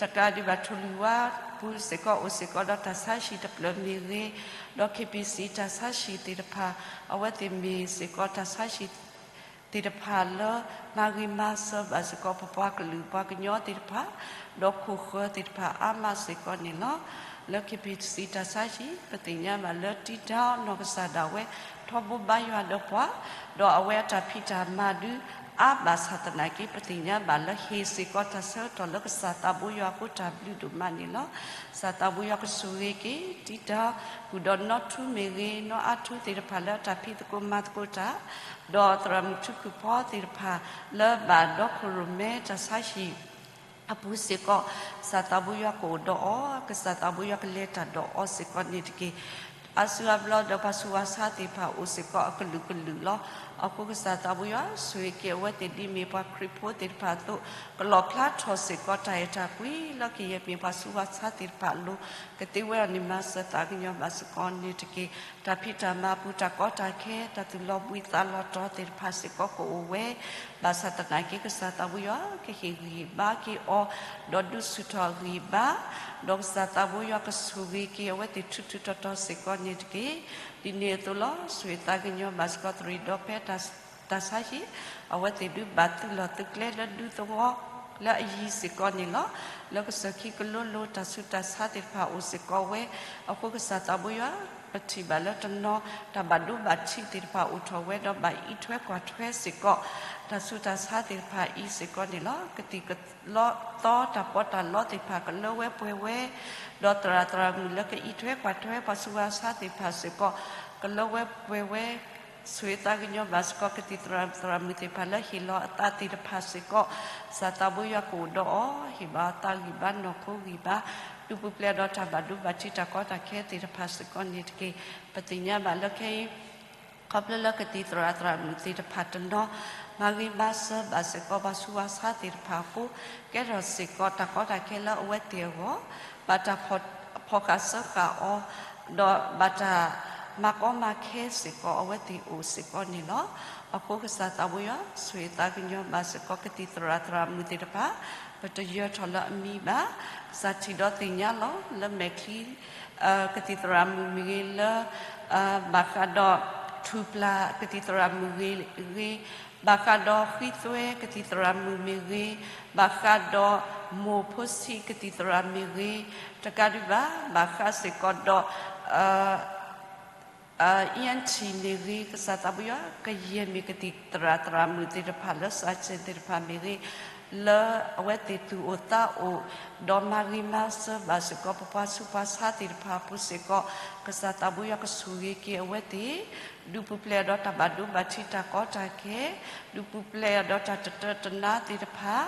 တကးဒံးဘၣ်ထိၣ်လွံၢ်ဝါပူၤစ့ၢ်ကီး အိၣ်စ့ၢ်ကီးဒီးတၢ်ဆါဟံၣ်တဖျၢၣ်မ့ၢ်ဂ့ၤ, ဒီး KBC တၢ်ဆါဟံၣ်သ့ၣ်တဖၣ် အဝဲသ့ၣ်မ့ၢ်စ့ၢ်ကီးတၢ်ဆါဟံၣ် သ့ၣ်တဖၣ်လၢ မၤဂ့ၤမၤစၢၤဘၣ်စ့ၢ်ကီး ပပှၤကလုာ်ပှၤကညီသ့ၣ်တဖၣ်, ဒီးခိၣ်ဃၢၤသ့ၣ်တဖၣ်အါမးစ့ၢ်ကီးန့ၣ်လီၤ. လၢ KBC တၢ်ဆါဟံၣ် ပသ့ၣ်ညါဘၣ်လၢတံတၢ်နီၢ်ကစၢ်ဒၣ်ဝဲ ထီဘိဘါယွၤဒီးပှၤ, ဒီးအဝဲအတၢ်ဖံးတၢ်မၤဒုး အါဘၣ်ဆၣ်သနာ်က့ ပသ့ၣ်ညါဘၣ်လၢဟ့ၣ်စ့ၢ်ကီးတၢ်ဆၢကတီၢ်လၢကစၢ်သးဘိယွၤအဃိ တၢ်ဘျုးဒိၣ်မးန့ၣ်လီၤ. ကစၢ်သးဘိယွၤကဆိၣ်ဂ့ၤက့ၤ တံတၢ် ဃုာ်ဒီးနီၢ်ထူမ့ၢ်ဂ့ၤ, နီၢ်အါထူသ့ၣ်တဖၣ်လၢအတၢ်ဖံးသကိးမၤသကိးတၢ်, ဒီးသရၣ်မုၣ်ထူခူၣ်ဖီသ့ၣ်တဖၣ် လၢဘၣ်ဒီခိၣ်ရိၣ်မဲတၢ်ဆါဟံၣ် အပူၤစ့ၢ်ကီး, ကစၢ်သးဘိယွၤကအိၣ်ဒီးအီၤ, ကစၢ်သးဘိယွၤကလဲၤတၢ်ဒီးအီၤစ့ၢ်ကီးန့ၣ်တက့ၢ်. အါစုအါဘျီဒီးပှၤဆူးဝါဆါသ့ၣ်တဖၣ်အိၣ်စ့ၢ်ကီးအကလုာ်ကလုာ်လီၤ. အဃိကစၢ်သးဘိယွၤ ဆိၣ်ဂ့ၤက့ၤအဝဲသ့ၣ်ဒ်မ့ၢ်ပှၤခရံာ်ဖိသ့ၣ်တဖၣ်အသိး, ကလီၣ်ဖျါထီၣ်စ့ၢ်ကီးတၢ်အဲၣ်တၢ်ကွံလၢကယဲၢ်မ့ၢ်ပှၤဆူးဝါဆါသ့ၣ်တဖၣ်အလိၤ, ကသ့ဝဲအီၤန့ၣ် မၤစၢၤသးကညီၤဘၣ်စ့ၢ်ကီးန့ၣ်တက့ၢ်. တၢ်ဖံးတၢ်မၤအပူၤ တၢ်ကီတၢ်ခဲ တၢ်သူၣ်လီၤဘှံးသးလီၤတီၤသ့ၣ်တဖၣ်စ့ၢ်ကီးကအိၣ်ဝဲ, ဘၣ်ဆၣ်သနာ်က့ ကစၢ်သးဘိယွၤ ကဟ့ၣ်ဂံၢ်ဘါက့ၤအီၤ, ဒီးဒုးဆူၣ်ထီၣ်အဂံၢ်ဘါ, ဒီးကစၢ်သးဘိယွၤကဆိၣ်ဂ့ၤက့ၤအဝဲသ့ၣ်ထူထူတီတီစ့ၢ်ကီးန့ၣ်တက့ၢ်. ဒ်န့ၣ်အသိးလီၤ. ဆိၣ်ဂ့ၤသးကညီၤဘၣ်စ့ၢ်ကီးသရ့ၣ်ဒီဖဲ တၢ်ဆါဟံၣ်, အဝဲသ့ၣ်ဒုးဘၣ်သုးလီၢ်သုးကျဲလၢဒူသဝီ လၢအယံၤစ့ၢ်ကီးန့ၣ်လီၤ. လၢကစၢၢ်ခံကလိလိ တၢ်ဆူးတၢ်ဆါသ့ၣ်တဖၣ်အိၣ်စ့ၢ်ကီးဝဲ, အဃိကစၢ်သးဘိယွၤ ပထံၣ်ဘၣ်လၢတနီၤ တၢ်ဘၣ်ဒိဘၣ်ထံးသ့ၣ်တဖၣ်အိၣ်ထီၣ်ဝဲဒီးဘၣ်အံးထွဲကွၢ်ထွဲစ့ၢ်ကီး တၢ်ဆူးတၢ်ဆါသ့ၣ်တဖၣ်အံၤစ့ၢ်ကီးန့ၣ်လီၤ. ကသံၣ်ကသီတၢ်ပီးတၢ်လီသ့ၣ်တဖၣ် ကလၢဝဲပှဲၤဝဲ, ဒီးသရၣ်သရၣ်မုၣ်လၢကအံးထွဲကွၢ်ထွဲပှၤဆူးဝါဆါသ့ၣ်တဖၣ်စ့ၢ်ကီး ကလၢဝဲပှဲၤဝဲ, ဆိၣ်ဂ့ၤသးကညီၤဘၣ်စ့ၢ်ကီး ကသံၣ်သရၣ်မုၣ်သ့ၣ်တဖၣ်လၢဟ့ၣ်လီၤအသးသ့ၣ်တဖၣ်စ့ၢ်ကီး, ကစၢ်သးဘိယွၤကအိၣ်ဒီးအီၤ, ဟ့ၣ်ဘၣ်အသးဂံၢ်ဘါနီၢ်ခိဂံၢ်ဘါ, ဒုးပူၤဖျဲးဒီးတၢ်ဘၣ်ဒိဘၣ်ထံးတၢ်ကီတၢ်ခဲသ့ၣ်တဖၣ်စ့ၢ်ကီးန့ၣ်တက့ၢ်. ပသ့ၣ်ညါဘၣ်လၢခဲအံၤ ခီဖျိလၢကသံၣ်သရၣ်သရၣ်မုၣ်သ့ၣ်တဖၣ်တနီၤ မၤဂ့ၤမၤစၢၤဘၣ်စ့ၢ်ကီးပှၤဆူးဝါဆါသ့ၣ်တဖၣ်အဃိ, ကဲထီၣ်စ့ၢ်ကီးတၢ်ကီတၢ်ခဲလၢအဝဲသ့ၣ်အဂီၢ်, ဘၣ်တၢ်ဖီၣ်ဃာ်စၢဃာ်အီၤ, ဒီးဘၣ်တၢ်မၤကီမၤခဲစ့ၢ်ကီးအဝဲသ့ၣ်အိၣ်စ့ၢ်ကီးန့ၣ်လီၤ. အဃိကစၢ်သးဘိယွၤ ဆိၣ်ဂ့ၤသးကညီၤဘၣ်စ့ၢ်ကီးကသံၣ်သရၣ်သရၣ်မုၣ်သ့ၣ်တဖၣ်, ပတယၢၤထီၣ်လၢအမံၤဘၣ်, ကစၢ်ထံၣ်ဒီးသ့ၣ်ညါလီၤ လၢမဲာ်ချံ ကသံၣ်သရၣ်မုၣ်မ့ၢ်ဂ့ၤ လၢ ဘၣ်ဃးဒီးထူၣ်ပျၢ်ကသံၣ်သရၣ်မုၣ်ဂ့ၤဂ့ၤ, ဘၣ်ဃးဒီးဃံသွဲကသံၣ်သရၣ်မုၣ်မ့ၢ်ဂ့ၤ, ဘၣ်ဃးဒီးမိၢ်ဖိဆံးကသံၣ်သရၣ်မ့ၢ်ဂ့ၤ, တကးဒံးဘၣ် ဘၣ်ဃးစ့ၢ်ကီးဒီး အံၣ်ထံၣ်မ့ၢ်ဂ့ၤ, ကစၢ်သးဘိယွၤ ကယဲၢ်မ့ၢ်ကသံၣ်သရၣ်သရၣ်မုၣ်သ့ၣ်တဖၣ်လၢစးဆဲၣ်သ့ၣ်တဖၣ်မ့ၢ်ဂ့ၤ, လၢအဝဲသ့ၣ်သူၣ်အိၣ်သးအိၣ်, ဒီးမၤဂ့ၤမၤစၢၤဘၣ်စ့ၢ်ကီး ပပှၤဆူးပှၤဆါသ့ၣ်တဖၣ်အပူၤစ့ၢ်ကီး, ကစၢ်သးဘိယွၤကဆိၣ်ဂ့ၤက့ၤအဝဲသ့ၣ်, ဒုးပူၤဖျဲးအီၤဒီးတၢ်ဘၣ်ဒိဘၣ်ထံးတၢ်ကီတၢ်ခဲ, ဒုးပူၤဖျဲးအီၤဒီးတၢ်တတၢတနါသ့ၣ်တဖၣ်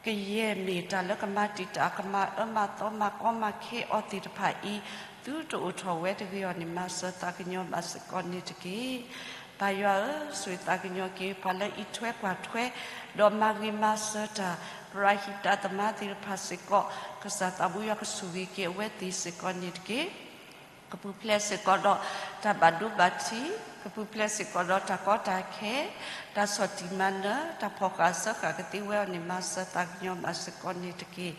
ကယဲၢ်မ့ၢ်တၢ်လၢကမၤတံာ်တာ် ကမၤအၢမၤသီမၤကီမၤခဲအီၤသ့ၣ်တဖၣ်အံၤ, သုတအိၣ်ထီၣ်ဝဲတဂ့ၤအီၤန့ၣ် မၤစၢၤသးကညီၤဘၣ်စ့ၢ်ကီးန့ၣ်တက့ၢ်. ပၢ်ယွၤဧၢ, ဆိၣ်ဂ့ၤသးကညီၤက့ၤ ပှၤလၢအံးထွဲကွၢ်ထွဲ, ဒီးမၤဂ့ၤမၤစၢၤတၢ် ပရၤဟံးတၢ်သမါသ့ၣ်တဖၣ်စ့ၢ်ကီး, ကစၢ်သးဘိယွၤကဆိၣ်ဂ့ၤက့ၤအဝဲသ့ၣ်စ့ၢ်ကီးန့ၣ်တက့ၢ်. ကပူၤဖျဲးစ့ၢ်ကီးဒီးတၢ်ဘၣ်ဒိဘၣ်ထံး, ကပူၤဖျဲးစ့ၢ်ကီးဒီးတၢ်ကီတၢ်ခဲ, တၢ်ဆီၣ်တံၢ်မၤနၢၤ, တၢ်ဖီၣ်ဃာ်စၢဃာ်ကသ့ဝဲအီၤန့ၣ် မၤစၢၤသးကညီၤဘၣ်စ့ၢ်ကီးန့ၣ်တက့ၢ်.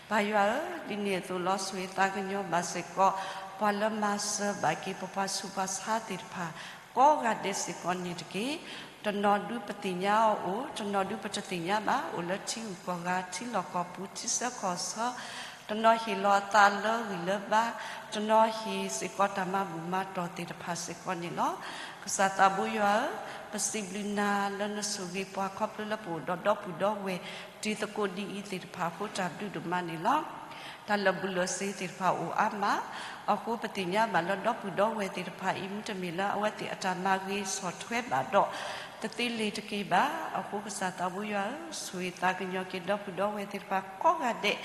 ပၢ်ယွၤဧၢ, ဒ်န့ၣ်အသိးလီၤ ဆိၣ်ဂ့ၤသးကညီၤဘၣ်စ့ၢ်ကီး, ပှၤလၢမၤစၢၤဘၣ်က့ၤ ပပှၤဆူးပှၤဆါသ့ၣ်တဖၣ် ကိးဂၤဒဲးစ့ၢ်ကီးန့ၣ်တက့ၢ်. တနီၤဒုးပသ့ၣ်ညါအီၤအိၣ်, တနီၤဒုးပတသ့ၣ်ညါဘၣ်, အိၣ်လၢထံဂုၤကီၢ်ဂၤ, ထံလီၢ်ကီၢ်ပူၤ, ထံဆၢကီၢ်ဆၢ, တနီၤဟ့ၣ်လီၤအသးလၢဂံၢ်လၢဘါ, တနီၤဟ့ၣ်စ့ၢ်ကီးတၢ်မၤဘူၣ်မၤတီၢ်သ့ၣ်တဖၣ်စ့ၢ်ကီးန့ၣ်လီၤ. ကစၢ်သးဘိယွၤဧၢ, ပစံးဘျုးနၤလၢနဆိၣ်ဂ့ၤပှၤခီဖျိလၢပအိၣ်ဒီးဒီပုၢ်ဒီဝဲၢ်တံၤသကိးဒ်အံၤသ့ၣ်တဖၣ်အဃိ တၢ်ဘျုးဒိၣ်မးန့ၣ်လီၤ. တၢ်လၢာ်ဘူၣ်လၢာ်စ့ၤသ့ၣ်တဖၣ်အိၣ်အါမး, အဃိပသ့ၣ်ညါဘၣ်လၢဒီပုၢ်ဒီဝဲၢ်သ့ၣ်တဖၣ်အံၤ မ့တမ့ၢ်လၢအဝဲသ့ၣ်အတၢ်မၤဂ့ၤဆီၣ်ထွဲဘၣ်ဒီး တသ့လၢၤတက့ၢ်ဘၣ်. အဃိကစၢ်သးဘိယွၤဧၢ, ဆိၣ်ဂ့ၤသးကညီၤက့ၤဒီပုၢ်ဒီဝဲၢ်သ့ၣ်တဖၣ်ကိးဂၤဒဲး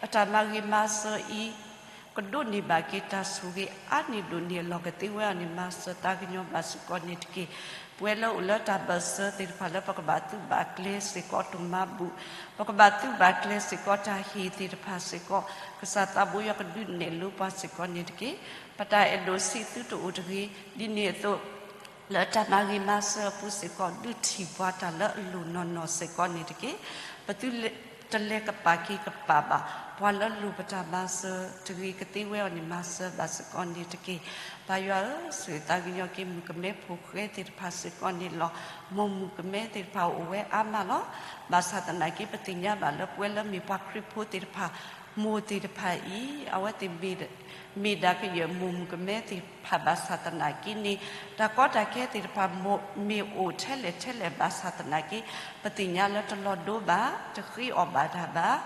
အတၢ်မၤဂ့ၤမၤစၢၤအံၤ ကဒိးန့ၢ်ဘၣ်က့ၤတၢ်ဆိၣ်ဂ့ၤအါန့ၢ်ဒိၣ်န့ၢ်အလီၢ်ကသ့ဝဲအီၤန့ၣ် မၤစၢၤသးကညီၤဘၣ်စ့ၢ်ကီးန့ၣ်တက့ၢ်. ပဝဲလၢအိၣ်လၢတၢ်ဘၢၣ်စၢၤသ့ၣ်တဖၣ်လၢပကဘၣ်သုးဘၣ်ကျဲၤစ့ၢ်ကီးတၢ်မၤဘူၣ်, ပကဘၣ်သုးဘၣ်ကျဲၤစ့ၢ်ကီးတၢ်ဟ့ၣ်သ့ၣ်တဖၣ်စ့ၢ်ကီး, ကစၢ်သးဘိယွၤကဒုးနဲၣ်လိပှၤစ့ၢ်ကီးန့ၣ်တက့ၢ်. ပတၢ်အဲၣ်ဒိးဆံးသုတအိၣ်တဂ့ၤ, ဒ်န့ၣ်အသိး လၢတၢ်မၤဂ့ၤမၤစၢၤအပူၤစ့ၢ်ကီး ဒုးထံၣ်ပှၤတၢ်လၢအလိၤနီၢ်နီၢ်စ့ၢ်ကီးန့ၣ်တက့ၢ်. ပသုတလဲၤကပာ်က့ၤကပာ်ဘၣ် ပှၤလၢအလိၣ်ပတၢ်မၤစၢၤတဂ့ၤကသ့ဝဲအီၤန့ၣ် မၤစၢၤဘၣ်စ့ၢ်ကီးန့ၣ်တက့ၢ်. ပၢ်ယွၤဧၢ, ဆိၣ်ဂ့ၤသးကညီၤက့ၤမုၣ်ကမဲဖိဃဲသ့ၣ်တဖၣ်စ့ၢ်ကီးန့ၣ်လီၤ. မိၢ်မုၣ်ကမဲသ့ၣ်တဖၣ်အိၣ်ဝဲအါမးလီၤ. ဘၣ်ဆၣ်သနာ်က့ ပသ့ၣ်ညါဘၣ်လၢပဝဲလၢမ့ၢ်ပှၤခရံာ်ဖိသ့ၣ်တဖၣ် မိၢ်သ့ၣ်တဖၣ်အံၤ အဝဲသ့ၣ် မ့ၢ်ဒၣ်ကယဲၢ်မိၢ်မုၣ်ကမဲသ့ၣ်တဖၣ်ဘၣ်ဆၣ်သနာ်က့န့ၣ် တၢ်ကီတၢ်ခဲသ့ၣ်တဖၣ် မ့ၢ်အိၣ်ထဲလဲၣ်ထဲလဲၣ်ဘၣ်ဆၣ်သနာ်က့ ပသ့ၣ်ညါလၢတလီၤဒိဘၣ် တဃ့အီၣ်ဘၣ်တၢ်ဘၣ်.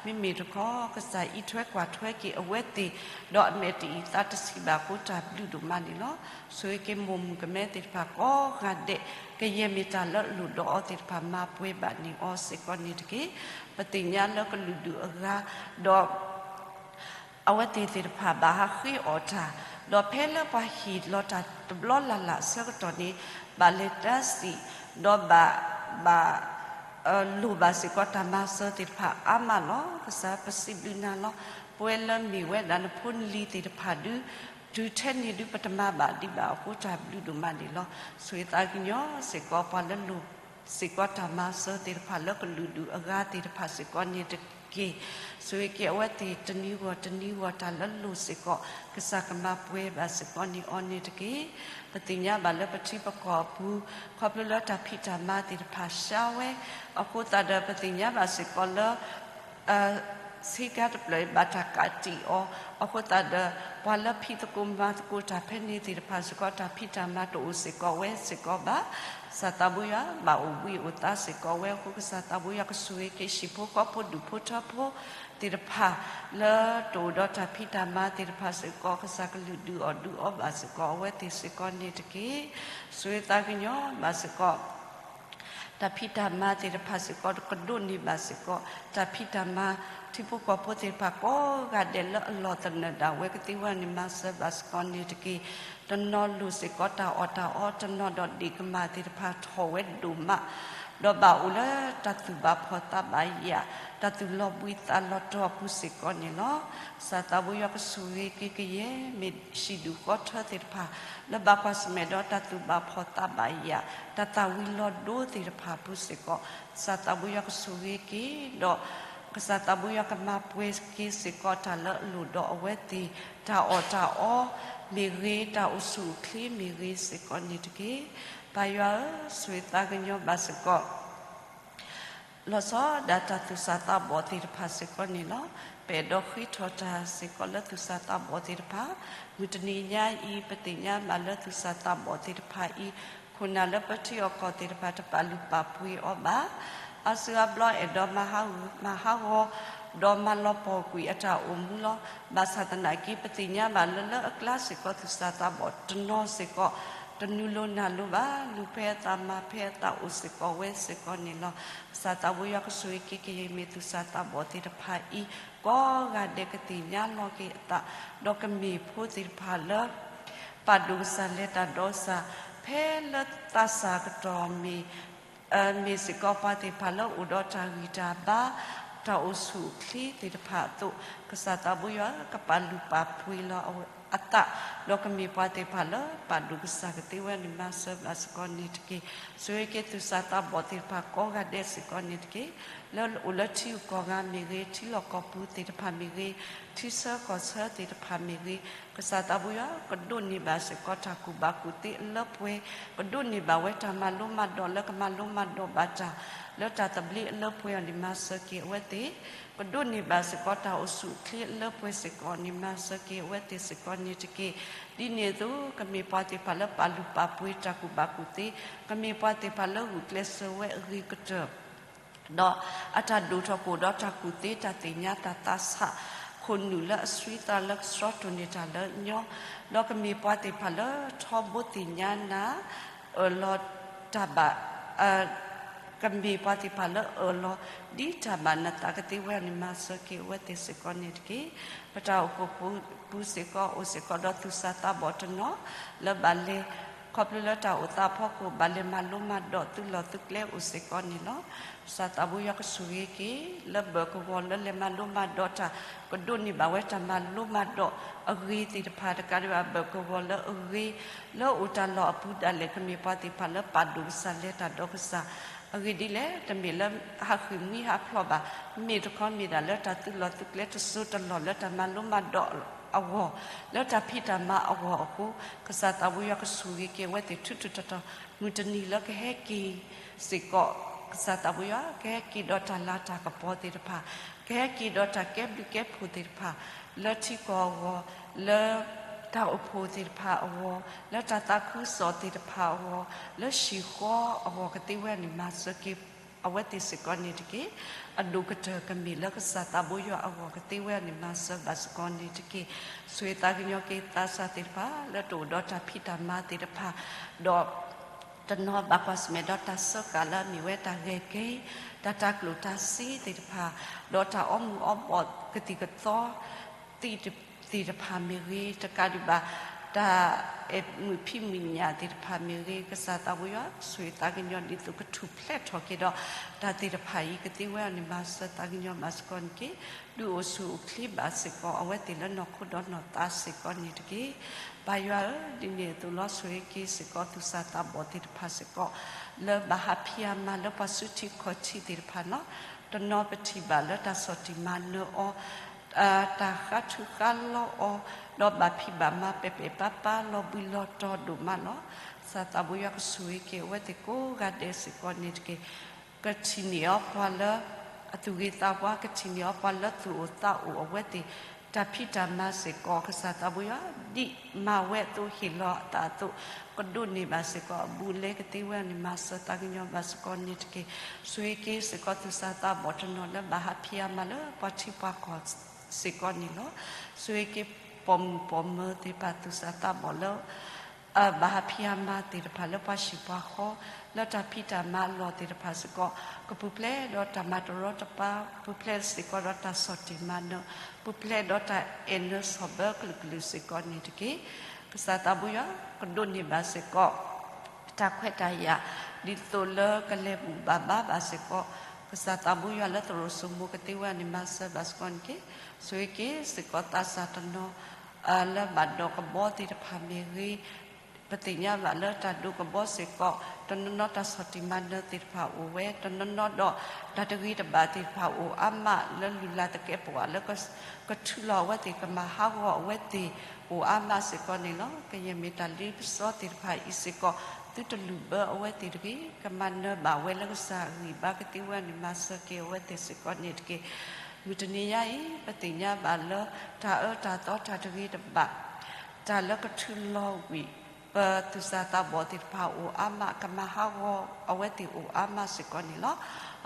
မ့မ့ၢ်တခီ ကစၢ်အံးထွဲကွၢ်ထွဲက့ၤအဝဲသ့ၣ် ဒီးအမဲာ်တအံၤသးတဆံးဘၣ်အဃိ တၢ်ဘျုးဒိၣ်မးန့ၣ်လီၤ. ဆိၣ်ဂ့ၤက့ၤမိၢ်မုၣ်ကမဲသ့ၣ်တဖၣ်ကိးဂၤဒဲး ကယဲၢ်မ့ၢ်တၢ်လၢအလိၣ်ဒီးအီၤသ့ၣ်တဖၣ် မၤပှဲၤဘၣ်န့ၢ်အီၤစ့ၢ်ကီးန့ၣ်တက့ၢ်. ပသ့ၣ်ညါလၢကလုာ်ဒူၣ်အဂၤ ဒီး အဝဲသ့ၣ်သ့ၣ်တဖၣ်ဘၣ်ဟးဃ့အီၣ်တၢ်, ဒီးဖဲလၢပှၤဟ့ၣ်လီၤတၢ်တဘျီလၢ်လၢ်အဆၢကတီၢ်န့ၣ် ဘၣ်လဲၤတၢ်စံး, ဒီးဘၣ်, ဘၣ်, လိၣ်ဘၣ်စ့ၢ်ကီးတၢ်မၤစၢၤသ့ၣ်တဖၣ်အါမးလီၤ. ကစၢ်ပစံးဘျုးနၤလီၤ. ပဝဲလၢမ့ၢ်ဝဲဒၣ်နဖိနလံၤသ့ၣ်တဖၣ်ဒုး တုၤထဲန့ၣ်ဒုးပတမၤဘၣ်ဒံးဘၣ်အဃိ တၢ်ဘျုးဒိၣ်မးန့ၣ်လီၤ. ဆိၣ်ဂ့ၤသးကညီၤစ့ၢ်ကီးပှၤလၢလိၣ် စ့ၢ်ကီးတၢ်မၤစၢၤသ့ၣ်တဖၣ်လၢကလုာ်ဒူၣ်အဂၤသ့ၣ်တဖၣ်စ့ၢ်ကီးန့ၣ်တက့ၢ်. ဆိၣ်ဂ့ၤက့ၤအဝဲသ့ၣ်တနံၤဂီၢ်တနံၤဂီၢ်တၢ်လၢလိၣ်စ့ၢ်ကီး ကစၢ်ကမၤပှဲၤဘၣ်စ့ၢ်ကီးန့ၢ်အီၤန့ၣ်တက့ၢ်. ပသ့ၣ်ညါဘၣ်လၢပထံပကီၢ်အပူၤ ခီဖျိလၢတၢ်ဖံးတၢ်မၤသ့ၣ်တဖၣ်ရှါဝဲ အဃိသတးဒီး ပသ့ၣ်ညါဘၣ်စ့ၢ်ကီးလၢ ဆ့ကၤတဖျၢၣ်ဘၣ်တၢ်ကးတံာ်အီၤ, အဃိသတးဒီး ပှၤလၢဖံးသကိးမၤသကိးတၢ်ဖဲန့ၣ်သ့ၣ်တဖၣ်စ့ၢ်ကီး တၢ်ဖံးတၢ်မၤတအိၣ်စ့ၢ်ကီးဝဲစ့ၢ်ကီးဘၣ်. ကစၢ်သးဘိယွၤဘၣ်အိၣ်ဘှံးအိၣ်သါစ့ၢ်ကီးဝဲအဃိ ကစၢ်သးဘိယွၤကဆိၣ်ဂ့ၤက့ၤဟံၣ်ဖိဃီဖိဒူၣ်ဖိထၢဖိသ့ၣ်တဖၣ် လၢတအိၣ်ဒီးတၢ်ဖံးတၢ်မၤသ့ၣ်တဖၣ်စ့ၢ်ကီး ကစၢ်ကလုာ်ဒုးအီၣ်ဒုးအီဘၣ်စ့ၢ်ကီးအဝဲသ့ၣ်စ့ၢ်ကီးန့ၣ်တက့ၢ်. ဆိၣ်ဂ့ၤသးကညီၤဘၣ်စ့ၢ်ကီး တၢ်ဖံးတၢ်မၤသ့ၣ်တဖၣ်စ့ၢ်ကီး ကဒိးန့ၢ်ဘၣ်စ့ၢ်ကီး တၢ်ဖံးတၢ်မၤ ထံဖိကီၢ်ဖိသ့ၣ်တဖၣ်ကိးဂၤဒဲးလၢအလီၢ်သနၢၣ်ဒၣ်ဝဲကသ့ဝဲန့ၣ် မၤစၢၤဘၣ်စ့ၢ်ကီးန့ၣ်တက့ၢ်. တနီၤလိၣ်စ့ၢ်ကီးတၢ်အီၣ်တၢ်အီ တနီၤဒီးဒ့ၣ်ကမၣ်သ့ၣ်တဖၣ်ထီၣ်ဝဲဒိၣ်မး ဒီးဘၣ်အိၣ်လၢတၢ်သူၣ်ဘၣ်ဖှီၣ်သးဘၣ်ယာ် တၢ်သူၣ်လီၤဘှံးသးလီၤတီၤအပူၤစ့ၢ်ကီးန့ၣ်လီၤ. ကစၢ်သးဘိယွၤကဆိၣ်ဂ့ၤက့ၤကယဲၢ်မ့ၢ်ဟံၣ်ဒူၣ်ဃီထၢသ့ၣ်တဖၣ် လၢဘၣ်ကွၢ်ဆၢၣ်မဲာ်ဒီးတၢ်သူၣ်ဘၣ်ဖှီၣ်သးဘၣ်ယာ် တၢ်သၣ်ဝံၤလီၤဒိသ့ၣ်တဖၣ်အပူၤစ့ၢ်ကီး ကစၢ်သးဘိယွၤကဆိၣ်ဂ့ၤက့ၤ ဒီး ကစၢ်သးဘိယွၤကမၤပှဲၤက့ၤစ့ၢ်ကီးတၢ်လၢအလိၣ်ဒီးအဝဲသ့ၣ် တၢ်အီၣ်တၢ်အီမ့ၢ်ဂ့ၤ တၢ်အိၣ်ဆူၣ်အိၣ်ချ့မ့ၢ်ဂ့ၤစ့ၢ်ကီးန့ၣ်တက့ၢ်. ပၢ်ယွၤဧၢ, ဆိၣ်ဂ့ၤသးကညီၤဘၣ်စ့ၢ်ကီး လီၤဆီဒၣ်တၢ်သူၣ်စၢ်သးဘီၣ်သ့ၣ်တဖၣ်စ့ၢ်ကီးန့ၣ်လီၤ. ပအဲၣ်ဒိးဃ့ထီၣ်တၢ်စ့ၢ်ကီးလၢသူၣ်စၢ်သးဘီၣ်သ့ၣ်တဖၣ်, မုၢ်တနံၤညါအံၤ ပသ့ၣ်ညါဘၣ်လၢသူၣ်စၢ်သးဘီၣ်သ့ၣ်တဖၣ်အံၤ ခိၣ်နၢ်လၢပထံအကီၢ်သ့ၣ်တဖၣ်တပာ်လုၢ်ပာ်ပှ့ၤအီၤဘၣ်. အါစုအါဘျီအဲၣ်ဒိးမၤဟးဂူာ်မၤဟးဂီၤ ဒီးမၤလီၤပှီၢ်ကွံာ်အတၢ်အိၣ်မူလီၤ. ဘၣ်ဆၣ်သနာ်က့ ပသ့ၣ်ညါဘၣ်လၢလၢအကျါစ့ၢ်ကီး သူၣ်စၢ်သးဘီၣ်တနီၤစ့ၢ်ကီး တနုာ်လီၤနုာ်လီၤဘၣ်, လူၤဖဲအသးမၤဖဲအသးအိၣ်စ့ၢ်ကီးဝဲစ့ၢ်ကီးန့ၣ်လီၤ. ကစၢ်သးဘိယွၤကဆိၣ်ဂ့ၤက့ၤ ကယဲၢ်မ့ၢ်သူၣ်စၢ်သးဘီၣ်သ့ၣ်တဖၣ်အံၤ ကိးဂၤဒဲးကသ့ၣ်ညါလီၤက့ၤအသး ဒီးကမ့ၢ်ဖိသ့ၣ်တဖၣ်လၢ ပာ်ဒိၣ်ကစၢ်လဲၤတၢ်ဒီးကစၢ် ဖဲလၢသးစၢ်ကတီၢ်မ့ၢ် မ့ၢ်စ့ၢ်ကီးပှၤသ့ၣ်တဖၣ်လၢအိၣ်ဒီးတၢ်ဂံၢ်တၢ်ဘါ တၢ်အိၣ်ဆူၣ်အိၣ်ချ့သ့ၣ်တဖၣ်အသိး ကစၢ်သးဘိယွၤ ကပာ်လုၢ်ပာ်ပှ့ၤလီၤအသး ဒီးကမ့ၢ်ပှၤသ့ၣ်တဖၣ်လၢပာ်ဒိၣ်ကစၢ်ကသ့ဝဲန့ၣ် မၤစၢၤဘၣ်စ့ၢ်ကီးန့ၣ်တက့ၢ်. ဆိၣ်ဂ့ၤက့ၤသူၣ်စၢ်သးဘီၣ်သ့ၣ်တဖၣ်ကိးဂၤဒဲးစ့ၢ်ကီးန့ၣ်တက့ၢ်. လၢအိၣ်လၢထံဂုၤကီၢ်ဂၤမ့ၢ်ဂ့ၤ, ထံလီၢ်ကီၢ်ပူၤသ့ၣ်တဖၣ်မ့ၢ်ဂ့ၤ, ထံဆၢကီၢ်ဆၢသ့ၣ်တဖၣ်မ့ၢ်ဂ့ၤ, ကစၢ်သးဘိယွၤ ကဒိးန့ၢ်ဘၣ်စ့ၢ်ကီးတၢ်ကူၣ်ဘၣ်ကူၣ်သ့အလၢပှဲၤ, ကဒိးန့ၢ်ဘၣ်ဝဲတၢ်မၤလိမၤဒိးလၢကမၤလိမၤဒိးဘၣ်တၢ် လၢတၢ်သဘျ့အလၢပှဲၤအီၤန့ၣ် မၤစၢၤက့ၤအဝဲသ့ၣ်, ကဒိးန့ၢ်ဘၣ်စ့ၢ်ကီးတၢ်အိၣ်ဆူၣ်အိၣ်ချ့အလၢပှဲၤစ့ၢ်ကီးန့ၣ် မၤစၢၤက့ၤအဝဲသ့ၣ်စ့ၢ်ကီးန့ၣ်တက့ၢ်. ဒ်န့ၣ်အသိး ကမ့ၢ်ပှၤသ့ၣ်တဖၣ်လၢပာ်လုၢ်ပာ်ပှ့ၤတၢ်ကူၣ်ဘၣ်ကူၣ်သ့, ကမ့ၢ်ပှၤသ့ၣ်တဖၣ်လၢဂုာ်ကျဲးစၢးဝဲအဂ့ၤကတၢၢ် ဒီးအတၢ်ဒိၣ်ထီၣ်ကအိၣ်ဒီးတၢ်ကူၣ်သ့တၢ်သ့ၣ်ညါတၢ်သးဆး ခိၣ်နူာ်လၢအဆှံသးလၢကဆှီတိၢ်န့ၢ်တၢ်လၢညီ, ဒီးကမ့ၢ်ပှၤသ့ၣ်တဖၣ်လၢထီဘိသ့ၣ်ညါနၤ အၢၣ်လီၤတၢ်ဘၣ် ကမ့ၢ်ပှၤသ့ၣ်တဖၣ်လၢအၢၣ်လီၤ ဒ်တၢ်ဘၣ်နသးကသ့ဝဲအီၤန့ၣ် မၤစၢၤက့ၤအဝဲသ့ၣ်စ့ၢ်ကီးန့ၣ်တက့ၢ်. ပတၢ်အိၣ်ဖှိၣ်ပူၤစ့ၢ်ကီး အိၣ်စ့ၢ်ကီးဒီးသူၣ်စၢ်သးဘီၣ်တနီၤ လၢဘၣ်လဲၤ ခီဖျိလၢတၢ်အိၣ်သးအဖီခိၣ် ဘၣ်လဲၤမၤလိမၤဒိးသုးလီၢ်သုးကျဲအိၣ်စ့ၢ်ကီးန့ၣ်လီၤ. ကစၢ်သးဘိယွၤကဆိၣ်ဂ့ၤက့ၤ လၢဘၢၣ်ကဝီၤလၢလဲၤမၤလိမၤဒိးတၢ် ကဒိးန့ၢ်ဘၣ်ဝဲတၢ်မၤလိမၤဒိးအဂ့ၤသ့ၣ်တဖၣ် တကးဒံးဘၣ်ဘၢၣ်ကဝီၤလၢအဂ့ၤ လၢအိၣ်တၢ်လီၢ်အပူၤဒၣ်လဲာ် ကမ့ၢ်ပှၤသ့ၣ်တဖၣ်လၢပာ်ဒိၣ်ကစၢ်လဲၤတၢ်ဒီးကစၢ် အဂ့ၢ်ဒ်လဲၣ် တမ့ၢ်လၢဟးဃ့ၢ်မှံဟးဖျိးဘၣ်, မ့ၢ်တခီမ့ၢ်ဒၣ်လၢတၢ်သုးလီၢ်သုးကျဲတစိၢ်တလီၢ်လၢတၢ်မၤလိမၤဒိးအဂီၢ်, လၢတၢ်ဖံးတၢ်မၤအဂီၢ်အဃိ, ကစၢ်သးဘိယွၤကဆိၣ်ဂ့ၤက့ၤအဝဲသ့ၣ် ထုးထုးထီၣ်ထီၣ် မုၢ်တနံၤလၢကဟဲက့ၤစ့ၢ်ကီး, ကစၢ်သးဘိယွၤ ကဟဲက့ၤဒီးတၢ်လၤတၢ်ကပီၤသ့ၣ်တဖၣ်, ကဟဲက့ၤဒီးတၢ်ကဲဘျုးကဲဖှိၣ်သ့ၣ်တဖၣ် လၢထံကီၢ်အဂီၢ်, လၢတၢ်အိၣ်ဖှိၣ်သ့ၣ်တဖၣ်အဂီၢ်, လၢတၢ်သးခုကစီၣ်သ့ၣ်တဖၣ်အဂီၢ်, လၢဟံၣ်ဃီအဂီၢ်ကသ့ဝဲန့ၣ် မၤစၢၤက့ၤအဝဲသ့ၣ်စ့ၢ်ကီးန့ၣ်တက့ၢ်. အဒိၣ်ကတၢၢ်ကမ့ၢ်လၢကစၢ်သးဘိယွၤအဂီၢ်ကသ့ဝဲန့ၣ် မၤစၢၤဘၣ်စ့ၢ်ကီးန့ၣ်တက့ၢ်. ဆိၣ်ဂ့ၤသးကညီၤက့ၤသးစၢ်သ့ၣ်တဖၣ် လၢတအိၣ်ဒီးတၢ်ဖံးတၢ်မၤသ့ၣ်တဖၣ်, ဒီး တနီၤဘၣ်ကွၢ်ဆၢၣ်မဲာ်ဒီးတၢ်စၢဃာ်လၢအမ့ၢ်ဝဲတၢ်ဂဲၤက့ၤ, တၢ်တၤကျိၣ်တၤစ့သ့ၣ်တဖၣ်, ဒီးတၢ်အီမူၤအီဘီၣ်ကသံၣ်ကသီ သ့ၣ်တဖၣ်မ့ၢ်ဂ့ၤ, တကးဒံးဘၣ် တၢ်အဲၣ်မုာ်ဖံးမုာ်ညၣ်သ့ၣ်တဖၣ်မ့ၢ်ဂ့ၤ, ကစၢ်သးဘိယွၤ ဆိၣ်ဂ့ၤသးကညီၤဒ်သိးကထူၣ်ဖျဲးထီၣ်က့ၤဒီး တၢ်သ့ၣ်တဖၣ်အံၤကသ့ဝဲအီၤန့ၣ် မၤစၢၤသးကညီၤဘၣ်စ့ၢ်ကီးန့ၣ်တက့ၢ်. ဒုးအိၣ်ဆူၣ်အိၣ်ချ့ဘၣ်စ့ၢ်ကီး အဝဲသ့ၣ်လၢနီၢ်ခိဒီးနီၢ်သးစ့ၢ်ကီးန့ၣ်တက့ၢ်. ပၢ်ယွၤဧၢ, ဒ်န့ၣ်အသိးလီၤ ဆိၣ်ဂ့ၤက့ၤစ့ၢ်ကီး သူၣ်စၢ်သးဘီၣ်သ့ၣ်တဖၣ်စ့ၢ်ကီး လၢဘၣ်ဟးဖံးဟးမၤလၢပှၤစုထံခီၣ်ထံးသ့ၣ်တဖၣ်လီၤ. တနီၤပထံၣ်ဘၣ်လၢတၢ်ဆီၣ်တံၢ်မၤနၢၤအီၤ တၢ်ဃါထုဃါလီအီၤ, ဒီးဘၣ်ဖံးဘၣ်မၤပဲာ်ပဲာ်ပၢ်ပၢ်လီၤဘှံးလီၤတီၤဒိၣ်မးလီၤ. ကစၢ်သးဘိယွၤကဆိၣ်ဂ့ၤက့ၤအဝဲသ့ၣ်ကိးဂၤဒဲးစ့ၢ်ကီးန့ၣ်တက့ၢ်. ကထံၣ်န့ၢ်အီၤပှၤလၢ အသူၣ်ဂ့ၤသးဝါ, ကထံၣ်န့ၢ်အီၤပှၤလၢသူၣ်အိၣ်သးအိၣ်အဝဲသ့ၣ် တၢ်ဖံးတၢ်မၤစ့ၢ်ကီး ကစၢ်သးဘိယွၤ ဒ်မၤဝဲအသိးဟ့ၣ်လီၤအသးအသိး ကဒိးန့ၢ်ဘၣ်စ့ၢ်ကီးအဘူးအလဲကသ့ဝဲန့ၣ် မၤစၢၤသးကညီၤဘၣ်စ့ၢ်ကီးန့ၣ်တက့ၢ်. ဆိၣ်ဂ့ၤက့ၤစ့ၢ်ကီးသူၣ်စၢ်သးဘီၣ်တနီၤလၢဘၣ်ဟးဖံးဟးမၤလၢပှၤထံပှၤကီၢ်စ့ၢ်ကီးန့ၣ်လီၤ. ဆိၣ်ဂ့ၤက့ၤပိာ်မုၣ်ပိာ်မၢၤသ့ၣ်တဖၣ် သူၣ်စၢ်သးဘီၣ်လၢ ဘၣ်ဟးဖံးဟးမၤသ့ၣ်တဖၣ်လၢပှၤဟံၣ်ပှၤဃီ လၢတၢ်ဖံးတၢ်မၤအလီၢ်သ့ၣ်တဖၣ်စ့ၢ်ကီး ကပူၤဖျဲးဒီးတၢ်မၤတရီတပါ, ပူၤဖျဲးစ့ၢ်ကီးဒီးတၢ်ဆီၣ်တံၢ်မၤနၢၤ, ပူၤဖျဲးဒီးတၢ်အဲၣ်နၢၤဆီၣ်ဘၢကလုာ်ကလုာ်စ့ၢ်ကီးန့ၣ်တက့ၢ်. ကစၢ်သးဘိယွၤ ကဒိးန့ၢ်ဘၣ်စ့ၢ်ကီး တၢ်ခွဲးတၢ်ယာ် ဒ်သိးလၢကလဲၤဘူၣ်ဘၣ်ဘါဘၣ်စ့ၢ်ကီး ကစၢ်သးဘိယွၤလၢသရိာ်စိမိၤကသ့ဝဲန့ၣ် မၤစၢၤဘၣ်စ့ၢ်ကီးန့ၣ်တက့ၢ်. ဆိၣ်ဂ့ၤက့ၤစ့ၢ်ကီးသးစၢ်တနီၤ လၢဘၣ်ဒိးကဘီသ့ၣ်တဖၣ်မ့ၢ်ဂ့ၤ, ပသ့ၣ်ညါဘၣ်လၢတၢ်ဒိးကဘီစ့ၢ်ကီး တနီၤနီၤတၢ်ဆီၣ်တံၢ်မၤနၢၤသ့ၣ်တဖၣ်အိၣ်ဝဲ, တနီၤနီၤဒီးတၢ်တဂ့ၤတဘၣ်သ့ၣ်တဖၣ်အိၣ်အါမး လၢလုၢ်လၢ်သကဲးပဝးလၢ ကထုးလီၤအဝဲသ့ၣ် ကမၤဟးဂီၤအဝဲသ့ၣ်အိၣ်အါမးစ့ၢ်ကီးန့ၣ်လီၤ. ကယဲၢ်မ့ၢ်တၢ်လ့ပစီသ့ၣ်တဖၣ်အံၤစ့ၢ်ကီး သုတလူၤဘၢအဝဲသ့ၣ်တဂ့ၤ, ကမၤနၢၤဘၣ်ဝဲလၢကစၢ်အဂံၢ်ဘါကသ့ဝဲန့ၣ် မၤစၢၤက့ၤအဝဲသ့ၣ်စ့ၢ်ကီးန့ၣ်တက့ၢ်. မုၢ်တနံၤညါအံၤ ပသ့ၣ်ညါဘၣ်လၢ တၢ်အၢတၢ်သီတၢ်တဂ့ၤတဘၣ် တၢ်လၢကထုးလီၤဝံၤ ပသူၣ်စၢ်သးဘီၣ်သ့ၣ်တဖၣ်အိၣ်အါမး, ကမၤဟးဂီၤအဝဲသ့ၣ်အိၣ်အါမးစ့ၢ်ကီးန့ၣ်လီၤ.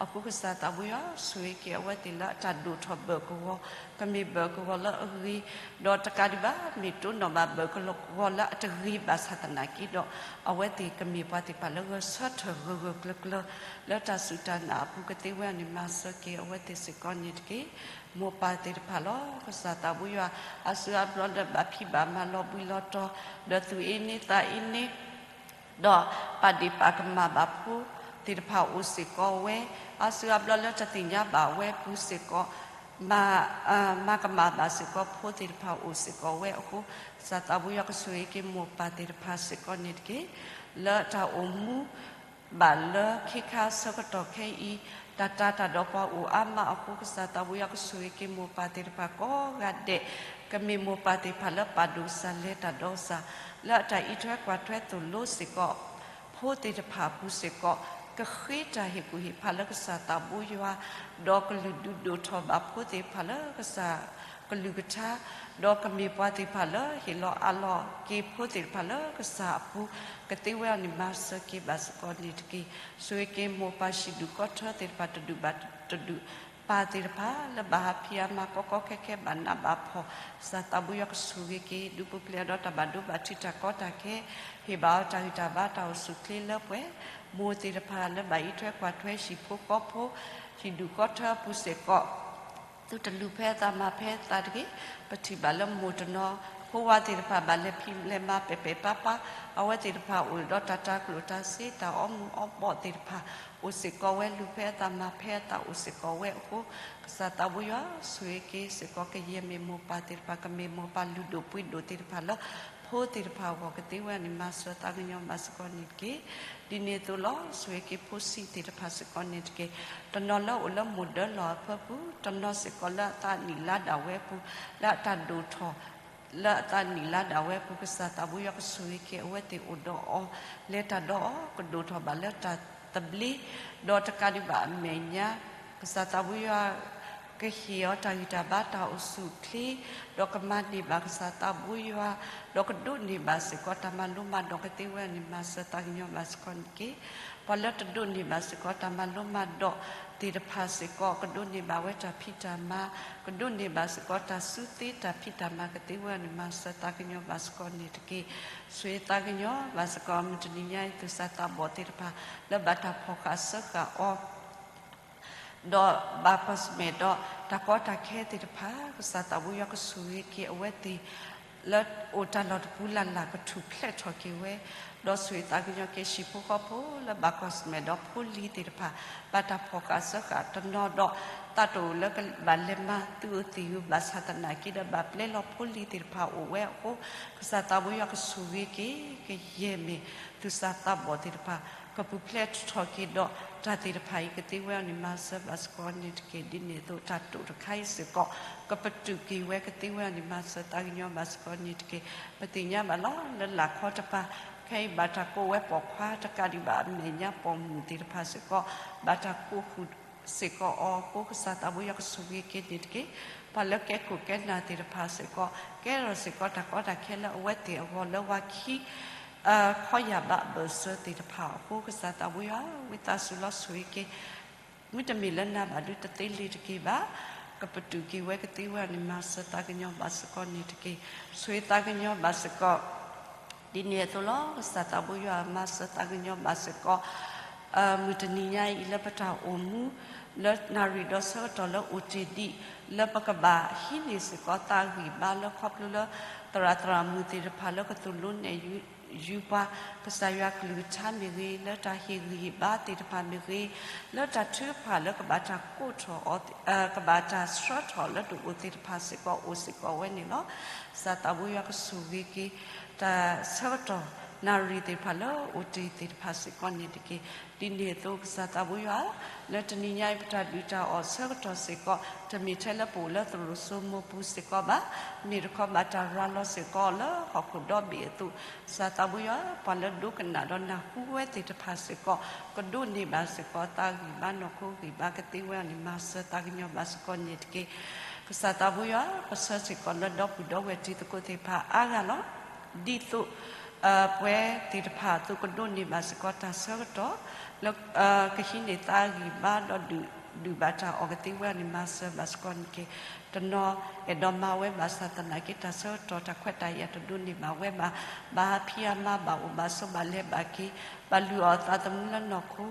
အဃိကစၢ်သးဘိယွၤဆိၣ်ဂ့ၤက့ၤအဝဲသ့ၣ်လၢအတၢ်ဒိၣ်ထီၣ်ဘၢၣ်ကဝီၤ, ကမ့ၢ်ဘၢၣ်ကဝီၤလၢအဂ့ၤ, ဒီးတကးဒံးဘၣ် မ့ၢ်တိၢ်နီၣ်ဘၣ်ဘၢၣ်ကဝီၤလၢအတဂ့ၤဘၣ်ဆၣ်သနာ်က့ဒီး အဝဲသ့ၣ်ကမ့ၢ်ပှၤသ့ၣ်တဖၣ်လၢဂဲၤဆၢထၢၣ်ဂၢၢ်ဂၢၢ်ကျၢၤကျၢၤ လၢတၢ်စူၢ်တၢ်နာ်အပူၤကသ့ဝဲန့ၣ် မၤစၢၤက့ၤအဝဲသ့ၣ်စ့ၢ်ကီးန့ၣ်တက့ၢ်. မိၢ်ပၢ်သ့ၣ်တဖၣ်လီၤ. ကစၢ်သးဘိယွၤ အါစုအါဘျီလၢဘၣ်ဖံးဘၣ်မၤလီၤဘှံးလီၤတီၤ, ဒီးသူၣ်အ့န့သးအ့န့, ဒီးပာ်ဒ့ၣ်ပာ်ကမၣ်ဘၣ်ဖိသ့ၣ်တဖၣ်အိၣ်စ့ၢ်ကီးဝဲ, အါစုအါဘျီလၢတသ့ၣ်ညါဘၣ်ဝဲပူၤစ့ၢ်ကီး မၤ မၤကမၣ်ဘၣ်စ့ၢ်ကီးဖိသ့ၣ်တဖၣ်အိၣ်စ့ၢ်ကီးဝဲအဃိ, ကစၢ်သးဘိယွၤကဆိၣ်ဂ့ၤက့ၤမိၢ်ပၢ်သ့ၣ်တဖၣ်စ့ၢ်ကီးန့ၣ်တက့ၢ်. လၢတၢ်အိၣ်မူ ဘၣ်လၢခ့ခါဆၢကတီၢ်ခဲအံၤ တၢ်တၤတၢ်ဒီးပှၤအိၣ်အါမးအဃိ, ကစၢ်သးဘိယွၤကဆိၣ်ဂ့ၤက့ၤမိၢ်ပၢ်သ့ၣ်တဖၣ်ကိးဂၤဒဲး, ကမ့ၢ်မိၢ်ပၢ်သ့ၣ်တဖၣ်လၢပာ်ဒိၣ်ကစၢ်လဲၤတၢ်ဒီးကစၢ်, လၢအတၢ်အံးထွဲကွၢ်ထွဲသိၣ်လိစ့ၢ်ကီး ဖိသ့ၣ်တဖၣ်အပူၤစ့ၢ်ကီး, ကဃ့တၢ်ဟ့ၣ်ကူၣ်ဟ့ၣ်ဖးလၢကစၢ်သးဘိယွၤ, ဒီးကလုၢ်ဒုးဒိၣ်ထီၣ်ဘၣ်ဖိသ့ၣ်တဖၣ်လၢကစၢ်ကလုၢ်ကထါ, ဒီးကမ့ၢ်ပှၤသ့ၣ်တဖၣ်လၢဟ့ၣ်လီၤအးလီၤက့ၤဖိသ့ၣ်တဖၣ်လၢကစၢ်အပူၤ, ကသ့ဝဲအီၤန့ၣ် မၤစၢၤက့ၤဘၣ်စ့ၢ်ကီးန့ၣ်တက့ၢ်. ဆိၣ်ဂ့ၤက့ၤမိၢ်ပၢ်ဟံၣ်ဒူၣ်ဃီထၢသ့ၣ်တဖၣ်တဒူၣ်ဘၣ်တဒူၣ်, ပၢ်သ့ၣ်တဖၣ်လၢဘၣ်ဟးဖံးအါမးကီကီခဲခဲဘၣ်နးဘၣ်ဖှီၣ်, ကစၢ်သးဘိယွၤကဆိၣ်ဂ့ၤက့ၤ ဒုးပူၤဖျဲးအီၤဒီးတၢ်ဘၣ်ဒိဘၣ်ထံးတၢ်ကီတၢ်ခဲ, ဟ့ၣ်ဘၣ်အီၤတၢ်ဂံၢ်တၢ်ဘါတၢ်အိၣ်ဆူၣ်အိၣ်ချ့လၢပှဲၤ, မိၢ်သ့ၣ်တဖၣ်လၢဘၣ်အံးထွဲကွၢ်ထွဲဟံၣ်ဖိဃီဖိ, ဟံၣ်ဒူၣ်ဃီထၢအပူၤစ့ၢ်ကီး သုတလူၤဖဲအသးမၤဖဲအသးတဂ့ၤ. ပထံၣ်ဘၣ်လၢမိၢ်တနီၤ ဖိဝါသ့ၣ်တဖၣ်ဘၣ်လဲၤဖံးလဲၤမၤပဲာ်ပဲာ်ပၢ်ပၢ်, အဝဲသ့ၣ်တဖၣ်အိၣ်ဒီးတၢ်တၤကျိၣ်တၤစ့ တၢ်အီမူၤအီဘီၣ်သ့ၣ်တဖၣ် အိၣ်စ့ၢ်ကီးဝဲ လူၤဖဲအသးမၤဖဲအသးအိၣ်စ့ၢ်ကီးဝဲအဃိ, ကစၢ်သးဘိယွၤဆိၣ်ဂ့ၤက့ၤစ့ၢ်ကီး ကယဲၢ်မ့ၢ်မိၢ်ပၢ်သ့ၣ်တဖၣ် ကမ့ၢ်မိၢ်ပၢ်လုၢ်ဒိၣ်ပှ့ၤဒိၣ်သ့ၣ်တဖၣ်လၢ ဖိသ့ၣ်တဖၣ်အဂီၢ်ကသ့ဝဲန့ၣ် မၤစၢၤသးကညီၤဘၣ်စ့ၢ်ကီးန့ၣ်တက့ၢ်. ဒ်န့ၣ်အသိးလီၤ. ဆိၣ်ဂ့ၤက့ၤဖိဆံးသ့ၣ်တဖၣ်စ့ၢ်ကီးန့ၣ်တက့ၢ်. တနီၤလၢအိၣ်လၢမိၢ်ဒၢလီၢ်အဖၢပူၤ, တနီၤစ့ၢ်ကီးလၢအသးနံၣ်လါဒၣ်ဝဲအပူၤ, လၢအတၢ်ဒိၣ်ထီၣ် လၢအသးနံၣ်လါဒၣ်ဝဲအပူၤ, ကစၢ်သးဘိယွၤကဆိၣ်ဂ့ၤက့ၤအဝဲသ့ၣ်အိၣ်ဒီးအီၤ လဲၤတၢ်ဒီးအီၤ ကဒိၣ်ထီၣ်ဘၣ်လၢတၢ်သဘျ့, ဒီးတကးဒံးဘၣ်အမဲာ်ညါ ကစၢ်သးဘိယွၤ ကဟ့ၣ်အီၤတၢ်ဂံၢ်တၢ်ဘါတၢ်အိၣ်ဆူၣ်အိၣ်ချ့, ဒီးကမၤန့ၢ်ဘၣ်ကစၢ်သးဘိယွၤ, ဒီးကဒိးန့ၢ်ဘၣ်စ့ၢ်ကီးတၢ်မၤလိမၤဒိးကသ့ဝဲန့ၣ် မၤစၢၤသးကညီၤဘၣ်စ့ၢ်ကီးန့ၣ်တက့ၢ်. ပှၤလၢတဒိးန့ၢ်ဘၣ်စ့ၢ်ကီးတၢ်မၤလိမၤဒိးသ့ၣ်တဖၣ်စ့ၢ်ကီး ကဒိးန့ၢ်ဘၣ်ဝဲတၢ်ဖံးတၢ်မၤ, ကဒိးန့ၢ်ဘၣ်စ့ၢ်ကီးတၢ်စုသ့တၢ်ဖံးတၢ်မၤကသ့ဝဲန့ၣ် မၤစၢၤသးကညီၤဘၣ်စ့ၢ်ကီးန့ၣ်တက့ၢ်. ဆိၣ်ဂ့ၤသးကညီၤဘၣ်စ့ၢ်ကီး မုၢ်တနံၤညါအံၤ သူၣ်စၢ်သးဘီၣ်သ့ၣ်တဖၣ် လၢဘၣ်တၢ်ဖီၣ်ဃာ်စၢဃာ်အီၤ ဒီးဘၣ်ကွၢ်ဆၢၣ်မဲာ်ဒီးတၢ်ကီတၢ်ခဲသ့ၣ်တဖၣ်, ကစၢ်သးဘိယွၤကဆိၣ်ဂ့ၤက့ၤအဝဲသ့ၣ် လၢအိၣ်တၢ်လီၢ်တပူၤလၢ်လၢ်ကထူၣ်ဖျဲးထီၣ်က့ၤဝဲ, ဒီးဆိၣ်ဂ့ၤသးကညီၤက့ၤဟံၣ်ဖိဃီဖိလၢဘၣ်ကွၢ်ဆၢၣ်မဲာ်ဒီးဖိလံၤသ့ၣ်တဖၣ်, ဘၣ်တၢ်ဖီၣ်ဃာ်စၢဃာ်တနီၤဒီး သးတအိၣ်လၢကဘၣ်လဲၤမၤသုးအုးသံးအုးဘၣ်ဆၣ်သနာ်က့ဒီး ဘၣ်ပျဲလီၤဖိလံၤသ့ၣ်တဖၣ်အိၣ်ဝဲအဃိ, ကစၢ်သးဘိယွၤကဆိၣ်ဂ့ၤက့ၤ ကယဲၢ်မ့ၢ်သူၣ်စၢ်သးဘီၣ်သ့ၣ်တဖၣ် ကပူၤဖျဲးထီၣ်က့ၤဒီးတၢ်သ့ၣ်တဖၣ်အံၤကသ့ဝဲအီၤန့ၣ် မၤစၢၤဘၣ်စ့ၢ်ကီးန့ၣ်တက့ၢ်. ဒ်န့ၣ်အသိးတၢ်တိာ်တခါအံၤစ့ၢ်ကီး ကပတုာ်က့ၤဝဲကသ့ဝဲအီၤန့ၣ် မၤစၢၤသးကညီၤဘၣ်စ့ၢ်ကီးန့ၣ်တက့ၢ်. ပသ့ၣ်ညါဘၣ်လီၤ လၢလာ်ခီတပၤ ခဲအံၤဘၣ်တၢ်ကိးဝဲပိာ်ခွါတကးဒံးဘၣ် အမဲာ်ညါပိာ်မုၣ်သ့ၣ်တဖၣ်စ့ၢ်ကီး ဘၣ်တၢ်ကိးဃုာ်စ့ၢ်ကီးအီၤအဃိ ကစၢ်သးဘိယွၤကဆိၣ်ဂ့ၤက့ၤန့ၣ်တက့ၢ်. ပှၤလၢကဲခိၣ်ကဲနၢ်သ့ၣ်တဖၣ်စ့ၢ်ကီး ကဲထီၣ်စ့ၢ်ကီးတၢ်ကီတၢ်ခဲလၢအဝဲသ့ၣ်အဂီၢ်လၢဝါခံ ခီယာ်ဘးအဘၢၣ်စၢၤသ့ၣ်တဖၣ်အဃိ ကစၢ်သးဘိယွၤ ဝံသးစူၤလီၤဆိၣ်ဂ့ၤက့ၤ မ့တမ့ၢ်လၢနၤဘၣ်ဒုးတသ့လံၤတက့ၢ်ဘၣ်. ကပတုာ်က့ၤဝဲကသ့ဝဲအီၤန့ၣ် မၤစၢၤသးကညီၤဘၣ်စ့ၢ်ကီးန့ၣ်တက့ၢ်. ဆိၣ်ဂ့ၤသးကညီၤဘၣ်စ့ၢ်ကီး ဒ်န့ၣ်အသိးလီၤ. ကစၢ်သးဘိယွၤမၤစၢၤသးကညီၤဘၣ်စ့ၢ်ကီး မုၢ်တနံၤညါအံၤလၢပတၢ်အိၣ်မူ လၢနၣ်ရံၣ်ဒီးဆၢကတီၢ်လၢအိၣ်တ့ၢ်ဒံး လၢပကဘၣ်ဟံးန့ၢ်စ့ၢ်ကီးသးဂံၢ်ဘါလၢခီဖျိလၢ သရၣ်သရၣ်မုၣ်သ့ၣ်တဖၣ်လၢကသိၣ်လိနဲၣ် ယူပှၤ ကစၢ်ယွၤကလုၢ်ကထါမ့ၢ်ဂ့ၤ, လၢတၢ်ဟ့ၣ်ဂံၢ်ဟ့ၣ်ဘါသ့ၣ်တဖၣ်မ့ၢ်ဂ့ၤ, လၢတၢ်ထုကဖၣ်လၢကဘၣ်တၢ်ကိးထီၣ်အီၤ, ကဘၣ်တၢ်ဆှၢထီၣ်လၢတအိၣ်သ့ၣ်တဖၣ်စ့ၢ်ကီးအိၣ်စ့ၢ်ကီးဝဲန့ၣ်လီၤ. ကစၢ်သးဘိယွၤကဆိၣ်ဂ့ၤက့ၤ တၢ်ဆၢကတီၢ်နၣ်ရံၣ်သ့ၣ်တဖၣ်လၢအိၣ်တ့ၢ်သ့ၣ်တဖၣ်စ့ၢ်ကီးန့ၣ်တက့ၢ်. ဒ်န့ၣ်အသိး ကစၢ်သးဘိယွၤ, လၢတနံၤညါအံၤ ပတၢ်ဒုးတၢ်အီၣ်ဆၢကတီၢ်စ့ၢ်ကီး တမ့ၢ်ထဲလၢပအိၣ်လၢသရိာ်စိမိၤပူၤစ့ၢ်ကီးဘၣ်, မ့ၢ်တခီဘၣ်တၢ်ရၤလီၤစ့ၢ်ကီးလၢဟီၣ်ခိၣ်ဒီဘ့ၣ်အသိး, ကစၢ်သးဘိယွၤ, ပှၤလၢဒိကနၣ်ဒီးနၢ်ဟူဝဲသ့ၣ်တဖၣ်စ့ၢ်ကီး ကဒိးန့ၢ်ဘၣ်စ့ၢ်ကီး သးဂံၢ်ဘါနီၢ်ခိဂံၢ်ဘါကသ့ဝဲအီၤန့ၣ် မၤစၢၤသးကညီၤဘၣ်စ့ၢ်ကီးန့ၣ်တက့ၢ်. ကစၢ်သးဘိယွၤ, ပဆၢစ့ၢ်ကီးလၢဒီပုၢ်ဒီဝဲၢ်တံၤသကိးသ့ၣ်တဖၣ်အါဂၤလီၤ. ဒ်သိး ပဝဲသ့ၣ်တဖၣ်အသိးကဒိးန့ၢ်ဘၣ်စ့ၢ်ကီးတၢ်ဆၢကတီၢ် လၢ ကဟံးန့ၢ်သးဂံၢ်ဘါဒီးဒုးဘၣ်တၢ်အီၣ်ကသ့ဝဲအီၤန့ၣ် မၤစၢၤဘၣ်စ့ၢ်ကီးန့ၣ်တက့ၢ်. တနီၤအဲၣ်ဒိးမၤဝဲဘၣ်ဆၣ်သနာ်က့ တၢ်ဆၢကတီၢ်တၢ်ခွဲးတၢ်ယာ်တဒိးန့ၢ်ဘၣ်ဝဲဘၣ်, ဘၣ်ဖံးအမါဘၣ်အိၣ်ဘၣ်ဆိးဘၣ်လဲၤဘၣ်က့ၤ, ဘၣ်လုၢ်အီၣ်သးသမူလၢနီၢ်ခိ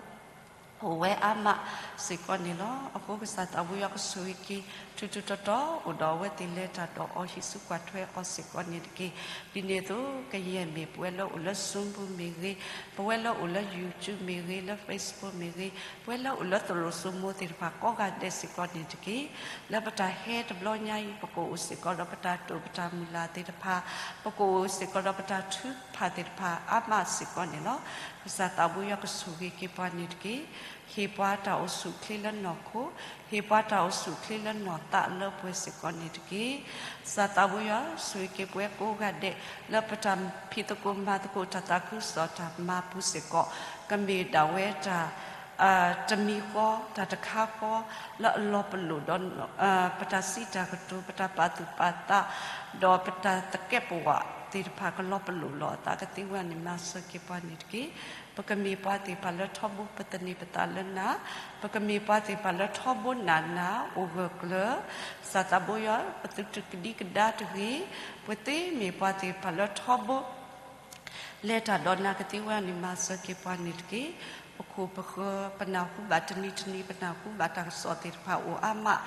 အိၣ်ဝဲအါမးစ့ၢ်ကီးန့ၣ်လီၤ. အဃိကစၢ်သးဘိယွၤကဆိၣ်ဂ့ၤက့ၤ ထူးထူးတီၤတီၤ အိၣ်ဒီးအဝဲသ့ၣ်လၢတၢ်ဒိးအီၣ်ဟံးစုကွၢ်ထွဲအီၤစ့ၢ်ကီးန့ၣ်တက့ၢ်. ဒ်န့ၣ်အသိး ကယဲၢ်မ့ၢ်ပဝဲလၢအိၣ်လၢ Zoom ပူၤမ့ၢ်ဂ့ၤ, ပဝဲလၢအိၣ်လၢ YouTube မ့ၢ်ဂ့ၤ, လၢ Facebook မ့ၢ်ဂ့ၤ, ပဝဲလၢအိၣ်လၢသရိာ်စိမိၤသ့ၣ်တဖၣ်ကိးဂၤဒဲးစ့ၢ်ကီးန့ၣ်တက့ၢ်. လၢပတၢ်ဟဲတဘျီညါအံၤ ပကအိၣ်စ့ၢ်ကီးဒီးပတၢ်တိာ်ပတၢ်မုၢ်လၢ်သ့ၣ်တဖၣ်, ပကအိၣ်စ့ၢ်ကီးဒီးပတၢ်ထုကဖၣ်သ့ၣ်တဖၣ်အါမးစ့ၢ်ကီးန့ၣ်လီၤ. ကစၢ်သးဘိယွၤကဆိၣ်ဂ့ၤက့ၤပှၤန့ၣ်တက့ၢ်. ဟ့ၣ်ပှၤတၢ်အိၣ်ဆူၣ်အိၣ်ချ့လၢနီၢ်ခိ, ဟ့ၣ်ပှၤတၢ်အိၣ်ဆူၣ်အိၣ်ချ့လၢနီၢ်သးလၢပှဲၤစ့ၢ်ကီးန့ၣ်တက့ၢ်. ကစၢ်သးဘိယွၤ ဆိၣ်ဂ့ၤက့ၤပဝဲကိးဂၤဒဲး လၢပတၢ်ဖံးသကိးမၤသကိးတၢ်သးခုကစီၣ်တၢ်မၤပူၤစ့ၢ်ကီး ကမ့ၢ်ဒၣ်ဝဲတၢ် တမံၤဃီ တၢ်တခါဃီ လၢအလီၤပလိာ်ဒီး ပတၢ်စံးတၢ်ကတိၤ ပတၢ်ပာ်သူၣ်ပာ်သး ဒီးပတၢ်သကဲးပဝးသ့ၣ်တဖၣ် ကလီၤပလိာ်လီၤအသးကသ့ဝဲန့ၣ် မၤစၢၤက့ၤပှၤန့ၣ်တက့ၢ်. ပကမ့ၢ်ပှၤသ့ၣ်တဖၣ်လၢထီဘိပသန့ၤပသးလၢနၤ, ပကမ့ၢ်ပှၤသ့ၣ်တဖၣ်လၢထီဘိနာ်နၤအိၣ်ဂၢၢ်ကျၢၤ, ကစၢ်သးဘိယွၤ ပသုတကဒံကဒါတဂ့ၤ, ပသ့မ့ၢ်ပှၤသ့ၣ်တဖၣ်လၢထီဘိ လဲၤတၢ်ဒီးနၤကသ့ဝဲန့ၣ် မၤစၢၤက့ၤပှၤန့ၣ်တက့ၢ်. ပခိၣ်ပဃၢၤ ပနၢ်ဟူဘၣ်တနံၤတနံၤ ပနၢ်ဟူဘၣ်တၢ်ကစီၣ်သ့ၣ်တဖၣ်အိၣ်အါမး,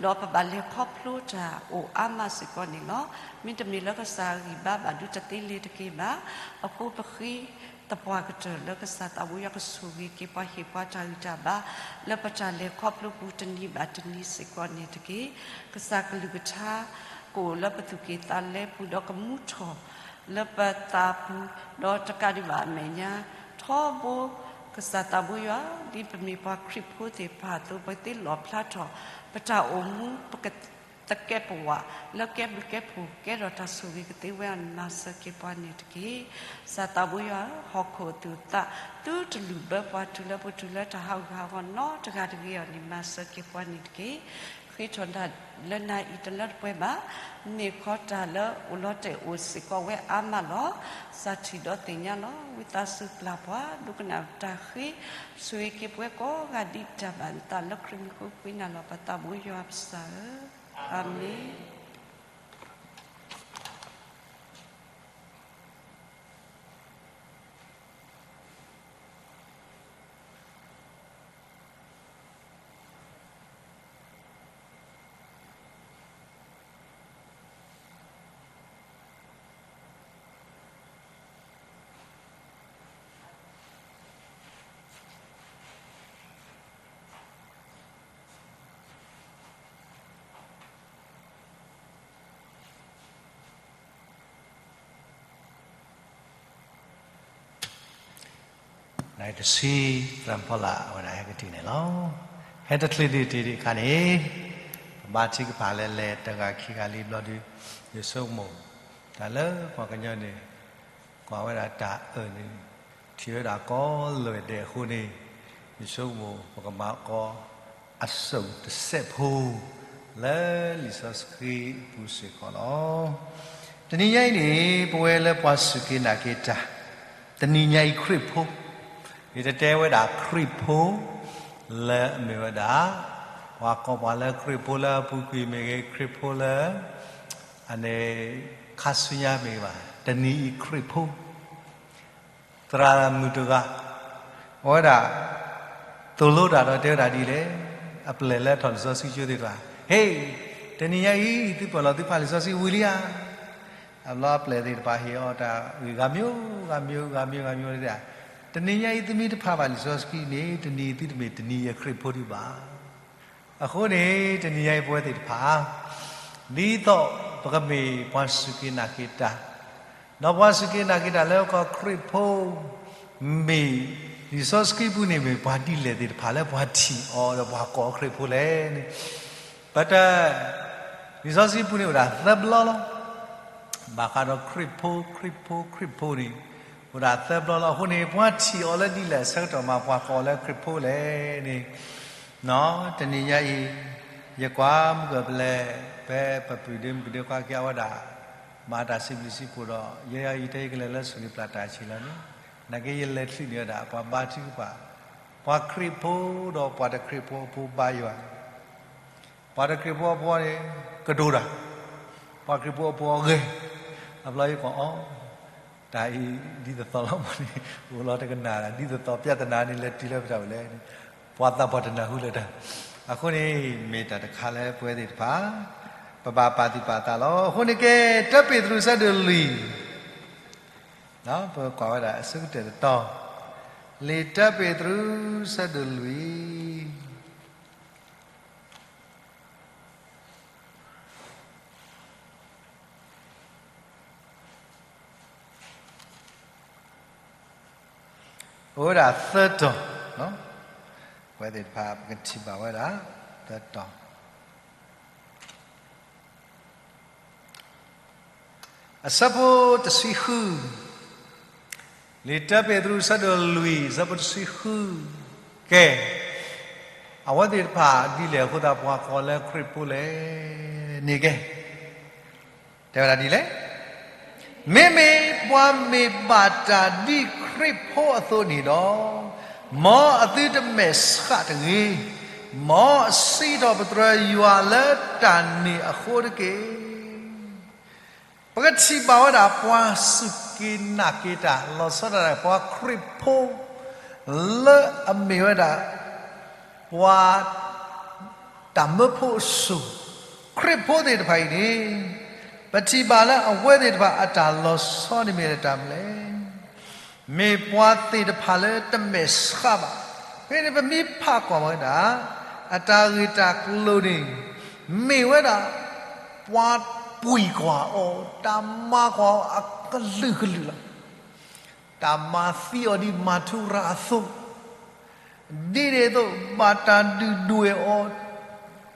ဒီးပဘၣ်လဲၤခီဖျိတၢ်အိၣ်အါမးစ့ၢ်ကီးန့ၣ်လီၤ. မ့တမ့ၢ်လၢကစၢ်အဂံၢ်ဘါဘၣ်ဒုးတသ့လ့ၤတက့ၢ်ဘၣ်. အဃိပဃ့သပှၢ်ကတၢၢ်လၢကစၢ်သးဘိယွၤကဆိၣ်ဂ့ၤက့ၤပှၤ ဟ့ၣ်ပှၤတၢ်ဂံၢ်တၢ်ဘါ လၢပတၢ်လဲၤခီဖျိပူၤတနံၤဘၣ်တနံၤစ့ၢ်ကီးန့ၣ်တက့ၢ်. ကစၢ်ကလုၢ်ကထါ ကအိၣ်လၢပသူၣ်ကံၢ်သးလဲပူၤ ဒီးကမူထီၣ်လၢပသးပူၤ, ဒီးတကးဒံးဘၣ်အမဲာ်ညါ ထီဘိ ကစၢ်သးဘိယွၤ ဒ်ပမ့ၢ်ပှၤခရံာ်ဖိသ့ၣ်တဖၣ်အသိး ပကသ့လီၣ်ဖျါထီၣ် ပတၢ်အိၣ်မူ ပကသကဲးပဝး လၢကဲဘျုးကဲဖှိၣ် ကဲထီၣ်တၢ်ဆိၣ်ဂ့ၤကသ့ဝဲအီၤန့ၣ် မၤစၢၤက့ၤပှၤန့ၣ်တက့ၢ်. ကစၢ်သးဘိယွၤ ဟီၣ်ခိၣ်အသူၣ်အသး သုတလုၢ်ဘၢပှၤတုၤလၢပတုၤလၢတၢ်ဟးဂူာ်ဟးဂီၤနီတဂၤတဂ့ၤအီၤန့ၣ် မၤစၢၤက့ၤပှၤန့ၣ်တက့ၢ်. ဃ့ထီၣ်တၢ်လၢနၤအံၤတလၢတပှဲၤဘၣ်, မ့ၢ်ခီတၢ်လၢအိၣ်လီၤတဲာ်အိၣ်စ့ၢ်ကီးဝဲအါမးလီၤ. စးထီၣ်ဒီးသ့ၣ်ညါလီၤ. ဝံသးစူၤပျၢ်ပှၤ ဒိကနၣ်တၢ်ဃ့ ဆိၣ်ဂ့ၤက့ၤပဝဲကိးဂၤဒ်တၢ်ဘၣ်နသးလၢခရံာ်မံၤဃိ ဃ့နၤလီၤ ပသးဘိယွၤပစၢ်ဧၢ, အၤမ့ၣ်. နတဆံ သရၣ်ဖီလာ် အဝဲဒၣ်ဟဲက့ၤတ့ၢ်န့ၣ်လီၤ. ဟဲတချုးဒံးတ့ၢ်ဒံးအခါန့ၣ် ပဘါထုကဖၣ်လၢလဲၤတဂၤခံဂၤလံဘျီဒုး ယဆိကမိၣ် တၢ်လၢပှၤကညီန့ၣ် ကွၢ်ဝဲဒၣ်တၢ်အၢၣ်န့ၣ် ထံၣ်ဝဲဒၣ်ကိးလၢာ်ဒဲးအဃိန့ၣ် ယဆိကမိၣ် ပကမၤကီ အစိၣ်တစဲးဖိ လၢလံာ်စီဆှံအပူၤစ့ၢ်ကီးလီၤ. တနံၤညါအံၤန့ၣ် ပဝဲလၢပှၤစူၢ်က့ၤနာ်က့ၤတၢ် တနံၤညါအံၤခရံာ်ဖိ ယတတဲဝဲဒၣ်ခရံာ်ဖိ လၢအမ့ၢ်ဝဲဒၣ် ပှၤကိးပှၤလၢခရံာ်ဖိလၢအပူၤကွံာ်မ့ၢ်ဂ့ၤ, ခရံာ်ဖိလၢ အန့ၣ် ခါဆူညါမ့ၢ်ဂ့ၤဘၣ်, တနံၤအံၤခရံာ်ဖိ သရၣ်မုၣ်တဂၤ အဝဲဒၣ် သိၣ်လိတၢ်ဒီးတဲဝဲဒၣ်ဒ်လဲၣ်, အပျဲၢ်လၢအထီၣ်လံာ်စီဆှံကၠိသ့ၣ်တဖၣ်, ဟ့ၣ်, တနံၤညါအံၤ သုပၢၢ်လီၤသုဖးလံာ်စီဆှံဝံၤလံဧါ. အဘျီအပျဲၢ်သ့ၣ်တဖၣ်ဟ့ၣ်အီၤတၢ်ဂ့ၢ်ဂၤမျိုးဂၤမျိုးဂၤမျိုးဂၤမျိုး, တနံၤညါအံၤသုမ့ၢ်တဖးဘၣ်လံာ်စီဆှံန့ၣ် တနံၤအံၤသုတမ့ၢ်တနံၤအံၤခရံာ်ဖိဒံးဘၣ်. အဃိန့ၣ် တနံၤညါအံၤပဝဲသ့ၣ်တဖၣ် ဒ်သိးပကမ့ၢ်ပှၤစူၢ်က့ၤနာ်က့ၤတၢ်, ဒီးပှၤစူၢ်က့ၤနာ်က့ၤတၢ်လၢပကိးခရံာ်ဖိ မ့ၢ် လံာ်စီဆှံပူၤန့ၣ်မ့ၢ်ပှၤဒ်လဲၣ်သ့ၣ်တဖၣ်လၢပှၤထံၣ်အီၤဒီးပှၤကိးအီၤခရံာ်ဖိလဲၣ်န့ၣ်, ပတၢ်, လံာ်စီဆှံပူၤန့ၣ်အိၣ်ဒၣ်သၢဘျီလီၤ. ဘၣ်ဃးဒီးခရံာ်ဖိ ခရံာ်ဖိ ခရံာ်ဖိန့ၣ် အိၣ်ဒၣ်သၢဘျီလီၤ. အဃိန့ၣ် ပှၤထံၣ်အီၤလၢဒ်လဲၣ်အဆၢကတီၢ်မး ပှၤကိးအီၤလၢခရံာ်ဖိလဲၣ်န့ၣ်, တနံၤညါအံၤ ယကွၢ်မုၢ်ကပလဲၤ ဖဲပပုၢ်ဒ့မုၣ်ကဒ့ခွါက့ၤအဝဲဒၣ် မၤတၢ်စံးဘျုးစံးဖှိၣ်ဒီး ယဲယအံၤတဲယကလဲၤလၢဆူၣ်န့ၣ်ပျၢ်တၢ်ဆံးလီၤန့ၣ်, နာ်က့ယလဲၤချုးန့ၢ်ဝဲဒၣ် ပှၤဘါထုကဖၣ်, ပှၤခရံာ်ဖိဒီးပှၤတခရံာ်ဖိအဖိဘါယွၤ, ပှၤတခရံာ်ဖိအဖိန့ၣ် ကတိၤတၢ်, ပှၤခရံာ်ဖိအဖိအဂဲၤ, အဘျီယကအီၣ် တၢ်အံၤဒ်သိးသိးလီၤမးန့ၣ် အိၣ်လီၤတကနၣ် ဒ်သိးသိး ပြဿနာန့ၣ် လဲၤတုၤလၢပတၢ်အိၣ်လဲၣ်န့ၣ် ပှၤသးပှၢ်တနၢ်ဟူလၢၤတၢ်, အဃိန့ၣ် မ့ၢ်တၢ်တခါလၢပဝဲသ့ၣ်တဖၣ် ပဘၣ်ပာ်သူၣ်ပာ်သးလီၤ. အဃိန့ၣ်ကဲ တၢပ့းတရူးဆၢဒိၣ်လွံၢ်, ပကွၢ်ဝဲဒၣ်အဆိကတၢၢ်တတီၤ, လံာ်တၢပ့းတရူးဆၢဒိၣ်လွံၢ် အိၣ်ဝဲဒၣ်သၢတီၤ, ပဝဲသ့ၣ်တဖၣ် ပကထံၣ်ဘၣ်ဝဲဒၣ် သၢတီၤ, အဆၢဖိတဆံဃု, လံာ်တၢပ့းတရူးဆၢဒိၣ်လွံၢ် အဆၢဖိတဆံဃု, ကဲ, အဝဲသ့ၣ်တဖၣ်ဒ်လဲၣ်အဃိသတး ပှၤကိးလၢခရံာ်ဖိလဲၣ်န့ၣ်ကဲ တဲဝဲဒၣ်ဒ်လဲၣ်, မ့မ့ၢ်ပှၤမ့ၢ်ဘၣ်တၢ်ဒ်ခရံာ်ဖိအသိးန့ၣ်ဒီး, မ်အသုတမဲာ်ဆှးတဂ့ၤ, မ်အစံးထီၣ်ပတြၢၤယွၤလၢတၢ်န့ၣ်အဃိတက့ၢ်. ပကထံၣ်ဘၣ်ဝဲဒၣ် ပှၤစူၢ်က့ၤနာ်က့ၤတၢ် လီၤဆီဒၣ်တၢ် ပှၤခရံာ်ဖိ လၢအမ့ၢ်ဝဲဒၣ် ပှၤ တၢ်မၢဖိအစိၤ, ခရံာ်ဖိသ့ၣ်တဖၣ်အံၤန့ၣ်, ပထံၣ်ဘၣ်လၢအဝဲသ့ၣ်တဖၣ်အတၢ်လီၤဆီန့ၣ်မ့ၢ်တၢ်မနုၤလဲၣ်. မ့ၢ်ပှၤသ့ၣ်တဖၣ်လၢတမဲာ်ဆှးဘၣ်. ဖဲန့ၣ်ပမ့ၢ်ဖးကွၢ်ဝဲဒၣ် အတၢ်ဂ့ၢ်တၢ်ကျိၤန့ၣ် မ့ၢ်ဝဲဒၣ် ပှၤပှံၤကွၢ်အီၤ, တၢ်မၤကွၢ်အီၤအကလုာ်ကလုာ်လီၤ. တၢ်မၤသံအီၤဒ်မၤထူရၤအသိး, ဒ်န့ၣ်အသိး ဘၣ်တၢ်ဒုၣ်ဒွဲၣ်အီၤ,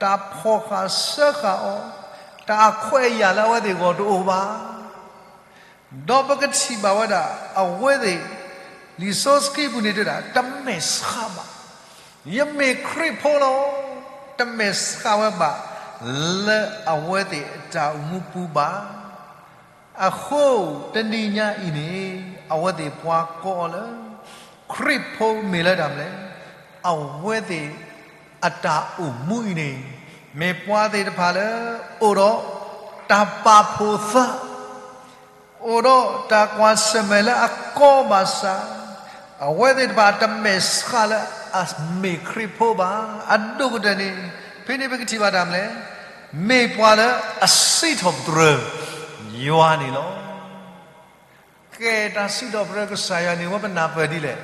တၢ်ဖီၣ်ဃာ်စၢဃာ်အီၤ, တၢ်အခွဲးအယာ်လၢအဝဲသ့ၣ်ဂီၢ်တအိၣ်ဘၣ်. ဒီးပကထံၣ်ဘၣ်ဝဲဒၣ် အဝဲသ့ၣ် လံာ်စီဆှံပူၤန့ၣ်တဲဒၣ် တမဲာ်ဆှးဘၣ်. ယမ့ၢ်ခရံာ်ဖိလီၤ. တမဲာ်ဆှးဝဲဘၣ် လၢအဝဲသ့ၣ်အတၢ်အိၣ်မူပူၤဘၣ်. အဃိ တနံၤညါအံၤန့ၣ် အဝဲသ့ၣ်ပှၤကိးအီၤလၢ ခရံာ်ဖိမ့ၢ်လၢတၢ်မနုၤလဲၣ်. အဝဲသ့ၣ်အတၢ်အိၣ်မူအံၤန့ၣ် မ့ၢ်ပှၤသ့ၣ်တဖၣ်လၢ အိၣ်ဒီးတၢ်ပာ်ဖှိၣ်သး, အိၣ်ဒီးတၢ်ကွၢ်ဆၢၣ်မဲာ်လၢအကီဘၣ်ဆၣ်, အဝဲသ့ၣ်တဖၣ်တမဲာ်ဆှးလၢအမ့ၢ်ခရံာ်ဖိဘၣ်. အဒိၣ်ကတၢၢ်န့ၣ် ဖဲန့ၣ်ပကထံၣ်ဘၣ်တၢ်မနုၤလဲၣ်. မ့ၢ်ပှၤလၢအစံးထီၣ်ပတြၢၤယွၤန့ၣ်လီၤ. ကဲ တၢ်စံးထီၣ်ပတြၢၤကစၢ်ယွၤန့ၣ် ဝဲပနၢ်ပၢၢ်ဒ်လဲၣ်.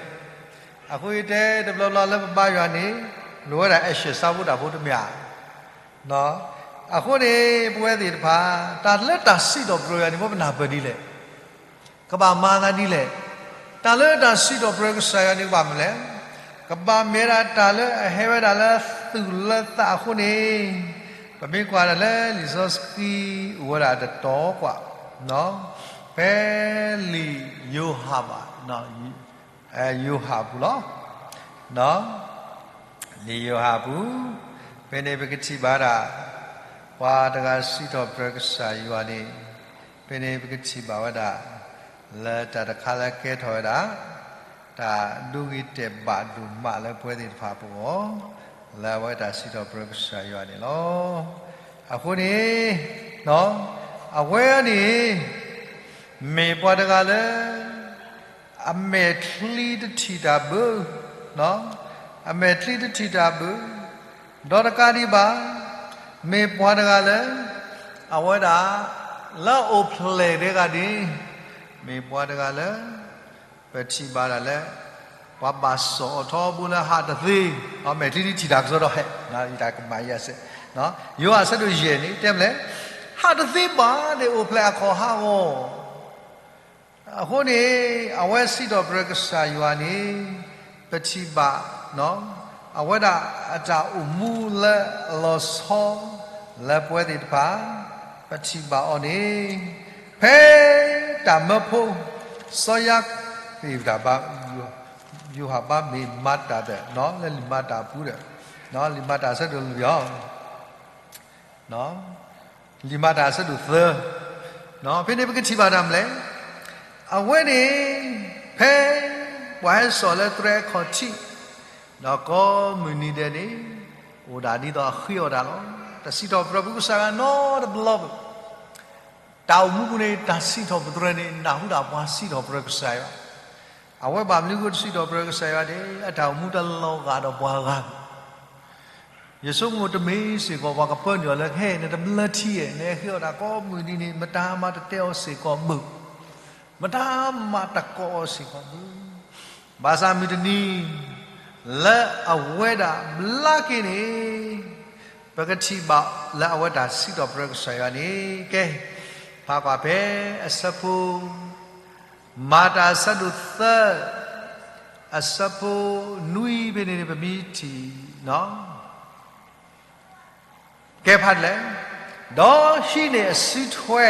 အဃိယတဲတဘျီဘျီလၢပဘါယွၤန့ၣ် လိၣ်ဝဲဒၣ် action ဆၢဖိတၢ်ဖိတမ့ၢ်ဧါ. အဃိန့ၣ် ပဝဲသ့ၣ်တဖၣ် တၢ်လၢတၢ်စံးထီၣ်ပတြၢၤယွၤန့ၣ် ဝဲပနၢ်ပၢၢ်ဒ်လဲၣ်. ကဘၣ်မၤသးဒ်လဲၣ်. တၢ်လၢတၢ်စံးထီၣ်ပတြၢၤကစၢ်ယွၤန့ၣ် ကဘၣ်မနုၤလဲၣ်. ကဘၣ်မ့ၢ်ဝဲဒၣ်တၢ်လၢအဟဲဝဲဒၣ်လၢသုးလၢသးအဃိန့ၣ်, ပမ့ၢ်ကွၢ်ဒၣ်လၢလံာ်စီဆှံအိၣ်ဝဲဒၣ်တတီၤကွၢ်, ဖဲလံာ်ယိၤဟၣ်ဘၣ်, ယိၤဟၣ်ပူၤလီၤ. လံာ်ယိၤဟၣ်ပူၤ, ဖဲန့ၣ်ပကထံၣ်ဘၣ်ဒၣ် ပှၤတဂၤစံးထီၣ်ပတြၢၤကစၢ်ယွၤန့ၣ်, ဖဲန့ၣ်ပကထံၣ်ဘၣ်ဝဲဒၣ် လၢတၢ်တခါလၢကဲထီၣ်ဝဲဒၣ် တၢ်ဒိဂ့ၤတဲာ်ဘၣ်ဒိၣ်မးလၢပဝဲသ့ၣ်တဖၣ်အပူၤအဂီၢ်, လၢအဝဲတၢ်စံးထီၣ်ပတြၢၤကစၢ်ယွၤန့ၣ်လီၤ. အဃိန့ၣ်, အဝဲန့ၣ် မ့ၢ်ပှၤတဂၤလၢ အမဲာ်ချံတထံၣ်တၢ်ဘၣ်, အမဲာ်ချံတထံၣ်တၢ်ဘၣ်, ဒီးတကးဒံးဘၣ်, မ့ၢ်ပှၤတဂၤလၢ အဝဲဒၣ် လၢအအိၣ်ဖျဲၣ်တဂၤန့ၣ်, မ့ၢ်ပှၤတဂၤလၢ ပထံၣ်ဘၣ်ဒၣ်လၢ ပှၤဘၣ်စီၣ်အီၤထီဘိလၢဟးတသ့, အမဲာ်ချံတထံၣ်တၢ်ကစီဒီးဟဲ, ယတၢ်ကမၤယၤစဲး, ယိၤဟၣ်ဆၢဒိၣ်ယဲၢ်န့ၣ် တဲမလဲၣ်, ဟးတသ့ဘၣ်န့ၣ် အိၣ်ဖျဲၣ်အခီၣ်ဟးဂီၤ အဃိန့ၣ် အဝဲစံးထီၣ်ပတြၢၤကစၢ်ယွၤန့ၣ်, ပထံၣ်ဘၣ် အဝဲဒၣ်အတၢ်အိၣ်မူလၢအလီၤဆီ လၢပဝဲသ့ၣ်တဖၣ် ပထံၣ်ဘၣ်အီၤန့ၣ် ဖဲတၢ်မၢဖိ စီၤယၤကိာ် တၢ်ဘါ ယိၤဟၣ်ဘါမ့ၢ်မၤတၢ်ဒီး လၢလံာ်မၤတၢ်အပူၤဒီး လံာ်မၤတၢ်အဆၢဒိၣ်လွံၢ်အီၤ လံာ်မၤတၢ်အဆၢဒိၣ်သၢ, ဖဲန့ၣ်ပကထံၣ်ဘၣ်တၢ်မနုၤလဲၣ်, အဝဲန့ၣ် ဖဲပှၤဟဲစိာ်လၢသရဲအခီၣ်ထံး ဒီးကိးမုၢ်နံၤဒဲးန့ၣ် အိၣ်ဒၣ်ဒ်သိးအဃ့အီၣ်တၢ်လီၤ. တၢ်စံးထီၣ်ပတြၢၤပှၤကစၢ်ယွၤနီတဘျီဘၣ်. တၢ်အိၣ်မူပူၤန့ၣ် တၢ်စံးထီၣ်ပတြၢၤန့ၣ် နၢ်ဟူဒၣ်ပှၤစံးထီၣ်ပတြၢၤကစၢ်ယွၤ, အဝဲဘၣ်မနုၤအဃိတစံးထီၣ်ပတြၢၤကစၢ်ယွၤန့ၣ် အတၢ်အိၣ်မူတလီၤဂာ်ဒီးပှၤဂၤဘၣ်. ယဆိကမိၣ်တမ့ၢ်စ့ၢ်ကီး ပှၤကပၢနုာ်အီၤလၢ ဟဲ နတဘျၢထံဧါ, နဟဲဃ့အီၣ်တၢ်ကိးမုၢ်နံၤန့ၣ် မတၤမၤတတဲအီၤစ့ၢ်ကီးဘၣ်, မတၤမၤတကိးအီၤစ့ၢ်ကီးဘၣ်. ဘၣ်ဆၣ်မုၢ်တနံၤ လၢအဝဲဒၣ်ဘျါက့ၤန့ၣ် ပကထံၣ်ဘၣ်လၢအဝဲတၢ်စံးထီၣ်ပတြၢၤကစၢ်ယွၤန့ၣ် ကဲ ဖးကွၢ်ဖဲအဆၢဖိ မၤတၢ်အဆၢဒိၣ်သၢ အဆၢဖိနွံဖဲန့ၣ် ပမ့ၢ်ထံၣ် ကဲဖးဒ်လဲၣ်, ဒီးဟံးန့ၢ်အစုထွဲ,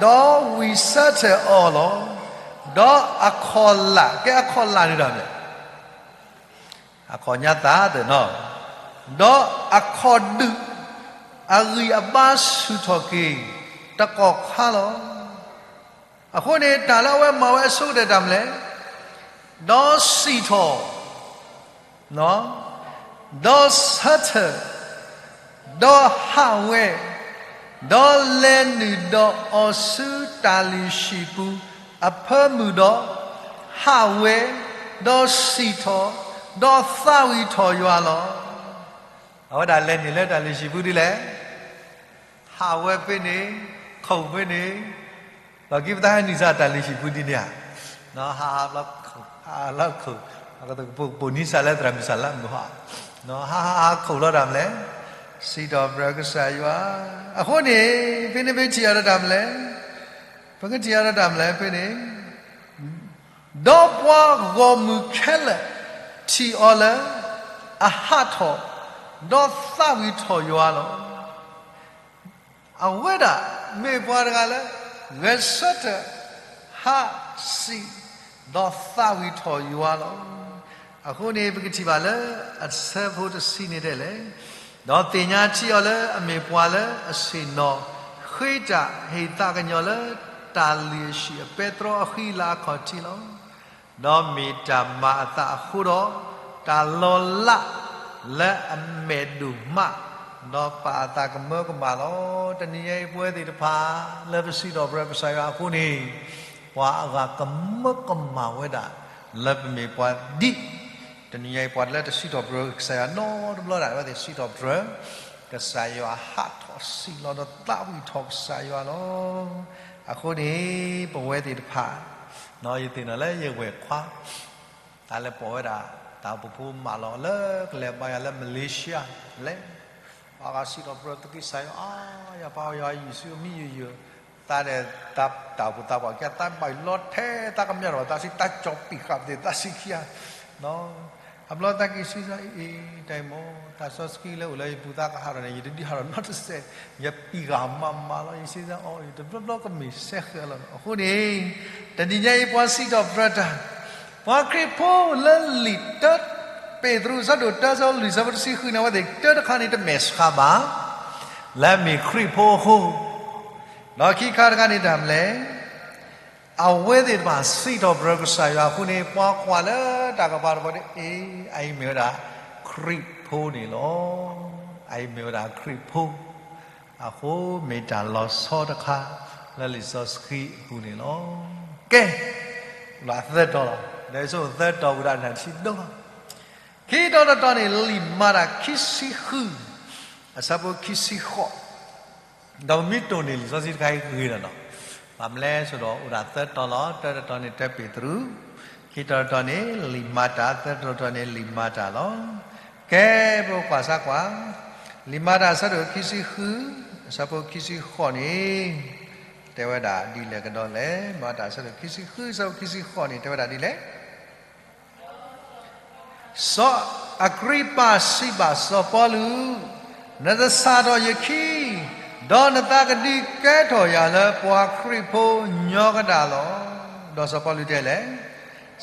ဒီးဝံၢ်ဆၢထၢၣ်အီၤလီၤ. ဒီးအခီၣ်လာ်, ကဲအခီၣ်လာ်န့ၣ်တၢ်မနုၤလဲၣ်, အခီၣ်ညါသးသ့ၣ်နီၤ, ဒီးအခီၣ်ဒုၣ်အဂံၢ်အဘါဆူၣ်ထီၣ်က့ၤ တကီၢ်ခါလီၤ. အဃိန့ၣ် တၢ်လၢအဝဲမၤဝဲအဆိကတၢၢ်တၢ်မနုၤလဲၣ်, ဒီးစံၣ်ထီၣ် ဒီးဆၢထၢၣ်, ဒီးဟးဝဲ, ဒီးလဲၤနုာ်ဒီးအီၤဆူတၢ်လုၢ်ဟံၣ်ပူၤအဖၢမုၢ်ဒီး, ဟးဝဲ, ဒီးစံၣ်ထီၣ်, ဒီးသးဝံၣ်ထီၣ်ယွၤလီၤ. အဝဲဒၣ်လဲၤနုာ်လၢတၢ်လုၢ်ဟံၣ်ပူၤဒ်လဲၣ်, ဟးဝဲဖဲန့ၣ်, ခိၣ်ဖဲန့ၣ်, ဒီးက့ၤပသးဟဲနုာ်စၢ်တၢ်လုၢ်ဟံၣ်ပူၤဒ်န့ၣ်ဧါ, ဟးဟးလီၤခိၣ်, ဟးလီၤခိၣ်, ပပိာ်နံစၢ်လၢသရၣ်မုၣ်စၢ်လၢမုၢ်ဟီ, ဟးဟးဟးခိၣ်လီၤတၢ်မနုၤလဲၣ်, စံးထီၣ်ပတြၢၤကစၢ်ယွၤ. အဃိန့ၣ် ဖဲန့ၣ်ပထံၣ်အီၤဒီးတၢ်မနုၤလဲၣ်, ပကထံၣ်အီၤဒီးတၢ်မနုၤလဲၣ် ဖဲန့ၣ် ဒီးပှၤဂီၢ်မုၢ်ခဲလၢာ်ထံၣ်အီၤလၢအဟးထီၣ်, ဒီးသးဝံၣ်ထီၣ်ယွၤလီၤ. အဝဲဒၣ်မ့ၢ်ပှၤတဂၤလၢ ဂဲၤဆၢထၢၣ်, ဟးစံၣ်, ဒီးသးဝံၣ်ထီၣ်ယွၤလီၤ. အဃိန့ၣ် ပကထံၣ်ဘၣ်လၢအဆၢဖိတဆံန့ၣ်တဲလဲၣ်, ဒီးသ့ၣ်ညါထံအီၤလၢအမ့ၢ်ပှၤလၢအဆ့ၣ်နီၤဃ့တၢ်ဟ့ၣ်သးကညီၤလၢတၢ်လုၢ်ဟံၣ်အပဲတြီအဃံအလၤအခီၣ်ထံးလီၤ. ဒီးမ့ၢ်တၢ်မၤအသးအဃိဒီး တၢ်လီၤလးလၢအမဲာ်ဒိၣ်မး, ဒီးပာ်အသးကမၢကမၣ်လီၤ. တနံၤညါအံၤပဝဲသ့ၣ်တဖၣ် လၢပစံးထီၣ်ပတြၢၤကစၢ်ယွၤအဃိန့ၣ် ပှၤအဂၤကမၢကမၣ်ဝဲဒၣ် လၢပမ့ၢ်ပှၤဒ် တနံၤညါအံၤပှၤလၢတစံးထီၣ်ပတြၢၤကစၢ်ယွၤနီတဘျီဒၣ် အဝဲသ့ၣ်စံးထီၣ်ပတြၢၤ ကစၢ်ယွၤဟးထီၣ်စံၣ်လီၤဒီးသးဝံၣ်ထီၣ်ကစၢ်ယွၤလီၤ. အဃိန့ၣ် ပဝဲသ့ၣ်တဖၣ် ယသ့ၣ်နီၣ်လၢယဝဲၢ်ခွါ တၢ်လၢပိာ်ဝဲဒၣ် တၢ်အိၣ်ဖှိၣ်ဖိမးလီၤလၢကလဲၤဘါယွၤလၢ Malaysia လဲၣ်, ပှၤဂၤစံးထီၣ်ပတြၢၤသုးက့ၣ်ကစၢ်ယွၤ အါ ယၤပၢ်ယွၤယုၢ်ဆူအမံယိာ်ယိာ်, သးဒီးတၢ်အိၣ်ဖှိၣ်သးပှၢ်ခံဂၤ သးဘၣ်ယိၣ်လီၤထဲသးကမျၢၢ်ဒီး သးစံးတၢ်ကၠီၤပံာ်ဃာ်ပသ့ၣ် သးစံးခံဂၤ အဘျီသးက့ၤဆံသးအ့ၣ် တၢ်အံၤမ့ၢ် တၢ်စီဆှံလၢအိၣ်လၢယပူၤသးကဟးထီၣ်န့ၣ် ယတဒုးဟးထီၣ်နီတစဲး, ယပံာ်ဃာ်မးမးလီၤ ယစံးသးအီၤ ယတဘျီဘျီကမ့ၢ်စဲဃဲၤလီၤ. အဃိန့ၣ် တနံၤညါအံၤပှၤစံးထီၣ်ပတြၢၤတၢ်, ပှၤခရံာ်ဖိလၢလံာ်တၢပ့းတရူး အဆၢဒိၣ်တၢ အဆၢဖိလွံၢ် အဆၢဖိတဆံဃုန့ၣ် အဝဲသ့ၣ်တၢတခါန့ၣ် တမဲာ်ဆှးဘၣ် လၢအမ့ၢ်ခရံာ်ဖိအဃိ, ဒီးခံခါတခါန့ၣ်တၢ်မနုၤလဲၣ် အဝဲသ့ၣ်တဖၣ်စံးထီၣ်ပတြၢၤကစၢ်ယွၤအဃိန့ၣ် ပှၤကွၢ်လၢတၢ်ကပၤတဘျီန့ၣ် အ့ အအံၤမ့ၢ်ဝဲဒၣ်ခရံာ်ဖိန့ၣ်လီၤ. အအံၤမ့ၢ်ဝဲဒၣ်ခရံာ်ဖိအဃိ မ့ၢ်တၢ်လီၤဆီတခါလၢလံာ်စီဆှံအပူၤန့ၣ်လီၤ. ကဲ လီၤသၢတီၤလီၤ. ဒီးယဆိကမိၣ်သၢတီၤဝံၤဒၣ်နၢ်ထံဒိၣ်လီၤ. ခံတီၤတတီၤန့ၣ် လံာ်မၤတၢ်ခံဆံဃု အဆၢဖိခံဆံဃိး ဒီးပမ့ၢ်တိၢ်န့ၢ်လံာ်စီဆှံတခါအံၤဂ့ၤလီၤနီၤ. ဘၣ်မနုၤလဲၣ်ဆိဒီးအိၣ်ဒၣ်သၢတီၤလီၤ. တၢတတီၤန့ၣ်တၢပ့းတရူး, ခံတီၤတတီၤန့ၣ်လံာ်မၤတၢ်, သၢတီၤတတီၤန့ၣ်လံာ်မၤတၢ်လီၤ. ကဲ ပကွၢ်စၢ်ကွၢ်, လံာ်မၤတၢ်အဆၢဒိၣ်ခံဆံဃု အဆၢဖိခံဆံဃိးန့ၣ် တဲဝဲဒၣ်ဒ်လဲၣ်ကဒီးလဲၣ်. မၤတၢ်အဆၢဒိၣ်ခံဆံဃု အဆၢဖိခံဆံဃိးန့ၣ် တဲဝဲဒၣ်ဒ်လဲၣ်. စီၤအကရံပၤစံးဘၣ်စီၤပီလူး, နတစးထီၣ်ယခံ, ဒီးနသးကဒုးကဲထီၣ်ယၤလၢပှၤခရံာ်ဖိညီကဒၣ်လီၤ. ဒီးစီၤပီလူးတဲလဲၣ်,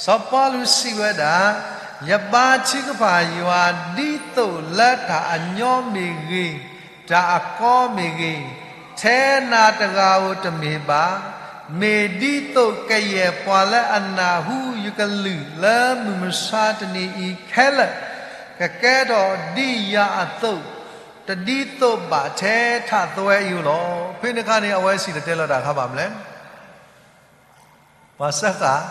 စီၤပီလူးစံးဝဲဒၣ်, ယဘါထုကဖၣ်ယွၤဒ်သိးလၢတၢ်အညီမ့ၢ်ဂ့ၤ, တၢ်အကီမ့ၢ်ဂ့ၤ, ထဲနၤတဂၤဧိၤတမ့ၢ်ဘၣ်, မ့ၢ်ဒ်သိးကယဲၢ်ပှၤလၢအနၢ်ဟူယကလုၢ်လၢမုၢ်မဆါတနံၤအံၤခဲလၢာ် ကကဲထီၣ်ဒ်ယၤအသိး, တဒ်သိးဘၣ်ထဲထးသွဲအံၤဧိၤလီၤ. ဖဲန့ၣ်အခါန့ၣ် အဝဲစံၣ်တဲၤတဲလီၤတၢ်အခါဘၣ်မနုၤလဲၣ်. ပှၤစၢဃာ်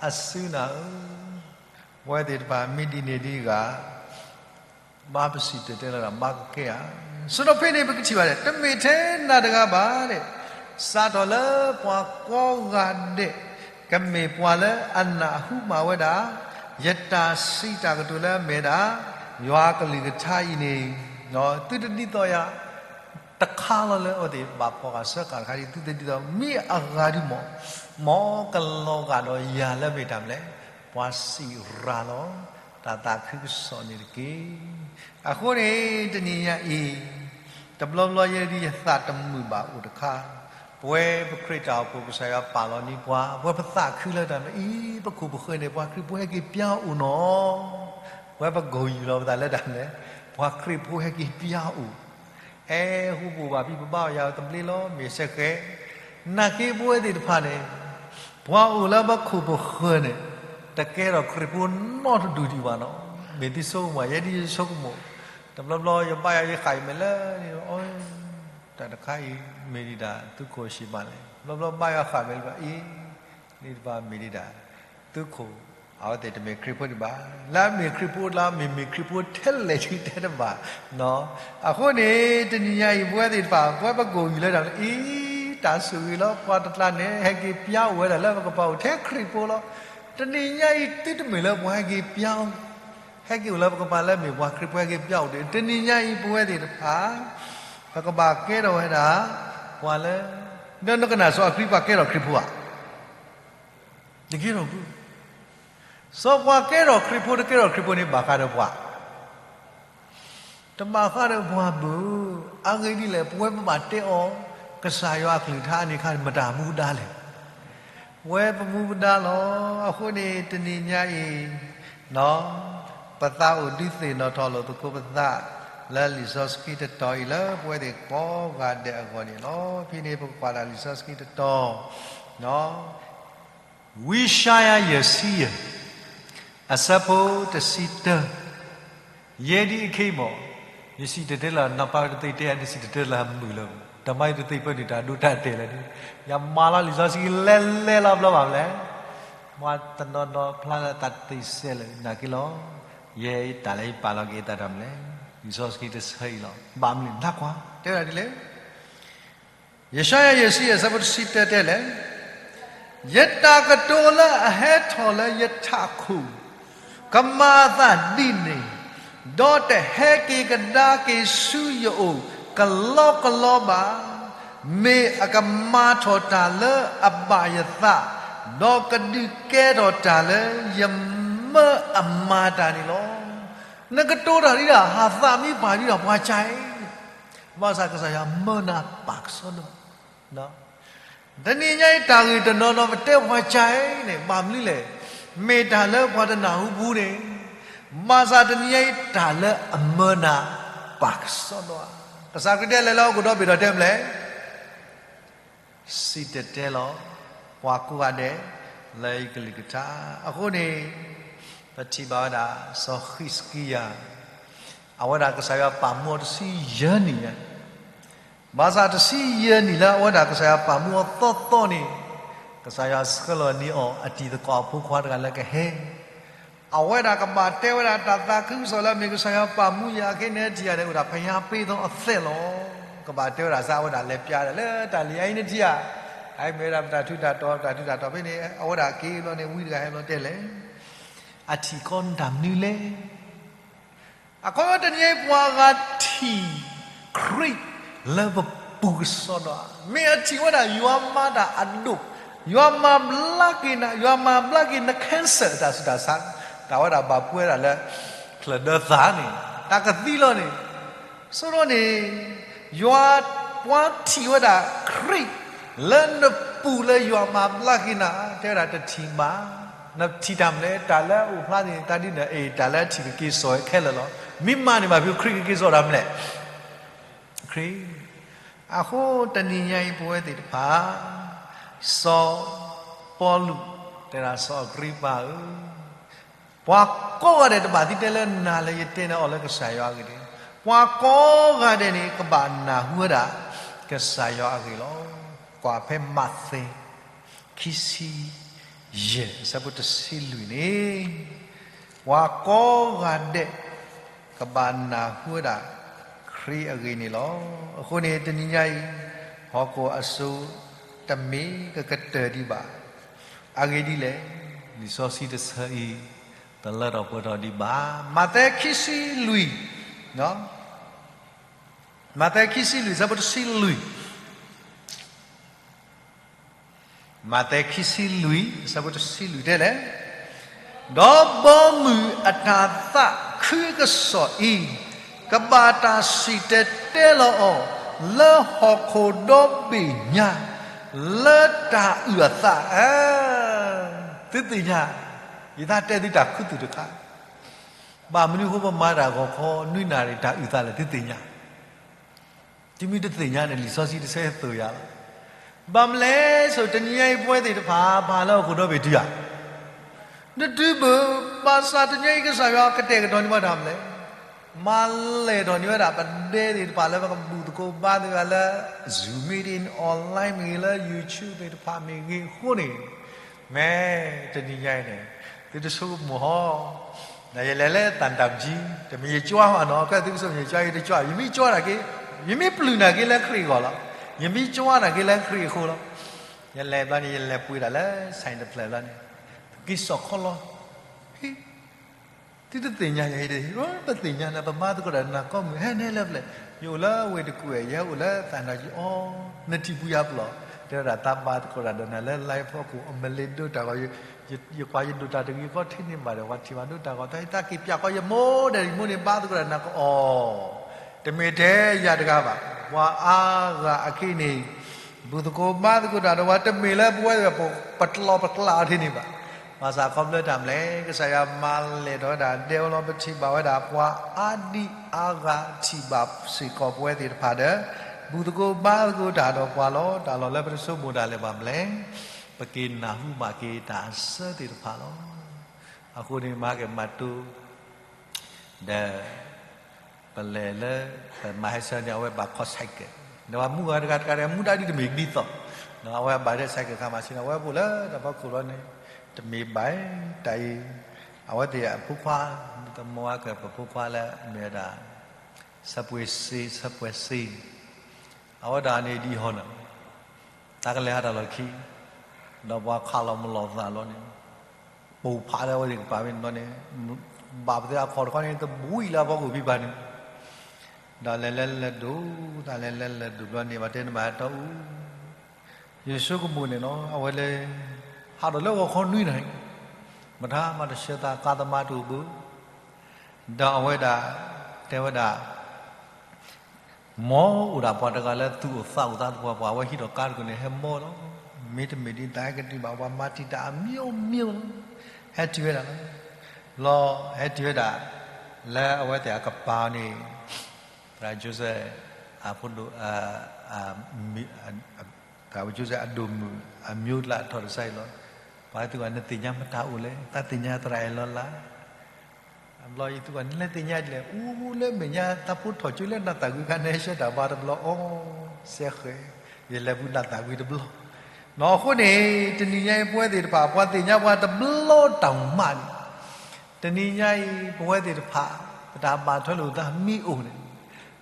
အစုနၤဧၢ, ပဝဲသ့ၣ်တဖၣ်မ့ၢ်ဒ်န့ၣ်ဒ်ဂၤ, ဘၣ်ပစံၣ်တဲၤတဲလီၤတၢ်ဘၣ်ကကဲဧါ. ဆိဒီးဖဲန့ၣ်ပကထံၣ်ဘၣ်ဒဲး, တမ့ၢ်ထဲနၤတဂၤဘၣ်ဒဲး, စးထီၣ်လၢပှၤကိးဂၤဒဲး, ကမ့ၢ်ပှၤလၢအနၢ်ဟူမၤဝဲဒၣ် ယတၢ်စံးတၢ်ကတိၤလၢအမ့ၢ်ဒၣ် ယွၤကလုၢ်ကထါအံၤန့ၣ်, သုတဒ်သိးယၤ တခါလီၤလၢအဝဲသ့ၣ်ဘၣ်ဖီၣ်ဃာ်စၢဃာ်တခါဒ်သုတဒ်သိး မ့ၢ်အဂၤဒုးမး, မ်ကလီၤဂာ်ဒီးယၤလၢမ့ၢ်တၢ်မနုၤလဲၣ်, ပှၤစံးရၤလီၤ တၢ်သးခုကစီၣ်န့ၣ်တက့ၢ်. အဃိန့ၣ် တနံၤညါအံၤ တဘျီဘျီယဲဒ်ယသးတမုာ်ဘၣ်အိၣ်တခါ, ပဝဲပခရံာ်တၢ်အိၣ်ဖှိၣ်ကစၢ်ယွၤပာ်လီၤန့ၢ်ပှၤ, ပဝဲပသးခုလၢတၢ်မနုၤအံၤ ပခိၣ်ပဃၢၤန့ၣ် ပှၤခရံာ်ဖိဟဲက့ၤပျါအိၣ်နီၤ, ပဝဲပကိၢ်ယူၢ်လီၤပသးလၢတၢ်မနုၤလဲၣ်, ပှၤခရံာ်ဖိဟဲက့ၤပျါအိၣ် အဲ ဟူပအိၣ်ဘၣ်ဖံး ပဘါအီၣ်ယၤတဘျ့လီၤ မ့ၢ်စဲဃဲ, နာ်က့ပဝဲသ့ၣ်တဖၣ်န့ၣ်, ပှၤအိၣ်လၢပခိၣ်ပဃၢၤန့ၣ်, တကဲထီၣ်ခရံာ်ဖိနီတဒူၣ်ဒံးဘၣ်နီၤ, မ့ၢ်သုဆိကမိၣ် ယဲဒ်ယဆိကမိၣ်, တဘျီဘျီယဘါယွၤယဃၣ်အံၤမ့ၢ်လၢန့ၣ်, တၢ်တခါအံၤမ့ၢ်ဒံးဒၣ်သုးခိၣ်အဆံးမးလဲၣ်, တဘျီဘျီဘါယွၤဃၣ်မ့ၢ်လၢဘၣ်အံၤ, န့ၣ်တဖၣ်မ့ၢ်ဒံးဒၣ် သုးခိၣ် အဝဲသ့ၣ်တမ့ၢ်ခရံာ်ဖိဒံးဘၣ်, လၢအမ့ၢ်ခရံာ်ဖိလၢအမ့ၢ်မ့ၢ်ခရံာ်ဖိထဲလဲၣ်ဒုးတဲတဘၣ်, အဃိန့ၣ် တနံၤညါအံၤ ပဝဲသ့ၣ်တဖၣ် ပဝဲပကိၢ်ယူၢ်လၢတၢ်မနုၤအံၤ, တၢ်ဆိၣ်ဂ့ၤလီၤ ပှၤတကျါန့ၣ် ဟဲက့ၤပျါအိၣ်ဝဲဒၣ်လၢပကပၤအိၣ်ထဲခရံာ်ဖိလီၤ. တနံၤညါအံၤ သုတမ့ၢ်လၢပှၤဟဲက့ၤပျါ ဟဲက့ၤအိၣ်လၢပကပၤလၢမ့ၢ်ပှၤခရံာ်ဖိဟဲက့ၤပျါအိၣ်ဒီး တနံၤညါအံၤ ပဝဲသ့ၣ်တဖၣ် ပကဘၣ်ကဲထီၣ်ဝဲဒၣ် ပှၤလၢ ဒီးနကနၣ်စီၤအကရံပၤကဲထီၣ်ခရံာ်ဖိဧါ, တကဲထီၣ်ဘၣ်, စီၤပၤကဲထီၣ်ခရံာ်ဖိ တကဲထီၣ်ခရံာ်ဖိန့ၣ် ဘၣ်ဃးဒီးပှၤ တဘၣ်ဃးဒီးပှၤဘၣ်, အဂ့ၢ်ဒ်လဲၣ် ပဝဲပဘၣ်တဲအီၤ ကစၢ်ယွၤအကလုၢ်ကထါန့ၣ်ခါန့ၣ် မတၤမူဒါလဲၣ်, ပဝဲပမူပဒါလီၤ. အဃိန့ၣ် တနံၤညါအံၤ ပသးအိၣ်ဒုးသ့ၣ်နီၣ်ထီၣ်လိာ်သကိးပသး လၢလံာ်စီဆှံတတီၤအံၤလၢပဝဲသ့ၣ်ကိးဂၤဒဲးအဂီၢ်န့ၣ်လီၤ. ဖဲန့ၣ်ပကကွၢ်တၢ်လံာ်စီဆှံတတီၤ ဝံယၡါယၤယဲၢ်ဆံယဲၢ် အဆၢဖိတဆံတၢ, ယဲဒ်အခဲအံၤမး, ယစံၣ်တဲၤတဲလီၤ နပၢ်တသ့တဲ နစံၣ်တဲၤတဲလီၤမုာ်လၢၤ, တၢ်မၤယတသ့ပၢနုာ်တၢ်ဒိတၢ်တဲာ်လၢၤန့ၣ်, ယမၤလီၤလံာ်စီဆှံလဲၤလဲၤလီၤဘျီဘၣ်မနုၤလဲၣ်, ပှၤတနီၤနီၤဖျါလၢတၢ်တသ့စဲလၢၤ နာ်က့လီၤ. ယဲတၢ်လၢယပာ်လီၤက့ၤအသးတၢ်မနုၤလဲၣ်, လံာ်စီဆှံတဆၢအံၤလီၤ. ဘၣ်မနုၤလဲၣ် နကွၢ် တဲဝဲဒၣ်ဒ်လဲၣ် ယၡါယၤယဲၢ်ဆံယဲၢ် အဆၢဖိတဆံတၢတဲလဲၣ်, ယတၢ်ကတိၤလၢအဟဲထီၣ်လၢယထးခိၣ်, ကမၤအသးဒ်န့ၣ်, ဒီးတဟဲက့ၤကဒါက့ၤဆူယအိၣ်ကလီကလီဘၣ်. မ့ၢ်အကမၤထီၣ်တၢ်လၢအဘၣ်ယသး, ဒီးကဒုးကဲထီၣ်တၢ်လၢယမၢအမၤတၢ်န့ၣ်လီၤ. နကတိၤတၢ်ဒ်ဒီး ဟးသးမံပှၤဒ်ဒီးပှၤကၢ်အံၤ ဘၣ်ဆၣ်ကစၢ်ယွၤမၢနၤပာ်ကစီဒီ, တနံၤညါအံၤတၢ်ဂ့ၢ်တနီၤနီၤပတဲပှၤကၢ်အံၤန့ၣ် ဘၣ်မနုၤလဲၣ်, မ့ၢ်တၢ်လၢပှၤတနၢ်ဟူပူၤန့ၣ်, ဘၣ်ဆၣ်တနံၤညါအံၤတၢ်လၢအမၢနၤပာ်ကစီဒီဧါ. ကစၢ်ခရံာ်တဲလဲၤလၢဟီၣ်ခိၣ်ဒီဘ့ၣ်ဒီးတဲမနုၤလဲၣ် စံၣ်တဲၤတဲလီၤ ပှၤကိးဂၤဒဲး လၢယကလုၢ်ကထါ. အဃိန့ၣ် ပထံၣ်ဘၣ်ဝဲဒၣ် စီၤဃံးစကံယၤ အဝဲဒၣ်ကစၢ်ယွၤပာ်မူအီၤတဆံယဲၢ်နံၣ်ညါ, ဘၣ်ဆၣ်တဆံယဲၢ်နံၣ်လၢအဝဲဒၣ်ကစၢ်ယွၤပာ်မူအီၤသီသီန့ၣ်, ကစၢ်ယွၤဆှၢလီၤန့ၢ်အီၤအတံၤသကိးအဖိခွါတဂၤလၢကဟဲ အဝဲဒၣ်ကဘၣ်တဲဝဲဒၣ်တၢ်သးခုကစီၣ်လၢမ့ၢ်ကစၢ်ယွၤပာ်မူယၤအဃိန့ၣ် နထံၣ်ယၤန့ၣ် အိၣ်ဒၣ်ဖယါပ့ၤသီအသဲးလီၤ. ကဘၣ်တဲဝဲဒၣ်စ့ၢ် အဝဲဒၣ်လဲၤပျါဒၣ်လၢတၢ်လံၤအံၤ နထံၣ်ဧါ, အမ့ၢ်ဝဲဒၣ်ပတၢ်ထူးတၢ်တီၤ ပတၢ်ထူးတၢ်တီၤဖဲန့ၣ် အဝဲဒၣ်က့ၤဘျီန့ၣ် ဝံတဂၤဟဲဘျီတဲလဲၣ်, အထံၣ်ကီနတၢ်မနုၤလဲၣ် အခီပညီတနံၤအံၤပှၤဂၤထံၣ်ခရံာ်လၢပပူၤကစီဒီဧါ, မ့ၢ်အထံၣ်ဝဲဒၣ်ယွၤမၤတၢ်အဒိၣ်, ယွၤမၤဘျါက့ၤနၤ, ယွၤမၤဘျါက့ၤန cancer တၢ်ဆူးတၢ်ဆါ, တၢ်ဝဲဒၣ်ဘၣ်ပှဲၤဒၣ်လၢ ချၢၣ်ဒၢသးန့ၣ် တၢ်ကသံလီၤန့ၣ်, ဆိထီၣ်န့ၣ် ယွၤပှၤထံၣ်ဝဲဒၣ်ခရံာ် လၢနပူၤလၢယွၤမၤဘျါက့ၤနၤ တဲဝဲဒၣ်တထံၣ်ဘၣ်. နထံၣ်တၢ်မနုၤလဲၣ် တၢ်လၢအအိၣ်ဖျါန့ၣ် တၢ်ဒ်န့ၣ် အ့ၣ် တၢ်လၢအထံၣ်ကက့ၤစိာ်ခဲလၢာ်လီၤ. မ့ၢ်မၤန့ၢ်ဘၣ်ဖဲခရံာ်ကက့ၤစိာ်တၢ်မနုၤလဲၣ် ခရံာ်. အဃိတနံၤညါအံၤ ပဝဲသ့ၣ်တဖၣ် စီၤပီလူး တဲဒၣ်စီၤအကရံပၤဧၢ, ပှၤကိးဂၤဒဲးတဘၣ်သံတဲလၢနၤလၢယတဲန့ၢ်အီၤလၢကစၢ်ယွၤအဂ့ၢ်န့ၣ်, ပှၤကိးဂၤဒဲးန့ၣ် ကဘၣ်နၢ်ဟူဝဲဒၣ် ကစၢ်ယွၤအဂ့ၢ်လီၤ. ကွၢ်ဖဲမးသဲ ခံဆံယဲၢ် အဆၢဖိတဆံလွံၢ်န့ၣ်, ပှၤကိးဂၤဒဲး ကဘၣ်နၢ်ဟူဝဲဒၣ် ခရံာ်အဂ့ၢ်န့ၣ်လီၤ. အဃိန့ၣ် တနံၤညါအံၤ ဟီၣ်ခိၣ်အစိၤ တမ့ၢ်ကကတၢၢ်ဒံးဘၣ်. အဂ့ၢ်ဒ်လဲၣ်, လံာ်စီဆှံတဆၢအံၤ တလၢထီၣ်ပှဲၤထီၣ်ဒံးဘၣ်. မးသဲခံဆံလွံၢ်, မးသဲခံဆံလွံၢ် အဆၢဖိတဆံလွံၢ် မးသဲခံဆံလွံၢ် အဆၢဖိတဆံလွံၢ်တဲလဲၣ်, ဒီးဘီမုၢ်အတၤသၣ်ခုကစီၣ်အံၤ ကဘၣ်တၢ်စံၣ်တဲၤတဲလီၤအီၤ လၢဟီၣ်ခိၣ်ဒီဘ့ၣ်ညါ လၢတၢ်အုၣ်အသးဧၢ. သုသ့ၣ်ညါ, ယသးတဲသုတၢ်ခူသူၣ်တခါ, ဘၣ်မနုၤအဃိပမၤတၢ်ဂီၤခီနွံနၣ်ရံၣ် တၢ်အုၣ်သးလဲၣ် သုသ့ၣ်ညါ တုၤမ့ၢ်တသ့ၣ်ညါန့ၣ် လံာ်စီဆှံတဆၢသိးယၤလီၤ. ဘၣ်မနုၤလဲၣ်, ဆိတနံၤညါအံၤပဝဲသ့ၣ်တဖၣ် ပာ်လၢဟီၣ်ခိၣ်ဒီဘ့ၣ်တုၤဧါ. နတုၤဘၣ်, ဘၣ်ဆၣ်တနံၤညါအံၤကစၢ်ယွၤကတဲာ်ကတီၤန့ၢ်ပှၤတၢ်မနုၤလဲၣ်, မၤလဲၢ်ထီၣ်န့ၢ်ဝဲဒၣ်ပဒဲသ့ၣ်တဖၣ်လၢပကဘူၣ်သကိးဘါသ့ၣ်တဖၣ်လၢ Zoom meeting online မ့ၢ်ဂ့ၤ လၢ YouTube သ့ၣ်တဖၣ်မ့ၢ်ဂ့ၤအဃိန့ၣ်, မ့ၢ်တနံၤညါအံၤန့ၣ် သုတဆိကမိၣ်ဟီ ဒီးယလဲၤလၢသးတၢ်ပကံ, တမ့ၢ်ယကွၢ်ဘၣ်နီၤ, ကဲသုကဆိကမိၣ်ယကွၢ် ယတကွၢ်, ယမ့ၢ်ကွၢ်နာ်က့, ယမ့ၢ်ပျုၢ်နာ်က့လၢခရံာ်အဂီၢ်လီၤ, ယမ့ၢ်ကွၢ်နာ်က့လၢခရံာ်အဃိလီၤ. ယလဲၤဘျီန့ၣ် ယလဲၤပှ့ၤဒၣ်လၢ ဆိုင် တဖျၢၣ်ဘျီန့ၣ်, က့ၤစိာ်ခီလီၤ, သုတသ့ၣ်ညါယၤအံၤဒီး, ပသ့ၣ်ညါန့ၣ် ပဘါသကိးတၢ်နၤကိးမုၢ် ဟဲနဲလၢပျၢၤ, ယအိၣ်လၢဝ့ၢ်တကူၣ်ဝဲ, ယဟဲအိၣ်လၢသးနၤကံအီၤ, နထံၣ်ပူၤယၤပျီၢ်, တဲဝဲဒၣ်သးဘါသကိးတၢ်ဒီးနၤလၢ live ဖီခိၣ် အမ့ၢ်လ့ဒိတၢ်ဂီၤ ယကွၢ်ယဒိၣ်တၢ်တဂ့ၤကီထံန့ၣ်ဘၣ်ဒီး ပှၤထံၣ်ဘၣ်ဒိတၢ်ဂီၤ တၢ်သးက့ၤပၠးကီယမိၢ်ဒီး ယမိၢ်န့ၣ်ဘါသကိးတၢ်နၤကအီၤ, တမ့ၢ်ထဲယၤတဂၤဘၣ်, ပှၤအါဂၤအခံန့ၣ် ဘူၣ်သကိးဘါသကိးတၢ်ဒီးပှၤ တမ့ၢ်လၢပဝဲပကျီၢ်ပကျးအီၤထံန့ၣ်ဘၣ်. ဘၣ်ဆၣ်ခီဖျိတၢ်မနုၤလဲၣ်, ကစၢ်ယွၤမၤလဲၢ်ထီၣ်ဝဲဒၣ်ဒဲဝဲလီၤ, ပထံၣ်ဘၣ်ဝဲဒၣ် ပှၤအါဒံအါဂၤထံၣ်ဘၣ်စ့ၢ်ကီးပဝဲသ့ၣ်တဖၣ်ဒီး ဘူၣ်သကိးဘါသကိးတၢ်ဒီးပှၤလီၤ. တၢ်လီၢ်လၢပတဆိကမိၣ်ဒၣ်လဲာ်ဘၣ်မနုၤလဲၣ်, ပက့ၤနၢ်ဟူဘၣ်က့ၤတၢ်အစၢသ့ၣ်တဖၣ်လီၤ. အဃိန့ၣ် မၤက့ၤမၤတိၢ် ဒီး ပလဲၤလၢ ပမၤဟဲဆၢန့ၣ် အဝဲဘၣ်ခီၣ်ဆဲးကဲး, ဒီးပှၤမူဂၤတဂၤတဂၤတဂၤ မူဒါဒ်တမ့ၢ်ဒ်သိး, အဝဲဘၣ်ဒဲးဆဲးကဲးခါမးဆ့ၣ်န့ၣ် အဝဲအိၣ်လၢတၢ်ဖီခိၣ်လီၤန့ၣ်, တမ့ၢ်ဘၣ်တၢ်အံၤ, အဝဲသ့ၣ်အဖိခွါ, တမ့ၢ်ဝဲကပဖိခွါလၢ မ့ၢ်ဝဲဒၣ် ဆၢပှဲၤစ့, ဆၢပှဲၤစ့န့ၣ်, အဝဲဒၣ်န့ၣ်ဒ်အံၤဟီန့ၣ်, တၢ်ကလဲၤဟးတၢ်လီၢ်ခံ, ဒီးပှၤခးလီၤမလီၤသးလီၤန့ၣ်, ပိာ်ဖးလၢအဝဲသ့ၣ်ကပၤဝဲန့ၣ်ဘျီန့ၣ်, ဘၣ်ပသ့အခီၣ်တခီန့ၣ် တဘှံးလၢအဖီခိၣ်ဖံးဖးန့ၣ်, ဒီးလဲၤလဲၤလဲၤဒိၣ်, တၢ်လဲၤလဲၤလဲၤဒိၣ်ဘျီန့ၣ် ပှၤတဲန့ၣ်ဘၣ်ဟဲတီအူ ယဆိကမိၣ်န့ၣ်လီၤ, အဝဲလၢ ဟးထီၣ်လၢဂီၤခီနွံနၣ်ရံၣ်, မတၤမၤတဆှၢသး ကါသမါတအိၣ်ဘၣ်, ဒီးအဝဲဒၣ် တဲဝဲဒၣ် မ်အိၣ်ဒၣ်ပှၤတဂၤလၢသူၣ်အိၣ်သးအိၣ်သးသပှၢ်ပှၢ် အဝဲဟံးထီၣ်ကါတခိၣ်န့ၣ် ဟဲမီလီၤ. မ့တမ့ၢ်ဒ်သးဟဲကတုၤဘၣ် ပှၤမၤတံာ်တာ်အမျိုးမျိုးလီၤ. ဟဲတုၤဝဲဒၣ်လီၤ. လီၤ ဟဲတုၤဝဲဒၣ် လၢအဝဲသ့ၣ်အကပၤန့ၣ် သရၣ် Joseph အဖိဒိၣ် သရၣ် Joseph အဒိၣ်မုၣ်အမျိုးကျါအထီၣ်တစဲးအံၤလီၤ. ပှၤသုးဝဲ နသ့ၣ်ညါမတၤအိၣ်လဲၣ်, တၢ်သ့ၣ်ညါသရၣ်အဲၣ်လီၤလၢ် အဘျီယသုးဝဲ နလဲၤသ့ၣ်ညါဒ်လဲၣ်, အူလၢမဲာ်ညါ တၢ်ဖိထီၣ်ကၠိလၢနၢ်သးကွံခါန့ၣ် ဟဲဆှၢတၢ်ပှၤတဘျီအီၤ, စဲဃဲၤ, ယလဲၤပူၤနၢ်သးကွံတဘျီ. နီၢ်အဃိန့ၣ် တနံၤညါအံၤ ပဝဲသ့ၣ်တဖၣ် ပှၤသ့ၣ်ညါပှၤတဘျီတၢ်မးန့ၣ်, တနံၤညါအံၤ ပဝဲသ့ၣ်တဖၣ် ပတၢ်ဘၣ်ထွဲလိာ်သးမ့ၢ်အိၣ်န့ၣ်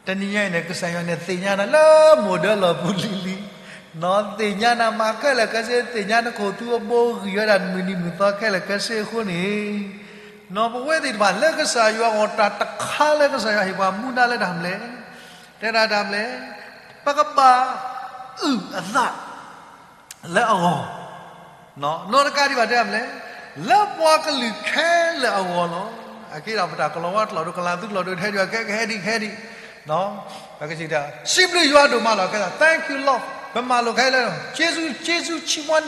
တနံၤညါအံၤန့ၣ် ကစၢ်ယွၤန့ၣ်သ့ၣ်ညါနၤလၢမိၢ်ဒၢလီၢ်ပူၤလံၤလံၤ, နီၢ်သ့ၣ်ညါနၤမၤခဲလၢာ်ခဲဆ့, သ့ၣ်ညါနခိၣ်သူအဘိဂံၢ်ဝဲဒၣ် မုၢ်နံၤမုၢ်သီခဲလၢာ်ခဲဆ့အဃိန့ၣ်, နီၢ်ပဝဲသ့ၣ်တဖၣ်လၢကစၢ်ယွၤအဂီၢ် တၢ်တခါလၢကစၢ်ယွၤဟ့ၣ်ပှၤမူဒါလၢတၢ်မနုၤလဲၣ်, တဲဒၣ်တၢ်မနုၤလဲၣ်, ပကဘၣ်အုၣ်အသး လၢအဂီၢ်, နီၢ်တကးဒံးဘၣ်တဲဒၣ်မနုၤလဲၣ်, လၢပှၤကလုာ်ခဲလၢာ်အဂီၢ်လီၤ. အက့ဒီးပတၢ်ကလီၤဝါကျိာ်ဒိၣ် ကလၤသူကျိာ်ဒိၣ် ဟဲဒံးကဲ ကဟဲဒံး ကဟဲဒံး, ပကစံးတၢ် စံးဘျုးယွၤဒိၣ်မးလီၤ. ကဲသး thank you Lord, ပမၤလိာ်ခဲလၢာ်, က့စူး က့စူး ဆံးမွဲ,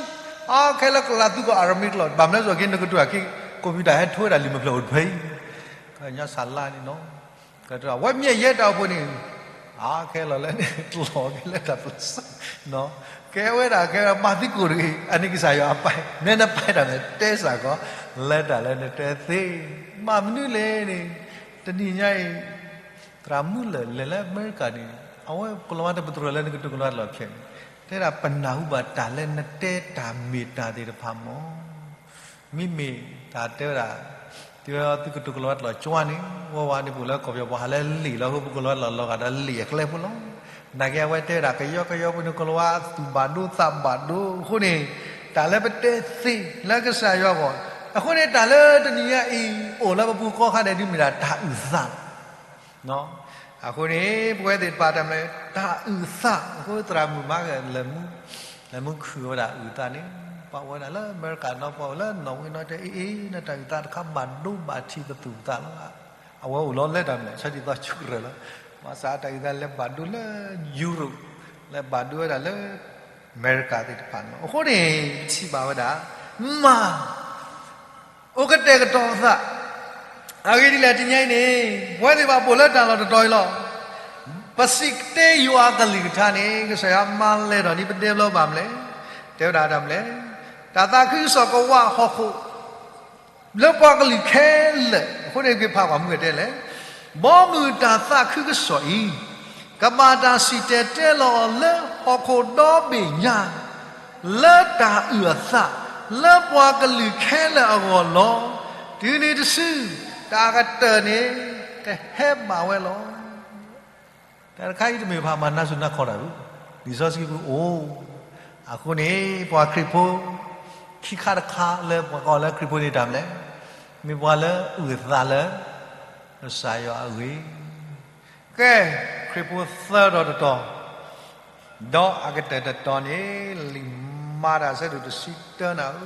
အခဲလၢာ်ကလၤသူကီၢ် Aramaic ကျိာ် ဘၣ်မနုၤအဃိ နကတိၤအခံ computer ဟဲထိဝဲဒၣ်လံာ်မဖျၢၣ်အိၣ်တဖျၢၣ်အံၤ, ကညီစးလါန့ၣ်နီၤ, ကဲဝဲမ့ၢ်ယဲတၢ်အိၣ်ဖှိၣ်န့ၣ်, အခဲလၢာ်လၢန့ၣ် လီၤက့ၤလၢတၢ်ပၢဆှၢ, ကဲဝဲဒၣ် ကဲဝဲဒၣ် မၤသံကိၣ်တဂ့ၤ, အန့ၣ်ကစၢ်ယွၤအပၢ်, မ့ၢ်နပၢ်တၢ်မ့ၢ် တဲစ့ၢ်ကီး လၢတၢ်လၢနတဲသ့, မ့ၢ်မနုၤလဲၣ်န့ၣ်, တနံၤညါအံၤ သရၣ်မုၣ်လၢာ်လဲၤလၢအမဲရကၤန့ၣ်, အဝဲကလီၤဝါတပတြၢၤလၢနကတိၤကလီၤဝါကျိာ်ခဲန့ၣ်, တဲဒၣ်ပနၢ်ဟူဘၣ်တၢ်လၢနတဲတၢ်မ့ၢ်တၢ်သ့ၣ်တဖၣ်မး မ့မ့ၢ်တၢ်တဲဝဲဒၣ်, တုၤသုကတိၤကလီၤဝါကျိာ်ကၠွါန့ၣ်, ဝဲဝဲန့ၣ်ပအိၣ်လၢကီၢ်ပယီၤ ပှၤဟးလၢလံာ်လီၤအဃိ ပကလီၤဝါကျိာ်လီၤဂာ်ဒီးလံာ်အကျဲဖိလီၤ. နာ်က့အဝဲတဲဝဲဒၣ် ကယီကယီပှၤန့ၣ် ကလီၤဝါသူၣ်ဘၣ်ဒိသးဘၣ်ဒိအဃိန့ၣ်, တၢ်လၢပတဲသ့လၢကစၢ်ယွၤအဂီၢ်, အဃိန့ၣ် တၢ်လၢတနံၤညါအံၤ အိၣ်လၢပပူၤဃီခါန့ၣ် ဒုးမ့ၢ်ဒၣ်တၢ်အုၣ်သးလီၤ. အဃိန့ၣ် ပဝဲသ့ၣ်တဖၣ်တၢ်မ့ၢ် တၢ်အုၣ်သး, အဃိသရၣ်မုၣ်မၤကလဲၤမူ, လဲၤမူခုၣ်ဝဲဒၣ်အုၣ်သးန့ၣ်, ပှၤအိၣ်ဝဲဒၣ်လၢအမဲရကၤနီၤ ပှၤအိၣ်လၢနီၣ်ဝ့နီၤတဲ အ့အ့ နတၢ်အုၣ်သးတခါဘၣ်ဒိဘၣ်ထံးပသူၣ်ပသးလီၤ. အဝဲအိၣ်လီၤလၢတၢ်မနုၤလဲၣ် ဆၢထံသီဆူကရၢၢ်လီၤ. ဘၣ်ဆၣ်တၢ်အုၣ်သးလဲၤဘၣ်ဒိလၢ ယူရိၣ်, လဲၤဘၣ်ဒိဝဲဒၣ်လၢ အမဲရကၤသ့ၣ်တဖၣ်န့ၣ်လီၤ. အဃိန့ၣ် ပထံၣ်ဘၣ်ဝဲဒၣ် မၤ အိၣ်ကတဲာ်ကတီၤအသး, အဂ့ၢ်ဒ်လဲၣ် တနံၤညါအံၤန့ၣ် ပဝဲသ့ၣ်တဖၣ်ပအိၣ်လၢတၢ်လီၢ်တတီၤအံၤလီၤ. ပစံးကတ့ၢ်ယွၤအကလုၢ်ကထါန့ၣ် ကစၢ်ယွၤမၤလဲၢ်ထီၣ်န့ၣ် ပဒဲဘျီဘၣ်မနုၤလဲၣ်, တဲဝဲဒၣ်တၢ်မနုၤလဲၣ်, တၢ်သးခုကစီၣ်ကဝးဟီၣ်ခိၣ် လၢပှၤကလုာ်ခဲလၢာ်, အဃိန့ၣ် က့ၤဖးကွၢ်မုၢ်ကတဲလဲၣ်, ဘီမုၢ်တၢ်သးခုကစီၣ်အံၤ ကဘၣ်တၢ်စံၣ်တဲၤတဲလီၤအီၤလၢဟီၣ်ခိၣ်ဒီဘ့ၣ်ညါ လၢတၢ်အုၣ်အသး လၢပှၤကလုာ်ခဲလၢာ်အဂီၢ်လီၤ. တုၤနုၤတစု တၢ်ကတၢၢ်န့ၣ် ကဟဲဘၣ်ဝဲလီၤ. တၢ်တခါအံၤတမ့ၢ်ပှၤမၤနါစိၤနါခီၣ်တၢ်ဘၣ်, လံာ်စီဆှံပူၤအိၣ်, အဃိန့ၣ် ပှၤခရံာ်ဖိ ခံခါတခါလၢပှၤကိးလၢခရံာ်ဖိန့ၣ်တၢ်မနုၤလဲၣ်, မ့ၢ်ပှၤလၢအုၣ်အသးလၢ ကစၢ်ယွၤအဂ့ၢ်, ကဲ, ခရံာ်ဖိသၢတီၤတတီၤ, ဒီးအကတၢၢ်တတီၤန့ၣ် လံာ်မၤတၢ်အဆၢဒိၣ်တဆံတၢနၤ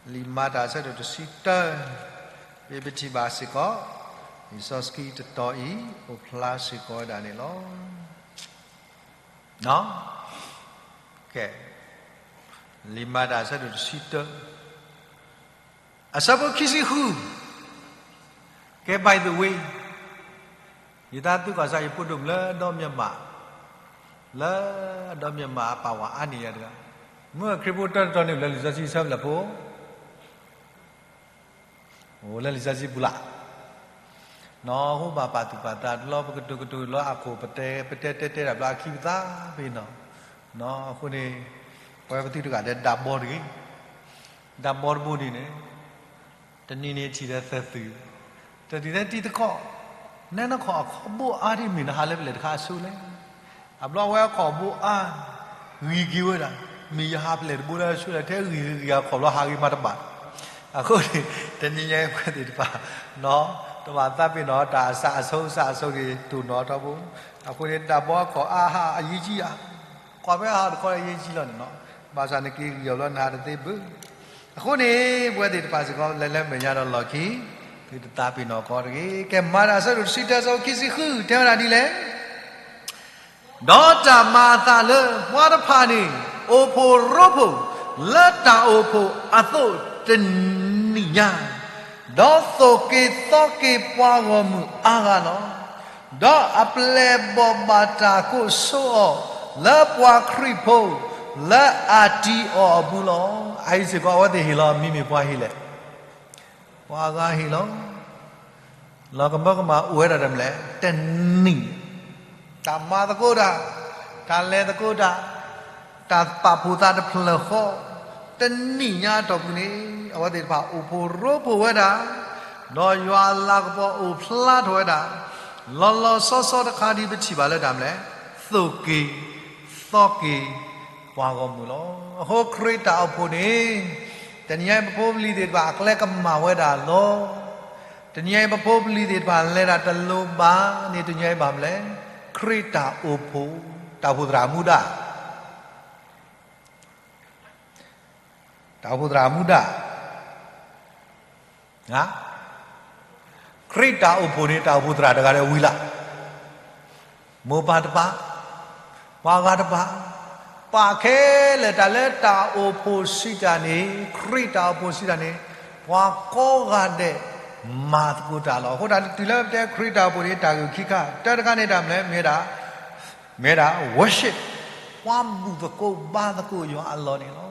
ဧၢ, လံာ်မၤတၢ်အဆၢဒိၣ်တဆံတၢ, မ့ၢ်ပထံၣ်ဘၣ်စ့ၢ်ကီး လံာ်စီဆှံတတီၤအံၤ အိၣ်ဖျါစ့ၢ်ကီးဝဲဒၣ်န့ၣ်လီၤ. ကဲ, လံာ်မၤတၢ်အဆၢဒိၣ်တဆံတၢ, အဆၢဖိခံဆံဃု, ကဲ by the way, ယသးသူကီၢ်စၢ်ယဖိဒိၣ်မုၣ်လၢဒီမၠၢမး, လၢအဒီမၠၢမးအပာ်ဝးအါန့ၢ်ယၤတဂၤ, မ့ၢ်ခရံာ်ဖိတၢတတီၤန့ၣ် လၢလံာ်စီဆှံဆၢဖျၢၣ်ဖိ အိၣ်လၢလံာ်စီဆှံပူၤလၢ်, နီၢ်ဟိဘၣ်ပာ်သူၣ်ပာ်သးတလီၤ ပကတိၤကတိၤလီၤအခိၣ် ပတဲ ပတဲတဲတဲတၢ်ဘျီအခံပသးပ့ၤနီၣ်, နီၢ်အဃိန့ၣ် ပဝဲပသုတဂၤဒီးဒၣ်ဘီတဂ့ၤ, ဒၣ်ဘီတဘိန့ၣ်န့ၣ် တနံၤန့ၣ်ထံၣ်ဒီးသၢသုး, တနံၤန့ၣ်တံၤသကိး, နဲနခီၣ်အခီၣ်ဘိအါဒ်မ့ၢ်နဟးလၢပလဲၣ်တခါအဆိလဲၣ် အဘျီဝဲအခီၣ်ဘိအါ, ဂံၢ်က့ၤဝဲဒၣ်, မ့ၢ်ယဟးပလဲၣ်တဘိလၢအဆိလဲၣ် ထဲဂံၢ်ဂံၢ်ဂံၢ်အခီၣ်ဘျီဟးဂ့ၤမးတဘၣ်, အဃိန့ၣ် တနံၤညါအံၤပဝဲသ့ၣ်တဖၣ်, နီၢ်, တဘၣ်သးပ့ၤနီၣ်တၢ်အစးအဆိစးအဆိဂ့ၤတိၢ်နီၣ်ထီဘိ, အဃိန့ၣ် ဒၣ်ဘီအခီၣ်အါဟးအရေးကြီးဧါ, ကွၢ်ဖဲဟးတခီအရေးကြီးလီၤန့ၣ်နီၢ်, ဘၣ်ဆၣ်နက့ၤဂံၢ်အီၤဘျီနဟးတသ့ဘၣ် အဃိန့ၣ် ပဝဲသ့ၣ်တဖၣ်စ့ၢ်ကီး လဲၤလၢမဲာ်ညါဒီးလီၢ်ခံ, သုတသးပ့ၤနီၣ်ကီးတဂ့ၤ. ကဲ မၤတၢ်အဆၢဒိၣ်တဆံတၢ အဆၢဖိခံဆံဃု တဲဝဲဒၣ်ဒ်လဲၣ်, ဒီးတၢ်မၤအသးလၢပှၤတဖၣ်န့ၣ် အိၣ်ဖှိၣ်ရိဖှိၣ် လၢတၢ်အိၣ်ဖှိၣ်အသိးတနံၤညါ, ဒီးသိၣ်က့ၤသီက့ၤပှၤဂီၢ်မုၢ်အါဂၤလီၤ. ဒီးအပျဲၢ်ဘီၣ်ဘၣ်တၢ်ကိးဆိအီၤ လၢပှၤခရံာ်ဖိ လၢအတံၤအီၤအပူၤလီၤ. အအံၤစ့ၢ်ကီး အဝဲသ့ၣ်ဟ့ၣ်လီၤ မ့မ့ၢ်ပှၤဟ့ၣ်လဲၣ်, ပှၤအဂၤဟ့ၣ်လီၤ. လီၤကမၢကမၣ်အိၣ်ဝဲဒၣ်တမံၤလဲၣ်, တနံၤ, တၢ်မၤသကိးတၢ်, တၢ်လဲၤသကိးတၢ်, တၢ်ပာ်ဖှိၣ်သးတဖျၢၣ်ဃီ, တနံၤညါအတီၢ်ပူၤန့ၣ် အဝဲသ့ၣ်တဖၣ်အိၣ်ဖှိၣ်ရိဖှိၣ်ဝဲဒၣ်, ဒီးယွၤအလၤကပီၤအိၣ်ဖျါထီၣ်ဝဲဒၣ်, လီၤလီၤဆီဆီတခါဒ်ပထံၣ်ဘၣ်လၢတၢ်မနုၤလဲၣ်, သိၣ်က့ၤ, သီက့ၤ, ပှၤဂီၢ်မုၢ်လီၤ. အဃိခရံာ်တၢ်အိၣ်ဖှိၣ်န့ၣ်, တနံၤညါအံၤပဖိပလံၤသ့ၣ်တဖၣ်အကျဲကမၣ်ဝဲဒၣ်လီၤ. တနံၤညါအံၤပဖိပလံၤသ့ၣ်တဖၣ်လဲၤဒၣ်တလိၤဘၣ်န့ၣ် တနံၤညါအံၤဘၣ်မနုၤလဲၣ်, ခရံာ်တၢ်အိၣ်ဖှိၣ်, တၢ်အိၣ်ဖှိၣ်သရၣ်မူဒါ တၢ်အိၣ်ဖှိၣ်သရၣ်မူဒါ, ခရံာ်တၢ်အိၣ်ဖှိၣ်န့ၣ် တၢ်အိၣ်ဖှိၣ်သရၣ်တဂၤဒီးဝံၤလီၤ. မိၢ်ပၢ်တဖၣ်, ပှၤဂၤတဖၣ်, ပာ်ခဲလၢာ်တၢ်လၢတၢ်အိၣ်ဖှိၣ်စံးတၢ်န့ၣ်, ခရံာ်တၢ်အိၣ်ဖှိၣ်စံးတၢ်န့ၣ်, ပှၤကိးဂၤဒဲးမၤသကိးတၢ်လီၤ. အဃိသတးတုၤလၢပတဲခရံာ်တၢ်အိၣ်ဖှိၣ်န့ၣ် တၢ်ဂ့ၢ်ခံခါ, တၢတခါန့ၣ်တၢ်မနုၤလဲၣ်, မ့ၢ်ဝဲဒၣ် မ့ၢ်ဝဲဒၣ် worship, ပှၤဘူၣ်သကိးဘါသကိးယွၤအလီၢ်န့ၣ်လီၤ.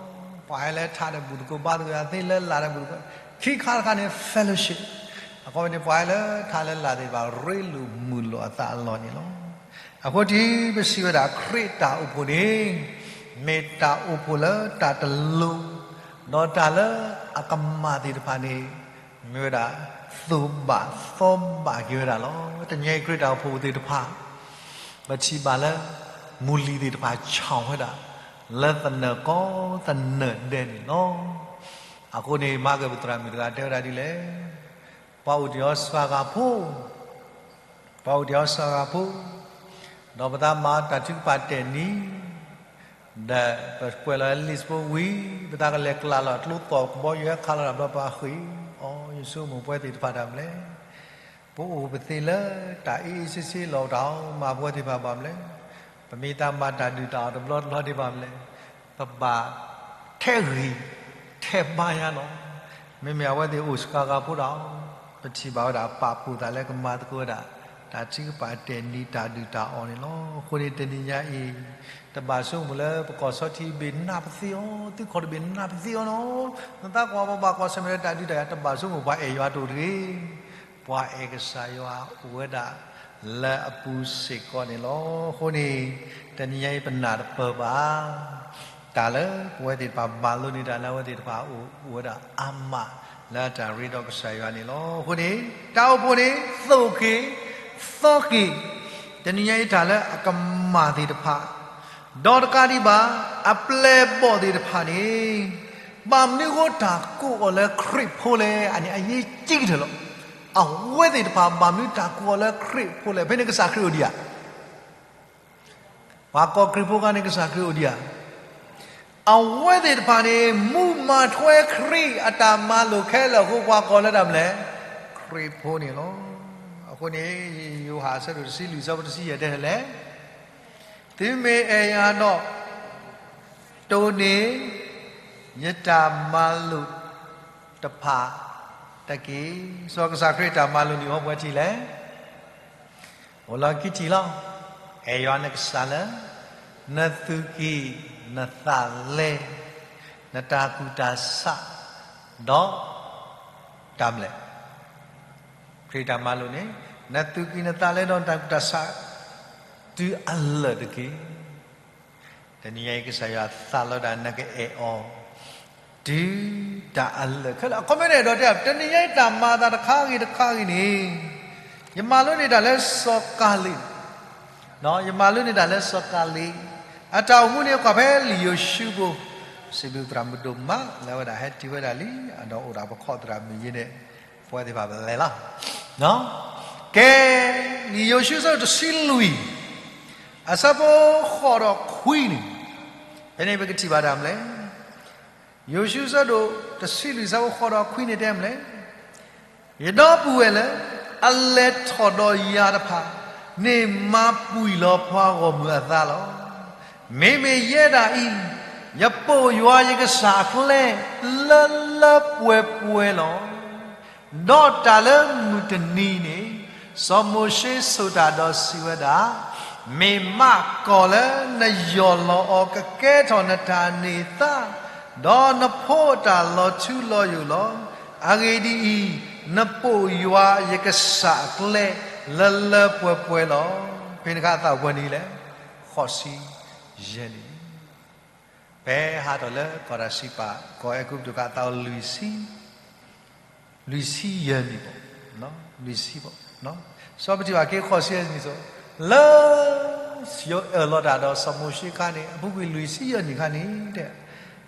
ပှၤဟဲလၢထးဒီးဘူၣ်သကိးဘါသကိးယွၤ, သ့လၢလာ်ဒီးဘူၣ်သကိး, ခံခါတခါန့ၣ် fellowship, အခီပညီန့ၣ် ပှၤဟဲလၢထးလၢလာ်သ့ၣ်တဖၣ် ရ့လိာ်မုာ်လိာ်အသးအလီၢ်န့ၣ်လီၤ. အဃိတံၤပစံးဝဲဒၣ် ခရံာ်တၢ်အိၣ်ဖှိၣ်န့ၣ် မ့ၢ်တၢ်အိၣ်ဖှိၣ်လၢတၢ်တလိၤ, ဒီးတၢ်လၢအကမၣ်သ့ၣ်တဖၣ်န့ၣ် မ့ၢ်ဝဲဒၣ် သိၣ်ဘၣ်သီဘၣ်က့ၤဝဲဒၣ်လီၤ. တနံၤအံၤခရံာ်တၢ်အိၣ်ဖှိၣ်သ့ၣ်တဖၣ် ပထံၣ်ဘၣ်လၢ မုၢ်လံၤသ့ၣ်တဖၣ် ဆၣ်ဝဲဒၣ် လၢသနၢၣ်ကီသနၢၣ်ဒဲးန့ၣ်လီၤ. အဃိန့ၣ် မၤကပသရၣ်မုၣ်တဂၤတဲဝဲဒၣ်ဒ်လဲၣ်, ပှၤအိၣ်တ့ၢ်အီၤစှၤဂၤဖိ, ပှၤအိၣ်တ့ၢ်အီၤစှၤဂၤဖိ, ဒီးပသးမၤတၢ်ထုကဖၣ်တဲာ်နံၤ ဒီးပကွဲးလီၤလံာ်စဖိဝံၤ ပသးကလဲၤကျးလီၤကျိသီၣ်ကဘီယူၤ ဟဲခးလီၤတၢ်ဘျီ ပှၤဃ့ၢ်အီၤ, ယဆိကမိၣ်ပဝဲသ့ၣ်တဖၣ်တၢ်မနုၤလဲၣ်. ပအိၣ်ပသ့လၢတၢ်အ့ၣ်အ့ၣ်ဆ့ဆ့လီၤတၢ်အီၤ မၤပဝဲသ့ၣ်တဖၣ်ဘၣ်မနုၤလဲၣ်. ပမ့ၢ်တၢ်မၤတၢ်ဒုၣ်တၢ်အီၣ်တဘျီတဘျီဒံးဘၣ်မနုၤလဲၣ်. ပဘၣ်ထဲဂ့ၤထဲဘါယါလီၤ. မ့မ့ၢ်အဝဲသ့ၣ်အိၣ်စှၤဂၤဖိတၢ်အီၤ ပထံၣ်ဘၣ်ဝဲဒၣ်ပာ်ဖှိၣ်သးလၢကမၤသကိးဝဲဒၣ် တၢ်ထုကဖၣ်တဲာ်နံၤ တၢ်ဒုၣ်တၢ်အီၣ်န့ၣ်လီၤ. အဃိန့ၣ်တနံၤညါအံၤ တဘၣ်ဆိကမိၣ်လၢပကီၢ်ဆီထံဘ့ၣ်နၢ်ပသ့အီၤ, သုးခီၣ်တဘ့ၣ်နၢ်ပသ့အီၤနီၤ, နသးကွၢ်ပဘၣ်ကွၢ်ဆၢၣ်မဲာ်လၢတၢ်ဒုးတၢ်ယၤ တဘၣ်ဆိကမိၣ်ပှၤအဲၣ်ယွၤတအိၣ်တဂ့ၤ. ပှၤအဲၣ်ကစၢ်ယွၤအိၣ်ဝဲဒၣ်လၢအပူၤစ့ၢ်ကီးန့ၣ်လီၤ. အဃိန့ၣ် တနံၤညါအံၤပနၢ်တပၢၢ်ဘၣ် တၢ်လၢပဝဲသ့ၣ်တဖၣ်မၤလိန့ၢ်တၢ်လၢအဝဲသ့ၣ်တဖၣ်အိၣ်ဝဲဒၣ်အါမး လၢတၢ်ရ့ဒီးကစၢ်ယွၤန့ၣ်လီၤ. အဃိန့ၣ် တၢ်အိၣ်ဖှိၣ်န့ၣ် သိၣ်က့ၤသီက့ၤ တနံၤညါအံၤတၢ်လၢအကမၣ်သ့ၣ်တဖၣ် ဒီးတကးဒံးဘၣ် အပျဲၢ်အဘီၣ်သ့ၣ်တဖၣ်န့ၣ် ဘၣ်မနုၤအဃိတၢ်ကိးအီၤလၢခရံာ်ဖိလဲၣ်. အန့ၣ်အရေးကြီးကတၢၢ်လီၤ. အဝဲသ့ၣ်တဖၣ်ဘၣ်မနုၤတၢ်ကိးအီၤလၢခရံာ်ဖိလဲၣ်. ဖဲန့ၣ်ကစၢ်ခရံာ်အိၣ်ဒံးဧါ. ပှၤကိးခရံာ်ဖိခါန့ၣ် ကစၢ်ခရံာ်အိၣ်ဒံးဧါ. အဝဲသ့ၣ်တဖၣ်န့ၣ် မူမၤထွဲခရံာ်အတၢ်မၤလိာ်ခဲလၢာ်အဃိ ပှၤကိးလၢတၢ်မနုၤလဲၣ်, ခရံာ်ဖိန့ၣ်လီၤ. အဃိန့ၣ် ယိၤဟၣ်အဆၢဒိၣ်တဆံလွံၢ် အဆၢဖိတဆံယဲၢ်တဲလဲၣ်, သုမ့ၢ်အဲၣ်ယၤဒီး တိၢ်န့ၢ် ယတၢ်မၤလိာ်တဖၣ်တက့ၢ်. စီၤကစၢ်ခရံာ်တၢ်မၤလိာ်န့ၣ် အိၣ်ပှဲၤထံၣ်လဲၣ်. အိၣ်လီၤခံထံၣ်လီၤ. အဲၣ်ယွၤနကစၢ်လၢ နသူၣ်ကံၢ်နသးလဲ, နတၢ်ကူၣ်တၢ်ဆး, ဒီး တၢ်မနုၤလဲၣ်. ခရံာ်တၢ်မၤလိာ်န့ၣ် နသူၣ်ကံၢ်နသးလဲဒီးနတၢ်ကူၣ်တၢ်ဆး တုၤအလၢာ်တက့ၢ်. တနံၤညါအံၤ ကစၢ်ယွၤသးလီဒၣ်နကအဲၣ်အီၤ တုၤတၢ်အလၢာ်ခဲလၢာ်. အခီပညီန့ၣ်ဒီးတဲ တနံၤညါအံၤတၢ်မၤအသးတခါဂ့ၤတခါဂ့ၤန့ၣ် ယမၤလိန့ၢ်တၢ်လၢစီၤကၤလံး, ယမၤလိန့ၢ်တၢ်လၢစီၤကၤလံး အတၢ်အိၣ်မူန့ၣ် ကွၢ်ဖဲလံာ်ယိၤၡူဖိ, စံးဘျုးသရၣ်မုၣ်ဒိၣ်မး လၢအဝဲဒၣ်ဟဲတုၤဝဲဒၣ်လံ အဒီးအိၣ်ဒီးပခီၣ်သရၣ်မုၣ်ယ့န့ၣ် ပဝဲသ့ၣ်တဖၣ်ပလဲၤလီၤ. ကဲ, လံာ်ယိၤၡူအဆၢဒိၣ်တဆံလွံၢ် အဆၢဖိဃိးဒီးခွံန့ၣ်, ဖဲန့ၣ်ပကထံၣ်ဘၣ်တၢ်မနုၤလဲၣ်. ယိၤၡူအဆၢဒိၣ်တဆံလွံၢ် အဆၢဖိဃိးဒီးခွံန့ၣ်တဲမနုၤလဲၣ်. ယဒီပုၢ်ဝဲၢ်လၢ အလဲၤထီၣ်ဒီးယၤတဖၣ် န့ၣ်မၤပှံၢ်လီၤပှၤဂီၢ်မုၢ်အသးလီၤ. မ့မ့ၢ်ယဲဒၣ်အံၤ, ယပိာ်ယွၤယကစၢ်အကျဲ လၢလၢပှဲၤပှဲၤလီၤ. ဒီးတၢ်လၢမုၢ်တနံၤန့ၣ် စီၤမိၤၡ့ဆိၣ်တၢ်ဒီးစံးဝဲဒၣ်, မ့ၢ်မးကီၢ်လၢနယီၢ်လီၤအီၤကကဲထီၣ်နတၢ်န့ၢ်သါ, ဒီးနဖိအတၢ်လီၤထူလီၤယိာ်လီၤ. အဂ့ၢ်ဒ်အံၤ, နပိာ်ယွၤယကစၢ်အကျဲ လၢလၢပှဲၤပှဲၤလီၤ. ဖဲန့ၣ်အခါအသးအိၣ်ပှဲၤနံၣ်လဲၣ်, ဃိးဆံယဲၢ်နံၣ်. ဖဲဟးထီၣ်လၢကီၢ်တၢ်စံးပာ် ကီၢ်အဲၤကူပတူးအခါ အသးအိၣ်လွံၢ်ဆံ လွံၢ်ဆံယဲၢ်နံၣ်ဘၣ်, လွံၢ်ဆံဘၣ်, စီၤပထံၣ်ဘၣ်က့ၤဃိးဆံယဲၢ်နံၣ်စိ, လၢ ယအၢၣ်လီၤတၢ်ဒီးစီၤမိၤၡ့ခါန့ၣ် အပူၤကွံာ်လွံၢ်ဆံယဲၢ်နံၣ်ခါန့ၣ် တဲ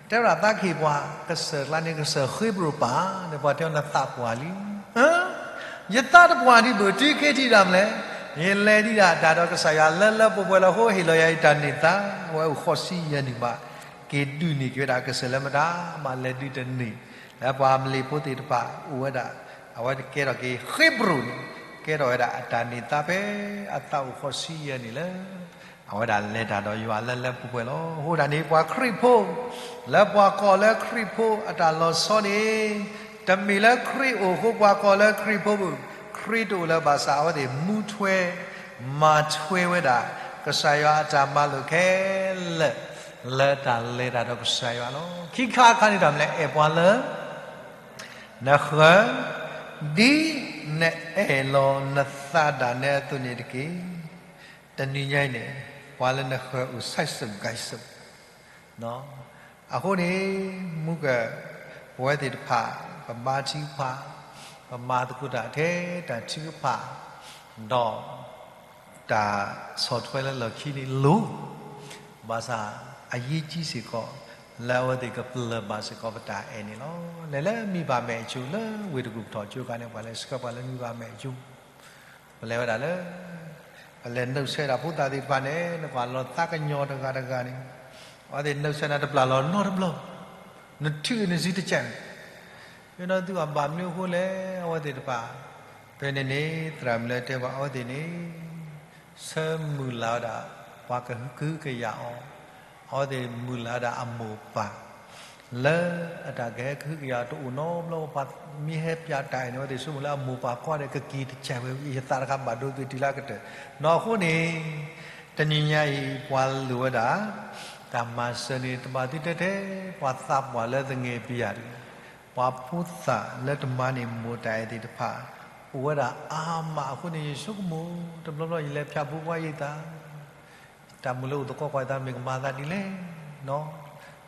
တဲဝဲဒၣ်သးကဟ့ၣ်ပှၤကစၢၢ်ကျါန့ၣ် ကစၢၢ်ဃ့ပရိပၢ်န့ၣ် ပှၤတဲအီၤနသးပှၢ်လံ. ယသးတပှၢ်ဒံးဘၣ် တုၤခဲထံၣ်ဒၣ်မလဲၣ်, ယလဲၤဒံးဒၣ်တၢ်ဒီးကစၢ်ယွၤလၢလၢပှဲၤပှဲၤလီၤအဃိ ဟ့ၣ်လီၤယၤအံၤတၢ်န့ၢ်သါ, အဝဲအိၣ်ဃိးဆံယဲၢ်နံၣ်ဘၣ်, က့ၤဒုးန့ၢ်က့ၤဝဲဒၣ်ကစၢၢ်လၢမတၤမးလဲၤဒုးတန့ၢ်, လၢပှၤမလ့ၣ်ဖိသ့ၣ်တဖၣ်အိၣ်ဝဲဒၣ် အဝဲကဲထီၣ်က့ၤ Hebrew န့ၣ် ကဲထီၣ်ဝဲဒၣ်အတၢ်န့ၢ်သါဖဲအသးအိၣ်ဃီဆံယဲၢ်န့ၣ်လၢ အဝဲဒၣ်လဲၤတၢ်ဒီးယွၤလၢလၢပှဲၤပှဲၤလီၤ. အဃိဒၣ်န့ၣ် ပှၤခရံာ်ဖိ လၢပှၤကိးလၢခရံာ်ဖိအတၢ်လီၤဆီန့ၣ် တမ့ၢ်လၢခရံာ်အိၣ်အဃိပှၤကိးလၢခရံာ်ဖိဘၣ်, ခရံာ်တအိၣ်လၢၤဘၣ်ဆၣ် အဝဲသ့ၣ်မူထွဲ မၤထွဲဝဲဒၣ် ကစၢ်ယွၤအတၢ်မၤလိာ်ခဲလၢာ် လၢတၢ်လဲၤတၢ်ဒီးကစၢ်ယွၤလီၤ. ခံခါအခါန့ၣ်တၢ်မနုၤလဲၣ်, အဲၣ်ပှၤလၢ နဃၢၤ, ဒ်နအဲၣ်လီၤနသးဒၣ်နဲအသိးန့ၣ်တက့ၢ်. တနံၤညါအံၤန့ၣ် ပှၤလၢနဃၢၤအိၣ် ဆဲးစူး ကဲးစူး အဃိန့ၣ် မူက ပဝဲသ့ၣ်တဖၣ် ပမၤထံကဖၣ်, ပမၤသကိးတၢ်ထဲတၢ်ထုကဖၣ်, ဒီး တၢ်ဆီၣ်ထွဲလၢလီၢ်ခံန့ၣ်လိၤ, ဘၣ်ဆၣ်အရေးကြီးစ့ၢ်ကီး လၢအဝဲသ့ၣ်ကပလၢၢ်ဘၣ်စ့ၢ်ကီးပတၢ်အဲၣ်န့ၣ်လီၤ. လဲၤလၢမံၤဘၣ်မဲာ်အစိၤ လၢဝ့ၢ်တကူၣ်ထီၣ်ကၠိခါန့ၣ် ပှၤလဲၤဆှၢပှၤလၢမံၤဘၣ်မဲာ်အစိၤ, ပလဲၤဝဲဒၣ်လၢ ပလဲၤနုတ်ဆဲးဒၣ်ဖိသၣ်သ့ၣ်တဖၣ်န့ၣ် နကွၢ်လီၤသးကညီၤတဂၤတဂၤန့ၣ် အဝဲသ့ၣ်နုတ်ဆဲးနၤတပျၢ်လီၤနီတဘျီ, နထုးနစုတကဲးန့ၣ်, ယနီၤသုဘၣ်မနုၤအဃိလဲၣ် အဝဲသ့ၣ်တဖၣ်, ဖဲန့ၣ်န့ၣ် သရၣ်မုၣ်လၢတဲဘၣ်အဝဲသ့ၣ်န့ၣ် ဆၢမုၢ်လၢ်ဝဲဒၣ် ပှၤကဟုကယာ်အီၤ, အဝဲသ့ၣ်မုၢ်လၢ်ဝဲဒၣ်အမိၢ်ပၢ် လၢအတၢ်ကဟဲကဟုကယာ်တအိၣ်နီတဘျီ, ပှၤမ့ၢ်ဟဲပၠးတၢ်အံၤန့ၣ် အဝဲသ့ၣ်ဆိကမိၣ်လၢအမိၢ်ပၢ်ကွၢ်ဒီးကက့ၤတကဲးဝဲ ယသးတခါဘၣ်ဒိသ့ၣ်တုၤလၢအကတၢၢ်, နီၢ်အဃိန့ၣ် တနံၤညါအံၤ ပှၤလိၣ်ဝဲဒၣ် တၢ်မၤစၢၤန့ၣ် တဘၣ်သုတဲထဲ ပှၤသးပှၢ်လၢသငဲးပယၢ်တဂ့ၤ, ပှၤဖိသၣ်လၢတမၤန့ၢ်မိၢ်တၢ်အဲၣ်သ့ၣ်တဖၣ် အိၣ်ဝဲဒၣ်အါမးအဃိန့ၣ် ယဆိကမိၣ် တဘျီဘျီယလဲၤဖၠးဖိခွါယသး တၢ်မုၢ်လၢအိၣ်သကိးကွၢ်သးမ့ၢ်ကမၤသးဒ်လဲၣ်,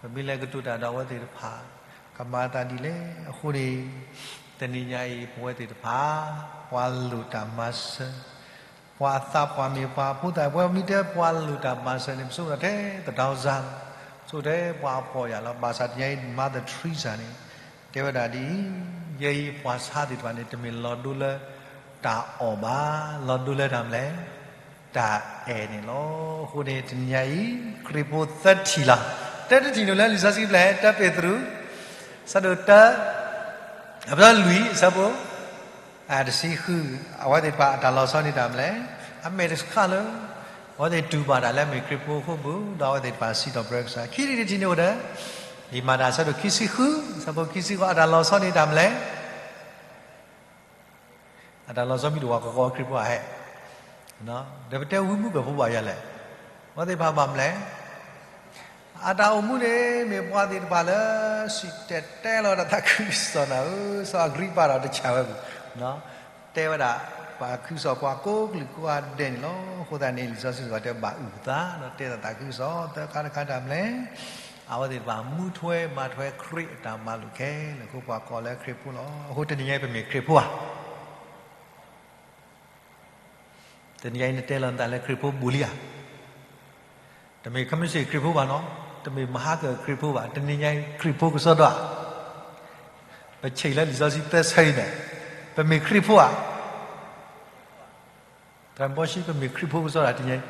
ပမ့ၢ်လဲၤကတိၤတၢ်ဒီးအဝဲသ့ၣ်တဖၣ် ကမၤသးဒ်လဲၣ်. အဃိန့ၣ် တနံၤညါအံၤ ပဝဲသ့ၣ်တဖၣ် ပှၤလိၣ်တၢ်မၤစၢၤ, ပှၤအသးပှၢ်မ့ၢ်ပှၤဖိသၣ် ပဝဲမ့ၢ်တဲပှၤလိၣ်တၢ်မၤစၢၤန့ၣ် ပဆိကမိၣ်ထဲသဒၢစါလီၤ, ဆိကမိၣ်ထဲပှၤအဖှီၣ်ယာ်လီၤ. ဘၣ်ဆၣ်တနံၤညါအံၤ Mother Teresa န့ၣ် တဲဝဲဒၣ်ဒ်အံၤ, ယဲအံၤပှၤဆါသ့ၣ်တဖၣ်န့ၣ် တမ့ၢ်လီၤဒိလၢတၢ်အီၣ်ဘၣ်, လီၤဒိလၢတၢ်မနုၤလဲၣ် တၢ်အဲၣ်န့ၣ်လီၤ. အဃိန့ၣ် တနံၤညါအံၤ ခရံာ်ဖိသၢထံၣ်လီၤ. တၢတထံၣ်န့ၣ်လၢလံာ်စီဆှံဖျၢၣ် တၢပ့းတရူး အဆၢဒိၣ်တၢ အဖျၢလွံၢ်အဆၢဖိ တဆံဃု, အဝဲသ့ၣ်တဖၣ်အတၢ်လီၤဆီန့ၣ်တၢ်မနုၤလဲၣ်, အမဲာ်တခါလၢ အဝဲသ့ၣ်တူၢ်ဘၣ်တၢ်လၢအမ့ၢ်ခရံာ်ဖိအဃိပူၤ ဒီးအဝဲသ့ၣ်တဖၣ်စံးထီၣ်ပတြၢၤကစၢ်. ခံထံၣ်တထံၣ်န့ၣ်အိၣ်ဒီး လံာ်မၤတၢ်အဆၢဒိၣ်ခံဆံဃု အဆၢဖိခံဆံဃိး အတၢ်လီၤဆီန့ၣ်တၢ်မနုၤလဲၣ် အတၢ်လီၤဆီမ့ၢ်တအိၣ်ဝဲ ကကီခရံာ်ဖိအဟဲ, ဒီးပတဲဝံမူကၢၢ်ဖိဘၣ်ယၤလဲၣ်, အဝဲသ့ၣ်တဖၣ်ဘၣ်မနုၤလဲၣ်, အတၢ်အိၣ်မူန့ၣ် မ့ၢ်ပှၤသ့ၣ်တဖၣ်လၢ စံၣ်တဲၤတဲလီၤတၢ်သးခုကစီၣ်နၤဧၢ, စီၤအဂြံပၤဒီးတဆၣ်ဝဲပူၤ တဲဝဲဒၣ် ပှၤခုကစီၣ်ပှၤကိးကလုာ်ကိးဂၤဒဲးန့ၣ်လီၤ. အဃိသတးန့ၣ် လံာ်စီဆှံစ့ၢ်ကီးတဲဘၣ်အုၣ်သး ဒီးတဲသးသးခုကစီၣ် သၢခါတခါတၢ်မနုၤလဲၣ်, အဝဲသ့ၣ်တဖၣ်မူထွဲမၤထွဲခရံာ်အတၢ်မၤလိာ်ခဲလၢာ်အဃိ ပှၤကိးလၢခရံာ်ဖိလီၤ. အဃိတနံၤညါအံၤ ပမ့ၢ်ခရံာ်ဖိဧါ တနံၤညါအံၤနတဲလီၤနသးလၢခရံာ်ဖိဘူးလံဧါ, တမ့ၢ် ခမ့ၢ်စ့ၢ် ခရံာ်ဖိဘၣ်နီၤ, တမ့ၢ်မဟါကၢၢ်ခရံာ်ဖိဘၣ်, တနံၤညါအံၤခရံာ်ဖိကစီဒီဧါ, ပဆဲးလၢလံာ်စီဆှံသၢဆၢအံၤန့ၣ်, ပမ့ၢ်ခရံာ်ဖိဧါ, တၢ်ဘီၣ်ဆံ ပမ့ၢ်ခရံာ်ဖိကစီဒီတနံၤညါအံၤ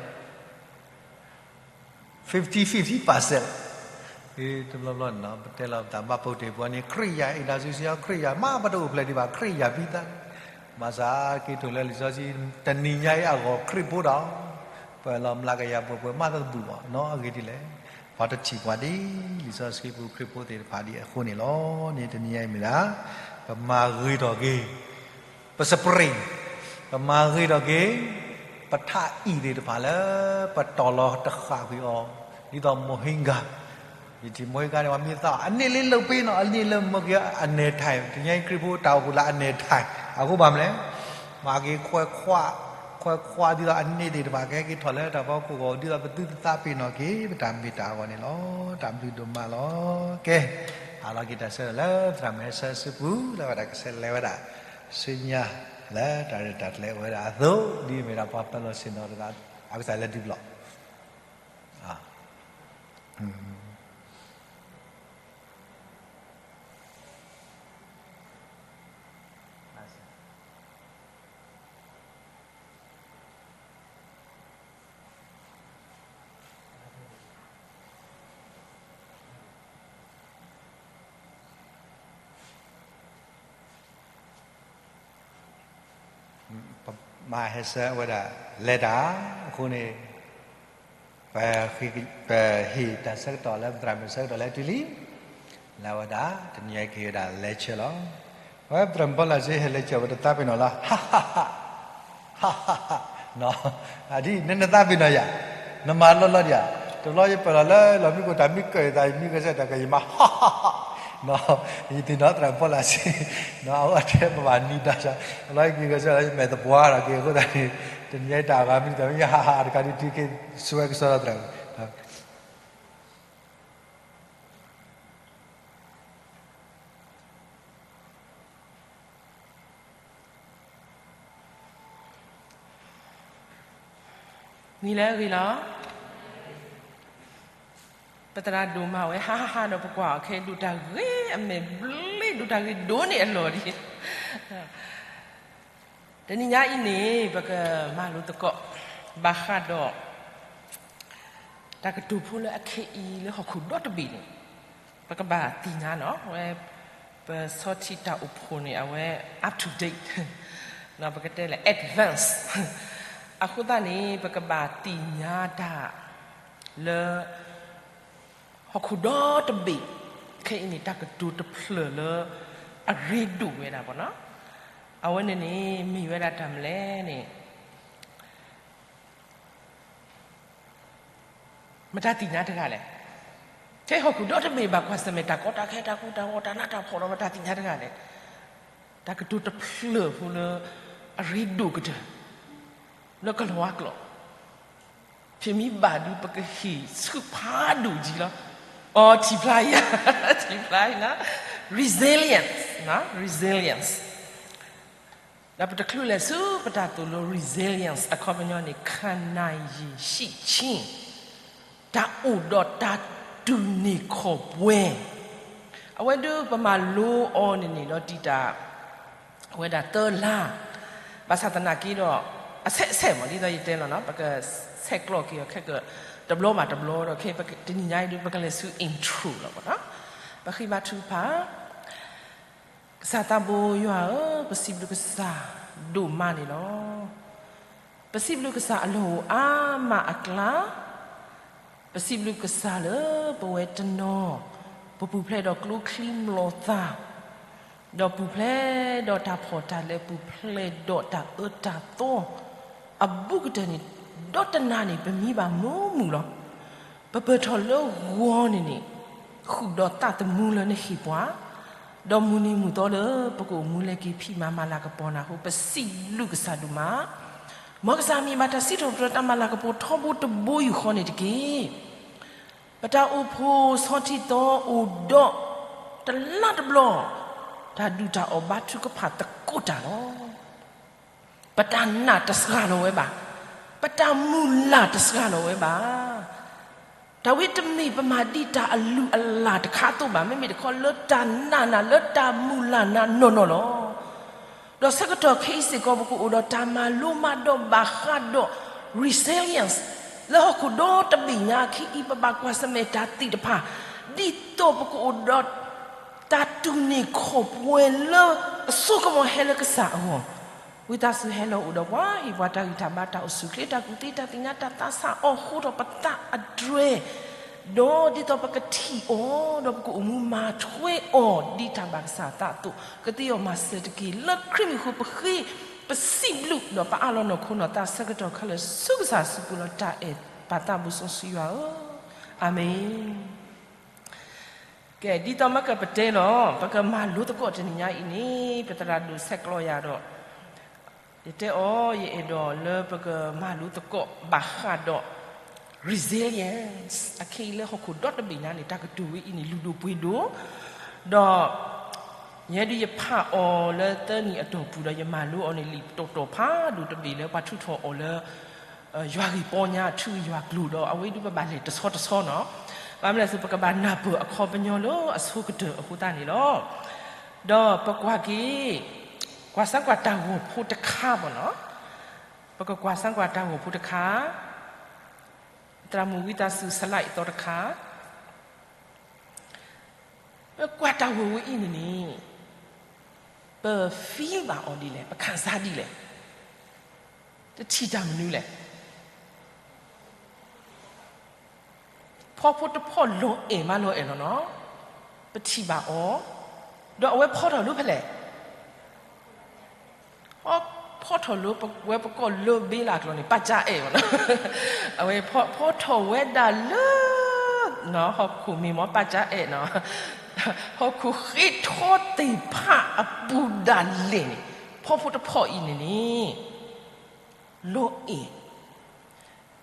fifty fifty percent တဘျီဘျီန့ၣ် ပတဲလီၤပသးဘၣ်ပိာ်တ့ၢ်ပှၤန့ၣ် ခရံာ်ယၤ အ့ၣ်ဒၣ်စုစ့အီၤ ခရံာ်ယၤ မ့ၢ်ပတအိၣ်ဖျဲၣ်ဒံးဘၣ် ခရံာ်ယၤဖံသး, ဘၣ်ဆၣ်က့ၤထီၣ်လၢလံာ်စီဆှံ တနံၤညါအံၤအဂီၢ်ခရံာ်ဖိဒီး ပလီၤမျးကယၤပှဲၤပှဲၤမးတဘူၣ်ဘၣ်နီၤ အဂ့ၢ်ဒ်လဲၣ်, ပှၤတထံၣ်ပှၤဒ် လံာ်စီဆှံပူၤခရံာ်ဖိသ့ၣ်တဖၣ်ဒ်အဃိန့ၣ်လီၤ. န့ၣ်တနံၤညါအံၤမ့ၢ်ဒၣ် ပမၤဂ့ၤထီၣ်က့ၤ ပ spring ပမၤဂ့ၤထီၣ်က့ၤ ပထးအံၣ်သ့ၣ်တဖၣ်လၢ ပတီၢ်လီၤတဃာ်ကွံာ်အီၤ ဒ်သိး moringa ယထံၣ် moringa န့ၣ် ပှၤမ့ၢ်သးအီၤ အန့ၢ်လၢလၢပ့ၤနီၤ အန့ၢ်လၢမ့ၢ်က့ၤ အနဲၣ်ထၢၣ် တနံၤညါအံၤခရံာ�ဖိတၢ်အိၣ်ဖှိၣ်လၢအနဲၣ်ထၢၣ် အဃိဘၣ်မနုၤလဲၣ် မၤက့ၤခွဲးခွး ခွဲးခွးဒ်သိးအန့ၢ်သ့ၣ်တဖၣ်ကဟဲက့ၤထီၣ်လၢတၢ်ဖီခိၣ်အဂီၢ် ဒ်သိးပသုတသးပ့ၤနီၣ်က့ၤ ပတၢ်မ့ၢ်တၢ်အဂီၢ်န့ၣ်လီၤ. တၢ်ဘျုးဒိၣ်မးလီၤ. ကဲ ဟးလီၤက့ၤတၢ်ဆၢလၢသရၣ်မုၣ်ဟဲဆၢစုပူၤ လၢဝဲဒၣ်ကဆဲးလဲၤဝဲဒၣ် ဆူညါလၢတၢ်ရဲၣ်တၢ်ကျဲၤအိၣ်ဝဲဒၣ်အသိး ဒ်အမ့ၢ်ဒၣ်ပှၤပၢၤလီၢ်ဆ့ၣ်နီၤတဂၤ အကစၢ်လၢဒုးဘျီၣ် မၤဟဲဆှၢဝဲဒၣ်လဲၤတၢ်အဃိန့ၣ်, ပဟ့ၣ်တၢ်ဆၢကတီၢ်လၢပသရၣ်မုၣ်ဆၢကတီၢ်လၢတုၤလံ, လၢအဝဲဒၣ် တနံၤညါအံၤကဟ့ၣ်ဝဲဒၣ် lecture လီၤ. အဝဲပသရၣ်မုၣ်ဖီလာ်စ့ဟဲ lecture ဝဲတသးပ့ၤနီၣ်လီၤ, အဒ်နနသးပ့ၤနီၣ်ယၤ, နမၤလီၤလီၤဒံးဧါ, တဘျီယပာ်လီၤလၢလီၢ်မံခိၣ် တၢ်မံကၢၢ်ယသး ယမံဂဲၤဆၢထၢၣ်က့ၤ ယမၤ ယသ့ၣ်နီၣ်သရၣ်မုၣ်ဖီလာ်စ့, အဝဲတဲပဘၣ်နံၤတၢ်ဆၢ, လီၤယက့ၤဂဲၤဆၢထၢၣ် ယမဲာ်သပှၢ်ဒီးက့ၤအဃိသတးန့ၣ်, တနံၤညါအံၤတၢ်အဂၤမနုၤတၢ်မ့ၢ်ယဟးဟးတကးဒုးတုၤခဲ ဆှၢကဆှၢလီၤသရၣ်မုၣ် နံၤလၢအဂ့ၤလီၤ. ပသရၣ်ဒိၣ်မးဝဲ ဟါဟါဟါဒီးပကွၢ်အီၤခဲအံၤ ဒိၣ်တၢ်ဂ့ၤအမဲာ်ဘျ့ ဒိၣ်တၢ်ဂ့ၤဒိၣ်န့ၢ်အလီၢ်ဒံး. တနံၤညါအံၤန့ၣ် ပကမၤလိသကိး ဘၣ်ဃးဒီး တၢ်ကတိၤဖိလၢအခဲအံၤလၢဟီၣ်ခိၣ်ဒီတဘ့ၣ်န့ၣ် ပကဘၣ်သ့ၣ်ညါနီၤ ဝဲ ပဆီထံၣ်တၢ်အိၣ်ဖှိၣ်န့ၣ် အဝဲ up to date ပကတဲလၢ advance အဃိသတးန့ၣ် ပကဘၣ်သ့ၣ်ညါတၢ် လၢ ဟီၣ်ခိၣ်ဒီတဘ့ၣ် ခဲအံၤန့ၣ် တၢ်ကတိၤတဖျၢၣ်လၢ အရ့ဒိၣ်ဝဲဒၣ်ပေါ့နော်. အဝဲန့ၣ်န့ၣ် မ့ၢ်ဝဲဒၣ်တၢ်မနုၤလဲၣ်န့ၣ် မတၤသ့ၣ်ညါတဂၤလဲၣ်. ထဲဟီၣ်ခိၣ်ဒီတဘ့ၣ်ဘၣ်ကွၢ်ဆၢၣ်မဲာ် တၢ်ကီတၢ်ခဲ တၢ်ကိၢ်တၢ်ဂီၤ တၢ်နးတၢ်ဖှီၣ်ဒီး မတၤသ့ၣ်ညါတဂၤလဲၣ်. တၢ်ကတိၤတဖျၢၣ်ဖိလၢ အရ့ဒိၣ်ကတၢၢ် လၢကလီၤဝါကျိာ် ဖဲမ့ၢ်ဘၣ်ဒုးပကဟ့ၣ်ဆူၣ်ဖးဒိၣ်ကံလီၤ. အီ ထံၣ်ဖျါယၤ ထံၣ်ဖျါယၤ resilience, resilience ဒီးပတချုးလဲၤဆူပတၢ်သိၣ်လိ resilience အခီပညီန့ၣ် ခံနိုင်ရည်ရှိခြင်း တၢ်အိၣ်ဒီးတၢ်တူၢ်န့ၢ်ခီၣ်ပှဲၤ. အဝဲဒုးပမၤလိအီၤန့ၣ်န့ၣ်ဒီးတံာ်တာ် အဝဲဒၣ်သၢလါ, ဘၣ်ဆၣ်သနာ်က့ဒီး အဆဲးဆဲးမး ဒ်သိးယတဲလီၤနီၤ ပကဆဲးကျိးက့ၤအီၤခဲက တဘျီဘၣ်တဘျီဒီး ခဲတနံၤညါအံၤဒုး ပကလဲၤဆူ intro လီၤနီၤ. ပဃ့ဘါထုကဖၣ် ကစၢ်သးဘိယွၤဧၢ, ပစံးဘျုးကစၢ်ဒိၣ်မးန့ၣ်လီၤ. ပစံးဘျုးကစၢ်အလီၢ်အိၣ်အါမးအကျါ, ပစံးဘျုးကစၢ်လၢပဝဲတနီၤ ပပူၤဖျဲးဒီးကျိချံမျိာ်သၣ်, ဒီးပူၤဖျဲးဒီးတၢ်ဖှီၣ်တၢ်လၢ ပူၤဖျဲးဒီးတၢ်အၢတၢ်သီ အဘူးကတၢၢ်န့ၣ် ဒီတနၤန့ၣ် ပမံဘၣ်မုာ်မုာ်လီၤ. ပပၢၢ်ထီၣ်လၢဂီၤန့ၣ်န့ၣ် ဃုာ်ဒီးသးသမူလၢနဟ့ၣ်ပှၤ, ဒီးမုၢ်နံၤမုၢ်သီလၢပကအိၣ်မူလဲၤက့ၤ ဖံးမၤမၤလၤကပီၤနၤအဃိ ပစံးဘျုးကစၢ်ဒိၣ်မး. မ်ကစၢ်မ့ၢ်ဘၣ်တၢ်စံးထီၣ်ပတြၢၤ တၢ်မၤလၤကပီၤထီဘိတဘိယူၢ်ဃီန့ၣ်တက့ၢ်. ပတၢ်အိၣ်ဖှိၣ်ဆီထံသီအိၣ်ဒီး တလါတဘျီ တၢ်ဒုၣ်တၢ်အီၣ်ဘါထုကဖၣ်သကိးတၢ်လီၤ. ပတၢ်နာ်တစှၤလီၤဝဲဘၣ်, ပတၢ်မုၢ်လၢ်တစှၤလီၤဝဲဘၣ်. တၢ်ဝဲတမ့ၢ်ပမၤဒ်တၢ်အလုၢ်အလၢ်တခါအသိးဘၣ်, မ့မ့ၢ်တခီလၢတၢ်နာ်နၤ လၢတၢ်မုၢ်လၢ်နၤနီၢ်နီၢ်လီၤ. ဒီးဆၢကတီၢ်ခဲအံၤစ့ၢ်ကီး ပကအိၣ်ဒီးတၢ်မၤလိမၤဒိးဘၣ်ဃးဒီး resilience လၢဟီၣ်ခိၣ်ဒီတဘ့ၣ်ညါအခံအံၤ ပဘၣ်ကွၢ်ဆၢၣ်မဲာ်တၢ်သ့ၣ်တဖၣ် ဒ်သိးပကအိၣ်ဒီး တၢ်တူၢ်န့ၢ်ခီၣ်ပှဲၤလၢအစိကမီၤဟဲလၢကစၢ်အဂီၢ်, ဝံသးစူၤဟဲလီၤအိၣ်ဒီးပှၤ, ဟ့ၣ်ပှၤတၢ်ဂံၢ်တၢ်ဘါ, တၢ်အိၣ်ဆူၣ်အိၣ်ချ့, တၢ်ကူၣ်သ့တၢ်သ့ၣ်ညါ, တၢ်သးဆးအီၣ်ဃိထီၣ်ပသးအဒြဲ, ဒီးဒ်သိးပကထံၣ်အီၤ, ဒီးပကအိၣ်မူမၤထွဲအီၤ ဒ်တၢ်ဘၣ်ကစၢ်အသးအသိး, ကသ့အီၤမၤစၢၤတက့ၢ်. လၢခရံာ်မံၤအဃိပဃ့, ပစံးဘျုးဒီးပအးလီၤနီၢ်ခိနီၢ်သးဆၢကတီၢ်ခဲလၢာ်ဆူကစၢ်အစုပူၤလီၤ. တၢ်အဲၣ်ပၢ်သးဘိစီဆှံယွၤဧၢ, အၤမ့ၣ်. ကဲ, ဒ်သိးမ့ၢ်ကပတဲလီၤ, ပကမၤလိသကိးတနံၤညါအံၤန့ၣ် ပသရၣ်ဒိၣ်ဆဲးကျိးယၤဒီး, ယတဲအီၤ ယအဲၣ်ဒိးလၢပကမၤလိသကိးဘၣ်ဃးဒီး resilience အခဲအံၤလၢဟီၣ်ခိၣ်ဒီတဘ့ၣ်ညါန့ၣ် တၢ်ကတိၤဝဲအံၤန့ၣ် လုၢ်ဒိၣ်ပှ့ၤဒိၣ်, ဒီး ယဲဒၣ်ယဖးအီၤလၢသၢနံၣ်အတီၢ်ပူၤဒီး ယမၤလိအီၤန့ၣ် လံာ်တီတီၤဖးဒိၣ်တဘ့ၣ်လၢပှၤထုးထီၣ်အီၤလၢ ယွၤဂ့ၢ်ပီညါ အထူအယွၤကျိာ်ဒီး အဝဲဒုးပဘၣ်လဲၤတဆီတဆီနီၤ, ဘၣ်မနုၤလဲၣ် ပကဘၣ်နၢ်ပၢၢ်အခီပညီလၢအဆိကတၢၢ်အဃိသတးန့ၣ်လီၤ. ဒီးပကွၢ်က့ၤ, ကွၢ်စၢ်ကွၢ်တၢ်ဂီၤဖိတခါဘၣ်နီၤ, ပကကွၢ်စၢ်ကွၢ်တၢ်ဂီၤဖိတခါ, သရၣ်မုၣ်ဝံသးစူၤ slide အသီတခါ, ပကွၢ်တၢ်ဂီၤဝဲအံၤန့ၣ်န့ၣ်, ပ feel ဘၣ်အီၤဒ်လဲၣ်, ပခံစားဒ်လဲၣ်. တထံၣ်တၢ်မနုၤလဲၣ်. ဖီဖိတဖီၣ်လီၤအဲၣ်မးလီၤအဲၣ်လီၤနီၤ, ပထံၣ်ဘၣ်အီၤ, ဒီးအဝဲဖီထီၣ်လၢဖဲလဲၣ်. ဖီထီၣ်လၢပဝဲပကိးလၢဘ့လးကျိာ်န့ၣ် ပၢ်ကၠါအဲၣ်ဘၣ်နီၤ, အဝဲဖီထီၣ်ဝဲဒၣ်လၢ ဟီၣ်ခိၣ်မ့ၢ်မ့ၢ်ပၢ်ကၠါအဲၣ်နီၤ, ဟီၣ်ခိၣ်ဃ့ထီသ့ၣ်တဖၣ်အပူၤဒၣ်လဲာ်န့ၣ်, ဖီဖိတဖီၣ်အံၤန့ၣ်န့ၣ် လီၤအဲၣ်,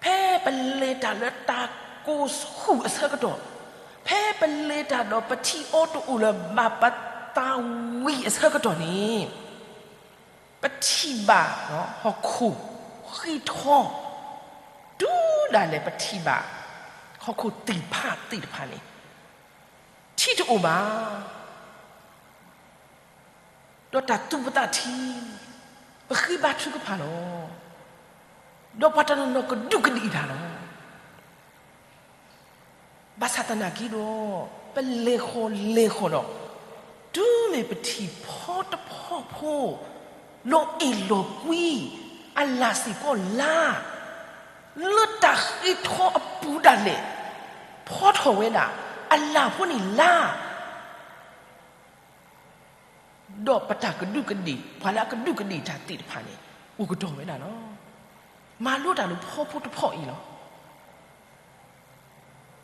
ဖဲပလဲၤတၢ်လၢတၢ်ကိၢ်ဆူၣ်အဆၢကတီၢ်, ဖဲပလဲၤတၢ်ဒီးပထံၣ်အီၤတအိၣ်လၢၤဘၣ်ပသးဝံၤအဆၢကတီၢ်န့ၣ်, ပထံၣ်ဘၣ်ဟီၣ်ခိၣ်ဃ့ထီ, တုၤဒၣ်လဲာ်ပထံၣ်ဘၣ် ဟီၣ်ခိၣ်သ့ၣ်တဖၣ်သ့ၣ်တဖၣ်န့ၣ် ထံတအိၣ်ဘၣ် ဒီးတၢ်သူပသးထံ, ပဃ့ဘါထုကဖၣ်လီၤ. ဒီးပှၤတနီၤနီၤကဒူးကဒ့ၣ်တၢ်လီၤ. ဘၣ်ဆၣ်သနာ်က့ဒီး, ပလဲၤဃီၤလဲၤဃီၤဒီး, တုၤမ့ၢ်ပထံၣ်ဖီတဖီၣ်ဖိ, လီၤအဲၣ်လီၤကွံ, အလၣ်စ့ၢ်ကီးလါ, လၢတၢ်ဃ့ထီအပူၤဒၣ်လဲာ်, ဖီထီၣ်ဝဲဒၣ်, အလၣ်ဖိန့ၣ်လါ ဒီးပတၢ်ကဒူးကဒ့ၣ်, ပှၤလၢအကဒူးကဒ့ၣ်တၢ်သ့ၣ်တဖၣ်န့ၣ်, အိၣ်ကတီၢ်ဝဲဒၣ်လီၤ. မၤလိတၢ်လၢဖီဖိတဖီၣ်အံၤလီၤ.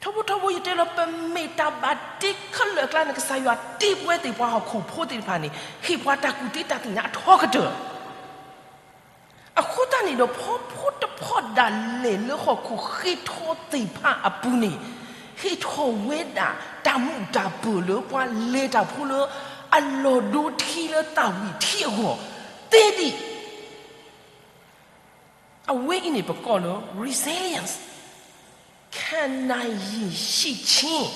ထီဘိထီဘိယတဲလီၤ ပမ့ၢ်တၢ်ဘၣ်တ့ခဲလၢာ်အကျါန့ၣ် ကစၢ်ယွၤတ့ပဝဲသ့ၣ်ပှၤဟီၣ်ခိၣ်ဖိသ့ၣ်တဖၣ်န့ၣ် ဟ့ၣ်ပှၤတၢ်ကူၣ်သ့တၢ်သ့ၣ်ညါအထီကတၢၢ် အဃိသတးန့ၣ်ဒီး ဖီဖိတဖီၣ်ဒၣ်လဲာ်လၢဟီၣ်ခိၣ်ဃ့ထီသ့ၣ်တဖၣ်အပူၤန့ၣ်, ဟ့ၣ်ထီၣ်ဝဲဒၣ်တၢ်မုာ်တၢ်ပၢၤလၢပှၤလဲၤတၢ်ဖိလၢအလီၢ်ဒိထံလၢသၣ်ဝံၤထံအဂီၢ်, သ့ဒံး အဝဲအံၤန့ၣ်ပကိးလၢ resilience, ခံနိုင်ရည်ရှိခြင်း,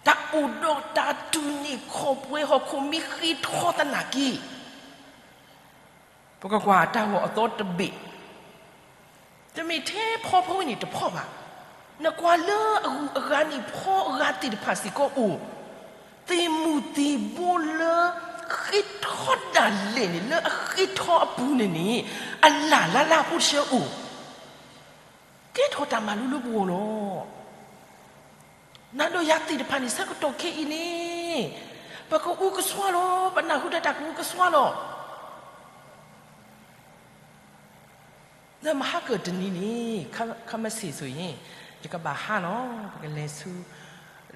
တၢ်အိၣ်ဒီးတၢ်တူၢ်န့ၢ်ခီၣ်ပှဲၤဟီၣ်ခိၣ်မ့ၢ်ဃ့ထီသနာ်က့ ပကကွၢ်တၢ်ဂီၤအသီတဘ့ၣ်, တမ့ၢ်ထဲဖီဖိန့ၣ်တဖီၣ်ဘၣ်. နကွၢ်လၢအဂုၤအဂၤန့ၣ် ဖီအဂၤသ့ၣ်တဖၣ်စ့ၢ်ကီးအိၣ်, သ့ၣ်မုၢ်သ့ၣ်ဘိလၢဃ့ထီဒၣ်လဲာ်န့ၣ် လၢအဃ့ထီအပူၤန့ၣ်န့ၣ် အလၣ်လၢ်လၢ်ဖိတဆၢအိၣ်, ကဲထီၣ်တၢ်မၤလိလၢပဂီၢ်လီၤ. နၤဒီးယၤသ့ၣ်တဖၣ်န့ၣ် ဆၢကတီၢ်ခဲအံၤန့ၣ် ပကအုကစွါလီၤ, ပနၢ်ဟူတၢ်တၢ်ကအုကစွါလီၤ. လၢမဟါကတနံၤန့ၣ် ခမ့ၢ်စ့ၢ်ဆိၣ်အံၤ ယကဘၣ်ဟါလီၤ, ပကလဲၤဆူ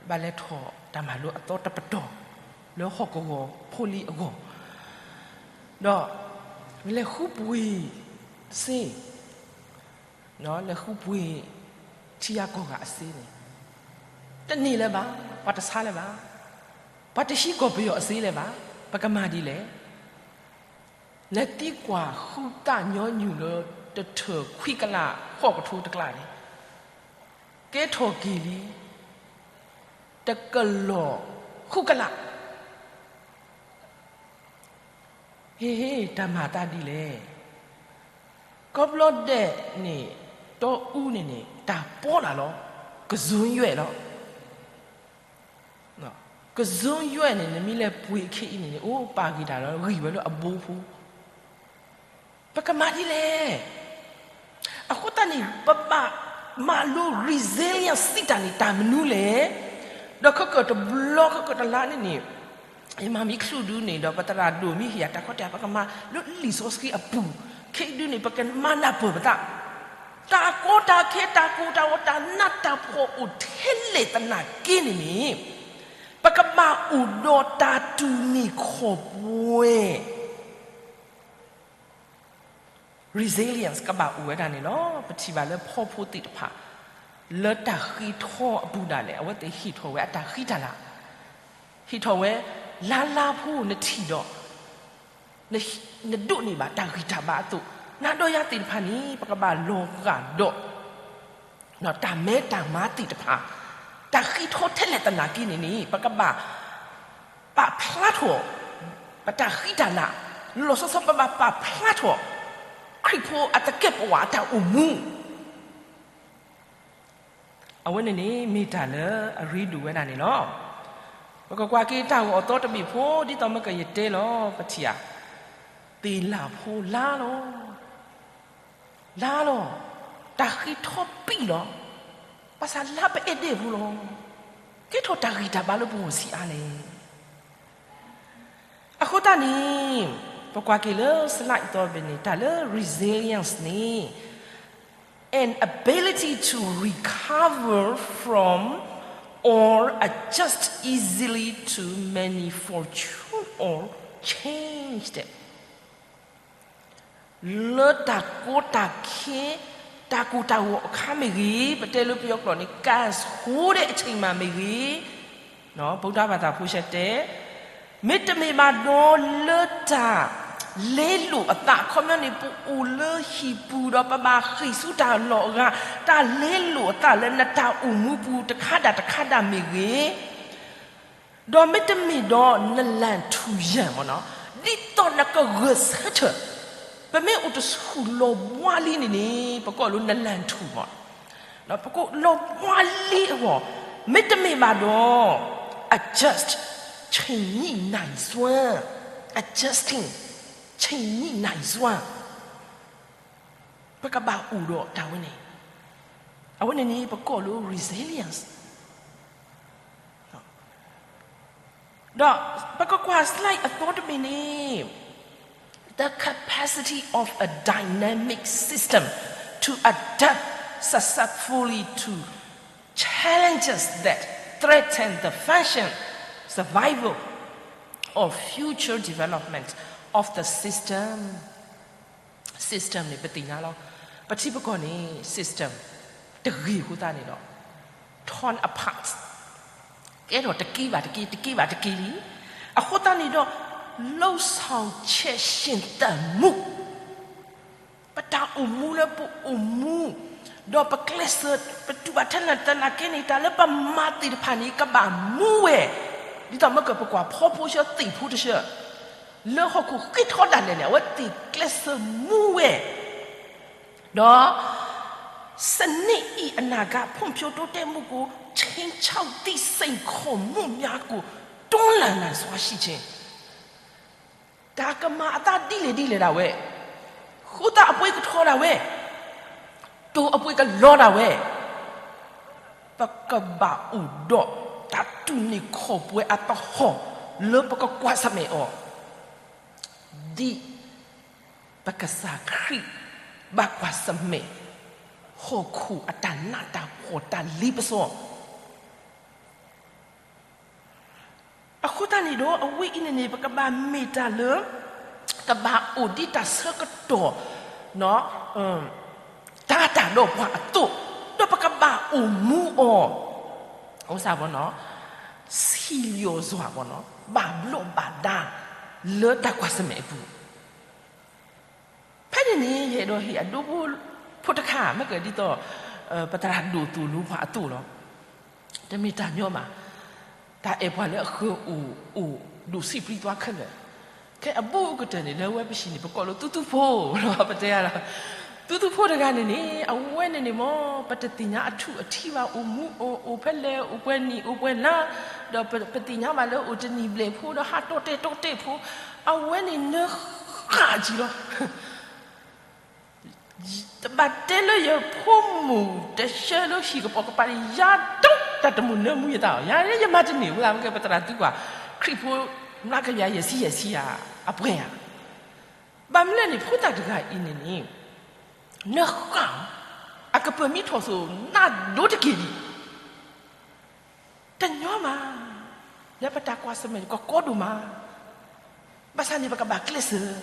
ဘၣ်လဲၤထီၣ်တၢ်မၤလိအသီတပတီၢ် လၢဟီၣ်ကဝီၤဖိလံၤအဂီၢ်, ဒီးလဲၤဃုပှ့ၤစ့ လဲၤဃုပှ့ၤထံဂၤကီၢ်ဂၤအစ့န့ၣ် တန့ၢ်လၢၤဘၣ်, ပှၤတဆါလၢၤဘၣ်, ပှၤတဟံးကီၢ်ပယီၤအစ့လၢၤဘၣ်, ပကမၤဒ်လဲၣ်. လဲၤသံကွၢ်ဃုသၣ်ညီနုၢ်လၢတထၢၣ်ခွံကလးဃိးကထိတကျါန့ၣ်, ကဲထီၣ်က့ၤလံ တကလီၢ်ဃုကလး ဟ့ၣ်ဟ့ၣ် တၢ်မၤသးဒ်လဲၣ်. ကိးဘျီဒဲးန့ၣ် တီအူန့ၣ်န့ၣ် တၢ်ပီးလၢ်လီၤ, ကစုံယွဲၣ်လီၤ. ကစုံယွဲၣ်န့ၣ် နမ့ၢ်လဲၤပှ့ၤခဲအံၤန့ၣ်န့ၣ် အိၣ်ပာ်ဂံၢ်တၢ်လီၤ, ဂံၢ်ဝဲလၢအဘိဖိ ပကမၤဒ်လဲၣ်. အဃိသတးန့ၣ် ပဘၣ်မၤလိ resilience စံးတၢ်န့ၣ် တၢ်မနုၤလဲၣ်. ဒီးခဲကၢၣ်တဘျီ ခဲကၢၣ်တလါန့ၣ်န့ၣ် ယမၤမံချုးဒုန့ၣ်ဒီး ပသရၣ်ဒိၣ်မ့ၢ်ဟ့ၣ်ယၤတၢ်ခီတၢ် ပကမၤလၢလံာ်စီဆှံအပူၤ, ခဲအံၤဒုန့ၣ် ပကမၤနၢ်ပၢၢ်ပသး, တၢ်ကီတၢ်ခဲ တၢ်ကိၢ်တၢ်ဂီၤ တၢ်နးတၢ်ဖှီၣ်အိၣ်ထဲလဲၣ်သနာ်က့န့ၣ်န့ၣ်, ပကဘၣ်အိၣ်ဒီးတၢ်တူၢ်န့ၢ်ခီၣ်ပှဲၤ resilience ကဘၣ်အိၣ်ဝဲဒၣ်န့ၣ်လီၤ. ပထံၣ်ဘၣ်လၢဖီဖိသ့ၣ်တဖၣ် လၢတၢ်ဃ့ထီအပူၤဒၣ်လဲာ် အဝဲသ့ၣ်ဟ့ၣ်ထီၣ်ဝဲအတၢ်ဃံတၢ်လၤ, ဟ့ၣ်ထီၣ်ဝဲ လါလါဖိနထံၣ်ဒီး နဒိးန့ၢ်ဘၣ်တၢ်ဂံၢ်တၢ်ဘါအသိး, နၤဒီးယၤသ့ၣ်တဖၣ်န့ၣ် ပကဘၣ်လီၤဂာ်ဒီး တၢ်မဲတၢ်မါသ့ၣ်တဖၣ်, တၢ်ဃံထီထဲလဲၣ်သနာ်က့န့ၣ်န့ၣ် ပကဘၣ် ပာ်ဖျါထီၣ် ပတၢ်ဃံတၢ်လၤ, လီၤဆီဆီပဘၣ်ပာ်ဖျါထီၣ် ခရံာ်ဖိအသကဲးပဝးအတၢ်အိၣ်မူ အဝဲန့ၣ်န့ၣ် မ့ၢ်တၢ်လၢအရ့ဒိၣ်ဝဲဒၣ်န့ၣ်လီၤ. ပကကွၢ်က့ၤတၢ်ဂီၤအသီတဘ့ၣ်ဖိ ဒ်သိးမ့ၢ်ကယတဲလီၤ ပထံၣ်ဧါ, သ့ၣ်လၣ်ဖိလါလီၤ. လါလီၤ, တၢ်ဃ့ထီၣ်ပံာ်လီၤ, ဘၣ်ဆၣ်လါပအဲၣ်ဒိၣ်ဖိလီၤ. ကဲထီၣ်တၢ်ဂံၢ်တၢ်ဘါလၢပဂီၢ်ဆံးအါလဲၣ်. အဃိသတးန့ၣ် ပကွၢ်က့ၤလၢ slide အသီတဘ့ၣ်န့ၣ် တၢ်လၢ resilience န့ၣ် an ability to recover from or adjust easily to misfortune or change လၢတၢ်ကီတၢ်ခဲ, တၢ်ကိၢ်တၢ်ဂီၤအခါမ့ၢ်ဂ့ၤ, ပတဲလၢပယီၤကျိာ်န့ၣ် ကၢ်ဆိဒဲးအဆ့ၣ်မးမ့ၢ်ဂ့ၤ, ဗုဒ္ဓဘာသာဖိဆၢတဲ, မ့တမ့ၢ်ဘၣ်ဒီးလၢတၢ်လဲလိာ်အသး, အခီပညီန့ၣ် ပအိၣ်လၢဟံၣ်ပူၤဒီးပဘၣ်ဃ့ၢ်ဆူတၢ်လီၢ်အဂၤ, တၢ်လဲလိာ်အသးလၢနတၢ်အိၣ်မူပူၤတခါဒၣ်တခါဒၣ်မ့ၢ်ဂ့ၤ, ဒီးမ့တမ့ၢ်ဒီးနလၢၢ်ထူၣ်ယၢၢ်မ့ၢ်နီၤ, ဒ်သိးနကဂဲၤဆၢထၢၣ်, ပမ့ၢ်အိၣ်တဆူၣ်လီၤဘှါလံန့ၣ်န့ၣ် ပကိးလၢနလၢၢ်ထူၣ်မ့ၢ်, ပကိးလီၤဘှါလံအဂီၢ်, မ့တမ့ၢ်ဘၣ်ဒီး adjust ဆ့ၣ်နံၣ်နၢ်စွါ, adjusting ဆ့ၣ်နံၣ်နၢ်စွါ ပကဘၣ်အိၣ်ဒီးတၢ်ဝဲန့ၣ်, အဝဲန့ၣ်န့ၣ် ပကိးလၢ resilience ဒီးပကကွၢ် slide အသီတဘ့ၣ်န့ၣ် the capacity of a dynamic system to adapt successfully to challenges that threaten the function, survival, or future development of the system. System န့ၣ် ပသ့ၣ်ညါလီၤ. ပထံပကီၢ်န့ၣ် system တဂ့ၤအဃိသတးန့ၣ်ဒီး torn apart, ကဲထီၣ်တက့ဘၣ်တက့, တက့ဘၣ်တက့လံ. အဃိသတးန့ၣ်ဒီး လုပ်ဆောင်ချက်ရှင်သန်မှု, ပတၢ်အိၣ်မူလၢပအိၣ်မူ, ဒီးပကျဲးစၢး, ပတူၢ်ဘၣ်ထဲလဲၣ်သနာ်က့န့ၣ် တၢ်လၢပမၤသ့ၣ်တဖၣ်န့ၣ် ကဘၣ်မူဝဲ, ဒ်သိးမ့ၢ်ကပကွၢ်ဖီဖိဆှၢသ့ၣ်ဖိတဆှၢ လၢဟီၣ်ခိၣ်ဃ့ထီဒၣ်လဲာ်န့ၣ် အဝဲသ့ၣ်ကျဲးစၢးမူဝဲ, ဒီး စနစ်အံၤအနာဂတ်ဖွံ့ဖြိုးတိုးတက်မှုကို ခြိမ်းခြောက်သည့်စိန်ခေါ်မှုများကို တွန်းလှန်နိုင်စွမ်းရှိခြင်း, တၢ်ကမၤအသးဒ်လဲၣ်ဒ်လဲၣ်ဒၣ်ဝဲ, ဃိသးအပှ့ၤကထီဒၣ်ဝဲ, တိၢ်အပှ့ၤကလီဒၣ်ဝဲ, ပကဘၣ်အိၣ်ဒီးတၢ်တူၢ်န့ၢ်ခီၣ်ပှဲၤအသဟီၣ် လၢပကကွၢ်ဆၢၣ်မဲာ်အီၤ, ဒ်ပကစၢ်ခရံာ်ဘၣ်ကွၢ်ဆၢၣ်မဲာ် ဟီၣ်ခိၣ်အတၢ်နးတၢ်ဖှီၣ်တၢ်လ့ပစီ အဃိသတးန့ၣ်ဒီး အဝဲအံၤန့ၣ်န့ၣ် ပကဘၣ်မ့ၢ်တၢ်လၢ ကဘၣ်အိၣ်ဒ်တၢ်ဆၢကတီၢ် တၤတၢ်ဒီးပှၤအသိး, ဒီးပကဘၣ်အိၣ်မူအီၤ စံလီၤစွာ ဘၣ်ဘျီးဘၣ်ဒါ လၢတၢ်ကွၢ်ဆၢၣ်မဲာ်အပူၤ ဖဲန့ၣ်န့ၣ် ယအဲၣ်ဒိးဟ့ၣ်အဒိဖိတခါ မ့ၢ်ကဒ်သိး ပသရၣ်ဒိၣ်သိၣ်လိပှၤအသိးလီၤ. တမ့ၢ်တၢ်ညီဘၣ်, တၢ်အဲၣ်ပှၤလၢအဃၢၤအိၣ် အိၣ်ဒိၣ်ဆံးပြံသွါခဲလၢာ်, ခဲအဘူးကတၢၢ်န့ၣ် လၢဝဲပဟံၣ်န့ၣ် ပကိးလၢသူသူဖိလီၤ. ပတဲယၤလီၤ, သူသူဖိတဂၤန့ၣ်န့ၣ် အဝဲန့ၣ်န့ၣ်မ့ၢ် ပတသ့ၣ်ညါအထူၣ်အထံဘၣ် အိၣ်မူအိၣ် အိၣ်ဖဲလဲၣ် အိၣ်ပှဲၤနံၣ် အိၣ်ပှဲၤလါ, ဒီးပသ့ၣ်ညါဘၣ်လၢအိၣ်တနံၣ်ဘျဲၣ်ဖိ ဒီးဟးတီၢ်တဲာ်တီၢ်တဲာ်ဖိ, အဝဲန့ၣ်နၢဃၣ်ကံလီၤ. တဘၣ်တဲလၢယဖိမုၣ်တဆၢလၢဟံၣ်ကပိာ်ကပၤန့ၣ် ယၤဒိၣ်တၢ်တမုာ်နၢမူယသး, ယၤယမၤတန့ၢ်ဝဲသး မ့ၢ်ကဲပသရၣ်သုကွၢ် ခရံာ်ဖိ မျးကယၤယဲၢ်ဆံယဲၢ်ဆံယၤ အပှဲၤဧါ. ဘၣ်မနုၤလဲၣ်န့ၣ် ဖိသၣ်တဂၤအံၤန့ၣ်န့ၣ် နၢဃၣ်, အကပၢၤမံထီၣ်စိၤ နးဒိၣ်တက့ၢ်ဒံး တညီမး, လၢပတၢ်ကွၢ်ဆၢၣ်မဲာ်န့ၣ် ကကီဒိၣ်မး, ဘၣ်ဆၣ်န့ၣ် ပကဘၣ်ကျဲးစၢး,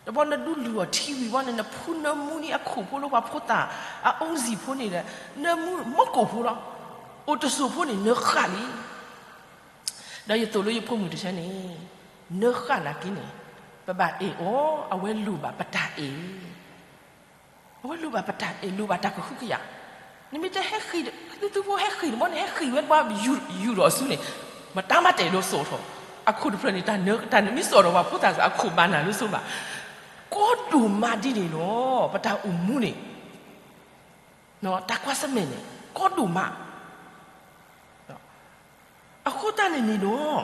တဘျီနဒုးလုၢ်အီၤထံဝံၤဘီန့ၣ် နဖူနၢမူန့ၢ်အခိၣ်ဖိလၢပှၤဖိသၣ် အအုံးစံာ်ဖိန့ၣ်ဒီး နၢမူမီၢ်ကိၢ်ဖိလီၤ, အိၣ်တစိၢ်ဖိန့ၣ် နၢဃၣ်လံ ဒီးယသိၣ်လိယဖိမုၣ်တဆၢန့ၣ် နၢဃၣ်နာ်က့န့ၣ် ပဘၣ်အဲၣ်အီၤ အဝဲလိၣ်ဘၣ်ပတၢ်အဲၣ်, အဝဲလိၣ်ဘၣ်ပတၢ်အဲၣ် လိၣ်ဘၣ်တၢ်ကဟုကယာ်, နမ့ၢ်တဲဟဲဃ့ၢ် သုသူဖိဟဲဃ့ၢ်တဘျီန့ၣ် ဟဲဃ့ၢ်ဝဲတဘျီ ယူၢ်ဒီးအစုန့ၣ် မတၤမးတအဲၣ်ဒိးစိာ်ထီၣ်, အခိၣ်တဖျၢၣ်န့ၣ် တၢ်နၢ တၢ်နမ့ၢ်စိာ်ထီၣ်ပှၤဖိသၣ်စ့ၢ် အခိၣ်ဘၣ်နၢ်လၢစိဘၣ်, ကီဒိၣ်မးဒ်န့ၣ်လီၤ ပတၢ်အိၣ်မူန့ၣ် တၢ်ကွၢ်ဆၢၣ်မဲာ်န့ၣ် ကီဒိၣ်မး, အဃိသတးန့ၣ်န့ၣ်ဒီး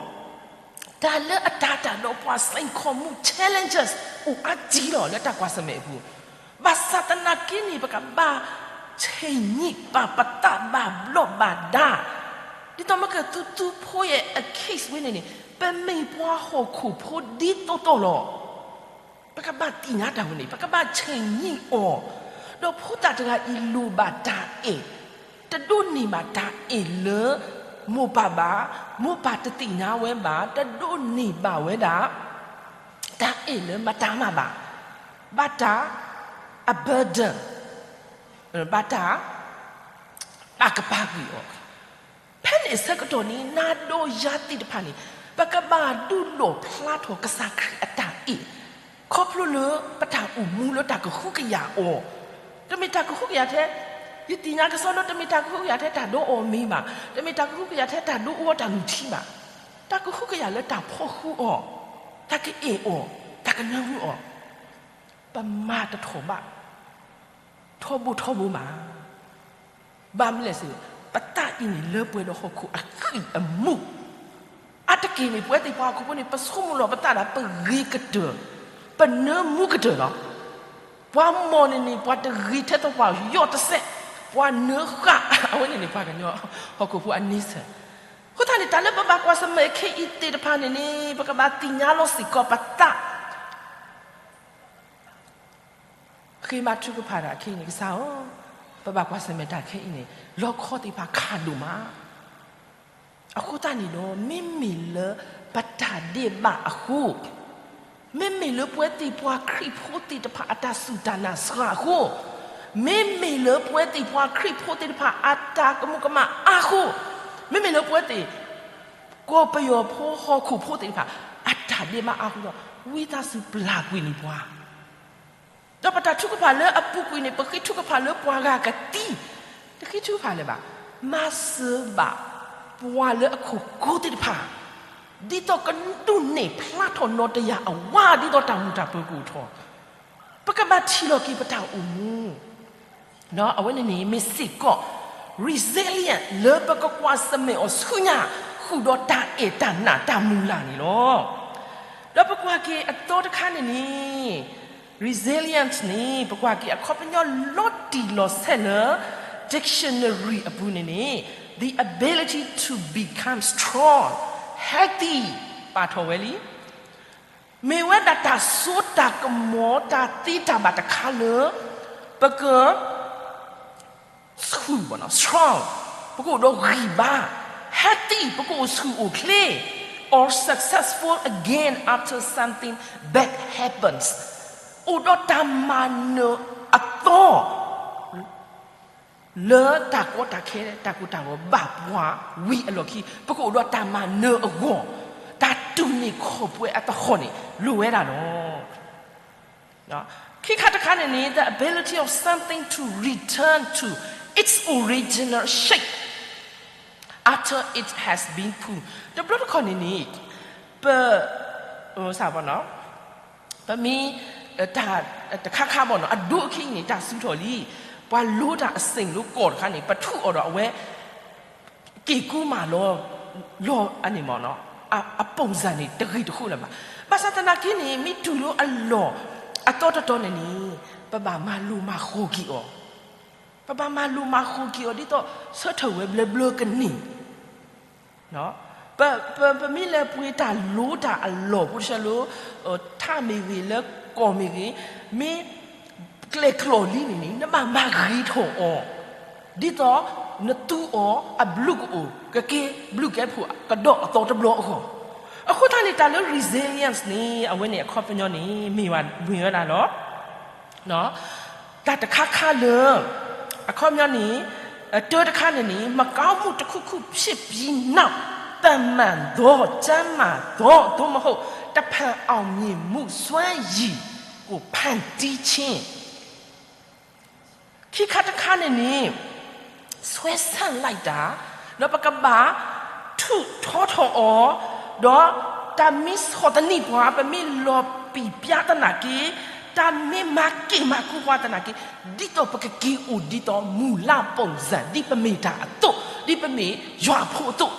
တၢ်လၢအတၤတၢ်ဒီးပှၤ စိန်ခေါ်မှု challenges အိၣ်အါကံလီၤ လၢတၢ်ကွၢ်ဆၢၣ်မဲာ်အပူၤ, ဘၣ်ဆၣ်သနာ်က့န့ၣ် ပကဘၣ်ဆဲးညံးပာ်ပသးဘၣ်ဘျီးဘၣ်ဒါ, ဒ်သိးမ့ၢ်ကသူသူဖိအံၤအ case ဝဲန့ၣ်န့ၣ် ပမ့ၢ်ပှၤဟီၣ်ခိၣ်ဖိဒ်သိးသိးလီၤ. ပကဘၣ်သ့ၣ်ညါတၢ်ဝဲန့ၣ် ပကဘၣ်ဆဲးညံးအီၤ, ဒီးဖိသၣ်တဂၤအံၤလိၣ်ဘၣ်တၢ်အဲၣ်, တဒိးန့ၢ်ဘၣ်တၢ်အဲၣ်လၢမိၢ်ပၢ်ဘၣ်, မိၢ်ပၢ်တသ့ၣ်ညါဝဲဘၣ်, တဒိးန့ၢ်ဘၣ်ဝဲဒၣ် တၢ်အဲၣ်လၢမတၤမးဘၣ်, ဘၣ်တၢ်အ burden, ဘၣ်တၢ် တၢ်ကပၤကွံာ်အီၤ. ဖဲန့ၣ်အဆၢကတီၢ်န့ၣ် နၤဒီးယၤသ့ၣ်တဖၣ်န့ၣ် ပကဘၣ်ဒုးလီၣ်ဖျါထီၣ်ကစၢ်ခရံာ်အတၢ်အဲၣ် ခီဖျိလၢပတၢ်အိၣ်မူလၢတၢ်ကဟုကယာ်အီၤ, တမ့ၢ်တၢ်ကဟုကယာ်ထဲ, ယသ့ၣ်ညါကစီဒီ တမ့ၢ်တၢ်ကဟုကယာ်ထဲတၢ်ဒိးအီၣ်မ့ၤဘၣ်, တမ့ၢ်တၢ်ကဟုကယာ်ထဲတၢ်ဒိးအီတၢ်လူၤထံဘၣ်, တၢ်ကဟုကယာ်လၢတၢ်ဖီဃူအီၤ, တၢ်ကအဲၣ်အီၤ, တၢ်ကနၢ်ဟူအီၤ, ပမၤတထီၣ်ဘၣ် ထီဘိထီဘိမး ဘၣ်မနုၤလဲၣ်စ့ၢ်, ပသးအံၤန့ၣ်လၢပှဲၤဒီးဟီၣ်ခိၣ်အဃံၢ်အမူၢ်, အါတက့ၢ်န့ၣ် ပဝဲသ့ၣ်ပှၤဟီၣ်ခိၣ်ဖိန့ၣ် ပဆိကမိၣ်လီၤပသးဒီး ပဂ့ၤကတၢၢ်, ပနၢမူကတၢၢ်လီၤ. ပှၤမီၢ်န့ၣ်န့ၣ် ပှၤတဂ့ၤထဲသိးပှၤယီၢ်တစဲး, ပှၤနၢဃၣ်, အဝဲန့ၣ်န့ၣ် ပှၤကညီဟီၣ်ခိၣ်ဖိအန့ဆၢၣ်. အဃိသတးန့ၣ် တၢ်လၢပဘၣ်ကွၢ်ဆၢၣ်မဲာ်ခဲအံၤသ့ၣ်တဖၣ်န့ၣ်န့ၣ် ပကဘၣ်သ့ၣ်ညါလီၤစ့ၢ်ကီးပသး ဃ့ဘါထုကဖၣ်တၢ်ခဲအံၤန့ၣ် ကစၢ်ဧၢ, ပဘၣ်ကွၢ်ဆၢၣ်မဲာ်တၢ်ခဲအံၤန့ၣ် လီခီသ့ၣ်တဖၣ်ခးဒိၣ်မး. အဃိသတးန့ၣ်ဒီး မ့မ့ၢ်လၢပတၢ်ဒဲးဘးအဃိ, မ့မ့ၢ်လၢပဝဲသ့ၣ်ပှၤခရံာ်ဖိသ့ၣ်တဖၣ်အတၢ်စူၢ်တၢ်နာ်စှၤအဃိ, မ့မ့ၢ်လၢပဝဲသ့ၣ်ပှၤခရံာ်ဖိသ့ၣ်တဖၣ်အတၢ်ကမူးကမၣ်အါဃိ, မ့မ့ၢ်လၢပဝဲသ့ၣ် ကီၢ်ပယီၤဖိဟီၣ်ခိၣ်ဖိသ့ၣ်တဖၣ် အတၢ်ဒဲးဘးအါဃိဒီး ဝံသးစူၤပျၢ်ကွံာ်န့ၢ်ပှၤ ဒီးပတၢ်ထုကဖၣ်လၢအပူၤကွံာ်န့ၣ် ပဃ့ထုကဖၣ်လၢပှၤဂၤကသံ, တဃ့ထုကဖၣ်လၢၤဘၣ်, မၤစၢၤဘၣ်ပှၤလၢအခိၣ်ကိးသ့ၣ်တဖၣ်, ဒ်သိးကဒိးန့ၢ်ဖျါထီၣ်နီၢ်တယၢ်အဝါ ဒ်သိးတၢ်မုာ်တၢ်ပၢၤကအိၣ်ထီၣ်, ပကဘၣ်ထံၣ်လီၤက့ၤပတၢ်အိၣ်မူ အဝဲန့ၣ်န့ၣ် မ့ၢ်စ့ၢ်ကီး resilience လၢပကကွၢ်ဆၢၣ်မဲာ်အီၤဆူညါ ဃုာ်ဒီးတၢ်အဲၣ်တၢ်နးတၢ်မုၢ်လၢ်န့ၣ်လီၤ. ဒီးပကွၢ်က့ၤအသီတခါန့ၣ်န့ၣ် resilience န့ၣ် ပကွၢ်က့ၤအခီပညီလီၤတံၢ်လီၤဆဲးလၢ dictionary အပူၤန့ၣ်န့ၣ် the ability to become strong, healthy ပာ်ထီၣ်ဝဲလံ မ့ၢ်ဝဲဒၣ်တၢ်စိတၢ်ကမီၤ တၢ်သ့တၢ်ဘၣ်တခါလၢ ပက ဆူၣ် strong, ပကအိၣ်ဒီးဂံၢ်ဘါ, healthy ပကအိၣ်ဆူၣ်အိၣ်ချ့, or successful again after something bad happens အိၣ်ဒီးတၢ်မၤနၢၤအသီ လၢတၢ်ကီတၢ်ခဲ တၢ်ကိၢ်တၢ်ဂီၤဘၣ်ပှၤဝံၤအလီၢ်ခံ ပကအိၣ်ဒီးတၢ်မၤနၢၤအဂီၢ်, တၢ်တူၢ်န့ၢ်ခီၣ်ပှဲၤအသဟီၣ်န့ၣ် လိၣ်ဝဲဒၣ်လီၤ. ခံခါတခါန့ၣ်န့ၣ် the ability of something to return to its original shape after it has been pulled တဘျီတခီၣ်န့ၣ်န့ၣ် ပ ပမ့ၢ် တၢ် တခါခါဘၣ်နီၤ အဒိအခံအံၤန့ၣ် တၢ်စုထီၣ်လံ, ပှၤလိတၢ်အစ့ၣ်လိကီၢ်တခါန့ၣ် ပထုးအီၤဒီးအဝဲ က့ၤကူမးလီၤ လီၤအန့ၣ်မ့ၢ်နီၤ, အ အပုံစံန့ၣ် တဂ့ၤတဃူလၢၤဘၣ်. ဘၣ်ဆၣ်သနာ်က့န့ၣ် မ့ၢ်တုၤလၢအလီၢ်အသီတတီၤန့ၣ်န့ၣ် ပဘၣ်မၤလိၤမၤဃိၤက့ၤအီၤ, ပဘၣ်မၤလိၤမၤဃိၤက့ၤအီၤ ဒ်သိးဆၢထၢၣ်ဝဲဘျၢဘျၢကန့ၢ် ပ ပ ပမ့ၢ်လဲၤပှ့ၤတၢ်လိၤတၢ်အလီၢ်ဖိတဆၢလၢ ထးမ့ၢ်ဂ့ၤ လၢကီၢ်မ့ၢ်ဂ့ၤ, မ့ၢ်ကျဲၤကျီၢ်လံန့ၣ်န့ၣ် နဘၣ်မၤဂ့ၤထီၣ်အီၤ, ဒ်သိးနသူအီၤအဘျုးကအိၣ် ကကဲဘျုးကဲဖှိၣ်ကဒီးအသီတဘျီအဂီၢ်. အဃိသတးန့ၣ် တၢ်လၢ resilience န့ၣ် အဝဲန့ၣ်အခီပညီန့ၣ် မ့ၢ်ဝဲ မ့ၢ်ဝဲဒၣ်လီၤ တၢ်တခါခါလၢ အခီပညီန့ၣ် တၢတခါန့ၣ်န့ၣ် မကောင်းမှုတစ်ခုခုဖြစ်ပြီးနောက် သာမန်သော ကျန်းမာသော သို့မဟုတ် တဖန်အောင်မြင်မှုစွမ်းရည်ကို ဖန်တီးခြင်း ခံခါတခါန့ၣ်န့ၣ် ဆွဲဆန့်လိုက်တာ, ဒီးပကဘၣ်ထုးထီထီၣ်အီၤ, ဒီးတၢ်မ့ၢ်ဆီၣ်သနံးပှၤ ပမ့ၢ်လီၤပံာ်ပျါသနာ်က့, တၢ်မ့ၢ်မၤက့ၣ်မၤကူပှၤသနာ်က့, ဒ်သိးပကက့ၤအိၣ်ဒ်သိးမူၤလၢ်ပိာ်စၢ် ဒ်ပမ့ၢ်တၢ်အသိး, ဒ်ပမ့ၢ်ယွၤအဖိအသိး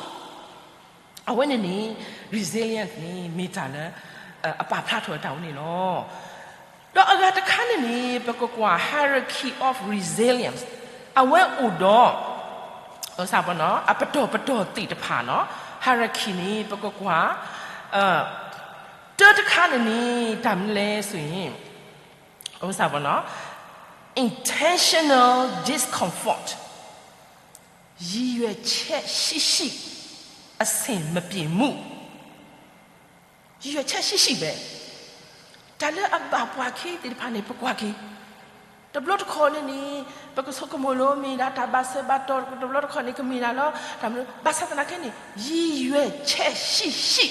အဝဲန့ၣ်န့ၣ် resilience န့ၣ် မ့ၢ်တၢ်လၢ အပာ်ဖျါထီၣ်တၢ်ဝဲန့ၣ်လီၤ. ဒီးအဂၤတခါန့ၣ်န့ၣ် ပကကွၢ် hierarchy of resilience အဝဲအိၣ်ဒီး အပတီၢ်ပတီၢ်သ့ၣ်တဖၣ်နီၤ hierarchy န့ၣ် ပကကွၢ် တၢတခါန့ၣ်န့ၣ် တၢ်မနုၤလဲၣ်ဆိၣ် intentional discomfort ရည်ရွယ်ချက်ရှိရှိ အဆင်မပြေမှု ရည်ရွယ်ချက်ရှိရှိပဲ တၢ်လၢအဘၣ်ပှၤခ့သ့ၣ်တဖၣ်န့ၣ် ပကွၢ်က့ၤ တဘျီတခီၣ်န့ၣ်န့ၣ် ပကဆိကမိၣ်လၢမ့ၢ်ဒၣ်တၢ်ဘၣ်စၢၤဘၣ်တီၢ် တဘျီတခီၣ်န့ၣ် ကမ့ၢ်ဒၣ်လီၤ တၢ်မနုၤ ဘၣ်ဆၣ်သနာ်က့န့ၣ် ရည်ရွယ်ချက်ရှိရှိ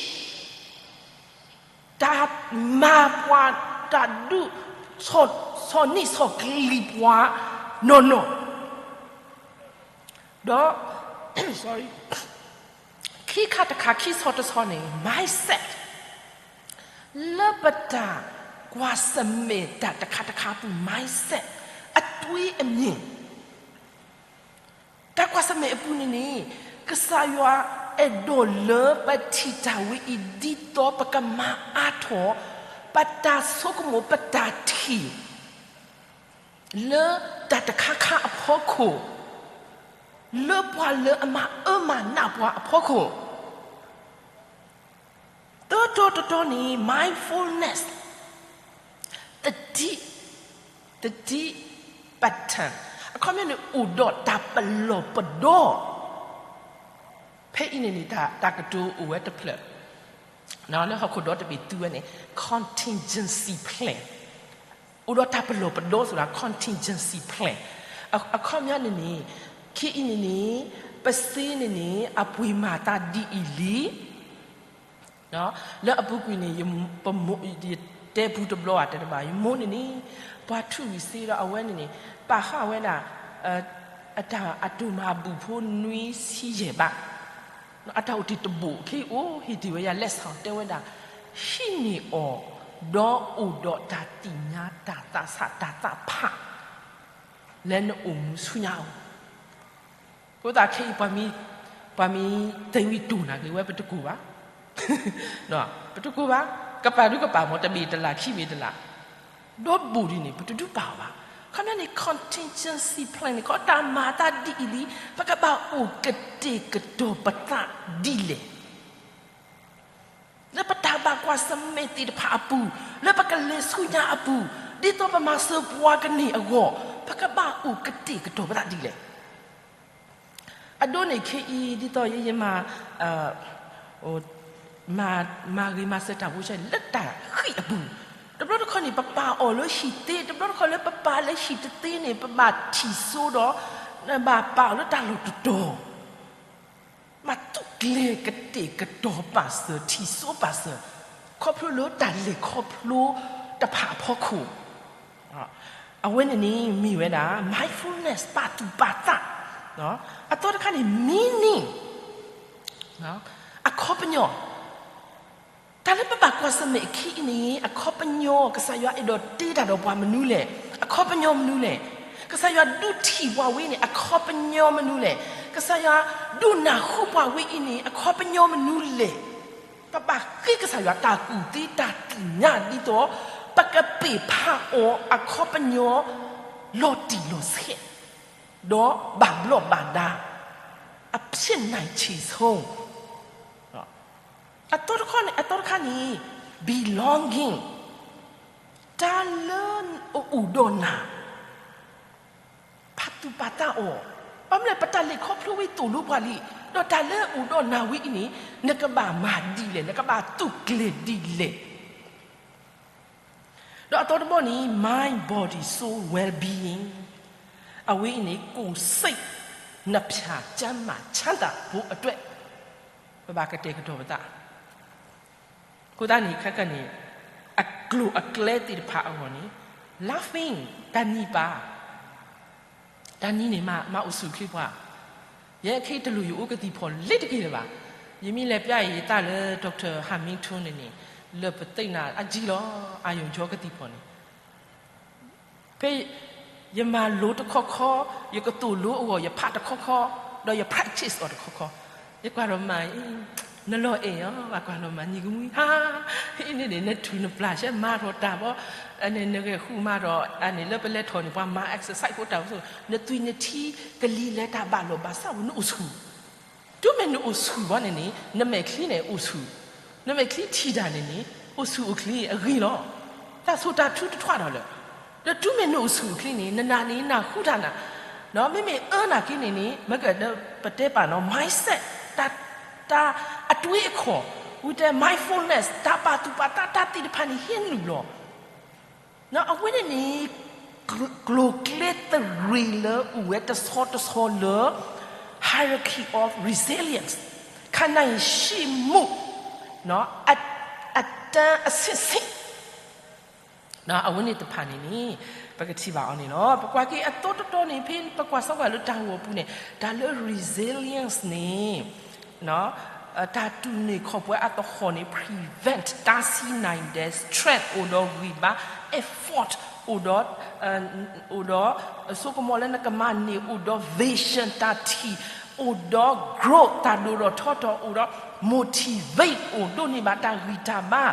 တၢ်မၤပှၤ တၢ်ဒုး ဆီၣ်နံၣ်ဆီၣ်ကလံၤပှၤ နီၢ်နီၢ် ဒီး ခံခါတခါ ခံဆီတဆီန့ၣ် mindset လၢပတၢ်ကွၢ်ဆၢၣ်မဲာ်တၢ်တခါတခါအပူၤ mindset အတွေးအမြင် တၢ်ကွၢ်ဆၢၣ်မဲာ်အပူၤန့ၣ်န့ၣ် ကစၢ်ယွၤအဲၣ်ဒိးလၢပထံၣ်တၢ်ဝဲအံၤ ဒ်သိးပကမၤအါထီၣ် ပတၢ်ဆိကမိၣ် ပတၢ်ထံၣ် လၢတၢ်တခါခါအဖီခိၣ် လၢပှၤလၢအမၤအၢမၤနးပှၤအဖီခိၣ် တတီတတီန့ၣ် mindfulness သတိ သတိပဋ္ဌာန် အခီပညီန့ၣ် အိၣ်ဒီးတၢ်ပလီၢ်ပဒီ ဖဲအံၤန့ၣ်န့ၣ် တၢ်ကတိၤအိၣ်ဝဲတဖျၢၣ် လၢဟီၣ်ခိၣ်ဒီတဘ့ၣ်သူဝဲန့ၣ် contingency plan အိၣ်ဒီးတၢ်ပလီၢ်ပဒီ ဆိုတာ contingency plan အခီပညီန့ၣ်န့ၣ် ခဲအံၤန့ၣ်န့ၣ် ပစ့န့ၣ်န့ၣ် အပှ့ၤမၤသးဒ်အံၤလံ လၢအပူၤကွံာ်န့ၣ် ယတဲပူတဘျီဧါ တဲတဘၣ် ယမိၢ်န့ၣ်န့ၣ် ပှၤထူၣ်ဝံၤစ့ဒီးအဝဲန့ၣ်န့ၣ် ပာ်ဃာ်ဝဲဒၣ် အတၢ်အတိၢ်မၤဘူၣ်ဖိနွံဆံယဲၢ်ဘး အတၢ်အိၣ်တ့ၢ်တဘိၣ် ခဲအံၤအိၣ်ဟ့ၣ်တ့ၢ်ဝဲယၤ လက်ဆောင် တဲဝဲဒၣ် ဟံးန့ၢ်အီၤ ဒီးအိၣ်ဒီးတၢ်သ့ၣ်ညါတၢ်သးဆးတၢ်သးဖး လၢနအိၣ်မူဆူညါအဂီၢ် အဃိသတးခဲအံၤ ပှၤမ့ၢ်တဲဝံၤတိၢ်နၤဂ့ၤဝဲ ပတကိၢ်ဘၣ်, ပတကိၢ်ဘၣ်, ကပာ်ဒုကပာ်မ့ၢ်တဘ့ၣ်တလး ခံဘ့ၣ်တလး, ဒီးဘူးဒ်န့ၣ် ပတဒုးပာ်အီၤဘၣ်. ခီပညီန့ၣ် contingency plan န့ၣ် ခီတၢ်မၤသးဒ်အံၤလံ ပကဘၣ်အိၣ်ကတဲာ်ကတီၤပသးဒ်လဲၣ် လၢပတၢ်ဘၣ်ကွၢ်ဆၢၣ်မဲာ်သ့ၣ်တဖၣ်အပူၤ, လၢပကလဲၤဆူညါအပူၤ, ဒ်သိးပမၤစၢၤပှၤကန့ၢ်အဂီၢ်, ပကဘၣ်အိၣ်ကတဲာ်ကတီၤပသးဒ်လဲၣ်. အဒိန့ၣ်ခဲအံၤ ဒ်သိးယဲယမၤ မၤဂ့ၤမၤစၢၤတၢ်ဖိဆဲ လၢတၢ်ဃံၣ်အပူၤ, တဘျီတခီၣ်န့ၣ် ပပာ်အီၤလၢဟံၣ်သ့, တဘျီတခီၣ်လၢပပာ်လၢဟံၣ်တသ့န့ၣ် ပဘၣ်ထံၣ်စိဒီး ဘၣ်ပာ်အီၤလၢတၢ်လီၢ်တတီၤ ဘၣ်သူၣ်ကျဲၤကတဲာ်ကတီၤပာ်စၢၤ ထံၣ်စိပာ်စၢၤ ခီဖျိလၢတၢ်လဲၤခီဖျိတဖၣ်အဖီခိၣ်, အဝဲန့ၣ်န့ၣ်မ့ၢ်ဝဲဒၣ် mindfulness ပာ်သူၣ်ပာ်သး, အသီတခါန့ၣ် meaning အခီပညီ တၢ်လၢပဘၣ်ကွၢ်ဆၢၣ်မဲာ်အခံအံၤန့ၣ် အခီပညီ ကစၢ်ယွၤအဲၣ်ဒိးတ့တၢ်ဒီးပှၤမနုၤလဲၣ်, အခီပညီမနုၤလဲၣ်, ကစၢ်ယွၤဒုးထံၣ်ပှၤဝဲန့ၣ် အခီပညီမနုၤလဲၣ်, ကစၢ်ယွၤဒုးနၢ်ဟူပှၤဝဲအံၤန့ၣ် အခီပညီမနုၤလဲၣ်, ပဘၣ်ဃ့ကစၢ်ယွၤတၢ်ကူၣ်သ့တၢ်သ့ၣ်ညါဒ်သိး ပကပ့ၢ်ဖးအီၤအခီပညီ လီၤတံၢ်လီၤဆဲး ဒီးဘၣ်ဘျီးဘၣ်ဒါ အဖြစ်နိုင်ခြေဆုံး အသီတခါန့ၣ် အသီတခါန့ၣ် belonging တၢ်လၢအအိၣ်ဒီးနၤ ပာ်သူၣ်ပာ်သးအီၤ, ဘၣ်မနုၤလဲၣ် ပတၢ်လဲၤခီဖျိဝဲသိၣ်လိပှၤလံ, ဒီးတၢ်လၢအအိၣ်ဒီးနၤဝဲအံၤန့ၣ် နကဘၣ်မၤဒ်လဲၣ် နကဘၣ်သူၣ်ကျဲၤဒ်လဲၣ် ဒီးအသီတဘီန့ၣ် mind body soul well-being အဝဲအံၤန့ၣ် ကိုယ်စိတ် နှစ်ဖြာ ကျန်းမာချမ်းသာဖို့အတွက် ပဘၣ်ကတဲာ်ကတီၤပသး, အဃိသတးန့ၣ် ခဲကနံၣ်န့ၣ် အကျိၤအကျဲသ့ၣ်တဖၣ်အဂီၢ်န့ၣ် laughing တၢ်နံၤပၢ် တၢ်နံၤန့ၣ်မၤအိၣ်ဆူၣ်ချ့ပှၤ, ယဲခဲအံၤတလိၣ်ယအိၣ်ကသံၣ်ဖီၣ်လ့ၤတက့ၢ်လၢၤဘၣ်, ယမ့ၢ်လဲၤပျၢ်အံၤယသးလၢ Doctor Hamilton န့ၣ်န့ၣ် လၢပသ့ၣ်နၤအကံလီၤ အာရုံကြော ကသံၣ်ဖီၣ်န့ၣ်, ဖဲယမၤလိတခီခီ, ယကသိၣ်လိအဂီၢ် ယဖးတခီခီ, ဒီးယ practice အီၤတခီခီ, ယကွၢ်ဒီးမၤအံၤ နလီၤအဲၣ်အီၤ ဘၣ်ကွၢ်လီၤမၤနံၤကမှံ ဟါ, အံၤန့ၣ်န့ၣ် နထူၣ်နပျၢ်ဆဲးမၤထီၣ်တၢ်ဘီ, နဂဲၤဃုမၤထီၣ် အန့ၣ်လၢပလဲၤထီၣ်န့ၣ် ပှၤမၤ exercise ဖိတၢ်အိၣ်ဆိး, နသွံၣ်နထံကလံၤလဲၤတၢ်ဘၣ်လိာ်ဘၣ်စးဝဲ နအိၣ်ဆူၣ်, တုၤမ့ၢ်နအိၣ်ဆူၣ်ဘၣ်န့ၣ်န့ၣ် နမဲာ်ချံန့ၣ်အိၣ်ဆူၣ်, နမဲာ်ချံထံၣ်တၢ်န့ၣ်န့ၣ် အိၣ်ဆူၣ်အိၣ်ချ့အဂ့ၤလီၤ. တၢ်ဆိၣ်တၢ်ထုတထွးဒီးလၢၤ, ဒီးတုၤမ့ၢ်နအိၣ်ဆူၣ်အိၣ်ချ့န့ၣ် နနၢ်န့ၣ်နၢ်ဟူတၢ်နၤ, မ့မ့ၢ်အၢနာ်က့န့ၣ်န့ၣ် မ့ၢ်ကဒီးပတဲပာ်နီၤ mindset တၢ် တၢ်အတွေးအခီၣ်, ဝံၤတဲ mindfulness တၢ်ပာ်သူၣ်ပာ်သးတၢ်သ့ၣ်တဖၣ်န့ၣ် ဟ့ၣ်နုာ်လီၤ. အဝဲန့ၣ်န့ၣ် ကျိၤကျဲသရံးလၢအိၣ်ဝဲတဆီတဆီလၢ hierarchy of resilience ခါနၢ်ယံၤ ရှိမူး အတၢ်အဆင့်ဆင့် အဝဲန့ၣ်တဖၣ်န့ၣ်န့ၣ် ပကထံၣ်ဘၣ်အီၤန့ၣ်လီၤ. ပကွၢ်က့ၤအသီတတီန့ၣ် ဖဲပကွၢ်စ့ၢ်ကီးလၢတၢ်ဂီၤပူၤန့ၣ် တၢ်လၢ resilience န့ၣ် တၢ်တူၢ်န့ၢ်ခီၣ်ပှဲၤအသဟီၣ်န့ၣ် prevent တၢ်ဆံးနၤဒဲး strength အိၣ်ဒီးဂံၢ်ဘါ effort အိၣ်ဒီး အိၣ်ဒီး ဆိကမိၣ်လၢနကမၤန့ၢ် အိၣ်ဒီး vision တၢ်ထံၣ် အိၣ်ဒီး growth တၢ်ဒိၣ်ထီၣ်ထီထီၣ် အိၣ်ဒီး motivate အိၣ်ဒိးန့ၢ်ဘၣ်တၢ်ဂံၢ်တၢ်ဘါ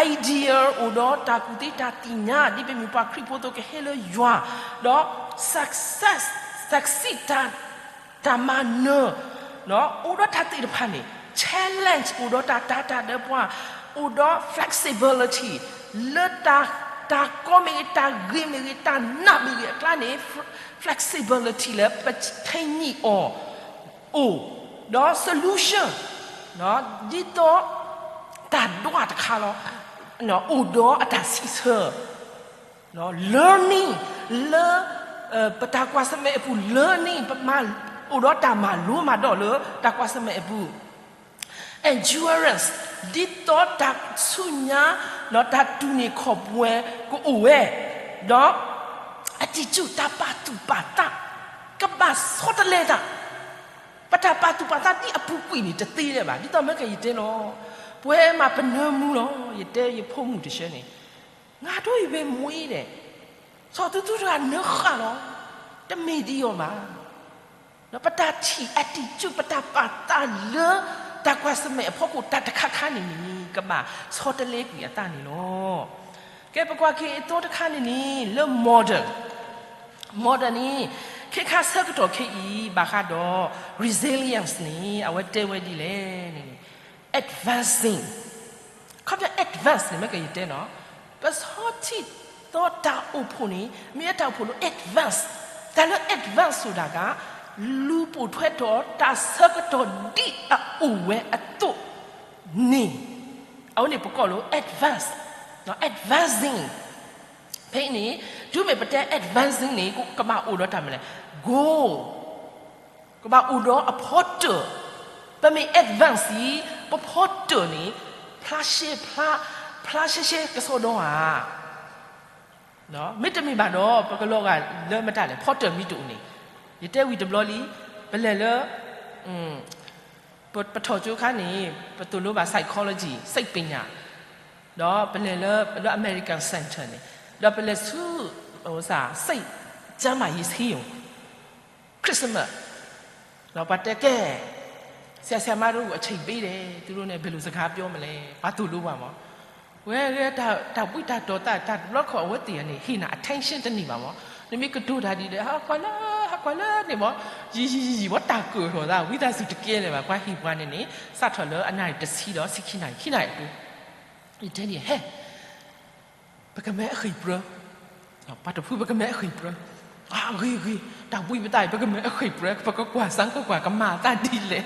idea အိၣ်ဒီးတၢ်ကူၣ်သ့တၢ်သ့ၣ်ညါ ဒ်ပမ့ၢ်ပှၤခရံာ်ဖိအသိးကဟဲလၢယွၤ ဒီး success succeed တၢ် တၢ်မၤနၢၤ အိၣ်ဒီးတၢ်သ့ၣ်တဖၣ်န့ၣ် challenge အိၣ်ဒီးတၢ်တာ်တၢ်ဒီးပှၤ အိၣ်ဒီး flexibility လၢတၢ်ကီမ့ၢ်ဂ့ၤ တၢ်ဂ့ၤမ့ၢ်ဂ့ၤ တၢ်နးမ့ၢ်ဂ့ၤအကျါန့ၣ် flexibility လၢပထံၣ်န့ၢ်အီၤ အိၣ်ဒီး solution ဒ်သိး တၢ်ဒွးတခါလီၤ အိၣ်ဒီးအတၢ်စံးဆၢ learning လၢ ပတၢ်ကွၢ်ဆၢၣ်မဲာ်အပူၤ learning ပမၤ အိၣ်ဒီးတၢ်မၤလိမၤဒိးလၢတၢ်ကွၢ်ဆၢၣ်မဲာ်အပူၤ endurance ဒ်သိးတၢ်ဆူညါ ဒီးတၢ်တူၢ်န့ၢ်ခီၣ်ပှဲၤကအိၣ်ဝဲ ဒီး attitude တၢ်ပာ်သူၣ်ပာ်သး ကဘၣ်ဆီတလဲသး ပတၢ်ပာ်သူၣ်ပာ်သးဒ်အပူၤကွံာ်န့ၣ် တသ့လၢၤဘၣ် ဒ်သိးမ့ၢ်ကယတဲလီၤ ပဝဲမးပနၢမူလီၤ ယတဲယဖိမုၣ်တဆၢန့ၣ် ငါဒိၣ်အံၤဝဲမူအံၤဒဲး ဆီၣ်သုသုတဂၤနၢဃာ်လီၤ တမ့ၢ်ဒ်အံၤဘၣ် ဒီးပတၢ်ထံၣ် attitude ပတၢ်ပာ်သးလၢ တၢ်ကွၢ်ဆၢၣ်မဲာ်အဖီခိၣ်တၢ်တခါခါန့ၣ်န့ၣ် ကဘၣ်ဆီတလဲကွံာ်အသးန့ၣ်လီၤ. ကဲပကွၢ်က့ၤအသီတခါန့ၣ်န့ၣ် လၢ modern modern န့ၣ် ခဲခါဆၢကတီၢ်ခဲအံၤ ဘၣ်ဃးဒီး resilience န့ၣ် အဝဲတဲဝဲဒ်လဲၣ်န့ၣ် advancing ခီပညီ advance န့ၣ် မ့ၢ်ကယတဲနီၤ ပဆီထံၣ်သီတၢ်အိၣ်ဖှိၣ်န့ၣ် မ့ၢ်ဝဲတၢ်အိၣ်ဖှိၣ်လၢ advance တၢ်လၢ advance ဆိုတာက လူၤပိာ်ထွဲထီၣ်တၢ်ဆၢကတီၢ်ဒ်အအိၣ်ဝဲအသိးန့ၣ် အဝဲန့ၣ်ပကိးလၢ advance advancing ဖဲအံၤန့ၣ် တုၤမ့ၢ်ပတဲ advancing န့ၣ် ကဘၣ်အိၣ်ဒီးတၢ်မနုၤလဲၣ် goal ကဘၣ်အိၣ်ဒီးအဖီတၢၢ်, ပမ့ၢ် advance အံၤ ပဖီတၢၢ်န့ၣ် ဖျါရှဲ, ဖျါရှဲရှဲကစီဒီဧါ. မ့တမ့ၢ်ဘၣ်ဒီး ပကလီၤဂာ်လၢမတၤလဲၣ် ဖီတၢၢ်မ့ၢ်တအိၣ်န့ၣ်, ယတဲဝံၤတဘျီလံ, ပလဲၤလၢ ပထီၣ်ကၠိခါန့ၣ် ပသိၣ်လိဘၣ် psychology စိတ်ပညာ, ဒီးပလဲၤလၢ လၢ American Center န့ၣ်, ဒီးပလဲၤဆူ စိတ်ကျန်းမာရေးဆေးရုံ Christmas, ဒီးပှၤတဲကဲ, ဆရာဆရာမတို့ကို အချိန်ပေးတယ်, သူတို့နဲ့ ဘယ်လိုစကားပြောမလဲ, ပှၤသိၣ်လိပှၤမး, ဝဲဂဲၤ တၢ်ဘှံးတၢ်တီၤသး တၢ်တဘျီခီၣ်အဝဲသ့ၣ်န့ၣ် ဟ့ၣ်နၤ attention တန့ၢ်ဘၣ်မး, နမ့ၢ်ကတိၤတၢ်ဒ်လဲၣ် ဟးကွၢ်လၢ ဟးကွၢ်လၢန့ၣ်မး, ယံာ်ယံာ်ယံာ်ယံာ် ဝဲတၢ်ကၢၣ်ထီၣ်သး ဝံသးစူၤတကဲလၢၤဘၣ်, ပှၤဟ့ၣ်ပှၤန့ၣ်န့ၣ် စးထီၣ်လၢအနၣ်ရံၣ်တဆံဒီး ဆံခံနၣ်ရံၣ် ခံနၣ်ရံၣ်အပူၤ, ယတဲန့ၣ် ဟဲ ပကမဲအဃ့ၢ်ပြၢ, ပှၤတဖုပကမဲအဃ့ၢ်ပြၢ, အဂ့ၤဂ့ၤ, တၢ်ဘှံးပသးအံၤ ပကမဲအဃ့ၢ်ပြၢ, ပကကွၢ်စၢ်ကွၢ်ကွၢ် ကမၤအသးဒ်လဲၣ်,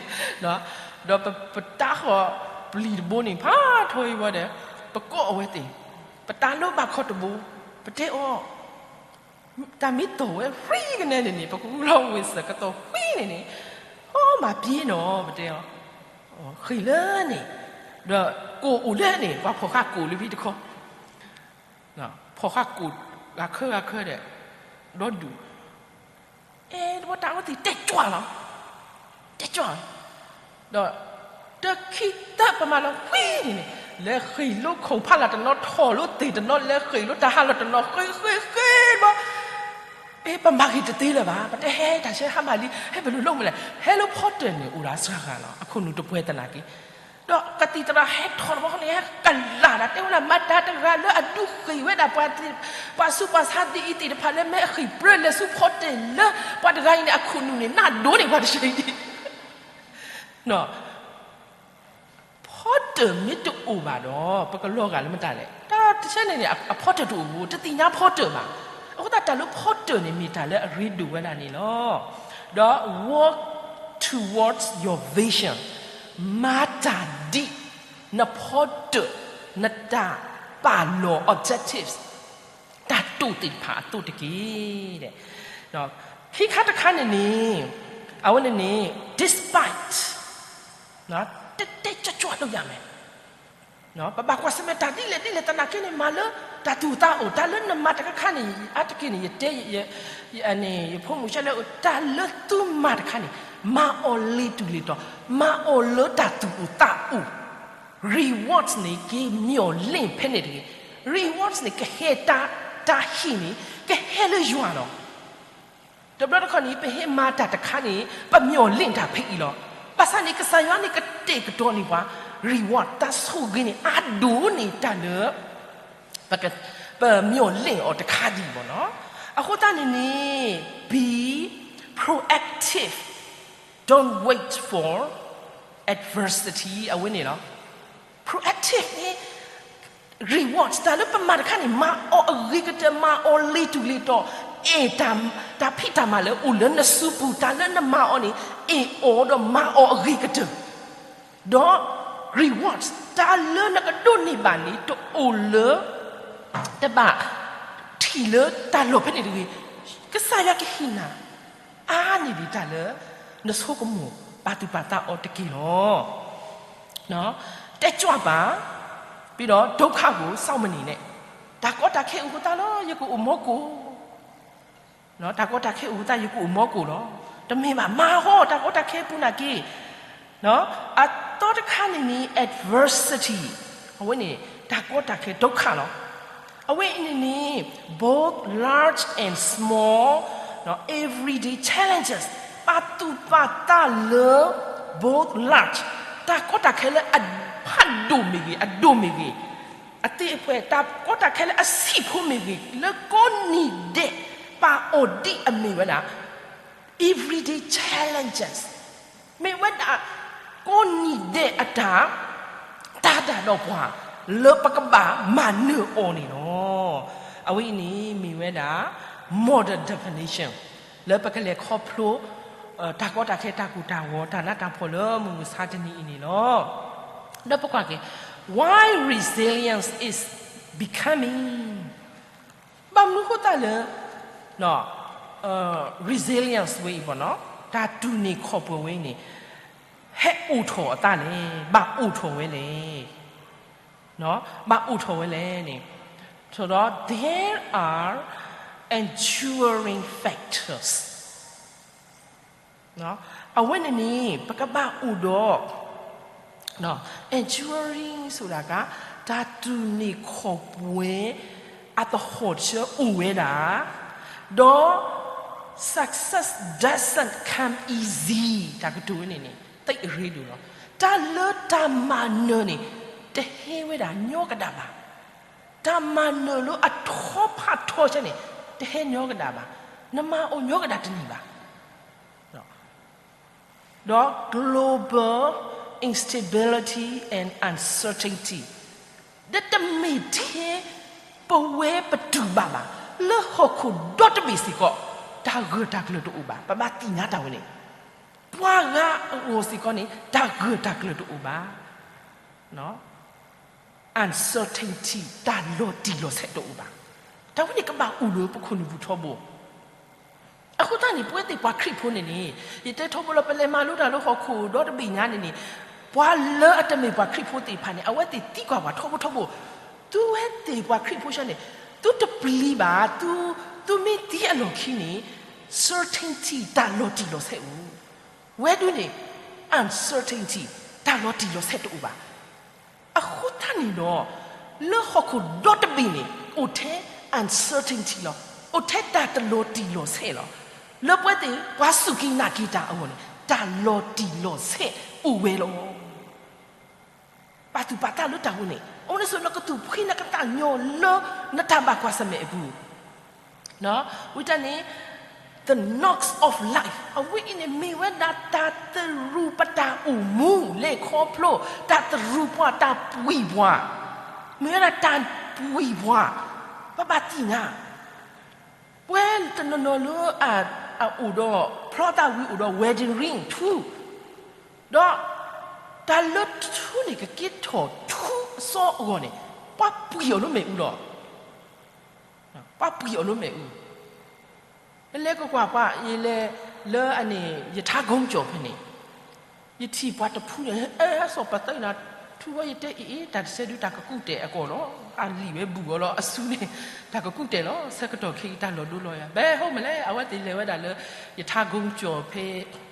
ဒီးပတၢ်ဃီၤပျံၤတဘိန့ၣ် ဖးထီအံၤဝဲဒီး ပကိးအဝဲသ့ၣ်, ပတၢ်လိၣ်ဘၣ်ခီၣ်တဘိ, ပတဲအီၤ တၢ်မ့ၢ်တီၢ်ဝဲ free ကနဲန့ၣ်န့ၣ် ပကကူလီၤဝ့ၢ်စၢၤကတီၢ် free န့ၣ်န့ၣ်, ဟီမၤပျ့ၤနီၤ ပတဲအီၤ, ဃ့ၢ်လၢန့ၣ်, ဒီးကိၣ်အိၣ်လၢန့ၣ် ပှၤဖီၣ်ဃာ်ကိၣ်လၢဖဲတခီ, ဖီၣ်ဃာ်ကိၣ် ဂၤခၢဂၤခၢဒီး, ဒီဒူၣ်, အဲ တဘီတၢ်ဝဲသ့ၣ်တဲကွၢ်လီၤ, တဲကွၢ်လီၤ, ဒီး တခံသၢပမၤလီၤ free န့ၣ်န့ၣ်, လဲၤဃ့ၢ်လိခိၣ်ဖးလၢ်တနီၤ ထီၣ်လိသ့ၣ်တနီၤ လဲၤဃ့ၢ်လိတၢ်ဟးလီၢ်တနီၤ ဃ့ဃ့ဃ့ဘီ ပမၤဂ့ၤတသ့လၢၤဘၣ်, ပတဟဲတၢ်ဆဲဟါမၢ်လံ, ဟဲပလူၤလိမ့ၢ်လဲၣ်, ဟဲလၢဖီတၢၢ်န့ၣ်အိၣ်ဒီးစှၤဂၤလီၤ, အခိၣ်နူာ်တပှဲၤသနာ်က့, ဒီးကသံၣ်သရၣ်ဟဲထီၣ်တဘျီဃီန့ၣ် ဟဲကလၢ်ဒၣ် တဲဝဲဒၣ် မၤတၢ်တဂၤလၢအဒုးဃ့ၢ်ဝဲဒၣ် ပှၤဆူးပှၤဆါသ့ၣ်အံၤသ့ၣ်တဖၣ်လၢ မ့ၢ်အဃ့ၢ်ပြၢလၢဆူဖီတၢၢ်လၢ ပှၤတဂၤအံၤန့ၣ် အခိၣ်နူာ်န့ၣ် နးဒိၣ်န့ၢ်ပှၤတဆံးဒံး ဖီတၢၢ်မ့ၢ်တအိၣ်ဘၣ်ဒီး ပကလီၤဂာ်လၢမတၤလဲၣ်. တၢ်တဆဲန့ၣ်န့ၣ် အဖီတၢၢ်တအိၣ်ဘၣ်, တသ့ၣ်ညါဖီတၢၢ်ဘၣ်. အဃိသတးတၢ်လၢဖီတၢၢ်န့ၣ် မ့ၢ်တၢ်လၢအရ့ဒိၣ်ဝဲဒၣ်န့ၣ်လီၤ. ဒီး work towards your vision, မၤတၢ်ဒ် နဖီတၢၢ်, နတၢ်ပာ်လီၤ objectives, တၢ်တိာ်သ့ၣ်တဖၣ်အသိးတက့ၢ်. ခံခါတခါန့ၣ်န့ၣ် အဝဲန့ၣ်န့ၣ် despite, တဲတဲကၠီကၠီဒိၣ်ယၤမဲာ်, ပဘၣ်ကွၢ်ဆၢၣ်မဲာ်တၢ်ဒ်လဲၣ်ဒ်လဲၣ်သနာ်က့န့ၣ် မၤလၢတၢ်သူၣ်သးအိၣ်, တၢ်လၢနမၤတခါခါန့ၣ် အါတက့ၢ်န့ၣ် ယတဲ ယဖိမုၣ်ဆဲလၢ တၢ်လၢသုမၤတခါန့ၣ် မၤအီၤလ့ၤတူၢ်လ့ၤတီၤ, မၤအီၤလၢတၢ်သူၣ်အိၣ်သးအိၣ်, rewards န့ၣ် က့ၤမျှော်လင့်ဖဲန့ၣ်တဂ့ၤ. rewards န့ၣ် ကဟဲ တၢ်ဟ့ၣ်န့ၣ် ကဟဲလၢယွၤလီၤ. တဘျီတခီၣ်န့ၣ် ပဟဲမၤတၢ်တခါန့ၣ် ပမျှော်လင့်တၢ်ဖဲအံၤလီၤ. ဘၣ်ဆၣ်န့ၣ် ကစၢ်ယွၤန့ၣ် ကတဲာ်ကတီၤန့ၢ်ပှၤ reward တၢ်ဆိၣ်ဂ့ၤန့ၣ် အါဒိၣ်န့ၢ်တၢ်လၢ ပမျှော်လင့်အီၤတခါဒံးဘၣ်နီၤ. အဃိသတးန့ၣ်န့ၣ် be proactive, don't wait for adversity အဝဲန့ၣ်လီၤ. proactive န့ၣ် reward တၢ်လၢပမၤတခါန့ၣ် မၤအီၤအဂ့ၤကတၢၢ်, မၤအီၤလ့ၤတူၢ်လ့ၤတီၤ, အဲၣ်တၢ်ဖံးတၢ်မၤလၢအိၣ်လၢနစုပူၤ, တၢ်လၢနမၤအီၤန့ၣ် အဲၣ်အီၤဒီးမၤအီၤအဂ့ၤကတၢၢ်, ဒီး reward တၢ်လၢနကဒိးန့ၢ်ဘၣ်န့ၣ် တအိၣ်လၢ တဘၣ်ထံၣ်လၢတၢ်လီၢ်ဖဲန့ၣ်တဂ့ၤ. ကစၢ်ယွၤကဟ့ၣ်နၤ အါန့ၢ်ဒံးတၢ်လၢ နဆိကမိၣ်ပာ်သူၣ်ပာ်သးအီၤတက့ၢ်လီၤ. တကြွပါ, ပြီးတော့ ဒုက္ခကို စောင့်မနေနဲ့. တၢ်ကီတၢ်ခဲအိၣ်ဃိသတးလီၤ ယကအိၣ်မီကိၣ် တၢ်ကီတၢ်ခဲအိၣ်ဃိသတး ယကအိၣ်မီကိၣ်လီၤ. တမ့ၢ်ဘၣ်, မၤဟီ တၢ်ကီတၢ်ခဲပူၤနာ်က့ အသီတခါန့ၣ်န့ၣ် adversity အဝဲန့ၣ် တၢ်ကီတၢ်ခဲ ဒုက္ခ လီၤ. အဝဲအံၤန့ၣ်န့ၣ် both large and small everyday challenges ပာ်သူၣ်ပာ်သးလၢ both large တၢ်ကီတၢ်ခဲလၢအဖးဒိၣ်မ့ၢ်ဂ့ၤ အဒိၣ်မ့ၢ်ဂ့ၤ အသ့အဖှဲး တၢ်ကီတၢ်ခဲလၢအဆံးဖိမ့ၢ်ဂ့ၤ လၢကိးနံၤဒဲး ပာ်အီၤဒ်အမ့ၢ်ဝဲဒၣ် everyday challenges မ့ၢ်ဝဲဒၣ် ကိးနံၤဒဲးအတၢ် တၢ်ဒၣ်ဒီးပှၤ လၢပကဘၣ်မၤနၢၤအီၤန့ၣ်လီၤ. အဝဲအံၤန့ၣ်မ့ၢ်ဝဲဒၣ် modern definition လၢပကလဲၤခီဖျိ တၢ်ကီတၢ်ခဲ တၢ်ကိၢ်တၢ်ဂီၤ တၢ်နးတၢ်ဖှီၣ်လၢမုၢ်မဆါတနံၤအံၤန့ၣ်လီၤ. ဒီးပကွၢ်က့ၤ why resilience is becoming ဘၣ်မနုၤဃိသတးလၢ resilience ဝဲအံၤ တၢ်တူၢ်န့ၢ်ခီၣ်ပှဲၤဝဲအံၤန့ၣ် ဟဲအိၣ်ထီၣ်အသးလဲၣ်, ဘၣ်အိၣ်ထီၣ်ဝဲလဲၣ်, ဘၣ်အိၣ်ထီၣ်ဝဲလဲၣ်န့ၣ် ဆိုတော့ there are enduring factors အဝဲန့ၣ်န့ၣ် ပကဘၣ်အိၣ်ဒီး enduring ဆိုတာက တၢ်တူၢ်န့ၢ်ခီၣ်ပှဲၤ အသဟီၣ်ဆၢအိၣ်ဝဲဒၣ်, ဒီး success doesn't come easy တၢ်ကတိၤဝဲန့ၣ်န့ၣ် သိပ်အရ့ဒိၣ်လီၤ. တၢ်လၢတၢ်မၤနၢၤန့ၣ် တဟဲဝဲဒၣ်ညီကဒၣ်ဘၣ်. တၢ်မၤနၢၤလၢအထီဖးထီဆၢန့ၣ် တဟဲညီကဒၣ်ဘၣ်. နမၤအီၤညီကဒၣ်တန့ၢ်ဘၣ်. ဒီး global instability and uncertainty ဒီးတမ့ၢ်ထဲ ပဝဲပတူၢ်ဘၣ်ဘၣ်, လၢဟီၣ်ခိၣ်ဒီတဘ့ၣ်စ့ၢ်ကီး တၢ်ဂၢၢ်တၢ်ကျၢၤတအိၣ်ဘၣ်. ပဘၣ်သ့ၣ်ညါတၢ်ဝဲန့ၣ်, ပှၤဂၤအဂီၢ်စ့ၢ်ကီးန့ၣ် တၢ်ဂၢၢ်တၢ်ကျၢၤတအိၣ်ဘၣ်. uncertainty တၢ်လီၤတံၢ်လီၤဆဲးတအိၣ်ဘၣ်. တၢ်ဝဲန့ၣ်ကဘၣ်အိၣ်လၢပခိၣ်နူာ်ပူၤထီဘိ. အဃိသတးန့ၣ် ပဝဲသ့ၣ်ပှၤခရံာ်ဖိန့ၣ်န့ၣ် ယတဲထီဘိလၢပလဲၤမၤလိတၢ်လၢဟီၣ်ခိၣ်ဒီတဘ့ၣ်ညါန့ၣ်န့ၣ် ပှၤလၢအတမ့ၢ်ပှၤခရံာ်ဖိသ့ၣ်တဖၣ်န့ၣ် အဝဲသ့ၣ်သံကွၢ်ပှၤထီဘိထီဘိ, သုဝဲသ့ၣ်ပှၤခရံာ်ဖိဆၢန့ၣ် သုတပျံၤဘၣ်, သုမ့ၢ်သံအလီၢ်ခံန့ၣ် certainty တၢ်လီၤတံၢ်လီၤဆဲးအိၣ်, ဝဲဒၣ်န့ၣ် uncertainty တၢ်လီၤတံၢ်လီၤဆဲးတအိၣ်ဘၣ်. အဃိသတးန့ၣ်ဒီး လၢဟီၣ်ခိၣ်ဒီတဘ့ၣ်န့ၣ် အိၣ်ထဲ uncertainty လီၤ. အိၣ်ထဲတၢ်တလီၤတံၢ်လီၤဆဲးလီၤ. လၢပဝဲသ့ၣ် ပှၤစူၢ်က့ၤနာ်က့ၤတၢ်အဂီၢ်န့ၣ် တၢ်လီၤတံၢ်လီၤဆဲးအိၣ်ဝဲလီၤ. ပာ်သူၣ်ပာ်သးလၢတၢ်ဝဲန့ၣ် အဝဲန့ၣ်ဆိၣ်ဂ့ၤလၢကသူၣ်ဖှံနကသးညီလၢနတၢ်ဘၣ်ကွၢ်ဆၢၣ်မဲာ်အပူၤ ဝံၤတၢ်န့ၣ် the knocks of life အဝဲအံၤန့ၣ်မ့ၢ်ဝဲဒၣ်တၢ်တရူးပတၢ်အိၣ်မူ လဲၤခီဖျိ တၢ်တရူးပှၤ တၢ်ပှံၤပှၤ မ့ၢ်ဝဲဒၣ်တၢ်ပှံၤပှၤ ပဘၣ်သ့ၣ်ညါ ပှၤတနီၤနီၤလၢအအိၣ်ဒီး ဖျီသးဝံၤအိၣ်ဒီး wedding ring ထူ ဒီးတၢ်လၢထူန့ၣ် ကကဲထီၣ်ထူအစီအဂီၢ်န့ၣ် ပှၤပှံၤအီၤလၢမ့ၣ်အူလီၤ. ပှၤပှံၤအီၤလၢမ့ၣ်အူ ပလဲၤကကွၢ်ပှၤ ယလဲၤလၢအန့ၣ် ယထါကိကၠီၣ်ဖဲန့ၣ် ယထံၣ်ပှၤတဖုန့ၣ် အဲၣ်စီၤပသးနၤ ထူဝဲ ယတဲအံၤ တၢ်တဆဲဒု တၢ်ကကူးတဲာ်အကီၢ်လီၤ. အလံာ်ဝဲဘူးအီၤလီၤ အစုန့ၣ် တၢ်ကကူးတဲာ်လီၤ. ဆၢကတီၢ်ခဲအံၤ တၢ်လီၤဒိလီၤယၤ ဘဲဟိမလဲၣ် အဝဲသ့ၣ်လဲၤဝဲဒၣ်လၢ ယထါကိကၠီၣ်ဖဲ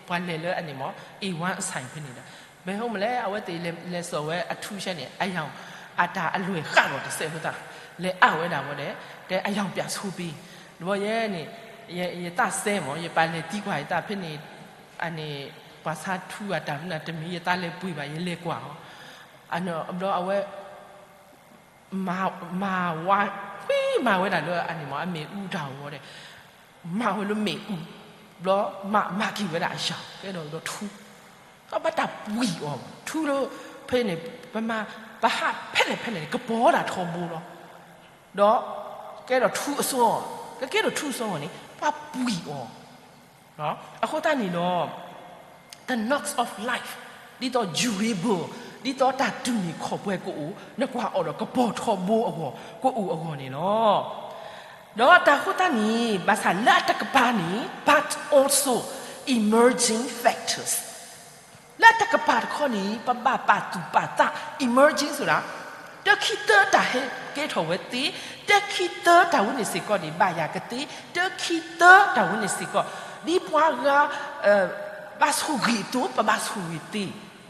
ပှၤလဲၤလၢအန့ၣ်မ့ၢ် A one အဆိုင်ဖဲန့ၣ်ဒီး ဘဲဟိမလဲၣ် အဝဲသ့ၣ်လဲၤစိာ်ဝဲအထူဆဲန့ၣ် အယီၤ အတၢ်အလွဲၢ်ဃာ်လီၤတစဲးဖိသၣ် လဲၤအါဝဲဒၣ်ဝဲဒီး တဲအယီၤပၠးဆိပ့ၤ ဒီးယဲန့ၣ် ယသးစဲမ့ၢ် ယပာ်လဲၤသံကွၢ်ယသးဖဲန့ၣ် အန့ၣ် ပှၤဆါထူအတၢ်မနုၤတမံၤ ယသးလဲၤပှ့ၤဘၣ် ယလဲၤကွၢ်အီၤ ဘျီအဝဲ မၤဝါ ကွံမၤဝဲဒၣ်လၢအန့ၣ်မ့ၢ် အမ့ၣ်အူတၢ်အဂီၢ်ဒီး မၤဝဲလၢမ့ၣ်အူ ဘျီမၤက့ၤဝဲဒၣ်အယီၤ ကဲဒီးဒီးထူ ဘၣ်တၢ်ပှံၤအီၤ ထူလၢ ဖဲန့ၣ် ပမၤ ပဟးဖဲလဲၣ်ဖဲလဲၣ်န့ၣ် ကပီၤဒၣ်ထီဘိလီၤ. ဒီးကဲဒီးထူအစီ ကကဲဒီးထူအစီအဂီၢ်န့ၣ် ပှၤပှံၤအီၤ အဃိသတးန့ၣ်ဒီး the knocks of life ဒ်သိး durable ဒ်သိးတၢ်တူၢ်န့ၢ်ခီၣ်ပှဲၤကအိၣ် နကွၢ်အီၤဒီးကပီၤထီဘိအဂီၢ် ကအိၣ်အဂီၢ်န့ၣ်လီၤ. ဒီးတၢ်ဃိသတးန့ၣ် ဘၣ်ဆၣ်လၢအတကပၤန့ၣ် but also emerging factors လၢအတကပၤတခီန့ၣ် ပဘၣ်ပာ်သူၣ်ပာ်သး emerging ဆိုတာ တၢခံသၢတၢ်ဟဲကဲထီၣ်ဝဲသ့, တၢခံသၢတၢ်ဝဲန့ၣ်စ့ၢ်ကီးန့ၣ် ဘၣ်ယၤကသ့, တၢခံသၢတၢ်ဝဲန့ၣ်စ့ၢ်ကီး ဒ်ပှၤဂၤ ဘၣ်ဆိၣ်ဂ့ၤအသိး ပဘၣ်ဆိၣ်ဂ့ၤသ့,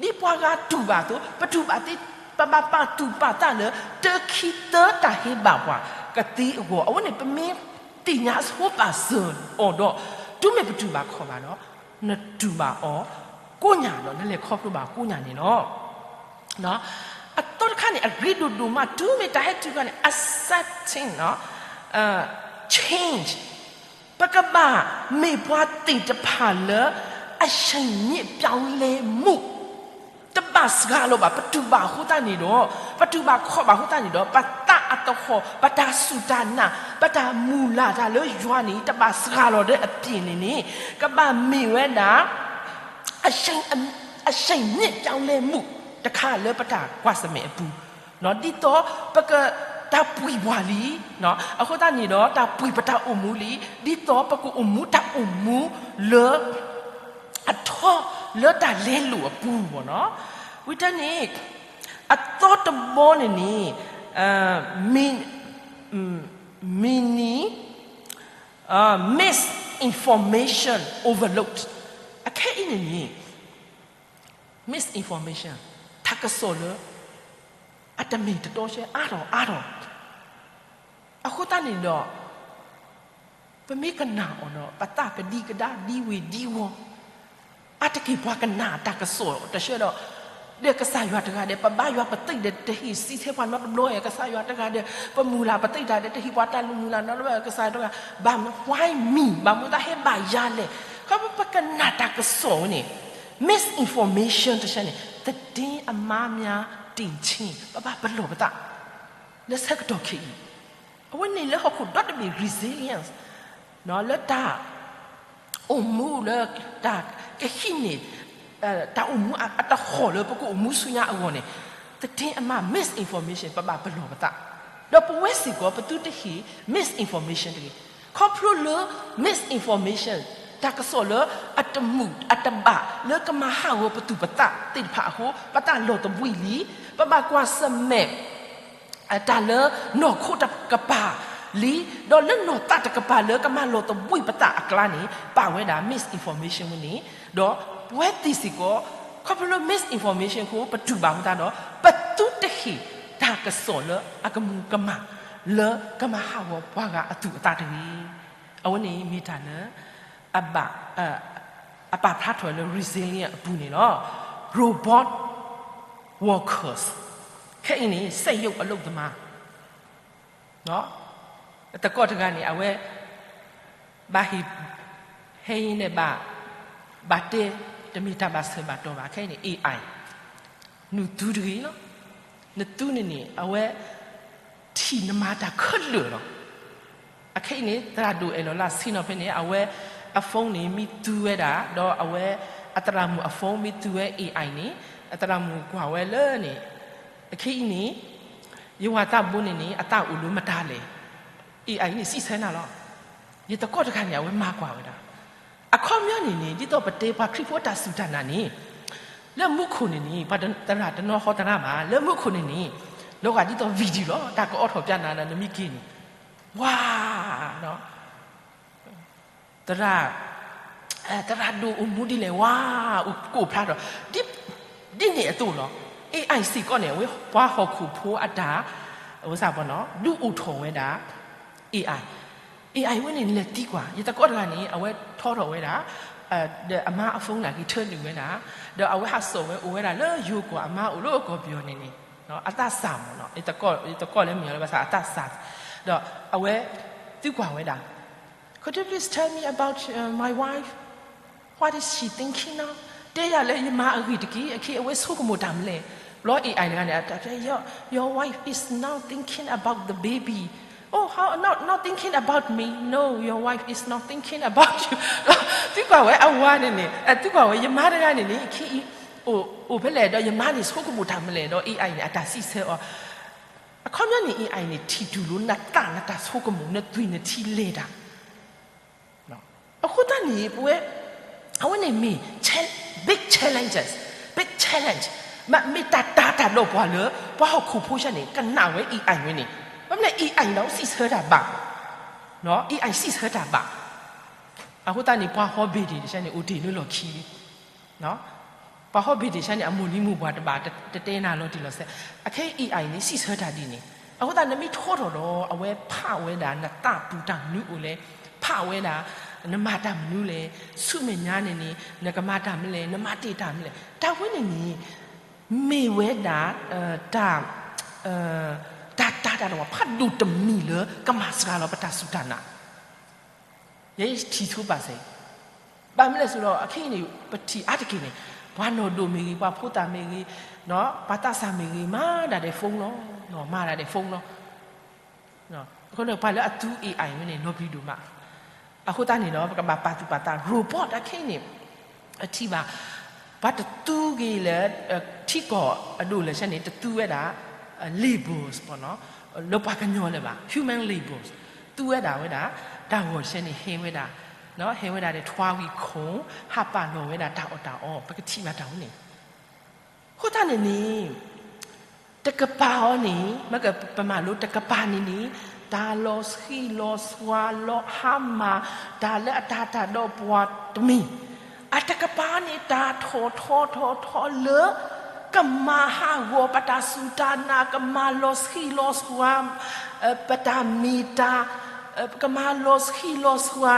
ဒ်ပှၤဂၤတူၢ်ဘၣ်အသိး ပတူၢ်ဘၣ်သ့, ပဘၣ်ပာ်သူၣ်ပာ်သးလၢ တၢခံသၢတၢ်ဟဲဘၣ်ပှၤကသ့အဂီၢ်, အဝဲန့ၣ်ပမ့ၢ်သ့ၣ်ညါဆိပာ်စၢၤအီၤဒီး တုၤမ့ၢ်ပတူၢ်ဘၣ်ခီၣ်ဘၣ်ဒီး နတူၢ်ဘၣ်အီၤကိးညါဒီး နလဲၤခီဖျိဘၣ်ကိးညါန့ၣ်လီၤ. အသီတခါန့ၣ် အရ့ဒိၣ်ဒိ�်๋မး တုၤမ့ၢ်တၢ်ဟဲတုၤခါန့ၣ် accepting change ပကဘၣ်မ့ၢ်ပှၤသ့ၣ်တဖၣ်လၢ အရှိန်မြင့်ပြောင်းလဲမှု တဘၣ်စှၤလီၤဘၣ် ပတူၢ်ဘၣ်အဃိသတးန့ၣ်ဒီး ပတူၢ်ဘၣ်ခီၣ်ဘၣ်အဃိသတးန့ၣ်ဒီး ပသးအသဟီၣ် ပတၢ်စူၢ်တၢ်နာ် ပတၢ်မုၢ်လၢ်တၢ်လၢယွၤန့ၣ် တဘၣ်စှၤလီၤဒီးအပျ့ၤန့ၣ်န့ၣ် ကဘၣ်မ့ၢ်ဝဲဒၣ် အရှိန်မြင့်ပြောင်းလဲမှု တခါလၢပတၢ်ကွၢ်ဆၢၣ်မဲာ်အပူၤ ဒ်သိးပက တၢ်ပှံၤပှၤလံ, အဃိသတးန့ၣ်ဒီး တၢ်ပှံၤပတၢ်အိၣ်မူလံ, ဒ်သိးပကအိၣ်မူတၢ်အိၣ်မူလၢ အထီလၢတၢ်လဲလိာ်အပူၤဘၣ်နီၤ. ဝံၤတၢ်န့ၣ် အသီတဘီန့ၣ်န့ၣ် မံ မံနံ misinformation overload အခဲအံၤန့ၣ်န့ၣ် misinformation တၢ်ကစီၣ်လၢ အတမ့ၢ်တတီဆှဲအါထီၣ်အါထီၣ် အဃိသတးန့ၣ်ဒီး ပမ့ၢ်ကနၣ်အီၤဒီး ပသးကဒံကဒါဒံဝ့ၤဒံဝီၤ အါတက့ၢ်ပှၤကနၣ်တၢ်ကစီၣ်တဆှဲဒီး ဒီးကစၢ်ယွၤတဂၤဒီး ပဘါယွၤပသ့ၣ်ဒီးတဟ့ၣ်စံးဆၢပှၤနီတဘျီဧါ, ကစၢ်ယွၤတဂၤဒီး ပမုၢ်လၢ်ပသ့ၣ်တဂၤဒီး တဟ့ၣ်ပှၤတၢ်မုၢ်လၢ်နီတဘျီဧါ, ကစၢ်ယွၤတဂၤ ဘၣ်မနုၤ why me ဘၣ်မနုၤတၢ်ဟဲဘၣ်ယၤလဲၣ်. ခီဖျိပကနၣ်တၢ်ကစီၣ်ဝဲန့ၣ် misinformation တဆှဲန့ၣ် သတင်အမါများတင်ခြင်း ပဘၣ်ပလီၢ်ပသး လၢဆၢကတီၢ်ခဲအံၤ အဝဲန့ၣ်လၢဟီၣ်ခိၣ်ဒီတဘ့ၣ် resilience လၢတၢ် အိၣ်မူလၢ တၢ်ကဟံးန့ၢ် တၢ်အိၣ်မူအတဟီၣ်လၢပကအိၣ်မူဆူညါအဂီၢ်န့ၣ် သတင်အမါ misinformation ပဘၣ်ပလီၢ်ပသး ဒီးပဝဲစ့ၢ်ကီး ပသုတဟ့ၣ် misinformation တဂ့ၤ. ခီဖျိလၢ misinformation တၢ်ကစီၣ်လၢအတမုာ်အတဘၣ်လၢကမၤဟးဂီၤပသူၣ်ပသးသ့ၣ်တဖၣ်အဃိ ပသးလီၤသဘှံးလံ, ပဘၣ်ကွၢ်ဆၢၣ်မဲာ် တၢ်လၢနီၢ်ခိတကပၤလံ, ဒီးလၢနီၢ်သးတကပၤလၢကမၤလီၤသဘှံးပသးအကျါန့ၣ် ပာ်ဝဲဒၣ် misinformation ဝဲန့ၣ်, ဒီးပဝဲသ့ၣ်စ့ၢ်ကီး ခီဖျိလၢ misinformation အဃိ ပတူၢ်ဘၣ်မတၤဒီး ပသုတဟ့ၣ်တၢ်ကစီၣ်လၢအကမူၤကမၣ် လၢကမၤဟးဂီၤပှၤဂၤအသူၣ်အသးတဂ့ၤ. အဝဲန့ၣ်မ့ၢ်တၢ်လၢ အဘၣ်, အပာ်ဖျါထီၣ်လၢ resilient အပူၤန့ၣ်လီၤ. Robot workers ခဲအံၤန့ၣ် စက်ရုပ်အလုပ်သမား တကီၢ်တဂၤန့ၣ် အဝဲ ဘၣ်ဟ့ၣ်, ဟဲအံၤန့ၣ်ဘၣ်, ဘၣ်တဲ, တမ့ၢ်တၢ်ဘၣ်ဆၢဘၣ်တီၢ်ဘၣ်. ခဲအံၤန့ၣ် AI နုာ်သူတဂ့ၤလီၤ. နသူန့ၣ်န့ၣ် အဝဲ ထံၣ်နမၤတၢ်ခဲလၢာ်လီၤ. အခဲအံၤန့ၣ် သရၣ်ဒိၣ်အဲၣ်လီၤလၢဆ့ၣ်နီၤဖဲန့ၣ် အဝဲအ phone န့ၣ် မ့ၢ်သူဝဲဒၣ် ဒီးအဝဲအသရၣ်မုၣ်အ phone မ့ၢ်သူဝဲ AI န့ၣ် အသရၣ်မုၣ်ကွၢ်ဝဲလၢန့ၣ် အခဲအံၤန့ၣ် ယဝၤသးဘိန့ၣ်န့ၣ် အသးအိၣ်လၢမတၤလဲၣ်. AI န့ၣ်စံးဆၢနၤလီၤ. ယသကိးတဂၤန့ၣ် အဝဲမၤကွၢ်ဝဲဒၣ်. အခီပညီန့ၣ်န့ၣ် ဒ်သိးပတဲပှၤခရံာ်ဖိတၢ်စူၢ်တၢ်နာ်န့ၣ် လၢမူခိၣ်န့ၣ်န့ၣ် ပှၤသရၣ်တနီၤဟီသရၣ်ဘၣ် လၢမူခိၣ်န့ၣ်န့ၣ် လီၤဂာ်ဒ်သိး video လီၤ တၢ်ကအိးထီၣ်ပျးနၤဒီးနမံက့ၤန့ၣ် ဝါ သရၣ်, သရၣ်ဒိၣ်အိၣ်မူဒ်လဲၣ်ဝါ, အိၣ်ကိၢ်ဖျါထီၣ်, ဒ်န့ၣ်အသိးလီၤ. AI စ့ၢ်ကီးန့ၣ် အဝဲပှၤဟီၣ်ခိၣ်ဖိအတၢ် ဝဲစၢ်ပနီၤ ဒုးအိၣ်ထီၣ်ဝဲဒၣ် AI, AI ဝဲန့ၣ်လဲၤသံကွၢ် ယသကိးတဂၤန့ၣ် အဝဲထီထီၣ်ဝဲဒၣ် ဒီးအမါအ phone န့ၣ် ကထၢနုာ်ဝဲဒၣ်, ဒီးအဝဲဟးစိာ်ဝဲအိၣ်ဝဲဒၣ်လၢယိၤကီၢ်အမါအိၣ်လၢကီၢ်ပယီၤန့ၣ်န့ၣ် အသးစၢ်မ့ၢ်နီၤ, ယသကိးလၢမ့ၢ်အီၤလၢဘၣ်ဆၣ်အသးစၢ်, ဒီးအဝဲသံကွၢ်ဝဲဒၣ် Could you please tell me about my wife? What is she thinking now? တဲယၤလၢယမါအဂ့ၢ်တက့ၢ်, အခဲအံၤအဝဲဆိကမိၣ်တၢ်မနုၤလဲၣ်. ဘျီ AI တဂၤန့ၣ် အတၢ်တဲ Your wife is now thinking about the baby. Oh, how, not, not thinking about me. No, your wife is not thinking about you. သံကွၢ်ဝဲအဝၤန့ၣ်န့ၣ်, သံကွၢ်ဝဲ ယမါတဂၤန့ၣ်န့ၣ် အခဲအံၤ အိၣ်ဖဲလဲၣ်ဒီး ယမါန့ၣ်ဆိကမိၣ်တၢ်မနုၤလဲၣ်ဒီး AI န့ၣ် အတၢ်စံးဆၢအီၤ အခီပညီန့ၣ် AI န့ၣ် ထံၣ်တူၢ်လိာ်နသး နတၢ်ဆိကမိၣ် နသွံၣ်နထံလဲၤတၢ်. အဃိသတးန့ၣ် ပဝဲ အဝဲန့ၣ်မ့ၢ် big challenges, big challenge, မ့ၢ်တၢ်တၤတၢ်ဒီးပှၤလၢ ပှၤဟီၣ်ခိၣ်ဖိဆၢန့ၣ် ကနၣ်ဝဲ AI ဝဲန့ၣ်, ဘၣ်မနုၤလဲၣ် AI န့ၣ် စံးဆၢတၢ်ဘၣ်, AI စံးဆၢတၢ်ဘၣ်. အဃိသတးန့ၣ် ပှၤဟီဘ့ၣ်ဒ့ၣ်တဆၢန့ၣ် အိၣ်တ့ၢ်လၢလီၢ်ခံလံ ပှၤဟီဘ့ၣ်ဒ့ၣ်ဆၢန့ၣ် အမိၢ်လံၤမိၢ်ပှၢ်တဘၣ် တတဲနၤလီၤတံၢ်လီၤဆဲး, အခဲအံၤ AI န့ၣ် စံးဆၢတၢ်ဒ်န့ၣ်, အဃိသတးနမ့ၢ်ထီထီၣ်ဒီး အဝဲဖးဝဲဒၣ်နသးပူၤတၢ်မနုၤအိၣ်လဲၣ်, ဖးဝဲဒၣ် နမၤတၢ်မနုၤလဲၣ်, ဆူမဲာ်ညါန့ၣ်န့ၣ် နကမၤတၢ်မနုၤလဲၣ်, နမၤတ့ၢ်တၢ်မနုၤလဲၣ်, တၢ်ဝဲန့ၣ်န့ၣ် မ့ၢ်ဝဲဒၣ် တၢ် တၢ်တၤတၢ်ဒီးပှၤဖးဒိၣ်တမံၤလၢကမၤစှၤလီၤပတၢ်စူၢ်တၢ်နာ် ယဲယထံၣ်ဆိပာ်စ့ၢ်, ဘၣ်မနုၤလဲၣ်ဆိုတော့ အခဲအံၤန့ၣ် ပထံၣ်အါတက့ၢ်န့ၣ် ပှၤနီၢ်ဒိၣ်မ့ၢ်ဂ့ၤ ပှၤဖိသၣ်မ့ၢ်ဂ့ၤ ပှၤသးစၢ်မ့ၢ်ဂ့ၤ မၤဒၣ်ဒီး phone လီၤ, မၤဒၣ်ဒီး phone လီၤ. အဃိန့ၣ် ပှၤလၢအသူ AI ဝဲန့ၣ် နီၢ်ပျံၤဒိၣ်မး, အဃိသတးန့ၣ်ဒီး ပကဘၣ်ပာ်သူၣ်ပာ်သး robot အခဲအံၤန့ၣ် အထံၣ်ဘၣ် ပှၤတသူက့ၤလၢ ထံကီၢ်အဒိၣ်လၢဆဲန့ၣ် တသူဝဲဒၣ် labels ပနီၤ, လၢပှၤကညီလၢၤဘၣ် human labels, သူဝဲဒၣ်ဝဲဒၣ် တၢ်ဂီၤဆဲန့ၣ် ဟဲဝဲဒၣ်, ဟဲဝဲဒၣ်ဒီးထွါဝံၤခိၣ် ဟးပာ်လီၤဝဲဒၣ်တၢ်အီၣ်တၢ်အီ ပကထံၣ်ဘၣ်တၢ်ဝဲန့ၣ်, အဃိသတးန့ၣ်န့ၣ် တကပၤအီၤန့ၣ် မ့ၢ်ကပမၤလိတကပၤန့ၣ်န့ၣ် တၢ်လီၤဆှံလီၤဆှါ လီၤဟါမၢ် တၢ်လၢအတၤတၢ်ဒီးပှၤတမံၤ, အတကပၤန့ၣ် တၢ်ထီၣ်ထီထီၣ်ထီလၢ ကမၤဟးဂီၤပတၢ်စူၢ်တၢ်နာ် ကမၤလီၤဆှံလီၤဆှါ ပတၢ်မ့ၢ်တၢ်, ကမၤလီၤဆှံလီၤဆှါ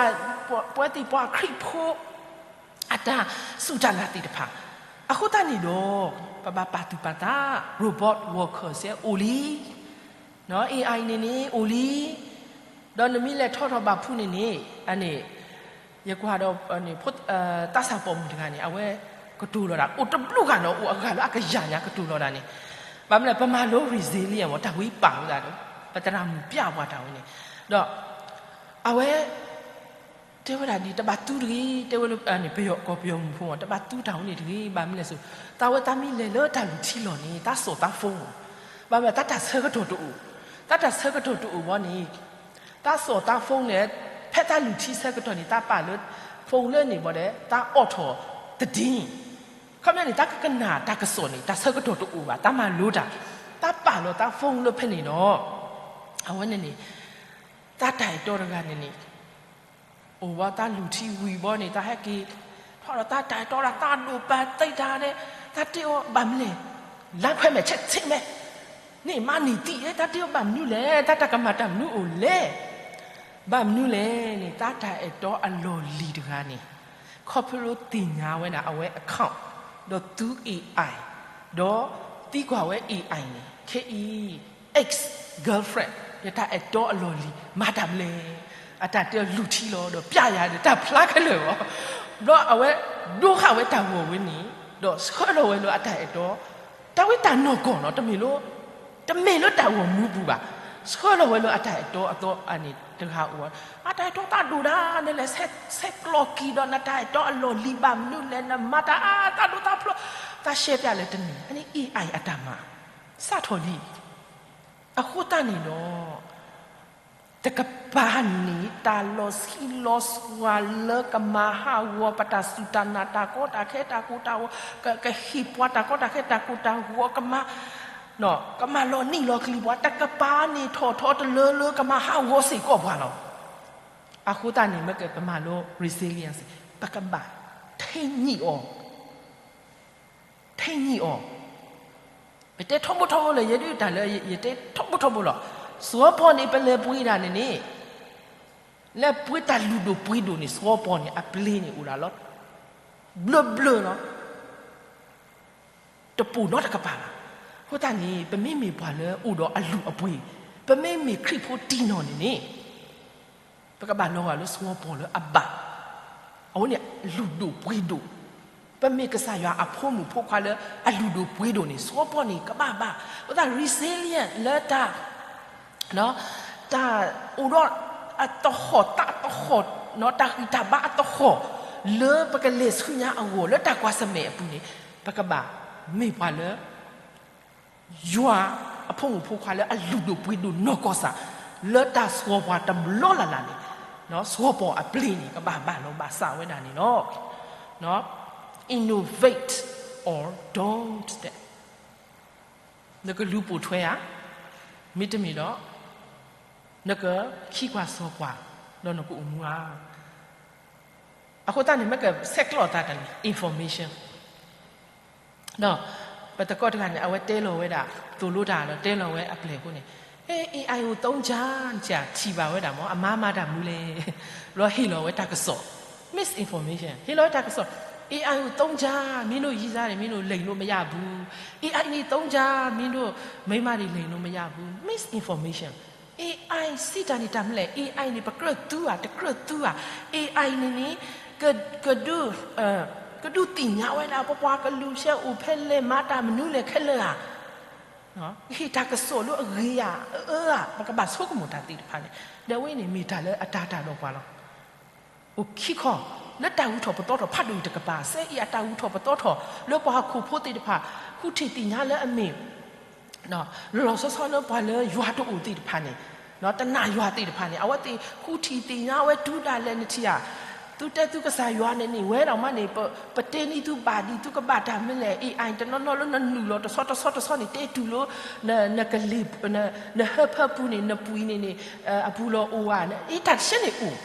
ပဝဲသ့ၣ်ပှၤခရံာ်ဖိ အတၢ်စူၢ်တၢ်နာ်သ့ၣ်တဖၣ်, အဃိသတးန့ၣ်ဒီး ပဘၣ်ပာ်သူၣ်ပာ်သး robot worker စဲအိၣ်လံ, AI န့ၣ်န့ၣ် အိၣ်လံ, ဒီးနမ့ၢ်လဲၤထီထီၣ်ဘၣ်ဖုးန့ၣ်န့ၣ် အန့ၣ် ယကွၢ်ဒီး သးစၢ်ပိာ်မုၣ်တဂၤန့ၣ် အဝဲကတိၤလီၤဒၣ် အိၣ်တဘျုးဂၤနီၤ အိၣ်အဂၤလၢအကယၤညါကတိၤလီၤဒၣ်န့ၣ်, ဘၣ်မနုၤလဲၣ် ပမၤလိ resilient မ့ၢ် တၢ်ဝံပာ်ဝဲဒၣ်ဒီး ပသရၣ်မုၣ်ပျၢ်ပှၤတၢ်ဝဲန့ၣ်, ဒီး အဝဲ တဲဝဲဒၣ်ဒ် တဘၣ်သူတဂ့ၤ, တဲဝဲလၢ ပယီၤကီၢ်ပယီၤမုၣ်ဖိမ့ၢ် တဘၣ်သူတၢ်ဝဲန့ၣ်တဂ့ၤ, ဘၣ်မနုၤလဲၣ်စိ, သးဝဲသးမ့ၢ်လဲၤလၢတၢ်လုၢ်ထံလီၢ်န့ၣ် သးစိာ်သး phone မ့ၢ်, ဘၣ်မနုၤလဲၣ် သးတၢ်ဆၢကတီၢ်တအိၣ်, သးတၢ်ဆၢကတီၢ်တအိၣ်ဘၣ်န့ၣ် သးစိာ်သး phone န့ၣ် ဖဲသးလုၢ်ထံဆၢကတီၢ်န့ၣ် သးပာ်လၢ phone လၢန့ၣ်ဘၣ်ဒီး သးအိးထီၣ်သဒ့, ခီပညီန့ၣ် သးကကနၣ်တၢ်ကစီၣ်န့ၣ် တၢ်ဆၢကတီၢ်တအိၣ်ဘၣ်, သးမၤလိတၢ်, သးပာ်လီၤသး phone လၢဖဲန့ၣ်ဒီး အဝဲန့ၣ်န့ၣ် သးတၢ်အဲၣ်တီတဂၤန့ၣ်န့ၣ် အိၣ်ဘၣ်သးလုၢ်ထံဝံၤဘၣ်န့ၣ် သးဟဲက့ၤ ထီၣ်ဒီးသးတၢ်အဲၣ်တီဒီး သးဒိၣ်ပာ်သံတၢ်ဒီး သးတ့အီၤဘၣ်မနုၤလဲၣ်, လါခွဲမဲာ်ဆဲးဆ့မဲာ် န့ၣ်မၤန့ၢ်သံ သးတ့အီၤဘၣ်မနုၤလဲၣ်, သးတၢ်ကမၤတၢ်မနုၤအိၣ်လဲၣ်. ဘၣ်မနုၤလဲၣ်န့ၣ် တၢ်တၢ်အဲၣ်တီအလီၢ်လံၤတဂၤန့ၣ် ခီဖျိလၢသ့ၣ်ညါဝဲဒၣ်အဝဲ account ဒီးသူ AI ဒီးသံကွၢ်ဝဲ AI န့ၣ် ခဲအံၤ ex girlfriend ယတၢ်အဲၣ်တီအလီၢ်လံၤ မၤတၢ်မနုၤလဲၣ်. အတၢ်တဲလူၤထံလီၤ ဒီးပျဲယၤဒီးတၢ်ဖျါခဲလၢာ်လီၤ. ဘျီအဝဲဒိဃာ်ဝဲတၢ်ဂီၤဝဲန့ၣ် ဒီးဆှၢလီၤဝဲလၢအတၢ်အဲၣ်တီ တၢ်ဝဲတၢ်နီၢ်ကီၢ်နီၤ တမ့ၢ်လၢ တမ့ၢ်လၢတၢ်ဂီၤမူပူၤဘၣ်. ဆှၢလီၤဝဲလၢအတၢ်အဲၣ်တီအသီအန့ၣ် တဂၤအိၣ်ဝဲ အတၢ်အဲၣ်တီသးဒိၣ်ဒၣ် နလဲၤဆဲးကျိးက့ၤဒီးနတၢ်အဲၣ်တီအလီၢ်လံၤဘၣ်မနုၤလဲၣ် နမၤတၢ်အါသးဒိၣ်သးဖျိး သးရှဲပျဲလၢတန့ၢ် အန့ၣ် AI အတၢ်မၤ စးထီၣ်လံ. အဃိသတးန့ၣ်ဒီး တကပၤန့ၣ် တၢ်လီၤဆံးလီၤစှၤလၢကမၤဟးဂီၤပတၢ်စူၢ်တၢ်နာ်တၢ်ကီတၢ်ခဲတၢ်ကိၢ်တၢ်ဂီၤ ကဟ့ၣ်ပှၤတၢ်ကီတၢ်ခဲတၢ်ကိၢ်တၢ်ဂီၤ ကမၤ ကမၤလီၤနံၣ်လီၤကလံၤပှၤ တကပၤန့ၣ်ထီၣ်ထီတလၢလၢ ကမၤဟးဂီၤစ့ၢ်ကီးပှၤလီၤ. အဃိသတးန့ၣ် မ့ၢ်ကပမၤလိ resilience ပကဘၣ် ထံၣ်ညံၣ်အီၤ ထံၣ်ညံၣ်အီၤ ပတဲထီဘိထီဘိလၢ ယဒုးတၢ်လၢယတဲထီဘိထီဘိလီၤ. စီၤပီၤန့ၣ် ပလဲၤပှ့ၤဒၣ်န့ၣ်န့ၣ် လဲၤပှ့ၤတၢ်လုၢ်ဒိၣ်ပှ့ၤဒိၣ်န့ၣ် စီၤပီၤန့ၣ် အပျ့ၤန့ၣ်အိၣ်ဒၣ်လီၤ ဘျၢဘျၢလီၤ တပိာ်နီတကပၤဘၣ်. အဃိသတးန့ၣ် ပမ့မ့ၢ်ပှၤလၢအိၣ်ဒီးအလုၢ်အပှ့ၤ, ပမ့မ့ၢ်ခရံာ်ဖိတံၢ်နီၢ်န့ၣ်န့ၣ် ပကဘၣ်လီၤဂာ်လၢစီၤပီၤလၢအဘၣ်, အဝဲန့ၣ်လုၢ်ဒိၣ်ပှ့ၤဒိၣ်, ပမ့ၢ်ကစၢ်ယွၤအဖိမုၣ်ဖိခွါလၢအလုၢ်ဒိၣ်ပှ့ၤဒိၣ်န့ၣ် စီၤပီၤန့ၣ်ကဘၣ်ဘၣ်, အဃိသတး resilient လၢတၢ် တၢ်အိၣ်ဒီးအသဟီၣ်သးသဟီၣ်, တၢ်ဂံၢ်တၢ်ဘါအသဟီၣ် လၢပကလဲၤဆူညါအဂီၢ် လၢတၢ်ကွၢ်ဆၢၣ်မဲာ်အပူၤန့ၣ် ပကဘၣ်မ့ၢ်ပှၤလၢ ယွၤအဖိမုၣ်ဖိခွါလၢအလုၢ်ဒိၣ်ပှ့ၤဒိၣ်နီၢ်ကီၢ်ဆၣ် လၢတၢ်စီၤပၤတဘျီလၢ်လၢ်န့ၣ်, စီၤပီၤအပျ့ၤန့ၣ် ကဘၣ်ဘၣ်လီၤဘၣ်စးဝဲဒၣ်န့ၣ်လီၤ. Innovate or don't တဲ နကလူၤပိာ်ထွဲဧါ, မ့တမ့ၢ်ဒီး နကခံကွၢ်စီၤကွၢ် ဒီးနကအိၣ်မူဧါ. အဃိသတးန့ၣ် မ့ၢ်ကဆဲးကျိးသးတၢ်န့ၣ် information ဒီးပတံၤသကိးတဂၤန့ၣ် အဝဲတဲလီၤဝဲဒၣ် သိၣ်လိတၢ်ဒီးတဲလီၤဝဲအပျဲၢ်အဃိန့ၣ်, ဟဲ AI အိၣ်သုံးချာ နစၢ်ထံၣ်ဘၣ်ဝဲဒၣ်မ့ၢ် အမါမၤတၢ်မနုၤလဲၣ်, ဘျီဟ့ၣ်လီၤဝဲတၢ်ကစီၣ်, misinformation ဟ့ၣ်လီၤဝဲတၢ်ကစီၣ်, AI အိၣ်သုံးချာ မင်းတို့ရေးစားတယ် မင်းတို့လိမ်လို့မရဘူး, AI န့ၣ်သုံးချာ မင်းတို့မိန်းမတွေလိမ်လို့မရဘူး, misinformation, AI စံးတၢ်န့ၣ်တၢ်မနုၤလဲၣ်, AI န့ၣ် ပကြၢးသူဧါ တကြၢးသူဧါ, AI န့ၣ်န့ၣ် ကဒုး ကဒုးသ့ၣ်ညါဝဲဒၣ် ပပှၤကလုာ်ဆဲးအိၣ်ဖဲလဲၣ် မၤတၢ်မနုၤလဲၣ်ခဲလၢာ်ဧါ, ကဟ့ၣ်တၢ်ကစီၣ်လၢအဂ့ၤဧါ အအၢဧါ, ပကဘၣ်ဆိကမိၣ်တၢ်သ့ၣ်တဖၣ်န့ၣ်, ဒီးအဝဲန့ၣ် မ့ၢ်တၢ်လၢအတၤတၢ်ဒီးပှၤလီၤ. အိၣ်ခံခီ လၢတၢ်ဂုၤထီၣ်ပသီထီၣ်ဖးဒိၣ်အံၤတကပၤ စဲအံၤအတၢ်ဂုၤထီၣ်ပသီထီၣ် လၢပှၤဟီၣ်ခိၣ်ဖိသ့ၣ်တဖၣ် ဃုထံၣ်သ့ၣ်ညါလၢအမ့ၢ် လီၤလီၤဆီဆီလၢပှၤလၢယွၤတအိၣ်သ့ၣ်တဖၣ်န့ၣ်, တနာ်ယွၤသ့ၣ်တဖၣ်န့ၣ် အဝဲသ့ၣ်ဃုထံၣ်သ့ၣ်ညါဝဲတုၤဒၣ်လဲာ် နထံၣ်ဧါ, သုတဲသုကစၢ်ယွၤန့ၣ်န့ၣ် ဝဲဒၣ်မးန့ၣ် ပတဲန့ၢ်သုဘၣ်ဒံး သုကဘၣ်တၢ်မနုၤလဲၣ်, AI တနီၤနီၤလၢနနုာ်လီၤတဆီတဆီတဆီန့ၣ် တဲတုၤလၢ နကလ့ၢ် နဟၢဖၢပူၤန့ၣ် နပှံၤန့ၣ်န့ၣ် အပူၤလီၤအိၣ်ဧါ, အတၢ်တဆဲန့ၣ်အိၣ်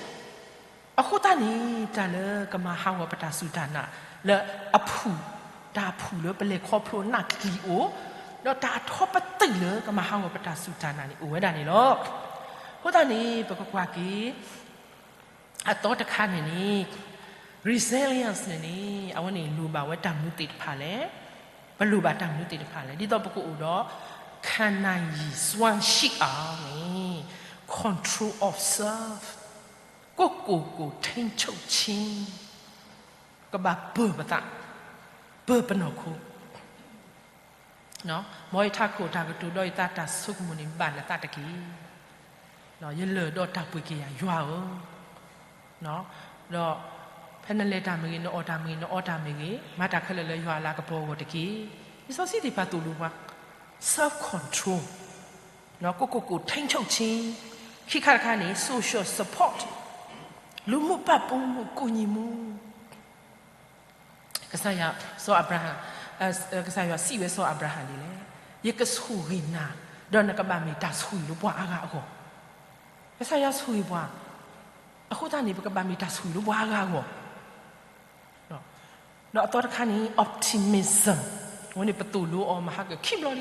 အဃိသတးန့ၣ် တၢ်လၢကမၤဟးဂီၤပတၢ်စူၢ်တၢ်နာ် လၢအဖုၣ် တၢ်ဖုၣ်လၢပလဲၤခီဖျိနၢ်ချံအိၣ်, ဒီးတၢ်အထီပသံၣ်လၢကမၤဟးဂီၤပတၢ်စူၢ်တၢ်နာ်န့ၣ် အိၣ်ဝဲဒၣ်န့ၣ်လီၤ. အဃိသတးန့ၣ် ပကကွၢ်က့ၤ အသီတခါန့ၣ်န့ၣ် resilience န့ၣ်န့ၣ် အဝဲန့ၣ်လိၣ်ဘၣ်ဝဲတၢ်မနုၤသ့ၣ်တဖၣ်လဲၣ်, ပလိၣ်ဘၣ်တၢ်မနုၤသ့ၣ်တဖၣ်လဲၣ်, ဒ်သိးပကအိၣ်ဒီး ခါနၤယံၤစွမ်းရှိအောင်န့ၣ် control of self ကိုယ့်ကိုယ်ကိုထိန်းချုပ်ခြင်း ကဘၣ်ပၢၢ်ပသး, ပၢၢ်ပနီၢ်ခိ, မ်ယထးခိၣ်တၢ်ကတိၤဒီးယသးတၢ်ဆိကမိၣ်န့ၣ် ဘၣ်နသးတက့ၢ်. ယလၢာ်ဒီးတၢ်ပှ့ၤက့ၤယၤယွၤဧၢ, ဒီးဖဲနလဲၤတၢ်မ့ၢ်ဂ့ၤ နအီၣ်တၢ်မ့ၢ်ဂ့ၤ နအီတၢ်မ့ၢ်ဂ့ၤ မၤတၢ်ခဲလၢာ်လၢယွၤအလၤကပီၤအဂီၢ်တက့ၢ်. လံာ်စီဆှံသ့ၣ်တဖၣ်သိၣ်လိပှၤ self control, ကိုယ့်ကိုယ်ကိုထိန်းချုပ်ခြင်း, ခံခါတခါန့ၣ် social support, လူမှုပံ့ပိုးမှု ကူညီမှု ကစၢ်ယွၤ စီၤအၤဘြၤဟၣ်, ကစၢ်ယွၤစံးဝဲစီၤအၤဘြၤဟၣ်ဒ်လဲၣ်, ယကဆိၣ်ဂ့ၤနၤ, ဒီးနကဘၣ်မ့ၢ်တၢ်ဆိၣ်ဂ့ၤလၢပှၤအါဂၤအဂီၢ်. ကစၢ်ယွၤဆိၣ်ဂ့ၤပှၤ, အဃိသတးန့ၣ် ပကဘၣ်မ့ၢ်တၢ်ဆိၣ်ဂ့ၤလၢပှၤအါဂၤအဂီၢ်. ဒီးအသီတခါန့ၣ် optimism, အဝဲန့ၣ်ပသိၣ်လိအီၤမဟါကခံဘျီလံ,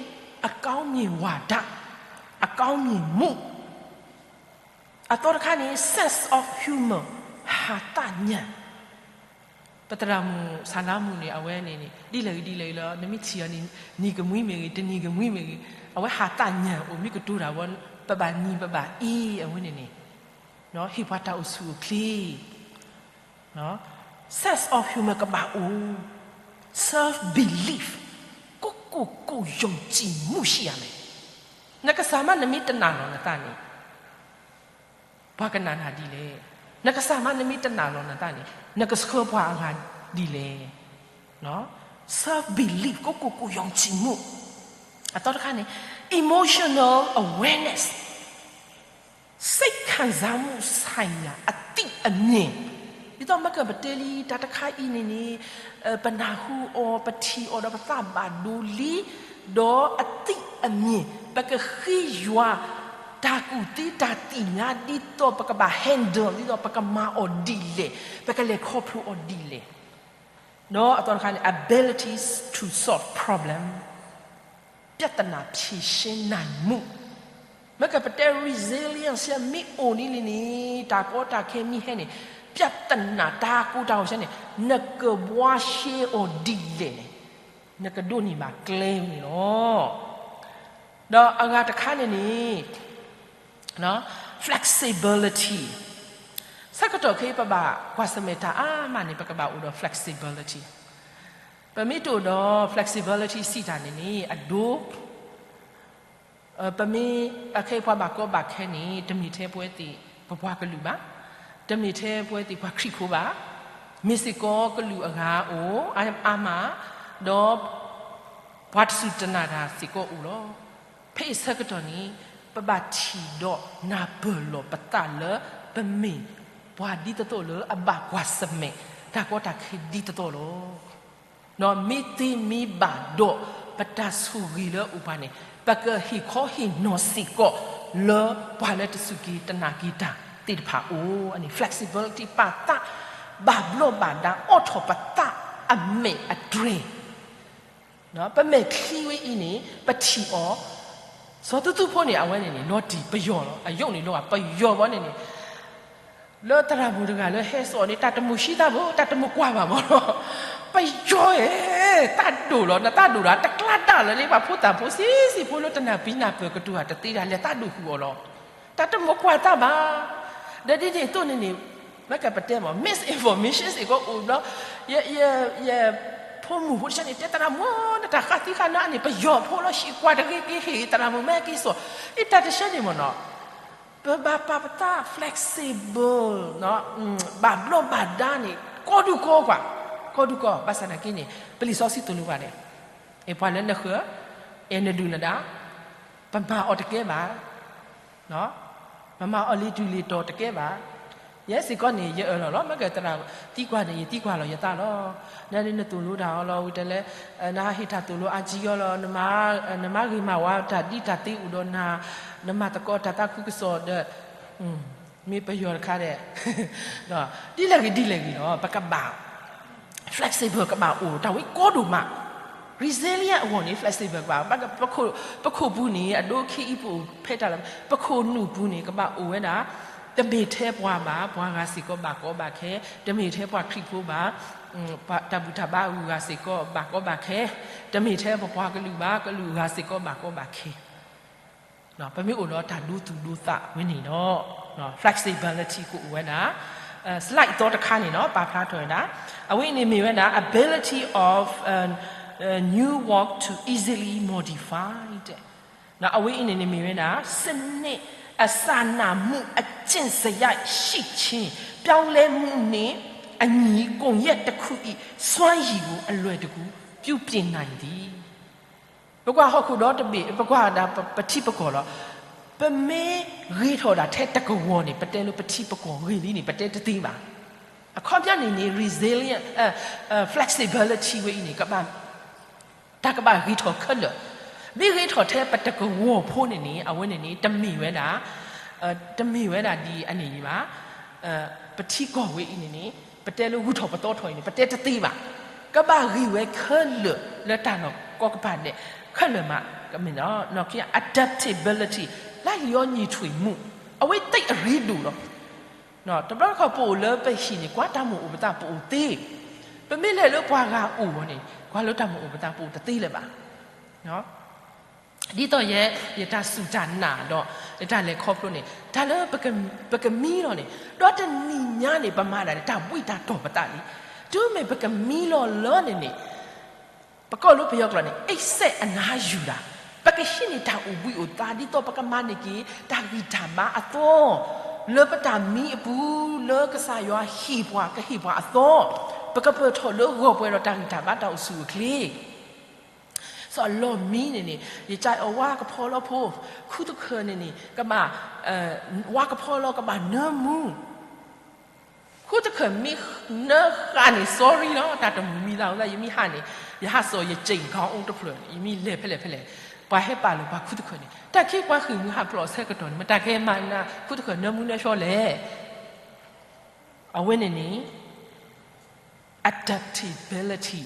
အကောင်းမြင်ဝါဒ, အကောင်းမြင်မှု အသီတခါန့ၣ် sense of humor ဟးသညၣ်. ပသရၣ်မုၣ်ဆၣ်လါမူန့ၣ် အဝဲန့ၣ်န့ၣ် ဒ်လဲၣ်ဂ့ၤဒ်လဲၣ်ဂ့ၤလီၤ နမ့ၢ်ထံၣ်အီၤန့ၣ် နံၤကမှံမ့ၢ်ဂ့ၤ တနံၤကမှံမ့ၢ်ဂ့ၤ အဝဲဟးသညၣ်အိၣ်မ့ၢ်ကတိၤတၢ်ဝဲ ပဘၣ်နံၤပဘၣ်အ့ အဝဲန့ၣ်န့ၣ် ဟ့ၣ်ပှၤတၢ်အိၣ်ဆူၣ်အိၣ်ချ့ sense of humor ကဘၣ်အိၣ်, self belief ကိုယ့်ကိုယ်ကိုယ်ယုံကြည်မှုရှိရမယ်. နကစၢ်မ့ၢ်နမ့ၢ်တနာ်လီၤနသးန့ၣ် ပှၤကနာ်နၤဒ်လဲၣ်. နကစၢ်မ့ၢ်နမ့ၢ်တနာ်လီၤနသးန့ၣ် နကဆှၢပှၤအဂၤဒ်လဲၣ်. self belief ကိုယ့်ကိုယ်ကိုယ်ယုံကြည်မှု အသီတခါန့ၣ် emotional awareness စိတ်ခံစားမှုဆိုင်ရာအသိအမြင် ဒ်သိးမ့ၢ်ကပတဲလံ တၢ်တခါအံၤန့ၣ်န့ၣ် ပနၢ်ဟူအီၤ ပထံၣ်အီၤဒီးပသးဘၣ်ဒိလံ, ဒီးအသိအမြင် ပကဃ့ယွၤ တၢ်ကူၣ်သ့တၢ်သ့ၣ်ညါ ဒ်သိးပကဘၣ် handle ဒ်သိးပကမၤအီၤဒ်လဲၣ်, ပကလဲၤခီဖျိအီၤဒ်လဲၣ်. ဒီးအသီတခါန့ၣ် ability to solve problem ပြဿနာဖြေရှင်းနိုင်မှု မ့ၢ်ကပတဲ resilience မ့ၢ်အိၣ်န့ၣ်လံန့ၣ် တၢ်ကီတၢ်ခဲမ့ၢ်ဟဲန့ၣ် ပြဿနာတၢ်ကိၢ်တၢ်ဂီၤဆဲန့ၣ် နကဘှါရှဲအီၤဒ်လဲၣ်န့ၣ် နကဒိးန့ၢ်ဘၣ်ကျဲန့ၣ်လီၤ. ဒီးအဂၤတခါန့ၣ်န့ၣ် flexibility ဆၢကတီၢ်ခဲအံၤ ပဘၣ်ကွၢ်ဆၢၣ်မဲာ်တၢ်အါမးန့ၣ် ပကဘၣ်အိၣ်ဒီး flexibility ပမ့ၢ်တအိၣ်ဒီး flexibility စံးတၢ်န့ၣ်န့ၣ် အဒိ ပမ့ၢ်အခဲအံၤပှၤဘၣ်ကီဘၣ်ခဲန့ၣ် တမ့ၢ်ထဲပဝဲသ့ၣ်ပပှၤကလုာ်ဘၣ်, တမ့ၢ်ထဲပဝဲသ့ၣ်ပှၤခရံာ်ဖိဘၣ်, မ့ၢ်စ့ၢ်ကီးကလုာ်အဂၤအိၣ်အါမး, ဒီးပှၤတစူၢ်တနာ်တၢ်စ့ၢ်ကီးအိၣ်လီၤ. ဖဲအံၤဆၢကတီၢ်န့ၣ် ပဘၣ်ထံၣ်ဒီးနၢ်ပၢၢ်လီၤပသးလၢ ပမ့ၢ်ပှၤဒ်သိးသိးလၢအဘၣ်ကွၢ်ဆၢၣ်မဲာ် တၢ်ကီတၢ်ခဲဒ်သိးသိးလီၤ. ဒီးမ့ၢ်သ့မ့ၢ်ဘၣ်ဒီး ပတၢ်ဆိၣ်ဂ့ၤလၢအအိၣ်ပှၤန့ၣ် ပကဟ့ၣ်ခီဟ့ၣ်နီၤစ့ၢ်ကီး လၢပှၤလၢတစူၢ်က့ၤတနာ်က့ၤတၢ်သ့ၣ်တဖၣ်အိၣ် အန့ၣ် flexibility ပာ်သး ဘၣ်ဘျီးဘၣ်ဒါအိးထီၣ်ပသးအမဲာ်အတြဲၤ ပမဲာ်ချံဝဲအံၤန့ၣ် ပထံၣ်အီၤ စီၤသူသူဖိန့ၣ် အဝဲန့ၣ်န့ၣ် လီၤတံၢ်ပယီၤလီၤ. အယိးန့ၣ်လီၤ ပယီၤဘီန့ၣ်န့ၣ် လၢသရၣ်မုၣ်တဂၤလၢဟဲစိာ်န့ၣ် တၢ်တမိၣ်ဆံသးဘၣ် တၢ်တမိၣ်ကွၢ်ဘၣ်မးလီၤ. ပယီၤဧၢ, တၢ်ဒိၣ်လီၤ နတၢ်ဒိၣ်ဒီး တကျါတၢ်လၢၤလံ ပှၤဖိသၣ်ဖိဆံးဆံးဖိလၢတနၢ်ပံနၢ်ပၢၢ်ကတူၢ်တသ့ဒၣ်လဲာ် တၢ်ဒိၣ်ဃုာ်အီၤလီၤ. တၢ်တမိၣ်ကွၢ်တၢ်ဘၣ်. ဒီးဒ်န့ၣ်အသိးန့ၣ်န့ၣ် မ့ၢ်ကပတဲမး misinformation စ့ၢ်ကီးအိၣ်ဘျီ ယ ယ ယဖိမုၣ်ဖိတဆၢန့ၣ် တဲသရၣ်မုၣ် နတၢ်ဃးသံဃာ်နၤန့ၣ် ပယီၤဖိလီၤ ဟံၣ်ကွၢ်တဂ့ၤက့ၤဟ့ၣ်သရၣ်မုၣ် မ့ၢ်က့ၤစိာ် အံၤတၢ်တဆၢန့ၣ်မ့ၢ်နီၤ ပဘၣ်ပာ်ပသး flexible ဘၣ်ဘျီးဘၣ်ဒါန့ၣ် ကီဒူၣ်ကီကွၢ် ကီဒူၣ်ကီ ဘၣ်ဆၣ်သနာ်က့န့ၣ် ပလံာ်စီဆှံသိၣ်လိပှၤန့ၣ် အဲၣ်ပှၤလၢနဃၢၤ အဲၣ်နဒုၣ်နဒါ ပမၤအီၤတကဲဘၣ် ပမၤအီၤလံၤတူၢ်လံၤတီၤတကဲဘၣ်. ယဲစ့ၢ်ကီးန့ၣ် ယအၢၣ်လီၤလီၤ မ့ၢ်ကသရၣ်သံကွၢ်န့ၣ် ယသံကွၢ်လီၤယသးလီၤ. နန့ၣ်နသိၣ်လိတၢ်အီၤလီၤ ဝံၤတဲလၢ နဟးဟ့ၣ်တၢ်သိၣ်လိအါကံအီၤလီၤ နမၤဂ့ၤမၤဝါတၢ်ဒ်တၢ်သ့အိၣ်ဒီးနၤ နမၤသကိးတၢ်သးခုကစီၣ်ဒီး မ့ၢ်ပယီၤတခါဒီး ဒ်လဲၣ်ဂ့ၤဒ်လဲၣ်ဂ့ၤလီၤ ပကဘၣ် flexible ကဘၣ်အိၣ် တၢ်ဝဲကီဒိၣ်မး resilient အဂီၢ်န့ၣ် flexible ကဘၣ် ပခိၣ်ပူၤန့ၣ် အဒိခံအံၤပအိၣ်ဖဲတၢ်လၢ ပခိၣ်နူာ်ပူၤန့ၣ် ကဘၣ်အိၣ်ဝဲဒၣ် တမ့ၢ်ထဲပှၤဘၣ် ပှၤဂၤစ့ၢ်ကီးဘၣ်ကီဘၣ်ခဲ တမ့ၢ်ထဲပှၤခရံာ်ဖိဘၣ် တၢ်ဘူၣ်တၢ်ဘါအဂုၤအဂၤစ့ၢ်ကီးဘၣ်ကီဘၣ်ခဲ တမ့ၢ်ထဲပပှၤကလုာ်ဘၣ် ကလုာ်အဂၤစ့ၢ်ကီးဘၣ်ကီဘၣ်ခဲ ပမ့ၢ်အိၣ်ဒီးတၢ်ဒိသူၣ်ဒိသးဝဲန့ၣ်ဒီး flexibility ကအိၣ်ဝဲဒၣ် slide သီတခါန့ၣ်နီၤ ပာ်ဖျါထီၣ်ဝဲဒၣ် အဝဲအံၤန့ၣ်မ့ၢ်ဝဲဒၣ် ability of new work to easily modify အဝဲအံၤန့ၣ်န့ၣ်မ့ၢ်ဝဲဒၣ် စနစ် အစနစ် မှု အကျင့်စရိုက် ရှိခြင်း ပြောင်းလဲမှုနှင့်အညီ ကွန်ရက်တစ်ခု၏ စွမ်းရည်ကို အလွယ်တကူ ပြုပြင်နိုင်သည် ပကွၢ်ဟီၣ်ခိၣ်ဒီတဘ့ၣ် ပကွၢ်ဒၣ်ပထံပကီၢ်လီၤ. ပမ့ၢ်ဂ့ၤထီၣ်ဒၣ်ထဲတကဝီၤန့ၣ် ပတဲလၢပထံပကီၢ်ဂ့ၤလံန့ၣ် ပတဲတသ့ဘၣ်. အခီပညီန့ၣ်န့ၣ် resilient, flexibility ဝဲအံၤန့ၣ် ကဘၣ် တၢ်ကဘၣ်ဂ့ၤထီၣ်ခဲလၢာ်. မ့ၢ်ဂ့ၤထီၣ်ထဲပတကဝီၤဖိန့ၣ်န့ၣ် အဝဲန့ၣ်န့ၣ် တမ့ၢ်ဝဲဒၣ် တမ့ၢ်ဝဲဒၣ်ဒ်အန့ၣ်ဘၣ်. ပထံကီၢ်ဝဲအံၤန့ၣ်န့ၣ် ပတဲလၢဂုၤထီၣ်ပသီထီၣ်အံၤန့ၣ် ပတဲတသ့ဘၣ်. ကဘၣ်ဂ့ၤဝဲခဲလၢာ်လၢတၢ်လီၢ်ကိးကပၤဒဲး ခဲလၢာ်မး ကမ့ၢ်နီၢ် adaptability လၢလံာ်ညီထွံၣ်မူ အဝဲသ့ၣ်အရ့ဒိၣ်လီၤ. တဘျီတခီၣ်ပအိၣ်လၢပဟံၣ်န့ၣ် ကွၢ်တၢ်မုာ်အိၣ်ပသးပအိၣ်သ့, ပမ့ၢ်လဲၤလၢပှၤဂၤအိၣ်ဝဲန့ၣ် ကွၢ်လၢတၢ်မုာ်အိၣ်ပသးပအိၣ်တသ့လၢၤဘၣ်. ဒ်သိးယဲ ယတၢ်စူၢ်တၢ်နာ်ဒီး ယတၢ်လဲၤခီဖျိန့ၣ် တၢ်လၢပကမံလီၤန့ၣ် ဒီးတနံၤညါန့ၣ် ပမၤဒၣ်န့ၣ် တၢ်ဘှံးတၢ်တီၢ်ပသးလံ. တုၤမ့ၢ်ပကမံလီၤလၢန့ၣ်န့ၣ် ပကိးလၢပယီၤကျိာ်န့ၣ် အ့စဲၣ်အနါယူၤဒၣ်, ပကဟံးန့ၢ်တၢ်အိၣ်ဘှံးအိၣ်သါ ဒ်သိးပကမၤန့ၢ်က့ၤ တၢ်ဂံၢ်တၢ်ဘါအသီ, လၢပတၢ်မံအပူၤ လၢကစၢ်ယွၤဟ့ၣ်ပှၤ ကဟ့ၣ်ပှၤအသီ, ပကပၢၢ်ထီၣ်လၢဂီၤပှဲၤဒီးတၢ်ဂံၢ်တၢ်ဘါတၢ်အိၣ်ဆူၣ်အိၣ်ချ့ စီၤအလီၢ်မံန့ၣ်န့ၣ် ယကဝါကဖီလီဖိ, ဃုသခၢၣ်န့ၣ်န့ၣ် ကဘၣ် ဝါကဖီလီကဘၣ်နၢမူ, ဃုသခၢၣ်မ့ၢ်နၢဃာ်န့ၣ် sorry လီၤ, တၢ်တမုာ်မံသးဝဲသး ယမ့ၢ်ဟးန့ၣ် ယဟးစိာ်ယက့ၣ် gown အိၣ်တဖျၢၣ်န့ၣ် ယမ့ၢ်လဲၤဖဲလဲၣ်ဖဲလဲၣ်, ပှၤဟဲပာ်လီၤပှၤဃုသခၢၣ်န့ၣ် တၢ်ခံပှၤဃ့ၢ်မှံဟးဖျိးအဆၢကတီၢ်န့ၣ် မတၤကဟဲမၤနၤ ဃုသခၢၣ်နၢမူနၢဆှီလဲၣ်. အဝဲန့ၣ်န့ၣ် adaptability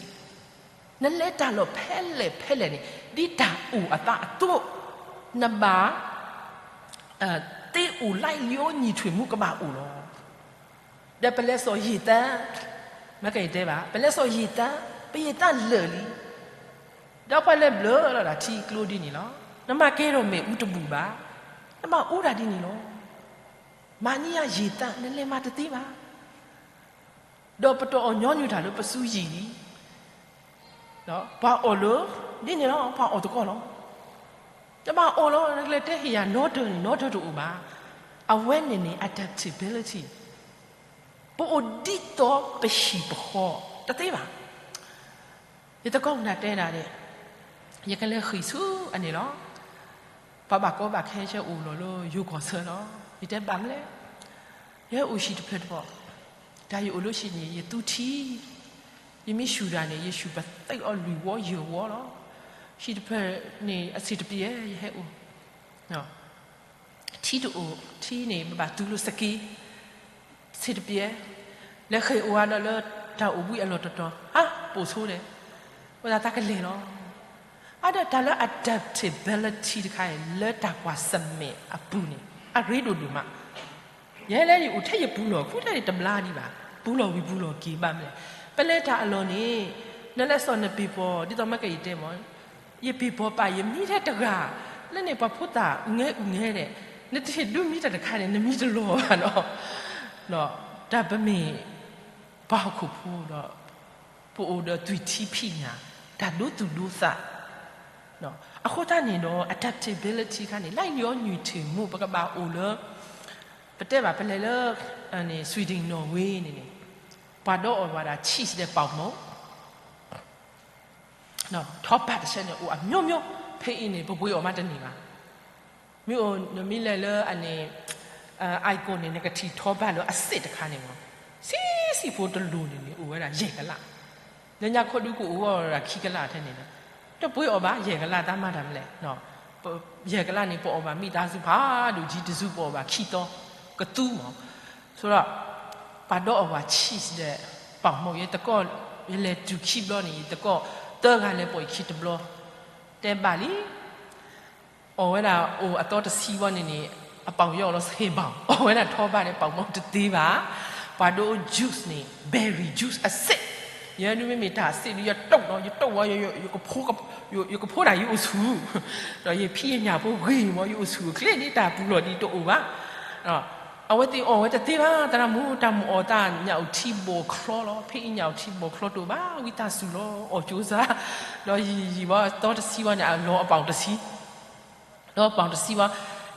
နလဲၤတၢ်လီၢ်ဖဲလဲၣ်ဖဲလဲၣ်န့ၣ် ဒ်တၢ်အိၣ်အသးအသိး နဘၣ် သ့အိၣ် လိုက်လျောညီထွေမှု ကဘၣ်အိၣ်လီၤ. ဒီးပလဲၤစိာ်ယံာ်သၢ, မ့ၢ်ကယတဲဘၣ် ပလဲၤစိာ်ယံာ်သၢ, ပယံာ်သၢလၢာ်လံ, ဒီးပှၤလဲၤဘျၢလီၤဒၣ်ထံကျိဒ်န့ၣ်လီၤ. နမၤကဲထီၣ်မ့ၣ်အူတဘူၣ်ဘၣ်, နဘၣ်အူဒၣ်ဒ်န့ၣ်လီၤ. မၤန့ၢ်ယၤယံာ်သၢ နလဲၤမၤတသ့ဘၣ်. ဒီးပတအီၣ်ညီနုၢ်တၢ်လၢပစုယံာ်လံ ပှၤအီၣ်လၢ ဒ်န့ၣ်လီၤ ပှၤအီၣ်သကိးလီၤ. တဘၣ်အီၣ်လီၤ နကလဲၤတဲဟ့ၣ်ယၤနီတၢၤန့ၣ် နီတၢၤတအိၣ်ဘၣ်. အဝဲန့ၣ်န့ၣ် adaptability ပအိၣ်ဒ်သိးပဟံၣ်ပဃီတသ့ဘၣ်. ယသကိးမုၣ်တၢ်တဲဒၣ်န့ၣ် ယကလဲၤဃံၣ်ဆူအန့ၣ်လီၤ. ပှၤဘၣ်ကီဘၣ်ခဲဆၢအိၣ်လီၤလၢယိၤကီၢ်ဆၢလီၤ. ယတဲဘၣ်မလဲၣ်, ယဟဲအိၣ်ဟံၣ်တဖျၢၣ်တဖျၢၣ်, တၢ်ယအိၣ်လၢဟံၣ်န့ၣ် ယသူထံ, ယမ့ၢ်ဆူၣ်တၢ်န့ၣ် ယဆူၣ်ပသ့အီၤလွံၢ်ဝီယဲၢ်ဝီလီၤ. ဟံၣ်တဖျၢၣ်န့ၣ် အဆံးတပျဲၢ် ယဟဲအိၣ် ထံတအိၣ်, ထံန့ၣ် ပဘၣ်သူလၢစက့, ဆံးတပျဲၢ်, လဲၤဃ့ၢ်အိၣ်ဝဲဒီးလၢတၢ်အိၣ်ဘှံးအလီၢ်တတီၤ, ဟးပိာ်ဆိဒဲး, အဃိသတးကလဲၤလီၤ. အဒီးတၢ်လၢ adaptability တခါအံၤ လၢတၢ်ကွၢ်ဆၢၣ်မဲာ်အပူၤန့ၣ် အရ့ဒိၣ်ဒိၣ်မး. ယဲလၢယအိၣ်ထဲယပူၤလီၢ် ဃုထဲန့ၣ်တဘျါဒံးဘၣ်, ပူၤလီၢ်ဝံၤပူၤလီၢ်က့ၤဘၣ်မလဲၣ်. ပလဲၤတၢ်အလီၢ်န့ၣ် နလဲၤစိာ်နပ့ၤပီၤ ဒ်သိးမ့ၢ်ကယတဲမး ယပ့ၤဘီပာ် ယမံထဲတဂၤ, လၢန့ၣ်ပှၤဖိသၣ်အုၣ်ငဲအုၣ်ငဲဒဲး, နတဟ့ၣ်ဒုးမံတၢ်တခါန့ၣ် နမံတလီၤဘၣ်နီၤ. တၢ်ပမ့ၢ် ပှၤဟီၣ်ခိၣ်ဖိဒီး ပအိၣ်ဒီးသွံၣ်ထံဖံးညၣ်, တၢ်ဒိသူၣ်ဒိသး, အဃိသတးန့ၣ်ဒီး adaptability ခါန့ၣ် လိုက်လျောညီထွေမှု ပကဘၣ်အိၣ်လၢ ပတဲဘၣ်ပလဲၤလၢ Sweden Norway န့ၣ်န့ၣ် ပှၤဒီးအီၣ်ဝဲဒၣ် cheese ဒီး ပေါင်မုန့် ထီဘိုင်တဆၢန့ၣ် အိၣ်အမျိုးမျိုး, ဖဲအံၤန့ၣ် ပပှ့ၤအီၣ်မးတန့ၢ်ဘၣ်. မ့ၢ်အိၣ် နမ့ၢ်လဲၤလၢအန့ၣ် Ico န့ၣ် နကထံၣ်ထီဘိုင်လၢအစ့ၣ်တခါန့ၣ်မး, ဆံးဆံးဖိတလိၤန့ၣ်န့ၣ် အိၣ်ဝဲဒၣ်ယဲၢ်ကလး, လၢညါခီဒုးကအိၣ်ဝဲဒၣ်ခံကလးထဲန့ၣ်, တပှ့ၤအီၣ်ဘၣ် ယဲၢ်ကလးတၢ်မၤတၢ်မလဲၣ်. ယဲၢ်ကလးန့ၣ် ပအီၣ်ဘၣ်မ့ၢ်တၢ်စုဖးဒိၣ်ကံတစု ပအီၣ်ဘၣ်ခံသီ ကသူမး. ဆိဒီး ပှၤဒီးအီၣ်ဝဲ cheese ဒီး ပေါင်မုန့် ယသကိး ယလဲၤတုၤခံဘျီန့ၣ် ယသကိးသၢဂၤလဲၤပိာ်ယခံတဘျီ, တဲဘၣ်လံ အီၣ်ဝဲဒၣ်အိၣ်အသီတဆံဘီန့ၣ်န့ၣ် အပေါင်ရော့လီၤ ဆယ်ပေါင်, အီၣ်ဝဲဒၣ်ထီဘိုင်န့ၣ် ပေါင်မုန့်တသ့ဘၣ်. ပှၤဒိ juice န့ၣ် berry juice အစ့ၣ်, ယဲဒုးမ့မ့ၢ်တၢ်အစ့ၣ်ဒုး ယတိၢ်ဒီး ယတိၢ်ဝဲ ယကဖိဒၣ်ယအိၣ်ဆူၣ်, ဒီးယဖံးယညၣ်ဖိဂ့ၤမး ယအိၣ်ဆူၣ်အိၣ်ချ့န့ၣ် တၢ်ပူၤလီၢ်ဒ်တအိၣ်ဘၣ်. အဝဲသ့ၣ်အီၣ်ဝဲတသ့ဘၣ် သရၣ်မုၣ် တၢ်မုၢ်အီၣ်သး ညၣ်အိၣ်ထံဘီၣ်ချီလီၤ. ဖဲအံၤညၣ်အိၣ်ထံဘီၣ်ချီတအိၣ်ဘၣ် ဝံသးစူၤလီၤ အီၣ်ကၠိစါ, ဒီးယံာ်ယံာ်ဘၣ်သီတဆံဘီန့ၣ် အလီၤအပေါင်တဆံ ဒီးအပေါင်တဆံဘီ,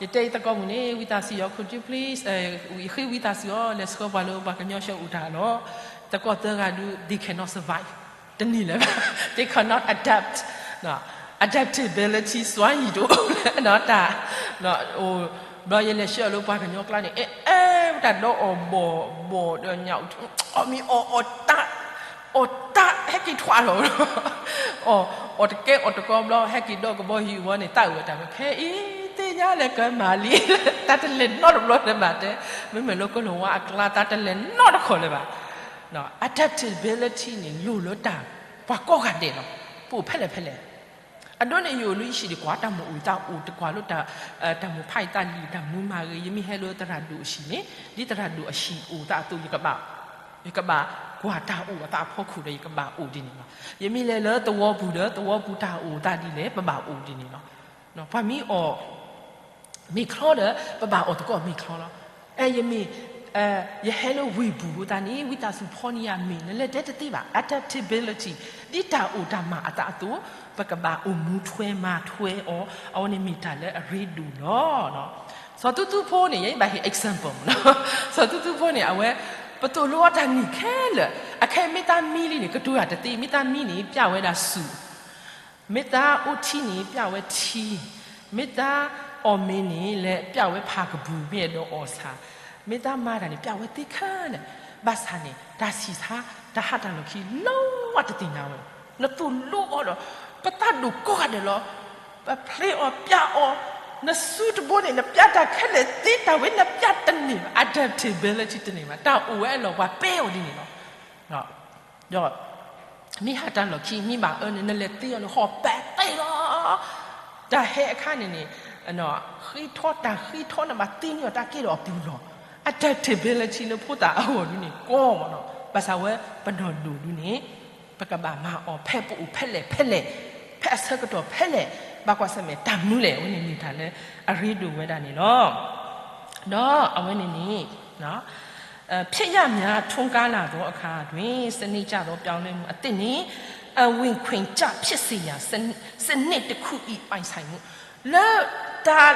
ယတဲယသကိးမုၣ်န့ၣ် ဝံသးစူၤအီၤ could you please ဃ့ဝံသးစူၤအီၤ လဲၤဆှၢပှၤလၢပှၤကညီဆှၢအိၣ်တၢ်လီၤ. သကိးသၢဂၤဒုး they cannot survive တန့ၢ်လၢၤဘၣ်, they cannot adapt, adaptability စွမ်းရည်တအိၣ်လၢၤဘၣ်တၢ်, ဘျီယလဲၤဆှၢအီၤလၢပှၤကညီကျါန့ၣ် အဲ အဲ တၢ်ဒီးအီၣ်ဘီၣ်ဘီၣ်ဒီးညၣ်အိၣ်ထံ အီၣ်မ့ၤအီၣ်အီၣ်တၢ် အီၣ်တၢ် ဟဲက့ၤထွးလီၤ အီၣ်တကဲအီၣ်တကီဘျီ ဟဲက့ၤဒီးကဘီယူၤဝဲန့ၣ် သးအုးဝဲတၢ်မ့ၢ် ဖဲအံၤသ့ၣ်ညါလဲၤကမၤလံ တၢ်တလဲၤနီတဘျီလၢၤဘၣ်တဲ, မ့မ့ၢ်လၢကီၢ်လၤဝါအကျါ တၢ်တလဲၤနီတခီလၢၤဘၣ်. Adaptability န့ၣ် လိၣ်လၢတၢ် ပှၤကိးဂၤဒဲးလီၤ. ပအိၣ်ဖဲလဲၣ်ဖဲလဲၣ် အဒိန့ၣ် ယအိၣ်လၢယဟံၣ်န့ၣ် ကွၢ်တၢ်မိၣ်အုၣ်သးအိၣ် တကွၢ်လၢတၢ်မိၣ်ဖးယံာ်သးလံာ်တၢ်မနုၤမၤဂ့ၤ, ယမ့ၢ်ဟဲလၢသရၣ်ဒိၣ်အဟံၣ်န့ၣ် ဒ်သရၣ်ဒိၣ်အဟံၣ်အိၣ်သးအသိး ယကဘၣ် ယကဘၣ်ကွၢ်တၢ်အိၣ်အသးအဖီခိၣ်ဒီး ယကဘၣ်အိၣ်ဒ်န့ၣ်လီၤ. ယမ့ၢ်လဲၤလၢသဝီပူၤဒီး သဝီပူၤတၢ်အိၣ်အသးဒ်လဲၣ် ပဘၣ်အိၣ်ဒ်န့ၣ်လီၤ. ပှၤမ့ၢ်အီၣ် မ့ၤချီဒီး ပဘၣ်အီၣ်သကိးမ့ၤချီလီၤ. ယမ့ၢ် ယဟဲလၢဝ့ၢ်ပူၤအဃိသတးန့ၣ် ဝံသးစူၤဖီန့ၢ်ယၤမ့ၤ နလဲၤတဲတသ့ဘၣ်. Adaptability ဒ်တၢ်အိၣ်တၢ်မၤအသးအသိး ပကဘၣ်အိၣ်မူထွဲမၤထွဲအီၤ, အဝဲန့ၣ်မ့ၢ်တၢ်လၢအရ့ဒိၣ်လီၤ. စီၤသူသူဖိန့ၣ် ယဘၣ်ဟ့ၣ် example မ့ၢ်နီၤ, စီၤသူသူဖိန့ၣ် အဝဲ ပသိၣ်လိအီၤတၢ်နံၣ်ခဲလၢာ်, အခဲအံၤမ့ၢ်သးမံလံန့ၣ် ကတိၤတၢ်တသ့, မ့ၢ်သးမံန့ၣ် ပျဲဝဲဒၣ်စူၣ် မ့ၢ်သးအိၣ်ထံန့ၣ် ပျဲဝဲထံ, မ့ၢ်သးအီၣ်မ့ၤန့ၣ် လဲၤပျဲဝဲဖးကပူၤ မ့ၢ်အဲၣ်ဒိးအီၣ်ဆၣ်, မ့ၢ်သးမၤတၢ်န့ၣ် ပျဲဝဲသ့ခဲလၢာ်, ဘၣ်ဆၣ်န့ၣ် တၢ်ဆံၣ်ဆါ တၢ်ဟးတၢ်လီၢ်ခံ လီၤဝဲတသ့ၣ်ညါဝဲ, နသိၣ်လိအီၤဒီး ပသးဒိၣ်ကိးဂၤဒဲးလီၤ, ပဖျ့အီၤပျဲအီၤ, နစုတဘိန့ၣ် နပျဲတၢ်ခဲလၢာ်သ့ တၢ်ဝဲနပျဲတန့ၢ်ဘၣ်, adaptability တန့ၢ်ဘၣ်, တၢ်အိၣ်ဝဲအလီၢ် ပှၤပဲအီၤဒ်န့ၣ်လီၤ. ဒီး မ့ၢ်ဟးတၢ်လီၢ်ခံ မ့ၢ်ဘၣ်အၢန့ၣ် နလဲၤသ့အီၤန့ၣ် ဟီၣ်ပဲသ့လီၤ. တၢ်ဟဲအခါန့ၣ်န့ၣ် ဃ့ထီ တၢ်ဃ့ထီနဘၣ်သ့န့ၢ်အီၤ တၢ်ကဲထီၣ်အပူၤလီၤ. Adaptability လၢဖိသၣ်အဂီၢ်ဒ်န့ၣ် ကီမ့ၢ်နီၤ, ဘၣ်ဆၣ်ဝဲပနီၢ်ဒိၣ်ဒ်န့ၣ် ပကဘၣ်မၤအီၤ ဖဲပအိၣ်ဖဲလဲၣ်ဖဲလဲၣ်, ဖဲအဆၢကတီၢ်ဖဲလဲၣ်, ဘၣ်ကွၢ်ဆၢၣ်မဲာ်တၢ်မနုၤလဲၣ်, အဝဲန့ၣ်မ့ၢ်တၢ်လၢအရ့ဒိၣ်ဝဲဒၣ်န့ၣ်လီၤ. ဒီးအဝဲန့ၣ်န့ၣ် ဖြစ်ရပ်များထွန်းကားလာသောအခါတွင် စနစ်ကျသောပြောင်းလဲမှုအသစ်နှင့် အဝင်ခွင့်ကျဖြစ်စေရန် စနစ်တစ်ခု၏ ပိုင်ဆိုင်မှု လၢတၢ်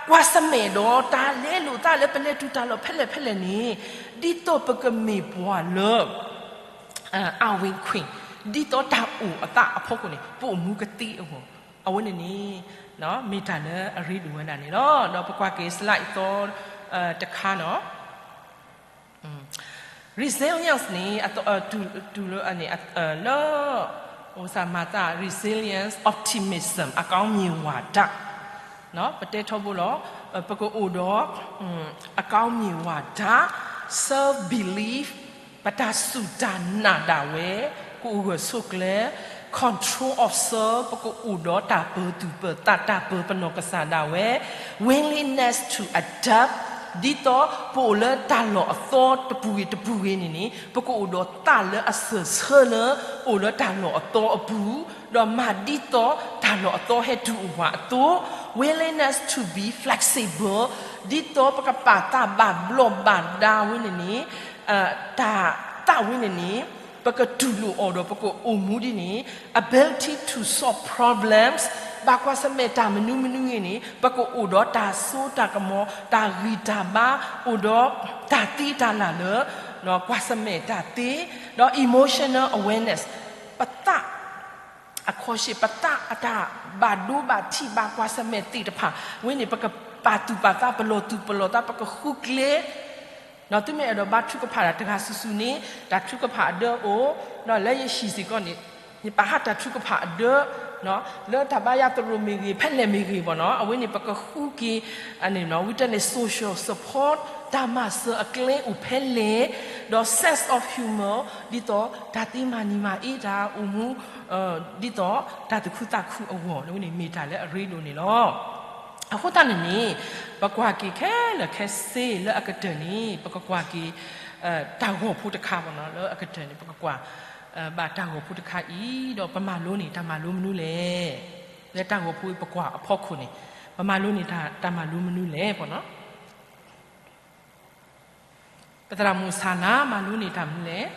ကွၢ်ဆၢၣ်မဲာ်ဒီး တၢ်လဲလိာ်သးလၢပလဲၤတုၤတၢ်လီၢ်ဖဲလဲၣ်ဖဲလဲၣ်န့ၣ် ဒ်သိးပကမ့ၢ်ပှၤလၢ အဝင်ခွင့် ဒ်သိးတၢ်အိၣ်အသးအဖီခိၣ်န့ၣ် ပအိၣ်မူကသ့အဂီၢ်, အဝဲန့ၣ်န့ၣ် မ့ၢ်တၢ်လၢအရ့ဒိၣ်ဝဲဒၣ်န့ၣ်လီၤ. ဒီးပကွၢ်က့ၤ slide အသီတခါနီၤ. Resilience န့ၣ် တုၤလၢန့ၣ် လၢ အိၣ်စၢ်မၤသး resilience, optimism အကောင်းမြင်ဝါဒ ပတဲထီဘိလီၤ, ပကအိၣ်ဒီး အကောင်းမြင်ဝါဒ, self belief, ပတၢ်စူၢ်တၢ်နာ်ဒၣ်ဝဲ, ကအိၣ်ဂၢၢ်ဆိးကျၢၤ, control of self, ပကအိၣ်ဒီးတၢ်ပၢၤသူၣ်ပၢၤသး တၢ်ပၢၤပနီၢ်ကစၢ်ဒၣ်ဝဲ, willingness to adapt, ဒ်သိးပအိၣ်လၢတၢ်လီၢ်အသီတပူၤဂ့ၤတပူၤဂ့ၤန့ၣ်န့ၣ် ပကအိၣ်ဒီးသးလၢအစၢၢ်ဆၢလၢ အိၣ်လၢတၢ်လီၢ်အသီအပူၤ, ဒီးမၤဒ်သိးတၢ်လီၢ်အသီဟဲတုၤအိၣ်ဝဲအသိး, willingness to be flexible, ဒ်သိးပကပာ်သးဘၣ်ဘျီၣ်ဘၣ်ဒါဝဲန့ၣ်န့ၣ် တၢ်သးဝဲန့ၣ်န့ၣ် ပကတူၢ်လိာ်အီၤဒီးပကအိၣ်မူဒ်န့ၣ်, ability to solve problems, ဘၣ်ကွၢ်ဆၢၣ်မဲာ်တၢ်မနုၤမနုၤဂ့ၤန့ၣ် ပကအိၣ်ဒီးတၢ်စိတၢ်ကမီၤ တၢ်ဂံၢ်တၢ်ဘါ, အိၣ်ဒီးတၢ်သ့တၢ်လၢ်လၢ ကွၢ်ဆၢၣ်မဲာ်တၢ်သ့, ဒီး emotional awareness, ပသး အခီၣ်ဆ့ၣ် ပသးအတၢ်ဘၣ်ဒိဘၣ်ထံးဘၣ်ကွၢ်ဆၢၣ်မဲာ်သ့ၣ်တဖၣ် ဝဲန့ၣ် ပကပာ်သူၣ်ပာ်သးပလီၢ်သူၣ်ပလီၢ်သး ပကဃုကျဲ သုမ့ၢ်အဲၣ်ဒိးဘါထုကဖၣ်တၢ်တဂၤစုာ်စုာ်န့ၣ် တၢ်ထုကဖၣ်အဒၢအိၣ်, ဒီးလၢယဟံၣ်စ့ၢ်ကီးန့ၣ် ယပာ်ဟးတၢ်ထုကဖၣ်အဒၢ, လၢတၢ်ဘါယွၤသရိာ်မ့ၢ်ဂ့ၤ ဖဲလဲၣ်မ့ၢ်ဂ့ၤဘၣ်နီၤ အဝဲန့ၣ် ပကဃုက့ၤ ဝံၤတၢ်န့ၣ် social support တၢ်မၤစၢၤအကျဲအိၣ်ဖဲလဲၣ်, ဒီး sense of humor ဒ်သိးတၢ်သ့မၤနံၤမၤအ့ တၢ်အိၣ်မူ ဒ်သိးတၢ်သူၣ်ခုသးခုအဂီၢ် ဝဲန့ၣ်မ့ၢ်တၢ်လၢအရ့ဒိၣ်န့ၣ်လီၤ. အဃိသတးန့ၣ်န့ၣ် ပကွၢ်က့ၤခဲလၢာ်ခဲဆ့လၢအကတၢၢ်န့ၣ် ပကကွၢ်က့ၤ တၢ်ဂီၤဖိတခါဘၣ်နီၤ လၢအကတၢၢ်န့ၣ် ပကကွၢ် ဘၣ်တၢ်ဂီၤဖိတခါအံၤ ဒီးပမၤလိန့ၢ်တၢ်မၤလိမနုၤလဲၣ်. လၢတၢ်ဂီၤဖိအံၤပကွၢ်အဖီခိၣ်န့ၣ် ပမၤလိန့ၢ်တၢ်မၤလိမနုၤလဲၣ် ပသရၣ်မုၣ်စၤလၤ မၤလိန့ၢ်တၢ်မနုၤလဲၣ်.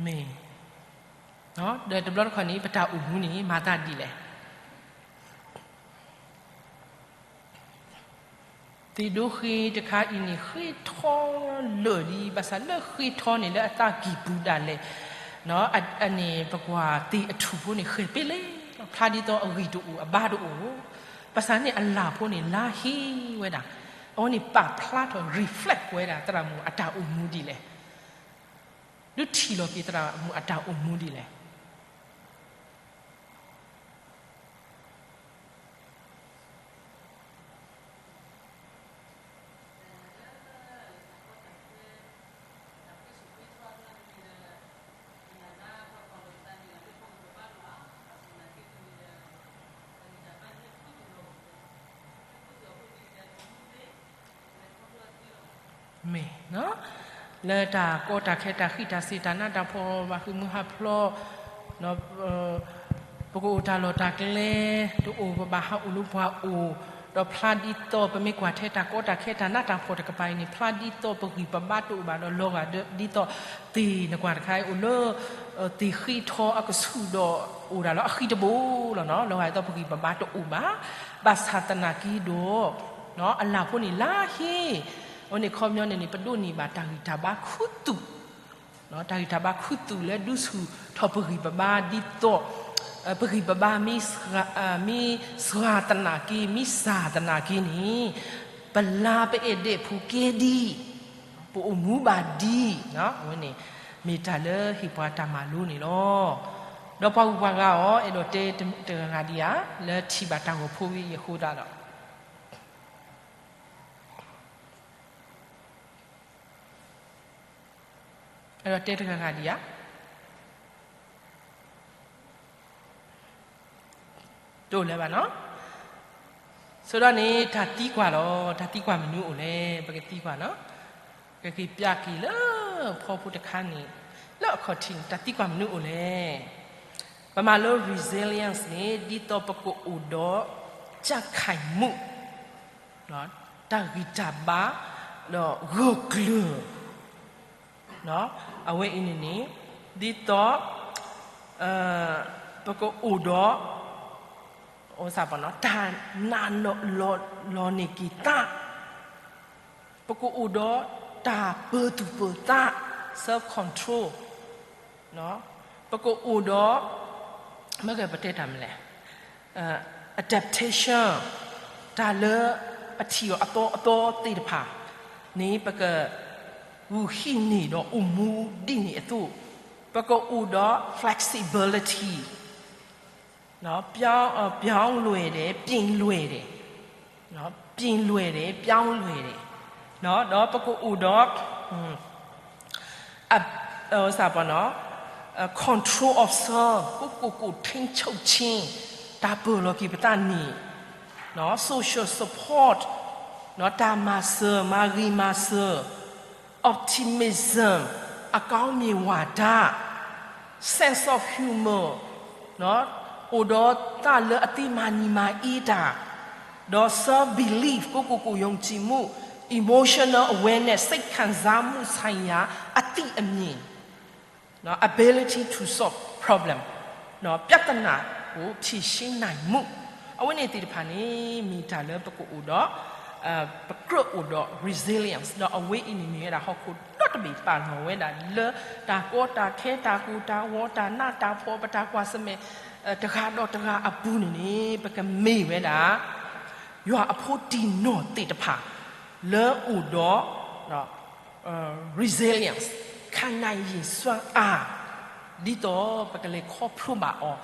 မ့ၢ် ဒီးတဘျီတခီၣ်န့ၣ် ပတၢ်အိၣ်မူန့ၣ် မၤသးဒ်လဲၣ်. သ့ၣ်ဒိဃ့တခါအံၤန့ၣ် ဃ့ထီလၢာ်လံ ဘၣ်ဆၣ်လၢဃ့ထီန့ၣ် လၢအသးကံၢ်ပူၤဒၣ်လဲာ် အန့ၣ် ပကွၢ်သ့ၣ်အထူၣ်ဖိန့ၣ် ဃဲၤပ့လ့ ဖျါဒ်သိးအဂံၢ်တအိၣ် အဘါတအိၣ်, ဘၣ်ဆၣ်န့ၣ်အလၣ်ဖိန့ၣ် လါဟ့ဝဲဒၣ်, အဝဲန့ၣ်ပာ်ဖျါထီၣ် reflect ဝဲဒၣ် သရၣ်မုၣ်အတၢ်အိၣ်မူဒ်လဲၣ်. ဒုးထံၣ်လီၤက့ၤသရၣ်မုၣ်အတၢ်အိၣ်မူဒ်လဲၣ်. မ့ၢ် လၢတၢ်ကီတၢ်ခဲတၢ်ဃံးတၢ်စ့ၤတၢ်နးတၢ်ဖှီၣ်ဘၣ်ဃ့ၢ်မှံဟးဖျိး ပကအိၣ်တၢ်လီၢ်တၢ်ကျဲတအိၣ် ပဘၣ်ဟးအိၣ်လၢပှၤအိၣ်, ဒီးဖျါဒ်သိးပမ့ၢ်ကွၢ်ထဲတၢ်ကီတၢ်ခဲတၢ်နးတၢ်ဖှီၣ်တကပၤအံၤန့ၣ် ဖျါဒ်သိးပဂံၢ်ပဘါတအိၣ်ဘၣ်ဒီး လီၤဂာ်ဒ်သိးသ့ၣ်နကွၢ်တခါအံၤ အိၣ်လၢ သ့ၣ်ဃ့ထီအကဆူၣ်ဒီး အိၣ်ဒၣ်လၢအဃံတဘိလီၤနီၤ. လီၤဂာ်ဒ်သိးပဂံၢ်ပဘါတအိၣ်ဘၣ်. ဘၣ်ဆၣ်သနာ်က့ဒီး အလၢ်ဖိန့ၣ်လါဟ့ အဝဲန့ၣ်ခီပညီန့ၣ်န့ၣ် ပဒိးန့ၢ်ဘၣ်တၢ်ဂံၢ်တၢ်ဘါခူသူၣ် တၢ်ဂံၢ်တၢ်ဘါခူသူၣ်လၢဒုးဆူၣ်ထီၣ်ပဂံၢ်ပဘါဒ်သိး ပဂံၢ်ပဘါ မ့ၢ်စှၤသနာ်က့ မ့ၢ်စှၤသနာ်က့န့ၣ် ပလါပအဲၣ်ဒိးဖိကဲဒံး ပအိၣ်မူဘၣ်ဒံး အဝဲန့ၣ် မ့ၢ်တၢ်လၢဟ့ၣ်ပှၤတၢ်မၤလိန့ၣ်လီၤ. ဒီးပှၤဂုၤပှၤဂၤအီၤ အဲၣ်ဒိးတဲတဂၤဂၤဒံးဧါ လၢထံၣ်ဘၣ်တၢ်ဂီၤဖိဝံၤအံၤအဃိသတးဒီး အဲၣ်ဒိးတဲတဂၤဂၤဒံးဧါ. တအိၣ်လၢၤဘၣ်နီၤ. ဆိဒီးန့ၣ် တၢ်သံကွၢ်လီၤ. တၢ်သံကွၢ်မနုၤအိၣ်လဲၣ် ပကသံကွၢ်နီၤ. ကက့ၤပျၢ်က့ၤလၢဖီဖိတခါန့ၣ် လၢအခီၣ်ထံးန့ၣ် တၢ်သံကွၢ်မနုၤအိၣ်လဲၣ်. ပမၤလိ resilience န့ၣ် ဒ်သိးပကအိၣ်ဒီး ကြံ့ခိုင်မှု တၢ်ဂံၢ်တၢ်ဘါ ဒီးဂၢၢ်ကျၢၤ အဝဲအံၤန့ၣ်န့ၣ် ဒ်သိး ပကအိၣ်ဒီး တၢ်နာ်လီၤန့ၢ်က့ၤသး, ပကအိၣ်ဒီးတၢ်ပၢၤသူၣ်ပၢၤသး self control, ပကအိၣ်ဒီး မ့ၢ်ပတဲတၢ်မနုၤလဲၣ် adaptation တၢ်လၢပထံၣ်အီၤအသီအသီသ့ၣ်တဖၣ်န့ၣ် ပကဂုာ်ဟံးန့ၢ်ဒီးအိၣ်မူဒ်န့ၣ်အသိး, ပကအိၣ်ဒီး flexibility, ပြောင်းလဲတယ်, ပြင်လွယ်တယ်, ပြင်လွယ်တယ်, ပြောင်းလဲတယ်, ဒီးပကအိၣ်ဒီး control of self ကိုယ့်ကိုယ်ကိုထိန်းချုပ်ခြင်း တၢ်ပၢၢ်လီၤက့ၤပသးန့ၣ်, social support တၢ်မၤစၢၤ မၤဂ့ၤမၤစၢၤ, optimism အကောင်းမြင်ဝတ္တ, sense of humor အိၣ်ဒီးသးလၢအသ့မၤနံၤမၤအ့တၢ်, ဒီး self belief ကိုယ့်ကိုယ်ကိုယ်ယုံကြည်မှု, emotional awareness စိတ်ခံစားမှုဆိုင်ရာအသိအမြင်, ability to solve problem ပြဿနာကို ဖြေရှင်းနိုင်မှု အဝဲန့ၣ်သ့ၣ်တဖၣ်န့ၣ် မ့ၢ်တၢ်လၢပကအိၣ်ဒီး ပကြၢးအိၣ်ဒီး resilience ဒီးအဝဲအံၤန့ၣ်မ့ၢ်ဝဲဒၣ်ဟီၣ်ခိၣ်ဒီတဘ့ၣ်ပာ်လီၤဝဲဒၣ်လၢ တၢ်ကီတၢ်ခဲတၢ်ကိၢ်တၢ်ဂီၤတၢ်နးတၢ်ဖှီၣ် ပတၢ်ကွၢ်ဆၢၣ်မဲာ် တဂၤဒီးတဂၤအပူၤန့ၣ်န့ၣ် ပကမ့ၢ်ဝဲဒၣ် ယွၤအဖိတံၢ်နီၢ်သ့ၣ်တဖၣ် လၢအိၣ်ဒီး resilience ခံနိုင်ရည်စွမ်းအား ဒ်သိးပကလဲၤခီဖျိဘၣ်အီၤ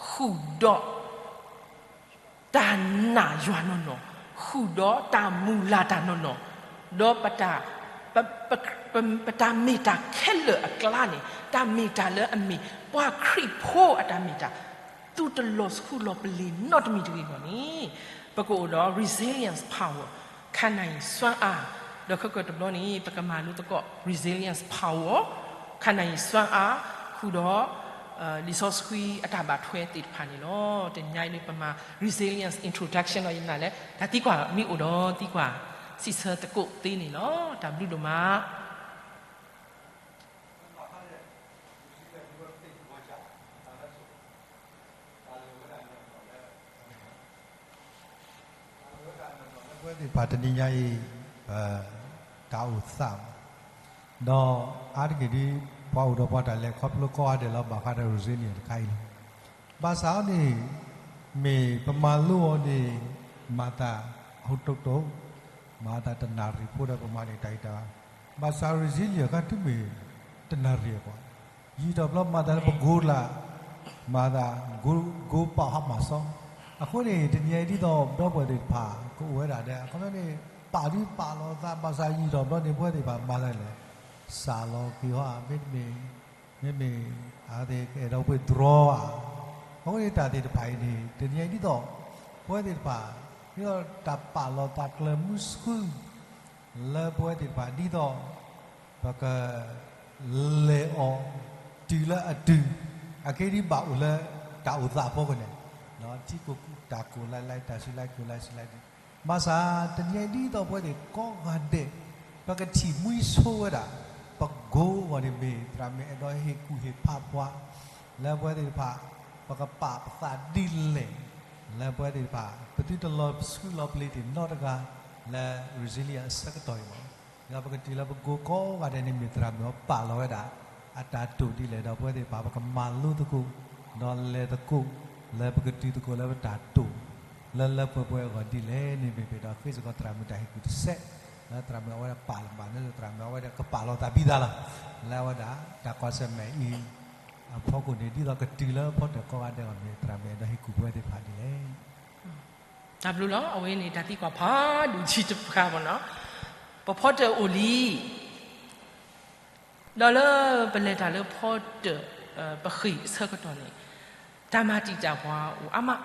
ဃုာ်ဒီး တၢ်နာ်ယွၤနီၢ်နီၢ်, ဃုာ်ဒီးတၢ်မုၢ်လၢ်တၢ်နီၢ်နီၢ်, ဒီး ပတၢ်မ့ၢ်တၢ်ခဲလၢာ်အကျါန့ၣ် တၢ်မ့ၢ်တၢ်လၢအမ့ၢ် ပှၤခရံာ်ဖိအတၢ်မ့ၢ်တၢ် သုတလီၤဆှုလီၤပလ့ၤနီတမံၤတဂ့ၤအဂီၢ်န့ၣ် ပကအိၣ်ဒီး resilience power ခံနိုင်ရည်စွမ်းအား, ဒီးခဲကတဘျီန့ၣ် ပကမၤလိသကိး resilience power ခံနိုင်ရည်စွမ်းအား ဃုာ်ဒီး လံာ်စီဆှံအတၢ်ဘၣ်ထွဲသ့ၣ်တဖၣ်န့ၣ်လီၤ. တနံၤအံၤန့ၣ် ပမၤ resilience introduction လီၤ. ယနာ်လၢ တၢ်သံကွၢ်မ့ၢ်အိၣ်ဒီးသံကွၢ် စံးဆၢသကိးသ့န့ၣ်လီၤ. တၢ်ဘျုးဒိၣ်မး. ပဝဲသ့ၣ်တဖၣ်တနံၤညါအံၤ ပတၢ်အိၣ်သး ဒီးအါတက့ၢ်ဒ် ပှၤအိၣ်ဒီးပှၤတၢ်လဲၤခီဖျိကိးဂၤဒဲးလီၤ ဘၣ်ဃးဒီး resilience တခါအံၤလီၤ. ဘၣ်ဆၣ်အီၤန့ၣ် မ့ၢ်ပမၤလိအီၤန့ၣ် မၤသးဟိတိၣ်တိၣ်, မၤသးတနၣ်ရံၣ်ဖိဒီးပမၤန့ၢ်တၢ်အံၤတၢ်ဘၣ်. ဘၣ်ဆၣ် resilience အခါတမ့ၢ် တနၣ်ရံၣ်အပူၤ, ယံာ်ထီၣ်ဘျီမၤသးလၢပကိလၢ်, မၤသး, ကိပာ်ဟးမၤစီ, အဃိန့ၣ် တနံၤအံၤဒ်သိးဒီပုၢ်ဝဲၢ်သ့ၣ်တဖၣ် ကအိၣ်ဝဲဒၣ်ဒီး အခီပညီန့ၣ် ပာ်ဒုးပာ်လီၤသး ဘၣ်ဆၣ်ယံာ်ထီၣ်ဘျီန့ၣ် ပဝဲသ့ၣ်တဖၣ်မၤသးလဲၣ်, စးလီၤက့ၤဟီဧါ မ့တမ့ၢ်, မ့မ့ၢ်, အဝဲသ့ၣ်ကအဲၣ်ဒိးပှ့ၤတြီဧါ, အဃိန့ၣ်တၢ်သ့ၣ်တဖၣ်အံၤန့ၣ် တနံၤအံၤဒ်သိး, ပဝဲသ့ၣ်တဖၣ်, ဒ်သိးတၢ်ပာ်လီၤသးကျၢၤမူဆှု လၢပဝဲသ့ၣ်တဖၣ်ဒ်သိး, ပက, လဲၤအီၤ, တုၤလၢအတုၤ, အက့ဒ်ဘၣ်အိၣ်လၢ, တၢ်အိၣ်သးအဖီခိၣ်န့ၣ်, ထံကိၢ်တၢ်ကိၢ်လၢ်လၢ် တၢ်ဆူးလၢ်ကိၢ်လၢ်ဆူးလၢ်, ဘၣ်ဆၣ်တနံၤအံၤဒ်သိးပဝဲသ့ၣ်ကိးဂၤဒဲး, ပကထံၣ်မှံဆိဝဲဒၣ်, ပကိအဂီၢ်န့ၣ်မ့ၢ် သရၣ်မုၣ်အဲၣ်ဒိးဟ့ၣ်ကူၣ်ဟ့ၣ်ဖးပှၤ, လၢပဝဲသ့ၣ်တဖၣ်, ပကပာ်ပသးဒ်လဲၣ်, လၢပဝဲသ့ၣ်တဖၣ် ပသုတလီၤဆူလီၤပလ့ၤသ့ၣ်နီတဂၤ, လၢ resilience အဆၢကတီၢ်အံၤလီၤ. ဒီးပကတုၤလၢပကိကိးဂၤဒဲးန့ၣ်မ့ၢ် သရၣ်မုၣ်အပာ်လီၤဝဲဒၣ်, အတၢ်တိာ်ဒ်လဲၣ်ဒီးပဝဲသ့ၣ်တဖၣ် ပကမၤလိသကိး, ဒီးလဲၤသကိး, လၢပကတုၤသကိးလၢပတၢ်တိာ်, လၢလၢပှဲၤပှဲၤအဂီၢ်ဒ်လဲၣ်န့ၣ်မ့ၢ် ပအဲၣ်ဒိးဃ့စ့ၢ်ကီးသရၣ်မုၣ်တၢ်ဟ့ၣ်ကူၣ်တစဲး, လၢသရၣ်မုၣ်အဝဲဒၣ်ပာ်လီၤဘၣ်န့ၣ် သရၣ်မုၣ်အဝဲဒၣ်ကပာ်လီၤသးဘံသးလီၤ, လၢအဝဲဒၣ်, တၢ်ကွၢ်ဆၢၣ်မဲာ်အံၤ, အဖီခိၣ်န့ၣ် ဒ်သိးကတုၤလၢဖီတၢၣ်ကိးဂၤဒဲးအဂီၢ်န့ၣ် သရၣ်မုၣ်အဲၣ်ဒိးဟ့ၣ်ကူၣ်ပဝဲသ့ၣ်တဖၣ်ဒ်လဲၣ်. တၢ်ဘျုးလီၤ. အဝဲန့ၣ်တၢ်သံကွၢ်ဖးဒိၣ်ဆံးတဖၣ်မ့ၢ်နီၤ, ပဖီတၢၣ်အိၣ်လံ, ဒီးလၢပလဲၤတၢ်လၢဖီတၢၣ်, ပဃ့ၢ်အဆၢကတီၢ်န့ၣ်, တၢ်မၤတံာ်တာ်ပှၤအိၣ်အါမး,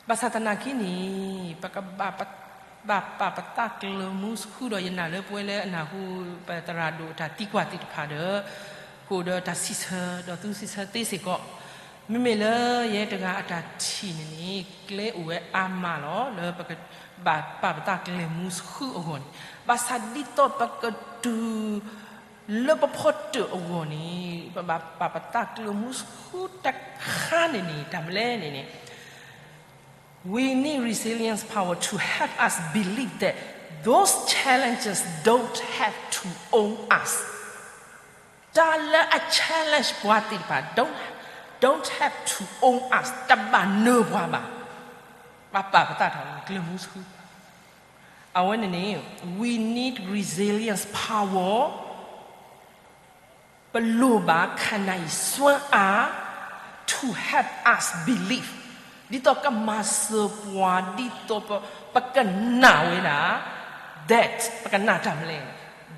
ဘၣ်ဆၣ်သနာ်က့န့ၣ်, ပကဘၣ်, ဘၣ်ပာ်ပသးကျၢၤမူဆှုဒီး ယနာ်လၢပဝဲလၢအနၢ်ဟူ, ပသရၣ်ဒိၣ်တၢ်သံကွၢ်သ့ၣ်တဖၣ်ဒီး, ကအိၣ်ဒီးတၢ်စံးဆၢ, ဒီးသုစံးဆၢသ့စ့ၢ်ကီး, မ့မ့ၢ်လၢယဲတဂၤအတၢ်ထံၣ်န့ၣ်န့ၣ် ကျဲအိၣ်ဝဲအါမးလီၤ လၢပကဘၣ်ပာ်ပသးကျၢၤမူဆှုအဂီၢ်န့ၣ်, ဘၣ်ဆၣ်ဒ်သိးပကတုၤ လၢပဖီတၢၣ်အဂီၢ်န့ၣ် ပဘၣ်ပာ်ပသးကျၢၤမူဆှုတခါန့ၣ်န့ၣ် တၢ်မနုၤလဲၣ်န့ၣ်န့ၣ်, we need resilience power to help us believe that those challenges don't have to own us. တၢ်လၢအ challenge ပှၤသ့ၣ်တဖၣ် don't, don't have to own us, တဘၣ်နၢၤပှၤဘၣ်. ဘၣ်ပာ်ပသးထီၣ်ကျၢၤမူဆှု, အဝဲန့ၣ်န့ၣ် we need resilience power, ပလိၣ်ဘၣ် ခါနၢအံၤ စွမ်းအား to help us believe, ဒ်သိးကမၤစၢၤပှၤ ဒ်သိးပကနာ်ဝဲဒၣ် that ပကနာ်တၢ်မနုၤလဲၣ်,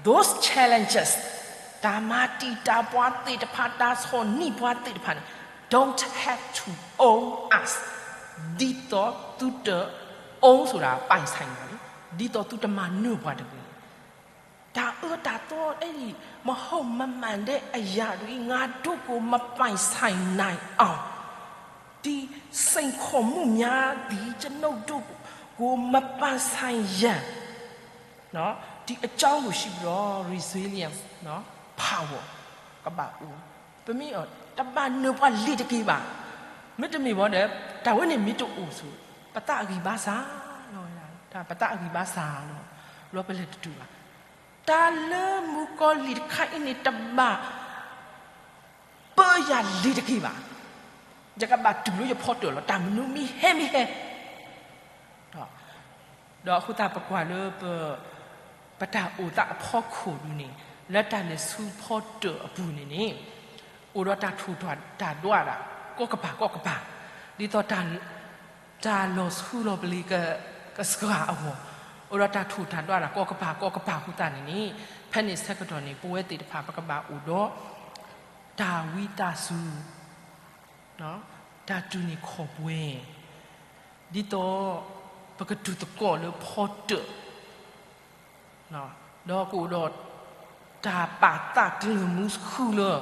those challenges, တၢ်မၤတံာ်တာ်ပှၤသ့ၣ်တဖၣ် တၢ်ဆီၣ်နံၣ်ပှၤသ့ၣ်တဖၣ်န့ၣ် don't have to own us, ဒ်သိးသုတ own ဆိုတာ ပိုင်ဆိုင်တာလေ, ဒ်သိးသုတမၤနၢၤပှၤတဂ့ၤ. တၢ်အၢတၢ်သီအံၤ မဟုတ်မမှန်တဲ့အရာတွေ ငါတို့ကို မပိုင်ဆိုင်နိုင်အောင်, ဒီစိန်ခေါ်မှုများသည် ကျွန်ုပ်တို့ကို မပိုင်ဆိုင်ရန်, ဒီအကြောင်းကို ရှုပြီးတော့ resilience power ကဘၣ်အိၣ်, ပမ့ၢ်အီၤ တဘၣ်နၢၤပှၤလံၤတက့ၢ်ဘၣ်. မ့တမ့ၢ်ဘၣ်ဒီး တၢ်ဝဲန့ၣ်မ့ၢ်တအိၣ်ဆိး ပသးအဂံၢ်ဘါစၢ်လီၤ, တၢ်ပသးအဂံၢ်ဘါစၢ်လီၤ, ဘျီပလဲၤတတုၤဘၣ်. တၢ်လၢမုၣ်ကီၤလံၢ်တခါအံၤန့ၣ် တဘၣ် ပၢယၤလံၤတက့ၢ်ဘၣ်. ယကဘၣ်တုၤလၢယဖီတၢၣ်လီၤ, တၢ်မနုၤမ့ၢ်ဟဲမ့ၢ်ဟဲ ဒီးအဃိသတးပကွၢ်လၢပ, ပတၢ်အိၣ်သးအဖီခိၣ်ဒုန့ၣ်, လၢတၢ်လဲၤဆူဖီတၢၣ်အပူၤန့ၣ်န့ၣ်, အိၣ်ဒီးတၢ်ထိၣ်တၢ်ဒွးဒၣ် ကိးကပၤကိးကပၤ, ဒ်သိးတၢ်လီၤဆူလီၤပလ့ၤကစှၤအဂီၢ်, အိၣ်ဒီးတၢ်ထိၣ်တၢ်ဒွးဒၣ်ကိးကပၤကိးကပၤအဃိသတးန့ၣ်န့ၣ်, ဖဲန့ၣ်ဆၢကတီၢ်န့ၣ် ပဝဲသ့ၣ်တဖၣ် ပကဘၣ်အိၣ်ဒီး တၢ်ဝံသးစူၤ တၢ်တူၢ်န့ၢ်ခီၣ်ပှဲၤ, ဒ်သိးပကတုၤသကိးလၢဖီတၢၣ်, ဒီးကအိၣ်ဒီးတၢ်ပာ်သးကျၢၤမူဆှုလၢ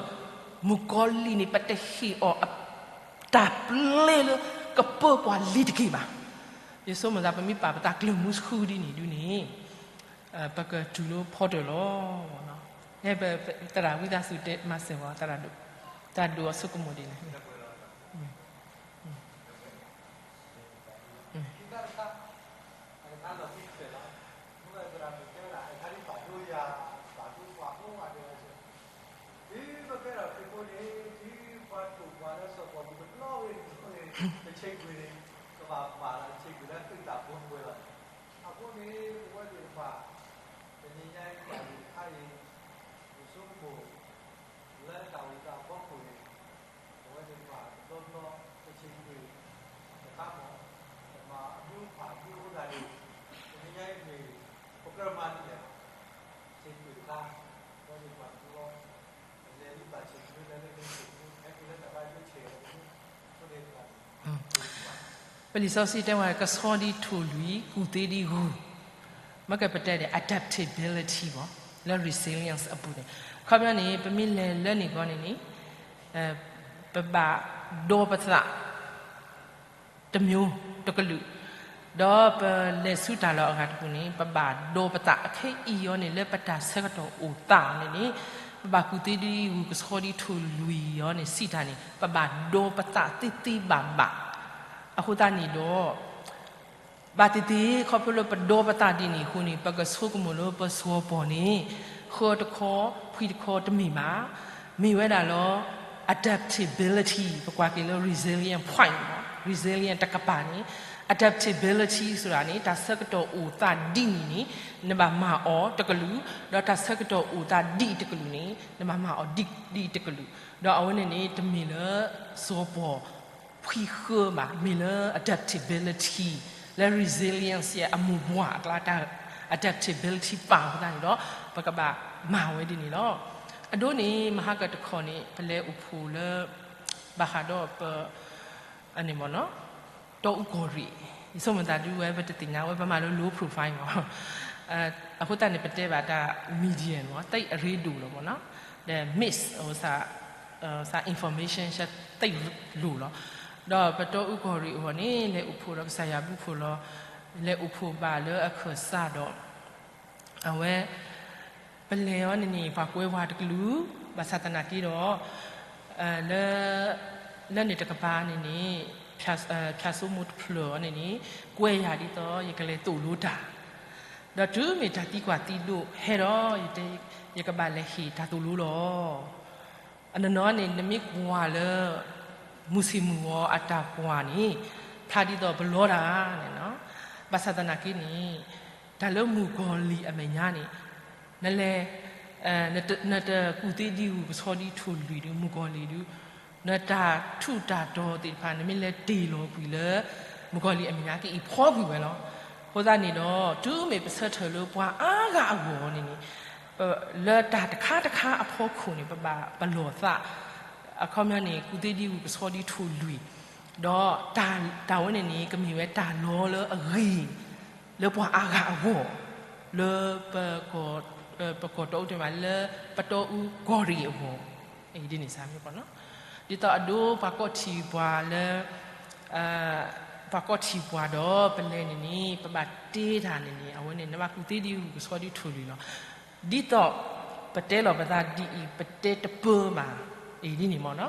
မုၣ်ကီၤလံၢ်န့ၣ် ပတဟ့ၣ်အီၤ တၢ်ပျဲလၢကပၢပှၤလံၤတက့ၢ်ဘၣ်. ယဆိကမိၣ်သး ပမ့ၢ်ပာ်ပသးကျၢၤမူဆှုဒ်န့ၣ်ဒုန့ၣ်, ပကတုၤလၢဖီတၢၣ်လီၤ. သရၣ်ဝံသးစူၤတဲမၤစၢၤဝဲ သရၣ်ဒိၣ်, သရၣ်ဒိၣ်အဆိကမိၣ်ဒ်လဲၣ်. အဃိန့ၣ် ပဝဲသ့ၣ်တဖၣ် တနံၤညါအံၤ တၢ်ဂ့ၢ်တခါအံၤ ယဆိကမိၣ် ပလံာ်စီဆှံတဲဝဲ ကဆှီဒ်ထိၣ်လွံၢ် ကူၣ်သ့ဒ်ဂုၢ်, မ့ၢ်ကပတဲဒီး adaptability ဘၣ်, လၢ resilience အပူၤန့ၣ်, အခီပညီန့ၣ် ပမ့ၢ်လဲၤလၢန့ၣ်ဂီၢ်န့ၣ်န့ၣ် ပဘၣ်ဒီပသး တမျိုးတကလုာ်, ဒီးပလဲၤဆူတၢ်လီၢ်အဂၤတပူၤန့ၣ် ပဘၣ်ဒီပသးအခဲအံၤအီၤန့ၣ် လၢပတၢ်ဆၢကတီၢ်အိၣ်သးအီၤန့ၣ်န့ၣ် ပဘၣ်ကူၣ်သ့ဒ်ဂုၢ် ကဆှီဒ်ထိၣ်လွံၢ်အီၤန့ၣ် စံးတၢ်န့ၣ် ပဘၣ်ဒီပသးသ့သ့ဘၣ်ဘၣ်. အဃိသတးန့ၣ်ဒီး ဘၣ်သ့ၣ်သ့ၣ် ခီဖျိလၢပဒီပသးဒ်န့ၣ်အဃိန့ၣ် ပကဆိကမိၣ်လၢပစီၤပီၤန့ၣ် ဃၢတခီ ဖှံတခီတမ့ၢ်ဘၣ်, မ့ၢ်ဝဲဒၣ်လၢ adaptability ပကွၢ်က့ၤလၢ resilient point န့ၣ် resilient တကပၤန့ၣ် adaptability စံးတၢ်န့ၣ် တၢ်ဆၢကတီၢ်အိၣ်သးဒ်န့ၣ်န့ၣ် နဘၣ်မၤအီၤတကလုာ်, ဒီးတၢ်ဆၢကတီၢ်အိၣ်သးဒ်အံၤတကလုာ်န့ၣ် နဘၣ်မၤအီၤဒ်အံၤတကလုာ်, ဒီးအဝဲန့ၣ်န့ၣ် တမ့ၢ်လၢစီၤပီၤ ဖှံဃၢဘၣ်, မ့ၢ်လၢ adaptability လၢ resilience အမိၢ်ပှၢ်အကျါ adaptability ပာ်အဃိသတးန့ၣ်ဒီး ပကဘၣ်မၤဝဲဒ်န့ၣ်လီၤ. အဒိန့ၣ် မဟါကတခီန့ၣ် ပလဲၤအိၣ်ဖှိၣ်လၢ ဘၣ်ဃးဒီးပ အန့ၣ်မ့ၢ်နီၤ တီအူကီၢ်ရ့ၣ်, ယဆိကမိၣ်သးဒုးဝဲ ပတသ့ၣ်ညါဝဲ ပမၤလၢ low profile မ့ၢ် အဃိသတးန့ၣ် ပတဲဘၣ်တၢ် media န့ၣ်မ့ၢ် သ့အရ့ဒိၣ်လီၤမ့ၢ်နီၤ, ဒီး miss စး information သ့လိၤလီၤ. ဒီးပတီအူကီၢ်ရ့ၣ်အဂီၢ်န့ၣ် လဲၤအိၣ်ဖှိၣ်ဒီးကစၢ်ယွၤဘုဖှိၣ်လီၤ, လဲၤအိၣ်ဖှိၣ်ဘၣ်လၢအခၢၣ်စးဒီး အဝဲ ပလဲၤအီၤန့ၣ်န့ၣ် ပှၤကွဲပှၤတကလုာ်, ဘၣ်ဆၣ်သနာ်က့ဒီး လၢ လၢန့ၣ်တကပၤန့ၣ်န့ၣ် ဖၠၣ်စိမိၢ်တဖျၢၣ်အီၤန့ၣ်န့ၣ် ကွဲယၤဒ်သိး ယကလဲၤသိၣ်လိတၢ်, ဒီးတုၤမ့ၢ်တၢ်သံကွၢ်သံဒိးဟဲဒီး ယတဲ ယကဘၣ်လဲၤဟ့ၣ်တၢ်သိၣ်လိလီၤ. အနီၢ်နီၢ်န့ၣ် နမ့ၢ်ကွၢ်လၢ မုၢ်ဆ့ၣ်မုၢ်ဂီၤအတၢ်ကွၢ်န့ၣ် ဖျါဒ်သိးပလီတၢ်န့ၣ်, ဘၣ်ဆၣ်သနာ်က့န့ၣ် တၢ်လၢမုၣ်ကီၤလံၢ်အမဲာ်ညါန့ၣ် နလဲၤ နတကူၣ်သ့ဒ်ဂုၢ်ကဆှီဒ်ထိၣ်လွံၢ်ဒီး မုၣ်ကီၤလံၢ်ဒီး နတၢ်ထူးတၢ်တီၤသ့ၣ်တဖၣ် နမ့ၢ်လဲၤတ့ၢ်လီၤကွံာ်လၢ မုၣ်ကီၤလံၢ်အမဲာ်ညါ ကအံးဖီကွံာ်ဝဲလီၤ. အဃိသတးန့ၣ်ဒီး တုၤမ့ၢ်ပဆၢထၢၣ်လၢပှၤအါဂၤအဂီၢ်န့ၣ်န့ၣ် လၢတၢ်တခါတခါအဖီခိၣ်န့ၣ် ပဘၣ်ပလီၢ်သး, အခီပညီန့ၣ် ကူၣ်သ့ဒ်ဂုၢ်ကဆှီဒ်ထိၣ်လွံၢ်, ဒီးတၢ်ဝဲန့ၣ်န့ၣ် ကမ့ၢ်ဝဲတၢ်လီလၢအဂ့ၤ လၢပှၤအါဂၤအဂီၢ်, လၢ ပကီၢ်တီအူတမး လၢပတီအူကီၢ်ရ့ၣ်အဂီၢ်, ဒ်န့ၣ်စ့ၢ်ကီး, ဒ်သိးအဒိပှၤကိးထံၣ်ပှၤလၢ ပှၤကိးထံၣ်ပှၤဒီးပလဲၤန့ၣ်န့ၣ် ပဘၣ်တ့တၢ်န့ၣ်န့ၣ် အဝဲန့ၣ် နဘၣ်ကူၣ်သ့ဒ်ဂုၢ်ကဆှီဒ်ထိၣ်လွံၢ်လီၤ. ဒ်သိး ပတဲလီၤပသးဒ်အံၤ ပတဲတပၢဘၣ်, အံၤဒ်န့ၣ်မ့ၢ်နီၤ,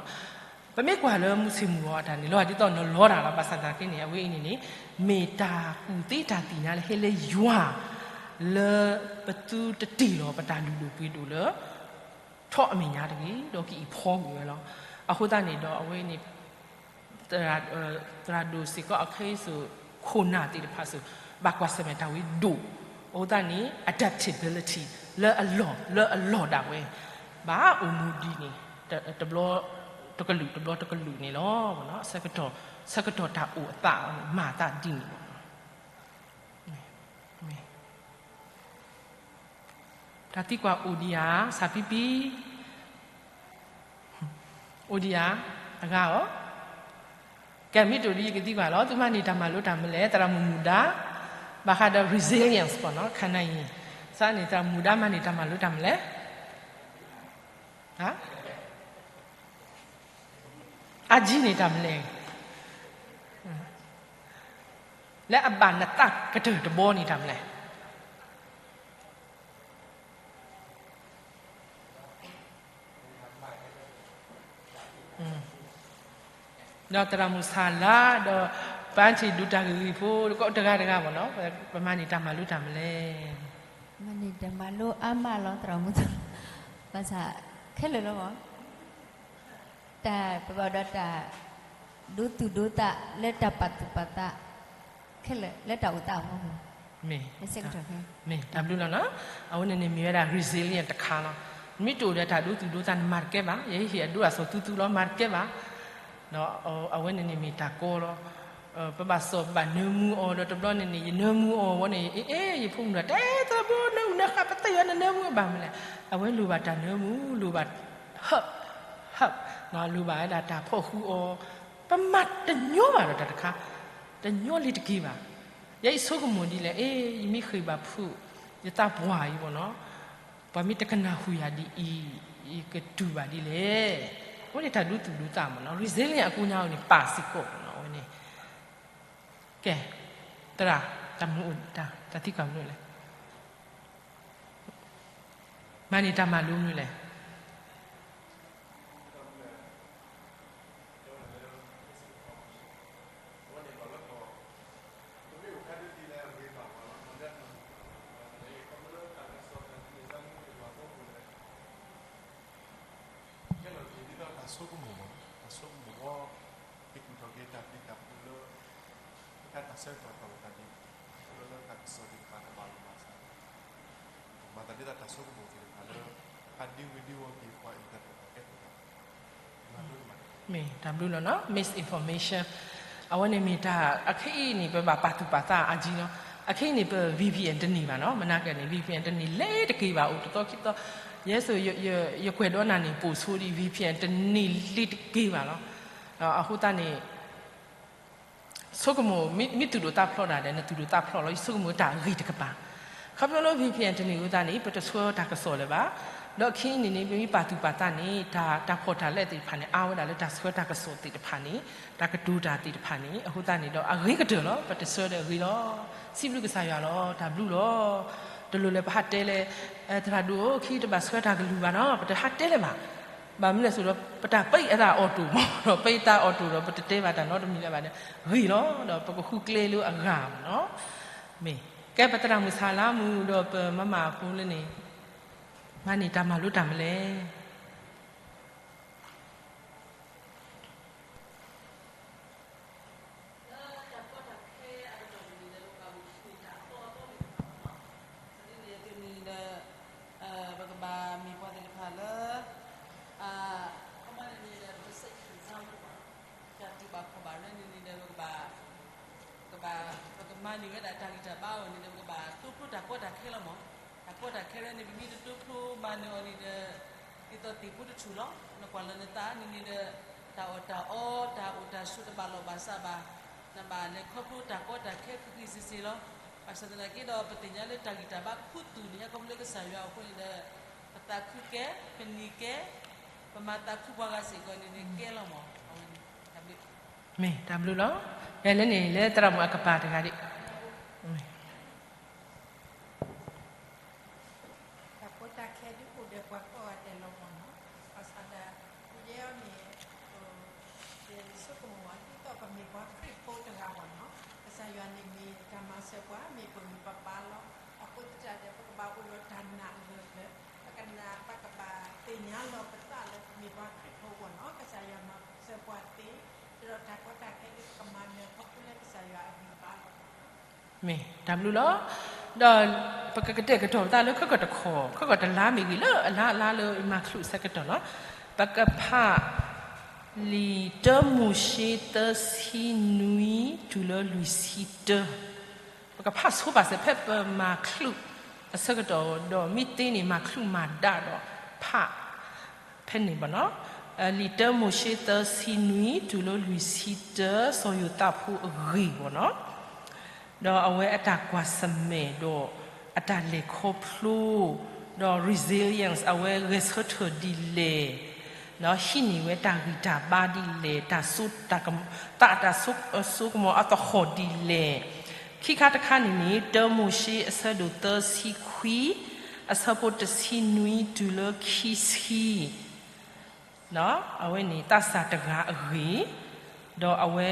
ပမ့ၢ်ကွၢ်လၢမုၢ်ဆ့ၣ်မုၢ်ဂီၤအတၢ်န့ၣ်လီၤ ဒ်သိးနလီတၢ်လီၤ. ဘၣ်ဆၣ်သနာ်က့န့ၣ် အဝဲအံၤန့ၣ်န့ၣ် မ့ၢ်တၢ်ကူၣ်သ့တၢ်သ့ၣ်ညါလၢဟဲလၢယွၤ လၢပသုတတ့ၢ်လီၤပတၢ်လုၢ်ဒိၣ်ပှ့ၤဒိၣ်လၢ ထီၣ်အမဲာ်ညါတဂ့ၤ ဒီးကအံးဖီကွံာ်ဝဲလီၤ. အဃိသတးန့ၣ်ဒီး အဝဲန့ၣ် သရၣ်ဒိၣ်စ့ၢ်ကီးအခဲအံၤစိၤ ခိၣ်နၢ်သ့ၣ်တဖၣ်စိၤ ဘၣ်ကွၢ်ဆၢၣ်မဲာ်တၢ်ဝဲဒိၣ်, အဃိသတးန့ၣ် adaptability လၢအလီၢ် လၢအလီၢ်ဒၣ်ဝဲ ဘၣ်အိၣ်မူဒ်န့ၣ် တဘျီတကလုာ် တဘျီတကလုာ်န့ၣ်လီၤ. ဆၢကတီၢ်တၢ်အိၣ်အသးန့ၣ် မၤအသးဒ်န့ၣ်လီၤ. တၢ်သံကွၢ်အိၣ်ဒံးဧါ, စးပံပံ, အိၣ်ဒံးဧါ, အဂၤဧိၤ, ကဲမ့ၢ်တအိၣ်ဒီးယကသံကွၢ်လီၤ. သုမၤန့ၢ်တၢ်မၤလိတၢ်မနုၤလဲၣ်, သရၣ်မုၣ်မူဒါ, ဘၣ်ဃးဒီး resilience ပနီၤ ခါနၢအံၤ, စးန့ၣ် သရၣ်မုၣ်မူဒါမၤန့ၢ်တၢ်မၤလိတၢ်မနုၤလဲၣ် အါကံန့ၣ်တၢ်မနုၤလဲၣ်, လၢအဘၣ်နသးကတၢၢ်တဘီန့ၣ်တၢ်မနုၤလဲၣ်. ဒီးသရၣ်မုၣ်ဆၣ်လါ, ဒီးပၢ်ထံၣ်ဒုးတၢ်ဂ့ၢ်ဂ့ၢ်ဖိ တဂၤတဂၤမ့ၢ်နီၤ, ပမၤန့ၢ်တၢ်မၤလိတၢ်မနုၤလဲၣ်. မၤန့ၢ်တၢ်မၤလိအါမးလီၤ သရၣ်မုၣ်, ဘၣ်ဆၣ် ခဲလၢာ်လီၤမး တၢ်ပကီဒီးတၢ် ဒိသူၣ်ဒိသးလၢတၢ်ပာ်သူၣ်ပာ်သး ခဲလၢာ်လၢတၢ်အိၣ်သးအဖီခိၣ်, မ့ၢ်တၢ်ဘျုးလီၤနီၤ. အဝဲန့ၣ်န့ၣ်မ့ၢ်ဝဲဒၣ် resilience တခါလီၤ. နမ့ၢ်တအိၣ်ဒီးတၢ်ဒိသူၣ်ဒိသး နမၤတကဲဘၣ်, ယဟ့ၣ်အဒိအဆိးသူသူလီၤ မၤတကဲဘၣ်. ဒီးအဝဲန့ၣ်န့ၣ်မ့ၢ်တၢ်ကီလီၤ. ပဘၣ်စီၣ် ပဘၣ်နၢမူအီၤဒီးတဘျီန့ၣ်န့ၣ် ယနၢမူအီၤဝဲန့ၣ် အ့ ယဖိမုၣ်ဒီး တဲသးဘိ နၢမူနၢဃာ်ပသ့ၣ်အီၤ နနၢမူဘၣ်မနုၤလဲၣ်. အဝဲလိၣ်ဘၣ်တၢ်နၢမူ လိၣ်ဘၣ် help, help, လိၣ်ဘၣ်ဝဲဒၣ်တၢ်ဖီၣ်ဃူအီၤ, ပမၤတညီဘၣ်ဒီးတၢ်တခါ တညီလံတက့ၢ်ဘၣ်. ယဲယဆိကမိၣ်ဒ်လဲၣ်, အ့ ယမ့ၢ်ဃ့ဘါဖုး ယသးပှၢ်အံၤဘၣ်နီၤ, ပှၤမ့ၢ်တကနၣ်ဟူယၤဒ်အံၤ ယကတူၢ်ဘၣ်ဒ်လဲၣ်. အဝဲန့ၣ်တၢ်ဒိသူၣ်ဒိသးမ့ၢ်နီၤ, resilience အကိးညါအံၤန့ၣ် ပာ်စ့ၢ်ကီးမ့ၢ်နီၤ, အဝဲန့ၣ် ကဲ, သရၣ်, တၢ်မနုၤအိၣ် တၢ်သံကွၢ်မနုၤလဲၣ်. မၤန့ၢ်တၢ်မၤလိမနုၤလဲၣ်. တၢ်ဆိကမိၣ်, တၢ်ဆိကမိၣ်, ဟ့ၣ်ကူၣ်ထီၣ်က့ၤတၢ်ပျံၤတၢ်ဖုးလၢ တၢ်ဆၢကတီၢ်တၢ်ဒ် လၢတၢ်ကစီၣ်သ့ၣ်တဖၣ် တဘၣ်လိာ်ဘၣ်စး, မၤသးဒ်သိးတၢ်ဆိကမိၣ်သ့ၣ်တဖၣ်လၢ ဟးဒ့ဝံၤဒ့ဝီၤက့ၤပှၤအံၤတၢ်ဒိၣ်တၢ်တဲာ်သ့ၣ်တဖၣ် မ့ၢ်တၢ်ဘျုးလီၤနီၤ, misinformation. အဝဲန့ၣ်မ့ၢ်တၢ် အခဲအံၤန့ၣ် ပဘၣ်ပာ်သူၣ်ပာ်သးအါကံနီၤ. အခဲအံၤန့ၣ် ပ VPN တန့ၢ်ဘၣ်နီၤ, မနၤကဲန့ၣ် VPN တန့ၢ်လၢတက့ၢ်ဘၣ်, အိၣ်တသီခံသီ, ယဲစိၤ ယကွဲးဒီးနၤန့ၣ် ပိာ်ဆိဒ် VPN တန့ၢ်လၢတက့ၢ်ဘၣ်လီၤ. အဃိသတးန့ၣ် ဆိကမိၣ် မ့ၢ်သူၣ်ဒိၣ်သးဖျိးတၢ်ဒီး နသူၣ်ဒိၣ်သးဖျိးလီၤ, ယဆိကမိၣ်တၢ်ဂ့ၢ်တကပၤ. ခီဖျိလၢ VPN တန့ၢ်အဃိသတးန့ၣ် ပတဆှၢတၢ်ကစီၣ်လၢၤဘၣ်. ဒီးအခဲအံၤန့ၣ်န့ၣ် ပမ့ၢ်ပာ်သူၣ်ပာ်သးန့ၣ် တၢ် တၢ်ဖီၣ်တၢ်လဲသ့ၣ်တဖၣ်န့ၣ် အါဝဲဒၣ်လၢတၢ်ဆှၢတၢ်ကစီၣ်သ့ၣ်တဖၣ်န့ၣ်, တၢ်ကတိၤတၢ်သ့ၣ်တဖၣ်န့ၣ်, အဃိသတးန့ၣ်ဒီး အဂ့ၤကတၢၢ်လီၤ, ပတဆှၢဒီးအဂ့ၤလီၤ. စံးဘျုးကစၢ်ယွၤလီၤ, တၢ်ဘျုးလီၤ. တလိၣ်လၢပဟးတဲလၢ သရၣ်ဒိၣ်ဧၢ ခဲအံၤတဘၣ်ဆှၢတၢ်ကလုၢ်ဘၣ်နီၤ, ပတဟးတဲလၢၤဘၣ်. ဘၣ်မနုၤလဲၣ်စိဒီး ပတၢ်ပံးအသးအီၣ်တိၣ်မ့ၢ်ဒီး ပံးအသးအီၣ်တိၣ်ဒီး ပတတဲဘၣ်တၢ်နီတမံၤလၢၤဘၣ်ဒီး ဂ့ၤလီၤ, ဒီးပကဃုကျဲလၢအဂၤမ့ၢ်နီၤ. မ့ၢ်, ကဲပသရၣ်မုၣ်ဆါလါမုၣ်ဒီးပမၤမၤအဖိလၢန့ၣ် မၤန့ၢ်တၢ်မၤလိတၢ်မနုၤလဲၣ်. လၢတၢ်ကီတၢ်ခဲအကတီၢ်န့ၣ် ပကဘၣ်အိၣ်ဆူၣ်န့ၢ်တၢ်အသီအသီသ့ၣ်တဖၣ်မ့ၢ်နီၤ. ဒ်န့ၣ်အသိးန့ၣ်ဒီး ပကဘၣ်မ့ၢ်ပှၤသ့ၣ်တဖၣ်လၢ ခီမီန့ၣ်န့ၣ်ဒီး ပကစဲးခံစါဝဲပှၤ တၢ်တူၢ်ဘၣ်ခီၣ်ဘၣ်လၢန့ၣ်န့ၣ်ဒီး ပကဘၣ် ပကဘၣ် ပကမၤန့ၢ်ဝဲဒၣ်တၢ်ဂံၢ်တၢ်ဘါအဂီၢ်န့ၣ်ဒီး ပကဘၣ်သိၣ်လိတၢ်ကီတၢ်ခဲလီၤမး. တၢ်ကီတၢ်ခဲလၢန့ၣ် ပမ့ၢ်တသိၣ်လိမၤန့ၢ်အီၤန့ၣ်ဒီး ဒ်သိးသ့ၣ်ဖိတထူၣ်လီၤ. နကွၢ်လၢနသးန့ၣ်န့ၣ်ဒီး တၢ်အီၣ်တၢ်အီ တၢ်အိၣ်တၢ်ဆိးတဘၣ်လိာ်ဘၣ်စးဘၣ်. နဘၣ်လဲၤခီဖျိတၢ်ကီတၢ်ခဲဃံဃံစ့စ့လီၤ. ဘၣ်ဆၣ်သနာ်က့ဒီး ပသ့ၣ်ညါလၢတၢ်ဂံၢ်တၢ်ဘါခူသူၣ်န့ၣ် ဟဲခီဖျိလၢကစၢ်ယွၤအဃိန့ၣ်ဒီး ပသးခုကဲ, ပနံၤကဲ, ပမၤသးခုပှၤဂၤစ့ၢ်ကီးန့ၣ်န့ၣ်ကဲလီၤမး. အဝဲန့ၣ် တၢ်ဘျုး မ့ၢ်တၢ်ဘျုးလီၤ. ယဲလၢန့ၣ် လၢသရၣ်မုၣ်အကပၤတဂၤဒ် တၢ်ကီတၢ်ခဲဒုးအိၣ်ဒီးပှၤကိးဂၤဒဲးလီၤမ့ၢ်နီၤ. ဘၣ်ဆၣ်ဒီး ယဲအံၤန့ၣ် ယဆိကမိၣ်ဝဲ ဒ်သိးပမ့ၢ်ပှၤခရံာ်ဖိတဂၤမ့ၢ်နီၤ, ကစၢ်ယွၤန့ၣ်မ့ၢ်တၢ်မၤစၢၤပှၤ မ့ၢ်ပမိၢ်ပပၢ်လီၤ. အဃိသတးဒီး ပကဘၣ်အိၣ်ဒီးတၢ်နာ်အဂၢၢ်အကျၢၤ, ပကနာ် ပကဘၣ်သ့ၣ်ညါလီၤပသးလၢပမ့ၢ်ပှၤခရံာ်ဖိမ့ၢ်နီၤ, ကစၢ်ယွၤမၤစၢၤပှၤသ့, ဒီးတၢ်ကီတၢ်ခဲဒုးပကမၤနၢၤခီဖျိလၢကစၢ်ယွၤအဂံၢ်ဘါလီၤ. မ့ၢ်တၢ်ဘျုးလီၤ. ဒီးပကကတဲာ်ကတီၤပသးလၢ ခဲကတခီ, ခဲကတလါမ့ၢ်ဂ့ၤ လၢအလါအလါလၢမၤချုးအဆၢကတီၢ်နီၤ, ပကဖး လံာ်တၢမိၤၡ့ သၢဆံနွံ တုၤလၢလွံၢ်ဆံတၢ, ပကဖးဆိပာ်စၢၤ ဖဲပမၤချုးအဆၢကတီၢ်ဒီး မ့ၢ်သ့န့ၣ် မၤချုးမၤဒါဒီးဖး ဖဲန့ၣ်ဘၣ်နီၤ. လံာ်တၢမိၤၡ့ သၢဆံနွံ တုၤလၢလွံၢ်ဆံတၢ စီၤယိၤသးဖိအဂ့ၢ်ဘၣ်နီၤ. ဒီးအဝဲအတၢ်ကွၢ်ဆၢၣ်မဲာ်ဒီး အတၢ်လဲၤခီဖျိ ဒီး resilience အဝဲဂဲၤဆၢထၢၣ်ဒ်လဲၣ်, ဟံးန့ၢ်ဝဲတၢ်ဂံၢ်တၢ်ဘါဒ်လဲၣ်, တၢ်စိ တၢ်စိကမီၤအသဟီၣ်ဒ်လဲၣ်. ခံခါတခါန့ၣ်န့ၣ် တၢမိၤၡ့အဆၢဒိၣ်သၢဆံခွံ အဆၢဖိတဆံနွံတုၤလၢခံဆံ အဝဲန့ၣ်သးစၢ်တဂၤအဂ့ၢ်, ဒီးအဝဲ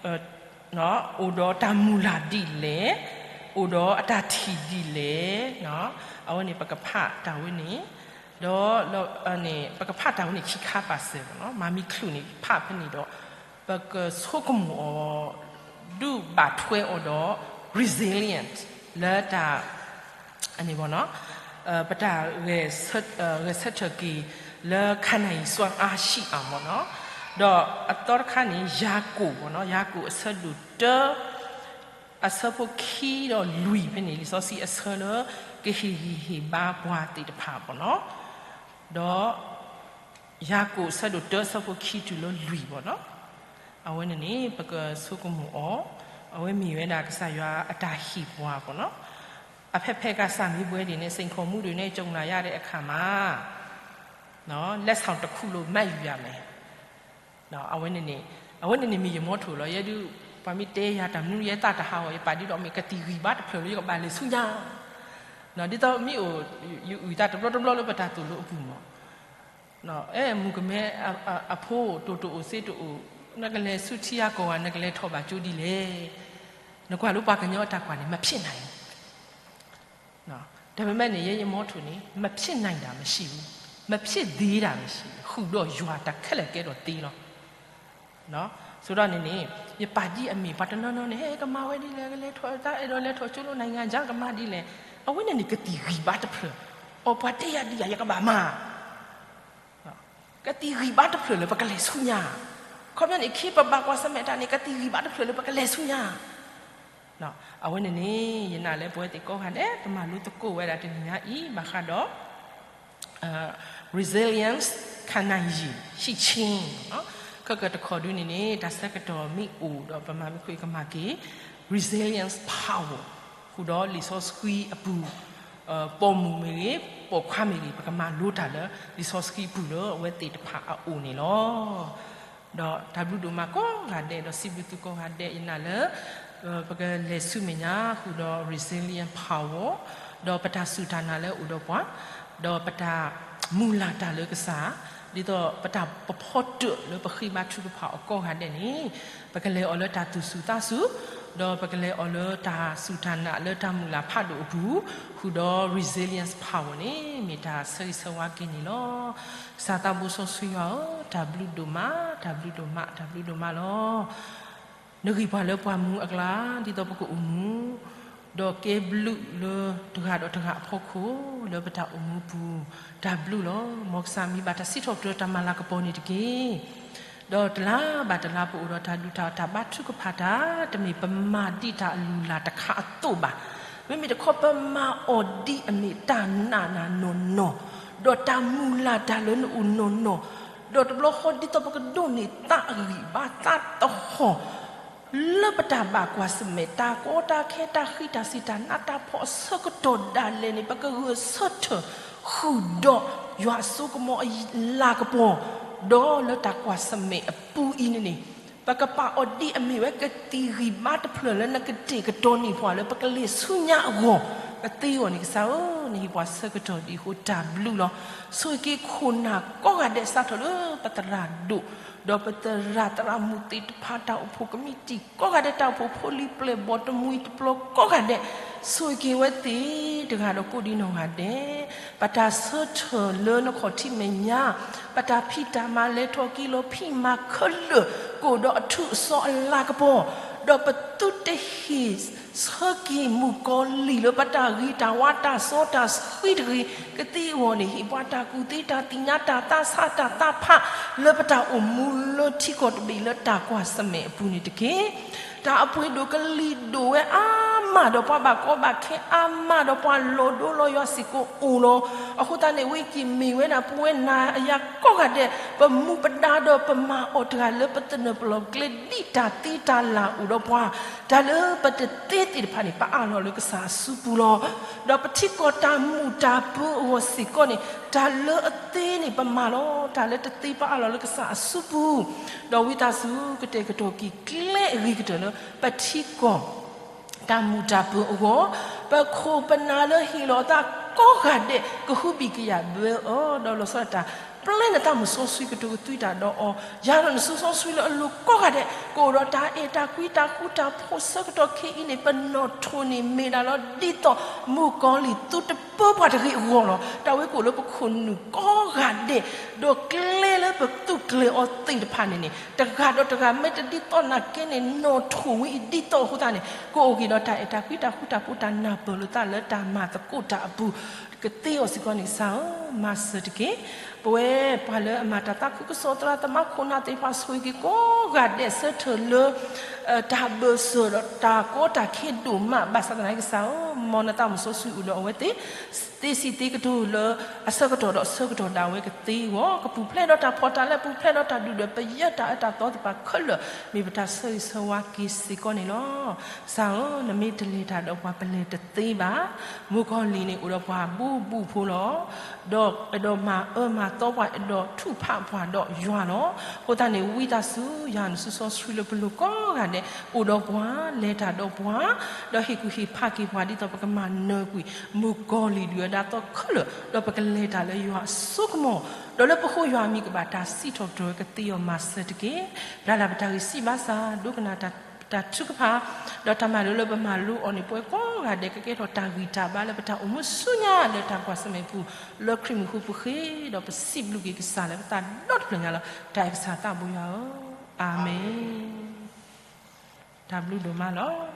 အိၣ်ဒီးတၢ်မုၢ်လၢ်ဒ်လဲၣ်, အိၣ်ဒီးအတၢ်ထံၣ်ဒ်လဲၣ်, အဝဲန့ၣ်ပကဖးတၢ်ဝဲန့ၣ်, ဒီး ပကဖးတၢ်ဝဲန့ၣ်ခံခါပာ်စၢၤဘၣ်နီၤ, မၤမံချုးန့ၣ်ဖးဖဲန့ၣ်ဒီး ပကဆိကမိၣ်အီၤ ဒုးဘၣ်ထွဲအီၤဒီး resilient လၢတၢ် အန့ၣ်ဘၣ်နီၤ, ပတၢ် ဂဲၤဆၢထၢၣ်က့ၤလၢခါနၤအံၤစွမ်းအားရှိအောင်မ့ၢ်နီၤ. ဒီးအသီတခါန့ၣ် ယၤကိာ်မ့ၢ်နီၤ, ယၤကိာ်အဆၢဒိၣ်တၢ အဆၢဖိခံဒီးလွံၢ်ဖဲန့ၣ် လံာ်စီဆှံအဆၢလၢ ကဟ့ၣ်ဂံၢ်ဟ့ၣ်ဘါပှၤသ့ၣ်တဖၣ်မ့ၢ်နီၤ. ဒီး ယၤကိာ်အဆၢဒိၣ်တၢ အဆၢဖိခံတုၤလၢလွံၢ်မ့ၢ်နီၤ. အဝဲန့ၣ်န့ၣ် ပကဆိကမိၣ်အီၤ, အဝဲမ့ၢ်ဝဲဒၣ်ကစၢ်ယွၤအတၢ်ဟ့ၣ်ပှၤပေါ့နော်. အဖဲဖဲကစၢ်မ့ၢ်ပှဲၤဒ်န့ၣ် စိန်ခေါ်မှုတွေနဲ့ ကြုံလာရတဲ့အခါမှာ လက်ဆောင်တစ်ခုလို့ မှတ်ယူရမယ်. အဝဲန့ၣ်န့ၣ် အဝဲန့ၣ်န့ၣ်မ့ၢ်ယမီထိၣ်လီၤ. ယဲဒုး ပှၤမ့ၢ်တဲယၤတၢ်မနုၤ ယဲသးတဟးဂီၤ ယပာ်ဒ်ဒီးမ့ၢ်ကသံၣ်ဂံၢ်ဘါတဖျၢၣ်လၢယကဘၣ်လဲၤဆူညါ, ဒ်သိးမ့ၢ်အိၣ် ယအုၣ်သးတဘျီတဘျီလၢပတၢ်သိၣ်လိအပူၤမး အဲ မုၣ်ကမဲအဖိ တိၢ်တအိၣ်သ့တအိၣ်, နကလဲၤဆူထံအကီၢ်ဂၤ နကလဲၤထီၣ်ဘၣ်ကၠိဒ်လဲၣ်. နကွၢ်လၢပှၤကညီအတၢ်ကွၢ်န့ၣ် မဖြစ်နိုင်ဘူး. ဒါပေမဲ့န့ၣ် ယဲယမီထိၣ်န့ၣ် မဖြစ်နိုင်တာမရှိဘူး, မဖြစ်သေးတာမရှိဘူး, ဃုာ်ဒီးယွၤတၢ်ခဲလၢာ်ကဲထီၣ်သ့လီၤ. ဆိုတော့န့ၣ်န့ၣ် ယပာ်ဒ်အမ့ၢ်ပှၤတနီၤနီၤန့ၣ် ဟဲကမၤဝဲဒ်လဲၣ် ကလဲၤထီၣ် တၢ်အဲၣ်ဒိးလဲၤထီၣ်ကၠိလၢ နိုင်ငံခြား ကမၤဒ်လဲၣ်. အဝဲန့ၣ်န့ၣ် ကသံၣ်ဂံၢ်ဘါတဖျၢၣ်, အီၤပှၤတဲယၤဒ်ယၤ ယကဘၣ်မၤ ကသံၣ်ဂံၢ်ဘါတဖျၢၣ်လၢပကလဲၤဆူညါ. ခီပညီန့ၣ် ခ့ပဘၣ်ကွၢ်ဆၢၣ်မဲာ်တၢ်န့ၣ် ကသံၣ်ဂံၢ်ဘါတဖျၢၣ်လၢပကလဲၤဆူညါ. အဝဲန့ၣ်န့ၣ် ယနာ်လၢပဝဲသ့ၣ်ကိးဂၤဒဲး ပမၤလိသကိးဝဲဒၣ်တနံၤညါအံၤ ဘၣ်ဃးဒီး resilience ခံနိုင်ရည် ရှိခြင်း ခဲကတခီဒုန့ၣ်န့ၣ် တၢ်ဆၢကတီၢ်မ့ၢ်အိၣ်ဒီး ပမၤမ့ၢ်ခွဲးကမၤက့ၤ resilience power ဃုာ်ဒီးလံာ်စီဆှံအပူၤ ပိာ်မုၣ်မ့ၢ်ဂ့ၤ ပိာ်ခွါမ့ၢ်ဂ့ၤ ပကမၤလိတၢ်လၢ လံာ်စီဆှံအပူၤလၢအဝဲသ့ၣ်တဖၣ်အအိၣ်န့ၣ်လီၤ. ဒီးတၢ်ဘျုးဒိၣ်မးကိးဂၤဒဲး ဒီးစံးဘျုးသုကိးဂၤဒဲး ယနာ်လၢ ပကလဲၤဆူမဲာ်ညါဃုာ်ဒီး resilience power ဒီးပတၢ်စူၢ်တၢ်နာ်လၢအအိၣ်ဒီးပှၤ, ဒီးပတၢ်မုၢ်လၢ်တၢ်လၢကစၢ်, ဒ်သိးပတၢ်ပဖီတၢၣ်လၢပဃ့ဘါထုကဖၣ်အီၤကိးဂၤဒဲးန့ၣ် ပကလဲၤအီၤလၢတၢ်သူၣ်ဆူၣ်သးဆူၣ်, ဒီးပကလဲၤအီၤလၢတၢ်စူၢ်တၢ်နာ်လၢတၢ်မုၢ်လၢ်ဖးဒိၣ်အပူၤ, ဃုာ်ဒီး resilience power န့ၣ် မ့ၢ်တၢ်ဆၢဂ့ၤဆၢဝါက့ၤန့ၣ်လီၤ. ကစၢ်သးဘိစီဆှံယွၤဧၢ, တၢ်ဘျုးဒိၣ်မး, တၢ်ဘျုးဒိၣ်မး, တၢ်ဘျုးဒိၣ်မးလီၤ. နဂံၢ်ပှၤလၢပှၤမူအကျါ ဒ်သိးပကအိၣ်မူ, ဒီးကဲဘျုးလၢတဂၤဒီးတဂၤအဖီခိၣ် လၢပတၢ်အိၣ်မူပူၤ, တၢ်ဘျုးလီၤ. မ်ကစၢ်မံဘၣ်တၢ်စံးထီၣ်ပတြၢၤတၢ်မၤလၤကပီၤန့ၣ်တက့ၢ်. ဒီးတလါဘၣ်တလါပအိၣ်ဒီးတၢ်ဒုးတၢ် တၢ်ဘါထုကဖၣ်တၢ် တမ့ၢ်ပမၤဒ်တၢ်အလုၢ်အလၢ်တခါအသိးဘၣ်. မ့မ့ၢ်တခီပမၤအီၤဒ်အမ့ၢ်တၢ်နာ်နၤနီၢ်နီၢ်, ဒီးတၢ်မုၢ်လၢ်တၢ်လၢနအိၣ်နီၢ်နီၢ်, ဒီးတဘျီဃီဒ်သိးပကဒိးန့ၢ်သးအဂံၢ်ဘါသးတဟီၣ် လၢပတၢ်ဘၣ်ကွၢ်ဆၢၣ်မဲာ် တၢ်ကီတၢ်ခဲ တၢ်ဃံးတၢ်စ့ၤ တၢ်နးတၢ်ဖှီၣ်အဆၢကတီၢ်ဒၣ်လဲာ်န့ၣ် ပကဂဲၤဆၢထၢၣ်ဃုာ်ဒီး ယွၤအစိကမီၤအလၤကပီၤ, ဒီးလၢတၢ်ကွၢ်ဆၢၣ်မဲာ်အပူၤအံၤန့ၣ်န့ၣ် ပကပာ်အီၤဒ်အမ့ၢ်ဝဲကသံၣ်ဂံၢ်ဘါတဖျၢၣ်လၢနကတဲာ်ကတီၤန့ၢ်ပှၤလၢပကလဲၤဆူညါအဂီၢ်, ကသ့အဂီၢ်န့ၣ်ကစၢ်ဧၢ, နဟ့ၣ်ပှၤဆၢကတီၢ်ဒ်အဃိတၢ်ဘျုးလီၤ. ဆိၣ်ဂ့ၤက့ၤခိၣ်နၢ်ကိးဂၤဒဲးစးထီၣ်လၢပသရၣ်ဒိၣ် ဒီးပသရၣ်သရၣ်မုၣ်သ့ၣ်တဖၣ် တၢ်အိၣ်ဖှိၣ်ကမံးတံာ်ကိးဂၤဒဲး တၢ်အိၣ်ဖှိၣ်ဖိလံၤပျဲၢ်ဘီၣ်တမှံၤတပျီၤကိးဂၤဒဲး, ဆိၣ်ဂ့ၤက့ၤဝဲသ့ၣ်တဂၤဒီးကိးဒံနီၢ်ဂၤဒဲး, ပတၢ်ဆၢထၢၣ်လၢနခီၣ်ထံးမဲာ်ညါ, ပတၢ်ဖံးတၢ်မၤလဲၤထီၣ်က့ၤလီၤဖံးမၤခဲလၢာ် ကအိၣ်ဒီးအထူးအစီအလၤကပီၤ, ဒီးပသုတဟ့ၣ်ဆၢက့ၤမုၣ်ကီၤလံၢ်လၢပတၢ်ဂ့ၤတၢ်ဝါတၢ်စီတၢ်ဆှံတဂ့ၤ, ကသ့အဂီၢ်န့ၣ် ဟ့ၣ်ပှၤတၢ်ကူၣ်သ့တၢ်သ့ၣ်ညါတၢ်သးဆးတၢ်သးဖး လၢပတၢ်အိၣ်မူလၢထံကီၢ်တဘ့ၣ်လၢတၢ်ကွၢ်ဆၢၣ်မဲာ်အပူၤန့ၣ်တက့ၢ်. တၢ်အပှ့ၤဒိၣ်ကလံၤဒိၣ်ဝဲအါမးဒီးပှၤဘၣ်ကီဘၣ်ခဲအါမးဒီးပှၤလီၤဒိလီၤယွၤစ့ၢ်ကီးအိၣ်လီၤ. အဃိသတးန့ၣ် ဝဲက့ၤမ့ၢ်ဝဲဒၣ်ပဝဲနၤယၤကိးဂၤဒဲး ပမူပဒါဒီးပမၤအီၤတဂၤလၢပသနၢၣ်ပလီၢ်ကျဲဒ်တၢ်သ့တၢ်လၢ်အိၣ်ဒီးပှၤ, တၢ်လၢပတသ့သ့ၣ်တဖၣ်န့ၣ် ပအးလီၤလၢကစၢ်အစုပူၤလီၤ. ဒီးပထံကီၢ်တၢ်မုာ်တၢ်ပၢၤအဂီၢ်စ့ၢ်ကီးန့ၣ် တၢ်လၢအသ့န့ၣ်ပမၤလီၤ, တၢ်လၢတသ့ပအးလီၤလၢကစၢ်အစုပူၤ, ဒီးဝံသးစူၤကတဲာ်ကတီၤက့ၤကျဲအဂ့ၤကတၢၢ်လၢပထံကီၢ် တၢ်မုာ်တၢ်ပၢၤအဂီၢ်, ပခိၣ်ပနၢ်လၢဟ့ၣ်လီၤအသးကိးဂၤဒဲး ကဟုဘံၣ်ကယာ်ဘၢအီၤ, ဒီးလီၤဆီဒၣ်တၢ် ပျဲနသးမုၢ်စီဆှံကတိၤကသွံတၢ်ဒီးအီၤ, ယၤဒီးနစုစီဆှံလၢအလိၤကိးဂၤဒဲး ကအိၣ်ဒီးတၢ်အဲၣ်တၢ်ကွံတၢ်ဃူတၢ်ဖိးဆၢကတီၢ်ခဲအံၤန့ၣ် ပနီၣ်ထိၣ်န့ၢ်မ့ၢ်ဒၣ်လီၤ ဒ်သိးမုၣ်ကီၤလံၢ်သုတပၢပှၤတဂ့ၤအဂီၢ်လီၤ. တၢ်ဝဲကအိၣ်လၢပခိၣ်နူာ်ကိးဂၤဒဲး, ဒီးကျဲလၢပသူၣ်ကျဲၤအီၤသ့ၣ်တဖၣ်န့ၣ်န့ၣ် တဂၤဒီးတဂၤမ့ၢ်တဒ်သိးနာ်က့န့ၣ် နီၣ်ထိၣ်ဝဲအံၤဒ်သိးအဃိသတးန့ၣ် ကအိၣ်က့ၤဒီးတၢ်အဲၣ်တၢ်ကွံတၢ်ဃူတၢ်ဖိးတၢ်နၢ်ပၢၢ်လိာ်သးလၢတၢ်မၤသကိးတၢ်အပူၤ, ကသ့အီၤစ့ၢ်ကီးန့ၣ်ကစၢ်ဧၢ မၤစၢၤတက့ၢ်. ပဝဲပှၤလၢအမၤတၢ်သးခုကစီၣ် သရၣ်သမါခိၣ်နၢ်သ့ၣ်တဖၣ် ဆိၣ်ဂ့ၤက့ၤကိးဂၤဒဲး ဆၢထၢၣ်လၢ တၢ်ဘၢၣ်စၢၤဒီး တၢ်ကီတၢ်ခဲဒိၣ်မး ဘၣ်ဆၣ်သနာ်က့ ကစၢ်ဧၢ, မ်နသးမုၢ်စီဆှံအိၣ်ဒီးအဝဲသ့ၣ် သ့စံးသ့ကတိၤလၢအဆၢကတီၢ်ဒီး ဆၢကတီၢ်ဒၣ်ဝဲကသ့အဂီၢ် ကပူၤဖျဲးဒီးတၢ်ဖှီၣ်တၢ်လၢ ပူၤဖျဲးဒီးတၢ်ဒုၣ်ဒွဲၣ် ပယၢၤတၢ်အၢတၢ်သီသ့ၣ်တဖၣ်ခဲလၢာ် မ့ၢ်ပတၢ်ဆၢဂ့ၤဆၢဝါက့ၤစ့ၢ်ကီးန့ၣ်လီၤ. ကစၢ်ဧၢ, နမ့ၢ်တလဲၤတၢ်ဒီးပှၤ ပလဲၤတသ့ဘၣ်. မုၣ်ကီၤလံၢ်န့ၣ် အိၣ်ဒီးပှၤဘူးဘူးဖိလီၤ. ဒီးအဲၣ်ဒိးမၤအၢမၤသီပှၤ အဲၣ်ဒိးထုးဖးပှၤဒီးယွၤလီၤ. အဃိသတးန့ၣ် ဝံသးစူၤ ယွၤနစုစီဆှံလၢပလိၤကိးဂၤဒဲး အိၣ်ဒီးပှၤ လဲၤတၢ်ဒီးပှၤ ဒီးဟ့ၣ်ကူၣ်ဟ့ၣ်ဖးက့ၤပှၤ ဒ်သိးပကမၤနၢၤကွံာ် မုၣ်ကီၤလံၢ်ဒုၣ်ဒါသီခဲလၢာ် ဒီးပကလဲၤတၢ်လၢယွၤအစိကမီၤ ဒီးလၢပဃိယွၤအမံၤကဘၣ်တၢ်စံးထီၣ်ပတြၢၤ ကသ့အီၤမၤစၢၤတက့ၢ်. ဘျါလၢပတၢ်ဂံၢ်စၢ်ဘါစၢ် ဒိကနၣ်တၢ်ထုကဖၣ် ဒီးတၢ်မၤလိလၢပမၤလိအီၤန့ၣ် ပဝဲကိးဂၤဒဲး ကကဲထီၣ်တၢ်ဂံၢ်တၢ်ဘါလၢပတၢ်အိၣ်မူဆူညါ လၢတၢ်ကွၢ်ဆၢၣ်မဲာ်ပူၤ လၢခရံာ်မံၤအဃိပဃ့ ဒီးပစံးဘျုးက့ၤကစၢ်လၢပသးဒီတဖျၢၣ်ညါလီၤ. တၢ်အဲၣ်ကစၢ်သးဘိယွၤဧၢ, အၤမ့ၣ်. တၢ်ဘျုးဒိၣ်မးလီၤ.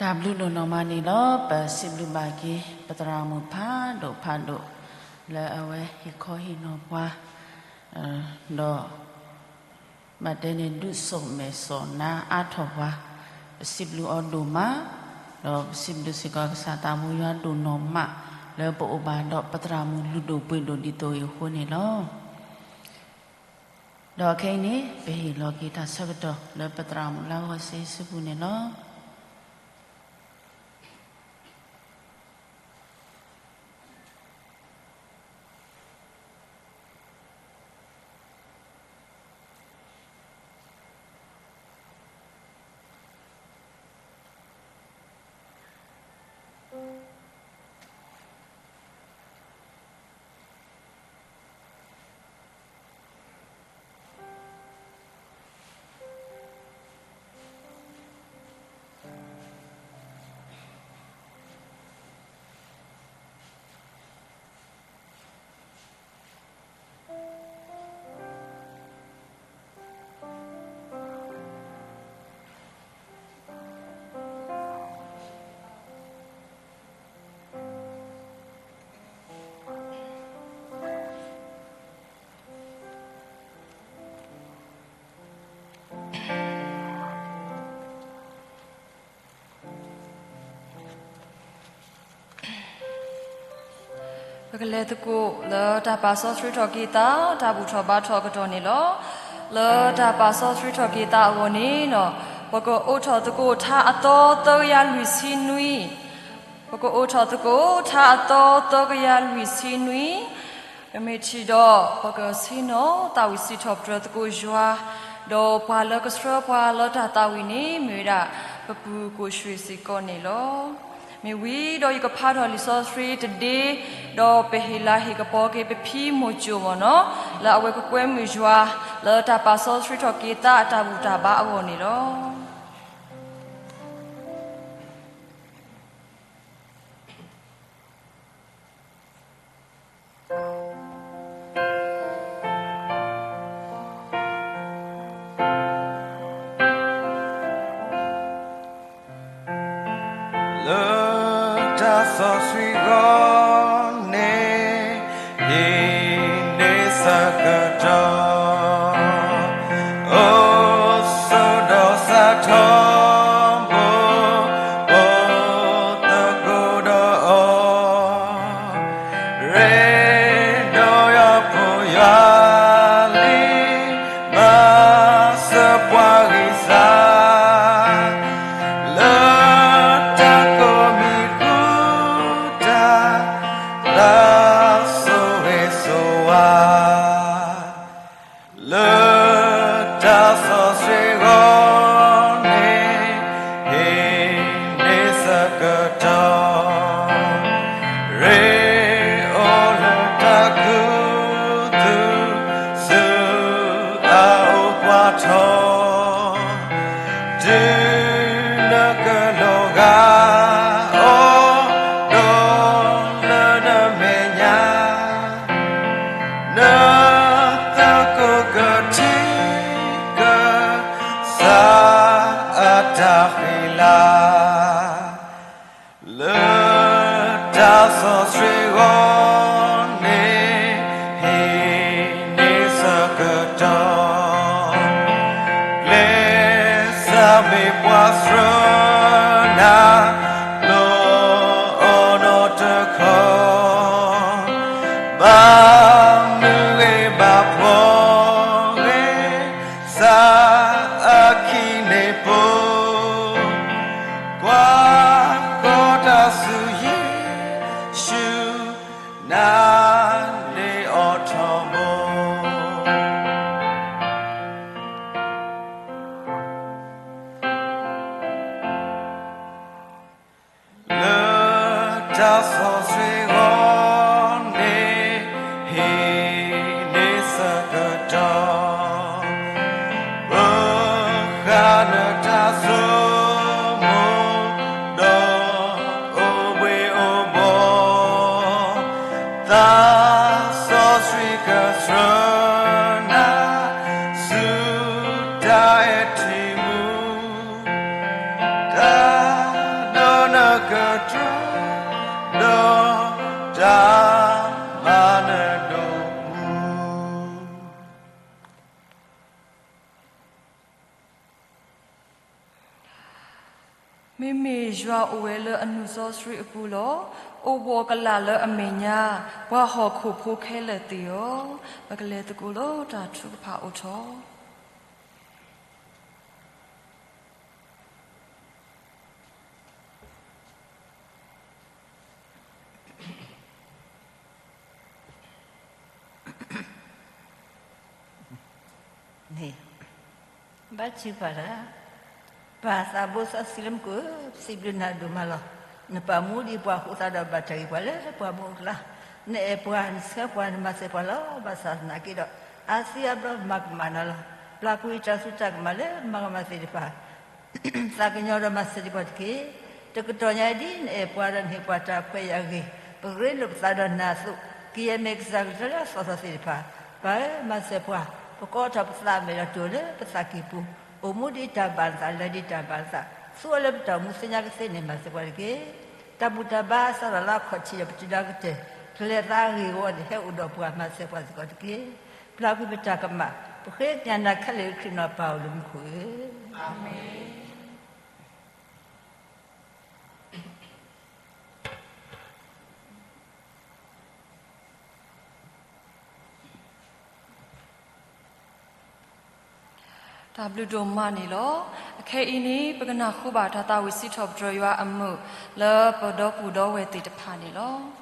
တၢ်ဘျုးဒိၣ်နီၢ်မးန့ၣ်လီၤ. ပစံးဘျုးဘၣ်က့ၤ ပသရၣ်မုၣ်ဖးဒိၣ်ဖးဒိၣ် လၢအဝဲဟ့ၣ်ခီဟ့ၣ်နီၤပှၤ ဒီး ဘၣ်တဲန့ၣ် ဒုးစိာ်မဲာ်စိာ်နါအါထီၣ်ပှၤ, ပစံးဘျုးအီၤဒိၣ်မး, ဒီးပစံးဘျုးစ့ၢ်ကီးကစၢ်သးဘိယွၤဒိၣ်နီၢ်မး လၢပအိၣ်ဘၣ်ဒီးပသရၣ်မုၣ်လုၢ်ဒိၣ်ပှ့ၤဒိၣ်ဒ်သိးအံၤအဃိန့ၣ်လီၤ. ဒီးခဲအံၤန့ၣ် ပဟ့ၣ်လီၤက့ၤတၢ်ဆၢကတီၢ်လၢပသရၣ်မုၣ်လါဂီၤစ့စုပူၤန့ၣ်လီၤ. ပကလဲၤသကိးလၢတၢ်ပာ်စီဆှံထီၣ်က့ၤသး တၢ်ဘူၣ်ထီၣ်ဘါထီၣ်အကတီၢ်န့ၣ်လီၤ. လၢတၢ်ပာ်စီဆှံထီၣ်က့ၤသးအဂီၢ်န့ၣ် ပကအိးထီၣ်သကိးထါအသီသၢကယၤလွံၢ်ဆံနွံ, ပကအိးထီၣ်သကိးထါအသီသၢကယၤလွံၢ်ဆံနွံ, ပမ့ၢ်ထံၣ်ဒီး ပကဆ့ၣ်နီၤသးဝံၣ်စံးထီၣ်ပတြၢၤသကိးယွၤ, ဒီးပှၤလၢကဆှၢပှၤလၢတၢ်သးဝံၣ်န့ၣ် မ့ၢ်ဝဲဒၣ်ပပုၢ်ကိးၡွ့ၣ်စ့ၢ်ကီးန့ၣ်လီၤ. မ့ၢ်ဝံၤဒီးယကဖးထီၣ်လံာ်စီဆှံတဒ့, ဒီးပဟ့ၣ်လၤဟ့ၣ်ကပီၤက့ၤပဖံမိၢ်ကၠိၣ်မ့ၢ်နီၤ, လၢအဝဲကကွဲမုာ်ယွၤ လၢတၢ်ပာ်စီဆှံထီၣ်က့ၤသးအတၢ်ဘူၣ်တၢ်ဘါအဂီၢ်န့ၣ်လီၤ. လၢတၢ်စီဆှံဂီၢ်န့ၣ် ဟံးန့ၢ်ဆၢကတီၢ်, အိၣ်ဆိးဒီးစးထီၣ်ဘိ, အိၣ်သကိးဒီးအီၤ ရ့ဒီးယွၤဖိယွၤလံၤ, မၤစၢၤပှၤဂံၢ်စၢ်, လၢတၢ်ကိးမံၤဃုာ်တၢ်, တၢ်ဆိၣ်ဂ့ၤဆိၣ်ဝါ လၢတၢ်စီဆှံဂီၢ်န့ၣ်, ဟံးန့ၢ်ဆၢကတီၢ်, ရ့အိၣ်လၢတၢ်ခူသူၣ်စုအ လၢတၢ်စီဆှံဂီၢ်န့ၣ် ဟ့ၣ်န့ၢ်ဆၢကတီၢ် ကျဲးစၢးမ့ၢ်ပှၤဆှၢနၤ လီၤအီၤနီတခီ ဘၣ်မုာ်ဂ့ၤဘၣ်ဖှီၣ်ဂ့ၤ စးအခံန့ၣ်ပူၤ ကွၢ်ဃီၤတၢ်ဆူယ့ၣ်ၡူး နၤန့ၣ်အိးထီၣ်ဘိ လၢတၢ်စီဆှံဂီၢ်န့ၣ် ဟ့ၣ်န့ၢ်ဆၢကတီၢ် ပဃၣ်နတၢ်ဆိကမိၣ် ဒီးအိၣ်ဘှံးအိၣ်ဘှီၣ် သးစီဆှံကဆှၢနၤ ဆူတၢ်အဲၣ်ထံမူ တၢ်ဒိးနကတြၢ် ဒီးတၢ်မၤနဒိၣ်မူ မ့မ့ၢ်ယွၤအိၣ်ဝဲလၢအနုာ်စီဆှံအပူၤလီၤ. အိၣ်ဘှီၣ်ကလာ်လၢအမဲာ်ညါ, ပှၤဟီၣ်ခိၣ်ဖိခဲလၢာ်သ့ၣ်ဧၢ, ပကလဲၤသကိးလၢတၢ်ထုကဖၣ်အိၣ်ထီၣ် န့ၣ် ဘၣ်ထုကဖၣ်တၢ်, ပၢ်သးဘိစီဆှံလၢမူခိၣ်ဧၢ, ပစံးဘျုးနၤဒိၣ်မးလီၤ. နပာ်မူဒံးပှၤဃိသတးဒီးဘၣ်တၢ်ဂ့ၤပှၤလၢပှၤမူအကျါ, နအဲၣ်ပှၤ နဆှၢပှၤ နမၤစၢၤပှၤလီၤ. ဘၣ်ဆၣ်သနာ်က့ဒီး အါစုအါဘျီမၤကမၣ်နၤလီၤ. ပျၢ်ကွံာ်တၢ်စူၢ်တၢ်ကမၣ်လၢမၤကမၣ်သ့ၣ်တဖၣ် သးကညီၤဒီးမၤစၢၤဒံးပှၤတက့ၢ်. တကတီၢ်ညါအံၤဒ်နအဲၣ်ပှၤဒီးနဟ့ၣ်ပှၤတၢ်ခွဲးယာ်အဂ့ၢ်, ပကရ့လိာ်ပသးဒီးနၤအသိး, ကယဲၢ်မ့ၢ်ကစၢ်ကတၢၢ်လၢအသီထီၣ်သ့ၣ်တဖၣ်, ပၢ်ဧၢ မၤစၢၤပှၤ, ပကိးထီၣ်ပသးမဲာ်ဒီးတိၢ်လၢပသးကံၢ်ပူၤ, အိၣ်မူဒ်တၢ်ဘၣ်နသး လဲၤဒ်တၢ်ဘၣ်နသး, ဆူအလၢပတၢ်အိၣ်မူသ့ၣ်ညါကသ့န့ၣ် မၤစၢၤပှၤတက့ၢ်. တၢ်ဘူၣ်တၢ်ဘါစးထီၣ်လၢအခီၣ်ထံးဒီးပတုၤလၢအကတၢၢ်, ကလဲၤသးဂ့ၢ်ဝီန့ၣ် ဟဲအိၣ်ဒီးပှၤမၤစၢၤပှၤစ့ၢ်ကီးတက့ၢ်. ပျၢ်ကွံာ်ပတၢ်ကမၣ်, ပဃ့ကညးနၤခဲလၢာ်လၢခရံာ်နီၢ်ပၢ်အိၣ်လၢမူခိၣ်ဧၢ, အၤမ့ၣ်. တၢ်ဘျုးဒိၣ်မးန့ၣ်လီၤ. အခဲအံၤန့ၣ် ပကနၢ်ဟူဘၣ်တၢ်သးဝံၣ်စံးထီၣ်ပတြၢၤယွၤအမုာ် လၢပဒီပုၢ်ဒီဝဲၢ်သ့ၣ်တဖၣ်န့ၣ်လီၤ.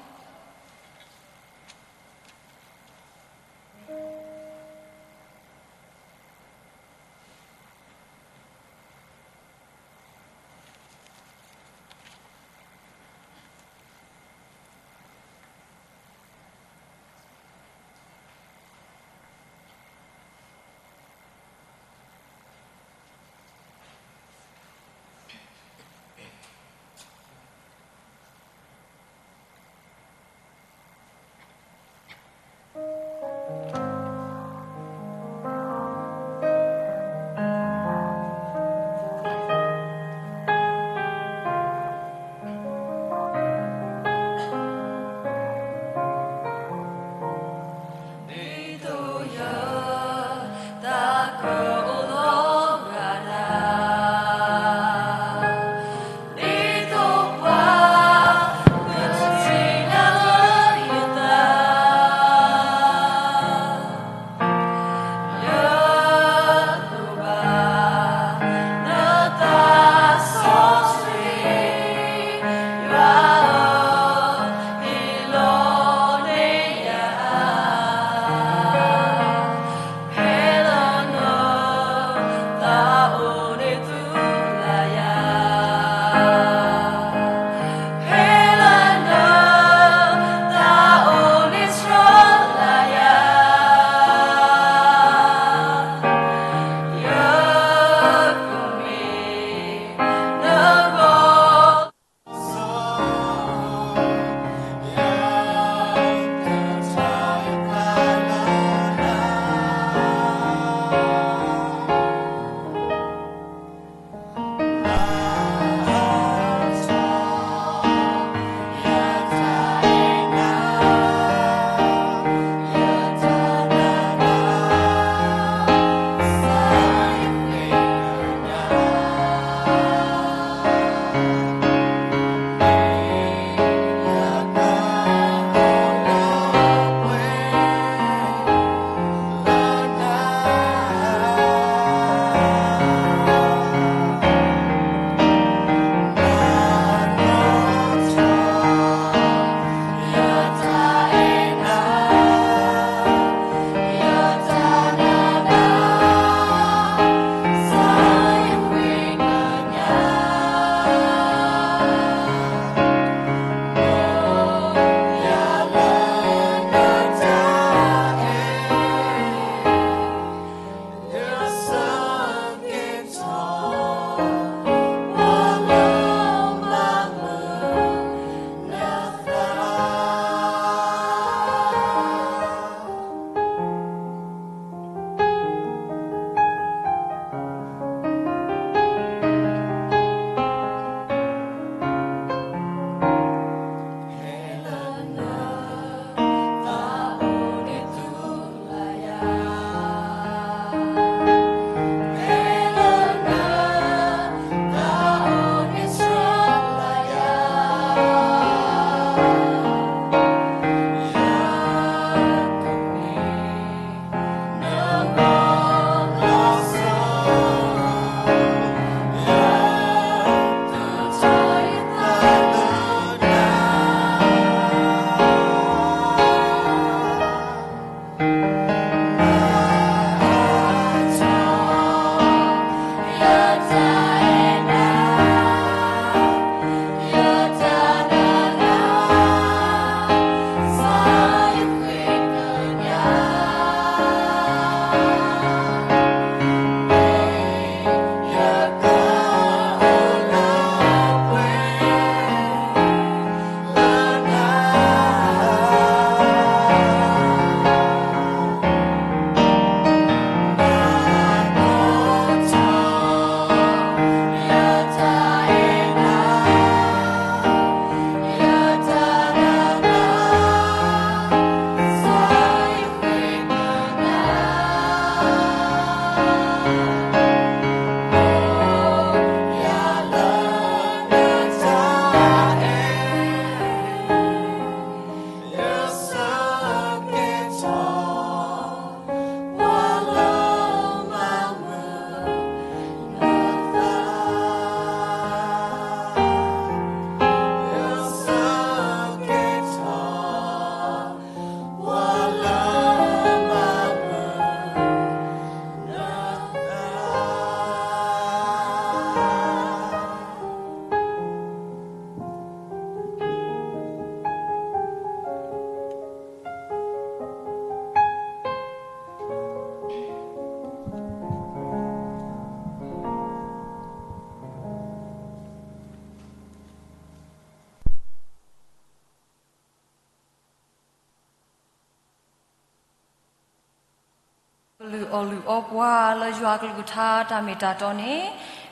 လုၢ်အီၣ်လုၢ်အီပှၤလၢယွၤကလုၢ်ကထါတၢ်မ့ၢ်တၢ်တီန့ၣ်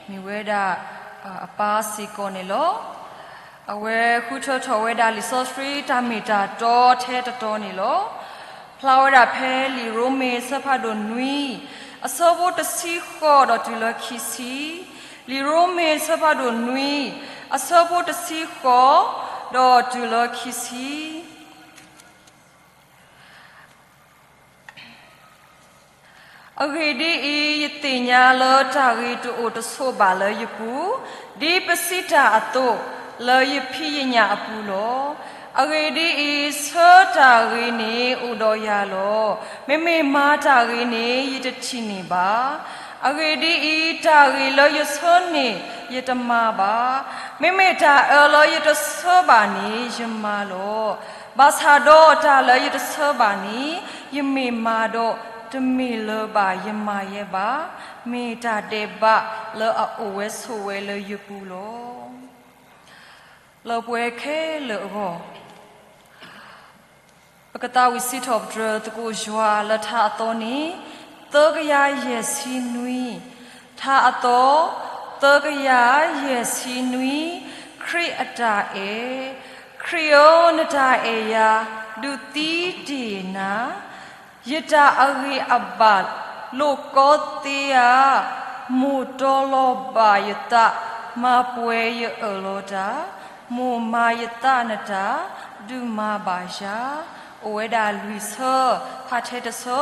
မ့ၢ်ဝဲဒၣ် အပၢ်စ့ၢ်ကီးန့ၣ်လီၤ. အဝဲဃုထၢထီၣ်ဝဲဒၣ်လံာ်စီဆှံတၢ်မ့ၢ်တၢ်တီထဲတတီၤန့ၣ်လီၤ. ဖျါဝဲဒၣ်ဖဲလံာ်ရိမ့ၤအဆၢဖးဒိၣ်နွံ အဆၢဖိတဆံဃိးဒီးတုၤလၢခံဆံ, လံာ်ရိမ့ၤအဆၢဖးဒိၣ်နွံ အဆၢဖိတဆံဃိး ဒီးတုၤလၢခံဆံ. အဂ့ၢ်ဒ်အံၤ, ယသ့ၣ်ညါလၢတၢ်ဂ့ၤတအိၣ်တဆိးဘၣ်လၢယပူၤ, ဒ်ပစံးတၢ်အသိး, လၢယဖံးယညၣ်အပူၤလီၤ. အဂ့ၢ်ဒ်အံၤ, ဆၢတၢ်ဂ့ၤန့ၣ်အိၣ်ဒီးယၤလီၤ. မ့မ့ၢ်မၤတၢ်ဂ့ၤန့ၣ် ယတထံၣ်န့ၢ်ဘၣ်. အဂ့ၢ်ဒ်အံၤ, တၢ်ဂ့ၤလၢယဆၢန့ၣ် ယတမၤဘၣ်. မ့မ့ၢ်တၢ်အၢလၢယတဆၢဘၣ်န့ၣ် ယမၤလီၤ. ဘၣ်ဆၣ်ဒီးတၢ်လၢယတဆၢဘၣ်န့ၣ် ယမ့ၢ်မၤဒီး တမ့ၢ်လၢၤဘၣ်ယမၤယဲဘၣ်. မ့ၢ်တၢ်ဒဲးဘးလၢအအိၣ်ဝဲဆိးဝဲလၢယပူၤလီၤ. လၢပှဲၤခဲလၢာ်အဂီၢ် ပကသးဝံၣ်စံးထီၣ်ပတြၢၤသကိးယွၤလၢထါအသီန့ၣ်, သၢကယၤယဲၢ်ဆံနွံ, ထါအသီ, သၢကယၤယဲၢ်ဆံနွံ, ခရံာ်အတၢ်အဲၣ်, ခရံာ်ဧၢ, နတၢ်အဲၣ်ယၤ ဒုးသံတ့ၢ်နၤ, ယတၢ်အဂ့ၤအဘၣ်လိာ်ကီသ့ဧါ, မိၢ်တီလီၤဘၣ်ယသး, မၤပှဲၤယအၢၣ်လီၤတၢ်, မိၢ်မၤယသးနတၢ်, ဒုးမၤဘၣ်ယၤ. အိၣ်ဝဲဒၣ်လွံၢ်ဆၢ, ဖးထဲတဆၢ,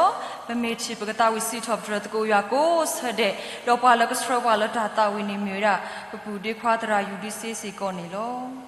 ပမ့ၢ်ထံၣ်ပကသးဝံၣ်စံးထီၣ်ပတြၢၤသကိးယွၤကိးဆၢဒဲး, ဒီးပှၤလၢကဆှၢပှၤလၢတၢ်သးဝံၣ်န့ၣ်မ့ၢ်ဝဲဒၣ် ပပုၢ်ဒ့ခွါသရၣ်ယူၤဒံစ့စ့ၢ်ကီးန့ၣ်လီၤ.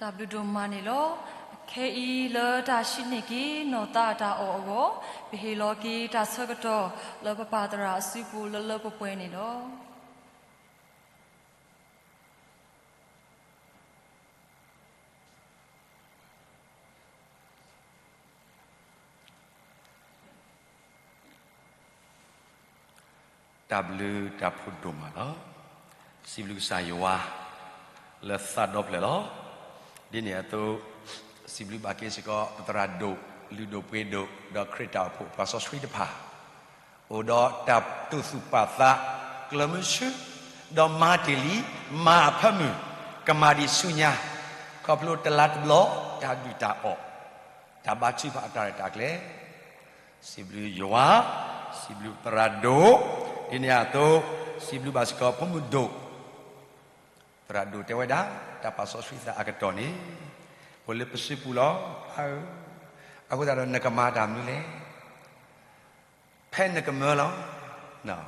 တၢ်ဘျုးဒိၣ်မးန့ၣ်လီၤ. ခဲအံၤလၢတၢ်ဟံးန့ၢ်က့ၤနီၢ်သးအတၢ်အီၣ်အဂီၢ်, ပဟ့ၣ်လီၤက့ၤတၢ်ဆၢကတီၢ်လၢပပၢ်သရၣ်အစုပူၤလၢလၢပှဲၤပှဲၤန့ၣ်လီၤ. တၢ်ဘျုးတၢ်ဖှိၣ်ဒိၣ်မးလီၤ. စံးဘျုးကစၢ်ယွၤ လၢသးဒီဖျၢၣ်လီၤ. ဒ်န့ၣ်အသိး စံးဘျုးဘၣ်က့ၤစ့ၢ်ကီး ပသရၣ်ဒိၣ်, လုၢ်ဒိၣ်ပှ့ၤဒိၣ်, ဒီးခရံာ်တၢ်အိၣ်ဖှိၣ်ပှၤစီဆှံတဖၣ် အိၣ်ဒီးတၢ်တူၢ်သူၣ်ပာ်သး ကျၢၤမုဆူ ဒီးမၤတ့ၢ်လံ မၤအဖၢမုၢ် ကမၤဒံးဆူညါ ခီဖျိတလါတဘျီ တၢ်ဒုၣ်တၢ်အီၣ် တၢ်ဘါထုကဖၣ်အတၢ်ရဲၣ်တၢ်ကျဲၤ စံးဘျုးယွၤ, စံးဘျုးသရၣ်ဒိၣ်, ဒ်န့ၣ်အသိး စံးဘျုးဘၣ်စ့ၢ်ကီးဖိမုၣ်ဒိၣ်, သရၣ်ဒိၣ်တဲဝဲဒၣ် တၢ်ပာ်စီဆှံသးအကတီၢ်န့ၣ် အိၣ်လၢပစုပူၤလီၤ. အဃိသတးဒီးနကမၤတၢ်မနုၤလဲၣ် ဖဲနကမၢလီၤ.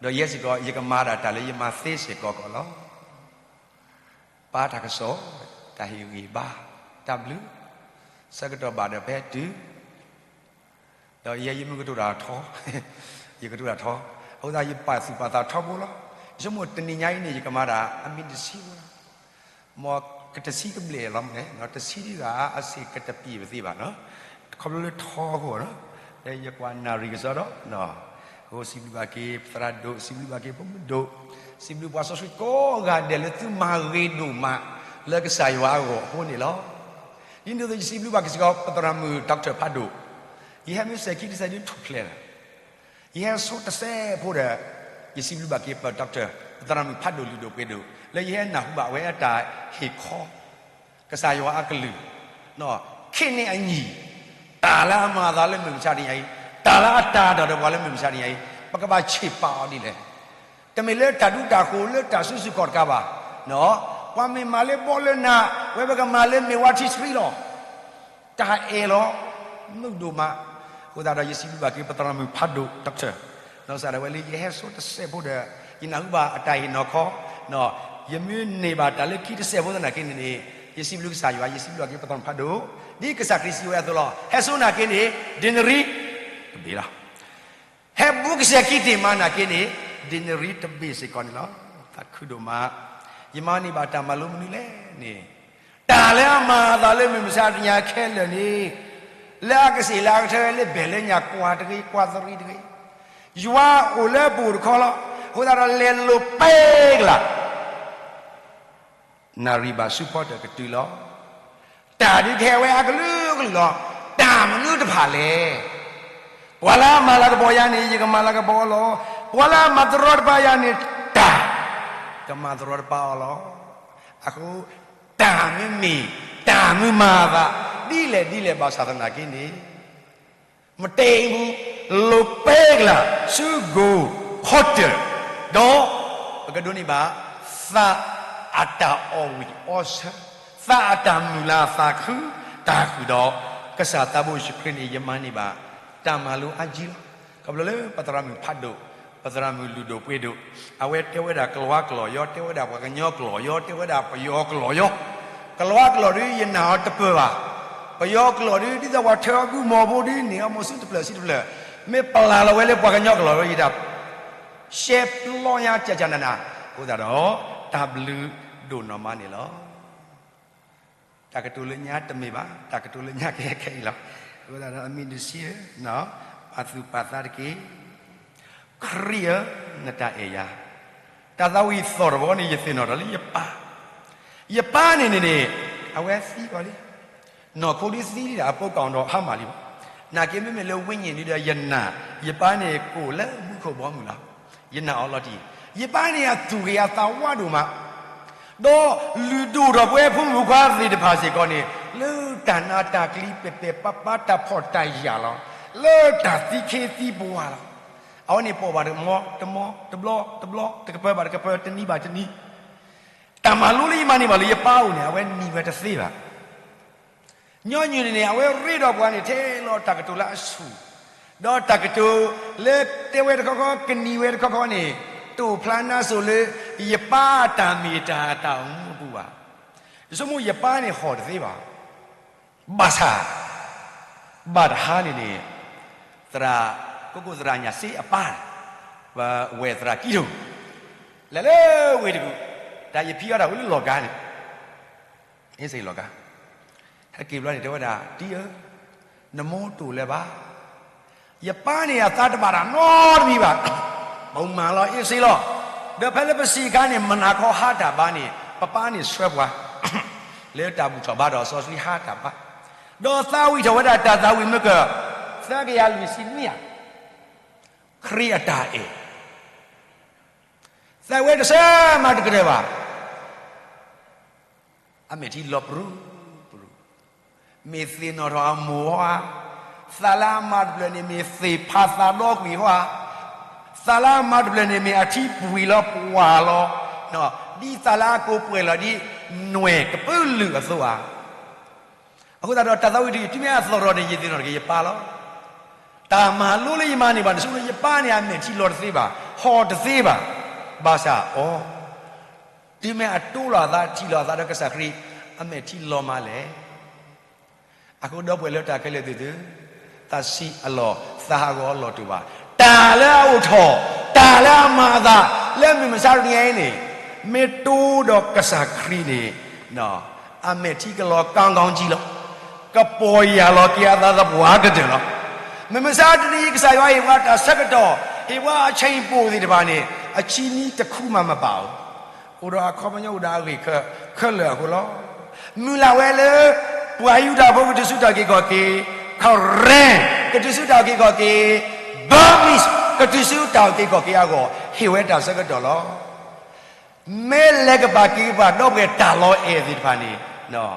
ဒီးယဲစ့ၢ်ကီး ယကမၤဒၣ်တၢ်လၢယမၤသ့စ့ၢ်ကီးကီးလီၤ. ပၢ်တၢ်ကစီၣ်, တၢ်ဟ့ၣ်ဂံၢ်ဘါ, တၢ်ဘျုး, ဆၢကတီၢ်ဘၣ်ဒီးဖဲတုၤ, ဒီးယဲယမ့ၢ်ကတိၤတၢ်ထီ, ယကတိၤတၢ်ထီ, အဃိသတးယပာ်သူၣ်ပာ်သးထီဘိလီၤ. ယဆိကမိၣ်တနံၤညါအံၤန့ၣ် ယကမၤဒၣ်အမံးတဆံဘိလီၤ. မ်ကတဆံကဘျဲၣ်လီၤမး, တဆံဒံးဂၤအစ့ၢ်ကတပံာ်ပသ့ဘၣ်နီၤ, ခီဖျိလၢထီအဃိနီၤ, လၢယကွၢ်နၣ်ရံၣ်ကစီဒီး အဃိစံးဘျုးဘၣ်က့ၤပသရၣ်ဒိၣ်, စံးဘျုးဘၣ်က့ၤဖိမုၣ်ဒိၣ်, စံးဘျုးပှၤစီဆှံကိးဂၤဒဲးလၢသုမၤဂ့ၤဒိၣ်မး လၢကစၢ်ယွၤအဂီၢ်အဃိန့ၣ်လီၤ. ဒ်န့ၣ်အသိးယစံးဘျုးဘၣ်က့ၤစ့ၢ်ကီး ပသရၣ်မုၣ် Doctor ဖးဒိၣ်, ယဟဲမ့ၢ်စဲၤခံတစဲးဒ်ထူၣ်ဖျဲးလီၤ. ယဟဲဆိတစဲးဖိဒီး ယစံးဘျုးဘၣ်က့ၤပ Doctor ပသရၣ်မုၣ်ဖးဒိၣ်လုၢ်ဒိၣ်ပှ့ၤဒိၣ် လၢယဟဲနၢ်ဟူဘၣ်ဝဲအတၢ်ဟ့ၣ်ခီ ကစၢ်ယွၤအကလုၢ်, ခဲန့ၣ်အညီ, တၢ်လၢအမၤအသးလၢမုၢ်မဆါတနံၤအံၤ, တၢ်လၢအတၢ်ဒိၣ်ဒီးပှၤလၢမုၢ်မဆါတနံၤအံၤ, ပကဘၣ်ဆံးပာ်အီၤဒ်လဲၣ်. တမ့ၢ်လၢတၢ်ဒူတၢ်ဃိၤလၢတၢ်စုဆူၣ်ခီၣ်တကးဘၣ်, ပှၤမ့ၢ်မၤလၢဘီလၢနး, ဝဲပကမၤလၢမ့ၢ်ဝါထံဆှံလီၤ. တၢ်အဲၣ်လီၤ, မုာ်ဒိၣ်မး, အဃိသတးဒီးယစံးဘျုးဘၣ်က့ၤပသရၣ်မုၣ်ဖးဒိၣ် Doctor နီၢ်စၢ်ဒၣ်ဝဲလၢယဟဲဆိတစဲးဖိဒီး ယနၢ်ဟူဘၣ်အတၢ်ဟ့ၣ်နီၤခီ, ယမ့ၢ်န့ၢ်ဘၣ်တၢ်လၢခံတစဲးဖိသနာ်က့န့ၣ်န့ၣ် ယစံးဘျုးကစၢ်ယွၤ ယစံးဘျုးဘၣ်က့ၤပသရၣ်မုၣ်ဖးဒိၣ်, ဒ်ကစၢ်ခရံာ်စံးဝဲအသိးလီၤ. ဟဲဆိနာ်က့န့ၣ် ဒ့နရံၣ်တဘ့ၣ်လီၤ. ဟဲဘူးကစဲၤခံတ့ၢ်မးနာ်က့န့ၣ် ဒ့နရံၣ်တဘ့ၣ်စ့ၢ်ကီးန့ၣ်လီၤ. သးခုဒိၣ်မး, ယမၤန့ၢ်ဘၣ်တၢ်မၤလိမနုၤလဲၣ်န့ၣ် တၢ်လၢအမၤအသးလၢမုၢ်မဆါတနံၤအံၤခဲလၢာ်န့ၣ်, လၢအကစ့ၢ်လၢအကထၢလၢဘဲၣ်လၢညါကွၢ်တဂ့ၤ ကွၢ်သရံးတဂ့ၤ, ယွၤအိၣ်လၢပအိၣ်တခီလီၤ. အဃိသတးဒီးလဲၤလိာ်ပှဲၤကလာ် နၣ်ရံၣ်ဘၣ်ဆူဖီတၢၣ်ကတုၤလီၤ. တၢ်ဒုးကဟဲဝဲအကလုာ်ကလုာ်လီၤ. တၢ်မနုၤတဖၣ်လဲၣ်. ပှၤလၢအမၤလၤကပီၤယၤန့ၣ် ယကမၤလၤကပီၤအီၤလီၤ. ပှၤလၢအမၤတရီတပါယၤန့ၣ် တၢ်ကမၤတရီတပါအီၤလီၤ. အဃိ တၢ်မ့မ့ၢ် တၢ်မုၢ်မၤအသး ဒ်လဲၣ်ဒ်လဲၣ်ဘၣ်ဆၣ်သနာ်က့န့ၣ် မတၤအံၤမူ လိာ်ပှဲၤကလာ်ဆူကိၣ်ဖီတၢၣ်, ဒီးပကဒိးန့ၢ်ဘၣ် သးအတၢ်အီၣ်ဝံၣ်အီဆၢ, သးအတၢ်မုၢ်လၢ်သးခုတၢ်ဃုာ်ဒီး ကစၢ်သးဘိယ့ၣ်ၡူးခရံာ်န့ၣ် ယမၤန့ၢ်ဘၣ် တၢ်မၤလိအါကံလီၤ. ခီဖျိလၢပသရၣ်မုၣ်ဖးဒိၣ်, ပသရၣ်မုၣ်လုၢ်ဒိၣ်ပှ့ၤဒိၣ်, အဝဲတဲဝဲဒၣ်ကလၤဝါကျိာ်ယီ, တဲဝဲဒၣ်ပှၤကညီကျိာ်ယီ, တဲဝဲဒၣ်ပယီၤကျိာ်ယီ, ကလၤဝါကျိာ်ဒ်ယနာ်အီၤတပၢၢ်ဘၣ်. ပယီၤကျိာ်ဒ် ဒ်သိးပှၤထၢအီၤဘုမီၤဖိဒ်န့ၣ် အီၣ်မီၤဆူတဖျၢၣ်ဆံတဖျၢၣ်, မ့ၢ်ပလၢ်လီၤဝဲလၢပှၤကညီကျိာ်လီၤ ယတၢ် ရှဲပျီညါကၠးကၠးနးနး, အဃိသတးဒီး တၢ်ဘျုးဒိၣ်နီၢ်မးန့ၣ်လီၤ. တၢ်ကတိၤလၢညါတမ့ၢ်ဘၣ်, တၢ်ကတိၤလၢညါကဟဲခဲအံၤလီၤ. အဃိသတးဒီးအမံၤဒုးဆံးဧၢ, ပာ်သူၣ်ပာ်သးတက့ၢ်. ခရံာ်ဧၢ, နတၢ်အဲၣ်ယၤ, တၢ်သးဝံၣ်သီၣ်တဘီန့ၣ် ယသ့ၣ်နီၣ်ထီၣ်လၢယပၢ်, ယပၢ်န့ၣ်န့ၣ်န့ၣ် အဝဲသံကွၢ်လံ, နီၢ်ခိဒုးသံလံဒီး အပိကီၢ်ဒီးဟါမၢ်လံဘၣ်. နာ်က့မ့မ့ၢ်လၢ ဝိညာဉ် ဒုးဒီးယနာ်, ယပၢ်န့ၣ်ကအိၣ်လၢမူခိၣ်ဘီမုၢ်လီၤ. ယနာ်အီၤလီၤတံၢ်, ယပၢ်န့ၣ်အသူၣ်ဂ့ၤအသးဝါဒိၣ်မး ဒီးလုၢ်ဒိၣ်ထီၣ်ပဝဲဖိမုၣ်ဖိခွါသ့ၣ်တဖၣ်စ့ၢ်ကီးန့ၣ် လၢတၢ်နးတၢ်ကျံၤပဲာ်ပဲာ်ပၢ်ပၢ် တၢ်ဖှီၣ်တၢ်ယာ်လီၤ. လၢတၢ်သံခ့သံပဝါလီၤ. အဝဲန့ၣ်ပိာ်ဘၣ်တမီတမီ တဘျီတဘျီ တကပၤဘၣ်တကပၤ တနံၤဘၣ်တနံၤ, တၢ်မၤလိလၢယမၤန့ၢ်ဘၣ်လၢယပၢ်အအိၣ်န့ၣ် အဝဲနံၤဝဲတသ့ဘၣ်. ညီနုၢ်န့ၣ်န့ၣ် အဝဲရ့ဒီးပှၤန့ၣ် ထဲလီၤတၢ်ကတိၤလၢအဆူၣ်, ဒီးတၢ်ကတိၤလၢတဲဝဲတခီခီ ကနံၤဝဲတခီခီန့ၣ် တအိၣ်ဖျါနါစိၤလၢ ယပၢ်တၢ်မ့ၢ်တၢ်အတၢ်အိၣ်မူအပူၤဘၣ်. ယဆိကမိၣ်ယပၢ်န့ၣ်ဟီၣ်တသ့ဘၣ်. ဘၣ်ဆၣ် ဘၣ်တဟါန့ၣ်န့ၣ် သရၣ် ကီၢ်ကိၣ်သရၣ်ညၣ်စ့အပၢ် ပဝဲၢ်သရၣ်ကံၣ်ထူၣ် လဲၤလၢဝ့ၢ်တကူၣ်, တၢ်ယဖံအီၣ်တၢ်အိၣ်လၢလီၢ်ကါန့ၣ် အ့ၣ်စ့လီၤကါ, ဟဲက့ၤဘျီန့ၣ် တဲဝဲဒၣ် တံၤဧၢ, နမိၢ်တအိၣ်လၢၤဘၣ်. ယပၢ်န့ၣ်အသးတဘၣ်တၢ်နီတမံၤဘၣ်. ပမၤလီၤအ့ၣ်စ့လီၤ. ဒီးဖဲလၢပစံးအခါန့ၣ် မုၢ်နၤခီဟါတၢ်ဘါန့ၣ် ပပၢ်န့ၣ်ဆှၢပှၤ လၢတၢ်ဘူၣ်ထီၣ်ဘါထီၣ်စီဆှံဟါတၢ်ဘါ, ဒီးသးဝံၣ်ထီၣ်ဝဲဒၣ်တၢ်သးဝံၣ်မ့ၢ်က သၢကယၤလွံၢ်ဆံနွံဧါ, ခရံာ်အတၢ်အဲၣ် သးဝဲတဆၢမၤတကတၢၢ်ဘၣ်. အမဲာ်ထံလီၤပရူၤပရူၤ, မ့ၢ်သ့ၣ်နီၣ်ထီၣ်အမိၢ်ဧါ, သးလၢအမၤတဖျၢၣ်န့ၣ်မ့ၢ်သ့ၣ်ဖးသးဒီကွံာ်ဟီဧါ, သးလၢအမၤတဖျၢၣ်န့ၣ်မ့ၢ်အထံပှံၤလီၤပှၢ်လီၤ, ဒ်သးလၢအကိာ်ပှဲၤလီၤဒ် နွဲၣ်ကပုာ်လုာ်အသိးဧါ. အဃိသတးဒီးတၢ်သးဝံၣ်တယုၢ် တုၤမ့ၢ်အသီၣ်ထီၣ်န့ၣ် ယသ့ၣ်နီၣ်ထီၣ်က့ၤယပၢ်လီၤ. တၢ်မၤလိလၢယမၤန့ၢ်ဘၣ်န့ၣ် ဆိကမိၣ်လၢယပၢ်န့ၣ် အမဲာ်ထံလီၤတသ့ဘၣ်, ဟီၣ်တသ့ဘၣ်. ဘၣ်ဆၣ်အီၤ တုၤမ့ၢ်အတိလီၤအသး ထံၣ်လီၤအသးဒီးကစၢ်ခရံာ် အမဲာ်ထံလီၤမးလဲၣ်. အဃိဒီပုၢ်ဝဲၢ်လၢတၢ်ခဲလၢာ်သ့ၣ်သုဧၢ, သးဆံးအလီၢ် သးဟးဂီၤအလီၢ်တအိၣ်ဘၣ်. တၢ်လၢအအိၣ်ထီၣ် တၢ်လၢအမၤအသး လၢမုၢ်မဆါတနံၤအံၤန့ၣ် မ့ၢ်တိဒီးကစၢ်ခရံာ်န့ၣ် အမဲာ်ထံကလီၤ ကောင်းကောင်းကြီး လီၤ. ကပီၢ်ယၢ်လီၤက့ၤအသးသပှၢ်ကတၢၢ်လီၤ. မုၢ်မဆါတနံၤအံၤ ကစၢ်ယွၤဟ့ၣ်ပှၤတၢ်ဆၢကတီၢ်, ဟ့ၣ်ပှၤအဆၢကတီၢ် ဟ့ၣ်ပှၤအချိန်ပိုသ့ၣ်တဖၣ်န့ၣ် အချံနံတခူမးမပာ်ဧိၤ, အိၣ်ဒီးအခီပညီ အိၣ်ဒီးအဂ့ၢ်ခဲလၢာ်အဃိလီၤ. မုၢ်လၢ်ဝဲလၢ ပှၤယူဒၤဖိကတုၤဆူတၢ်အုၣ်က့ၤခီၣ်က့ၤ, Karen ကတုၤဆူတၢ်အုၣ်က့ၤခီၣ်က့ၤ, Burmese ကတုၤဆူတၢ်အုၣ်က့ၤခီၣ်က့ၤအဂီၢ် ဟ့ၣ်ဝဲတၢ်ဆၢကတီၢ်လီၤ. မ့ၢ်လဲၤကပာ်က့ၤပှၤဒီပုၢ်ဝဲၢ်တၢ်လီၤအဲၣ်သ့ၣ်တဖၣ်န့ၣ်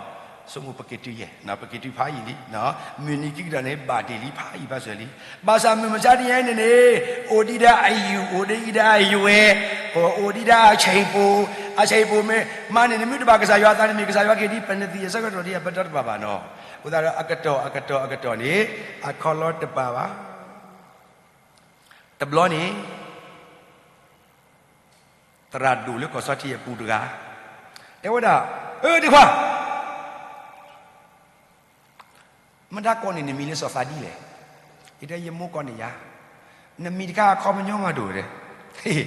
ဆိကမိၣ်ပက့ၤတုၤယဲၢ်, ပက့ၤတုၤဖးယံာ်လံ, မုၢ်နံၤခံကတၢၢ်န့ၣ် ဘၣ်တ့ၢ်လံဖးယံာ်ဖးစၢၤလံ. ဘၣ်ဆၣ်မုၢ်မဆါတနံၤအံၤန့ၣ်န့ၣ် အိၣ်ဒံးဒၣ်အယူၢ် အိၣ်ဒံးဒၣ်အယွဲၢ်, အိၣ်ဒံးဒၣ်အဆံးပူၤ, အဆံးပူၤမ့ၢ်မၤန့ၣ် နမ့ၢ်တဘၣ်ကစၢ်ယွၤအသးန့ၣ် မ့ၢ်ကစၢ်ယွၤကဟ့ၣ်ဒံးပနသံၣ်အဆၢကတီၢ်ဒံး အပတီၢ်တဘၣ်ဘၣ်နီၤ. အဃိသတးဒီးအကတီၢ်အကတီၢ်အကတီၢ်န့ၣ် အခီလီၤတပာ်ဘၣ်. တဘျီန့ၣ် သရၣ်ဒိၣ်လၢကီၢ်စီထံအပူၤတဂၤ တဲဝဲဒၣ်, အၢ ဒ့ခွါ, မတၤကိးန့ၢ်နမံၤလၢစီၤသးဒံလဲၣ်. ယတဲ ယမိၢ်ကိးန့ၢ်ယၤ. နမံၤတခါအခီပညီမးတအိၣ်ဒီး,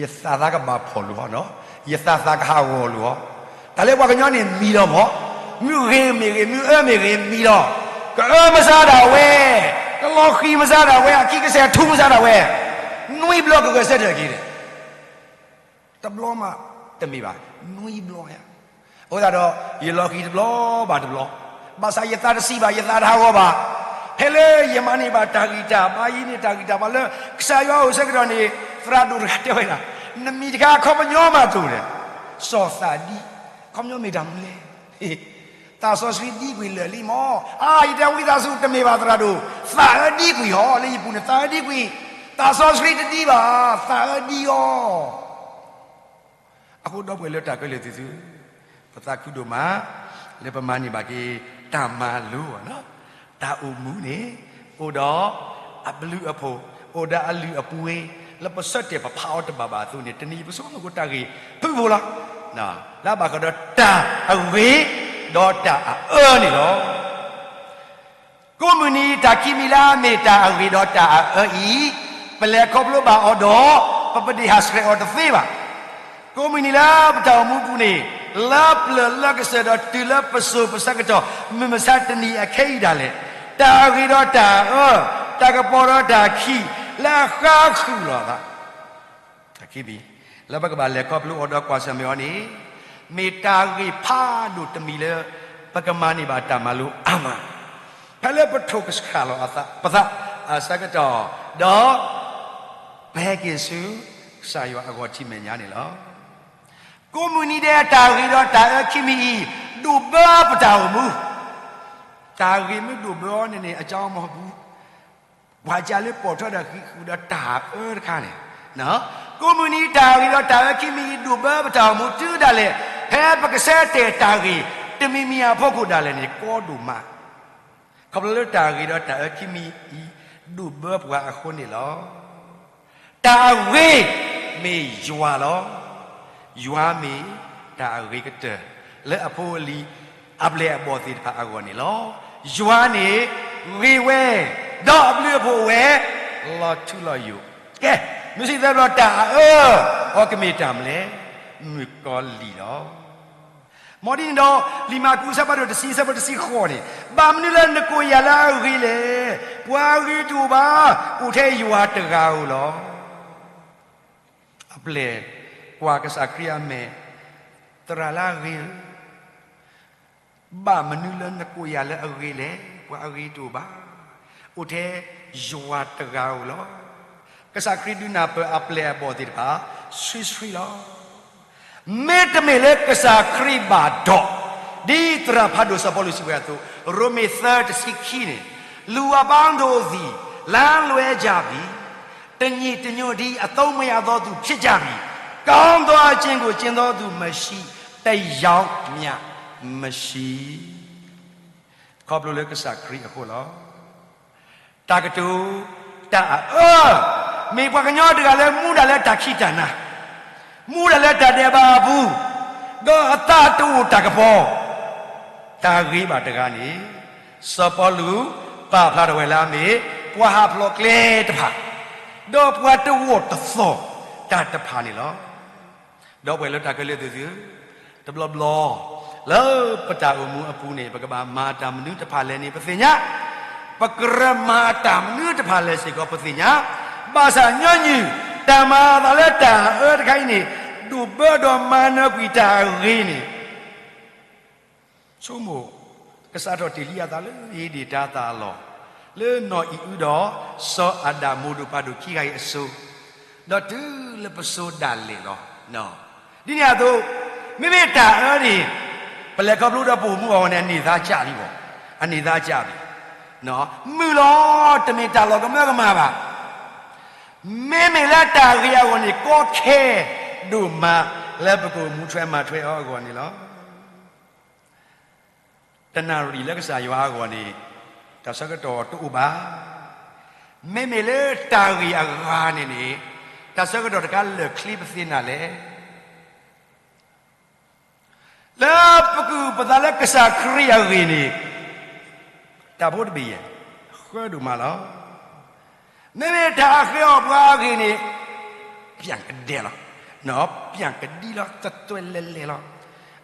ယသးသးကဘၣ်ဖှီၣ်လိာ်ဟီနီၤ, ယသးသးကဟးဂီၤလိာ်ဟီ. တၢ်လၢပှၤကညီန့ၣ်မံၤလီၤမး, မုၢ်ဂ့ၤမ့ၢ်ဂ့ၤ မုၢ်အၢမ့ၢ်ဂ့ၤမံၤလီၤ. ကအၢမၤစၢ်ဒၣ်ဝဲ, ကလီၤဃံၤမၤစၢ်ဒၣ်ဝဲ, အခံကစဲးထူမၤစၢ်ဒၣ်ဝဲ, နွံဘျီကဂဲၤဆၢထၢၣ်က့ၤဒီး တဘျီမးတမ့ၢ်ဘၣ်, နွံဘျီယါ. အဃိသတးဒီး ယလီၤဃံၤတဘျီဘၣ်တဘျီ, ဘၣ်ဆၣ်ယသးတဆံးဘၣ်, ယသးတဟးဂီၤဘၣ်. ဖဲလၢယမၤန့ၢ်ဘၣ်တၢ်ဂံၢ်တၢ်ဘါ ယဟံးန့ၢ်တၢ်ဂံၢ်တၢ်ဘါလၢ ကစၢ်ယွၤအိၣ်ဆၢကတီၢ်န့ၣ် သရၣ်ဒိၣ်တဂၤတဲဝဲဒၣ်, နမံၤတခါအခီပညီမးတအိၣ်ဒီး, စီၤသးဒံ, အခီပညီမ့ၢ်တၢ်မနုၤလဲၣ်. သးစီဆှံဒံကွံာ်လၢာ်လံမး. အါ ယတဲဝံသးစူၤတမ့ၢ်ဘၣ် သရၣ်ဒိၣ်, သးအၢဒံကွံာ်ဟီ, လၢယပူၤန့ၣ် သးအၢဒံကွံာ်, သးစီဆှံတဒံဘၣ်, သးအၢဒံအီၤ. အဃိဒီပုၢ်ဝဲၢ်လၢတၢ်ခဲလၢာ်သ့ၣ်သုဧၢ, ပသးခုဒိၣ်မး လၢပမၤန့ၢ်ဘၣ်က့ၤ တၢ်မၤလိ, တၢ်အိၣ်မူန့ၣ် အိၣ်ဒီးအဘျုးအဖှိၣ်, အိၣ်ဒီးအလုၢ်အပှ့ၤ, လၢပဆၢတဲာ်ပဖးအီၤတဘၣ်ဘၣ်အသိးန့ၣ် တနံၤအံၤပဆိကမိၣ်က့ၤတၢ်ဂ့ၢ်ဖုၣ်ဖှိၣ်လီၤ. လၢအဘၣ်ဃးဒီးတၢ်အဂ့ၤ ဒီးတၢ်အအၢန့ၣ်လီၤ. ကိးမုၢ်နံၤ တၢ်ခံမံၤလၢအမ့ၢ်တၢ်အဂ့ၤဒီးတၢ်အအၢအံၤ, ပလဲၤခီဖျိဘၣ်အီၤဒီး ပပဒ့ၣ်ဟးဆှဲးအီၤတသ့ဘၣ်. ကိးမုၢ်နံၤလၢပတၢ်အိၣ်မူပူၤန့ၣ် လၢပျၢၤလၢကစၢၢ်ဒီးတုၤလၢပစိၤပဆၢကတီၢ် မုၢ်မဆါတနံၤအခဲအံၤဒၣ်လဲာ်, တၢ်အဂ့ၤဒီးတၢ်အအၢ, တၢ်ကပီၤဒီးတၢ်ခံး လၢအဃါဃုာ်လီၤအသး တၢ်ခံမံၤ လၢပကဘၣ်လဲၤခီဖျိအီၤဒီးကွၢ်ဆၢၣ်မဲာ်အီၤန့ၣ်, မ့ၢ်တၢ်ဂ့ၢ်ဖးဒိၣ်တမံၤလၢ ပကမၤန့ၢ်ဘၣ်တၢ်မၤလိအါမး, ဖဲလၢပထိၣ်ကဆှၣ်လီၤပသးအဆၢကတီၢ်, ဒီး ပဟဲက့ၤဆူ ကစၢ်ယွၤအဂီၢ်ထံးမဲာ်ညါန့ၣ်လီၤ. ကိးမုၢ်နံၤဒဲးတၢ်ဂ့ၤဒီးတၢ်အၢခံမံၤအံၤ ဒိၣ်ဘၢပတၢ်အိၣ်မူ, တၢ်ဂ့ၤမ့ၢ်ဒိၣ်ဘၢအီၤန့ၣ်န့ၣ် အကၠီမီၤပူၤ ပှၤကလၢပိာ်ထွဲဒီးဃံးဃုာ်ဒီးတၢ်အၢတခါန့ၣ်, ကိးမုၢ်နံၤတၢ်ဂ့ၤဒီးတၢ်အၢခံမံၤအံၤ ဒိၣ်ဘၢပတၢ်အိၣ်မူတုၤဒၣ်လဲာ်, ဖဲပကဆၢတဲာ်တၢ်ဂ့ၢ် တမံၤမံၤအဖီခိၣ်ဒၣ်လဲာ်န့ၣ် ကီဒိၣ်မး, ခီဖျိလၢတၢ်ဂ့ၤဒီးတၢ်အၢခံမံၤအံၤ ဒိၣ်ဘၢပှၤအဃိန့ၣ်လီၤ. တၢ်အဂ့ၤ မ့ၢ်ယွၤလီၤ. ယွၤမ့ၢ်တၢ်အဂ့ၤကတၢၢ် လၢအဖိအလံၤ အပျဲၢ်အဘီၣ်သ့ၣ်တဖၣ်အဂီၢ်န့ၣ်လီၤ. ယွၤန့ၣ်ဂ့ၤဝဲ, ဒီးအဘျုးအဖှိၣ်ဝဲ လီၤထူလီၤယိာ်. ကဲ, မုၢ်ဆ့ၣ်သၢဘျီတၢ်အအၢအီၤကမ့ၢ်တၢ်မနုၤလဲၣ်, မုၣ်ကီၤလံၢ်လီၤ. မ်ဒ်န့ၣ်ဒီး လံာ်မၢ်ကူး အဆၢဖးဒိၣ်တဆံ အဆၢဖိတဆံဃိးန့ၣ်, ဘၣ်မနုၤလၢနကိးယၤလၢအဂ့ၤလဲၣ်. ပှၤအဂ့ၤတအိၣ်ဘၣ်, အိၣ်ထဲယွၤတဂၤဧိၤလီၤ. အပျဲၢ်ကွၢ်ကစၢ်ခရံာ်အမဲာ်, သရၣ်လၢအဂ့ၤဧၢ, ဘၣ်မနုၤလၢနကိးယၤလၢအဂ့ၤလဲၣ်. ပှၤအဂ့ၤတအိၣ်ဘၣ်, အိၣ်ထဲယွၤတဂၤဧိၤလီၤ. ကစၢ်ခရံာ်ဒုးနၢ်ပၢၢ်အပျဲၢ်အဘီၣ်သ့ၣ်တဖၣ် ဆှံဆှံလီၤ. မ့တမ့ၢ်လၢကစၢ်ခရံာ်ဘၣ်ဒီး, ဒ်သရၣ်ဖးဒိၣ်စီၤပီလူးစံးဝဲအသိး, ရိမ့ၤသၢတဆံခံန့ၣ်, လူအပေါင်းတို့သည် လမ်းလွဲကြပြီ, တညီတညွတ်တည်း အသုံးမရသောသူဖြစ်ကြပြီ, ကောင်းသောအကျင့်ကိုကျင့်သောသူမရှိ, တစ်ယောက်မျှမရှိ. ခီဖျိလၢကစၢ်ခရံာ်အဃိလီၤ. တၢ်ကတိၤ, တၢ်အအၢ, မ့ၢ်ပှၤကညီတဂၤလၢမူဒၣ်လၢတၢ်ခံးတၢ်နၤ, မူဒၣ်လၢတၢ်ဒဲးဘးအပူၤ, ဒီးအသးတအိၣ်တၢ်ကပီၤ, တၢ်ဂ့ၤဘၣ်တဂၤန့ၣ်, စီၤပီလူးပာ်ဖျါထီၣ်ဝဲလၢအမ့ၢ် ပှၤဟးဖျိးကျဲတဖၣ်, ဒီးပှၤတဝီၢ်တသီၣ်တၢ်တဖၣ်န့ၣ်လီၤ. ဒီပုၢ်ဝဲၢ်လၢတၢ်ခဲလၢာ်သ့ၣ်သုဧၢ, တဘျီဘျီ လၢပတၢ်အိၣ်မူအပူၤန့ၣ် ပကဘၣ်မၤတၢ်မနုၤတဖၣ်လဲၣ်န့ၣ် ပသ့ၣ်ညါ, ပကမၤတၢ်မနုၤတဖၣ်လဲၣ်စ့ၢ်ကီး ပသ့ၣ်ညါ, ဘၣ်ဆၣ်ညီနုၢ် တၢ်မၤအသးလၢတၢ်အအၢတခါအံၤန့ၣ် ဒိၣ်ဘၢဒီးမၤနၢၤကွံာ်တၢ်အဂ့ၤန့ၣ် ဆိကမိၣ်, ကစးထီၣ်တ့ၢ်လံအသးလၢ ဧ့ဒ့ၣ်တၤသၣ်အလီၢ်, လၢနီၢ်အံၤအုဒီး စီၤအၤဒၣ်မိၢ်ဒိၣ်ပၢ်ဒိၣ်ခံဂၤအံၤအစိၤ, ဒီးတုၤလၢပစိၤဒၣ်လဲာ်လီၤ. ဒ်န့ၣ်အသိး, မ့မ့ၢ်တၢ်အၢန့ၣ် ပလဲၤခီဖျိဒီးပအိၣ်မူအဂီၢ်န့ၣ် အန့ၢ်သါစၢ်လံဘၣ်, အန့ၢ်သါစၢ်လံ, မုာ်လီၤ, တမ့ၢ်တၢ်လီၤကမၢကမၣ်ဘၣ်. မ့မ့ၢ်လၢတၢ်ဂ့ၤအဂီၢ်န့ၣ် ကီခဲဒိၣ်မး လၢပကအိၣ်မူထွဲမၤထွဲအီၤအဂီၢ်န့ၣ်လီၤ. တနၣ်ရံၣ်လၢကစၢ်ယွၤအဂီၢ်န့ၣ် တၢ်ဆၢကတီၢ်တအိၣ်ဘၣ်. မ့မ့ၢ်လၢတၢ်ဂ့ၤအဂၤန့ၣ်န့ၣ် တၢ်ဆၢကတီၢ်တခါလၢာ်ချ့ပသ့နၤလဲၣ်. လၢပကူၣ်ပသးလၢကစၢ်ခရံာ်အဂ့ၢ်န့ၣ် တၢ်ဖိတဘ့ၣ်ယဲၢ် ဃၢဒိၣ်မးလီၤ. မ့မ့ၢ်တၢ်အဃ့အီၣ်ပှၤအဂ့ၢ်န့ၣ် ပျံၣ်ကဒဲလီၤ, ပျံၣ်ကဒံလီၤ, တသွဲလဲၤလဲၤလီၤ.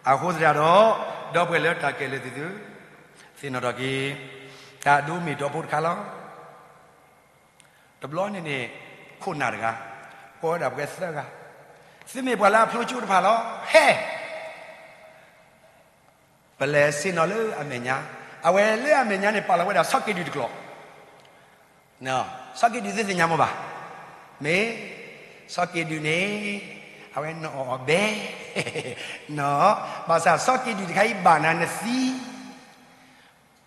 အဃိသတးဒီး ဒီပုၢ်ဝဲၢ်လၢတၢ်ခဲလၢာ်သ့ၣ်သုဧၢ, သ့ၣ်နီၣ်ထီၣ်က့ၤ တၢ်ဒိမ့ၢ်ဒီဖိတခါလီၤ. တဘျီန့ၣ်န့ၣ် ခိၣ်နၢ်တဂၤ ကိးဝဲဒၣ်ပှၤသၢဂၤ, သုမ့ၢ်ပှၤလၢအဖျိကၠိတဖၣ်လီၤ. ဟဲ ပလဲၤဆ့ၣ်နီၤလၢအမဲာ်ညါ, အဝဲလၢအမဲာ်ညါန့ၣ် ပာ်လီၤဝဲဒၣ်ဆီက့ၤဒုၣ်တကျိာ်. ဆီက့ၤဒုၣ်သုသ့ၣ်ညါမ့ၢ်ဘၣ်, မ့ၢ် ဆီက့ၤဒုၣ်န့ၣ် အဝဲနအီၣ်အီၤဘဲ, ဘၣ်ဆၣ်ဆီက့ၤဒုၣ်တခါအံၤဘၣ်နၤနသံ,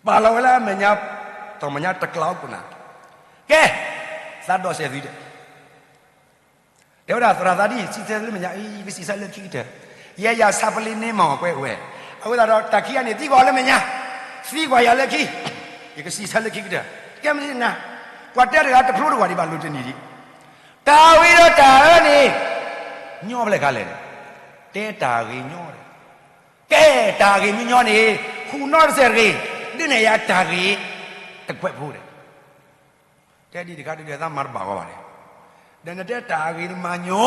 ပာ်လီၤဝဲလၢအမဲာ်ညါ, တၢ်မဲာ်ညါတကျါအိၣ်ခိၣ်နၢ်, ကဲ, သးဒီးစဲးသုဒီး တဲဝဲဒၣ်သရၣ်သးဒ် စံးဆၢလၢမဲာ်ညါအံၤ ယကစံးဆၢလၢခံကတၢၢ်, ယဲယၤဆါပလ့န့ၢ်မၤအီၤကွဲးဝဲ, အဝဲသတးဒီးတၢ်ခံဂၤန့ၣ် သံကွၢ်အီၤလၢမဲာ်ညါ, သံကွၢ်ယၤလၢခံ, ယကစံးဆၢလၢခံကတၢၢ်, ကဲမ့ၢ်နၤ, ပှၤတဲတဂၤတဖျိတဝၢ်ဒံးဘၣ်လိၤတနံၤဒံး, တၢ်ဝံၤဒီးတၢ်အၢန့ၣ် ညီဖဲလဲၣ်ခါလဲၣ်, တဲတၢ်ဂ့ၤညီဒီး, ကဲတၢ်ဂ့ၤမ့ၢ်ညီန့ၣ် ဃုာ်နီၣ်တစဲးတဂ့ၤ, ဒ်န့ၣ်ယၤတၢ်ဂ့ၤတကွဲးဖိဒီး တဲဒ်တခါဒုးဒီးသးမၤတဘၣ်ဂီၢ်ဘၣ်န့ၣ်, ဒီးနတဲတၢ်ဂ့ၤနမၤညီ,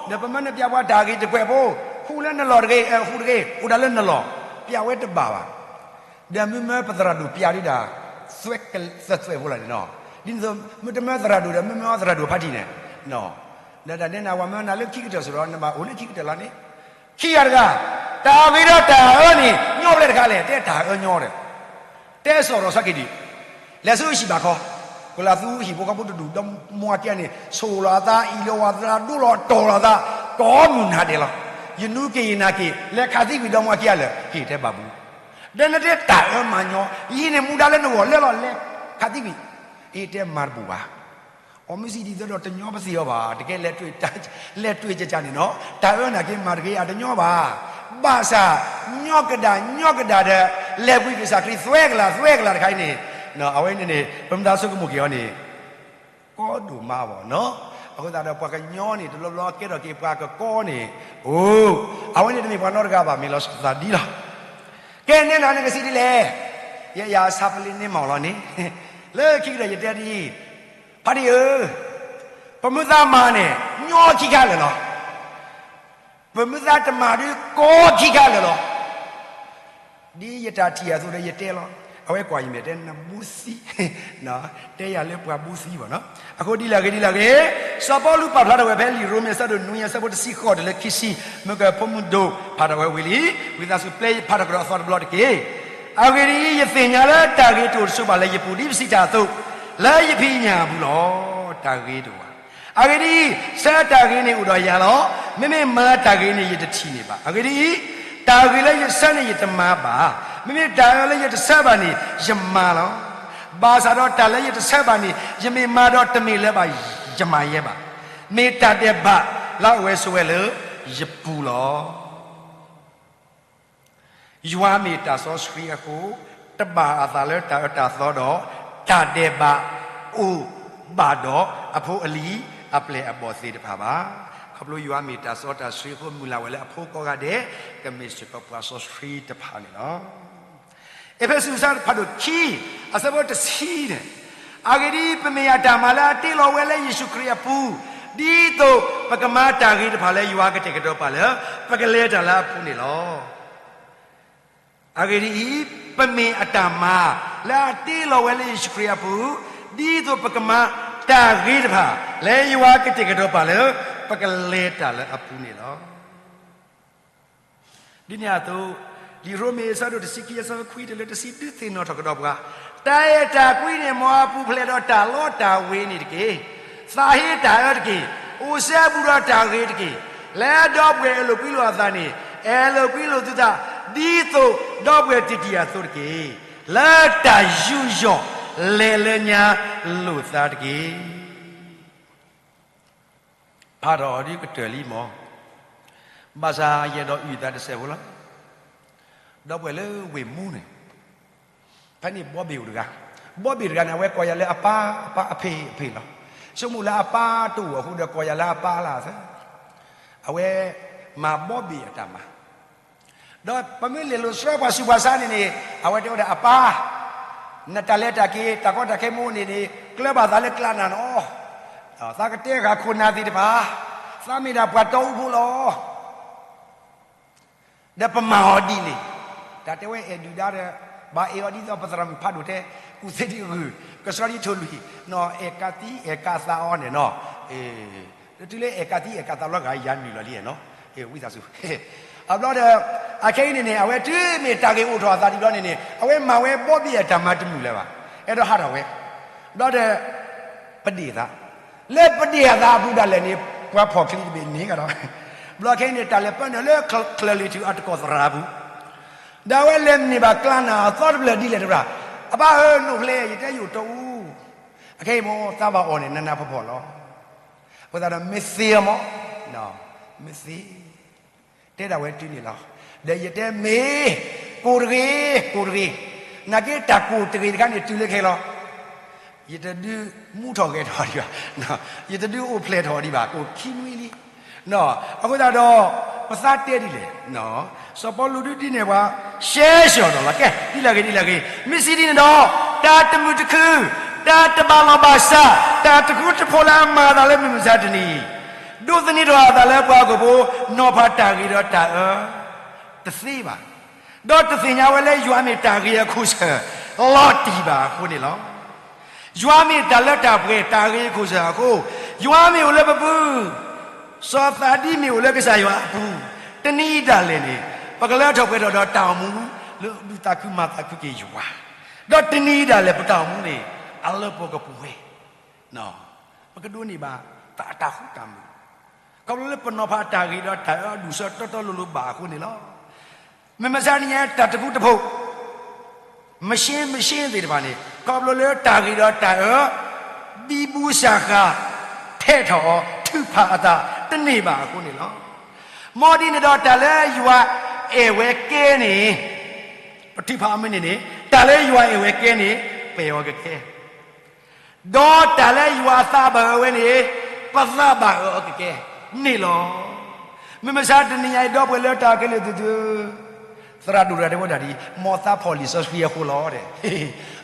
ဒီးပမ့ၢ်နပျဲပှၤတၢ်ဂ့ၤတကွဲးဖိ, ဃုာ်လၢနလီၢ်တဂ့ၤ, ဃုာ်တဂ့ၤ, အိၣ်ဒၣ်လၢနလီၢ်, ပျဲဝဲတဘၣ်ဘၣ်, ဒီးမ့မ့ၢ်ပသရၣ်ဒိၣ်ပျဲဒုးဒၣ်, သွဲၣ်သွဲၣ်ဖိလီၤန့ၣ်နီၤ, ဒ်န့ၣ်အသိး မ့တမ့ၢ်သရၣ်ဒိၣ်ဒီး မ့မ့ၢ်အီသရၣ်ဒိၣ်ဖါတံၢ်န့ၣ်, ဒီးတၢ်ဒဲးနၤဝဲမ့ၢ်နၤလၢခံကတၢၢ်စ့ၢ်ဒီး နဘၣ်အိၣ်လၢခံကတၢၢ်လီၤန့ၣ်, ခံဂၤတဂၤ, တၢ်ဂ့ၤဒီးတၢ်အၢန့ၣ် ညီဖဲလဲၣ်တခါလဲၣ်, တဲတၢ်အၢညီဒီး တဲစီၤရီၤဆီက့ၤဒုး, လဲၤဆူဟံၣ်ဘၣ်ခီ, ကလၤသူဟံၣ်ဖိဃီဖိတဒူၣ်ဒီးမွၤက့န့ၣ် ဆိၣ်လီၤအသး အ့ၣ်လီၤဝၤသး ဒိလီၤတီၢ်လီၤသး, ကိးမုၢ်နၤဒဲးလီၤ, ယနူၤက့ၤယနၤက့ၤ လဲၤခးသံကွံာ်ဒီးမွၤက့အလၢာ် ဟ့ၣ်တဲဘၣ်ပူၤ, ဒီးနတဲတၢ်အၢမၤညီ, ယဟံၣ်န့ၣ်မူဒါလၢနဂီၢ်လဲလီၤလဲၤခးသံကွံာ်, ဟ့ၣ်တဲမၤတပူၤဘၣ် အီမ့ၢ်စံးဒ်သိးဒီးတညီပသ့ၣ်အီၤဘၣ်, တကဲ လဲၤတွံၢ်ကကန့ၣ်နီၤ, တၢ်အၢနာ်က့မၤတဂ့ၤ အတညီဘၣ်, ဘၣ်ဆၣ် ညီကဒၣ် ညီကဒၣ်ဒီး လဲၤကွံာ်ကစၢ်ခရံာ်သွဲကလး သွဲကလးတခါအံၤန့ၣ်, အဝဲန့ၣ်န့ၣ် ပမ့ၢ်သးဆိကမိၣ်က့ၤအီၤန့ၣ် ကီဒိၣ်မးဘၣ်နီၤ, အဃိသတးဒီးပှၤကညီန့ၣ် တဘျီဘျီကဲထီၣ်က့ၤပှၤကကီန့ၣ်, အိၣ်, အဝဲန့ၣ်တမ့ၢ်ပှၤနီတဂၤဘၣ် မ့ၢ်လီၤဆီသးဒ်လီၤ ကဲန့ၣ်နၤနကစံးဒ်လဲၣ်. ယယၤဆါပလ့န့ၢ်မီၢ်လီၤန့ၣ်, လၢခံကဒီးယတဲဒ်အံၤ, ဖါတံၢ်ဧၢ, ပမုၢ်သးမၤန့ၣ် ညီခံခါလၢာ်လီၤ. ပမုၢ်သးတမၤဒုးကီခံခါလၢာ်လီၤ. ဒ်ယတၢ်ထံၣ်အသိးဒီးယတဲလီၤ. အဝဲကွၢ်ယမဲာ်တဲနဘူသံ, တဲယၤလၢပှၤဘူသံဘၣ်နီၤ. အဃိဒ်လဲၣ်ဂ့ၤဒ်လဲၣ်ဂ့ၤ, စီၤပီလူးပာ်ဖျါထီၣ်ဝဲဖဲလံာ်ရိမ့ၤအဆၢဒိၣ်နွံအဆၢဖိတဆံဃိးတုၤလၢခံဆံ, မ့ၢ်ကဖိမုၣ်ဒိၣ်ဖးထီၣ်ဝဲဝံၤလံ, ဝံသးစူၤပျဲဖးထီၣ်ကဒီးအသီတဘျီတက့ၢ်. အဂ့ၢ်ဒ်အံၤ, ယသ့ၣ်ညါလၢတၢ်ဂ့ၤတအိၣ်တဆိးဘၣ်လၢယပူၤဒ်ပစံးတၢ်အသိး, လၢယဖံးညၣ်အပူၤလီၤ. တၢ်ဂ့ၤတအိၣ်ဘၣ်. အဂ့ၢ်ဒ်အံၤ, ဆၢတၢ်ဂ့ၤန့ၣ်အိၣ်ဒီးယၤလီၤ. မ့မ့ၢ်မၤတၢ်ဂ့ၤန့ၣ် ယတထံၣ်န့ၢ်ဘၣ်. အဂ့ၢ်ဒ်အံၤ, တၢ်ဂ့ၤလၢယဆၢန့ၣ်ယတမၤဘၣ်. မ့မ့ၢ်တၢ်အၢလၢယတဆၢဘၣ်န့ၣ် ယမၤလီၤ. ဘၣ်ဆၣ်ဒီးတၢ်လၢယတဆၢဘၣ်န့ၣ် ယမ့ၢ်မၤဒီးတမ့ၢ်လၢၤဘၣ်, ယမၤယဲဘၣ်. မ့ၢ်တၢ်ဒဲးဘးလၢအဝဲဆိးဝဲလၢယပူၤလီၤ. ယွၤမ့ၢ်တၢ်စီဆှံအဃိ, တဘၣ်အသးလၢတၢ်အၢတၢ်သီဒီး တၢ်ဒဲးဘးအိၣ်ဘၣ်ဒီးအဖိအလံၤအပျဲၢ်အဘီၣ်သ့ၣ်တဖၣ်ဘၣ်. ခီဖျိယွၤမ့ၢ်တၢ်စီတၢ်ဆှံအဃိ မုၢ်လၢ်ဝဲလၢအဖိကိးဂၤဒဲး ကမ့ၢ်စ့ၢ်ကီးပှၤစီဆှံတဖၣ်န့ၣ်လီၤ. အ့းဖ့းစူးအဆၢဖးဒိၣ်ခံ အဆၢဖိတဆံန့ၣ်, အဂ့ၢ်ဒ်အံၤ, ပမ့ၢ်အတၢ်မၤလၢအတ့လီၤဝဲလၢယ့ၣ်ၡူးခရံာ်အပူၤ, ဒ်သိးပကမၤတၢ်ဂ့ၤတဖၣ်လၢယွၤကတဲာ်ကတီၤပာ်လၢ ပကလဲၤတၢ်လၢအပူၤန့ၣ်လီၤ. အဂ့ၢ်ဒ်အံၤ, ပမ့ၢ်အတၢ်မၤလၢအတ့လီၤဝဲလၢယ့ၣ်ၡူးခရံာ်အပူၤ, ဒ်သိးပကမၤတၢ်ဂ့ၤတဖၣ် လၢယွၤကတဲာ်ကတီၤပာ်လၢ ပကလဲၤတၢ်လၢအပူၤန့ၣ်လီၤ. ဒ်န့ၣ်အသိး, လံာ်ရိမ့ၤအဆၢဒိၣ်တဆံခံအဆၢဖိခွံတုၤလၢတဆံ ဒုးသ့ၣ်နီၣ်ထီၣ်ကဒီးပှၤ, တၢ်အဲၣ်တၢ်ကွံန့ၣ် မ်အပူၤဖျဲးဒီးတၢ်လီတၢ်ဝ့ၤန့ၣ်တက့ၢ်. သးဟ့တၢ်အၢတက့ၢ်. အိၣ်စဲဘူးဒီးတၢ်ဂ့ၤတက့ၢ်. လၢဒီပုၢ်ဝဲၢ်အဲၣ်လိာ်ကွံလိာ်အသးန့ၣ်, အဲၣ်လိာ်ကွံလိာ်သုသး, ဒ်သိးဒီပုၢ်ဝဲၢ်တံၢ်တံၢ်အသိးတက့ၢ်. လၢတၢ်ယူးယီၣ်လဲၤလၢညါလိာ်သးတက့ၢ်. ဖးထီၣ်အီၤဒ်ကတၢၢ်လံမၢ်, ဘၣ်ဆၣ်ယအဲၣ်ဒိးအုၣ်သးတစဲးဖိလီၤ. ဒီပုၢ်ဝဲၢ်လၢဝ့ၢ်မူန့ၣ်, ဖဲန့ၣ်ဘီဘ့ၣ်အိၣ်တဂၤ, ဘီဘ့ၣ်တဂၤန့ၣ် အဝဲကိးယၤလၢအပၢ်, အပၢ်အဖံးအဖံးလီၤ. ဆိကမိၣ်လၢအပၢ်တအိၣ်အဃိဒီး ကိးယၤလၢအပၢ်လၢအသၢ, အဝဲမၤဘီဘ့ၣ်အတၢ်မၤ ဒီးပမ့ၢ်လဲၤလိာ်ဆှၢပှၤဆူးပှၤဆါန့ၣ်န့ၣ်, အဝဲတဲဝဲဒၣ်အပၢ်, နတၢ်လဲၤတၢ်က့ၤ တၢ်ကီတၢ်ခဲမ့ၢ်အိၣ်န့ၣ်န့ၣ် ကျဲဘၣ်သးလၢကျးနၤနီၤ. သးကတဲဃာ်ခိၣ်နၢ်သ့ၣ်တဖၣ်, သးမ့ၢ်ဒၣ်ပှၤတီအူဖိလီၤ. ဒီးပမၤအီၤဒ်န့ၣ်, တၢ်တဲဝဲအဲၣ်ဒုၣ်ဒါဒီး, ဘၣ်အဲၣ်အီၤဒ်သိးပသရၣ်မုၣ်ဖးဒိၣ်တဲ, ကူၣ်သ့ဒံးဂုၢ်, ကဆှီဒံးထိၣ်လွံၢ်, နီၢ်အဲၣ်ကးသံအဲၣ်ကးသးအီၤန့ၣ်နီၤ. တုၤလၢအဲၣ်ကးသံအဲၣ်ကးသးလီၤဂာ်ယၤနုာ်လီၤလံနီၤ, ဝံသးစူၤ. အဘျီဒီး, အခဲအံၤန့ၣ်န့ၣ် အဝဲတုၤမ့ၢ် တၢ်ဂ့ၢ်အိၣ်ထီၣ်အသးဒ်ဘျီန့ၣ်န့ၣ် အဝဲမၤဝဲဘီဘ့ၣ်အတၢ်မၤတမုာ်လၢၤဘၣ်, အဲၣ်ဒိးဟးထီၣ်ဝဲ. ဘျီဒီး, ပဒ့ၣ်အသး, လၢပဒ့ၣ်အသးအပူၤဒၣ်လဲာ်န့ၣ် ပှၤဖီၣ်ချံတဘ့ၣ်န့ၣ်ကဒီး, ဘျီခဲအံၤန့ၣ် တၢ်လဲၤပၢနုာ်လၢချၢၣ်လံၤထူၣ်အတကိးသရၣ်အပူၤ, ဒီးအဝဲလဲၤမ့ၢ်ဘၣ်ကျးနၢ်အသီတဖျၢၣ်ဒ်လဲၣ်တဖျၢၣ်, အပၢ်ဧၢ နိၣ်ဖျဲး ယတဲယအိၣ်တီအူ, အခဲအံၤမ့ၢ်သးဘၣ်အီၣ်န့ၣ် နးနးဖှီၣ်ဖှီၣ်လီၤ. အဃိသတးဒီးမ့ၢ်သ့အီၤမး, မ့ၢ်သ့ တဲဒၣ်ဝဲတုၤန့ၣ်လီၤ. ဒီးယတဲမ့ၢ်, ကိၢ်တဂ့ၤ, ကိၢ်တဂ့ၤ, နာ်က့တၢ်ကိၢ်တဂ့ၤတခါန့ၣ် တုၤလၢခဲလီၤ. ယတဒုးမူထီၣ်ဂဲၤထီၣ်ဒံးဘၣ်, ယတဒုးအိၣ်ဖျဲၣ်ထီၣ်ဒံးဘၣ်, ကိၢ်ခံနွံလံ. အဃိသတးဒီး, ပသးတဲဒ်လဲၣ်, စီၤပီလူးဒုးဒ်န့ၣ်ပှၤ, ရှဲရှီၤဒီးလီၤ. ကဲ, ဒ်လဲၣ်ဂ့ၤဒ်လဲၣ်ဂ့ၤ, မ့ၢ်စံးဒ်န့ၣ်ဒီး, တၢ်တမုာ်တခု, တၢ်တဘၣ်လီၢ်ဘၣ်စး, တၢ်တဃူတဖိးလၢအမၤအသးလၢမုၢ်မဆါတနံၤ, ဒိးသန့ၤထီၣ်အသးလၢပှၤဟီၣ်ခိၣ်ဖိ, နီၤဖးတၢ်ဂ့ၤဒီးတၢ်အၢ တသ့ဘၣ်. ဒီးတသ့ၣ်ညါဝဲလၢယွၤမ့ၢ်တၢ်ဂ့ၤအခိၣ်ဆၢၣ် လီၤတံၢ်ဘၣ်အဃိန့ၣ်လီၤ. ယွၤမ့ၢ်တၢ်လၢတၢ်ပှဲၤတၢ်ဂ့ၤအခိၣ်ဆၢၣ်အဃိ, ယွၤမ့ၢ်အိၣ်လၢပပူၤ, စီၤသးဒံမ့ၢ်အိၣ်လၢကစၢ်ယွၤအပူၤ, တနံၤအံၤဒၣ်လဲာ်န့ၣ်, ပကလၢထီၣ်ပှဲၤထီၣ်ဒီးတၢ်အိၣ်မူ, လၢဒုးသးခုမၤသးခုက့ၤယွၤ, ဒီးတနံၤအံၤဒၣ်လဲာ်ပတၢ်အိၣ်မူန့ၣ်, အလၢပှဲၤကပူၤဝဲ ပကဒိးန့ၢ်ဘၣ် တၢ်တၢ်ဃူတၢ်မုာ်, ခီဖျိလၢပနီၤဖးတၢ်ဂ့ၤဒီးတၢ်အၢအဒူၣ်အဆၢတီတီလိၤလိၤဘၣ်အဃိန့ၣ်လီၤ. မုၢ်မဆါတနံၤအံၤ တၢ်တဃူတဖိး, machine machine သ့ၣ်တဖၣ်န့ၣ် ခီဖျိလၢတၢ်ဂ့ၤဒီးတၢ်အၢ, ဘံဘူစၢ်ဃာ်, ထဲးထီၣ်အီၤ ထုးဖးအသး တန့ၢ်ဘၣ်အဃိန့ၣ်လီၤ. မ်ဒ်န့ၣ်ဒီးတၢ်လၢယွၤအဲၣ်ဝဲကဲန့ၣ်, ပထုးဖးအီၤမ့ၢ်န့ၢ်န့ၣ်, တၢ်လၢယွၤအဲၣ်ဝဲကဲန့ၣ်, ပအဲၣ်အီၤကကဲ ဒီးတၢ်လၢယွၤအသးဘၣ်အၢဝဲန့ၣ်, ပသးဘၣ်အၢအီၤကကဲန့ၣ်လီၤ. မုၢ်မဆါတနံၤအံၤ ဒီပုၢ်ဝဲၢ်လၢတၢ်ခဲလၢာ်သ့ၣ်ဧၢ, သရၣ်ဒိၣ်တဂၤတဲဝဲဒၣ်ဒ်အံၤ, မ်သးဖီၣ်လံာ်စီဆှံအဃိလီၤ,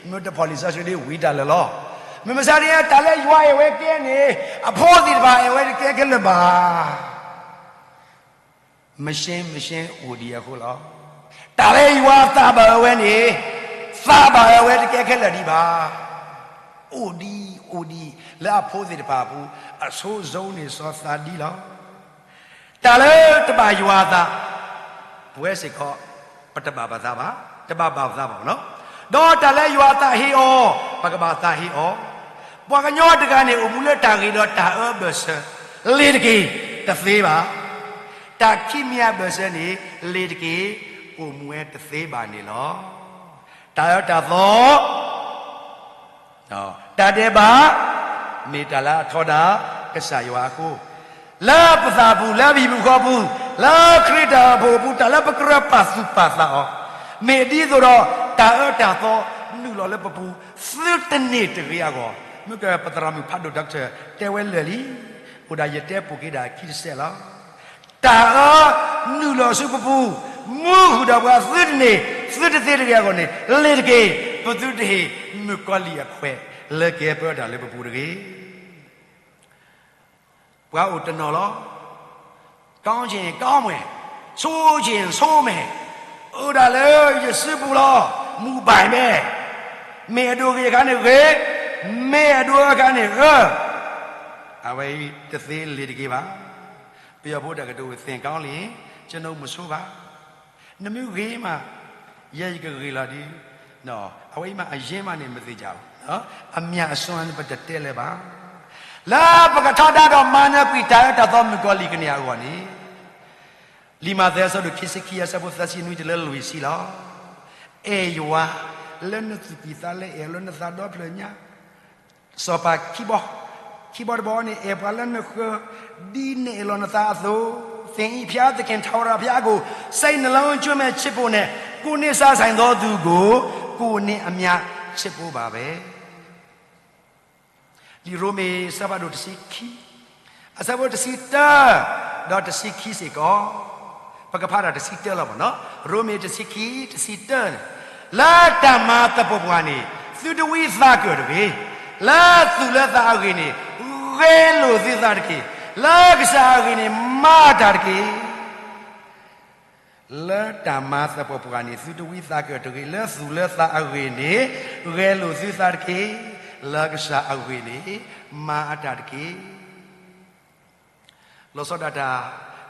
မ့ၢ်တဖီၣ်လံာ်စီဆှံဒ်ဝံတၢ်လၢာ်လီၤ. မ့ၢ်မဆါတနံၤအံၤ တၢ်လၢယွၤအဲၣ်ဝဲကဲန့ၣ် အဖိသ့ၣ်တဖၣ်အဲၣ်ဝဲတကဲခဲလၢာ်ဘၣ်. မရှဲမရှဲအိၣ်ဒံးအဃိလီၤ. တၢ်လၢယွၤသးဘၣ်အၢဝဲန့ၣ် သးဘၣ်အၢဝဲတကဲခဲလၢာ်ဒံးဘၣ်. အိၣ်ဒံးအိၣ်ဒံးလၢအဖိသ့ၣ်တဖၣ်အပူၤ, အဆိကတၢၢ်န့ၣ်စီၤသးဒံလီၤ. တၢ်လၢတဘၣ်ယွၤအသး ပဝဲစ့ၢ်ကီး ပတဘၣ်ပသးဘၣ်, တဘၣ်ဘၣ်ပသးဘၣ်နီၤ. ဒီးတၢ်လၢယွၤအသးဟ့အီၤ ပကဘၣ်သးဟ့အီၤ. ပှၤကညီတဂၤန့ၣ် အိၣ်မူလၢတၢ်ဂ့ၤဒီးတၢ်အၢဘၢၣ်စၢၤ လ့ၤတက့ၢ်, တသ့ဘၣ်. တၢ်ခံမံၤအဘၢၣ်စၢၤန့ၣ် လ့ၤတက့ၢ်, အိၣ်မူဝဲတသ့ဘၣ်န့ၣ်လီၤ. တၢ်အၢတၢ်သီ တၢ်ဒဲးဘး မ့ၢ်တၢ်လၢအထီဒါကစၢ်ယွၤအဃိ, လၢပသးပူၤ လၢပဟံၣ်ပူၤဃီပူၤ, လၢခရံာ်တၢ်အိၣ်ဖှိၣ်အပူၤ တၢ်လၢပကြၢးပာ်သူၣ်ပာ်သးအီၤ, မ့ၢ်ဒ်သိးဒီး တၢ်အၢတၢ်သီနုာ်လီၤလၢပပူၤ သုတန့ၢ်တဂ့ၤအဂီၢ်, မ့ၢ်ကပသရၣ်မုၣ်ဖးဒိၣ် doctor တဲဝဲလၢာ်လံ, အိၣ်ဒၣ်ယတဲပိာ်က့ၤဒၣ်ခံတစဲးလီၤ. တၢ်အၢနုာ်လီၤဆူပပူၤ, မူဃုာ်ဒီးပှၤသုတန့ၢ် သုတသ့တဂ့ၤအဂီၢ်န့ၣ် လ့ၤတက့ၢ်, ပသုတဟ့ၣ်မုၣ်ကီၤလံၢ်အခွဲး လၢကဟဲပၢတၢ်လၢပပူၤတဂ့ၤ. ပှၤအိၣ်တနီၤလီၤ. ကောင်းချင်ကောင်းမယ်, ဆိုးချင်ဆိုးမယ်, အိၣ်ဒၣ်လၢယစုပူၤလီၤ. မူဘၣ်မဲာ်, မ့ၢ်အဒိၣ်ဂ့ၤအခါန့ၣ်ဂ့ၤ, မ့ၢ်အဒိၣ်အါအခါန့ၣ်အၢ, အဝဲအံၤတသ့လ့ၤတက့ၢ်ဘၣ်. ပယီၤဖိတၢ်ကတိၤ သင်ကောင်းလင် ကျွန်ုပ်မဆိုးဘၣ်. နမ့ၢ်ဂ့ၤမး ယဲယကဂ့ၤလီၤဒုး, အဝဲအံၤမး အရင်မှနေ မသေချာဘူး. အမြတ်အစွန်း ပတတဲလၢၤဘၣ်. လၢပကထီဒါဒီးမၤနၢၤကွံာ်တၢ်အၢတၢ်သီမုၣ်ကီၤလံၢ်ကန့ၢ်အဂီၢ်န့ၣ်, လံာ်မးသဲအဆၢဒိၣ်ခံဆံခံ အဆၢဖိသၢဆံနွံတုၤလၢလွံၢ်ဆံလီၤ. အဲၣ်ယွၤလၢနသူၣ်ကံၢ်သးလဲ, အဲၣ်လၢနသးဒီဖျၢၣ်ညါ, စီၤပၤခံဘီ, ခံဘီတဘီန့ၣ် အဲၣ်ပှၤလၢနဃၢၤ, ဒ်နအဲၣ်လီၤနသးအသိး, သင်၏ဘုရားသခင် ထာဝရဘုရားကို စိတ်နှလုံးအကျွမ်းမဲ့ချစ်ဖို့နဲ့ ကိုယ်နှင့်စပ်ဆိုင်သောသူကို ကိုယ်နှင့်အမျှချစ်ဖို့ပါပဲ. လံာ်ရိမ့ၤအဆၢဖးဒိၣ်တဆံခံ, အဆၢဖိတဆံတၢ ဒီးတဆံခံစ့ၢ်ကီး, ပကဖးဒၣ်တဆံတၢလီၤမ့ၢ်နီၤ. ရိမ့ၤတဆံခံ တဆံတၢန့ၣ်, လၢတၢ်မၤသပှၢ်ပှၢ်န့ၣ် သုတဝံသးကၢၣ်တဂ့ၤ, လၢသူၣ်လၢသးအဂ့ၢ်န့ၣ် ဂဲၤလိာ်သုသးတက့ၢ်, လၢကစၢ်အဂ့ၢ်န့ၣ် မၤအတၢ်တက့ၢ်. လၢတၢ်မၤသပှၢ်ပှၢ်န့ၣ် သုတဝံသးကၢၣ်တဂ့ၤ, လၢသူၣ်လၢသးအဂ့ၢ်န့ၣ် ဂဲၤလိာ်သုသးတက့ၢ်, လၢကစၢ်အဂ့ၢ်န့ၣ် မၤအတၢ်တက့ၢ်. လီၤဆီဒၣ်တၢ်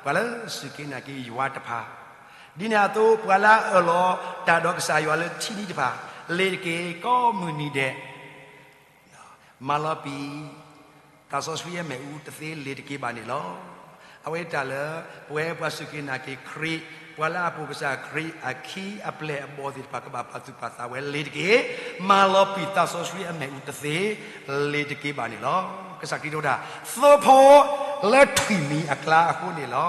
ပှၤလၢစူၢ်က့ၤနာ်က့ၤယွၤတဖၣ်, ဒ်န့ၣ်အသိး ပှၤလၢအအၢၣ်လီၤတၢ်ဒီးကစၢ်ယွၤလၢထံနံၤတဖၣ်, လ့ၤတက့ၢ် ကိးမုၢ်နံၤဒဲး မၤလီၤပံာ် သးစီဆှံအမဲာ်အူတသ့လ့ၤတက့ၢ်ဘၣ်န့ၣ်လီၤ. အဝဲတၢ်လၢ ပဝဲပှၤစူၢ်က့ၤနာ်က့ၤခရံာ်, ပှၤလၢအပိာ်ကစၢ်ခရံာ်အခံအပျဲၢ်အဘီၣ်သ့ၣ်တဖၣ် ကဘၣ်ပာ်သူၣ်ပာ်သးဝဲလ့ၤတက့ၢ်, မၤလီၤပံာ်သးစီဆှံအမဲာ်အူတသ့လ့ၤတက့ၢ်ဘၣ်န့ၣ်လီၤ. ကစၢ်ခရံာ်တဲဝဲဒၣ် သိဖိလၢထွံၣ်မံၤအကျါအဃိန့ၣ်လီၤ.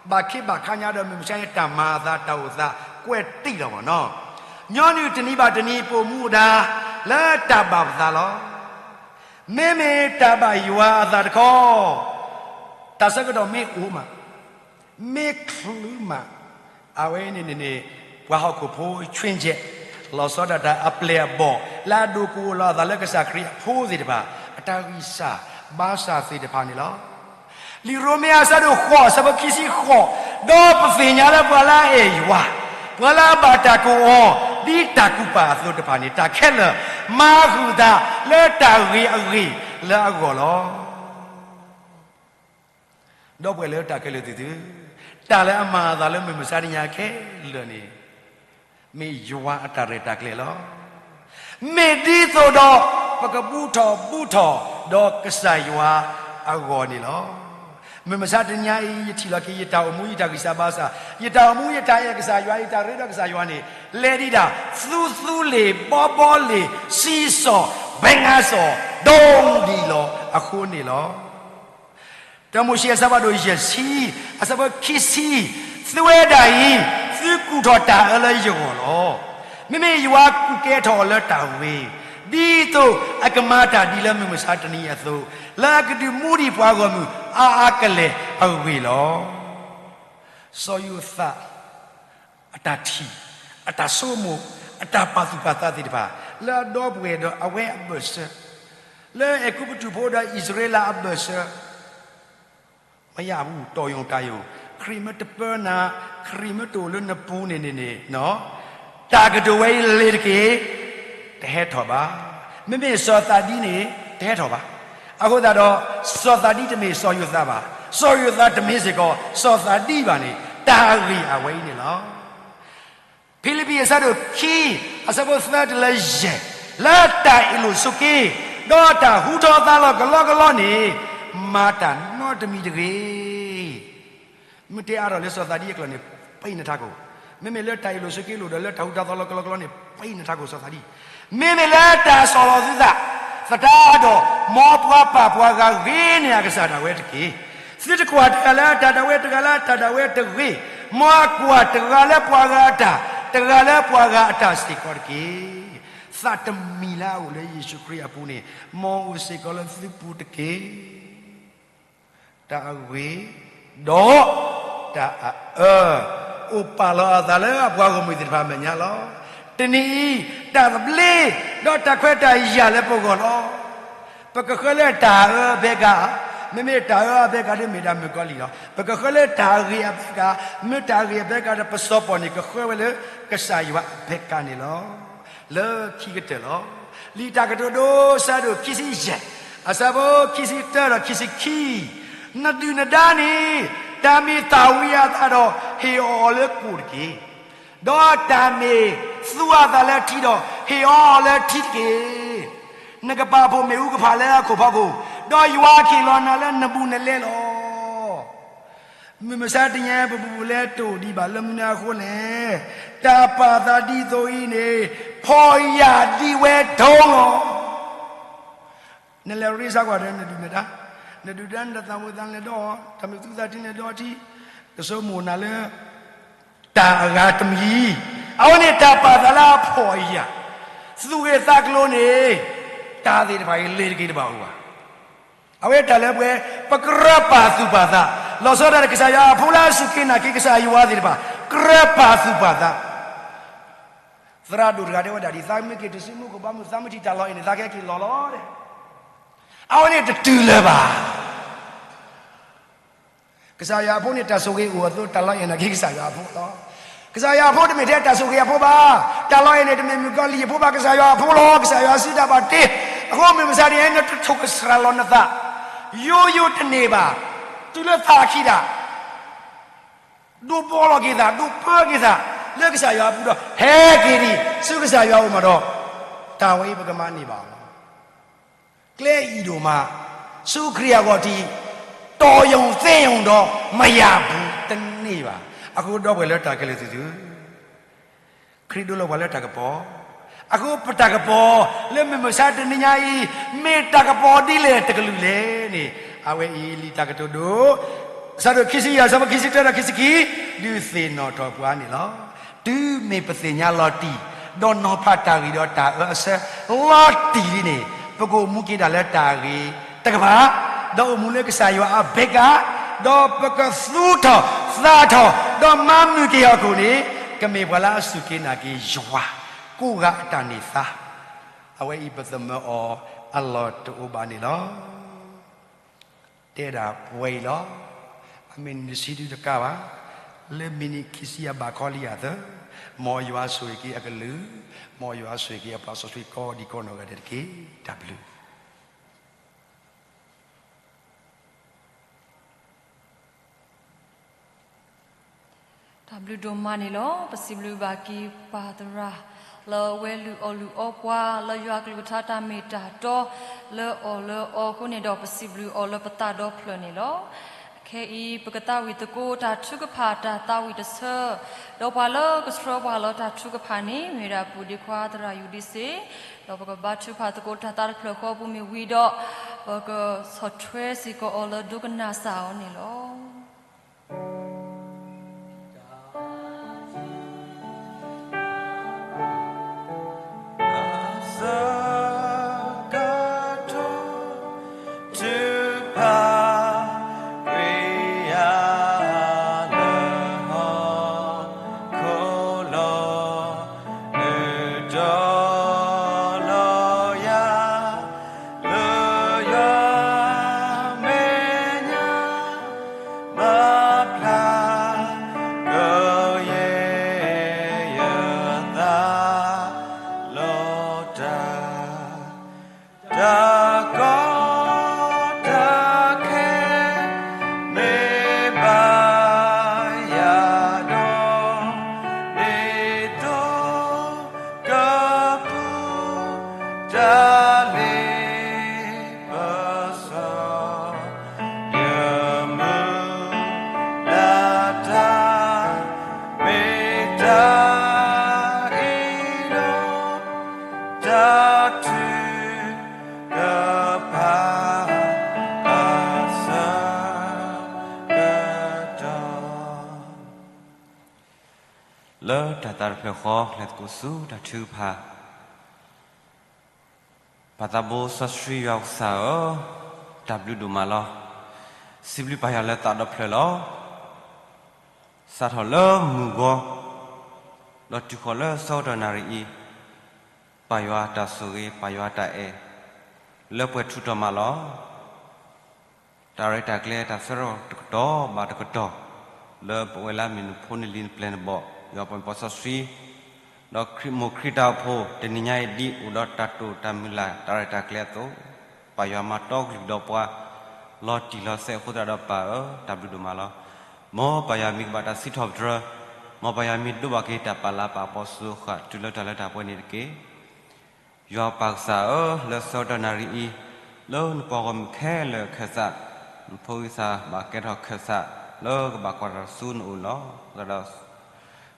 ဘၣ်ခ့ဘၣ်ခါညါဒီးမုၢ်မဆါအံၤ တၢ်မၤအသးတၢ်အိၣ်သးကွဲးတံၢ်လီၤမ့ၢ်နီၤ. ညီနုၢ်တနံၤဘၣ်တနံၤ ပအိၣ်မူအိၣ်ဒါလၢတၢ်ဘၣ်ပသးလီၤ. မ့မ့ၢ်တၢ်ဘၣ်ယွၤအသးတခီ, တၢ်ဆၢကတီၢ်မ့ၢ်အိၣ်မး, မ့ၢ်ချုးမး, အဝဲန့ၣ်န့ၣ်န့ၣ် ပှၤဟီၣ်ခိၣ်ဖိ ချွင်းချက်, လီၤဆီဒၣ်တၢ်အပျဲၢ်အဘီၣ် လၢအဒိးကအိၣ်လီၤအသးလၢကစၢ်ခရံာ်အဖိသ့ၣ်တဖၣ် အတၢ်ဂံၢ်စၢ်ဘါစၢ်သ့ၣ်တဖၣ်န့ၣ်လီၤ. လံာ်ရိမ့ၤအဆၢဒိၣ်ဃိး အဆၢဖိခံဆံဃိး, ဒီးပသ့ၣ်ညါလၢပှၤလၢအအဲၣ်ယွၤ, ပှၤလၢအဘၣ်တၢ်ကိးအီၤ ဒ်တၢ်ကူၣ်ပာ်အသိးတဖၣ်န့ၣ် တၢ်ခဲလၢာ်မၤဃုာ်အသးလၢတၢ်ဂ့ၤအဂ့ၢ်လၢအဂီၢ်လီၤ. ဒီပုၢ်ဝဲၢ်လၢတၢ်ခဲလၢာ်သ့ၣ်သုဧၢ, တၢ်လၢအမၤအသးလၢမုၢ်မဆါတနံၤအံၤခဲလၢာ်န့ၣ် မ့ၢ်ယွၤအတၢ်ရဲၣ်တၢ်ကျဲၤလီၤ. မ့ၢ်ဒ်သိးဒီး ပကဘူၣ်ထီၣ်ဘူၣ်ထီၣ်ဒီးကစၢ်ယွၤအဂီၢ်န့ၣ်လီၤ. မုၢ်မဆါတနံၤအံၤ ယထံၣ်လီၤက့ၤ ယတၢ်အိၣ်မူ ယတၢ်ဂံၢ်စၢ်ဘါစၢ်, ယတၢ်အိၣ်မူယတၢ်အဲၣ်ကစၢ်ယွၤ ယတၢ်ရ့ဒီးကစၢ်ယွၤန့ၣ် လဲၤဒံးဒၣ် သူသူလ့ၤဘီဘီလ့ၤ စံစီၣ်ဘဲငါစီၣ် ဒိၣ်ဒံးလီၤအဃိန့ၣ်လီၤ. တၢမိၤၡ့အဆၢဖးဒိၣ်ယဲၢ်ဆံ အဆၢဖိခံဆံ, သုဝဲဒၣ်အံၤ သုကူၣ်ထီၣ်တၢ်အၢလၢယဂီၢ်လီၤ. မ့မ့ၢ်ယွၤကူၣ်ကဲထီၣ်အီၤလၢတၢ်ဂ့ၤ, ဒ်သိးအကမၤတၢ်ဒ်လၢမုၢ်မဆါတနံၤအံၤအသိး, လၢအကဒုးမူဒံးပှၤဂီၢ်မုၢ်အါအါကလဲာ်အဂ့ၢ်လီၤ. စီၤယိၤသး အတၢ်ထံၣ်, အတၢ်ဆိကမိၣ်, အတၢ်ပာ်သူၣ်ပာ်သးသ့ၣ်တဖၣ် လၢအဒီပုၢ်ဝဲၢ်ဒီးအဝဲအဘၢၣ်စၢၤ, လၢအဲၤကူပတူးဖိဒီးအံၣ်စရ့လးအဘၢၣ်စၢၤ မ့ၢ်ယၢ်ပူၤတီၢ်ယိၣ်တၢ်ယိၣ်, ခရံာ်မ့ၢ်တပၢနၤ, ခရံာ်မ့ၢ်တအိၣ်လၢနပူၤန့ၣ်န့ၣ်န့ၣ်, တၢ်ကတိၤဝဲအံၤလ့ၤတက့ၢ်, တဟဲထီၣ်ဘၣ်. မ့မ့ၢ်စီၤသးဒံန့ၣ် တဟဲထီၣ်ဘၣ်. အဃိသတးဒီး စီၤသးဒံတမ့ၢ်စီၤယိၤသးဘၣ်, စီၤယိၤသးတမ့ၢ်စ့ၢ်ကီး စီၤသးဒံဘၣ်န့ၣ် တၢ်ဂ့ၢ်အဝဲအံၤန့ၣ်လီၤ. ဖံလံးပံၤအဆၢဒိၣ်ခံ, အဆၢဖိသၢတုၤလၢယဲၢ်, လၢတၢ်အ့ၣ်လိာ်ဆိးက့, ဒီးတၢ်ဟူထီၣ်သါလီၤကလီကလီန့ၣ်, မၤတၢ်နီတမံၤတဂ့ၤ. မ့ၢ်တဲအါထီၣ်လၢစီၤသးဒံအကျိာ်န့ၣ်, ပံနထးခိၣ်, မ့မ့ၢ်လၢတၢ်အ့ၣ်လိာ်ဆိးက့လိာ်ဒီးလၢတၢ်ဟူထီၣ်သါလီၤကလီကလီန့ၣ် ပံနထးခိၣ်စီၤသးဒံ, မ့မ့ၢ်လၢတၢ်ဆီၣ်လီၤသုသး, သတးဒီး, မ်ပှၤပာ်ပှၤဂၤဂ့ၤန့ၢ်အကစၢ်ဒၣ်ဝဲတက့ၢ်. သုတကွၢ်တဂၤလၢအတၢ်ဒၣ်ဝဲ တဂၤလၢအတၢ်ဒၣ်ဝဲတဂ့ၤ, မ်အကွၢ်တဂၤလၢပှၤဂၤအတၢ်, တဂၤလၢပှၤဂၤအတၢ်စ့ၢ်ကီးတက့ၢ်. သးတမံၤလၢအအိၣ်လၢယ့ၣ်ၡူးခရံာ်အပူၤန့ၣ်, မ်အအိၣ်စ့ၢ်ကီးလၢသုပူၤတက့ၢ်. တၢ်အဂ့ၤ, ဒီးတၢ်အအၢ, အိၣ်ပာ်လီၤအသးလၢအပှၤဂီၢ်မုၢ်သ့ၣ်တဖၣ်အမဲာ်ညါလီၤ. တနံၤအံၤ, တၢ်သဘျ့, ဒီးတၢ်ခွဲးတၢ်ယာ်လၢပဂီၢ်လီၤ. ပကဃၢလၢတၢ်အၢအဘဲကၤ, မ့မ့ၢ်တၢ်အၢအဘဲကၤဒီးမ့ၢ်ဒၣ်မုၣ်ကီၤလံၢ်လီၤ. ပကဃၢလၢတၢ်ဂ့ၤအဘဲကၤ, မ့ၢ်တၢ်ဂ့ၤအဘဲကၤဒီး ပစီၤပီၣ်န့ၣ် ကဃၢဝဲလၢကစၢ်ယွၤအဘဲကၤန့ၣ်လီၤ. လၢခံကတၢၢ်လီၤ. လံာ်တၢ်ကတိၤဒိ အဆၢဒိၣ်ခံဆံယဲၢ်, အဆၢဖိခံဆံတၢဒီးခံဆံခံ, နဒုၣ်နဒါန့ၣ်, တၢ်မ့ၢ်သၣ်ဝံၤအသးဒီး ဟ့ၣ်အီၤအီၤလၢကိၣ်တက့ၢ်. ဒီးတၢ်မ့ၢ်သူအသးလၢထံဒီး ဟ့ၣ်အီၤအီၤလၢထံတက့ၢ်. နကပာ်ဖှိၣ်မ့ၣ်အူကဖၣ်လၢအခိၣ်ဖီခိၣ်, ဒီးယွၤကဟ့ၣ်လီၤနၤလၢနဘူးနလဲလီၤ. မုၢ်မဆါတနံၤညါ ပပူၤပူၤလဲၤတအိၣ်ဒံးဘၣ်လၢမုၢ်နၤအဃိလဲၣ်, တၢ်ပာ်သးဒ်သိးအံၤန့ၣ် ဖီၣ်ယာ်ဒံးဝဲဒိၣ်လီၤ. နလဲၤရ့စးကွၢ်ဒီးနဒုၣ်နဒါ, နဒုၣ်ဒါ နတၢ်သးဝံၣ်သးလဲၤဒီးအီၤ, တၢ်မ့ၢ်သူသးထံလဲၤဒီးအီၤထံ, ကဆိကမိၣ်နၤလၢ တၢ်အဂၤတမံၤ, အဝဲန့ၣ်တၢ်ပာ်သးလၢအဖီၣ်ယာ်, သူၣ်ဂ့ၤသးကျိၤန့ၣ် တၢ်သ့ၣ်တဖၣ်အံၤ လ့ၤတက့ၤတဘၣ်အိၣ်ဘၣ်. အဝဲတၢ်လၢပှဲၤ ပကြၢးပာ်သူၣ်ပာ်သး, လီၤဆီဒၣ်တၢ် ကစၢ်ယွၤအဖိလၢအစူၢ်က့ၤနာ်က့ၤကစၢ်ယွၤသ့ၣ်တဖၣ် ကြၢးပာ်သူၣ်ပာ်သး. သရၣ်ဒိၣ်တဂၤတဲဝဲဒၣ်ဒ်အံၤ, သးမ့ၢ်က့ၤတုၤဆူမူခိၣ်ဘီမုၢ် သးမ့ၢ်ထံၣ်တၢ်လီၤအဲၣ်န့ၣ် သးကဟဲက့ၤလီၤလီၤ. အဝဲန့ၣ်တတုၤလၢၤဘၣ်. ကစၢ်ယွၤအဖိန့ၣ် တၢ်ဆိၣ်ဂ့ၤအိၣ်အသိး တၢ်လီၤအဲၣ်နာ်က့ၤကစၢ်ယွၤအဖိလီၤ. ကစၢ်ယွၤအဖိတမ့ၢ်ထဲတၢ်ဆိၣ်ဂ့ၤအဖိဘၣ်. တၢ်လီၤအဲၣ်န့ၣ် တမ့ၢ်မုၣ်ကီၤလံၢ်အဖိဘၣ်, ကစၢ်ယွၤအဖိလီၤ. ကစၢ်ယွၤစုဒၣ်ဘၣ်တ့, အဃိမုၢ်မဆါတနံၤ နတထိၣ်ကစှၤလီၤနသး ယိယိတန့ၢ်ဘၣ်. တုၤလၢသးခံဒၣ် ဒိးဘီလီၤက့ၤသး, ဒိးပၢက့ၤသး လၢကစၢ်ယွၤအပူၤဒီး ဟဲက့ၤဒံး ဆူကစၢ်ယွၤအအိၣ်မးဒီး တၢ်ဝဲအံၤပကမၤန့ၢ်ဘၣ်လီၤ. ကျဲအံၤဒိၣ်မး, ဆူခရံာ်အဂီၢ်ထံး, တီၢ်ယိၣ်သ့ယိၣ်ဒီး မယၤဘူးတန့ၢ်ဘၣ်. အဃိဒီပုၢ်ဝဲၢ်လၢတၢ်ခဲလၢာ်သ့ၣ်သုဧၢ, ခရံာ်ဒိလီၤပှၤလၢတၢ်ကပီၤ, အဃိပတၢ်ကပီၤ လၢမုၢ်မဆါတနံၤညါအံၤ မ့ၢ်တၢ်ကပီၤဒ်လဲၣ်တကလုာ်လဲၣ်န့ၣ်, အဝဲအံၤလံာ်တၢ်ကတိၤဒိ အဆၢဒိၣ်ခံဆံယဲၢ် အဆၢဖိခံဆံတၢဒီးခံဆံခံ, ဒုးသ့ၣ်နီၣ်ထီၣ်ပှၤန့ၣ်လီၤ. တုၤမ့ၢ်ပသ့ၣ်ညါလီၤတံၢ်, ဒီးနီၤဖးတၢ်ဂ့ၤဒီးတၢ်အၢအဆၢလီၤတံၢ်လံန့ၣ်, ပကအိၣ်မူက့ၤဒၣ်လၢတၢ်ဂ့ၤတကပၤ, ဒီးအိၣ်မူလၢကစၢ်ယွၤအဘဲကၤ, ဒီးပကသူထီၣ်သးထီၣ် ဒီးမၤမုာ်က့ၤဟီၣ်ခိၣ်န့ၣ်, ကမ့ၢ်ပှၤလၢအစူၢ်က့ၤနာ်က့ၤယွၤ ကိးဂၤအတၢ်န့ၢ်သါ, အဝဲအံၤပသမၢအီၤအလီၢ်တအိၣ်ဘၣ်န့ၣ်လီၤ. တဲဒၣ်ပဝဲအံၤလီၤ. အမ့ၢ်နံၣ်တဆံဒုတကးဘၣ်, လၢမံးနံးခံဆံအဘၣ်ခီလံအသး, မ်ယွၤဆိၣ်ဂ့ၤက့ၤအကလုၢ်, မ်ယွၤဆိၣ်ဂ့ၤက့ၤအပှၤစီဆှံကိးဒံးကိးနီၢ်ဂၤဒဲးတက့ၢ်. တၢ်ဘျုး တၢ်ဘျုးဒိၣ်မးန့ၣ်လီၤ. ပစံးဘျုးဘၣ်က့ၤပၢ်သရၣ် လၢအဝဲလုၢ်အီၣ်လုၢ်အီပှၤ လၢယွၤကလုၢ်ကထါတၢ်မ့ၢ်တၢ်တီ လၢအီၣ်လၢအီအဃိန့ၣ်ဒီး ပစံးဘျုးအီၤလၢပသးဒီဖျၢၣ်န့ၣ်လီၤ. ခဲအံၤ ပကသးဝံၣ်သကိးတၢ်ထုကဖၣ်တၢ်သးဝံၣ်တဆၢ, ဒီးပှၤလၢကဆှၢပှၤလၢတၢ်ထုကဖၣ်န့ၣ် မ့ၢ်ဒၣ်ပုၢ်ဒ့ခွါသရၣ်ယူဒံစ့, ဒီးပကဘါထုကဖၣ်သကိးတၢ်သးတဖျၢၣ်ဃီအပူၤမ့ၢ်ဝံၤဒီး ပကဆီၣ်ထွဲစ့ၢ်ကီးအီၤလၢဒိကနၣ်စၢ်အီၤန့ၣ်လီၤ. တၢ်, တၢ်ကီတၢ်ခဲ မ့ၢ်ဘၣ်ယၤဒီး ဒ်သိကပူၤ တၢ်လ့ပစီ ယမုၢ်လၢ်တၢ် မ့ၢ်တၢ်အ့ၣ်လိာ် တၢ်ထုကဖၣ်အဆၢကတီၢ် လၢတၢ်သးတဖျၢၣ်ဃီ လဲၤသကိးဆူတၢ်ထုကဖၣ်. ပၢ်သးဘိစီဆှံယွၤကစၢ်ဧၢ, တၢ်ဘျုးဒိၣ်မးလီၤ. စံးဘျုးပၢ်ယွၤလၢသးဒီဖျၢၣ်လီၤ. စးထီၣ်လၢမုၢ်ဂီၤ ဒီးတုၤဃီၤလၢဆၢကတီၢ်နၣ်ရံၣ်အံၤ, ပၢ်ယွၤတၢ်ဆိၣ်ဂ့ၤ ပၢ်ယွၤတၢ်အဲၣ် လၢပှဲၤထူးထီၣ်မးလီၤ. တၢ်ရဲၣ်တၢ်ကျဲၤတၢ်ဆၢကတီၢ်တကတီၢ်ဘၣ်တကတီၢ် လၢပဝဲလၢအမ့ၢ်နဖိနလံၤနပျဲၢ်နဘီၣ် ယွၤပှၤမ့ၢ်ပှၤစီဆှံ ဒီးခရံာ်မိၢ်ခရံာ်တၢ်အိၣ်ဖှိၣ် တနံၤညါအံၤဒ်အိၣ်ဒီးတၢ်တိာ်တၢ်မုၢ်လၢ်တၢ်ရဲၣ်တၢ်ကျဲၤအသိး, ပၢ်ယွၤမၤတီကလုၢ်ဒီးပှၤ လီၤတံၢ်လီၤဆဲးအဃိသတးဒီးပၢ်ဧၢ, တၢ်ဘျုးဒိၣ်မးလီၤ. မ်ပၢ်ယွၤမ့ၢ်ကဘၣ်တၢ်စံးထီၣ်ပတြၢၤ, မ်ပၢ်ယွၤမ့ၢ်ဒိးဘၣ်က့ၤတၢ်ပာ်လၤပာ်ပီဆူဃာ်တုၤလၢတၢ်လၢတၢ်ပှဲၤန့ၣ်တက့ၢ်. ယွၤပၢ်ကစၢ်ဧၢ, လၢဆၢကတီၢ်နၣ်ရံၣ်အံၤ, လၢနပှၤဂီၢ်မုၢ်ခဲလၢာ်ခၢၣ်စး, နဖိဂံၢ်စၢ်ဘၣ်ကဲထီၣ်ခၢၣ်စး လၢကဘၣ်ကွၢ်တၢ်ဆူနအိၣ်လီၤ. ဒီး ဃ့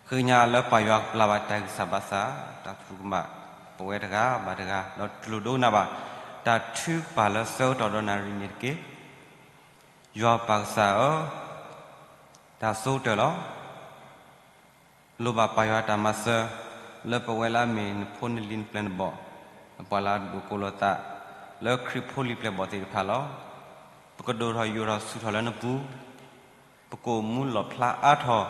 ကညးလၢပၢ်ယွၤကပျၢ်ဘၣ်တၢ်ဂံၢ်စၢ်ဘါစၢ်, တၢ်သူၣ်ကမၣ်ပဝဲတဂၤဘၣ်တဂၤ, ဒီးတူၢ်လိာ်ဒိကနၣ်ဘၣ် တၢ်ထုကဖၣ်လၢဆၢကတီၢ်ဒီးနၣ်ရံၣ်န့ၣ်တက့ၢ်. ယွၤပၢ်ကစၢ်ဧၢ, တၢ်ဆိကတၢၢ်လီၤ. လိၣ်ဘၣ်ပၢ်ယွၤတၢ်မၤစၢၤ လၢပဝဲလၢအမ့ၢ်နဖိနလံၤနပျဲၢ်နဘီၣ်, နပှၤလၢအဒိၣ်ကိၢ်လိာ်သး လၢခရံာ်ဖိလံၤပျဲၢ်ဘီၣ်သ့ၣ်တဖၣ်လီၤ. ပကဒိၣ်ထီၣ်ယိာ်ထီၣ်ဆူၣ်ထီၣ်လၢနပူၤ, ပကအိၣ်မူလီၣ်ဖျါအါထီၣ်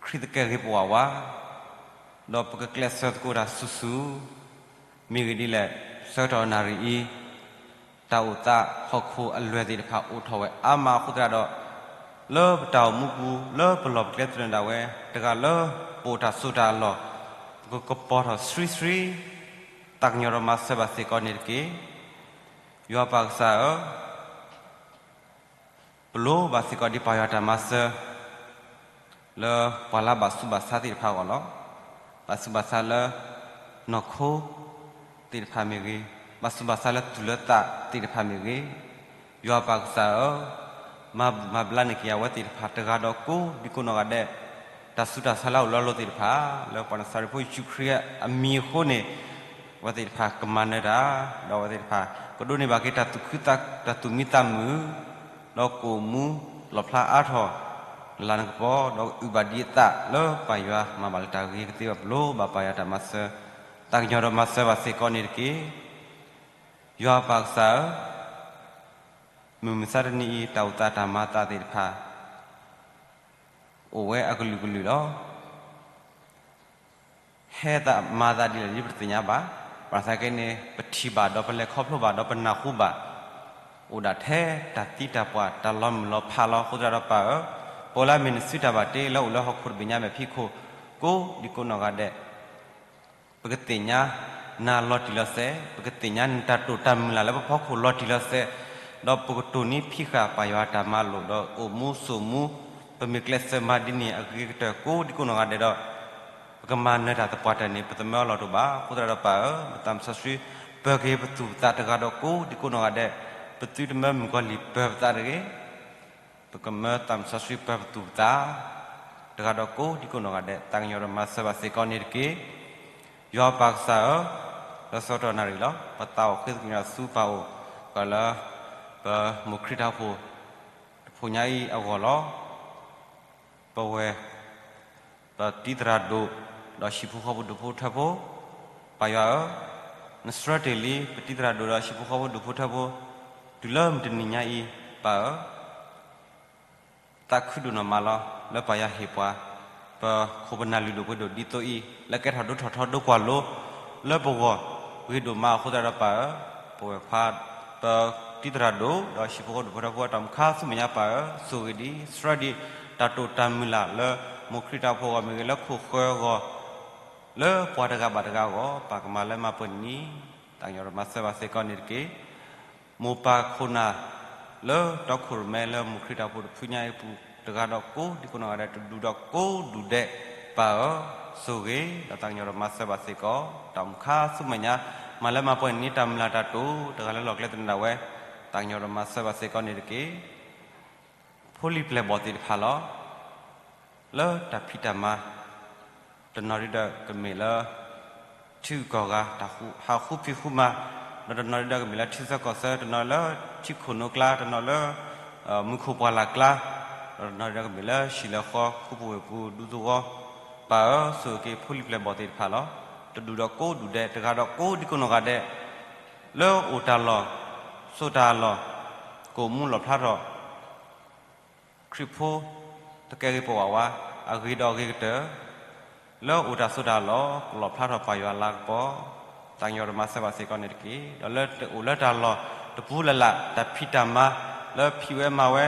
ခရံာ်သကဲးဂ့ၤပဝးဝး, ဒီးပကကျဲးစၢးသကိးတၢ်ဆူၣ်ဆူၣ်, မ့ၢ်ဂ့ၢ်ဒ်လဲၣ်, ဆၢကတီၢ်နၣ်ရံၣ်အံၤ, တၢ်အိၣ်သးဟီၣ်ခိၣ်အလွဲၢ်သ့ၣ်တဖၣ်အိၣ်ထီၣ်ဝဲအါမးအဃိသတးဒီး, လၢပတၢ်အိၣ်မူပူၤ လၢပလီၢ်ပကျဲသနၢၣ်ဒၣ်ဝဲ တဂၤလၢပအိၣ်တၢ်ဆိးတၢ်အလီၢ်, ပကကပီၤထီၣ်ဆှံဆှံ, သးကညီၤဒီးမၤစၢၤဘၣ်စ့ၢ်ကီးန့ၣ်တက့ၢ်. ယွၤပၢ်ကစၢ်ဧၢ, ပလိၣ်ဘၣ်စ့ၢ်ကီးဒ်ပၢ်ယွၤတၢ်မၤစၢၤ လၢပှၤလၢဘၣ်ဆူးဘၣ်ဆါသ့ၣ်တဖၣ်အဂီၢ်လီၤ. ဘၣ်ဆူးဘၣ်ဆါလၢ နီၢ်ခိသ့ၣ်တဖၣ်မ့ၢ်ဂ့ၤ, ဘၣ်ဆူးဘၣ်ဆါလၢသူၣ်လၢသးသ့ၣ်တဖၣ်မ့ၢ်ဂ့ၤ, ယွၤပၢ်ကစၢ်ဧၢ, မၤဘူၣ်မၤဘျါန့ၢ်က့ၤအဝဲသ့ၣ်တဖၣ်တဂၤဒီးကိးဒံကိးနီၢ်ဂၤဒဲး, တၢ်ဆူးတၢ်ဆါလၢအအိၣ်လီၤလိၤသ့ၣ်တဖၣ်, လၢပှၤနစၤရ့းဖိယ့ၣ်ၡူးခရံာ်အမံၤအဃိန့ၣ်, အဝဲသ့ၣ်တဖၣ်ကမၤနၢၤတၢ်, ဒီးအဝဲသ့ၣ်တဖၣ် ကဒိးန့ၢ်ဘၣ်က့ၤတၢ်သူၣ်ခုသး, တၢ်သူၣ်မံသးမုာ်, ဒီးကအိၣ်မူလီၣ်ဖျါအါထီၣ် လၢနကပီၤ, ဒီးအုၣ်ဘၣ်ဒံးအသးလၢပၢ်ယွၤမၤဘၣ်လၢတၢ်ဂ့ၤကသ့ဘၣ်, ပလိၣ်ဘၣ်ပၢ်ယွၤတၢ်မၤစၢၤ, သးကညီၤဒီးမၤစၢၤဘၣ်စ့ၢ်ကီးန့ၣ်တက့ၢ်. ယွၤပၢ်ကစၢ်ဧၢ, မုၢ်မဆါတနံၤအံၤ တၢ်အိၣ်သးတၢ်မၤသးသ့ၣ်တဖၣ် အိၣ်ဝဲအကလုာ်ကလုာ်လီၤ. ဟဲသးမၤသးဒ်လဲၣ်ဒ်ပတသ့ၣ်ညါဘၣ်. ဘၣ်ဆၣ်က့န့ၣ် ပထံၣ်ဘၣ်ဒီးပလဲၤခီဖျိဘၣ်ဒီးပနၢ်ဟူဘၣ်, အိၣ်ဒၣ်ထဲတၢ်သံတၢ်ပှၢ်တၢ်လီၤမုၢ်လီၤဖးလီၤ. အဃိသတးဒီးပၢ်ဧၢ, ပဝဲလၢအမ့ၢ်နစုတၢ်ဘၣ်တ့လၢအိၣ်လၢဟီၣ်ခိၣ်တဘ့ၣ်ညါမဲာ်ဖံးခိၣ် ကိးဒံကိးနီၢ်ဂၤဒဲး ပကသ့ၣ်ညါနၤလီၤတံၢ်လီၤဆဲး, ပကသ့ၣ်ညါနတၢ်တိာ်တၢ်မုၢ်လၢ်လၢပဖီခိၣ်လီၤတံၢ်လီၤဆဲး, ဒီးပကတိၢ်နီၣ်ဖံးဃာ်ပၢ်ယွၤတၢ်မၤလိာ်ဒီးအိၣ်မူဆိးမူ, ပမ့ၢ်ကျဲးစၢးမၤဒ်န့ၣ်အဂ့ၤကတၢၢ်ကိးဒံကိးနီၢ်ဂၤဒဲးဒီး, ပကမၤနၢၤတၢ်သပှၢ်တၢၢ်န့ၣ် ပသမၢအလီၢ်တအိၣ်ဘၣ်. အဃိသတးဒီးပၢ်ဧၢ, ပသးစီဆှံပၢၤက့ၤပသူၣ်ပသးတဂၤဒီးကိးဒံကိးနီၢ်ဂၤဒဲး, ပသုတမၢမုၣ်ကီၤလံၢ်ပၢၤပသးတဂ့ၤ ပကမၢသးစီဆှံပၢၤပသူၣ်ပသး တဂၤဒီးကိးဒံကိးနီၢ်ဂၤဒဲး, သးကညီၤဒီးမၤစၢၤဘၣ်စ့ၢ်ကီးန့ၣ်တက့ၢ်. ယွၤပၢ်ကစၢ်ဧၢ, လၢဆၢကတီၢ်နၣ်ရံၣ်လီၤ. ပသးအိၣ်ဃ့သကညီၤဆူပၢ်အိၣ်, ကလၢ ပမိၢ်ခရံာ်တၢ်အိၣ်ဖှိၣ် တဖိညါအံၤအဂီၢ်လီၤ. ပဝဲ ပတံၤသရၣ်ဒိၣ် ဒီးဟံၣ်ဖိဃီဖိဒူၣ်ဖိထၢဖိ, ပၢ်ယွၤဧၢ, နဆှၢတ့ၢ်လံ ပတံၤသရၣ်ဒိၣ်ဒီးဟံၣ်ဖိဃီဖိဒူၣ်ဖိထၢဖိ, တုၤလၢမုၢ်တနံၤညါအံၤ, ပၢ်ဧၢ, သးခုဒိၣ်နီၢ်မးလီၤ. လၢပၢ်ယွၤဟ့ၣ်ပှၤ ပခိၣ်ပနၢ်လုၢ်ဒိၣ်ပှ့ၤဒိၣ်ဒ်သိးအံၤ, လၢကဲထီၣ်ဒိၣ်ထီၣ်ထီဒိၣ်ကွၢ်လိ လၢပဂီၢ်ဂ့ၤဒိၣ်မးအဃိသတးဒီးပၢ်ဧၢ, ပဝဲခွါ ပတံၤသရၣ်ဒိၣ် ဒီးဟံၣ်ဖိဃီဖိဒူၣ်ဖိထၢဖိအတၢ်အိၣ်မူခါဆူမဲာ်ညါပၢ်ဧၢ, ဆိၣ်ဂ့ၤဒံးဆှၢဒံး တၢ်တိာ်တၢ်မုၢ်လၢ်လၢ မိၢ်ခရံာ်တၢ်အိၣ်ဖှိၣ်အဂီၢ်မ့ၢ်ဂ့ၤ လၢခိၣ်ဃၢၤအဂီၢ် လၢပှၤတဂၤဘၣ်တဂၤအဂီၢ် ပကမၤလၢမၤပှဲၤနံၤ, သးကညီၤဒီးမၤစၢၤဘၣ်စ့ၢ်ကီးန့ၣ်တက့ၢ်. မိၢ်ပၢ်ခိၣ်နၢ် လၢတီခိၣ်ရိၣ်မဲလၢမူခရံာ်တၢ်အိၣ်ဖှိၣ်တဖုညါအံၤအပူၤ တဂၤဒီးကိးဒံကိးနီၢ်ဂၤဒဲး တဒူၣ်ဒီးကိးဒူၣ်ဒဲး ပၢ်ဧၢ, ဆိၣ်ဂ့ၤ ဒီးသးကညီၤဒီးမၤစၢၤဘၣ်စ့ၢ်ကီး တၢ်အိၣ်မူခါဆူမဲာ်ညါ မၤလၢမၤပှဲၤနံၤ တၢ်မုၢ်လၢ်တၢ်တိာ် တဂၤလၢလီၢ်ကျဲသနၢၣ်ဒၣ်ဝဲ သးကညီၤဒီးမၤစၢၤဘၣ်စ့ၢ်ကီးန့ၣ်တက့ၢ်. ဖိလံၤပျဲၢ်ဘီၣ်သ့ၣ်တဖၣ်လီၤ. လၢတၢ်ဖံးတၢ်မၤ တနီၤဒုဒီးကမ့ၢ်လၢ ထံဂုၤကီၢ်ဂၤ တၢ်ဟးဃုဖံးဃုမၤ, ဒီးတနီၤဒုဒီးကမ့ၢ်လၢထံဆၢကီၢ်ဆၢ, တနီၤလၢထံခိၣ်နိကျါ, တနီၤလၢ မူခိၣ်ပှၢ်လၢ်ကျါ, ဒီးတနီၤဒုဒီးကမ့ၢ်လၢဟံၣ်လၢဃီ ခူပူၤဝ့ၢ်ပူၤဒူသဝီ, ပၢ်ဧၢ, ဆိၣ်ဂ့ၤက့ၤဖိလံၤပျဲၢ်ဘီၣ်သ့ၣ်တဖၣ်လီၤ. တဒူၣ်ဒီးကိးဒူၣ်ဒဲး တဂၤဒီးကိးဒံကိးနီၢ်ဂၤဒဲး လၢအိၣ်တၢ်လီၢ် စိာ်တၢ်လီၢ် ကအိၣ်မူလီၣ်ဖျါထီၣ် ခရံာ်ဖိ တကဲဂ့ၤပဝးဝါ အဂ့ၤဒီးအဂ့ၤကတၢၢ် လၢအိၣ်တၢ်စိာ်တၢ်လီၢ် ကလီၣ်ဖျါထီၣ်ပၢ်ယွၤအလၤကပီၤ, သးကညီၤဒီးမၤစၢၤဘၣ်စ့ၢ်ကီးန့ၣ်တက့ၢ်. ဒီးလၢတအိၣ်လၢတၢ်လီၢ်တပူၤလၢ်လၢ် တၢ်ဖံးတၢ်မၤ လၢဖံးဝဲမၤဝဲ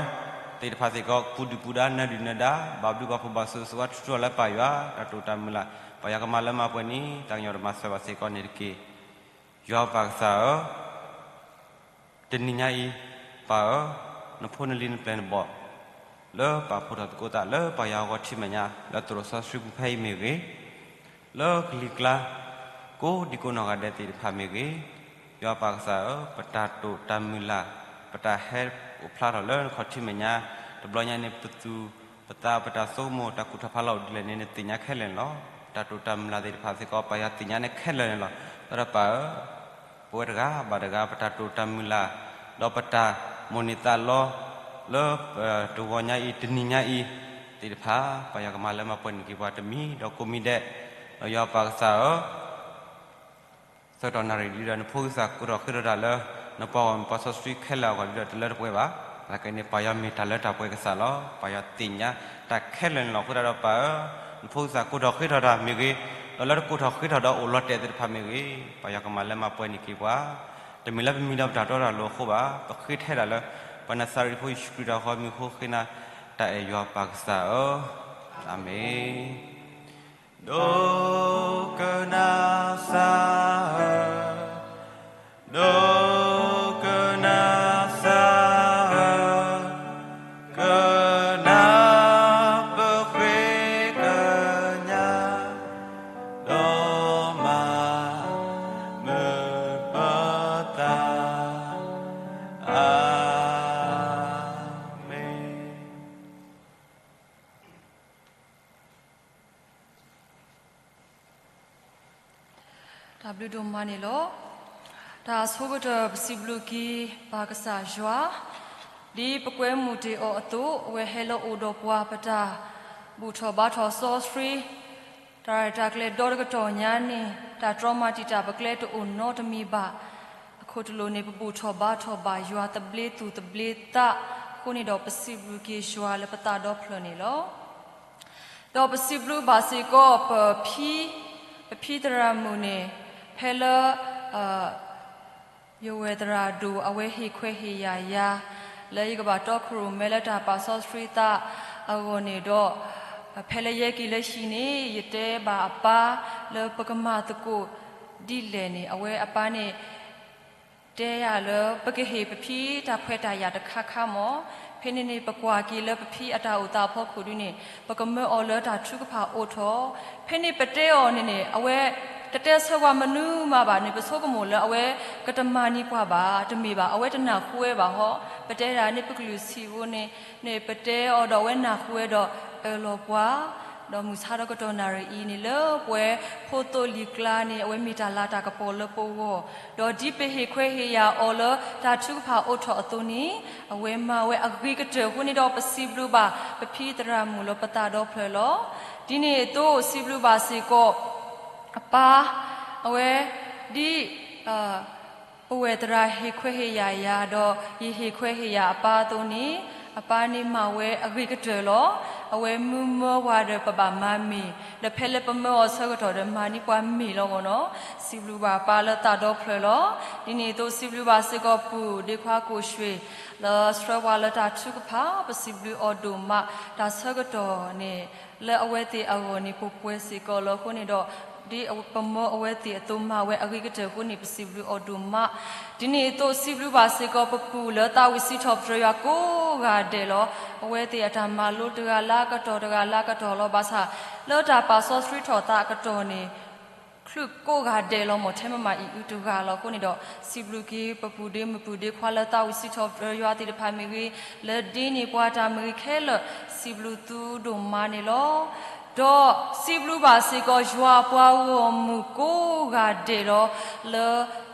သ့ၣ်တဖၣ်စ့ၢ်ကီး ပူၤဒုၣ်ပူၤဒါ နၢၤဒုၣ်နၢၤဒါ ဘၣ်ဘျုးဘၣ်ဖှိၣ်ဘၣ်ဆိၣ်ဂ့ၤဆိၣ်ဝါ ထူးထူးလၢပၢ်ယွၤ တၢ်တိာ်တၢ်မုၢ်လၢ် ပၢ်ယွၤကမၤလၢမၤပှဲၤနံၤ သးကညီၤဒီးမၤစၢၤဘၣ်စ့ၢ်ကီးန့ၣ်တက့ၢ်. ယွၤပၢ်ကစၢ်ဧၢ, တနံၤညါအံၤ ပၢ်ဧၢ, နဖိနလံၤနပျဲၢ်နဘီၣ် လၢပာ်ဖှိၣ်ထီၣ်သကိးသးလၢပၢ်ယွၤအဂီၢ်ထံမဲာ်ညါ လၢသရိာ်စီဆှံပူၤဖဲအံၤမ့ၢ်ဂ့ၤ, လၢကလံၤကျါ ကိးဒံကိးနီၢ်ဂၤဒဲးသ့ၣ်တဖၣ်မ့ၢ်ဂ့ၤ, ယွၤပၢ်ကစၢ်ဧၢ, ပတၢ်တိာ်တၢ်မုၢ်လၢ် ပတၢ်ဟဲအိၣ်ဖျါထီၣ်လၢနခီၣ်ထံမဲာ်ညါ တဘျီညါန့ၣ် ပသူၣ်ပသး ပတၢ်ဆိကမိၣ် တၢ်ကူၣ်ထီၣ်ဖးလီၤအိၣ်ဒ်လဲၣ်န့ၣ် နသ့ၣ်ညါခဲလၢာ်န့ၣ်လီၤ. တၢ်တိာ်တၢ်မုၢ်လၢ်သ့ၣ်တဖၣ်စ့ၢ်ကီး ပၢ်ယွၤသ့ၣ်ညါန့ၣ်ခဲလၢာ်န့ၣ်လီၤ. သတးဒီးပၢ်ဧၢ, ပဝဲတဂၤဘၣ်တဂၤ ပတၢ်တိာ်တၢ်မုၢ်လၢ် ဒီးပတၢ်မိၣ်န့ၢ်သးလီ လၢတဂီၤညါအံၤ တနံၤညါအံၤသ့ၣ်တဖၣ် ပၢ်ယွၤကမၤလၢမၤပှဲၤန့ၢ်က့ၤပှၤတမံၤဒီးကိးမံၤဒဲး, ဒီးယွၤပၢ်ကစၢ်ဧၢ ဆၢကတီၢ်နၣ်ရံၣ်ဒ်ဒီး နဖိကစၢ်ကိးထီၣ်ဃ့ထီၣ်တၢ်လၢ နပှၤဂီၢ်မုၢ်ပှၤစီဆှံခဲလၢာ်အဂီၢ်ဒ်ဒီး တလၢတပှဲၤဘၣ်. သနာ်က့န့ၣ် ပၢ်ယွၤမ့ၢ်တၢ်လၢတၢ်ပှဲၤကစၢ်လီၤ. ပၢ်ယွၤသ့ၣ်ညါတၢ်ခဲလၢာ်န့ၣ်လီၤ. အဃိသတးဒီးပၢ်ဧၢ, နဖိကစၢ်ကိးထီၣ်ဃ့ထီၣ်တၢ်မ့ၢ်ဂ့ၤ, ဒီးလၢတကိးထီၣ်ဃ့ထီၣ်ဒီးအိၣ်လီၤတဲာ်သ့ၣ်တဖၣ်မ့ၢ်ဂ့ၤ, ပၢ်ယွၤကမၤလၢမၤပှဲၤန့ၢ်က့ၤပှၤ တမ့ၢ်လၢပမံၤဒီးပတၢ်တီတၢ်လိၤအဃိဘၣ်. ပဃ့ထဲဒၣ်လၢ ပှၤနၤစၤရ့းဖိယ့ၣ်ၡူးခရံာ်တၢ်ဂီၤမူအဃိ ဃ့နၤတၢ်အဲၣ်ယွၤပၢ်ကစၢ်ဧၢ, အၤမ့ၣ်. ဒိကနၣ်စၢ်ဧၢ, ဒိကနၣ်စၢ်ဧၢ, ကနၣ်ပဃ့ကညး ဒီးမၤမုာ်ပသး, အၤမ့ၣ်. တၢ်ဘျုးဒိၣ်မးန့ၣ်လီၤ. တၢ်ဆိကတၢၢ်ပစံးဘျုးက့ၤပၢ်ကစၢ်ယွၤ, ဒ်ပကွဲမုာ်တ့ၢ်အီၤအသိး အဝဲဟဲလၢအိၣ်ဒီးပှၤ ပတၢ်ဘူၣ်ထီၣ်ဘါထီၣ်စီဆှံ, တၢ်ရဲၣ်တၢ်ကျဲၤဒီတကတီၢ်ညါန့ၣ် တၢ်တြီမၤတံာ်တာ်ပကျဲတအိၣ်နီတမံၤဘၣ်. အခိၣ်တလိာ်န့ၣ် ပဘူၣ်ထီၣ်ဘါထီၣ်ဘၣ်ယွၤသဘျ့သူၣ်သဘျ့သးအဃိန့ၣ်ဒီး ပစံးဘျုးက့ၤယွၤလၢပသးဒီဖျၢၣ်န့ၣ်လီၤ. ဒီးပစံးဘျုးဘၣ်စ့ၢ်ကီး ပဖံ, ပဖံသရၣ်မုၣ်န့ၣ် ဖဲလၢ ယဝဲၢ်သရၣ်ဒိၣ် အဝဲဟ့ၣ်ခွဲးဟ့ၣ်ယာ်ယၤ လၢယကဘၣ်တီခိၣ်ရိၣ်မဲလၢတၢ်ပာ်စီဆှံသးအဂီၢ်န့ၣ်ဒီး ဖဲလၢယဲက့ၤလၢဟံၣ်န့ၣ် ယတဲဘၣ်အပၢ်လၢပကမၤသကိးဒ်လဲၣ်န့ၣ် အဝဲအပၢ်န့ၣ် တဲယၤလၢ ပကဟ့ၣ်ပဖံတၢ်ခွဲးတၢ်ယာ်တခါခါမၢ်. ဖဲန့ၣ်န့ၣ် ပကွၢ်က့ၤလၢပဖံအတၢ်အိၣ်သးအဖီခိၣ်ဒုန့ၣ် ပကမၢအီၤလၢတၢ်ထုကဖၣ်အိးထီၣ်. ဖဲန့ၣ်ပတဲအီၤန့ၣ်န့ၣ် အဝဲတတဲဆၢပှၤမနုၤမးဘၣ်န့ၣ် ပဆိကမိၣ်လၢအဝဲကတမၤန့ၢ်ပှၤဘၣ်, တမ့ၢ်ဘၣ်, အဝဲတနၢ်ဟူဝဲဘၣ်ဟီ. ပတဲဒၣ်န့ၣ် ပကလုၢ်ဆံးဖိန့ၣ်န့ၣ် ပတဲအီၤဒီးအဝဲနၢ်ဟူဝဲဒီး အၢၣ်လီၤပှၤ ဒီးမုၢ်ဆါဒီးကတီၢ်နၣ်ရံၣ်အံၤန့ၣ် လၢပှဲၤဖိသိလံၤကျါန့ၣ် အဝဲမ့ၢ်တၢ်လၤတၢ်ကပီၤလၢပဂီၢ်, ဒီးဒ်ပဟ့ၣ်ခွဲးဟ့ၣ်ယာ်အီၤလၢတၢ်ထုကဖၣ်အိးထီၣ်အသိးန့ၣ် အဝဲမၤဝဲအဂ့ၤကတၢၢ်အဃိန့ၣ်ဒီး ပစံးဘျုးဘၣ်ပဖံသရၣ်မုၣ်လၢပသးဒီဖျၢၣ်လီၤ. ဒ်န့ၣ်အသိးစံးဘျုးဘၣ်စ့ၢ်ကီး အပၢ်, အဝဲ ဒ် ပဝဲၢ်သရၣ်ဟ့ၣ်ခွဲးဟ့ၣ်ယာ်ယၤဒီး ယဟ့ၣ်ခွဲးဟ့ၣ်ယာ်အပၢ်အသိးန့ၣ် အပၢ်န့ၣ်မၤဝဲအဂ့ၤကတၢၢ်လီၤ. အဝဲမုၢ်မၢဝၤဒီးပဘၣ်မၤမ့ၢ်, ဒီးဖဲလၢပမၢအီၤဆၢကတီၢ်ဒီးမၤန့ၢ်ပှၤမ့ၢ်လီၤမၢ်နီၤ. စံးဘျုးဘၣ်ပၢ်လၢသးဒီဖျၢၣ်လီၤ. ဒ်န့ၣ်အသိးစံးဘျုးဘၣ်စ့ၢ်ကီးပုၢ်ဒ့ခွါကိၣ်ရွှ့ၣ် လၢဆှၢပှၤလၢတၢ်ထုကဖၣ် ပစံးဘျုးအီၤဒိၣ်မး တၢ်ဆၢကတီၢ်န့ၣ် လၢအဝဲသ့ၣ်အဂီၢ်န့ၣ် ပှဲၤပှဲၤစ့ၢ်ကီးလီၤ. အဃိန့ၣ်ဒီး ဒ်ပမၢအဝဲသ့ၣ်အသိးမၤဝဲအဂ့ၤကတၢၢ်အဃိန့ၣ် ပစံးဘျုးအီၤဒိၣ်မး. ဒ်န့ၣ်အသိး စံးဘျုးဘၣ်စ့ၢ်ကီးပပူၤလၢသးဝံၣ်စံးထီၣ်ပတြၢၤယွၤကိးဂၤဒဲးလီၤ. အဝဲသ့ၣ်အတၢ်မၤလိတဂၤလၢအကတီၢ်တဂၤလၢအကတီၢ်လီၤ. ဘၣ်ဆၣ်လၢတၢ်ပာ်စီဆှံထီၣ်သးအကတီၢ်န့ၣ် ချုးကိးဂၤဒဲးလီၤမၢ်, ထဲမမၤအံၤအုတဂၤလီၤ. အဃိန့ၣ်ဒီး စံးဘျုးက့ၤပပုၢ်ဒ့မုၣ်ပုၢ်ဒ့ခွါလၢသးဝံၣ်စံးထီၣ်ပတြၢၤယွၤသ့ၣ်တဖၣ်မ့ၢ်ဂ့ၤ, လၢဒ့န့ၢ်ပှၤတၢ်မ့ၢ်ဂ့ၤခဲလၢာ်, စံးဘျုးသုဒိၣ်မးန့ၣ်လီၤ. ဒီးစံးဘျုးဘၣ်စ့ၢ်ကီးယွၤအပှၤဂီၢ်မုၢ်ကိးဂၤဒဲးလီၤ. လၢ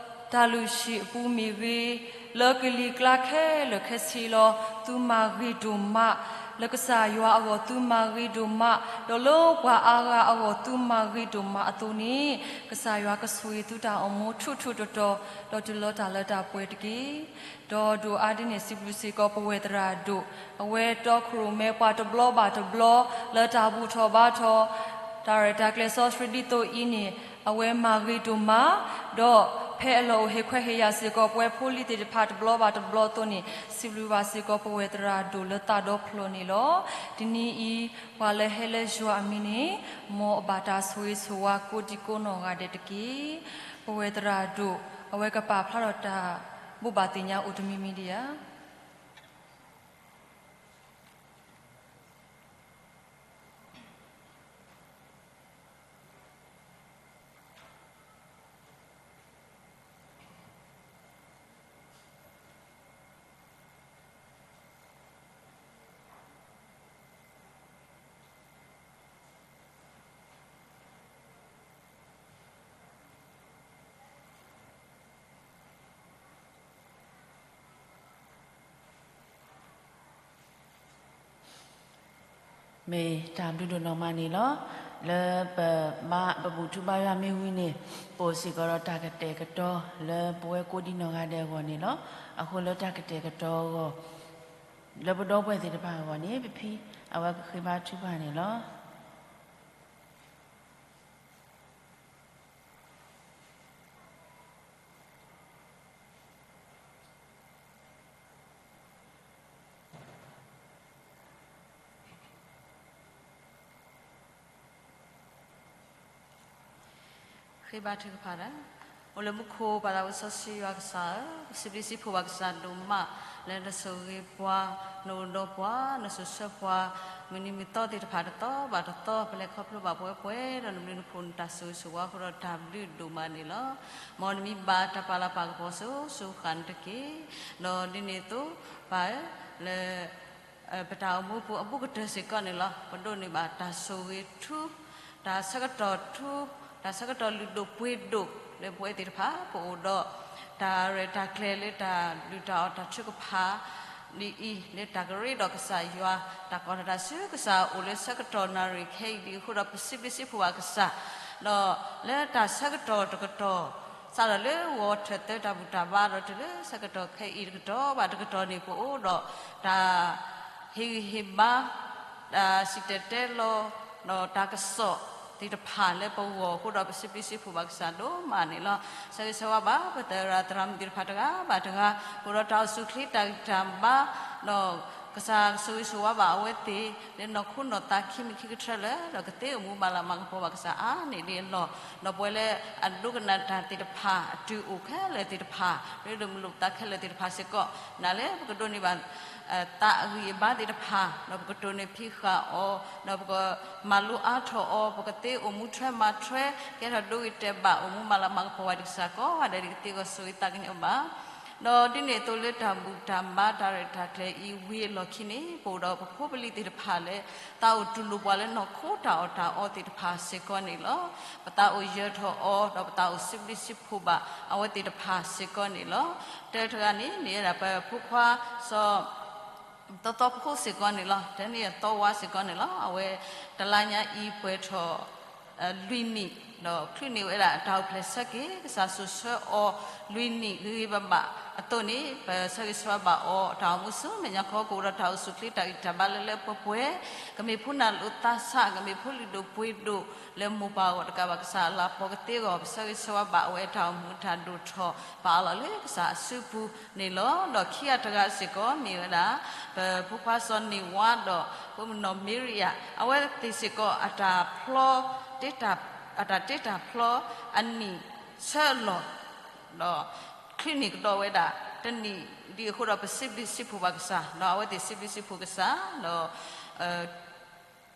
တၢ်လုၢ်ဟံၣ်အပူၤမ့ၢ်ဂ့ၤ, လၢကလံၤကျါခဲလၢာ်ခဲဆ့လီၤ, သုမၤဂ့ၤဒိၣ်မး, လၢကစၢ်ယွၤအဂီၢ်သုမၤဂ့ၤဒိၣ်မး, ဒီးလၢပှၤအါဂၤအဂီၢ်သုမၤဂ့ၤဒိၣ်မးအသိးန့ၣ်, ကစၢ်ယွၤကဆိၣ်ဂ့ၤသုတၢ်အိၣ်မူထူးထူးတီၤတီၤ, ဒီးတုၤလၢတၢ်လၢတၢ်ပှဲၤတက့ၢ်. ဒီးဒိၣ်အါဒ်န့ၣ် စံးဘျုးစ့ၢ်ကီးပဝဲသရၣ်ဒိၣ်, အဝဲတီခိၣ်ရိၣ်မဲပှၤတဘျီဘၣ်တဘျီ, လၢတၢ်ဘူၣ်ထီၣ်ဘါထီၣ် တၢ်ရဲၣ်တၢ်ကျဲၤစီဆှံဒ်သိးအံၤန့ၣ်, အဝဲမၤဂ့ၤဒိၣ်မး, ဒီးဖဲအလီၢ်အိၣ်ဟ့ၣ်ခွဲးဟ့ၣ်ယာ်စ့ၢ်ကီးပဝဲဖိလံၤသ့ၣ်တဖၣ်တဘျီဘၣ်တဘျီအသိးန့ၣ်, စံးဘျုးဘၣ်စ့ၢ်ကီးပဝဲသရၣ်ဒိၣ်လၢသးဒီဖျၢၣ်န့ၣ်လီၤ. တနံၤအံၤ, ပှၤလၢဟဲလၢယွၤအမံၤန့ၣ်, မ်အဘၣ်တၢ်ဆိၣ်ဂ့ၤဆိၣ်ဝါကိးဒံကိးနီၢ်ဂၤဒဲးတက့ၢ်. ပဝဲသရၣ်ဒိၣ်, အဝဲကပာ်ဖျါထီၣ်တၢ်ဘိးဘၣ်သ့ၣ်ညါအိၣ်တမံၤမံၤဒံးဧါ. မ့ၢ်တၢ်ဘျုးဒိၣ်နီၢ်မးန့ၣ်လီၤ. လၢပဘၣ်ပဘူၣ်ထူဘါယွၤမ့ၢ်ဝံၤန့ၣ်, ပအိၣ်စ့ၢ်ကီးဒီးတၢ်ကတဲာ်ကတီၤလၢပဝဲကိးဒံနီၢ်ဂၤဒဲးအဂီၢ်န့ၣ်လီၤ. အဃိလၢတၢ်ကတဲာ်ကတီၤအဂီၢ်, လၢပဒီပုၢ်ဝဲၢ်သ့ၣ်တဖၣ်အဂီၢ်န့ၣ်, ပဖံအဝဲကဃ့ဘါထုကဖၣ်န့ၣ်လီၤ. ဃ့ဘါထုကဖၣ်တၢ်. အိၣ်လၢမူခိၣ်ပၢ်သးဝံၣ်စီဆှံယွၤကစၢ်ဧၢ, ပစံးဘျုးစံးဖှိၣ်ဘၣ်ကစၢ်ဒိၣ်မး, လၢနဆိၣ်ဂ့ၤပှၤ, နအိၣ်ဒီးပှၤ, နစိာ်ဆှၢပှၤ, မုၢ်နံၤမုၢ်သီသ့ၣ်တဖၣ်တသီဘၣ်တသီ, ပလဲၤခီဖျိဘၣ်ပှဲၤပှဲၤ, ဒီးနဘျုးနဖှိၣ်နတၢ်ဆိၣ်ဂ့ၤဆိၣ်ဝါအဃိဒီးတၢ်ဘျုးဒိၣ်မးန့ၣ်လီၤ. မ်နမံဘၣ်တၢ်ပာ်လၤပာ်ကပီၤစိၤစိၤဃၣ်န့ၣ်တက့ၢ်. ဒီးဒ်န့ၣ်အသိး, ပၢ်ဧၢ, လၢ ပတၢ်အိၣ်မူပူၤအဘူးကတၢၢ်စ့ၢ်ကီးန့ၣ်လီၤ. ပဒိးန့ၢ်ဘၣ်တၢ်ဆိၣ်ဂ့ၤထူ, တၢ်ဆၢကတီၢ်ထူ, တၢ်ဆၢကတီၢ်လုၢ်ဒိၣ်ပှ့ၤဒိၣ်လၢပဝဲသ့ၣ်တဖၣ်, ပအိၣ်ဒီးတၢ်ရဲၣ်တၢ်ကျဲၤလၢတၢ်ဘျုးတၢ်အီၣ်တၢ်ထုကဖၣ်ဒ်အံၤ, လၢတၢ်ကရ့ဒီးကစၢ်ယွၤ, တၢ်ကီတၢ်တၢ်ဆူကစၢ်အိၣ်လၢဆၢကတီၢ်နၣ်ရံၣ်ခဲအံၤဒ်အဃိဒီး ပစံးဘျုးစံးဖှိၣ်ဘၣ်ကစၢ်, ဒီးလၢတၢ်ဆၢကတီၢ်တကတီၢ် စးထီၣ်လၢဂီၤထၢၣ်သၢတၢ်ဘူၣ်တၢ်ဘါဒီးတုၤလၢဆၢကတီၢ်ခဲအံၤတကတီၢ်ဘၣ်တကတီၢ်န့ၣ် ပအိၣ်ဒီးတၢ်ဟ့ၣ်ဂံၢ်ဟ့ၣ်ဘါ, တၢ်စံၣ်တဲၤတဲလီၤ, ဒီးတၢ်ကစီၣ်သ့ၣ်တဖၣ်လၢပဂီၢ်အဃိဒီး ပစံးဘျုးစံးဖှိၣ်ဘၣ်ကစၢ်ဒိၣ်မးန့ၣ်လီၤ. ဆၢဂ့ၤဆၢဝါဘၣ်ပသရၣ်သရၣ်မုၣ်သ့ၣ်တဖၣ်တဂၤဘၣ်တဂၤ, အိၣ်ဒီးတၢ်အိၣ်ဆူၣ်ချ့တၢ်ဂံၢ်တၢ်ဘါ, ဒီးကစၢ်ကဆိၣ်ဂ့ၤဆိၣ်ဝါဘၣ်အဝဲသ့ၣ်လၢနီၢ်ခိနီၢ်သးခံမံၤခံကထၢလၢာ်, ဒီးကသ့အိၣ်မူမၤလၤမၤကပီၤဘၣ်ကစၢ်အါန့ၢ်ဒံးအလီၢ်, ဒီးပဝဲလၢအဒိကနၣ်တၢ်သ့ၣ်တဖၣ် အတုၤအိၣ်ခဲလၢာ်သ့ၣ်တဖၣ်, ရ့ဒိၣ်မုာ်လိာ်ပသးခဲလၢာ်သ့ၣ်တဖၣ်စ့ၢ်ကီး, နၤလၢပကဒိးန့ၢ်ဘၣ် သးအဂံၢ်အဘါသ့ၣ်တဖၣ်, ဒီးပကတိၢ်န့ၢ်ဖံးဃာ်အီၤ, ဒီးပကမၤလိအါထီၣ်အီၤ, ပကသ့အိၣ်မူထွဲမၤထွဲ, ကဲထီၣ်ဒိဂ့ၤတဲာ်ဘၣ် အိၣ်မူမၤလၤမၤကပီၤဝဲဒၣ်ကစၢ်ကိးဂၤဒဲး ကသ့ဂီၤဆိၣ်ဂ့ၤသးကညီၤဘၣ်. ဒီးဒ်န့ၣ်အသိးလၢတၢ်ဘူၣ်တၢ်ဘါတၢ်ရဲၣ်တၢ်ကျဲၤအံၤဝံၤအလီၢ်ခံန့ၣ် ပအိၣ်ဒီးပဖိပလံၤသ့ၣ်တဖၣ်လၢ သးအိၣ်တူၢ်လိာ်ပှၤလၢနီၢ်ခိတၢ်အီၣ်တၢ်အီသ့ၣ်တဖၣ်စ့ၢ်ကီးန့ၣ်လီၤ. ပသးအိၣ်ယၢၤထီၣ်အီၤ, ဒီးပသးအိၣ်စံးဘျုးစံးဖှိၣ်ဘၣ်အဝဲသ့ၣ်တဖၣ်စ့ၢ်ကီးန့ၣ်လီၤ. တၢတဂၤန့ၣ် မ့ၢ်ဝဲဒၣ်ပဖိခွါစီၤ သီသီဖိစ့ၢ်ကီးန့ၣ်လီၤ. တနံၣ်အသီဝါစ့ၢ်ကီးန့ၣ်လီၤ. အဝဲတလါညါအံၤပှဲၤထီၣ် လွံၢ်နံၣ်, ဒီးချုးန့ၢ်ဝဲဒၣ်တၢ်အိၣ်ဖျဲၣ်ဆၢက့ၤ ကစၢ်စိာ်ဆှၢအီၤလွံၢ်နံၣ်ဂ့ၤဂ့ၤဘၣ်ဘၣ်အသိးန့ၣ် ပဆၢဂ့ၤဆၢဝါဘၣ်အီၤ တၢ်အိၣ်မူဆူမဲာ်ညါခီ ကအိၣ်ဒီးတၢ်အိၣ်ဆူၣ်ချ့တၢ်ဂံၢ်တၢ်ဘါလၢလၢပှဲၤပှဲၤ, ကမ့ၢ်ဖိနၢ်လိာ်သးဆး, ကမ့ၢ်ဖိလုၢ်ဒိၣ်ပှ့ၤဒိၣ် လၢမိၢ်ပၢ်အဂီၢ်တကးဘၣ် ကစၢ်အလၤကပီၤကသ့အဂီၢ် ပဆၢဂ့ၤဆၢဝါဘၣ်အဝဲတၢ်အိၣ်မူတၢ်ဒိၣ်ထီၣ် ပာ်အီၤလီၤလၢကစၢ်အစုပူၤန့ၣ်လီၤ. ဒီးခံဂၤတဂၤစ့ၢ်ကီးမ့ၢ်ဝဲဒၣ် ပဖိခွါစီၤန့ၢ်ဝါဒီး ဖိမုၣ်နီၢ်မ့ရံယၤ အဝဲသ့ၣ်စ့ၢ်ကီးအတၢ်ဖျီတ့တၢ် အတၢ်တ့တၢ်ဖျီအနံၣ်ဆၢအလီၢ် ဒီးချုးန့ၢ်ကဒီးဝဲဒၣ်တနံၣ်ဒံးအဃိဒီး ပစံးဘျုးစံးဖှိၣ်ဘၣ်ကစၢ်, ဒီးအဝဲသ့ၣ်စံးဘျုးစံးဖှိၣ်ကစၢ်, ဒီး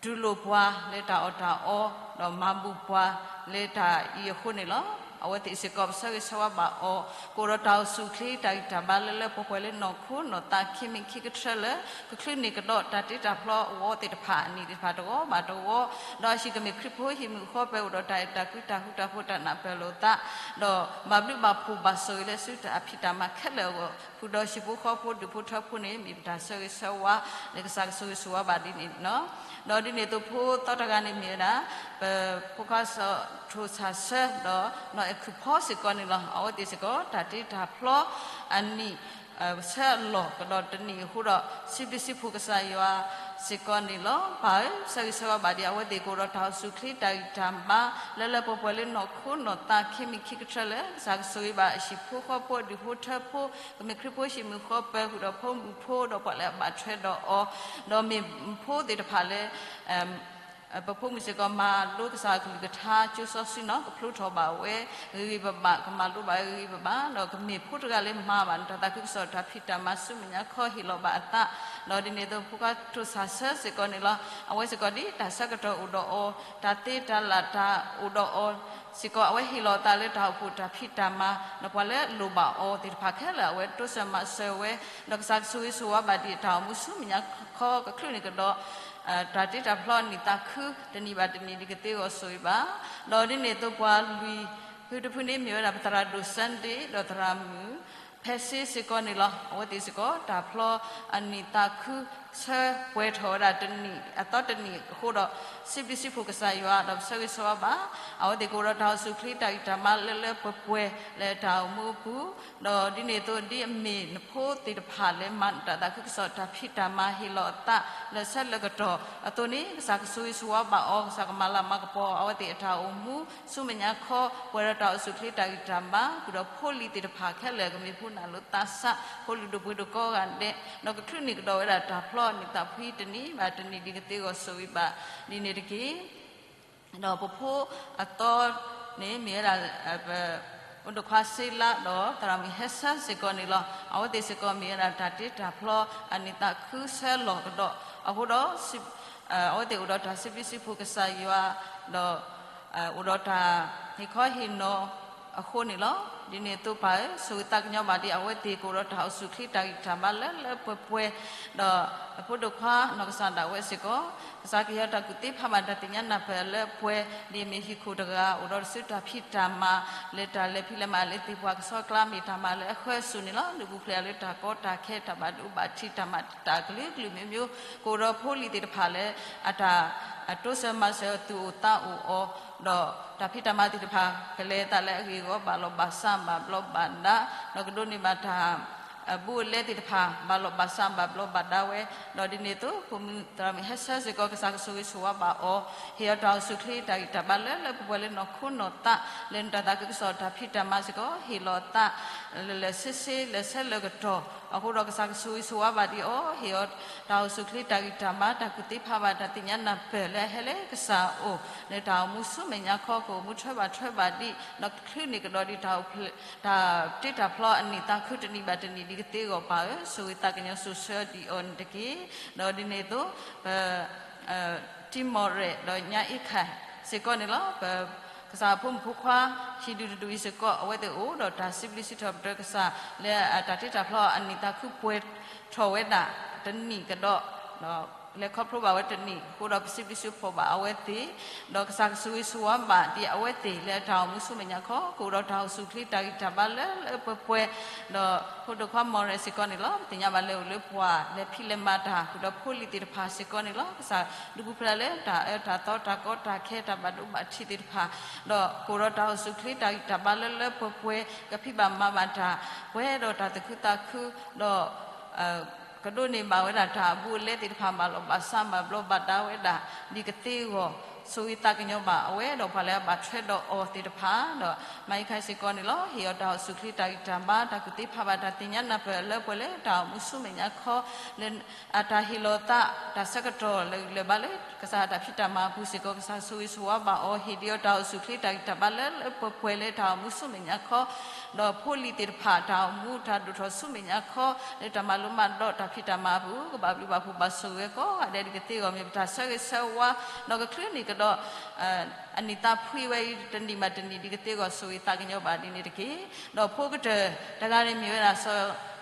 တူၢ်လိာ်ပှၤလၢတၢ်အီၣ်တၢ်အီ, ဒီးမၤဘူၣ်ပှၤလၢတၢ်အံၤအဃိန့ၣ်လီၤ. အဝဲသ့ၣ်စ့ၢ်ကီး ပဆၢဂ့ၤဆၢဝါဘၣ်အီၤ, ကအိၣ်ဒီးတၢ်အိၣ်ဆူၣ်အိၣ်ချ့ တၢ်ဂံၢ်တၢ်ဘါလၢလၢပှဲၤပှဲၤလၢနီၢ်ခိနီၢ်သး ခံမံၤခံကထၢလၢ ကချုးန့ၢ်ကဒီးတၢ်တ့တၢ်ဖျီအဂီၢ်သ့ၣ်တဖၣ် အနံၣ်သ့ၣ်တဖၣ်တဂီၤဘၣ်တဂီၤ, ဒီးဟံၣ်ကမ့ၢ်ခရံာ်ဖိဟံၣ်မုၢ်ဃီပၢၤ အိၣ်ဒီးတၢ်အဲၣ်တၢ်ကွံတၢ်ဃူတၢ်ဖိးတၢ်နၢ်ပၢၢ်လိာ်သး, ဒီးဘၣ်ဘျုးဘၣ်ဖှိၣ်ဘၣ်ဆိၣ်ဂ့ၤလၢဆူတၢ်ဖံးတၢ်မၤခဲလၢာ်အဂီၢ် ဃုာ်ဒီးဟံၣ်ဖိဃီဖိဒူၣ်ဖိထၢဖိန့ၣ် မ့ၢ်ပတၢ်ဆၢဂ့ၤဆၢဝါ လၢကစၢ်ကဆိၣ်ဂ့ၤဆိၣ်ဝါဘၣ်ဒ်န့ၣ်လီၤ. ဒီးဒ်န့ၣ်အသိးဖိသီတဂၤန့ၣ်မ့ၢ်ဝဲဒၣ် ပဖိခွါစီၤထိၣ်ဆၣ်ဆၢ ဒီးနီၢ်အဲၣ်ခုၣ်ဖီစ့ၢ်ကီးန့ၣ်လီၤ. အဝဲသ့ၣ်စ့ၢ်ကီး တၢ်တ့တၢ်ဖျီအနံၣ် ဆၢအလီၢ်ကဒီးတနံၣ်အဃိဒီး စံးဘျုးစံးဖှိၣ်ကစၢ်ယွၤစ့ၢ်ကီးန့ၣ်လီၤ. ပၢ်ဧၢ, ဆၢဂ့ၤဆၢဝါဘၣ်ဒ်အဝဲသ့ၣ် ကအိၣ်ဒီးတၢ်အိၣ်ဆူၣ်အိၣ်ချ့ တၢ်ဂံၢ်တၢ်ဘါ လၢလၢပှဲၤပှဲၤလၢနီၢ်ခိနီၢ်သး ခံမံၤခံကထၢလၢ ကစၢ်ကဆိၣ်ဂ့ၤဘၣ်ဟံၣ်ဖိဃီဖိဒူၣ်ဖိထၢဖိ ကမ့ၢ်ခရံာ်ဖိဟံၣ်မုၢ်ဃီပၢၤ ဃုာ်ဒီးဖိမုၣ်ဖိ ဒီးပှၤလၢအဘၣ်ထွဲဒီးအီၤ, ဒီးမ့ၢ်ဖိသ့ၣ်တဖၣ်လၢ ပဖိမုၣ်စ့ၢ်ကီး မၤလိကစၢ်အကလုၢ်ကထါ ကၠိစီဆှံနီၤ ကဖျိထီၣ်ဘၣ်ဝဲဂ့ၤဂ့ၤဘၣ်ဘၣ်, ကမၤလိဘၣ်ဝဲဂ့ၤဂ့ၤဘၣ်ဘၣ်, ဒီးကမ့ၢ်ဖိတဂၤလၢမၤဘၣ် နတၢ်သးခုကစီၣ်တၢ်ဖံးတၢ်မၤဆူမဲာ်ညါခီ ဟ့ၣ်လီၤဘၣ်အသး, ဒီးဒ်န့ၣ်အသိး ဖိခွါထိၣ်ဆၣ်ဆၢစ့ၢ်ကီးန့ၣ်လီၤ. အဝဲစ့ၢ်ကီးဒ်တၢ်ဆၢကတီၢ်အိၣ်ဒီးအီၤ, တၢ်သ့တၢ်လၢ်တၢ်အိၣ်ဒီးအီၤစ့ၢ်ကီး အဝဲဟ့ၣ်လီၤအသးလၢတၢ်အိၣ်ဖှိၣ်တၢ်ဖံးတၢ်မၤ, ဒီးပှၤလၢအလိၣ်ဘၣ်အီၤသ့ၣ်တဖၣ်ခဲလၢာ် အဝဲတိစၢၤမၤစၢၤဝဲ, ဒီးကစၢ်ကဆိၣ်ဂ့ၤဆိၣ်ဝါဘၣ်ဒ်အတၢ်အိၣ်မူဆူမဲာ်ညါခီ ကချုးန့ၢ်ကဒီး တၢ်တ့တၢ်ဖျီအနံၣ်သးခု တနံၣ်ဘၣ်တနံၣ်ဒ်ကသ့အဂီၢ်ဆိၣ်ဂ့ၤဘၣ်. ဒီးဒ်န့ၣ်အသိးပှၤလွံၢ်ဖုတဖုန့ၣ် မ့ၢ်ဝဲဒၣ်ပသရၣ်ဒိၣ် Sunday ဒီးသရၣ်မုၣ် ဖဲစ့စ့ၢ်ကီးန့ၣ်လီၤ. အဝဲသ့ၣ်စ့ၢ်ကီး တၢ်ဖျီအနံၣ်သးခု ဆၢပှဲၤထီၣ်ဝဲဒၣ်တနံၣ်အသီတနံၣ်အဃိဒီး စံးဘျုးစံးဖှိၣ်ကစၢ်ယွၤ ဒီးပဆၢဂ့ၤဆၢဝါဘၣ် အဝဲသ့ၣ်ကအိၣ်ဒီးတၢ်အိၣ်ဆူၣ်အိၣ်ချ့ တၢ်ဂံၢ်တၢ်ဘါလၢလၢပှဲၤပှဲၤလၢတၢ်အိၣ်မူအပူၤ, ဒီးဒ်န့ၣ်အသိး ဒ်အမ့ၢ်နဖိသ့ၣ်တဖၣ်လၢမၤနတၢ်သးခုကစီၣ် တၢ်ဖံးတၢ်မၤဟ့ၣ်လီၤအသးလၢဆၢလၢကတီၢ်အသိးန့ၣ် ကစၢ်ကဆိၣ်ဂ့ၤဆိၣ်ဝါဘၣ်အီၤ, ကစၢ်ကမၤလၤမၤကပီၤအဝဲသ့ၣ်အတၢ်အိၣ်မူ ဆူမဲာ်ညါခီ ပှဲၤဒီးတၢ်အိၣ်ဆူၣ်အိၣ်ချ့ တၢ်ဂံၢ်တၢ်ဘါ ဃုာ်ဒီးဖိလံၤသ့ၣ်တဖၣ်ခဲလၢာ် ကမ့ၢ်ဖိနၢ်လိၤသးစၢ် ဖိလံၤဒိၣ်ပှ့ၤဒိၣ်ကိးဂၤဒဲး, ဒီးကချုးန့ၢ်ကဒီးဝဲဒၣ်တၢ်ဖျီအနံၣ်သးဖှံတနံၣ်ဘၣ်တနံၣ်ဒ်ကသ့အဂီၢ်ဆိၣ်ဂ့ၤဘၣ်ဒ်န့ၣ်တက့ၢ်. ဒီးပဖိအသီန့ၣ်မ့ၢ်ဝဲဒၣ် ပ အိၣ်ဒိၣ်ခွါစ့လါ ဒီးသရၣ်မုၣ်ဟဲဆၢစ့ၢ်ကီးန့ၣ်လီၤ. အဝဲသ့ၣ်စ့ၢ်ကီးမ့ၢ်ဝဲဒၣ် တၢ်တ့တၢ်ဖျီအနံၣ်သးခုဆၢလီၢ်ကဒီးအဃိဒီး အဝဲသ့ၣ်အိၣ်ဒီးတၢ်စံးဘျုးစံးဖှိၣ်ကစၢ်ယွၤ ဒီး အိၣ်ဒီးတၢ်ဟ့ၣ်ခီဟ့ၣ်နီၤအဃိန့ၣ်လီၤ. ဒ်န့ၣ်အသိးပၢ်ဧၢ, ဆိၣ်ဂ့ၤသးကညီၤဘၣ်ဒ်အဝဲသ့ၣ် ကအိၣ်ဒီးတၢ်အိၣ်ဆူၣ်အိၣ်ချ့ တၢ်ဂံၢ်တၢ်ဘါလၢလၢပှဲၤပှဲၤ, ဒီးအဖိဒိၣ်ခွါနီၢ်ကစၢ်ဒၣ်ဝဲစ့ၢ်ကီး ကစၢ်ကဟ့ၣ်အီၤတၢ်ကူၣ်သ့ဖးဘၣ် တၢ်သ့ၣ်ညါနၢ်ပၢၢ်လၢပှဲၤ ဒ်အမ့ၢ်ဟံၣ်ခိၣ်တဂၤ အိၣ်ဒီးတစုတၢ်ဖံးတၢ်မၤ လၢတၢ်လဲၤဖံးလဲၤမၤလၢသ့ၣ်ပှၢ်ကဆှီကျါ မ့ၢ်တၢ်မၤလၢအဃၢအစူၢ်န့ၣ်လီၤ. ဒုးပူၤဖျဲးအီၤလၢတၢ်ကီတၢ်ခဲ တၢ်ဘၣ်ဒိဘၣ်ထံး တၢ်မၤတၢ်ကလုာ်ကလုာ်မျိုးမျိုး ကအိၣ်ဒီးဖိလံၤသ့ၣ်တဖၣ်လၢ အတၢ်တိစၢၤမၤစၢၤသူၣ်အိၣ်သးအိၣ်အီၤ, ဒီးတၢ်ဖံးတၢ်မၤသ့ၣ်တဖၣ် ကလဲၤအသးလၢအဂ့ၢ်အဂီၢ် ဘၣ်လီၢ်ဘၣ်စး ဘၣ်ဘျီးဘၣ်ဒါ, ဒီးကဒိးန့ၢ်ဘၣ်တၢ် အဘူးအလဲသ့ၣ်တဖၣ် ဘၣ်လီၢ်ဘၣ်စး ဘၣ်ဘျီးဘၣ်ဒါဝဲ, ဒီးဒ်န့ၣ်အသိး ဖိမုၣ်သရၣ်မုၣ်ဟဲဆၢစ့ၢ်ကီး ကစၢ်ကဆိၣ်ဂ့ၤဆိၣ်ဝါဘၣ်အီၤ, ဟ့ၣ်အီၤတၢ်အိၣ်ဆူၣ်အိၣ်ချ့ တၢ်ဂံၢ်တၢ်ဘါလၢလၢပှဲၤပှဲၤလၢနီၢ်ခိနီၢ်သး လၢနတၢ်သးခုကစီၣ်တၢ်ဖံးတၢ်မၤစ့ၢ်ကီး ဟ့ၣ်လီၤအသး လၢာ်လၢာ်ဆ့ဆ့ လၢာ်ဆၢလၢာ်ကတီၢ်အဃိဒီး ကစၢ်ကဆိၣ်ဂ့ၤဆိၣ်ဝါဘၣ်ဒ်အီၤ, ဟ့ၣ်အီၤတၢ်အိၣ်ဆူၣ်အိၣ်ချ့ တၢ်ဂံၢ်တၢ်ဘါ တၢ်ကူၣ်သ့ဖးဘၣ် တၢ်သ့ၣ်ညါနၢ်ပၢၢ်လၢအဟဲလၢကစၢ်အအိၣ် လၢတၢ်အိၣ်မူဆူမဲာ်ညါခီ ကအိၣ်မူထွဲဘၣ်ထွဲဘၣ်ဒံး ဒီးကချုးန့ၢ်ကဒီးဒ်တၢ်အိၣ်ဖျဲၣ် တၢ်တ့တၢ်ဖျီအနံၣ်သးခုတနံၣ်ဘၣ်တနံၣ်ဒ်ကသ့အဂီၢ်ပၢ်ဧၢ, ဆိၣ်ဂ့ၤသးကညီၤစိၤဆှၢဒံးအီၤန့ၣ်တက့ၢ်. ဒီးဒ်န့ၣ်အသိး ပ တံၤမီၣ်ရဲၣ် ဒီးညါအ့ခၢၣ်စ့ၢ်ကီးန့ၣ်လီၤ. ပ ကစၢ်အဖိမုၣ်ဖိခွါ ဟံၣ်ဒူၣ်တဒူၣ်အံၤစ့ၢ်ကီး အဝဲသ့ၣ်အိၣ်ဒီးတၢ်စံးဘျုးစံးထီၣ်ပတြၢၤကစၢ် လၢတၢ်တ့တၢ်ဖျီအနံၣ်သးခုပှဲၤထီၣ်ဝဲဒၣ်တနံၣ်ကဒီး လဲၤခီဖျိဘၣ်ဝဲတနံၣ်အဃိဒီး ပစံးဘျုးစံးဖှိၣ်ဘၣ်အဝဲသ့ၣ်, ဒီးကစၢ်ကဆိၣ်ဂ့ၤဆိၣ်ဝါဘၣ်ဒ်အဝဲသ့ၣ်လၢအတၢ်အိၣ်မူဆူမဲာ်ညါခီ ကအိၣ်ဒီးတၢ်အိၣ်ဆူၣ်အိၣ်ချ့ တၢ်ဂံၢ်တၢ်ဘါလၢလၢပှဲၤပှဲၤ, ဒီးဖိဒိၣ်ခွါမီၢ်ရဲၣ်စ့ၢ်ကီးန့ၣ်လီၤ. ပသ့ၣ်ညါဘၣ်လၢအိၣ်လၢပှၢ် လဲၤဖံးလဲၤမၤတၢ် ဃုာ်ဒီးဖိလံၤသ့ၣ်တဖၣ်စ့ၢ်ကီးန့ၣ်လီၤ. ကစၢ်ဒုးပူၤဖျဲးလၢတၢ်အၢတၢ်သီ တၢ်ကီတၢ်ခဲတၢ်ဘၣ်ဒိဘၣ်ထံးသ့ၣ်တဖၣ်, ဒီးကအိၣ်ဒီးတၢ်အိၣ်ဆူၣ်အိၣ်ချ့ တၢ်ဂံၢ်တၢ်ဘါလၢလၢပှဲၤပှဲၤ ကဖံးဘၣ်မၤဘၣ်တၢ် ပှဲၤဒီးတၢ်သူၣ်ခုသးခု ဒီး ကဒိးန့ၢ်ဘၣ်ဝဲဒၣ်တၢ်အဘူးအလဲသ့ၣ်တဖၣ် ဘၣ်လီၢ်ဘၣ်စး ဘၣ်ဘျီးဘၣ်ဒါဝဲဒၣ် ဒ်ကသ့အဂီၢ် ဆိၣ်ဂ့ၤသးကညီၤဘၣ်အဝဲဒီးပှၤလၢအဘၣ်ထွဲဒီးအီၤသ့ၣ်တဖၣ်ဒီး မၤအံၤခါစ့ၢ်ကီးန့ၣ်လီၤ. ဟ့ၣ်အီၤတၢ်အိၣ်ဆူၣ်ချ့တၢ်ဂံၢ်တၢ်ဘါ တၢ်ကူၣ်သ့ပှၤဘၣ်တၢ်သ့ၣ်ညါနၢ်ပၢၢ်လၢပှဲၤလၢတၢ်အိၣ်မူဆူမဲာ်ညါခီ လၢ အတၢ်ဟ့ၣ်လီၤသး တၢ်ဆၢကတီၢ်လၢာ်ဂံၢ်လၢာ်ဘါလၢ ကစၢ်တၢ်ဖံးတၢ်မၤအပူၤစ့ၢ်ကီး ကစၢ်ဆိၣ်ဂ့ၤဆိၣ်ဝါဘၣ်အီၤ ဟ့ၣ်ဒံးအီၤတၢ်အိၣ်ဆူၣ်ချ့တၢ်ဂံၢ်တၢ်ဘါလၢလၢပှဲၤပှဲၤလၢတၢ်အိၣ်မူဆူမဲာ်ညါခီ ဒီးဖိလံၤသ့ၣ်တဖၣ်တၢ်အိၣ်မူတၢ်ဒိၣ်ထီၣ်ဆူမဲာ်ညါခီ လၢတၢ်မၤလိမၤဒိးတၢ်ဖံးတၢ်မၤအပူၤ ကဘၣ်ဘျုးဘၣ်ဖှိၣ်ဘၣ်ဆိၣ်ဂ့ၤကိးဂၤဒဲး ဒ်ကသ့အဂီၢ် မ့ၢ်ပတၢ်ဆၢဂ့ၤဆၢဝါ ဒီးကချုးန့ၢ်ကဒီး အနံၣ်သးဖှံဝဲအံၤ တနံၣ်ဘၣ်တနံၣ် ဒ်ကသ့အဂီၢ် ဆိၣ်ဂ့ၤသးကညီၤဘၣ်ဒ်န့ၣ်တက့ၢ်. ဒီးဖိကတၢၢ်တဂၤန့ၣ်မ့ၢ်ဝဲဒၣ် စီၤ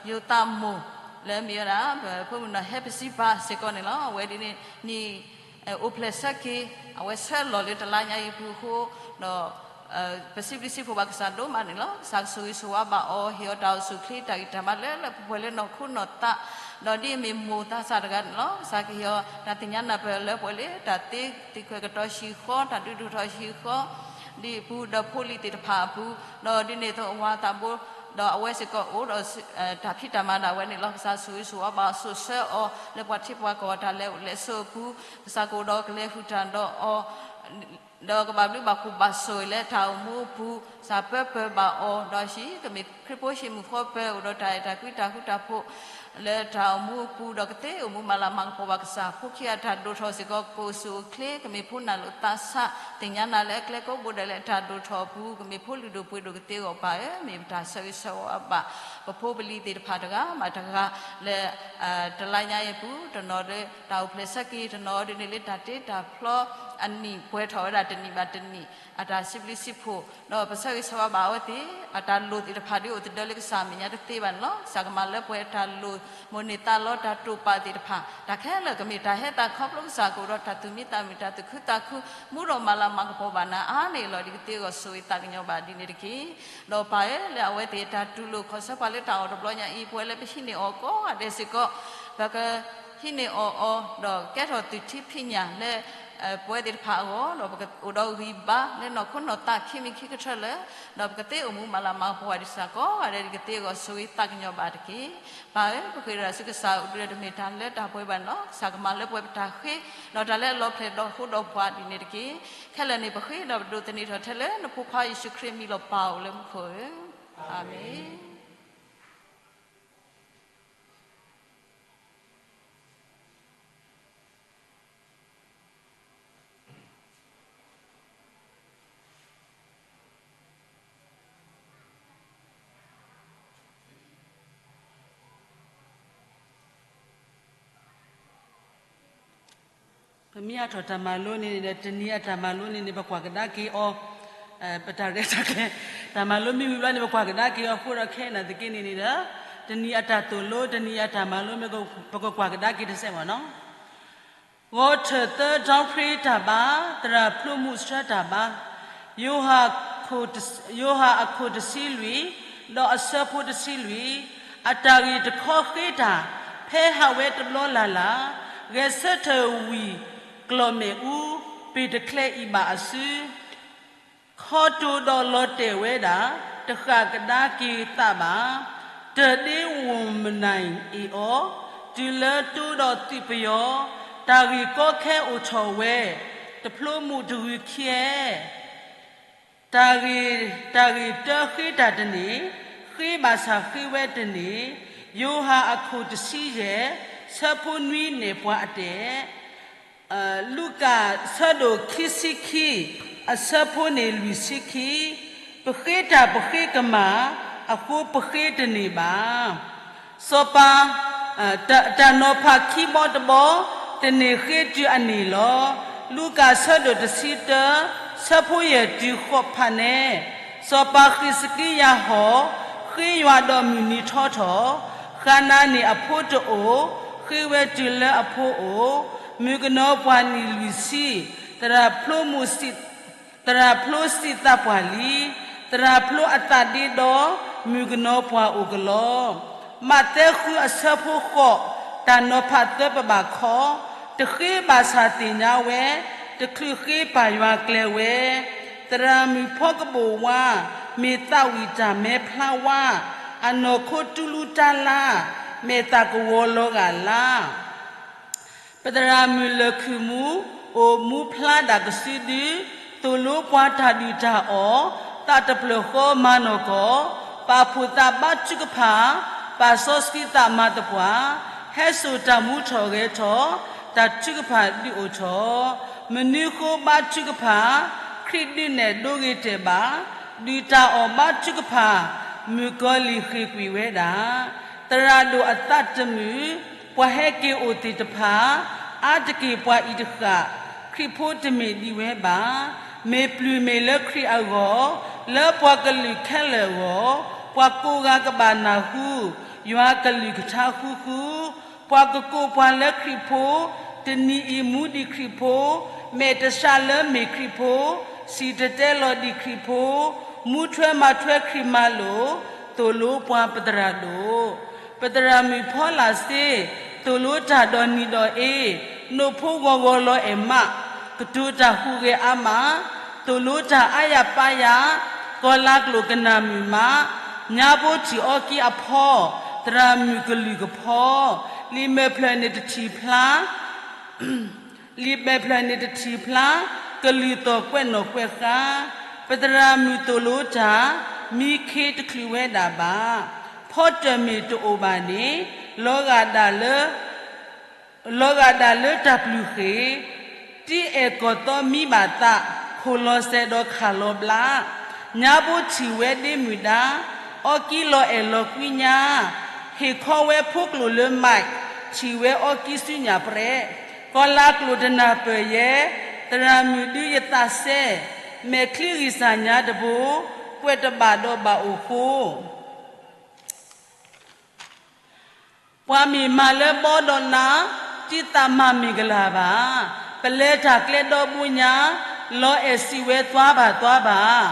ယိၤသးမိၢ် လၢမ့ၢ်ဝဲဒၣ် ပဖိမုၣ်နီၢ်ဟဲပစံပၤစ့ၢ်ကီးန့ၣ်လီၤ. အဝဲဒ်န့ၣ် နံၣ် အိၣ်ဖျဲၣ်ဆၢက့ၤ အဝဲဆၢလီၤလၢတလါညါအံၤပူၤအဃိ ဒီး ပစံးဘျုးစံးဖှိၣ်ဘၣ်ကစၢ်ဒိၣ်မးန့ၣ်လီၤ. ကစၢ်ကဆိၣ်ဂ့ၤဆိၣ်ဝါဘၣ်အီၤ ဟ့ၣ်အီၤတၢ်အိၣ်ဆူၣ်ချ့တၢ်ဂံၢ်တၢ်ဘါလၢလၢပှဲၤပှဲၤလၢနီၢ်ခိနီၢ်သး ဒီးဒ်အမ့ၢ်မိၢ်သးစၢ်တဂၤန့ၣ်လီၤ. ကစၢ်ကဟ့ၣ်အီၤတၢ်သ့ၣ်ညါနၢ်ပၢၢ်လၢပှဲၤလၢတၢ်သ့ သ့ၣ်ခွဲးကတီၤဟံၣ်ဃီ တၢ်ဒုးဒိၣ်ထီၣ်ဟံၣ်ဃီ ဒ်အပူၤ ဒီးဖိလံၤသ့ၣ်တဖၣ်အပူၤ ဒီးဒ်န့ၣ်အသိးအဝၤသးဘိ ဒီးအဝဲစ့ၢ်ကီးအိၣ်ဒီး တၢ်ဖံးတၢ်မၤဒၣ်ဝဲန့ၣ်လီၤ. ကစၢ်ဆိၣ်ဂ့ၤဆိၣ်ဝါဘၣ်အီၤ ဆိၣ်ဆၢအီၤ လၢပှၤထံပှၤကီၢ်တၢ်လဲၤအိၣ်လဲၤဆိးအပူၤ ကစၢ်ကအိၣ်ဒီးကလဲၤဃုာ်တၢ်ဒီးအီၤ ဒီးကဘၣ်ဘျုးဘၣ်ဖှိၣ်ဘၣ်ဆိၣ်ဂ့ၤလၢတၢ်အိၣ်မူအပူၤ ကစၢ်ပၢပၢၢ်ဘၣ်အီၤ ဒီးဟံၣ်ကမ့ၢ်ခရံာ်ဖိဟံၣ်မုၣ်ဃီပၢၤ အိၣ်ဒီးတၢ်အဲၣ်တၢ်ကွံတၢ်ဃူတၢ်ဖိး လၢတၢ်အိၣ်မူအပူၤ ဒီးကသ့အိၣ်မူမၤလၤမၤကပီၤဘၣ်ကစၢ် ဖိခံဂၤတၢ်ဒိၣ်ထီၣ်စ့ၢ်ကီး ကအိၣ်ဆူၣ်အိၣ်ချ့ ကမ့ၢ်ဖိနၢ်လိာ်သးဆး သ့ၣ်ညါနၤလၢအကျဲကိးဘိဒဲးလၢတၢ်ဒိၣ်ထီၣ်အပူၤ ကမ့ၢ်ဖိလုၢ်ဒိၣ်ပှ့ၤဒိၣ်ကသ့အဂီၢ် ပၢ်ဧၢ မ့ၢ်ပတၢ်ဆၢဂ့ၤဆၢဝါဘၣ် ပဖိပလံၤသ့ၣ်တဖၣ်တဂၤဘၣ်တဂၤ လၢ တလါညါအံၤအပူၤ တနီၤလၢတၢ်အိၣ်ဖျဲၣ်ဆၢက့ၤ တနီၤဒ်န့ၣ်လၢတၢ်တ့တၢ်ဖျီ အနံၣ်ပှဲၤထီၣ်ဝဲဒၣ်တနံၣ်ဘၣ်တနံၣ် အတၢ်စံးဘျုးစံးဖှိၣ် ဒီးပဆၢဂ့ၤဆၢဝါဘၣ်အဝဲသ့ၣ် အတၢ်လိၣ်သ့ၣ်တဖၣ်ဒ်အိၣ်သဒၢလၢကစၢ်အမဲာ်ညါတသ့ဘၣ်န့ၣ်လီၤ. ကစၢ်ကမၤလၢပှဲၤတၢ်လိၣ် မိၣ်န့ၢ်သးလီတၢ်တိာ်ပာ်သ့ၣ်တဖၣ် တၢ်ခဲလၢာ်ကမ့ၢ်တၢ်ဟဲသးခီဖျိကစၢ်ကအိၣ်ဒီးတၢ်သူၣ်မံသးမုာ် တၢ်သူၣ်ခုသးခု မူဒီးမၤလၤမၤကပီၤဘၣ်နၤအါန့ၣ်လီၤ. ဒ်ကသ့အဂီၢ် ဆိၣ်ဂ့ၤသးကညီၤဘၣ်ဒ်န့ၣ်တက့ၢ်. ဒီးပၢ်ဧၢ လၢအဝဲသ့ၣ်တၢ်တူၢ်လိာ်ခီၣ်ဆၢပှၤလၢတၢ်အီၣ်တဘျီညါအံၤ ပဝဲလၢပဟံးန့ၢ်အီၤကိးဂၤဒဲးစ့ၢ်ကီး ပက ဟံးန့ၢ်အီၣ်အီၤ ဒီးကဲထီၣ်သုးထံဖံးညၣ်လၢ ပဝဲသ့ၣ်တဖၣ်အဂီၢ် ဒီးပကအိၣ်ဒီးဂံၢ်ဘါလၢနီၢ်ခိနီၢ်သးခံမံၤခံကထၢလၢာ် ဒီးပကသ့အိၣ်မူမၤလၤမၤကပီၤဘၣ်ဒ်ကစၢ်ကိးဂၤဒဲး ဒ်ကသ့အဂီၢ် ဆိၣ်ဂ့ၤသးကညီၤဘၣ်တက့ၢ်. ပၢ်ဧၢ ပဃ့တၢ်ဆူကစၢ်အိၣ်ဒုးဒီးတမ့ၢ်တၢ်လၢတၢ်ပှဲၤဘၣ်န့ၣ်လီၤ. ကစၢ်ကမၤလၢပှဲၤပတၢ်ဃ့ ဒီးတၢ်လၢအလီၤဖျဲၣ်ဒီးဃိဒီးပှၤဒ်န့ၣ်တက့ၢ်. ခဲလၢာ်န့ၣ် ပဃ့ဒီးပဒိးသန့ၤထီၣ်ထဲလၢနဖိခွါယ့ၣ်ၡူးခရံာ်အမံၤလီၤ ပၢ်အိၣ်လၢမူခိၣ်ဧၢ, အၤမ့ၣ်. ပမ့ၢ်အါထီၣ်တၢ်မၤလိန့ၣ် ဒီးတနံၤအတၢ်မၤလိန့ၣ်န့ၣ် ပကွၢ်ကဒါက့ၤအီၤ, ပတၢ်ရဲၣ်တၢ်ကျဲၤ တၢ်မၤလိမ့ၢ်ဝံၤဘျီန့ၣ် ပကွၢ်ကဒါက့ၤအီၤအဃိဒီး ခဲအံၤနာ်သက့န့ၣ်န့ၣ်ဒီး တနံၤအတၢ်သိၣ်လိ တနံၤအတၢ်မၤလိ ပကကွၢ်ကဒါက့ၤတစဲးမ့ၢ်နီၤ. ဂီၤထၢၣ်သၢ ဒီဖှ့တၢ်ဘါ, သရၣ်ဖျိမုၢ်ဆှၢတၢ်ဘါ, ယိၤဟၣ် ယိၤဟၣ်အခိၣ်တဆံလွံၢ်, ဒီးအဆၢဖိတဆံလွံၢ်, အတၢ်ဂ့ၢ်တခီဃ့တၢ်, ဖဲဟးဝဲတဘျီလၢ်လၢ်, ဂဲၤဆၢထၢၣ်ဝံၤကျီၢ်မဲာ်အူ, ပ့ၤတချဲအံၤဘၣ်အစု ခီတိၢ်ဒီးလီၤတဲာ်ဝဲဒၣ်, တဃၣ်ကဒါက့ၤသးဘၣ်, တၢ်ဒ့ဝိၣ်မနၤအ့ၣ်အီၤ, တုၤလၢတိဒီးသုးပယီၤ, တၢ်ဂ့ၢ်ကီခဲအိၣ်ထီၣ်ဝဲ, တဖျိမုၢ်တဂုၤခံအဲ တၢ်ဂ့ၢ်, တၢ်ဂ့ၢ်တၢဃ့တၢ်တန့ၢ်, ဃ့ဘၣ်ဆၣ်ဃ့ဝဲတန့ၢ်, ယိၤဟၣ်အခိၣ်တဆံယဲၢ်, ဆၢဖိနွံနဲၣ်ပှၤအတဲာ် လူၤကၣ် ဆၢဒိၣ်ခံဆံခံ, အဆၢဖိန့ၣ်လွံၢ်ဆံခံ, ပဃ့တၢ်ပဃ့ကမၣ်, အဃိပဃ့တန့ၢ်ဘၣ်. စီၤပၤ, တၢ်နီၤဖးခံဘီတဘီ, တန့ၢ်ဃ့တုၤအန့ၣ်လီၤ. လူၤကၣ်ဆၢဒိၣ်တဆံတၢ, ဆၢဖိယဲၢ်တုၤဃိးဖးနဲ, စီၤပၤဃံးစကံယၤဟီၣ်, ဃ့ယွၤဒီးမုၢ်နံၤထီထီၣ်, ဃါနၤန့ၣ်အဖိတအိၣ်, ဃ့ဝဲတုၤလၢအဖိအိၣ်, မုၣ်ကနီၤပှၢ်နံၣ်လွံၢ်ဆံ, သရၣ်ဖျိမုၢ်စံး သရၣ်ဖျိစံးသးပှၢ်လံ, သရၣ်ဖျိအသးဒ့ဒီး, မုၣ်ကနီၤပှၢ်အိၣ်ကလီ. မးသဲဃုအဆၢဖိဃိး, တၢ်နီၤဖးသၢပဘၣ်ခီ, တဃ့ဘၣ်ဆၣ်သ့ၣ်ညါဝဲ, တချုးဃ့ပၢ်ယွၤကျဲၤဝဲ, သရၣ်မုၣ်ဖီကဘိၣ်ဝါ, မ့ၢ်သးဝံၣ်တၢ်မဲဖျါဝါ, အနီၢ်ခိတူၢ်လူတၢ်လါ, မဲာ်သၣ်ကဝီၤလီၤဂာ်လါ ပသရၣ်မုၣ်လၢၢ်ခုၣ်မူ, အိၣ်မူဖျါဒၣ်ကစုဒု, သိၣ်လိပှၤတၢ်ဒုၣ်တၢ်အီၣ်, သးတဖျၢၣ်ဃီမၤနီၢ်ကီၢ်, ပာ်ဖှိၣ်သးဘါထုကဖၣ်, ပာ်စီဆှံသးမၤသပှၢ်, ဟဲစိာ်တၢ်မူထီၣ်ဂဲၤထီၣ်, တၢ်ထုကဖၣ်ဒုးအိၣ်ထီၣ်, မနုၤဃိဘါထုကဖၣ်, ခရံာ်ဒုးနဲၣ်ဒိဂ့ၤတဲာ်ဘၣ်, ဒုၣ်တၢ်အီၣ်ဘါထုကဖၣ်, မုၣ်ကီၤလံၢ်ဃ့ၢ်ကွံာ်ဝဲဒၣ် သရၣ်ဒိၣ်အသးတမုာ်, ပှၤဟဲက့ၤအိၣ်သ့ၣ်တဖၣ်, အါတက့ၢ်ပှၤအံၤတဃၣ်, ခရံာ်ဖိတမ့ၢ်ဒံးဝဲဘၣ်. မ့ၢ်ပျုၢ်မ့ၢ်လၢခရံာ်အဂီၢ်, လၢပှၤကလုာ်ခဲလၢာ်အဂီၢ်, ပှၤကိးဂၤကဘၣ်နၢ်ဟူ, ယွၤကလုၢ်ကထါဃူဃူ, ပှၤကကိးပှၤလၢခရံာ်ဖိ, တနံၤအံၤမူဒံးခရံာ်ဖိ, မဲာ်တဆှးလၢမ့ၢ်ခရံာ်ဖိ, စံၣ်တဲၤတဲလီၤဒံးခရံာ်ဖိ, မူထွဲမၤထွဲခရံာ်မၤလိာ်, သိၣ်လိပှၤပသရၣ်ဒိၣ် ပသရၣ်မုၣ်ဖီလာ်စ့, သိၣ်လိတၢ်ဒီးနံၤဒီးအ့, နိၣ်ဖိဂီၤဂီၤလီၤအဲၣ်မး, ကတိၤတၢ်ဟူးဂဲၤအါမး, သိၣ်လိတၢ်အါယၤပါယၤ, ကီၤလၤကျိာ်ကနၣ်မုာ်မး, ညါဘိထံၣ်အီကံအဖီ, သရၣ်မုၣ်ကလုၢ်ကဖီ, လံာ်မဲာ်ဖျၢၣ်န့ၣ်တထံၣ်ဖျါ လံာ်မဲာ်ဖျၢၣ်န့ၣ်တထံၣ်ဖျါ, ကလုၢ်သီၣ်ကွဲးနီၣ်ကွဲးဃါ, ပသရၣ်မုၣ်သိၣ်လိတၢ်, မံခ့တချုးဝဲဒၣ်ဘၣ်, ဖီတၢၢ်မ့ၢ်တအိၣ်ဘၣ်န့ၣ်, လီၤဂာ်ဒၣ်လၢ လီၤဂာ်ဒၣ်လၢတၢ်ပျုၢ်ဃ့ၢ်, တံၤအဲၣ်ကီၢ်သီမံဘၣ်သး, ခိၣ်လီၤစဲးဒီးခးလီၤဘျါ, ညါဘိထံၣ်ဝဲဒ့မုၢ်ဒါ, အီကံလီၤအဲၣ်လီၤကွံညါ, ဟ့ၣ်ခီဝဲဖိကျိာ်လၢမဲး, ထံၣ်ဝဲအီကံဆူညၣ်ပြဲး, ကီၤလၤကျိာ်တနၢ်ပၢၢ်ယဲ, သရၣ်မုၣ်ဒုးယသးစဲ, မဲာ်ချံဂံၢ်စၢ်ညါတဘိ, ကွဲးတဘၣ်ဒီးဘၣ်အိၣ်ဃိ ပှၤမ့ၢ်မၤလၢဘီဒီးနး, တံၤသးမၤမ့ၢ်ကလၢ်ဘၣ်. ပလဲၤတၢ်ကျဲဒီဘိညါ, လီၤအဲၣ်စံးဝဲသွါဘၣ်သွါဘၣ်.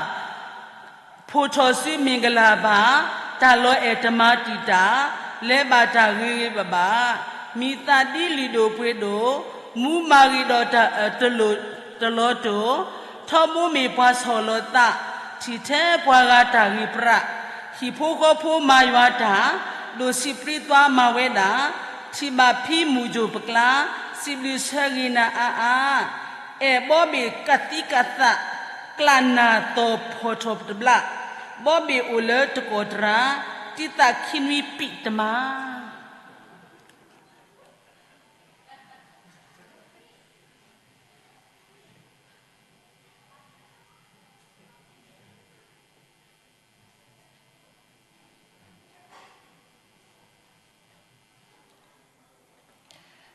ဖိးထီၣ်စုမ့ၢ်ကလၢ်ဘၣ်, တၢ်လီၤအဲၣ်တမၤတံာ်တာ်, လဲၤဘၣ်တၢ်ဂ့ၤဂ့ၤဘၣ်ဘၣ်. မံၤသးဒ်လုၢ်ဒိၣ်ပှ့ၤဒိၣ်, မူမၤဂ့ၤဒီးတၢ်အၢၣ်တလိၣ်တလီၤတိၢ်, ထီဘိမ့ၢ်ပှၤဆီၣ်လီၤသး, ထံၣ်ထဲပှၤဂၤတၢ်ဂ့ၤပြး, ဟံၣ်ဖိဃီဖိမၤယွၤတၢ်, ဒိၣ်စံးပြံသွါမၤဝဲဒၣ်, ထံၣ်ဘၣ်ဖံမုၢ်ကၠိၣ်ပကျါ, စံးဘျုးဆၢဂ့ၤနၤအါအါ, အဲၣ်ဘီဘ့ၣ်ကသံကသး, ကျးနၢ်သီၣ်ဖီၣ်ထီၣ်တဘျး, ဘီဘ့ၣ်အိၣ်လၢတကီၢ်တရါ, တံၤသးခံနွံပံးတမၤ.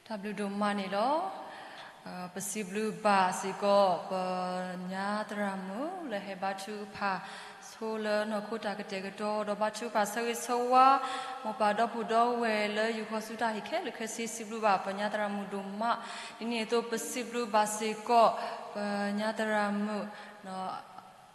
တၢ်ဘျုးဒိၣ်မးန့ၣ်လီၤ. ပစံးဘျုးဘၣ်စ့ၢ်ကီး ပညါသရၣ်မုၣ်လၢဟဲဘါထုကဖၣ်ဆိလၢနီၢ်ခိတၢ်ကတဲာ်ကတီၤ ဒီးဘါထုကဖၣ်ဆၢဂ့ၤဆၢဝါ မိၢ်ပၢ်ဒီပုၢ်ဒီဝဲၢ်လၢယူၢ်ဃီၤဆူတၢ်ဟ့ၣ်ခဲလၢာ်ခဲဆ့ စံးဘျုးဘၣ်ပညါသရၣ်မုၣ်ဒိၣ်မး. ဒ်န့ၣ်အသိး ပစံးဘျုးဘၣ်စ့ၢ်ကီး ပညါသရၣ်မုၣ်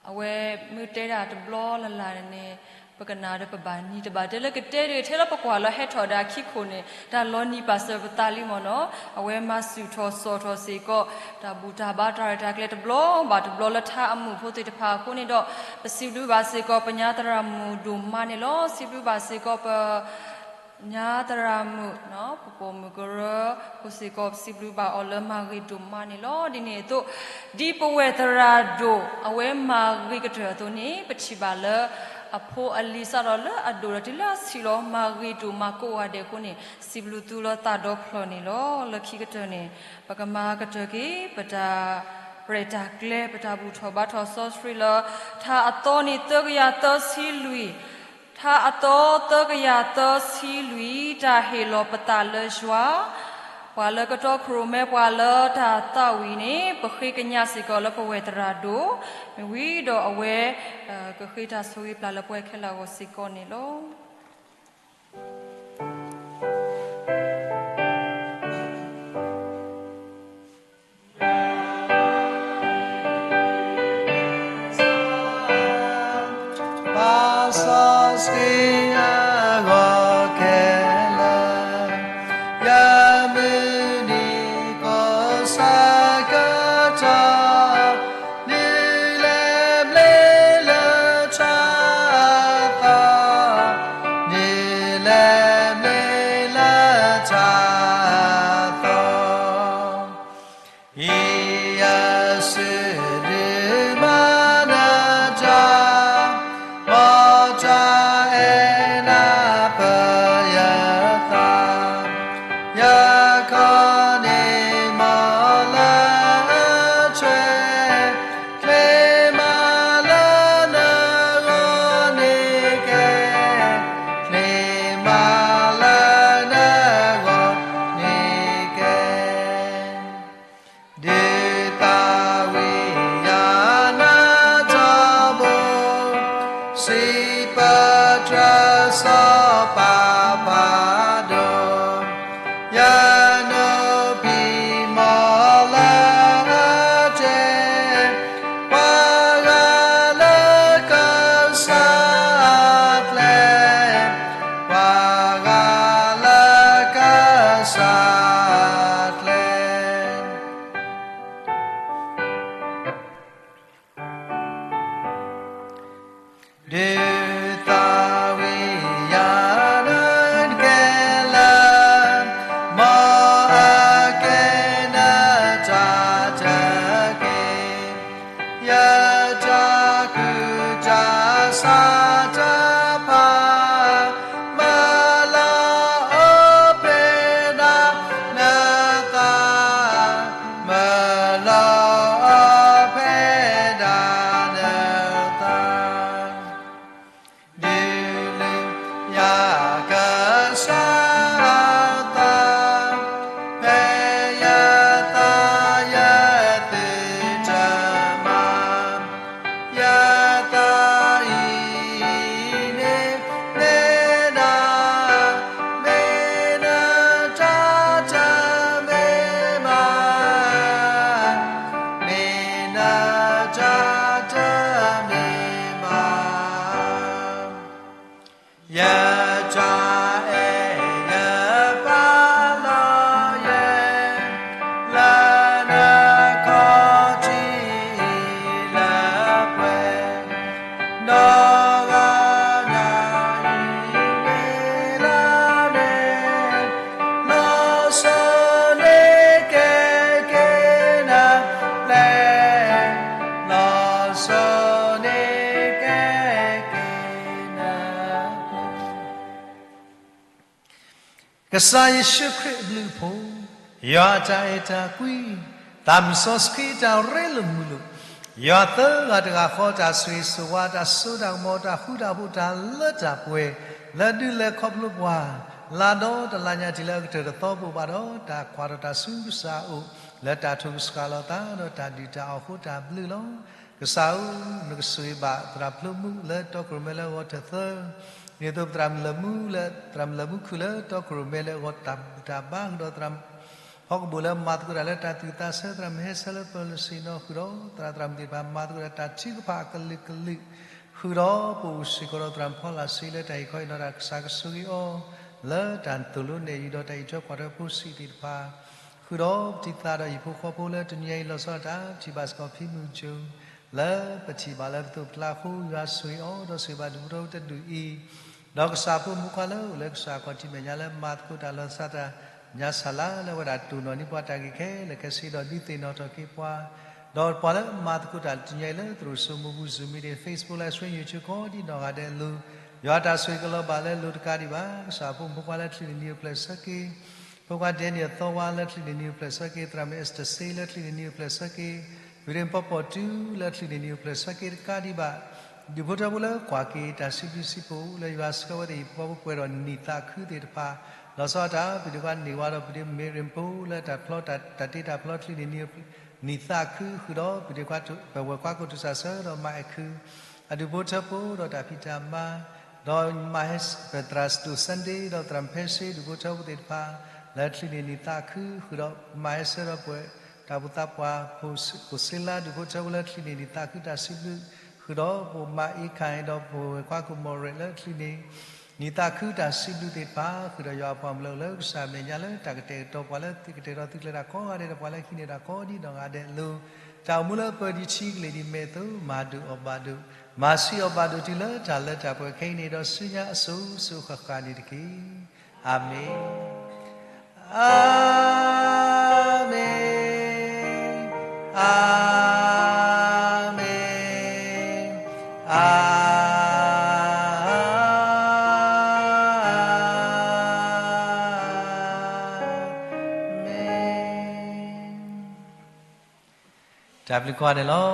အဝဲမ့ၢ်တဲဒၣ်တဘျီလၢ်လၢ်န့ၣ် ပကနၣ်ဒီးပဘၣ်နံၤ တဘၣ်တဲလၢကတဲဒ် ထဲလၢပကွၢ်လၢဟဲထီၣ်ဒီးအခံခိၣ်န့ၣ် တၢ်လီၤနံၤပာ်စၢၤပသးလံမ့ၢ်နီၤ. အဝဲမၤဆူၣ်ထီၣ်စီၣ်ထီၣ်စ့ၢ်ကီး တၢ်ဘူၣ်တၢ်ဘါတၢ်ရဲၣ်တၢ်ကျဲၤတဘျီဘၣ်တဘျီလၢထါအမုၣ်ဖိသ့ၣ်တဖၣ်အဃိန့ၣ်ဒီး ပစံးဘျုးဘၣ်စ့ၢ်ကီးပညါသရၣ်မုၣ်ဒိၣ်မးန့ၣ်လီၤ. စံးဘျုးဘၣ်စ့ၢ်ကီးပ ညါသရၣ်မုၣ် ပပိာ်မုၣ်ကရၢ အဃိစ့ၢ်ကီး ပစံးဘျုးဘၣ်အီၤလၢမၤဂ့ၤဒိၣ်မးန့ၣ်လီၤ. ဒ်န့ၣ်အသိး ဒ်ပဝဲၢ်သရၣ်ဒိၣ် အဝဲမၤဂ့ၤကတၢၢ်အသိးန့ၣ် ပထံၣ်ဘၣ်လၢ အဖိအလံၤစးထီၣ်လၢအဒိၣ်ဒီးတုၤလၢအဆံးလီၤ မၤဂ့ၤဒိၣ်မးကိးဂၤဒဲးအဃိန့ၣ် စံးဘျုးသုလၢသးဒီဖျၢၣ်န့ၣ်လီၤ. လၢခံကတၢၢ်န့ၣ် ပကမၤကတၢၢ်က့ၤ ပတၢ်ရဲၣ်တၢ်ကျဲၤ ပတၢ်ဘူၣ်ထီၣ်ဘါထီၣ်စီဆှံလၢ ထါအသီန့ၣ်သၢကယၤသၢဆံလွံၢ် ထါအသီသၢကယၤသၢဆံလွံၢ် တၢ်ဟ့ၣ်လီၤပသးလၢယွၤ, ပှၤလၢကတီခိၣ်ရိၣ်မဲပှၤလၢတၢ်သးဝံၣ်န့ၣ် ပဃ့ကညးစ့ၢ်ကီးလၢပဝဲၢ်သရၣ်ဒိၣ်, မ့ၢ်ဝံၤဒီးအဝဲ ကဃ့တၢ်ဆိၣ်ဂ့ၤပျၢ်လၢပဝဲခဲလၢာ်အဂီၢ်စ့ၢ်ကီးန့ၣ်လီၤ. ပတြၢၤစီၤပၤဖးဒိၣ်, ယနိဖံးမီၢ်လၢအစ့, ပှၤဂၤလၢကစၢ်အကျဲ, ပှၤဂၤလၢကစၢ်အကျဲ ဒုးသးဝံၣ်ယၤနကဲလၢ, မ်အကဲနတၢ်တက့ၢ်, ယတၢ်ကူၣ်တၢ်ဆးတဖၣ်, မၤလီၤအီၤဖဲဒၣ်နသး, မၤလီၤအီၤဖဲဒၣ်နသး ဒုးလုၢ်ယၤကစၢ်အသး, ဖဲယသးယသုတမၤ, ယသးအံၤန့ၣ်မ့ၢ်နၤ, မ့ၢ်နတၢ်တမ့ၢ်ဘၣ်, မ့ၢ်နတၢ်တမ့ၢ်ဘၣ်. ယတၢ်အဲၣ်ယပာ်လီၤယဲၢ်, လၢနခီၣ်ထံးအံၤလၢပှဲၤ, ဒီးဂီၤညါအံၤန့ၣ်လၢန့ၣ်, လီၤစိၤန့ၣ်ကဲက့ၤနၤပျဲၢ်, လီၤစိၤန့ၣ်ကဲက့ၤနၤပျဲၢ် ကစၢ်ယ့ၣ်ၡူးခရံာ်အဘျုးအဖှိၣ်, ယွၤအတၢ်အဲၣ်တၢ်ကွံ, သးမုၢ်စီဆှံတၢ်ရ့လိာ်မုာ်လိာ်, ယွၤသၢဂၤတဂၤဃီတၢ်ဆိၣ်ဂ့ၤဆိၣ်ဝါ တၢ်စိတၢ်ကမီၤ တၢ်ဃူတၢ်ဖိး တၢ်လၢတၢ်ပှဲၤ လၢဒုးလဲၤခီဖျိပှၤ လါဒီတလါညါတုၤလၢအကတၢၢ်တသီပအိၣ်ဘၣ်ဒီး တၢ်ကွၢ်ထီၣ်တၢ်ဆူကစၢ်အအိၣ် လၢတၢ်ထိၣ်ကဆှီလီၤသးဒီးတၢ်ဒုၣ်တၢ်အီၣ်အဃိတၢ်ဘျုးလီၤ. ကစၢ်ဧၢ, နကဆိၣ်ဂ့ၤဘၣ်သရၣ်ဖျိမုၣ်လၢတီခိၣ်ရိၣ်မဲလၢအဂီၢ်ထၢၣ်သၢ, ဒ်သိးပသရၣ်မုၣ်လၢမူလၢ သရၣ်မုၣ်လၢမူခုၣ်လၢတီခိၣ်ရိၣ်မဲလၢအဂီၢ်တၢ်ဘူၣ်တၢ်ဘါဃုာ်ဒီးသရၣ် ဖီကဘိၣ်လၢမၤသကိးတၢ်လၢတၢ်သူၣ်သးဆၢ သရၣ်မုၣ်ဟဲဆၢလၢပၢၤလၢစ့ၣ်နီၤဃုာ်ဒီး သရၣ်သရၣ်မုၣ်သ့ၣ်တဖၣ် မၤသကိးတၢ်တၢ်ထုကဖၣ်အကလုာ်ကလုာ် ဃုာ်ဒီးပအိၣ်စ့ၢ်ကီးဒီးသရၣ်ဖီလာ်စ့လၢတၢ်ဟ့ၣ်ခီဟ့ၣ်နီၤတၢ် ကစၢ်ကဆိၣ်ဂ့ၤအီၤ လၢတၢ်သိၣ်လိနဲၣ်ယုာ်ဒီးတၢ်အံးထွဲကွၢ်ထွဲဖိဆံးသ့ၣ်တဖၣ် ဃုာ်ဒီးပတံၤသးဒီးဟံၣ်ဖိဃီဖိလၢတနံၤအံၤလီၤဆီဒၣ်တၢ် ပထံၣ်ဘၣ်စ့ၢ်ကီးဖံမုၢ်ကၠိ လၢပထံၣ်ဘၣ်လၢပသိးပကျါအဃိ ယွၤဆိၣ်ဂ့ၤအီၤ ဒီးဆိၣ်ဂ့ၤဘၣ်ဒူၣ်ဖိထၢဖိတဒူၣ်အံၤ ဒီးကစၢ်ဖိမုၣ်ဖိခွါလၢအိၣ်လၢကစၢ်အခီၣ်ထံးမဲာ်ညါလၢမၤသကိးတၢ်လီၤသးတၢ်ညါဆၣ်လၢ်လၢအဝဲဒၣ်တိၢ်နီၣ်န့ၢ်ပှၤတၢ်ဂ့ၢ်ခဲလၢာ်ခဲဆ့ဒီးဒုးသ့ၣ်နီၣ်ထီၣ်က့ၤပှၤ ဒီးပှၤလၢမၤသကိးတၢ်တနံၤအံၤလၢသရိာ်စိမိၢ်ပူၤ Zoom meeting, Facebook Live Stream, YouTube ကိးဒံနီၢ်ဂၤဒဲးအလိၤ ယွၤတၢ်ဆိၣ်ဂ့ၤကလီၤဘၣ်လၢအလိၤတကးဒံးဘၣ် ကစၢ်ဖိမုၣ်ဖိခွါလၢချံးန့ၢ်နံၤအိၣ်ဖျဲၣ်ဆၢက့ၤ ဖိခွါဒဲနံၣ်အသီဝါလၢချံးန့ၢ်နံၤအိၣ်ဖျဲၣ်ဆၢက့ၤ သရၣ်မုၣ်အ့စတၢၢ်စ့လၢချံးန့ၢ်နံၤအိၣ်ဖျဲၣ်ဆၢက့ၤ ဝံၤဒ့ၣ်ပီၣ်ပီၣ်တူလၢချံးန့ၢ်နံၤအိၣ်ဖျဲၣ်ဆၢက့ၤတကးဒံးဘၣ် ဒူၣ်ဖိထၢဖိလၢကွၢ်က့ၤတၢ်စံးဘျုးစံးဖှိၣ်လၢယွၤဆှၢဝဲသ့ၣ်ဟံၣ်ဖိဃီဖိပှဲၤဒီးနံၣ်သးခုသ့ၣ်တဖၣ် လီၤဆီဒၣ်တၢ် ပဒိၣ်ခွါန့ၢ်ဝါဒီးပဒိၣ်မ့ၢ်ရ့ၣ်ဖိလၢတၢ်ဖျီတၢ်တ့တၢ်ဖျီချံးန့ၢ်နံၤ နံၣ်သးခုဃုာ်ဒီး ပဒိၣ်ခွါ ပဝဲၢ်ခွါကိးထူၣ်စၢ်ဆၢဒီးမၤအဲၣ်ခု အဒူၣ်ဖိထၢဖိဒီးတၢ်ဖံးတၢ်မၤ ဒီးမၤဟဲ ပသရၣ်စတူး Sunday ဒီးသရၣ်မုၣ်ဖဲစ့ ဒူၣ်ဖိထၢဖိသ့ၣ်တဖၣ် လၢချံးန့ၢ်နံၣ်သးခုဃုာ်ဒီး မၤဟဲဆၢဒီးပဝဲၢ်တၢ်အိၣ်သးပှၢ် ဖိစ့လါဒူၣ်ဖိထၢဖိလၢချံးန့ၢ်နံၣ်သးခုတၢ်စံးဘျုး ဃုာ်ဒီးပမၤအ့ခၣ်အံၤဒီး ပဝဲၢ်ခွါကိးမီၢ်ရဲၣ်လၢချံးန့ၢ် နံၣ်သးခုတၢ်စံးဘျုးသ့ၣ်တဖၣ် ဃုာ်ဒီးယွၤအပှၤမုၣ်လၢအိၣ်လၢကစၢ်မဲာ်ညါလၢတၢ်ကတဲာ်ကတီၤပှၤလၢသ့ၣ်ကတဲာ်ဒီးသုကျဲတၢ်ကိးဂၤဒဲးဒီးပှၤလၢဟံးန့ၢ်တၢ်ကိးဒံနီၢ်ဂၤဒဲးအလိၤ တၢ်အိၣ်မူလၢပၢၤဒံးထံကလ့ၢ်ဒံးမဲာ်အသိး မၤဒိၣ်အီၣ်ဘၣ်ဒိၣ် မၤဆံးအီၣ်ဘၣ်ဒိၣ်တုၤလၢတၢ်လၢတၢ်ပှဲၤခဲအံၤန့ၣ်ဒီးဆူညါအစိၤစိၤဃၣ်ဃၣ်န့ၣ်တက့ၢ်. အၤမ့ၣ်. အၤမ့ၣ်, အၤမ့ၣ်, အၤမ့ၣ်. တၢ်ဘျုးကိးဂၤဒဲးလီၤ.